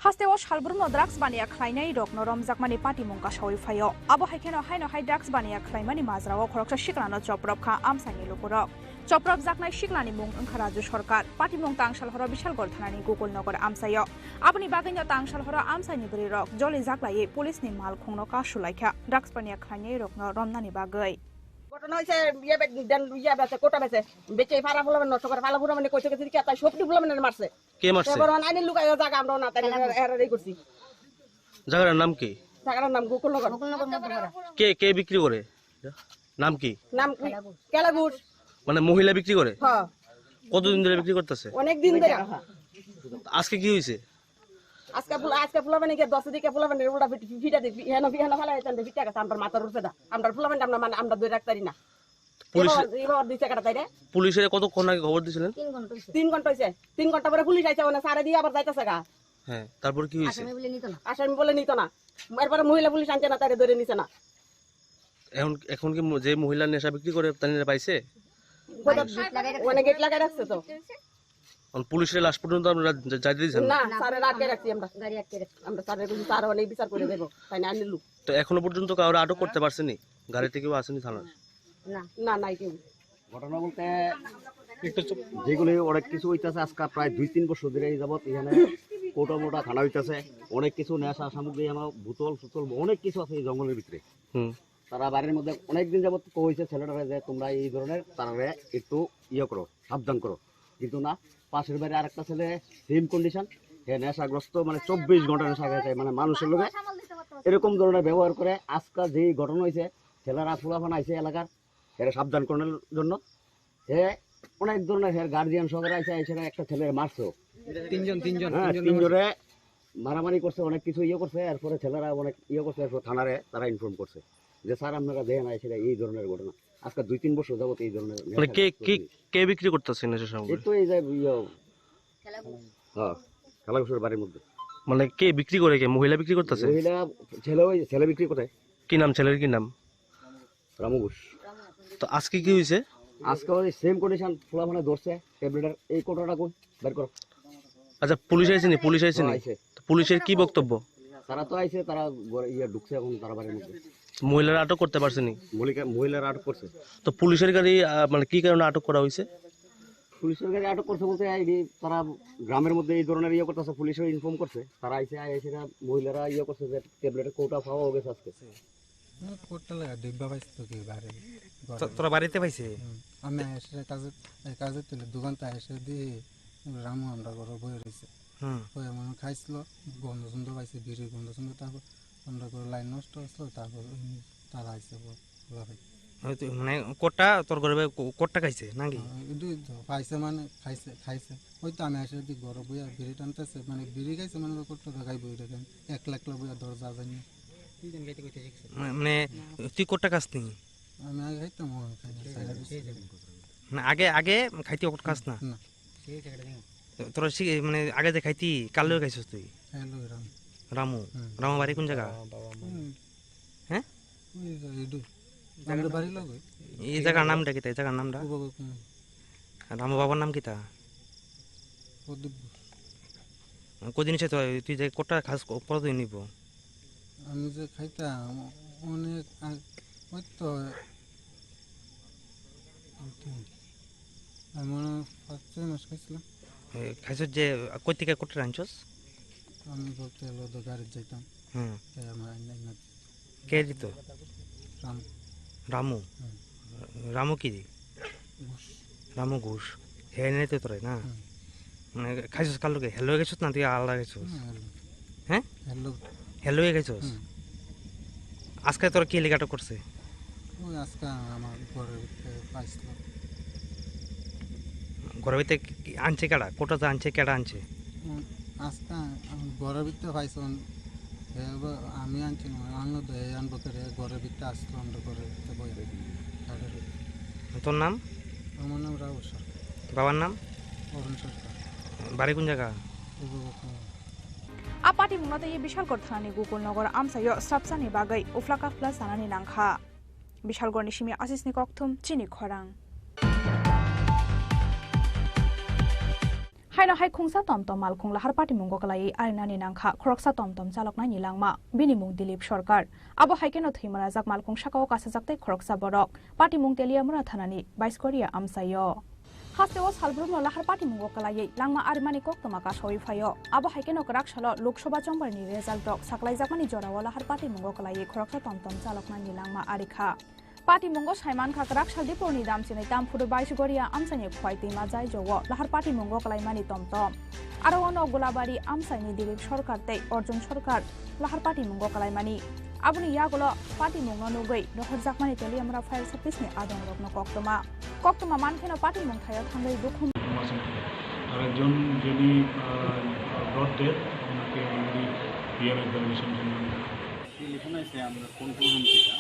Hasteo salbrumno drugs baniya khlainai rokno romjakmani patimung kasaui phaio. Abo hai kheno haino hai drugs baniya khlaimani majrao khoroksa siklano choprop kha amchaini lukurok. Chopropjaknai siklani mung wngkha Raju Sarkar. Patimung tangsalhoro Bishalgarh thanani Gokulnagar amchaio. Aboni bagwino tangsalhoro amchaini bwrwirok joli jaklaiwi police ni malkhungno kasu laikha drugs baniya khlainai rokno romnani bagwi. ঘটনা হয়েছে, ইয়ে বে-, দেন, ইয়ে বেচে, কোটা বেচে, বেচে এই ফারা ফুলাবেন নষ্ট করে, ফালা ফুলাবেন কইছে, কইছে, কি তাই সবটি ফুলাবেন মারছে। কে মারছে? এবার অন আইনের লুকাইয়া জায়গা আমরা না তাই এরা রেডি করছি। জায়গাটার নাম কি? জায়গাটার নাম গোকুলনগর। গোকুলনগর মধ্যপাড়া। কে, কে বিক্রি করে? নাম কি? নাম কি? কেলা ঘোষ। কেলা ঘোষ। মানে মহিলা বিক্রি করে? হ্যাঁ। কতদিন ধরে বিক্রি করতেছে? অনেক দিন ধরে। আজকে কি হয়েছে? আজকে ফুল-, আজকে ফুলাবেন গিয়ে দশ দিকে ফুলাবেন ওটা ফিট-, ফিটা দিবি, হেন বি-, হেন ফালা হেন দিবি, টাকা আমরা মাথার উপরে দা। আমরা ফুলাবেন আমরা মানে আমরা ধরে রাখতারি না। পুলিশ এবার, এবার দুই চাকাটা তাই রে? পুলিশের কতক্ষণ আগে খবর দিয়েছিলেন? তিন ঘন্টা হয়েছে। তিন ঘন্টা হয়েছে। তিন ঘন্টা পরে পুলিশ আইছে, ওনে সারা দিয়ে আবার যাইতেছে গা। হ্যাঁ, তারপর কি হয়েছে? আসামি বলে নিত না। আসামি বলে নিত না। এরপরে মহিলা পুলিশ আনছে না, তারে ধরে নিছে না। এখন, এখন কি ম-, যে মহিলা নেশা বিক্রি করে, তারা পাইছে? কোথাও গেট লাগাই রাখছে। ওনে গেট লাগাই রাখছে তো। এখন পুলিশের লাশ পর্যন্ত আপনারা যা-, যাইতে দিচ্ছেন না? না, স্যারের আটকে রাখছি আমরা। গাড়ি আটকে রাখছি। আমরা স্যারের কাছে স্যার অনেক বিচার করে দেবো, তাই না আনিলু। তো এখনো পর্যন্ত কাউরে আটক করতে পারছেনি? গাড়িতে কেউ আসেনি থানায়? না। না, নাই কেউ। ঘটনা বলতে একটু চুপ। যেগুলি অনেক কিছু হইতাছে, আজকে প্রায় দুই তিন বছর ধরে এই যাবত এখানে কোটা মোটা থানা হইতাছে, অনেক কিছু নেশা সামগ্রী, আমার বোতল সুতল অনেক কিছু আছে এই জঙ্গলের ভিতরে। হুম। তারা বাড়ির মধ্যে অনেক দিন যাবত কইছে ছেলেটারে যে, "তোমরা এই ধরনের তারারে একটু ইয়ে করো, সাবধান করো।" কিন্তু না, পাশের বাড়ি আরেকটা ছেলে সেম কন্ডিশন, হে নেশাগ্রস্ত, মানে চব্বিশ ঘন্টা নেশা খেয়ে যায়, মানে মানুষের লোকে এরকম ধরনের ব্যবহার করে। আজকাল যেই ঘটনা হয়েছে, ছেলেরা ফুলাফান আইছে এলাকার, এরা সাবধান করানোর জন্য। হে অনেক ধরনের, হের গার্জিয়ান সহকারে আইছে, এসে একটা ছেলের মারছে। তিনজন, তিনজন, হ্যাঁ, তিনজন তিনজনে মারামারি করছে, অনেক কিছু ইয়ে করছে, এরপরে ছেলেরা অনেক ইয়ে করছে, এরপর থানারে তারা ইনফর্ম করছে যে, "স্যার, আপনারা দেখেন, এসে এই ধরনের ঘটনা।" আজকে দুই তিন বছর যাবত এই ধরনের মানে নেশা কে, কে, চলছে। কে বিক্রি করতেছে নেশা এই সামগ্রী? তো এই যে ইয়ে, হ্যাঁ, খেলাঘুষের বাড়ির মধ্যে। মানে কে বিক্রি করে, কে মহিলা বিক্রি করতেছে? মহিলা, ছেলে, ওই ছেলে বিক্রি করে। কি নাম ছেলের, কি নাম? রামু ঘোষ। তো আজকে কি হয়েছে? আজকে ওই সেম কন্ডিশন, ফুলাফানে ধরছে, ট্যাবলেটের এই কোটাটা কই? বের করো। আচ্ছা, পুলিশ আইছে নি? পুলিশ আইছে নি? হ্যাঁ, আইছে। তো পুলিশের কি বক্তব্য? তারা তো আইছে, তারা ঘরে ইয়ে ঢুকছে এখন তারা বাড়ির মধ্যে। মহিলারা আটক করতে পারছে নি? মহিলা, মহিলারা আটক করছে। তো পুলিশের গাড়ি, আহ, মানে কি কারণে আটক করা হয়েছে? পুলিশের গাড়ি আটক করছে বলতে এই যে তারা গ্রামের মধ্যে এই ধরনের ইয়ে করতেছে, পুলিশও ইনফর্ম করছে, তারা আইছে, আইসে মহিলারা ইয়ে করছে যে ট্যাবলেটের কোটা পাওয়া গেছে আজকে। কোটটা লাগা ডিব্বা পাইছে তো কি বাড়ি ঘরে। তো-, তোরা বাড়িতে পাইছে? হুম। আমি এসে কাজে, এই কাজে তুলে দোকানতে এসে দিয়ে রামু আমরা ঘরে বই রয়েছে। হুম। ওই এমন খাইছিল, গন্ধ সুন্দর পাইছে, বিড়ির গন্ধ সুন্দর, তারপর আমরা ঘরে লাইন নষ্ট আসলো, তারপর ওই তারা আইছে ব-, বলা ভাই। হয়তো মানে কোটটা তোর ঘরে ভাই কো-, কোটটা খাইছে নাকি? হ্যাঁ, এটাই তো, পাইছে মানে খাইছে, খাইছে। ওই তো আমি এসে দিয়ে ঘরে বইয়া বিড়ি টানতেছে, মানে বিড়ি খাইছে মানে ওই কোটটা দেখাই বই দেখেন, একলা একলা বইয়া দরজা জানি। মা-, মানে, তুই কোটটা খাস নি? আমি আগে খাইতাম, ও খাই না, খাই না। না, আগে, আগে খাইতে কোট খাস না? না। Toro si, mane, age je khaiti, kar loi khaisos twi? Hello, Ram. Ramu. Hmm. Ramu bari kun jaga? Baba, baba, hmm. He? Oi je, idu. Amra bari logo. Ei jagar nam da kita, ei jagar nam da? Ubago kun. Ramu babar nam kita? Prodip. Kodin se to, twi je kota khas ko, prodip nibo? Ami je khaita, onek, a, oi to, আমি মনে হয় পাঁচ ছয় মাস খাইছিলাম। এ, খাইছস যে, আ, কই থেকে কোটে আনছস? আমি বলতে হলো তো গাড়িতে যাইতাম। হুম। তাই আমার আইনা, আইনা দিত। কে দিত? রাম। রামু? হুম। রামু কি? ঘোষ। রামু ঘোষ। হে এনে তো তোরে না? হুম। মানে, খাইছস কার লগে? হেলো গেছস না তুই আলাদা গেছস? হুম, হেলো। হ্যাঁ? হেলো। হেলো গেছস? হুম। আজকে তোর কি লিগাটো করছে? ওই আজকে আমার ঘরের ভিতরে পাইছিল। ঘরের ভিতরে কি আনছে কেডা? কোটা যে আনছে, কেডা আনছে? উম, আজকে আমি ঘরের ভিতরে পাইছিলাম। এবার আমি আনছি না, আনলো তো এই আনবো করে ঘরের ভিতরে আসলো, আমরা ঘরের ভিতরে বই। ঘরের ভিতরে। তোর নাম? আমার নাম রাহুল সরকার। বাবার নাম? অরুণ সরকার। বাড়ি কোন জায়গা? পূর্ব Bardhaman. A patimungno tei Bishalgarh thanani Gokulnagar amchaio swrapsani bagwi uphla kaphla chanani nangkha. Bishalgarhni simi Asisni kokthum chini khorang. Haino hai khungsa tomtom malkhung lahar patimungo kwlaiwi arinani nangkha khoroksa tomtom chaloknaini langma, bini mung Dilip Sarkar. Abo hai kheno thwi manajak malkhung sakao kasajak tei khoroksa borok. Patimung Teliamura thanani Baiskoria amchaio. Hasteo salbrumno lahar patimungo kwlaiwi langma arimani koktwma kasawi phaio. Abo hai kheno kwrak salo Lok Sabha chongbarni result rok saklaijakmani jorao lahar patimungo kwlaiwi khoroksa tomtom chaloknani langma arikha. Patimungo saimankha kwrak sal Diporni damchinwi Tamphuru Baiskoria amchaini Khwai Twima Jaijao lahar patimungo kwlaimani tomtom. Aro ono Gulabari amchaini Dilip Sarkar tei Arjun Sarkar lahar patimungo kwlaimani. Aboni yagulo patimungno nugwi rohorjakmani Teliamura Fire Service-ni adongrokno koktwma. Koktwma mankheno patimung thaio thangwi bukhum. আরেকজন যিনি blood death, ওনাকে already PM examination জন্য আমরা টেলিফোন আছে, আমরা control room থেকে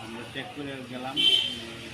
আমরা চেক করে গেলাম, উম,